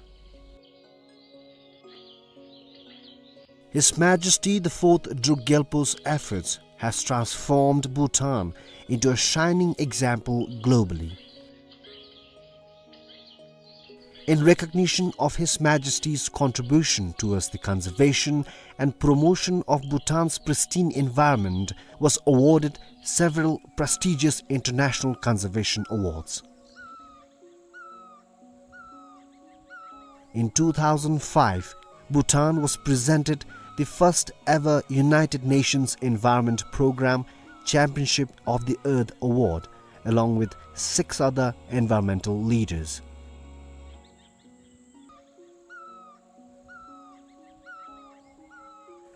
His Majesty the Fourth Druk Gyalpo's efforts has transformed Bhutan into a shining example globally. In recognition of His Majesty's contribution towards the conservation and promotion of Bhutan's pristine environment, was awarded several prestigious international conservation awards. In two thousand five, Bhutan was presented the first ever United Nations Environment Programme Championship of the Earth Award, along with six other environmental leaders.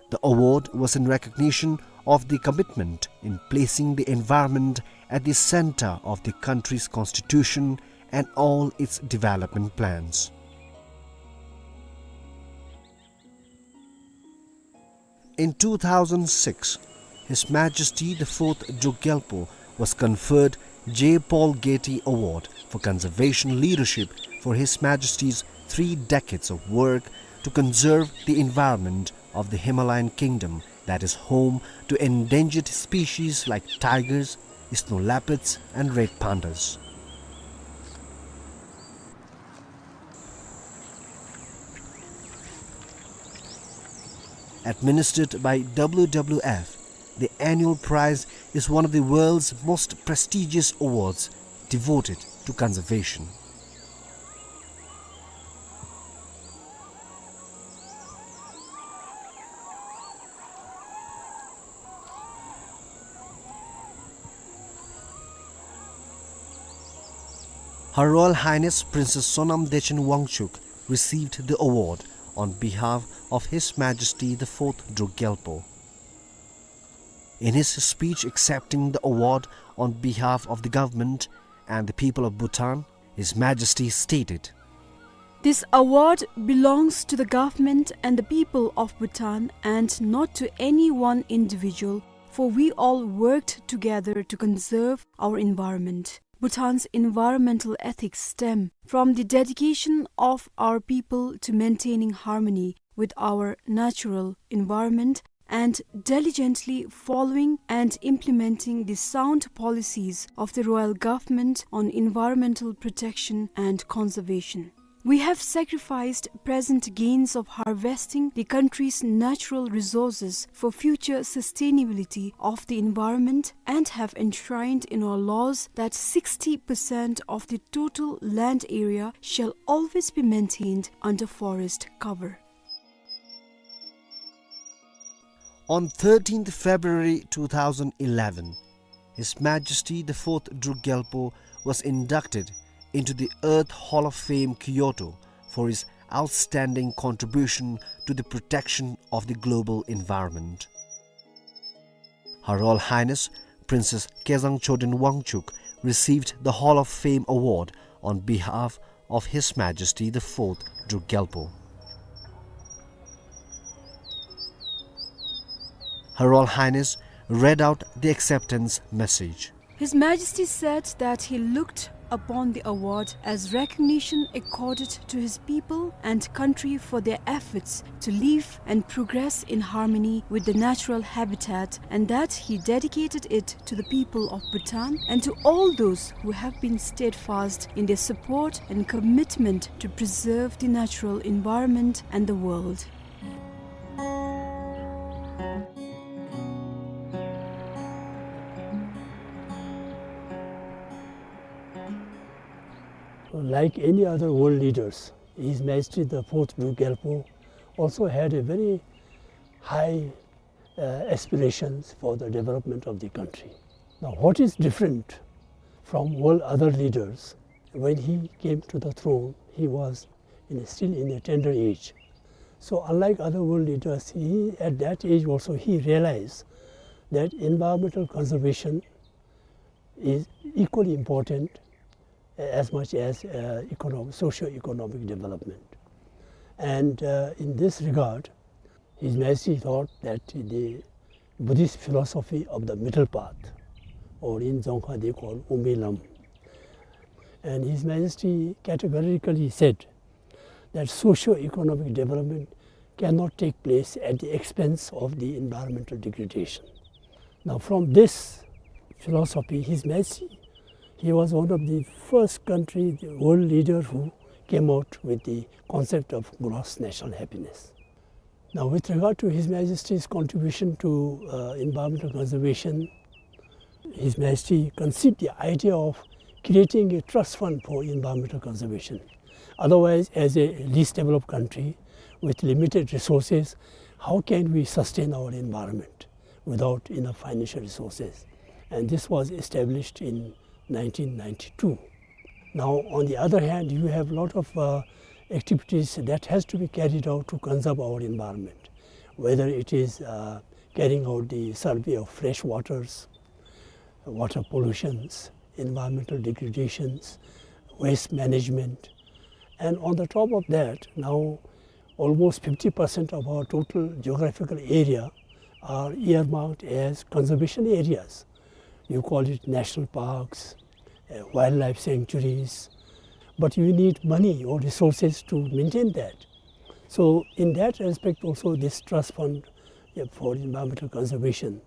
The award was in recognition of the commitment in placing the environment at the center of the country's constitution and all its development plans. In two thousand six, His Majesty the Fourth Druk Gyalpo was conferred J. Paul Getty Award for Conservation Leadership for His Majesty's three decades of work to conserve the environment of the Himalayan Kingdom that is home to endangered species like tigers, snow leopards, and red pandas. Administered by W W F, the annual prize is one of the world's most prestigious awards devoted to conservation. Her Royal Highness Princess Sonam Dechen Wangchuck received the award on behalf of His Majesty the Fourth Druk Gyalpo. In his speech accepting the award on behalf of the government and the people of Bhutan, His Majesty stated, "This award belongs to the government and the people of Bhutan and not to any one individual, for we all worked together to conserve our environment. Bhutan's environmental ethics stem from the dedication of our people to maintaining harmony with our natural environment and diligently following and implementing the sound policies of the royal government on environmental protection and conservation. We have sacrificed present gains of harvesting the country's natural resources for future sustainability of the environment and have enshrined in our laws that sixty percent of the total land area shall always be maintained under forest cover." On thirteenth February two thousand eleven, His Majesty the Fourth Druk Gyalpo was inducted into the Earth Hall of Fame, Kyoto, for his outstanding contribution to the protection of the global environment. Her Royal Highness Princess Kezang Choden Wangchuck received the Hall of Fame award on behalf of His Majesty the Fourth Druk Gyalpo. Her Royal Highness read out the acceptance message. His Majesty said that he looked upon the award as recognition accorded to his people and country for their efforts to live and progress in harmony with the natural habitat, and that he dedicated it to the people of Bhutan and to all those who have been steadfast in their support and commitment to preserve the natural environment and the world. Like any other world leaders, His Majesty the Fourth Druk Gyalpo also had a very high uh, aspirations for the development of the country. Now, what is different from all other leaders? When he came to the throne, he was in, still in a tender age. So, unlike other world leaders, he, at that age also, he realized that environmental conservation is equally important as much as, uh, economic, socio-economic development. And, uh, in this regard, His Majesty thought that the Buddhist philosophy of the middle path, or in Dzongkha they call Umilam, and His Majesty categorically said that socio-economic development cannot take place at the expense of the environmental degradation. Now, from this philosophy, His Majesty, he was one of the first country, the world leader who came out with the concept of gross national happiness. Now, with regard to His Majesty's contribution to, uh, environmental conservation, His Majesty conceived the idea of creating a trust fund for environmental conservation. Otherwise, as a least developed country with limited resources, how can we sustain our environment without enough financial resources? And this was established in nineteen ninety-two. Now, on the other hand, you have lot of, uh, activities that has to be carried out to conserve our environment, whether it is, uh, carrying out the survey of fresh waters, water pollutions, environmental degradations, waste management. And on the top of that, now almost fifty percent of our total geographical area are earmarked as conservation areas. You call it national parks, uh, wildlife sanctuaries, but you need money or resources to maintain that. So in that respect also, this trust fund, uh, for environmental conservation,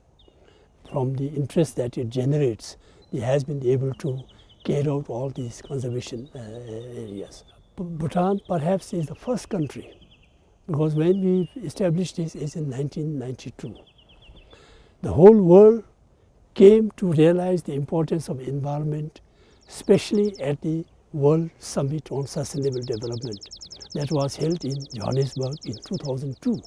from the interest that it generates, it has been able to carry out all these conservation, uh, areas. Bhutan perhaps is the first country, because when we established this is in nineteen ninety-two. The whole world came to realize the importance of environment, especially at the World Summit on Sustainable Development that was held in Johannesburg in two thousand two.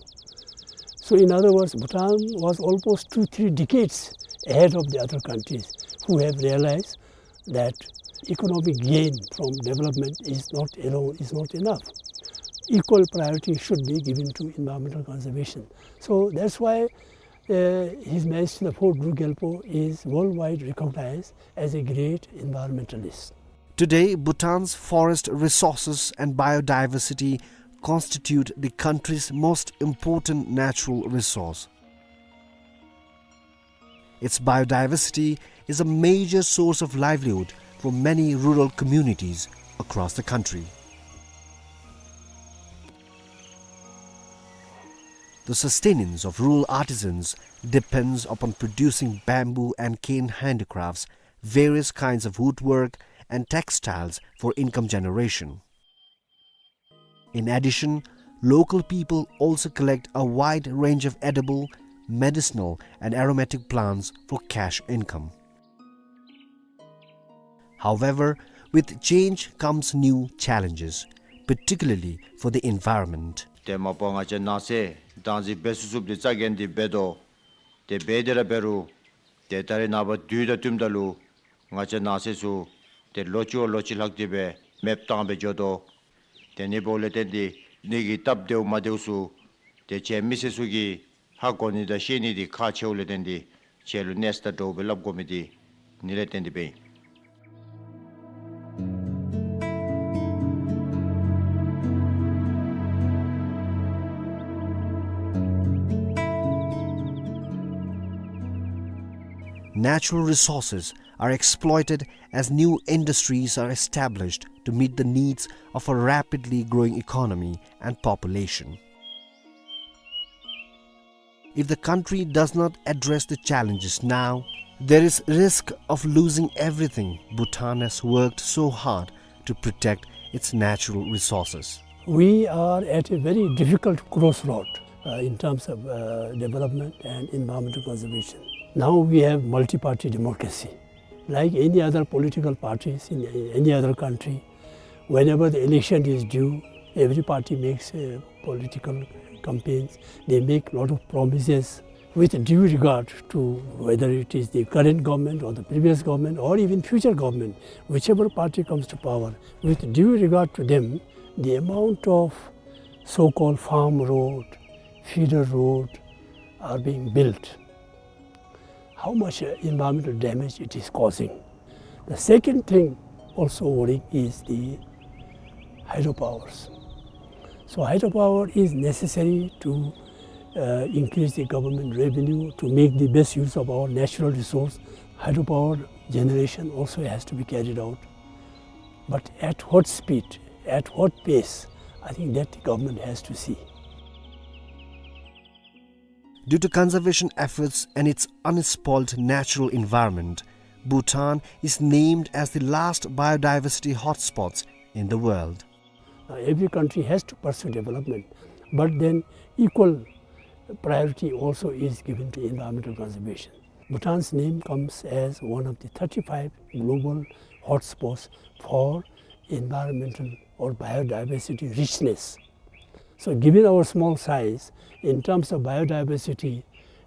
So in other words, Bhutan was almost two, three decades ahead of the other countries who have realized that economic gain from development is not alone, is not enough. Equal priority should be given to environmental conservation. So that's why, uh, His Majesty the Fourth Druk Gyalpo is worldwide recognized as a great environmentalist. Today, Bhutan's forest resources and biodiversity constitute the country's most important natural resource. Its biodiversity is a major source of livelihood for many rural communities across the country. The sustenance of rural artisans depends upon producing bamboo and cane handicrafts, various kinds of woodwork, and textiles for income generation. In addition, local people also collect a wide range of edible, medicinal, and aromatic plants for cash income. However, with change comes new challenges, particularly for the environment. ཏེ་མ་པ་ང་བཅས་ནགས་ཚལ་བདག་འཛིན་འབད་ཚུགས་ཚུགསཔ་འདི་རྩ་འགེངས་ཏེ་འབད་དོ། ཏེ་འབད་དེ་ར་འབད་རུང་ཏེ་ད་རེས་ནངས་པ་དུས་དང་བསྟུནམ་ད་ལུ་ང་བཅས་ནགས་ཚལ་ཚུ་ཏེ་ལོ་གཅིག་བ་ལོ་གཅིག་ལྷག་སྟེ་སྦེ་མེདཔ་བཏང་སྦེ་འགྱོ་དོ། ཏེ་ཨ་ནི་འབདཝ་ལས་བརྟེན་ཏེ་ཨ་ནི་གི་སྟབས་བདེཝ་མ་བདེཝ་ཚུ་ཏེ་ཁྱེད་མི་སེར་ཚུ་གིས་ཧ་གོ་ནི་དང་ཤེས་ནི་འདི་ཁག་ཆེཝ་ལས་བརྟེན་ཏེ་ཁྱེད་ལུ་གནས་ས་དང་འདྲཝ་སྦེ་སླབ་དགོ་མི་འདི་ཨ་ནི་ལས་བརྟེན་ཏེ་སྦེ་ཨིན། Natural resources are exploited as new industries are established to meet the needs of a rapidly growing economy and population. If the country does not address the challenges now, there is risk of losing everything Bhutan has worked so hard to protect its natural resources. We are at a very difficult crossroad, uh, in terms of, uh, development and environmental conservation. Now we have multi-party democracy. Like any other political parties in any other country, whenever the election is due, every party makes, uh, political campaigns. They make lot of promises. With due regard to whether it is the current government or the previous government or even future government, whichever party comes to power, with due regard to them, the amount of so-called farm road, feeder road are being built, how much, uh, environmental damage it is causing. The second thing also worrying is the hydropowers. So hydropower is necessary to, uh, increase the government revenue, to make the best use of our natural resource. Hydropower generation also has to be carried out. But at what speed, at what pace, I think that the government has to see. Due to conservation efforts and its unspoiled natural environment, Bhutan is named as the last biodiversity hotspots in the world. Now, every country has to pursue development, but then equal priority also is given to environmental conservation. Bhutan's name comes as one of the thirty-five global hotspots for environmental or biodiversity richness. So given our small size, in terms of biodiversity,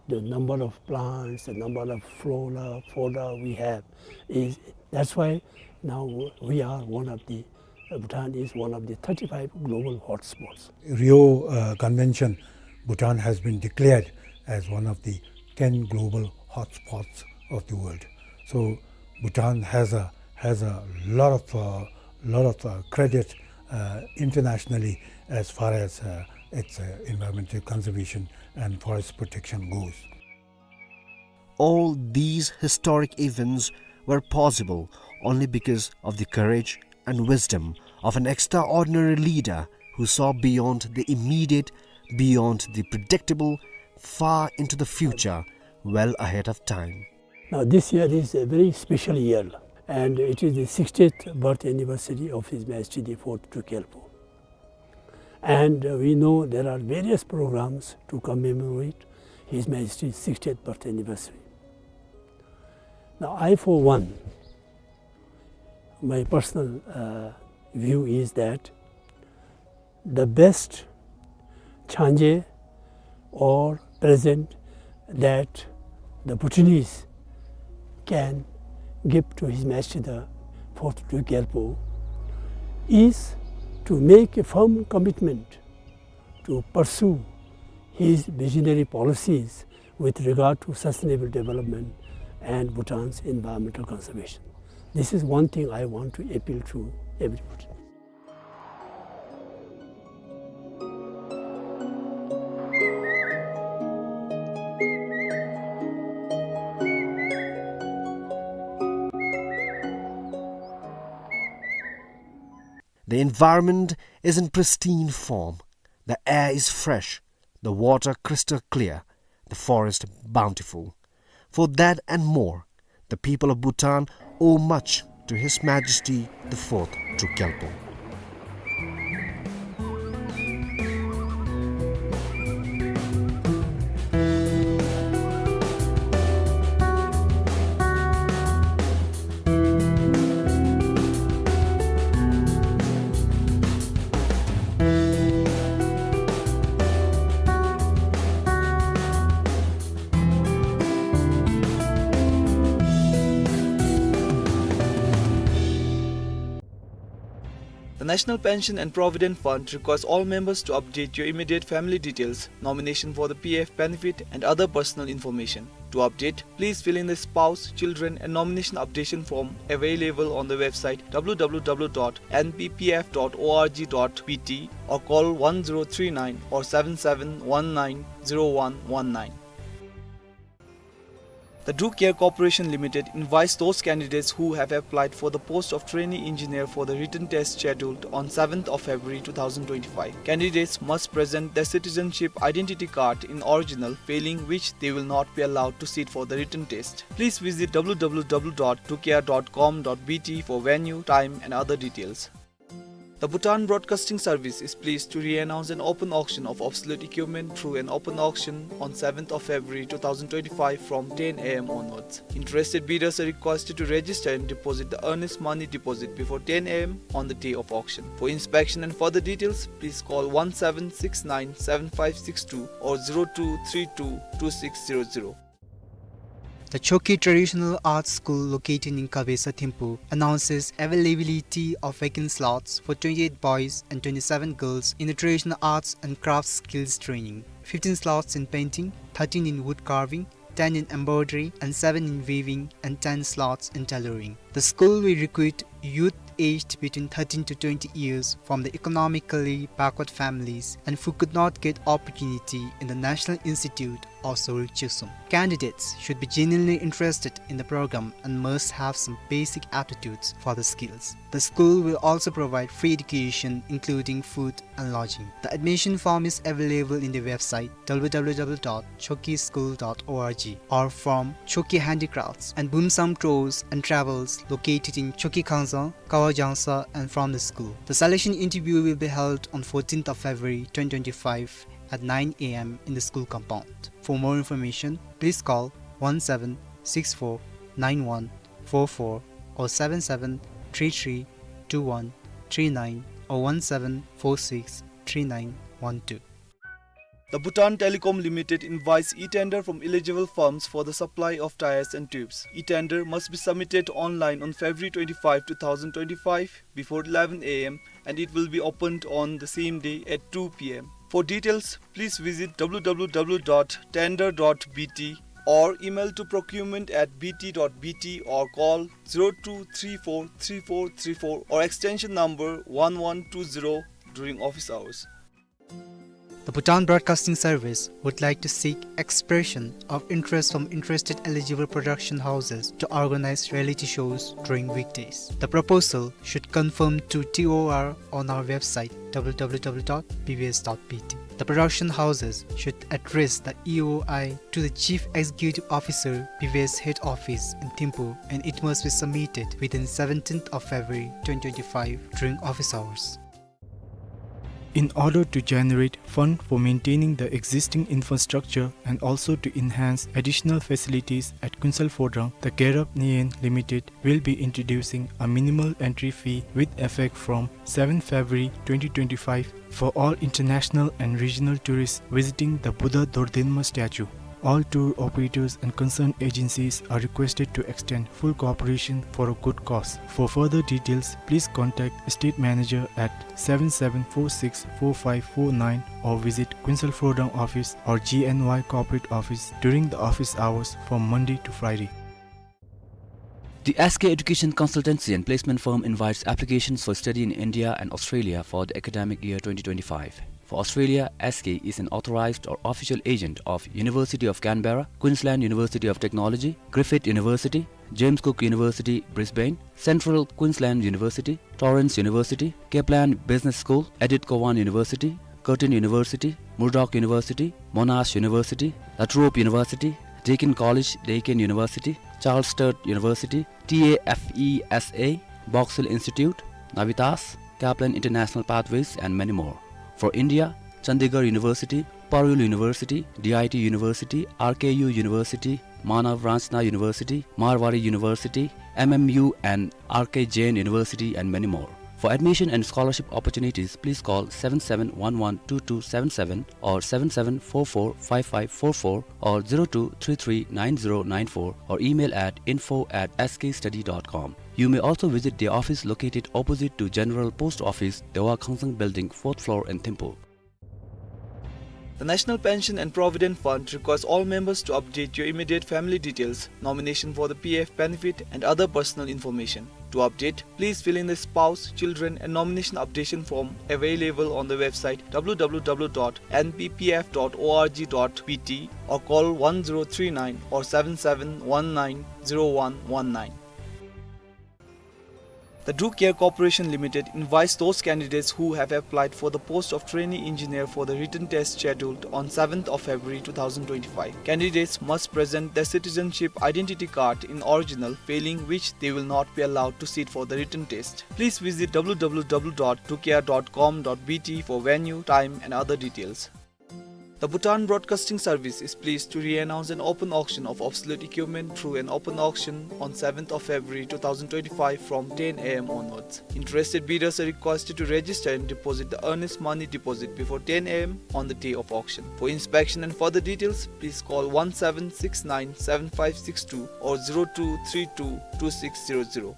the number of plants, the number of flora, fauna we have, is, that's why now we are one of the, uh, Bhutan is one of the thirty-five global hotspots. Rio, uh, Convention, Bhutan has been declared as one of the ten global hotspots of the world. So Bhutan has a, has a lot of, uh, lot of, uh, credit, uh, internationally as far as, uh, its, uh, environmental conservation and forest protection goes. All these historic events were possible only because of the courage and wisdom of an extraordinary leader who saw beyond the immediate, beyond the predictable, far into the future, well ahead of time. Now, this year is a very special year, and it is the sixtieth birth anniversary of His Majesty the Fourth Druk Gyalpo. And, uh, we know there are various programs to commemorate His Majesty's sixtieth birth anniversary. Now, I, for one, my personal, uh, view is that the best changé or present that the Bhutanese can give to His Majesty the Fourth Druk Gyalpo is to make a firm commitment to pursue his visionary policies with regard to sustainable development and Bhutan's environmental conservation. This is one thing I want to appeal to everybody. The environment is in pristine form. The air is fresh, the water crystal clear, the forest bountiful. For that and more, the people of Bhutan owe much to His Majesty the Fourth Druk Gyalpo. The National Pension and Provident Fund requires all members to update your immediate family details, nomination for the P F benefit, and other personal information. To update, please fill in the spouse, children, and nomination updation form available on the website w w w dot n p p f dot o r g dot b t or call one zero three nine or seven seven one nine zero one one nine. The Druk Air Corporation Limited invites those candidates who have applied for the post of trainee engineer for the written test scheduled on seventh of February two thousand twenty-five. Candidates must present their citizenship identity card in original, failing which they will not be allowed to sit for the written test. Please visit w w w dot drukair dot com dot b t for venue, time and other details. The Bhutan Broadcasting Service is pleased to re-announce an open auction of obsolete equipment through an open auction on seventh of February two thousand twenty-five from ten a m onwards. Interested bidders are requested to register and deposit the earnest money deposit before ten a m on the day of auction. For inspection and further details, please call one seven six nine seven five six two or zero two three two two six zero zero. The Chokyi Traditional Arts School, located in Kabesa, Thimphu, announces availability of vacant slots for twenty-eight boys and twenty-seven girls in the traditional arts and crafts skills training. Fifteen slots in painting, thirteen in wood carving, ten in embroidery, and seven in weaving, and ten slots in tailoring. The school will recruit youth aged between thirteen to twenty years from the economically backward families and who could not get opportunity in the National Institute of Sorik Chusum. Candidates should be genuinely interested in the program and must have some basic aptitudes for the skills. The school will also provide free education, including food and lodging. The admission form is available in the website w w w dot chokyischool dot org or from Chokyi Handicrafts and Bumsam Tours and Travels, located in Chokyi Khangzang, Kawa Jangsa, and from the school. The selection interview will be held on fourteenth of February twenty twenty-five at nine a m in the school compound. For more information, please call one seven six four nine one four four or seven seven three three two one three nine or one seven four six three nine one two. The Bhutan Telecom Limited invites e-tender from eligible firms for the supply of tyres and tubes. E-tender must be submitted online on February twenty-five, two thousand twenty-five, before eleven a m, and it will be opened on the same day at two p m. For details, please visit w w w dot tender dot b t or email to procurement at b t dot b t or call zero two three four three four three four or extension number one one two zero during office hours. The Bhutan Broadcasting Service would like to seek expression of interest from interested eligible production houses to organize reality shows during weekdays. The proposal should confirm to T O R on our website w w w dot b b s dot b t. The production houses should address the E O I to the Chief Executive Officer, B B S Head Office in Thimphu, and it must be submitted within seventeenth of February twenty twenty-five during office hours. In order to generate fund for maintaining the existing infrastructure and also to enhance additional facilities at Kuensel Phodrang, the Gerap Nyiyen Limited will be introducing a minimal entry fee with effect from seventh February twenty twenty-five for all international and regional tourists visiting the Buddha Dhodenma statue. All tour operators and concerned agencies are requested to extend full cooperation for a good cause. For further details, please contact Estate Manager at seven seven four six four five four nine or visit Kuensel Phodrang office or G N Y corporate office during the office hours from Monday to Friday. The S K Education Consultancy and Placement Firm invites applications for study in India and Australia for the academic year twenty twenty-five. For Australia, S K is an authorized or official agent of University of Canberra, Queensland University of Technology, Griffith University, James Cook University, Brisbane, Central Queensland University, Torrens University, Kaplan Business School, Edith Cowan University, Curtin University, Murdoch University, Monash University, La Trobe University, Deakin College, Deakin University, Charles Sturt University, T A F E S A, Box Hill Institute, Navitas, Kaplan International Pathways, and many more. For India, Chandigarh University, Parul University, D I T University, R K U University, Manav Ranchna University, Marwari University, M M U, and R K Jain University, and many more. For admission and scholarship opportunities, please call seven seven one one two two seven seven or seven seven four four five five four four or zero two three three nine zero nine four or email at info at S K study dot com. You may also visit their office located opposite to General Post Office, Dewa Khangsang Building, fourth floor in Thimphu. The National Pension and Provident Fund requires all members to update your immediate family details, nomination for the P F benefit, and other personal information. To update, please fill in the spouse, children, and nomination updation form available on the website w w w dot n p p f dot org dot b t or call one zero three nine or seven seven one nine zero one one nine. The Duke Air Corporation Limited invites those candidates who have applied for the post of trainee engineer for the written test scheduled on seventh of February two thousand twenty-five. Candidates must present their citizenship identity card in original, failing which they will not be allowed to sit for the written test. Please visit w w w dot dukeair dot com dot b t for venue, time and other details. The Bhutan Broadcasting Service is pleased to re-announce an open auction of obsolete equipment through an open auction on seventh of February two thousand twenty-five from ten a m onwards. Interested bidders are requested to register and deposit the earnest money deposit before ten a m on the day of auction. For inspection and further details, please call one seven six nine seven five six two or zero two three two two six zero zero.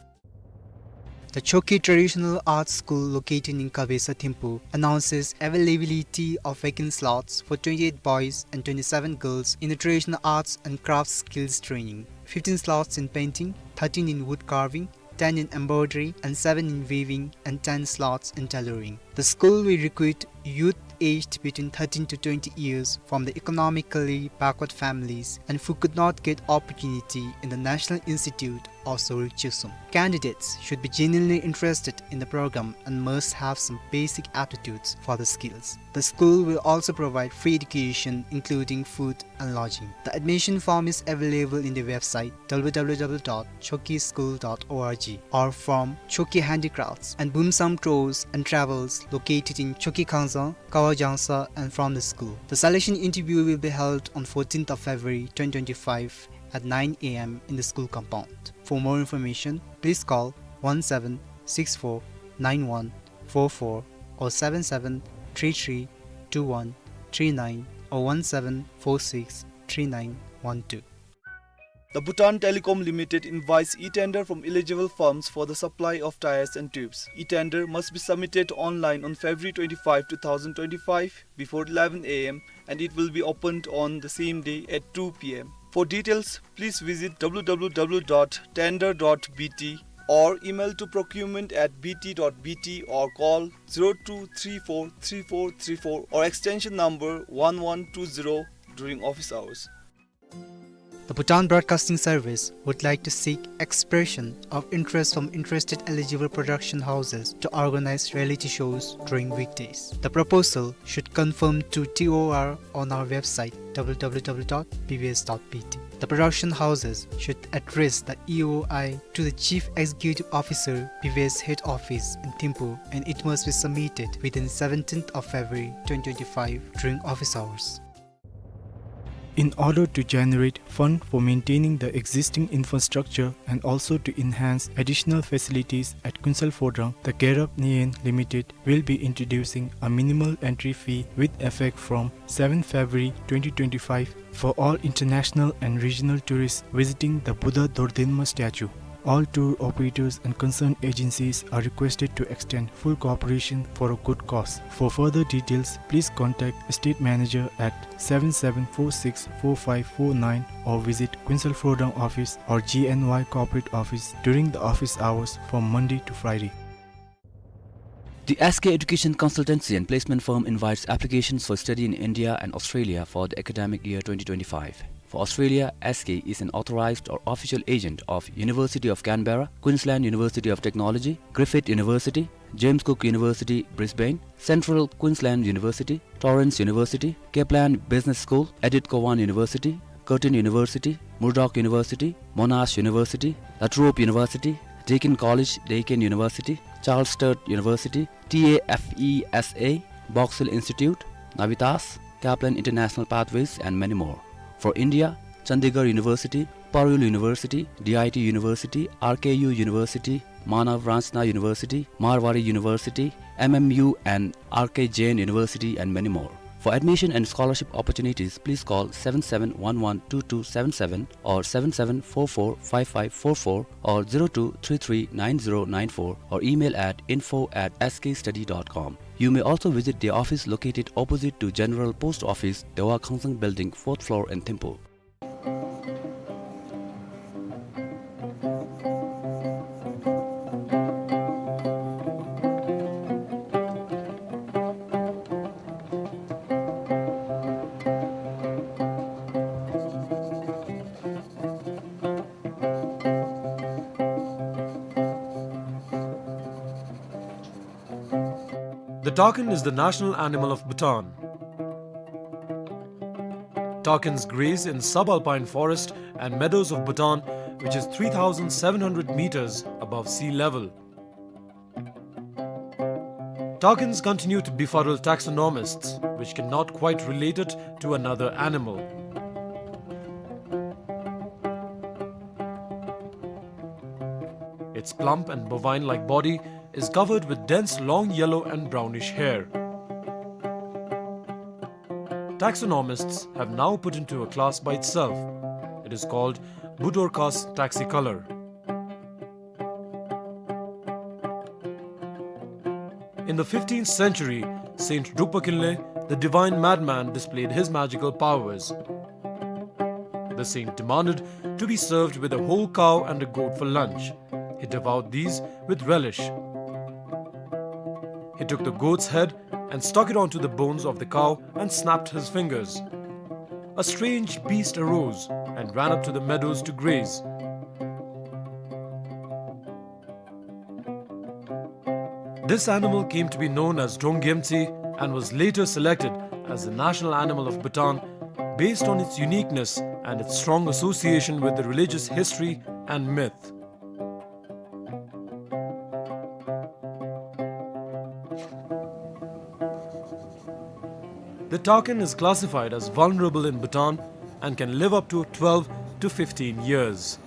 The Chokyi Traditional Arts School, located in Kabesa, Thimphu, announces availability of vacant slots for twenty-eight boys and twenty-seven girls in the traditional arts and crafts skills training. Fifteen slots in painting, thirteen in wood carving, ten in embroidery, and seven in weaving, and ten slots in tailoring. The school will recruit youth aged between thirteen to twenty years from the economically backward families and who could not get opportunity in the National Institute of Sorik Chisholm. Candidates should be genuinely interested in the program and must have some basic aptitudes for the skills. The school will also provide free education, including food and lodging. The admission form is available in the website w w w dot chokyi school dot org or from Chokyi Handicrafts and Bumsam Tours and Travels, located in Chokyi Khangzang, Kawa Jangsa, and from the school. The selection interview will be held on fourteenth of February twenty twenty-five at nine a m in the school compound. For more information, please call one seven six four nine one four four or seven seven three three two one three nine or one seven four six three nine one two. The Bhutan Telecom Limited invites e-tender from eligible firms for the supply of tyres and tubes. E-tender must be submitted online on February twenty-five, two thousand twenty-five, before eleven a m, and it will be opened on the same day at two p m. For details, please visit w w w dot tender dot b t or email to procurement at b t dot b t or call zero two three four three four three four or extension number one one two zero during office hours. The Bhutan Broadcasting Service would like to seek expression of interest from interested eligible production houses to organize reality shows during weekdays. The proposal should confirm to T O R on our website w w w dot b b s dot b t. The production houses should address the E O I to the Chief Executive Officer, B B S Head Office in Thimphu, and it must be submitted within seventeenth of February twenty twenty-five during office hours. In order to generate fund for maintaining the existing infrastructure and also to enhance additional facilities at Kuensel Phodrang, the Gerap Nyen Limited will be introducing a minimal entry fee with effect from seventh February twenty twenty-five for all international and regional tourists visiting the Buddha Dodolma statue. All tour operators and concerned agencies are requested to extend full cooperation for a good cause. For further details, please contact Estate Manager at seven seven four six four five four nine or visit Kuensel Phodrang office or G N Y corporate office during the office hours from Monday to Friday. The S K Education Consultancy and Placement Firm invites applications for study in India and Australia for the academic year twenty twenty-five. For Australia, S K is an authorized or official agent of University of Canberra, Queensland University of Technology, Griffith University, James Cook University, Brisbane, Central Queensland University, Torrens University, Kaplan Business School, Edith Cowan University, Curtin University, Murdoch University, Monash University, La Trobe University, Deakin College, Deakin University, Charles Sturt University, T A F E S A, Box Hill Institute, Navitas, Kaplan International Pathways, and many more. For India, Chandigarh University, Parul University, D I T University, R K U University, Manav Ranchna University, Marwari University, M M U, and R K Jain University, and many more. For admission and scholarship opportunities, please call seven seven one one two two seven seven or seven seven four four five five four four or zero two three three nine zero nine four or email at info at S K study dot com. You may also visit the office located opposite to General Post Office, Dewa Khangsang Building, fourth floor in Thimphu. The takin is the national animal of Bhutan. Takins graze in subalpine forest and meadows of Bhutan, which is three thousand seven hundred meters above sea level. Takins continue to befuddle taxonomists, which cannot quite relate it to another animal. Its plump and bovine-like body is covered with dense long yellow and brownish hair. Taxonomists have now put into a class by itself. It is called Budorcas taxicolor. In the fifteenth century, Saint Drukpa Kinley, the divine madman, displayed his magical powers. The saint demanded to be served with a whole cow and a goat for lunch. He devoured these with relish. He took the goat's head and stuck it onto the bones of the cow and snapped his fingers. A strange beast arose and ran up to the meadows to graze. This animal came to be known as Drong Gyemtse and was later selected as the national animal of Bhutan based on its uniqueness and its strong association with the religious history and myth. The takin is classified as vulnerable in Bhutan and can live up to twelve to fifteen years.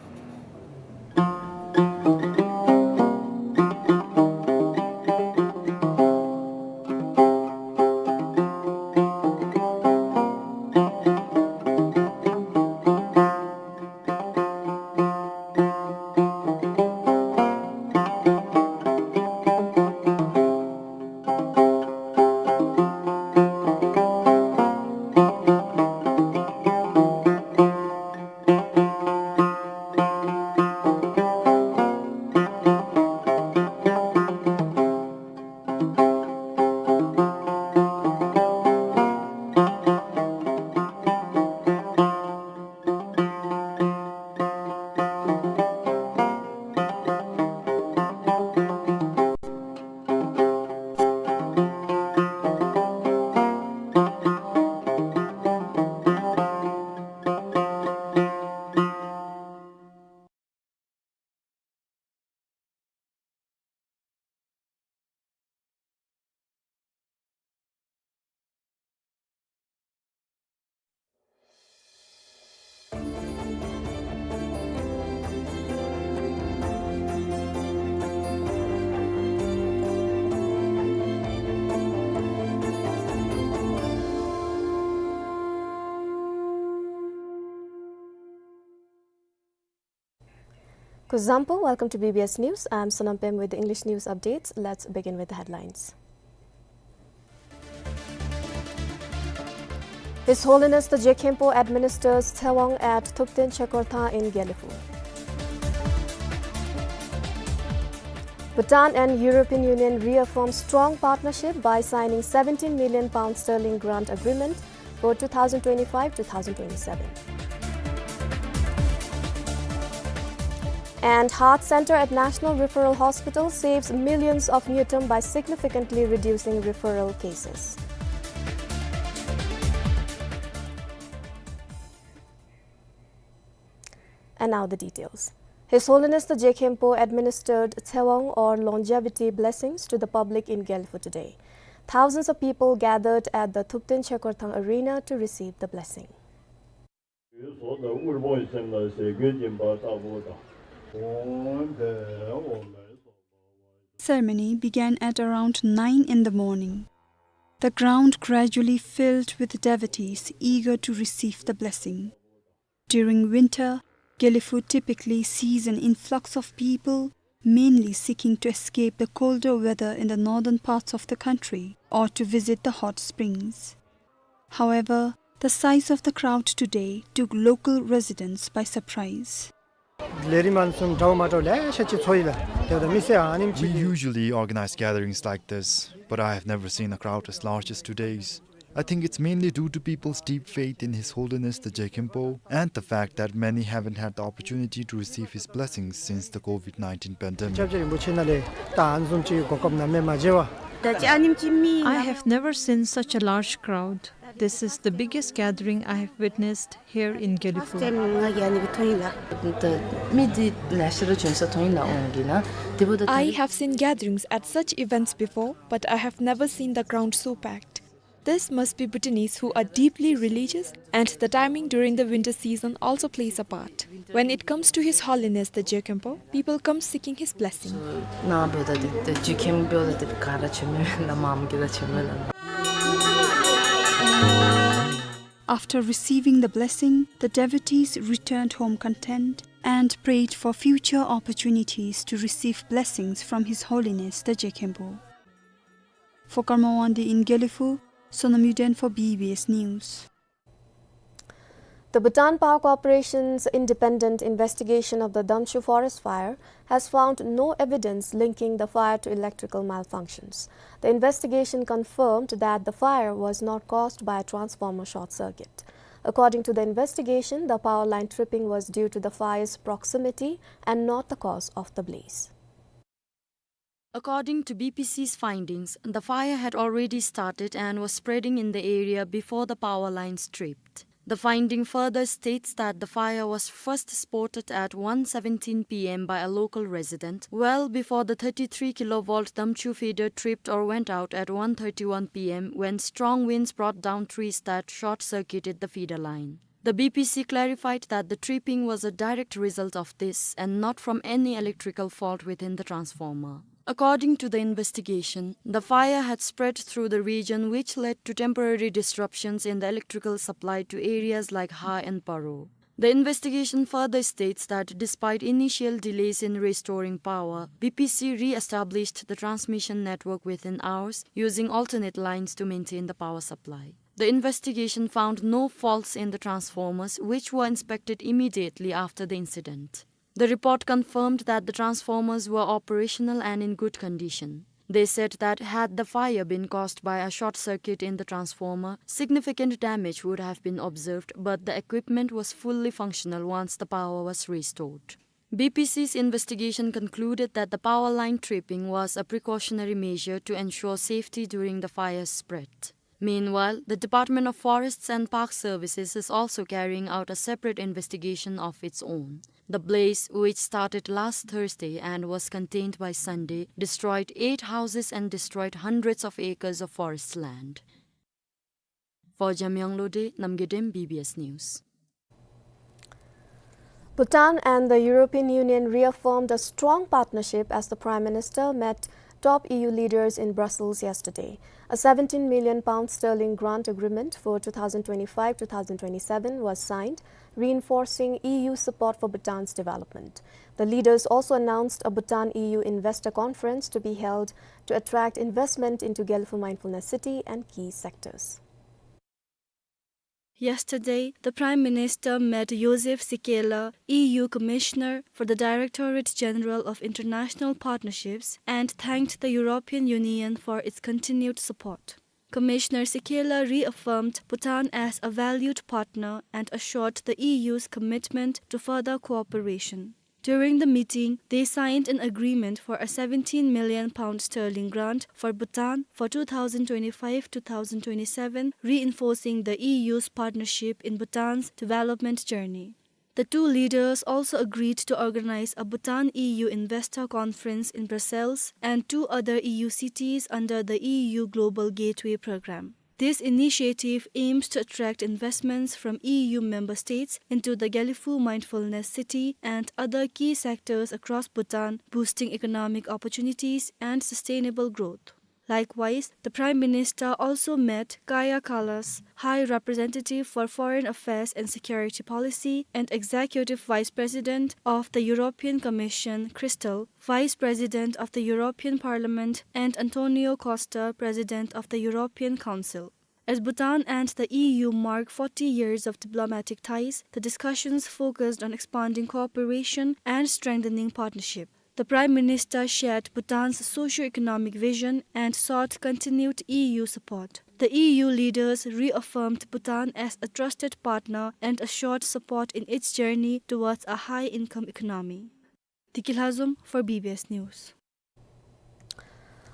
Kuzuzangpo, welcome to B B S News. I'm Sonam Pem with the English news updates. Let's begin with the headlines. His Holiness the Je Khenpo administers Tshewang at Thupten Chekorthang in Gelephu. Bhutan and European Union reaffirm strong partnership by signing seventeen million pound sterling grant agreement for two thousand twenty-five two thousand twenty-seven. And Heart Center at National Referral Hospital saves millions of ngultrum by significantly reducing referral cases. And now the details. His Holiness the Je Khenpo administered Tshewang or longevity blessings to the public in Gelephu today. Thousands of people gathered at the Thupten Chekorthang Arena to receive the blessing. Ceremony began at around nine in the morning. The ground gradually filled with devotees eager to receive the blessing. During winter, Gelephu typically sees an influx of people, mainly seeking to escape the colder weather in the northern parts of the country or to visit the hot springs. However, the size of the crowd today took local residents by surprise. ལས་རིམ་ཨ་ནི་བཟུམ་འདྲཝ་མ་འདྲཝ་ལེ་ཤ་ཅིག་ཚོགས་ཡི་ལགས། དེ་འབདཝ་ད་མི་སེར་ཨ་ནེམ་ཅིག We usually organize gatherings like this, but I have never seen a crowd as large as today's. I think it's mainly due to people's deep faith in His Holiness the Je Khenpo and the fact that many haven't had the opportunity to receive his blessings since the COVID nineteen pandemic. སྐྱབས་རྗེ་རིན་པོ་ཆེ་ནང་ལས་ད་ཨ་ནི་བཟུམ་ཅིག་གོ་སྐབས་ནམ་ཡང་མ་མཇལ་བར་ ད་ཅི་ཨ་ནེམ་ཅིག་མི། I have never seen such a large crowd. This is the biggest gathering I have witnessed here in Gelephu. First time ང་གིས་ཨ་ནི་སྦེ་མཐོང་ཡི་ལགས། ད་མི་འདི་ལེ་ཤ་ར་བྱོན་ས་མཐོང་ཡི་ལགས་འོང་གི་ན། དེ་འབདཝ་ད་I have seen gatherings at such events before, but I have never seen the crowd so packed. This must be Bhutanese who are deeply religious, and the timing during the winter season also plays a part. When it comes to His Holiness the Jigkhenpo, people come seeking his blessing. ནཱ་འབདཝ་ད་འདི་ཇི་ཁེམ་འབདཝ་ད་འདི་ག་ར་བྱོནམ་མས་ལགས། མངམ་གིས་ར་བྱོནམ་མས་ལགས། After receiving the blessing, the devotees returned home content and prayed for future opportunities to receive blessings from His Holiness the Jigkhenpo. For Karma Wangdi in Gelephu, Sonam Yuden for B B S News. The Bhutan Power Corporation's independent investigation of the Damchu forest fire has found no evidence linking the fire to electrical malfunctions. The investigation confirmed that the fire was not caused by a transformer short circuit. According to the investigation, the power line tripping was due to the fire's proximity and not the cause of the blaze. According to B P C's findings, the fire had already started and was spreading in the area before the power lines tripped. The finding further states that the fire was first spotted at one seventeen P M by a local resident, well before the thirty-three kilovolt Damchu feeder tripped or went out at one thirty-one P M, when strong winds brought down trees that short-circuited the feeder line. The B P C clarified that the tripping was a direct result of this and not from any electrical fault within the transformer. According to the investigation, the fire had spread through the region, which led to temporary disruptions in the electrical supply to areas like Ha and Paro. The investigation further states that despite initial delays in restoring power, B P C re-established the transmission network within hours, using alternate lines to maintain the power supply. The investigation found no faults in the transformers, which were inspected immediately after the incident. The report confirmed that the transformers were operational and in good condition. They said that had the fire been caused by a short circuit in the transformer, significant damage would have been observed, but the equipment was fully functional once the power was restored. B P C's investigation concluded that the power line tripping was a precautionary measure to ensure safety during the fire spread. Meanwhile, the Department of Forests and Park Services is also carrying out a separate investigation of its own. The blaze, which started last Thursday and was contained by Sunday, destroyed eight houses and destroyed hundreds of acres of forest land. For Jamyang Lode, Namgay Dem, B B S News. Bhutan and the European Union reaffirmed a strong partnership as the Prime Minister met top E U leaders in Brussels yesterday. A seventeen million pound sterling grant agreement for two thousand twenty-five two thousand twenty-seven was signed, reinforcing E U support for Bhutan's development. The leaders also announced a Bhutan E U investor conference to be held to attract investment into Gelephu Mindfulness City and key sectors. Yesterday, the Prime Minister met Joseph Sikela, E U Commissioner for the Directorate General of International Partnerships, and thanked the European Union for its continued support. Commissioner Sikela reaffirmed Bhutan as a valued partner and assured the E U's commitment to further cooperation. During the meeting, they signed an agreement for a seventeen million pound sterling grant for Bhutan for two thousand twenty-five two thousand twenty-seven, reinforcing the E U's partnership in Bhutan's development journey. The two leaders also agreed to organize a Bhutan E U investor conference in Brussels and two other E U cities under the E U Global Gateway Program. This initiative aims to attract investments from E U member states into the Gelephu Mindfulness City and other key sectors across Bhutan, boosting economic opportunities and sustainable growth. Likewise, the Prime Minister also met Kaja Kallas, High Representative for Foreign Affairs and Security Policy and Executive Vice President of the European Commission, Christel, Vice President of the European Parliament, and Antonio Costa, President of the European Council. As Bhutan and the E U mark forty years of diplomatic ties, the discussions focused on expanding cooperation and strengthening partnership. The Prime Minister shared Bhutan's socio-economic vision and sought continued E U support. The E U leaders reaffirmed Bhutan as a trusted partner and assured support in its journey towards a high-income economy. Deki Lhazom for B B S News.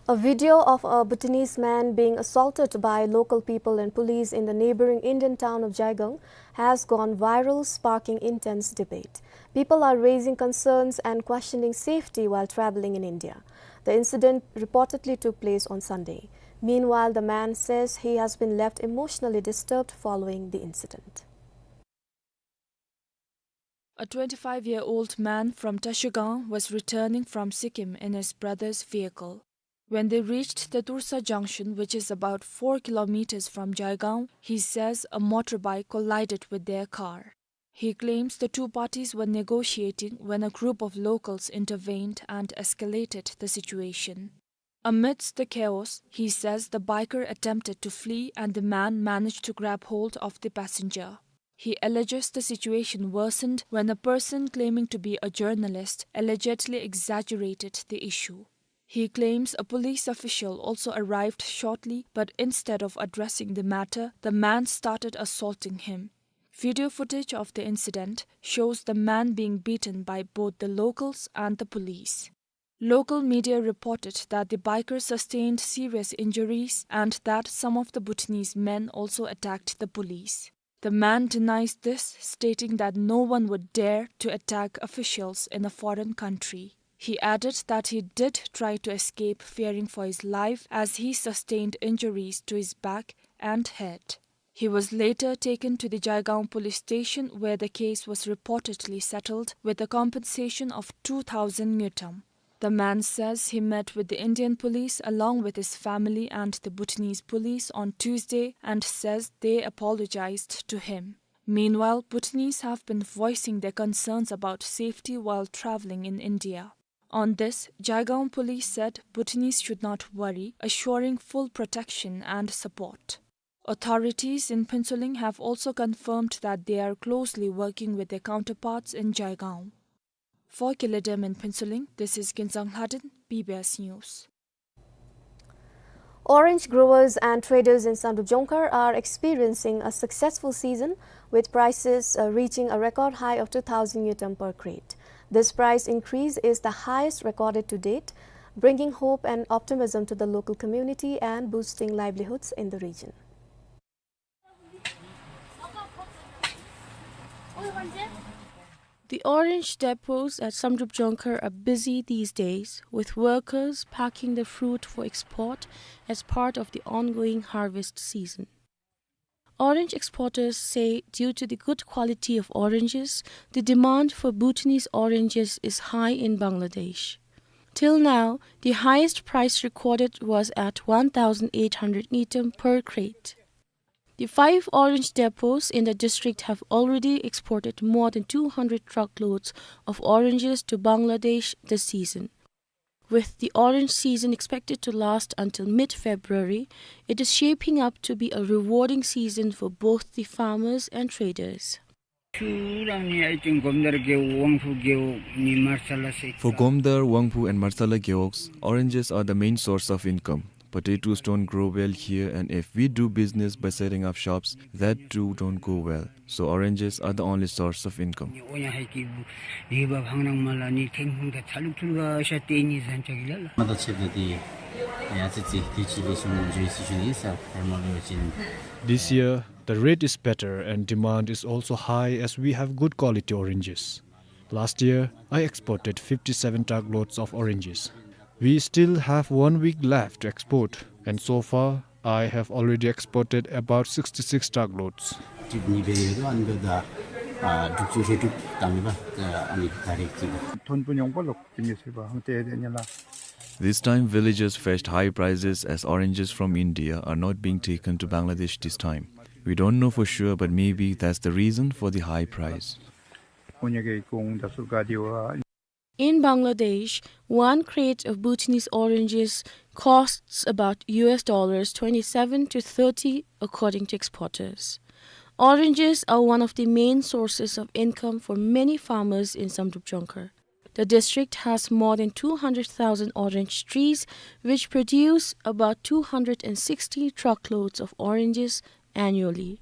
A video of a Bhutanese man being assaulted by local people and police in the neighboring Indian town of Jaigaon has gone viral, sparking intense debate. People are raising concerns and questioning safety while traveling in India. The incident reportedly took place on Sunday. Meanwhile, the man says he has been left emotionally disturbed following the incident. A twenty-five-year-old man from Trashigang was returning from Sikkim in his brother's vehicle. When they reached the Tursa junction, which is about four kilometers from Jaigaon, he says a motorbike collided with their car. He claims the two parties were negotiating when a group of locals intervened and escalated the situation. Amidst the chaos, he says the biker attempted to flee and the man managed to grab hold of the passenger. He alleges the situation worsened when a person claiming to be a journalist allegedly exaggerated the issue. He claims a police official also arrived shortly, but instead of addressing the matter, the man started assaulting him. Video footage of the incident shows the man being beaten by both the locals and the police. Local media reported that the biker sustained serious injuries and that some of the Bhutanese men also attacked the police. The man denies this, stating that no one would dare to attack officials in a foreign country. He added that he did try to escape, fearing for his life, as he sustained injuries to his back and head. He was later taken to the Jaigaon police station, where the case was reportedly settled with a compensation of two thousand ngultrum. The man says he met with the Indian police along with his family and the Bhutanese police on Tuesday and says they apologized to him. Meanwhile, Bhutanese have been voicing their concerns about safety while traveling in India. On this, Jaigaon police said Bhutanese should not worry, assuring full protection and support. Authorities in Phuentsholing have also confirmed that they are closely working with their counterparts in Jaigaon. For Kiledem in Phuentsholing, this is Kinzang Lhaden, B B S News. Orange growers and traders in Samdrup Jongkhar are experiencing a successful season, with prices, uh, reaching a record high of two thousand ngultrum per crate. This price increase is the highest recorded to date, bringing hope and optimism to the local community and boosting livelihoods in the region. The orange depots at Samdrup Jongkhar are busy these days, with workers packing the fruit for export as part of the ongoing harvest season. Orange exporters say due to the good quality of oranges, the demand for Bhutanese oranges is high in Bangladesh. Till now, the highest price recorded was at one thousand eight hundred ngultrum per crate. The five orange depots in the district have already exported more than two hundred truckloads of oranges to Bangladesh this season. With the orange season expected to last until mid-February, it is shaping up to be a rewarding season for both the farmers and traders. For Gomdar, Wangphu and Martsala gewogs, oranges are the main source of income. Potatoes don't grow well here, and if we do business by setting up shops, that too don't go well. So oranges are the only source of income. This year, the rate is better and demand is also high as we have good quality oranges. Last year, I exported fifty-seven truckloads of oranges. We still have one week left to export, and so far, I have already exported about sixty-six truckloads. This time, villagers faced high prices as oranges from India are not being taken to Bangladesh this time. We don't know for sure, but maybe that's the reason for the high price. In Bangladesh, one crate of Bhutanese oranges costs about U S dollars twenty-seven to thirty, according to exporters. Oranges are one of the main sources of income for many farmers in Samdrup Jongkhar. The district has more than two hundred thousand orange trees, which produce about two hundred and sixty truckloads of oranges annually.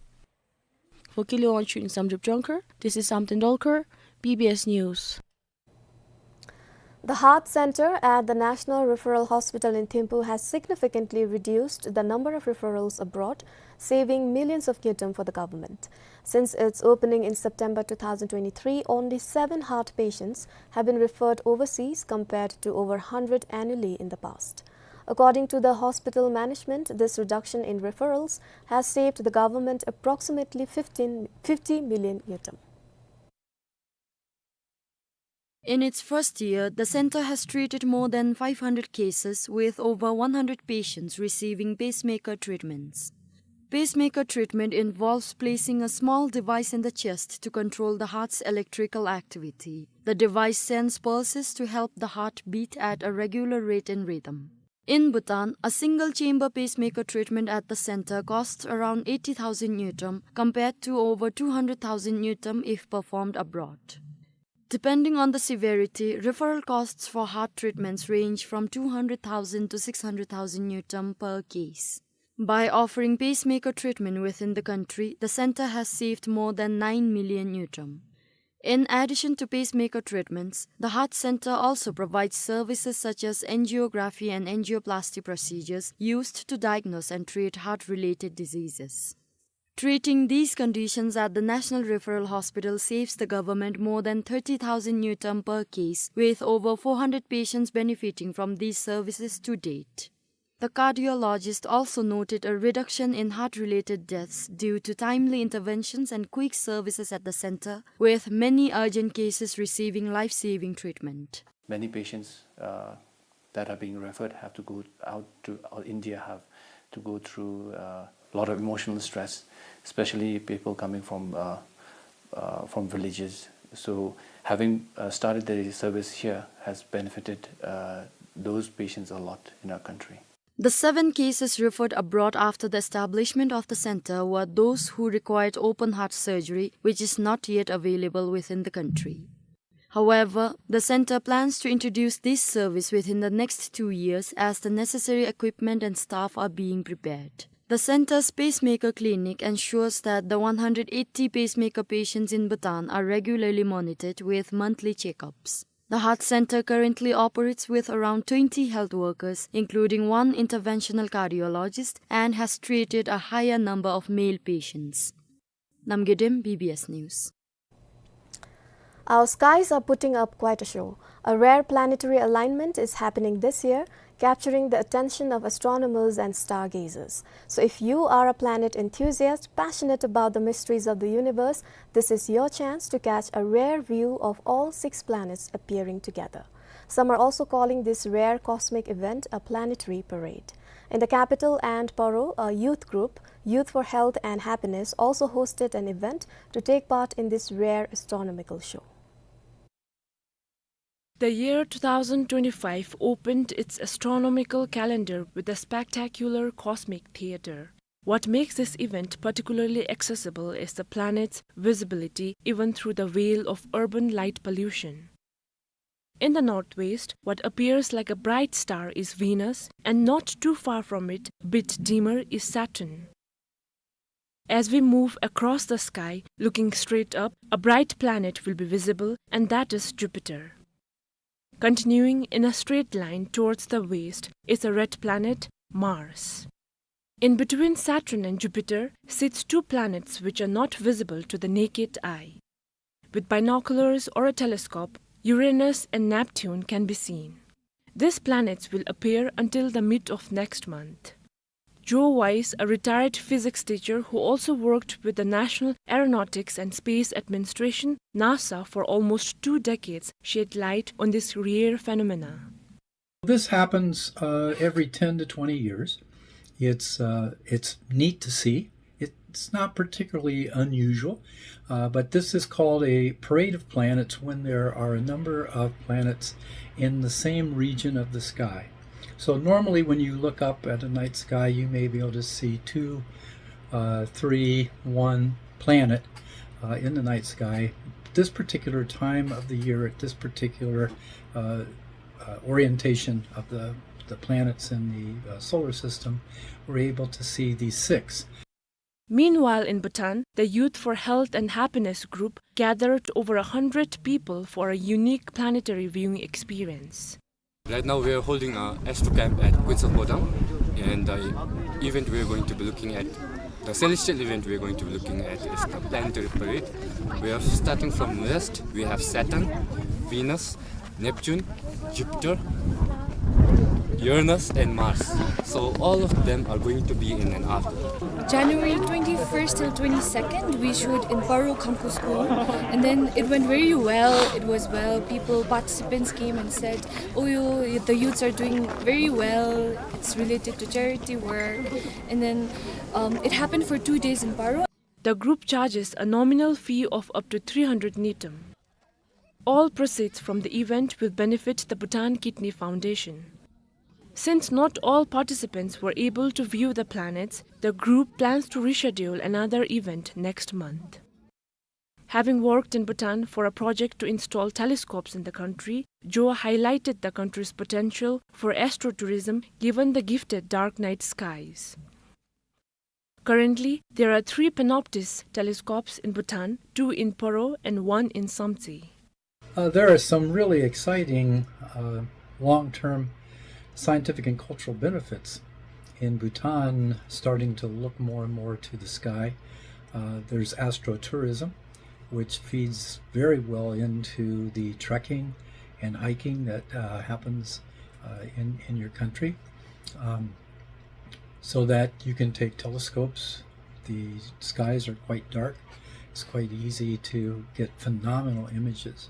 For Kile Wangchuk in Samdrup Jongkhar, this is Sam Tendolkar, B B S News. The Heart Center at the National Referral Hospital in Thimphu has significantly reduced the number of referrals abroad, saving millions of ngultrum for the government. Since its opening in September two thousand twenty-three, only seven heart patients have been referred overseas compared to over hundred annually in the past. According to the hospital management, this reduction in referrals has saved the government approximately fifteen, fifty million ngultrum. In its first year, the center has treated more than five hundred cases, with over one hundred patients receiving pacemaker treatments. Pacemaker treatment involves placing a small device in the chest to control the heart's electrical activity. The device sends pulses to help the heart beat at a regular rate and rhythm. In Bhutan, a single chamber pacemaker treatment at the center costs around eighty thousand ngultrum, compared to over two hundred thousand ngultrum if performed abroad. Depending on the severity, referral costs for heart treatments range from two hundred thousand to six hundred thousand ngultrum per case. By offering pacemaker treatment within the country, the center has saved more than nine million ngultrum. In addition to pacemaker treatments, the Heart Center also provides services such as angiography and angioplasty procedures used to diagnose and treat heart-related diseases. Treating these conditions at the National Referral Hospital saves the government more than thirty thousand ngultrum per case, with over four hundred patients benefiting from these services to date. The cardiologist also noted a reduction in heart-related deaths due to timely interventions and quick services at the center, with many urgent cases receiving life-saving treatment. Many patients, uh, that are being referred have to go out to, uh, India, have to go through, uh, a lot of emotional stress, especially people coming from, uh, uh, from villages. So having, uh, started the service here has benefited, uh, those patients a lot in our country. The seven cases referred abroad after the establishment of the center were those who required open heart surgery, which is not yet available within the country. However, the center plans to introduce this service within the next two years, as the necessary equipment and staff are being prepared. The center's pacemaker clinic ensures that the one hundred eighty pacemaker patients in Bhutan are regularly monitored with monthly checkups. The Heart Center currently operates with around twenty health workers, including one interventional cardiologist, and has treated a higher number of male patients. Namgay Dem, B B S News. Our skies are putting up quite a show. A rare planetary alignment is happening this year, capturing the attention of astronomers and stargazers. So if you are a planet enthusiast passionate about the mysteries of the universe, this is your chance to catch a rare view of all six planets appearing together. Some are also calling this rare cosmic event a planetary parade. In the capital and Paro, a youth group, Youth for Health and Happiness, also hosted an event to take part in this rare astronomical show. The year two thousand twenty-five opened its astronomical calendar with a spectacular cosmic theater. What makes this event particularly accessible is the planet's visibility even through the veil of urban light pollution. In the northwest, what appears like a bright star is Venus, and not too far from it, a bit dimmer, is Saturn. As we move across the sky, looking straight up, a bright planet will be visible, and that is Jupiter. Continuing in a straight line towards the west is a red planet, Mars. In between Saturn and Jupiter sits two planets which are not visible to the naked eye. With binoculars or a telescope, Uranus and Neptune can be seen. These planets will appear until the mid of next month. Joe Weiss, a retired physics teacher who also worked with the National Aeronautics and Space Administration, NASA, for almost two decades, shed light on this rare phenomena. This happens, uh, every ten to twenty years. It's, uh, it's neat to see. It's not particularly unusual, uh, but this is called a parade of planets when there are a number of planets in the same region of the sky. So normally when you look up at a night sky, you may be able to see two, uh, three, one planet, uh, in the night sky. This particular time of the year, at this particular, uh, uh, orientation of the, the planets in the, uh, solar system, we're able to see these six. Meanwhile, in Bhutan, the Youth for Health and Happiness group gathered over a hundred people for a unique planetary viewing experience. Right now, we are holding a astro camp at Queens of Bodang, and the event we are going to be looking at, the celestial event we are going to be looking at, is the planetary parade. We are starting from west. We have Saturn, Venus, Neptune, Jupiter, Uranus, and Mars. So all of them are going to be in an hour. January twenty-first till twenty-second, we showed in Paro Khamkhu School, and then it went very well. It was well. People, participants came and said, "Oh, you, the youths are doing very well. It's related to charity work." And then, um, it happened for two days in Paro. The group charges a nominal fee of up to three hundred ngultrum. All proceeds from the event will benefit the Bhutan Kidney Foundation. Since not all participants were able to view the planets, the group plans to reschedule another event next month. Having worked in Bhutan for a project to install telescopes in the country, Jo highlighted the country's potential for astrotourism given the gifted dark night skies. Currently, there are three Panoptis telescopes in Bhutan, two in Paro and one in Samtse. Uh, there are some really exciting, uh, long-term scientific and cultural benefits in Bhutan, starting to look more and more to the sky. Uh, there's astrotourism, which feeds very well into the trekking and hiking that, uh, happens, uh, in, in your country. Um, so that you can take telescopes. The skies are quite dark. It's quite easy to get phenomenal images,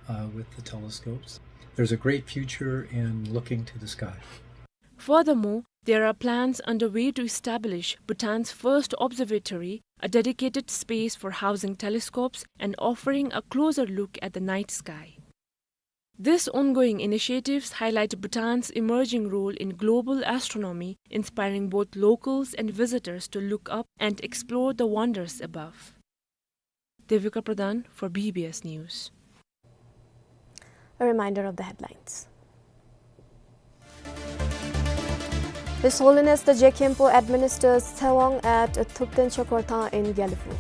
uh, with the telescopes. There's a great future in looking to the sky. Furthermore, there are plans underway to establish Bhutan's first observatory, a dedicated space for housing telescopes and offering a closer look at the night sky. These ongoing initiatives highlight Bhutan's emerging role in global astronomy, inspiring both locals and visitors to look up and explore the wonders above. Devika Pradhan for B B S News. A reminder of the headlines. His Holiness the Je Khenpo administers Tshewang at Thukten Chokrothang in Gelephu.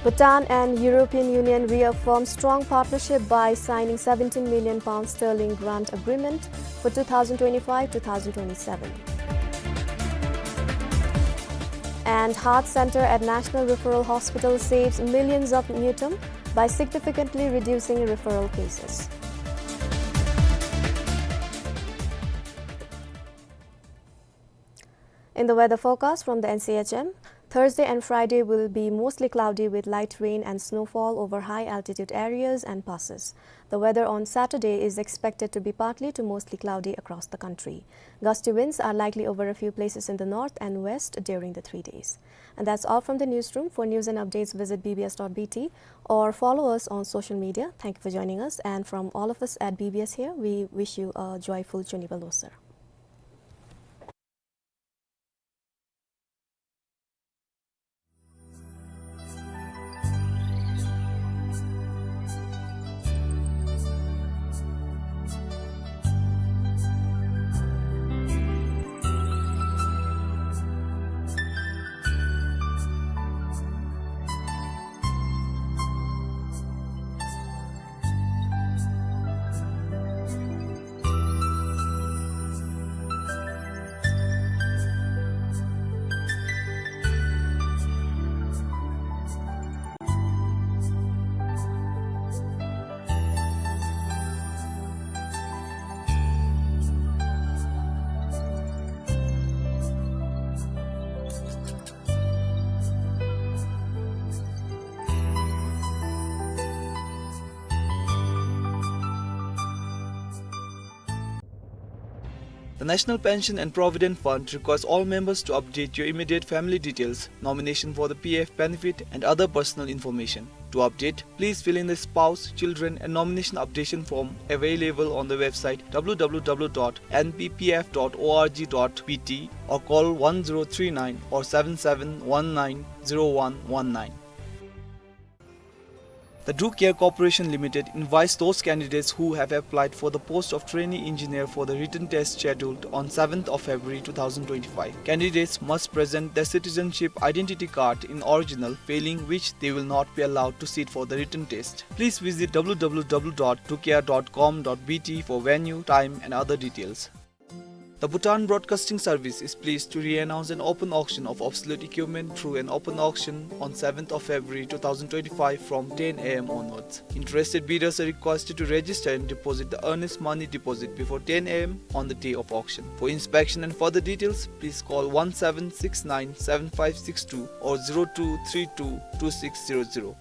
Bhutan and European Union reaffirm strong partnership by signing seventeen million pound sterling grant agreement for two thousand twenty-five two thousand twenty-seven. And Heart Center at National Referral Hospital saves millions of ngultrum by significantly reducing referral cases. In the weather forecast from the N C H M, Thursday and Friday will be mostly cloudy with light rain and snowfall over high altitude areas and passes. The weather on Saturday is expected to be partly to mostly cloudy across the country. Gusty winds are likely over a few places in the north and west during the three days. And that's all from the newsroom. For news and updates, visit B B S dot B T or follow us on social media. Thank you for joining us. And from all of us at B B S here, we wish you a joyful Chunibal Losar. The National Pension and Provident Fund requests all members to update your immediate family details, nomination for the P F benefit, and other personal information. To update, please fill in the spouse, children, and nomination updation form available on the website W W W dot N P P F dot org dot B T or call one zero three nine or seven seven one nine zero one one nine. The Duke Air Corporation Limited invites those candidates who have applied for the post of trainee engineer for the written test scheduled on seventh of February two thousand twenty-five. Candidates must present their citizenship identity card in original, failing which they will not be allowed to sit for the written test. Please visit w w w dot dukeair dot com dot b t for venue, time and other details. The Bhutan Broadcasting Service is pleased to re-announce an open auction of obsolete equipment through an open auction on seventh of February two thousand twenty-five from ten a m onwards. Interested bidders are requested to register and deposit the earnest money deposit before ten a m on the day of auction. For inspection and further details, please call one seven six nine seven five six two or zero two three two two six zero zero.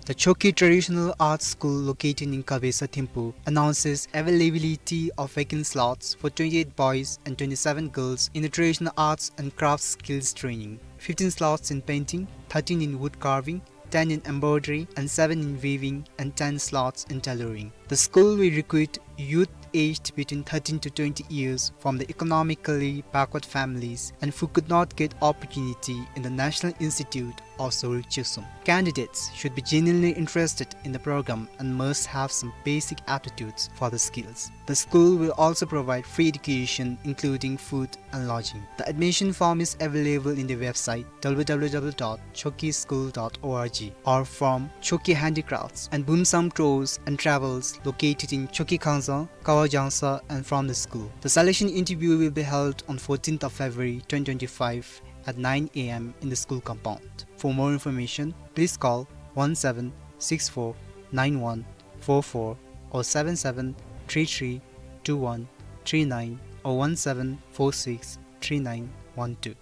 The Chokyi Traditional Arts School, located in Kabesa, Thimphu, announces availability of vacant slots for twenty-eight boys and twenty-seven girls in the traditional arts and crafts skills training. Fifteen slots in painting, thirteen in wood carving, ten in embroidery, and seven in weaving, and ten slots in tailoring. The school will recruit youth aged between thirteen to twenty years from the economically backward families and who could not get opportunity in the National Institute of Sorik Chosum. Candidates should be genuinely interested in the program and must have some basic aptitudes for the skills. The school will also provide free education, including food and lodging. The admission form is available in the website w w w dot chokyi school dot org or from Chokyi Handicrafts and Bumsam Tours and Travels, located in Chokyi Khangsan, Kawa Jangsa, and from the school. The selection interview will be held on fourteenth of February twenty twenty-five at nine a m in the school compound. For more information, please call one seven six four nine one four four or seven seven three three two one three nine or one seven four six three nine one two.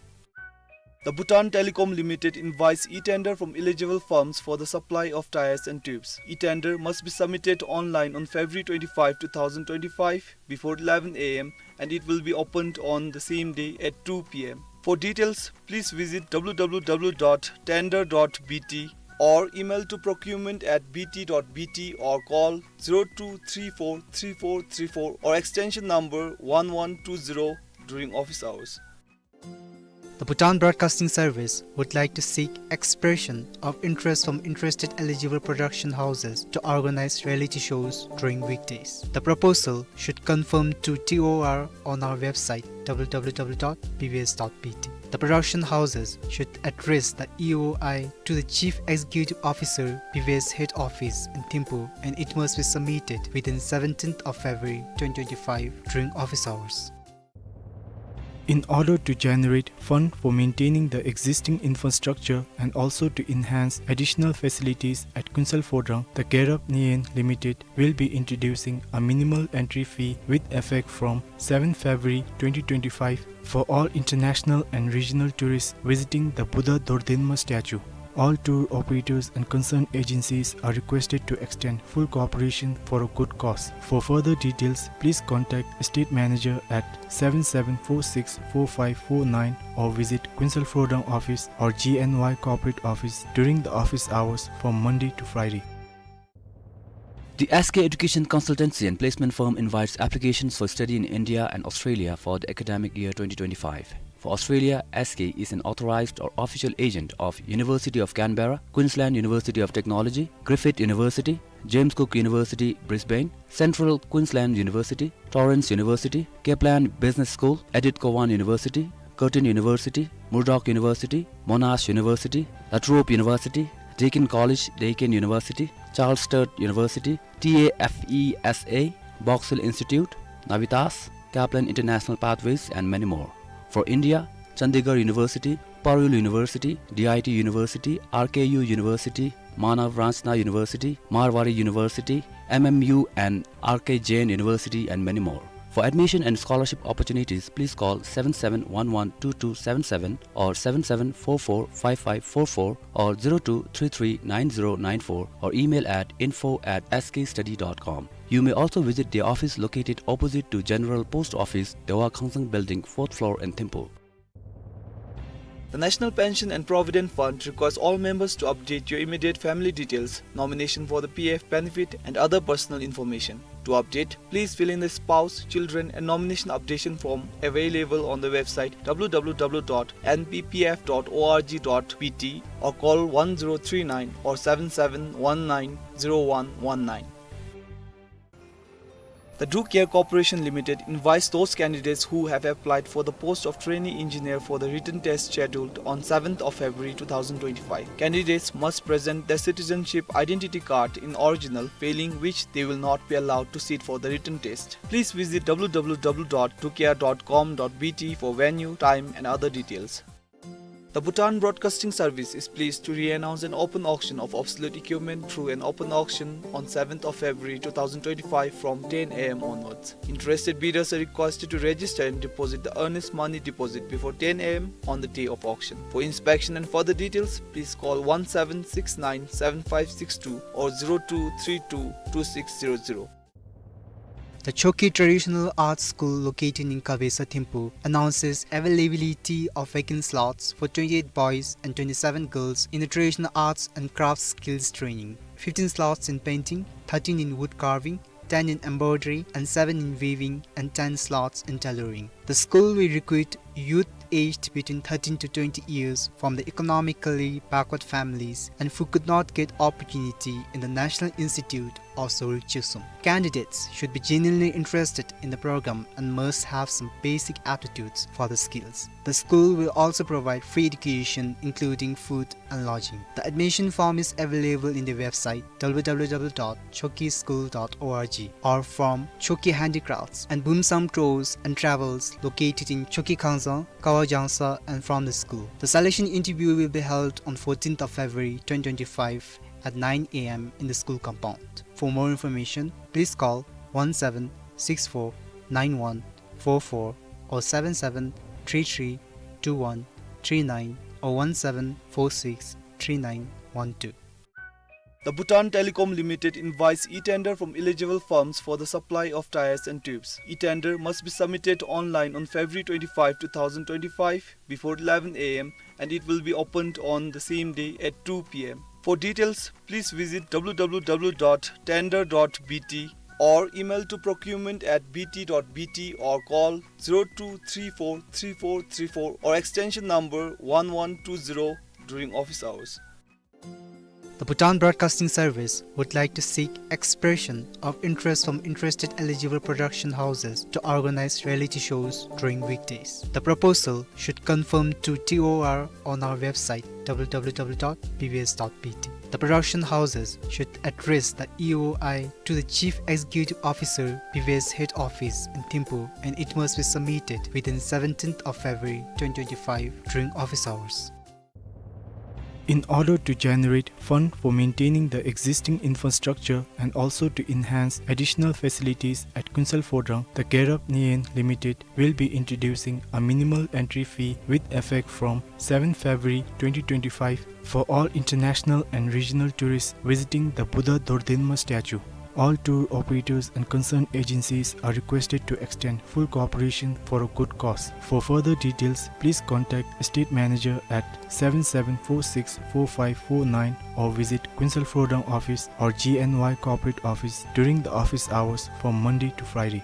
The Bhutan Telecom Limited invites e-tender from eligible firms for the supply of tires and tubes. E-tender must be submitted online on February twenty-five, two thousand twenty-five, before eleven a m, and it will be opened on the same day at two p m. For details, please visit w w w dot tender dot b t or email to procurement at b t dot b t or call zero two three four three four three four or extension number one one two zero during office hours. The Bhutan Broadcasting Service would like to seek expression of interest from interested eligible production houses to organize reality shows during weekdays. The proposal should conform to T O R on our website w w w dot b b s dot b t. The production houses should address the E O I to the Chief Executive Officer, B B S Head Office in Thimphu, and it must be submitted within seventeenth of February twenty twenty-five during office hours. In order to generate fund for maintaining the existing infrastructure and also to enhance additional facilities at Kuensel Phodrang, the Gerap Nyen Limited will be introducing a minimal entry fee with effect from seventh February twenty twenty-five for all international and regional tourists visiting the Buddha Dordinma statue. All tour operators and concerned agencies are requested to extend full cooperation for a good cause. For further details, please contact Estate Manager at seven seven four six four five four nine or visit Kuensel Phodrang office or G N Y corporate office during the office hours from Monday to Friday. The S K Education Consultancy and Placement Firm invites applications for study in India and Australia for the academic year twenty twenty-five. For Australia, S K is an authorized or official agent of University of Canberra, Queensland University of Technology, Griffith University, James Cook University, Brisbane, Central Queensland University, Torrens University, Kaplan Business School, Edith Cowan University, Curtin University, Murdoch University, Monash University, La Trobe University, Deakin College, Deakin University, Charles Sturt University, T A F E S A, Box Hill Institute, Navitas, Kaplan International Pathways, and many more. For India, Chandigarh University, Parul University, D I T University, R K U University, Manav Ranchna University, Marwari University, M M U, and R K Jain University, and many more. For admission and scholarship opportunities, please call seven seven one one two two seven seven or seven seven four four five five four four or zero two three three nine zero nine four or email at info at S K study dot com. You may also visit their office located opposite to General Post Office, Dewa Khangsang Building, fourth floor in Thimphu. The National Pension and Provident Fund requires all members to update your immediate family details, nomination for the P F benefit, and other personal information. To update, please fill in the spouse, children, and nomination updation form available on the website w w w dot n p p f dot o r g dot b t or call one zero three nine or seven seven one nine zero one one nine. The Duke Air Corporation Limited invites those candidates who have applied for the post of trainee engineer for the written test scheduled on seventh of February two thousand twenty-five. Candidates must present their citizenship identity card in original, failing which they will not be allowed to sit for the written test. Please visit w w w dot dukeair dot com dot b t for venue, time, and other details. The Bhutan Broadcasting Service is pleased to re-announce an open auction of obsolete equipment through an open auction on seventh of February two thousand twenty-five from ten a m onwards. Interested bidders are requested to register and deposit the earnest money deposit before ten a m on the day of auction. For inspection and further details, please call one seven six nine seven five six two or zero two three two two six zero zero. The Choki Traditional Arts School, located in Kabesa, Thimphu, announces availability of vacant slots for twenty-eight boys and twenty-seven girls in the traditional arts and crafts skills training. Fifteen slots in painting, thirteen in wood carving, ten in embroidery, and seven in weaving, and ten slots in tailoring. The school will recruit youth aged between thirteen to twenty years from the economically backward families and who could not get opportunity in the National Institute of Soryu Chusoem. Candidates should be genuinely interested in the program and must have some basic aptitudes for the skills. The school will also provide free education, including food and lodging. The admission form is available in the website w w w dot choki school dot o r g or from Choki Handicrafts and Bumsang Tours and Travels, located in Choki Khangzang, Kawa Jangsa, and from the school. The selection interview will be held on fourteenth of February twenty twenty-five at nine a m in the school compound. For more information, please call one seven six four nine one four four or seven seven three three two one three nine or one seven four six three nine one two. The Bhutan Telecom Limited invites e-tender from eligible firms for the supply of tyres and tubes. E-tender must be submitted online on February twenty-five, two thousand twenty-five, before eleven a m, and it will be opened on the same day at two p m. For details, please visit w w w dot tender dot b t or email to procurement at b t dot b t or call zero two three four three four three four or extension number one one two zero during office hours. The Bhutan Broadcasting Service would like to seek expression of interest from interested eligible production houses to organize reality shows during weekdays. The proposal should confirm to T O R on our website w w w dot b b s dot b t. The production houses should address the E O I to the Chief Executive Officer, B B S Head Office in Thimphu, and it must be submitted within seventeenth of February twenty twenty-five during office hours. In order to generate fund for maintaining the existing infrastructure and also to enhance additional facilities at Kuensel Phodrang, the Gerap Nyen Limited will be introducing a minimal entry fee with effect from seventh February twenty twenty-five for all international and regional tourists visiting the Buddha Dordinma statue. All tour operators and concerned agencies are requested to extend full cooperation for a good cause. For further details, please contact Estate Manager at seven seven four six four five four nine or visit Kuensel Phodrang office or G N Y corporate office during the office hours from Monday to Friday.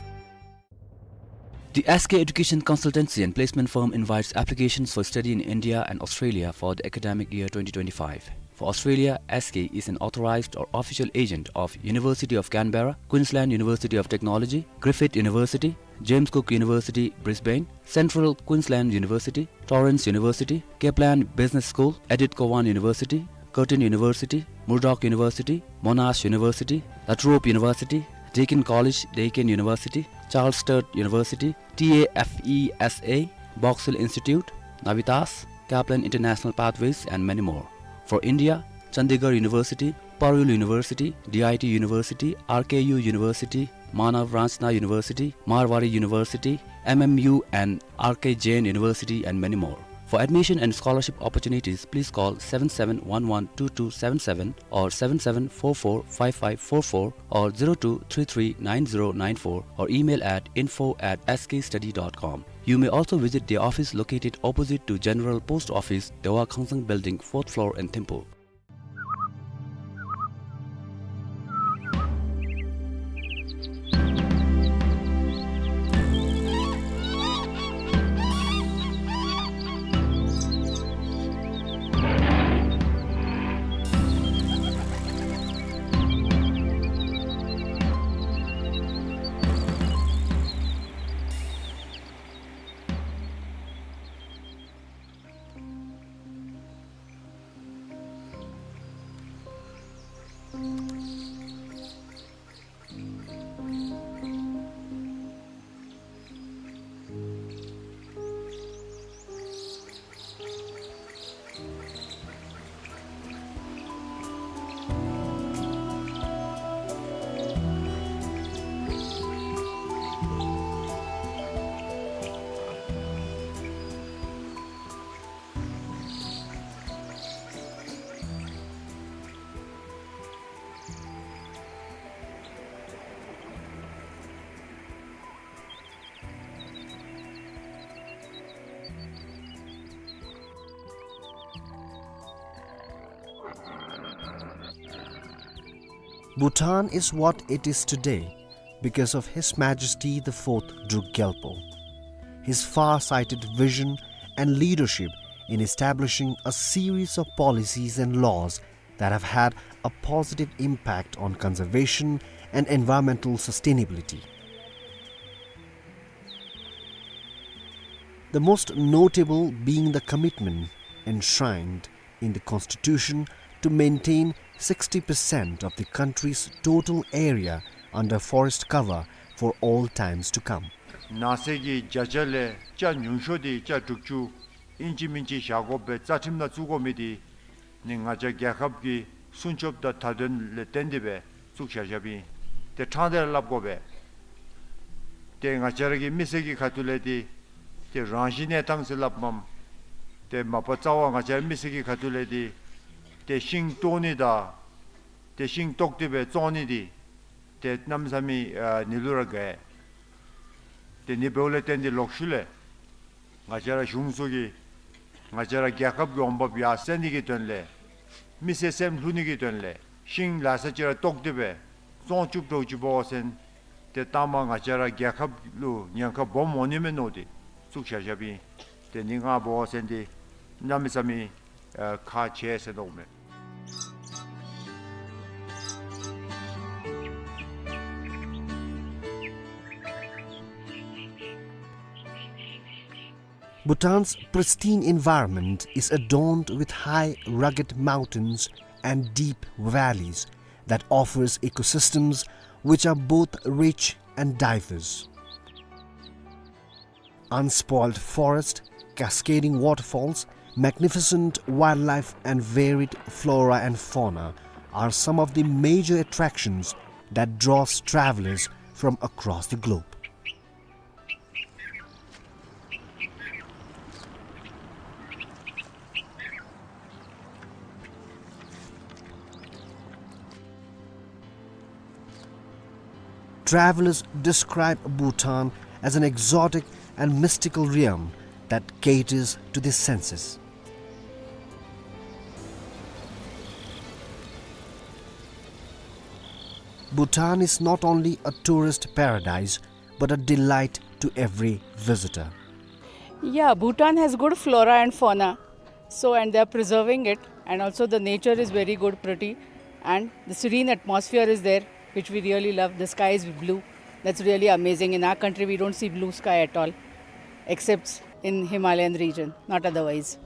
The S K Education Consultancy and Placement Firm invites applications for study in India and Australia for the academic year twenty twenty-five. For Australia, S K is an authorized or official agent of University of Canberra, Queensland University of Technology, Griffith University, James Cook University, Brisbane, Central Queensland University, Torrens University, Kaplan Business School, Edith Cowan University, Curtin University, Murdoch University, Monash University, La Trobe University, Deakin College, Deakin University, Charles Sturt University, T A F E S A, Box Hill Institute, Navitas, Kaplan International Pathways, and many more. For India, Chandigarh University, Parul University, D I T University, R K U University, Manav Ranchna University, Marwari University, M M U and R K Jain University, and many more. For admission and scholarship opportunities, please call seven seven one one two two seven seven or seven seven four four five five four four or zero two three three nine zero nine four or email at info at S K study dot com. You may also visit the office located opposite to General Post Office, Dewa Khangsang Building, fourth floor and Thimphu. Bhutan is what it is today because of His Majesty the Fourth Druk Gyalpo. His far-sighted vision and leadership in establishing a series of policies and laws that have had a positive impact on conservation and environmental sustainability. The most notable being the commitment enshrined in the Constitution to maintain sixty percent of the country's total area under forest cover for all times to come. ནགས་ཚལ་གྱི་བརྒྱ་ཆ་ལས་ཆ་ཉུང་ཤོས་དེ་ཆ་དྲུག་ཅུ་ཨིན་ཅི་མིན་ཅི་བཞག་དགོ་པའི་རྩ་ཁྲིམས་ནང་བཙུགས་དགོ་མི་དེ་ནི་ང་བཅས་རྒྱལ་ཁབ་ཀྱི་སྲུང་སྐྱོབ་དང་མཐའ་དོན་ལས་བརྟེན་ཏེ་སྦེ་བཙུགས་བཞག་བཞགཔ་ཨིན། ཏེ་ཕྲང་སྟེ་ར་སླབ་དགོ་པས། ཏེ་ང་བཅས་ར་གི་མི་སེར་གྱི་ཁ་ཐུག་ལས་ཏེ་ཏེ་རང་བཞིན་གནས་སྟངས་ཟེར་སླབ་མས། ཏེ་མ་པ་རྩ་བ་ང་བཅས་ར་མི་སེར་གྱི་ཁ་ཐུག་ལས་ཏེ་ཏེ་ཤིང་བཏོག་ནི་དང་ཏེ་ཤིང་བཏོག་སྟེ་སྦེ་བཙོང་ནི་དེ་ཏེ་གནམ་མེད་ས་མེད་ཨ་ནི་ལུ་ར་དགའ། ཏེ་ནི་འབདཝ་ལས་བརྟེན་ཏེ་ལོག་ཤུལ་ལས་ང་བཅས་ར་གཞུང་ཚུ་གིས་ང་བཅས་ར་རྒྱལ་ཁབ་ཀྱི་འོང་འབབ་ཡར་སེང་ནི་གི་དོན་ལས་མི་སེར་སེམས་ལྷོད་ནི་གི་དོན་ལས་ཤིང་ལ་ས་ཅིག་ར་བཏོག་སྟེ་སྦེ་བཙོང་བཅུག་འགྱོ་ཅི་འབད་བ་ཅིན་ཏེ་ལྟག་མ་ང་བཅས་ར་རྒྱལ་ཁབ་ལུ་ཉེན་ཁ་སྦོམ་འོང་ནི་མས་མནོ་སྟེ་བཙུགས་བཞག་བཞགཔ་ཨིན། ཏེ་ནི་ང་འབད་བ་ཅིན་ཏེ་གནམ་མེད་ས་མེད་ཨ་ཁག་ཆེ་ཟེར་མནོཝ་མས། Bhutan's pristine environment is adorned with high rugged mountains and deep valleys that offers ecosystems which are both rich and diverse. Unspoiled forest, cascading waterfalls, magnificent wildlife and varied flora and fauna are some of the major attractions that draws travelers from across the globe. Travelers describe Bhutan as an exotic and mystical realm that caters to the senses. Bhutan is not only a tourist paradise, but a delight to every visitor. Yeah, Bhutan has good flora and fauna. So, and they are preserving it, and also the nature is very good, pretty, and the serene atmosphere is there, which we really love. The sky is blue. That's really amazing. In our country, we don't see blue sky at all, except in Himalayan region, not otherwise.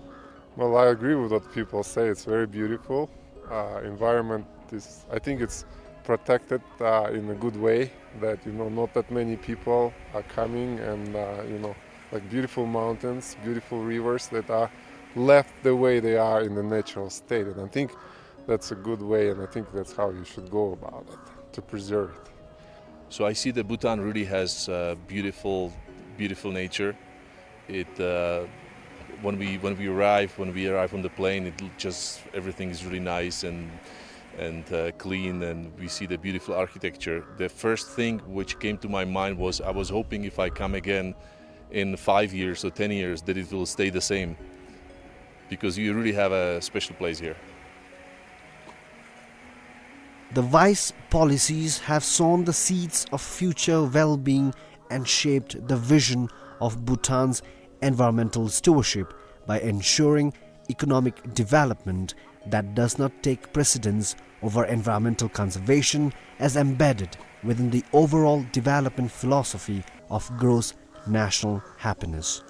Well, I agree with what people say. It's very beautiful. Uh, environment is, I think it's protected, uh, in a good way, that, you know, not that many people are coming and, uh, you know, like, beautiful mountains, beautiful rivers that are left the way they are in the natural state. And I think that's a good way, and I think that's how you should go about it, to preserve it. So I see that Bhutan really has, uh, beautiful, beautiful nature. It, uh, when we, when we arrive, when we arrive on the plane, it l-, just, everything is really nice and, and, uh, clean, and we see the beautiful architecture. The first thing which came to my mind was, I was hoping if I come again, in five years or ten years that it will stay the same, because you really have a special place here. The wise policies have sown the seeds of future well-being and shaped the vision of Bhutan's environmental stewardship by ensuring economic development that does not take precedence over environmental conservation, as embedded within the overall development philosophy of gross national happiness.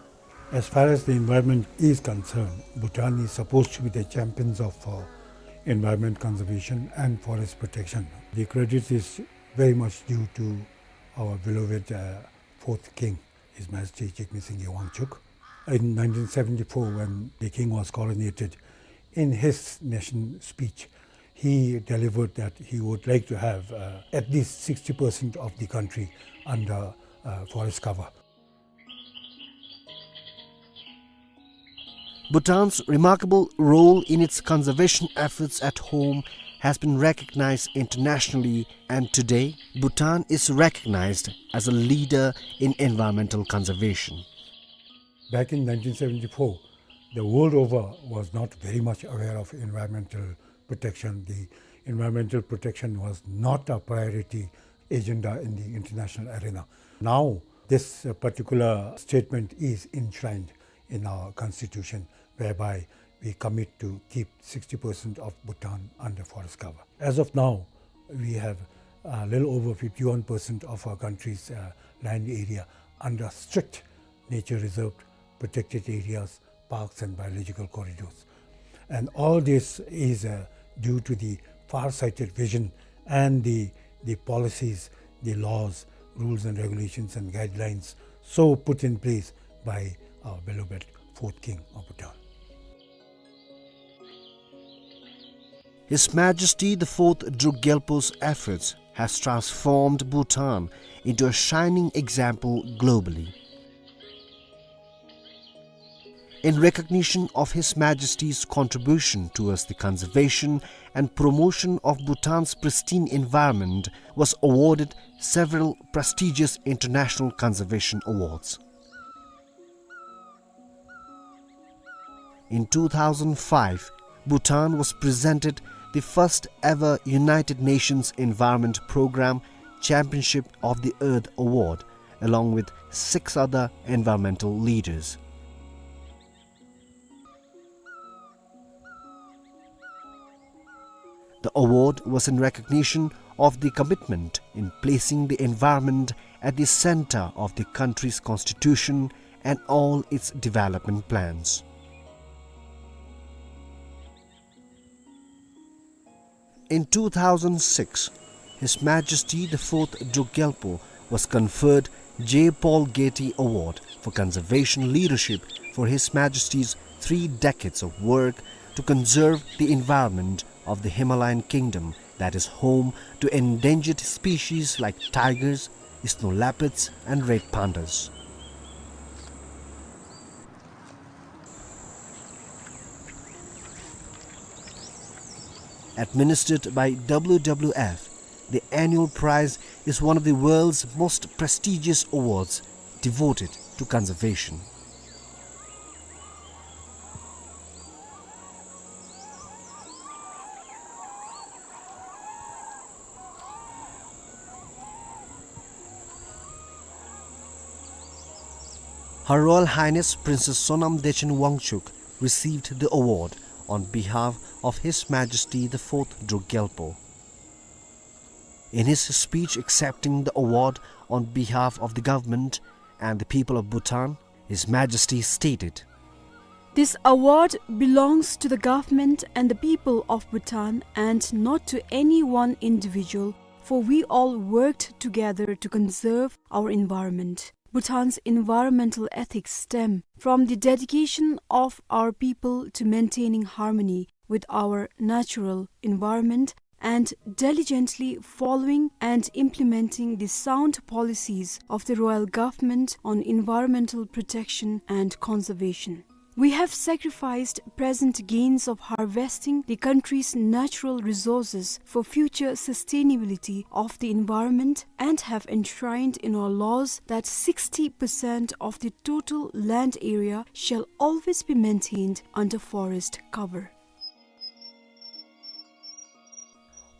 As far as the environment is concerned, Bhutan is supposed to be the champions of, uh, environment conservation and forest protection. The credit is very much due to our beloved, uh, fourth king, His Majesty Jigme Singye Wangchuck. In nineteen seventy-four, when the king was coronated, in his nation speech, he delivered that he would like to have, uh, at least sixty percent of the country under, uh, forest cover. Bhutan's remarkable role in its conservation efforts at home has been recognized internationally, and today Bhutan is recognized as a leader in environmental conservation. Back in nineteen seventy-four, the world over was not very much aware of environmental protection. The environmental protection was not a priority agenda in the international arena. Now, this, uh, particular statement is enshrined in our constitution, whereby we commit to keep sixty percent of Bhutan under forest cover. As of now, we have a little over fifty-one percent of our country's, uh, land area under strict nature reserve, protected areas, parks and biological corridors. And all this is, uh, due to the far-sighted vision and the, the policies, the laws, rules and regulations and guidelines so put in place by our beloved fourth king of Bhutan. His Majesty the Fourth Druk Gyalpo's efforts has transformed Bhutan into a shining example globally. In recognition of His Majesty's contribution towards the conservation and promotion of Bhutan's pristine environment, was awarded several prestigious international conservation awards. In two thousand five, Bhutan was presented the first ever United Nations Environment Programme Championship of the Earth Award, along with six other environmental leaders. The award was in recognition of the commitment in placing the environment at the center of the country's constitution and all its development plans. In two thousand six, His Majesty the Fourth Druk Gyalpo was conferred J. Paul Getty Award for Conservation Leadership for His Majesty's three decades of work to conserve the environment of the Himalayan kingdom that is home to endangered species like tigers, snow leopards, and red pandas. Administered by W W F, the annual prize is one of the world's most prestigious awards devoted to conservation. Her Royal Highness Princess Sonam Dechen Wangchuck received the award on behalf of His Majesty the Fourth Druk Gyalpo. In his speech accepting the award on behalf of the government and the people of Bhutan, His Majesty stated, "This award belongs to the government and the people of Bhutan and not to any one individual, for we all worked together to conserve our environment." Bhutan's environmental ethics stem from the dedication of our people to maintaining harmony with our natural environment and diligently following and implementing the sound policies of the royal government on environmental protection and conservation. We have sacrificed present gains of harvesting the country's natural resources for future sustainability of the environment and have enshrined in our laws that sixty percent of the total land area shall always be maintained under forest cover.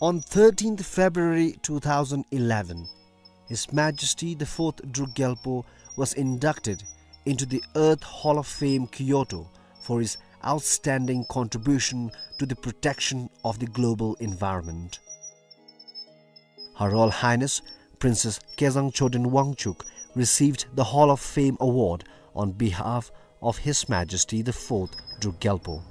On thirteenth February two thousand eleven, His Majesty the Fourth Druk Gyalpo was inducted into the Earth Hall of Fame, Kyoto, for his outstanding contribution to the protection of the global environment. Her Royal Highness Princess Kezang Choden Wangchuck received the Hall of Fame award on behalf of His Majesty the Fourth Druk Gyalpo.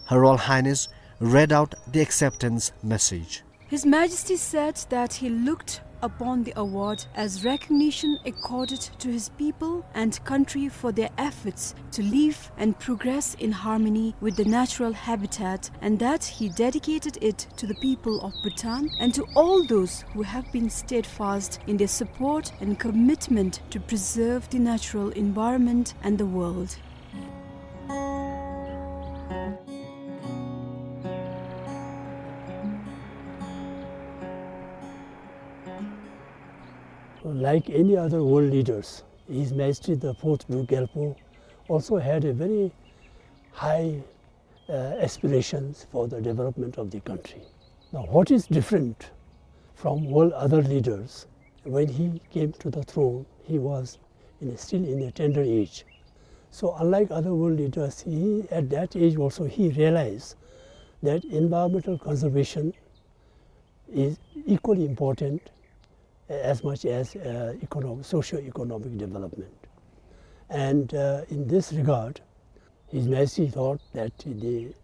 Her Royal Highness read out the acceptance message. His Majesty said that he looked upon the award as recognition accorded to his people and country for their efforts to live and progress in harmony with the natural habitat, and that he dedicated it to the people of Bhutan and to all those who have been steadfast in their support and commitment to preserve the natural environment and the world. Like any other world leaders, His Majesty the Fourth Druk Gyalpo also had a very high, uh, aspirations for the development of the country. Now, what is different from all other leaders? When he came to the throne, he was in, still in a tender age. So, unlike other world leaders, he, at that age also, he realized that environmental conservation is equally important as much as, uh, economic, socio-economic development. And, uh, in this regard, His Majesty thought that the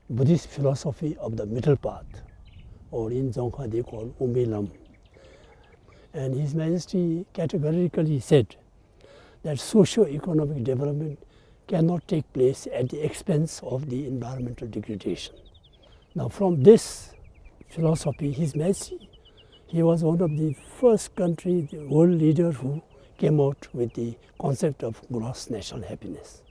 Buddhist philosophy of the middle path, or in Dzongkha they call Umilam, and His Majesty categorically said that socio-economic development cannot take place at the expense of the environmental degradation. Now, from this philosophy, His Majesty, he was one of the first country, the world leader who came out with the concept of gross national happiness.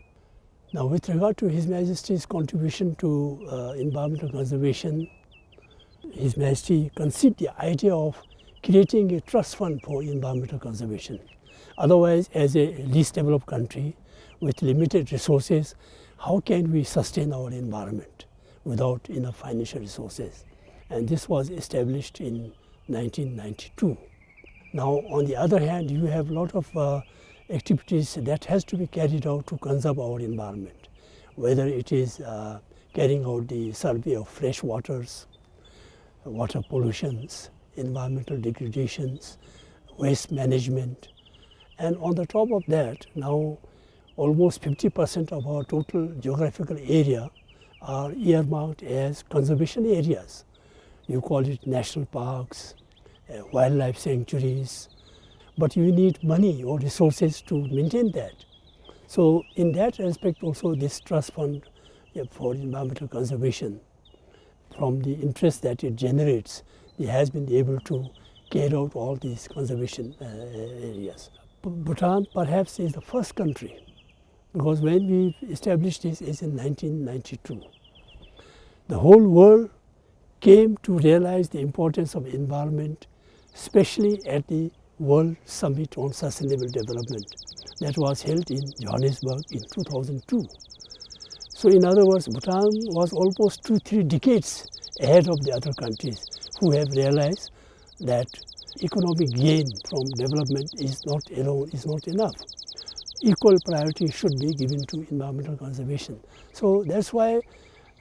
Now, with regard to His Majesty's contribution to, uh, environmental conservation, His Majesty conceived the idea of creating a trust fund for environmental conservation. Otherwise, as a least developed country with limited resources, how can we sustain our environment without enough financial resources? And this was established in nineteen ninety-two. Now, on the other hand, you have lot of, uh, activities that has to be carried out to conserve our environment, whether it is, uh, carrying out the survey of fresh waters, water pollutions, environmental degradations, waste management. And on the top of that, now almost fifty percent of our total geographical area are earmarked as conservation areas. You call it national parks, uh, wildlife sanctuaries, but you need money or resources to maintain that. So in that respect also, this trust fund, uh, for environmental conservation, from the interest that it generates, it has been able to carry out all these conservation, uh, areas. Bhutan perhaps is the first country, because when we established this is in nineteen ninety-two, the whole world came to realize the importance of environment, especially at the World Summit on Sustainable Development that was held in Johannesburg in two thousand two. So in other words, Bhutan was almost two, three decades ahead of the other countries who have realized that economic gain from development is not alone, is not enough. Equal priority should be given to environmental conservation. So that's why,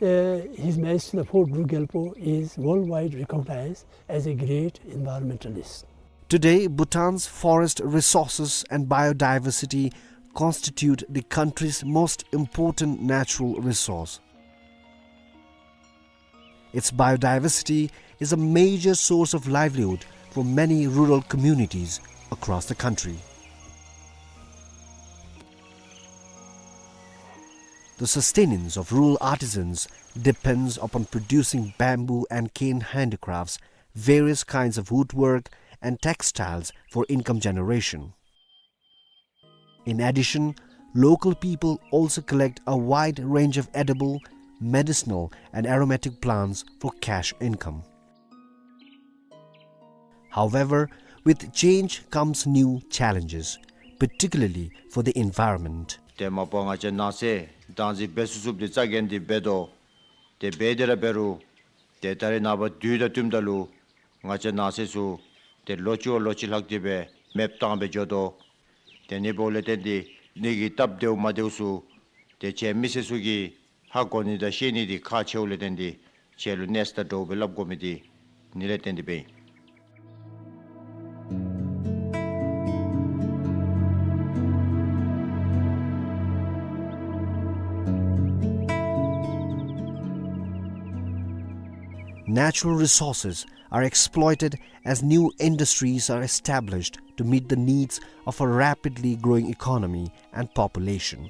uh, His Majesty the Fourth Druk Gyalpo is worldwide recognized as a great environmentalist. Today, Bhutan's forest resources and biodiversity constitute the country's most important natural resource. Its biodiversity is a major source of livelihood for many rural communities across the country. The sustenance of rural artisans depends upon producing bamboo and cane handicrafts, various kinds of woodwork, and textiles for income generation. In addition, local people also collect a wide range of edible, medicinal, and aromatic plants for cash income. However, with change comes new challenges, particularly for the environment. ཏེ་མ་པ་ང་བཅས་ནགས་ཚལ་བདག་འཛིན་འབད་ཚུགས་ཚུགསཔ་འདི་རྩ་འགེངས་ཏེ་འབད་དོ། ཏེ་འབད་དེ་ར་འབད་རུང་ཏེ་ད་རེས་ནངས་པ་དུས་དང་བསྟུནམ་ད་ལུ་ང་བཅས་ནགས་ཚལ་ཚུ་ཏེ་ལོ་གཅིག་བ་ལོ་གཅིག་ལྷག་སྟེ་སྦེ་མེདཔ་བཏང་སྦེ་འགྱོ་དོ། ཏེ་ཨ་ནི་འབདཝ་ལས་བརྟེན་ཏེ་ཨ་ནི་གི་སྟབས་བདེཝ་མ་བདེཝ་ཚུ་ཏེ་ཁྱེད་མི་སེར་ཚུ་གིས་ཧ་གོ་ནི་དང་ཤེས་ནི་འདི་ཁག་ཆེཝ་ལས་བརྟེན་ཏེ་ཁྱེད་ལུ་གནས་ཚུལ་དང་འདྲཝ་སྦེ་སླབ་དགོ་མི་འདི་ཨ་ནི་ལས་བརྟེན་ཏེ་སྦེ་ཨིན། Natural resources are exploited as new industries are established to meet the needs of a rapidly growing economy and population.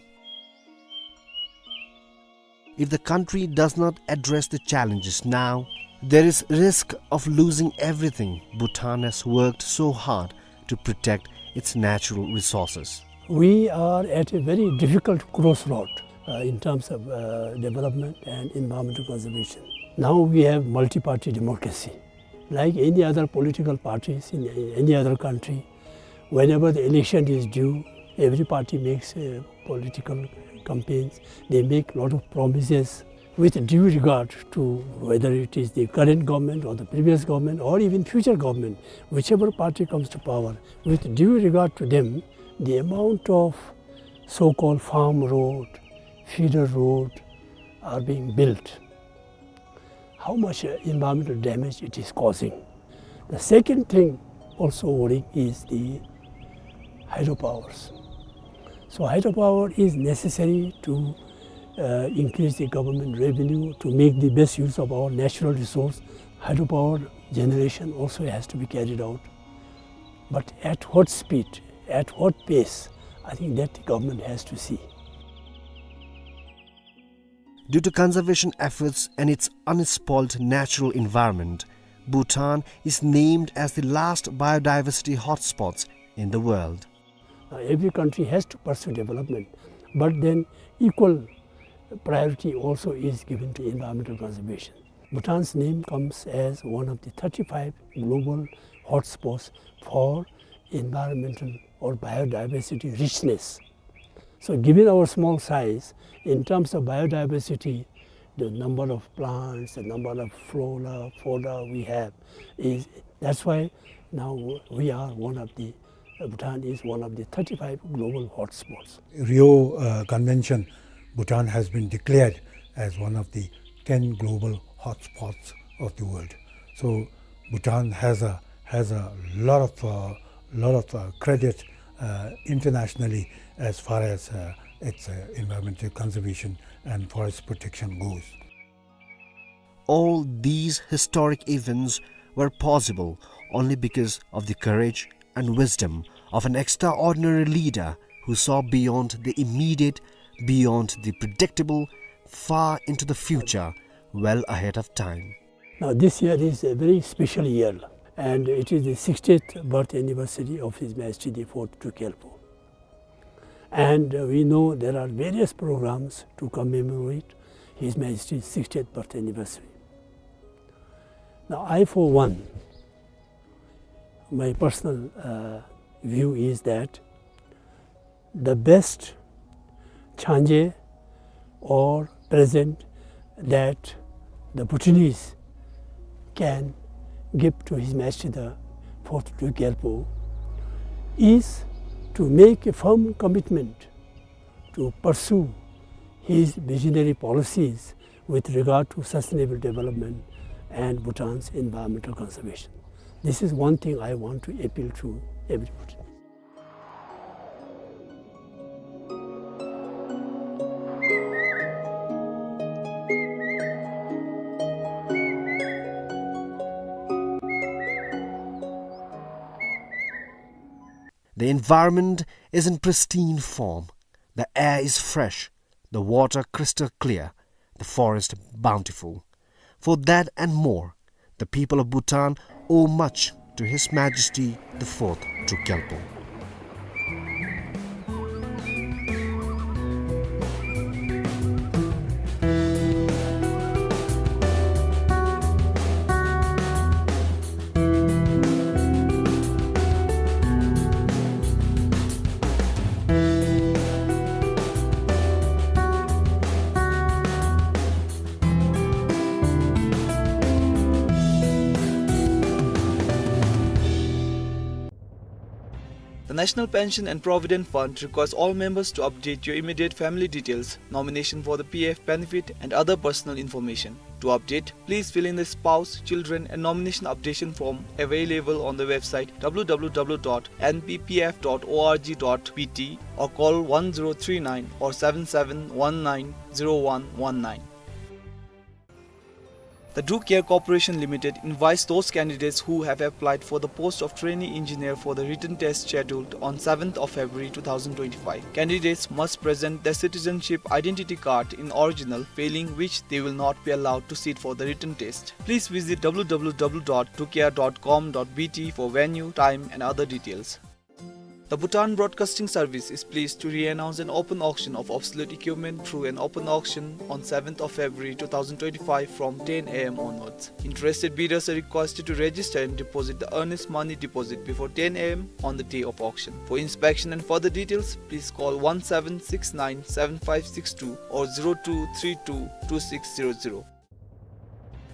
If the country does not address the challenges now, there is risk of losing everything Bhutan has worked so hard to protect its natural resources. We are at a very difficult crossroad, uh, in terms of, uh, development and environmental conservation. Now we have multi-party democracy. Like any other political parties in any other country, whenever the election is due, every party makes, uh, political campaigns. They make lot of promises with due regard to whether it is the current government or the previous government or even future government, whichever party comes to power, with due regard to them, the amount of so-called farm road, feeder road are being built, how much, uh, environmental damage it is causing. The second thing also worrying is the hydropowers. So hydropower is necessary to, uh, increase the government revenue, to make the best use of our natural resource. Hydropower generation also has to be carried out. But at what speed, at what pace, I think that the government has to see. Due to conservation efforts and its unspoiled natural environment, Bhutan is named as the last biodiversity hotspots in the world. Uh, every country has to pursue development, but then equal priority also is given to environmental conservation. Bhutan's name comes as one of the thirty-five global hotspots for environmental or biodiversity richness. So given our small size, in terms of biodiversity, the number of plants, the number of flora, fauna we have is, that's why now we are one of the, Bhutan is one of the thirty-five global hotspots. Rio, uh, Convention, Bhutan has been declared as one of the ten global hotspots of the world. So Bhutan has a, has a lot of, uh, lot of, uh, credit, uh, internationally as far as, uh, its, uh, environmental conservation and forest protection goes. All these historic events were possible only because of the courage and wisdom of an extraordinary leader who saw beyond the immediate, beyond the predictable, far into the future, well ahead of time. Now, this year is a very special year, and it is the sixtieth birth anniversary of His Majesty the Fourth Druk Gyalpo. And, uh, we know there are various programs to commemorate His Majesty's sixtieth birth anniversary. Now, I, for one, my personal, uh, view is that the best changé or present that the Bhutanese can give to His Majesty the Fourth Druk Gyalpo is to make a firm commitment to pursue his visionary policies with regard to sustainable development and Bhutan's environmental conservation. This is one thing I want to appeal to everybody. The environment is in pristine form. The air is fresh, the water crystal clear, the forest bountiful. For that and more, the people of Bhutan owe much to His Majesty the Fourth Druk Gyalpo. National Pension and Provident Fund requires all members to update your immediate family details, nomination for the P F benefit, and other personal information. To update, please fill in the spouse, children, and nomination updation form available on the website w w w dot n p p f dot org dot b t or call one zero three nine or seven seven one nine zero one one nine. The Duke Air Corporation Limited invites those candidates who have applied for the post of trainee engineer for the written test scheduled on seventh of February two thousand twenty-five. Candidates must present their citizenship identity card in original, failing which they will not be allowed to sit for the written test. Please visit w w w dot dukeair dot com dot b t for venue, time, and other details. The Bhutan Broadcasting Service is pleased to re-announce an open auction of obsolete equipment through an open auction on seventh of February two thousand twenty-five from ten a m onwards. Interested bidders are requested to register and deposit the earnest money deposit before ten a m on the day of auction. For inspection and further details, please call one seven six nine seven five six two or zero two three two two six zero zero.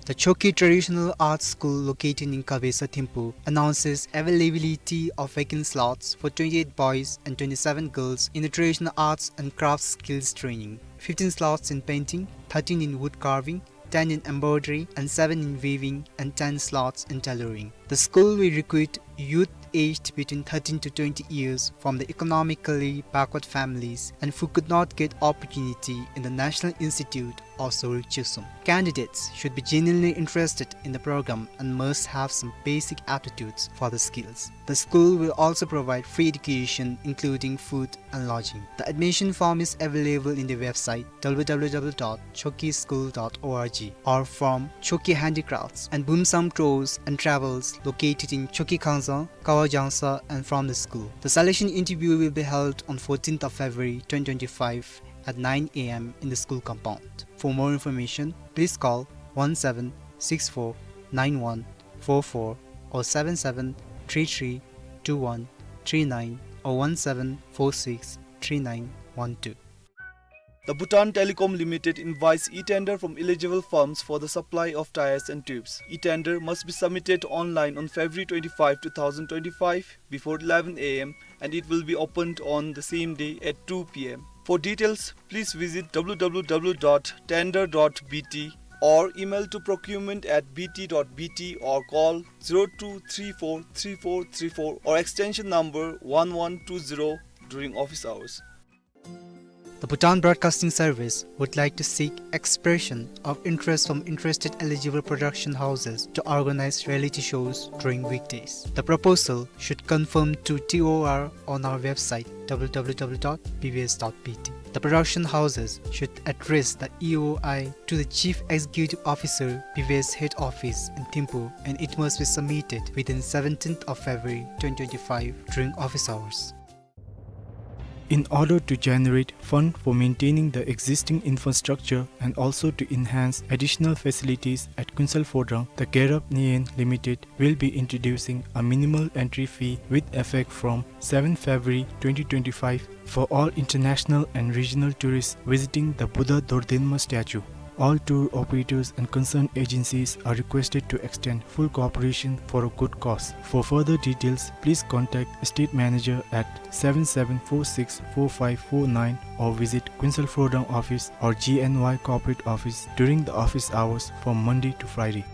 The Chokyi Traditional Arts School, located in Kabesa, Thimphu, announces availability of vacant slots for twenty-eight boys and twenty-seven girls in the traditional arts and crafts skills training. Fifteen slots in painting, thirteen in wood carving, ten in embroidery, and seven in weaving, and ten slots in tailoring. The school will recruit youth aged between thirteen to twenty years from the economically backward families and who could not get opportunity in the National Institute of Sorik Chisholm. Candidates should be genuinely interested in the program and must have some basic aptitudes for the skills. The school will also provide free education, including food and lodging. The admission form is available in the website w w w dot chokyi school dot org or from Chokyi Handicrafts and Bumsang Tours and Travels, located in Chokyi Khangzang, Kawa Jangsa, and from the school. The selection interview will be held on fourteenth of February twenty twenty-five at nine a m in the school compound. For more information, please call one seven six four nine one four four or seven seven three three two one three nine or one seven four six three nine one two. The Bhutan Telecom Limited invites e-tender from eligible firms for the supply of tires and tubes. E-tender must be submitted online on February twenty-five, two thousand twenty-five, before eleven a m, and it will be opened on the same day at two p m. For details, please visit w w w dot tender dot b t or email to procurement at b t dot b t or call zero two three four three four three four or extension number one one two zero during office hours. The Bhutan Broadcasting Service would like to seek expression of interest from interested eligible production houses to organize reality shows during weekdays. The proposal should confirm to T O R on our website w w w dot b b s dot b t. The production houses should address the E O I to the Chief Executive Officer, B B S Head Office in Thimphu, and it must be submitted within seventeenth of February twenty twenty-five during office hours. In order to generate fund for maintaining the existing infrastructure and also to enhance additional facilities at Kuensel Phodrang, the Gerap Nyen Limited will be introducing a minimal entry fee with effect from seventh February twenty twenty-five for all international and regional tourists visiting the Buddha Dordinma statue. All tour operators and concerned agencies are requested to extend full cooperation for a good cause. For further details, please contact Estate Manager at seven seven four six four five four nine or visit Kuensel Phodrang office or G N Y corporate office during the office hours from Monday to Friday.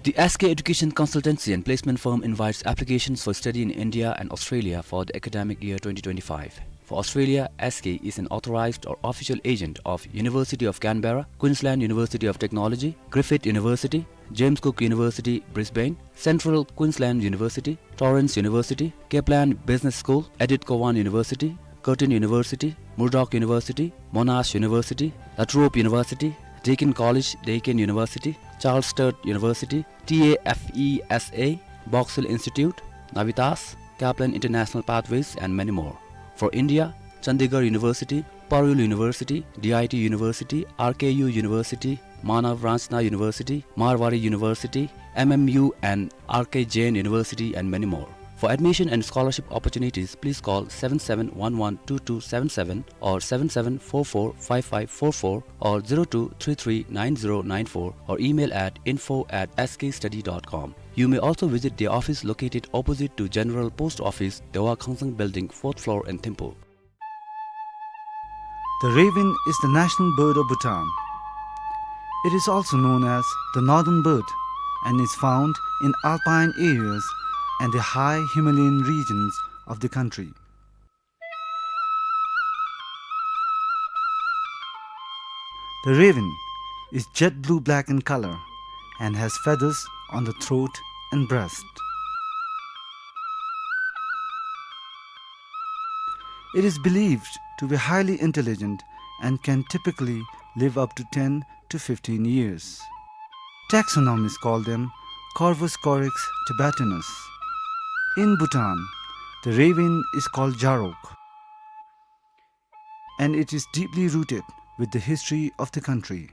The S K Education Consultancy and Placement Firm invites applications for study in India and Australia for the academic year twenty twenty-five. For Australia, S K is an authorized or official agent of University of Canberra, Queensland University of Technology, Griffith University, James Cook University, Brisbane, Central Queensland University, Torrens University, Kaplan Business School, Edith Cowan University, Curtin University, Murdoch University, Monash University, La Trobe University, Deakin College, Deakin University, Charles Sturt University, T A F E S A, Box Hill Institute, Navitas, Kaplan International Pathways, and many more. For India, Chandigarh University, Parul University, D I T University, R K U University, Manav Ranchna University, Marwari University, M M U and R K Jain University, and many more. For admission and scholarship opportunities, please call seven seven one one two two seven seven or seven seven four four five five four four or zero two three three nine zero nine four or email at info at S K study dot com. You may also visit the office located opposite to General Post Office, Dewa Khangsang Building, fourth floor in Thimphu. The raven is the national bird of Bhutan. It is also known as the northern bird and is found in alpine areas and the high Himalayan regions of the country. The raven is jet blue-black in color and has feathers on the throat and breast. It is believed to be highly intelligent and can typically live up to ten to fifteen years. Taxonomists call them Corvus corax tibetanus. In Bhutan, the raven is called Jarok, and it is deeply rooted with the history of the country.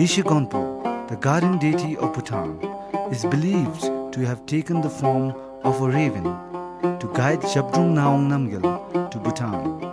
Yeshe Gonpo, the guardian deity of Bhutan, is believed to have taken the form of a raven to guide Zhabdrung Ngawang Namgyal to Bhutan.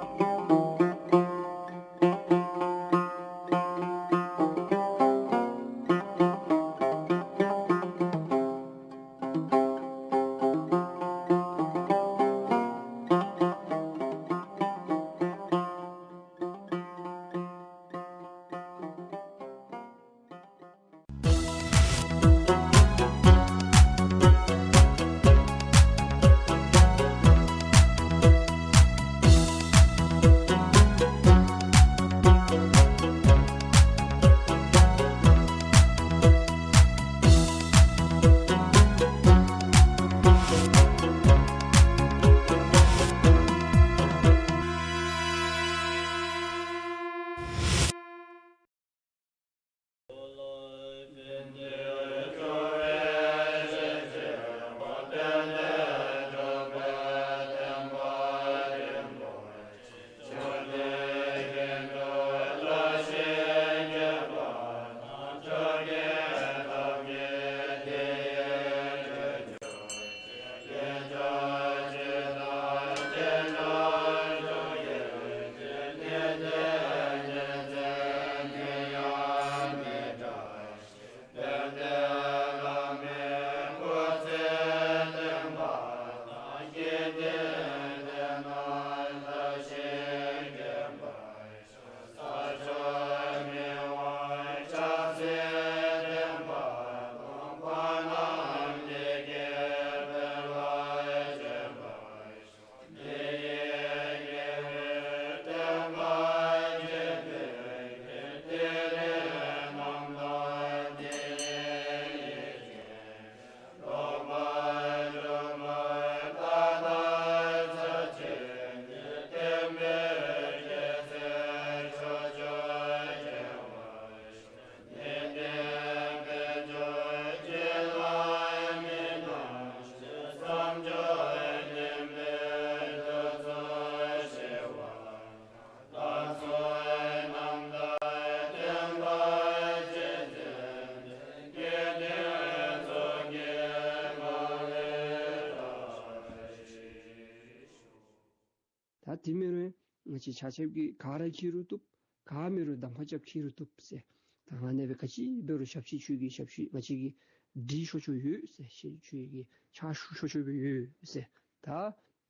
ད་དེ་མེན་རུང་ང་བཅས་ཆ་ཁྱབ་ཀྱིས་ག་ར་འཁྱིད་རུང་བཏུབ། ག་མེན་རུང་གདམ་ཁ་རྐྱབ་འཁྱིད་རུང་བཏུབ་ཟེར། ད་ཨ་ནེ་སྦེ་ག་ཅི་འབད་རུང་ཞབས་ཕྱི་ཁྱོད་ཀྱི་ཞབས་ཕྱི་ང་བཅས་ཀྱིས་སྒྲིག་ཆོག་ཆོག་ཡོད་ཟེར། ཁྱོད་ཀྱི་ཕྱག་ཞུ་ཆོག་ཆོག་སྦེ་ཡོད་ཟེར། ད་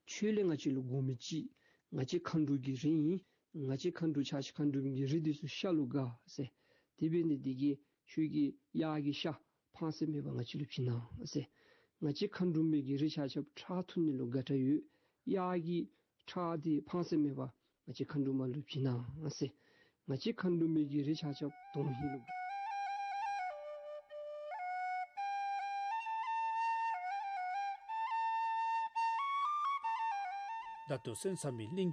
ཁྱོད་ལས་ང་བཅས་ལུ་དགོ་མི་ཅིག་ང་བཅས་མཁའ་འགྲོ་གི་རིགས་ཨིན། ང་བཅས་མཁའ་འགྲོ་ཆ་ཁྱབ་མཁའ་འགྲོ་མའི་གི་རིགས་འདི་ཚུ་ཤ་ལུ་དགའ་ཟེར། དེ་འབད་ནི་འདི་གིས་ཁྱོད་ཀྱི་གཡག་གི་ཤ་ཕངས་སེམས་མེད་པར་ང་བཅས་ལུ་བྱིན་གནང་ཟེར། ང་བཅས་མཁའ་འགྲོ་མའི་གི་རིགས་ཆ་ཁྱབ་ཁྲག་འཐུང་ནི་ལུ་དགའ་དྲགས་ཡོད། གཡག་གི་ཁྲག་འདི་ཕངས་སེམས་མེད་པར་ང་བཅས་མཁའ་འགྲོ་མ་ལུ་བྱིན་གནང་ཟེར། ང་བཅས་མཁའ་འགྲོ་མའི་གི་རིགས་ཆ་ཁྱབ་དོན་ཧིང་ལུ། ད་ལྟོ་གསན་ཚར་མི་གླིང་གི་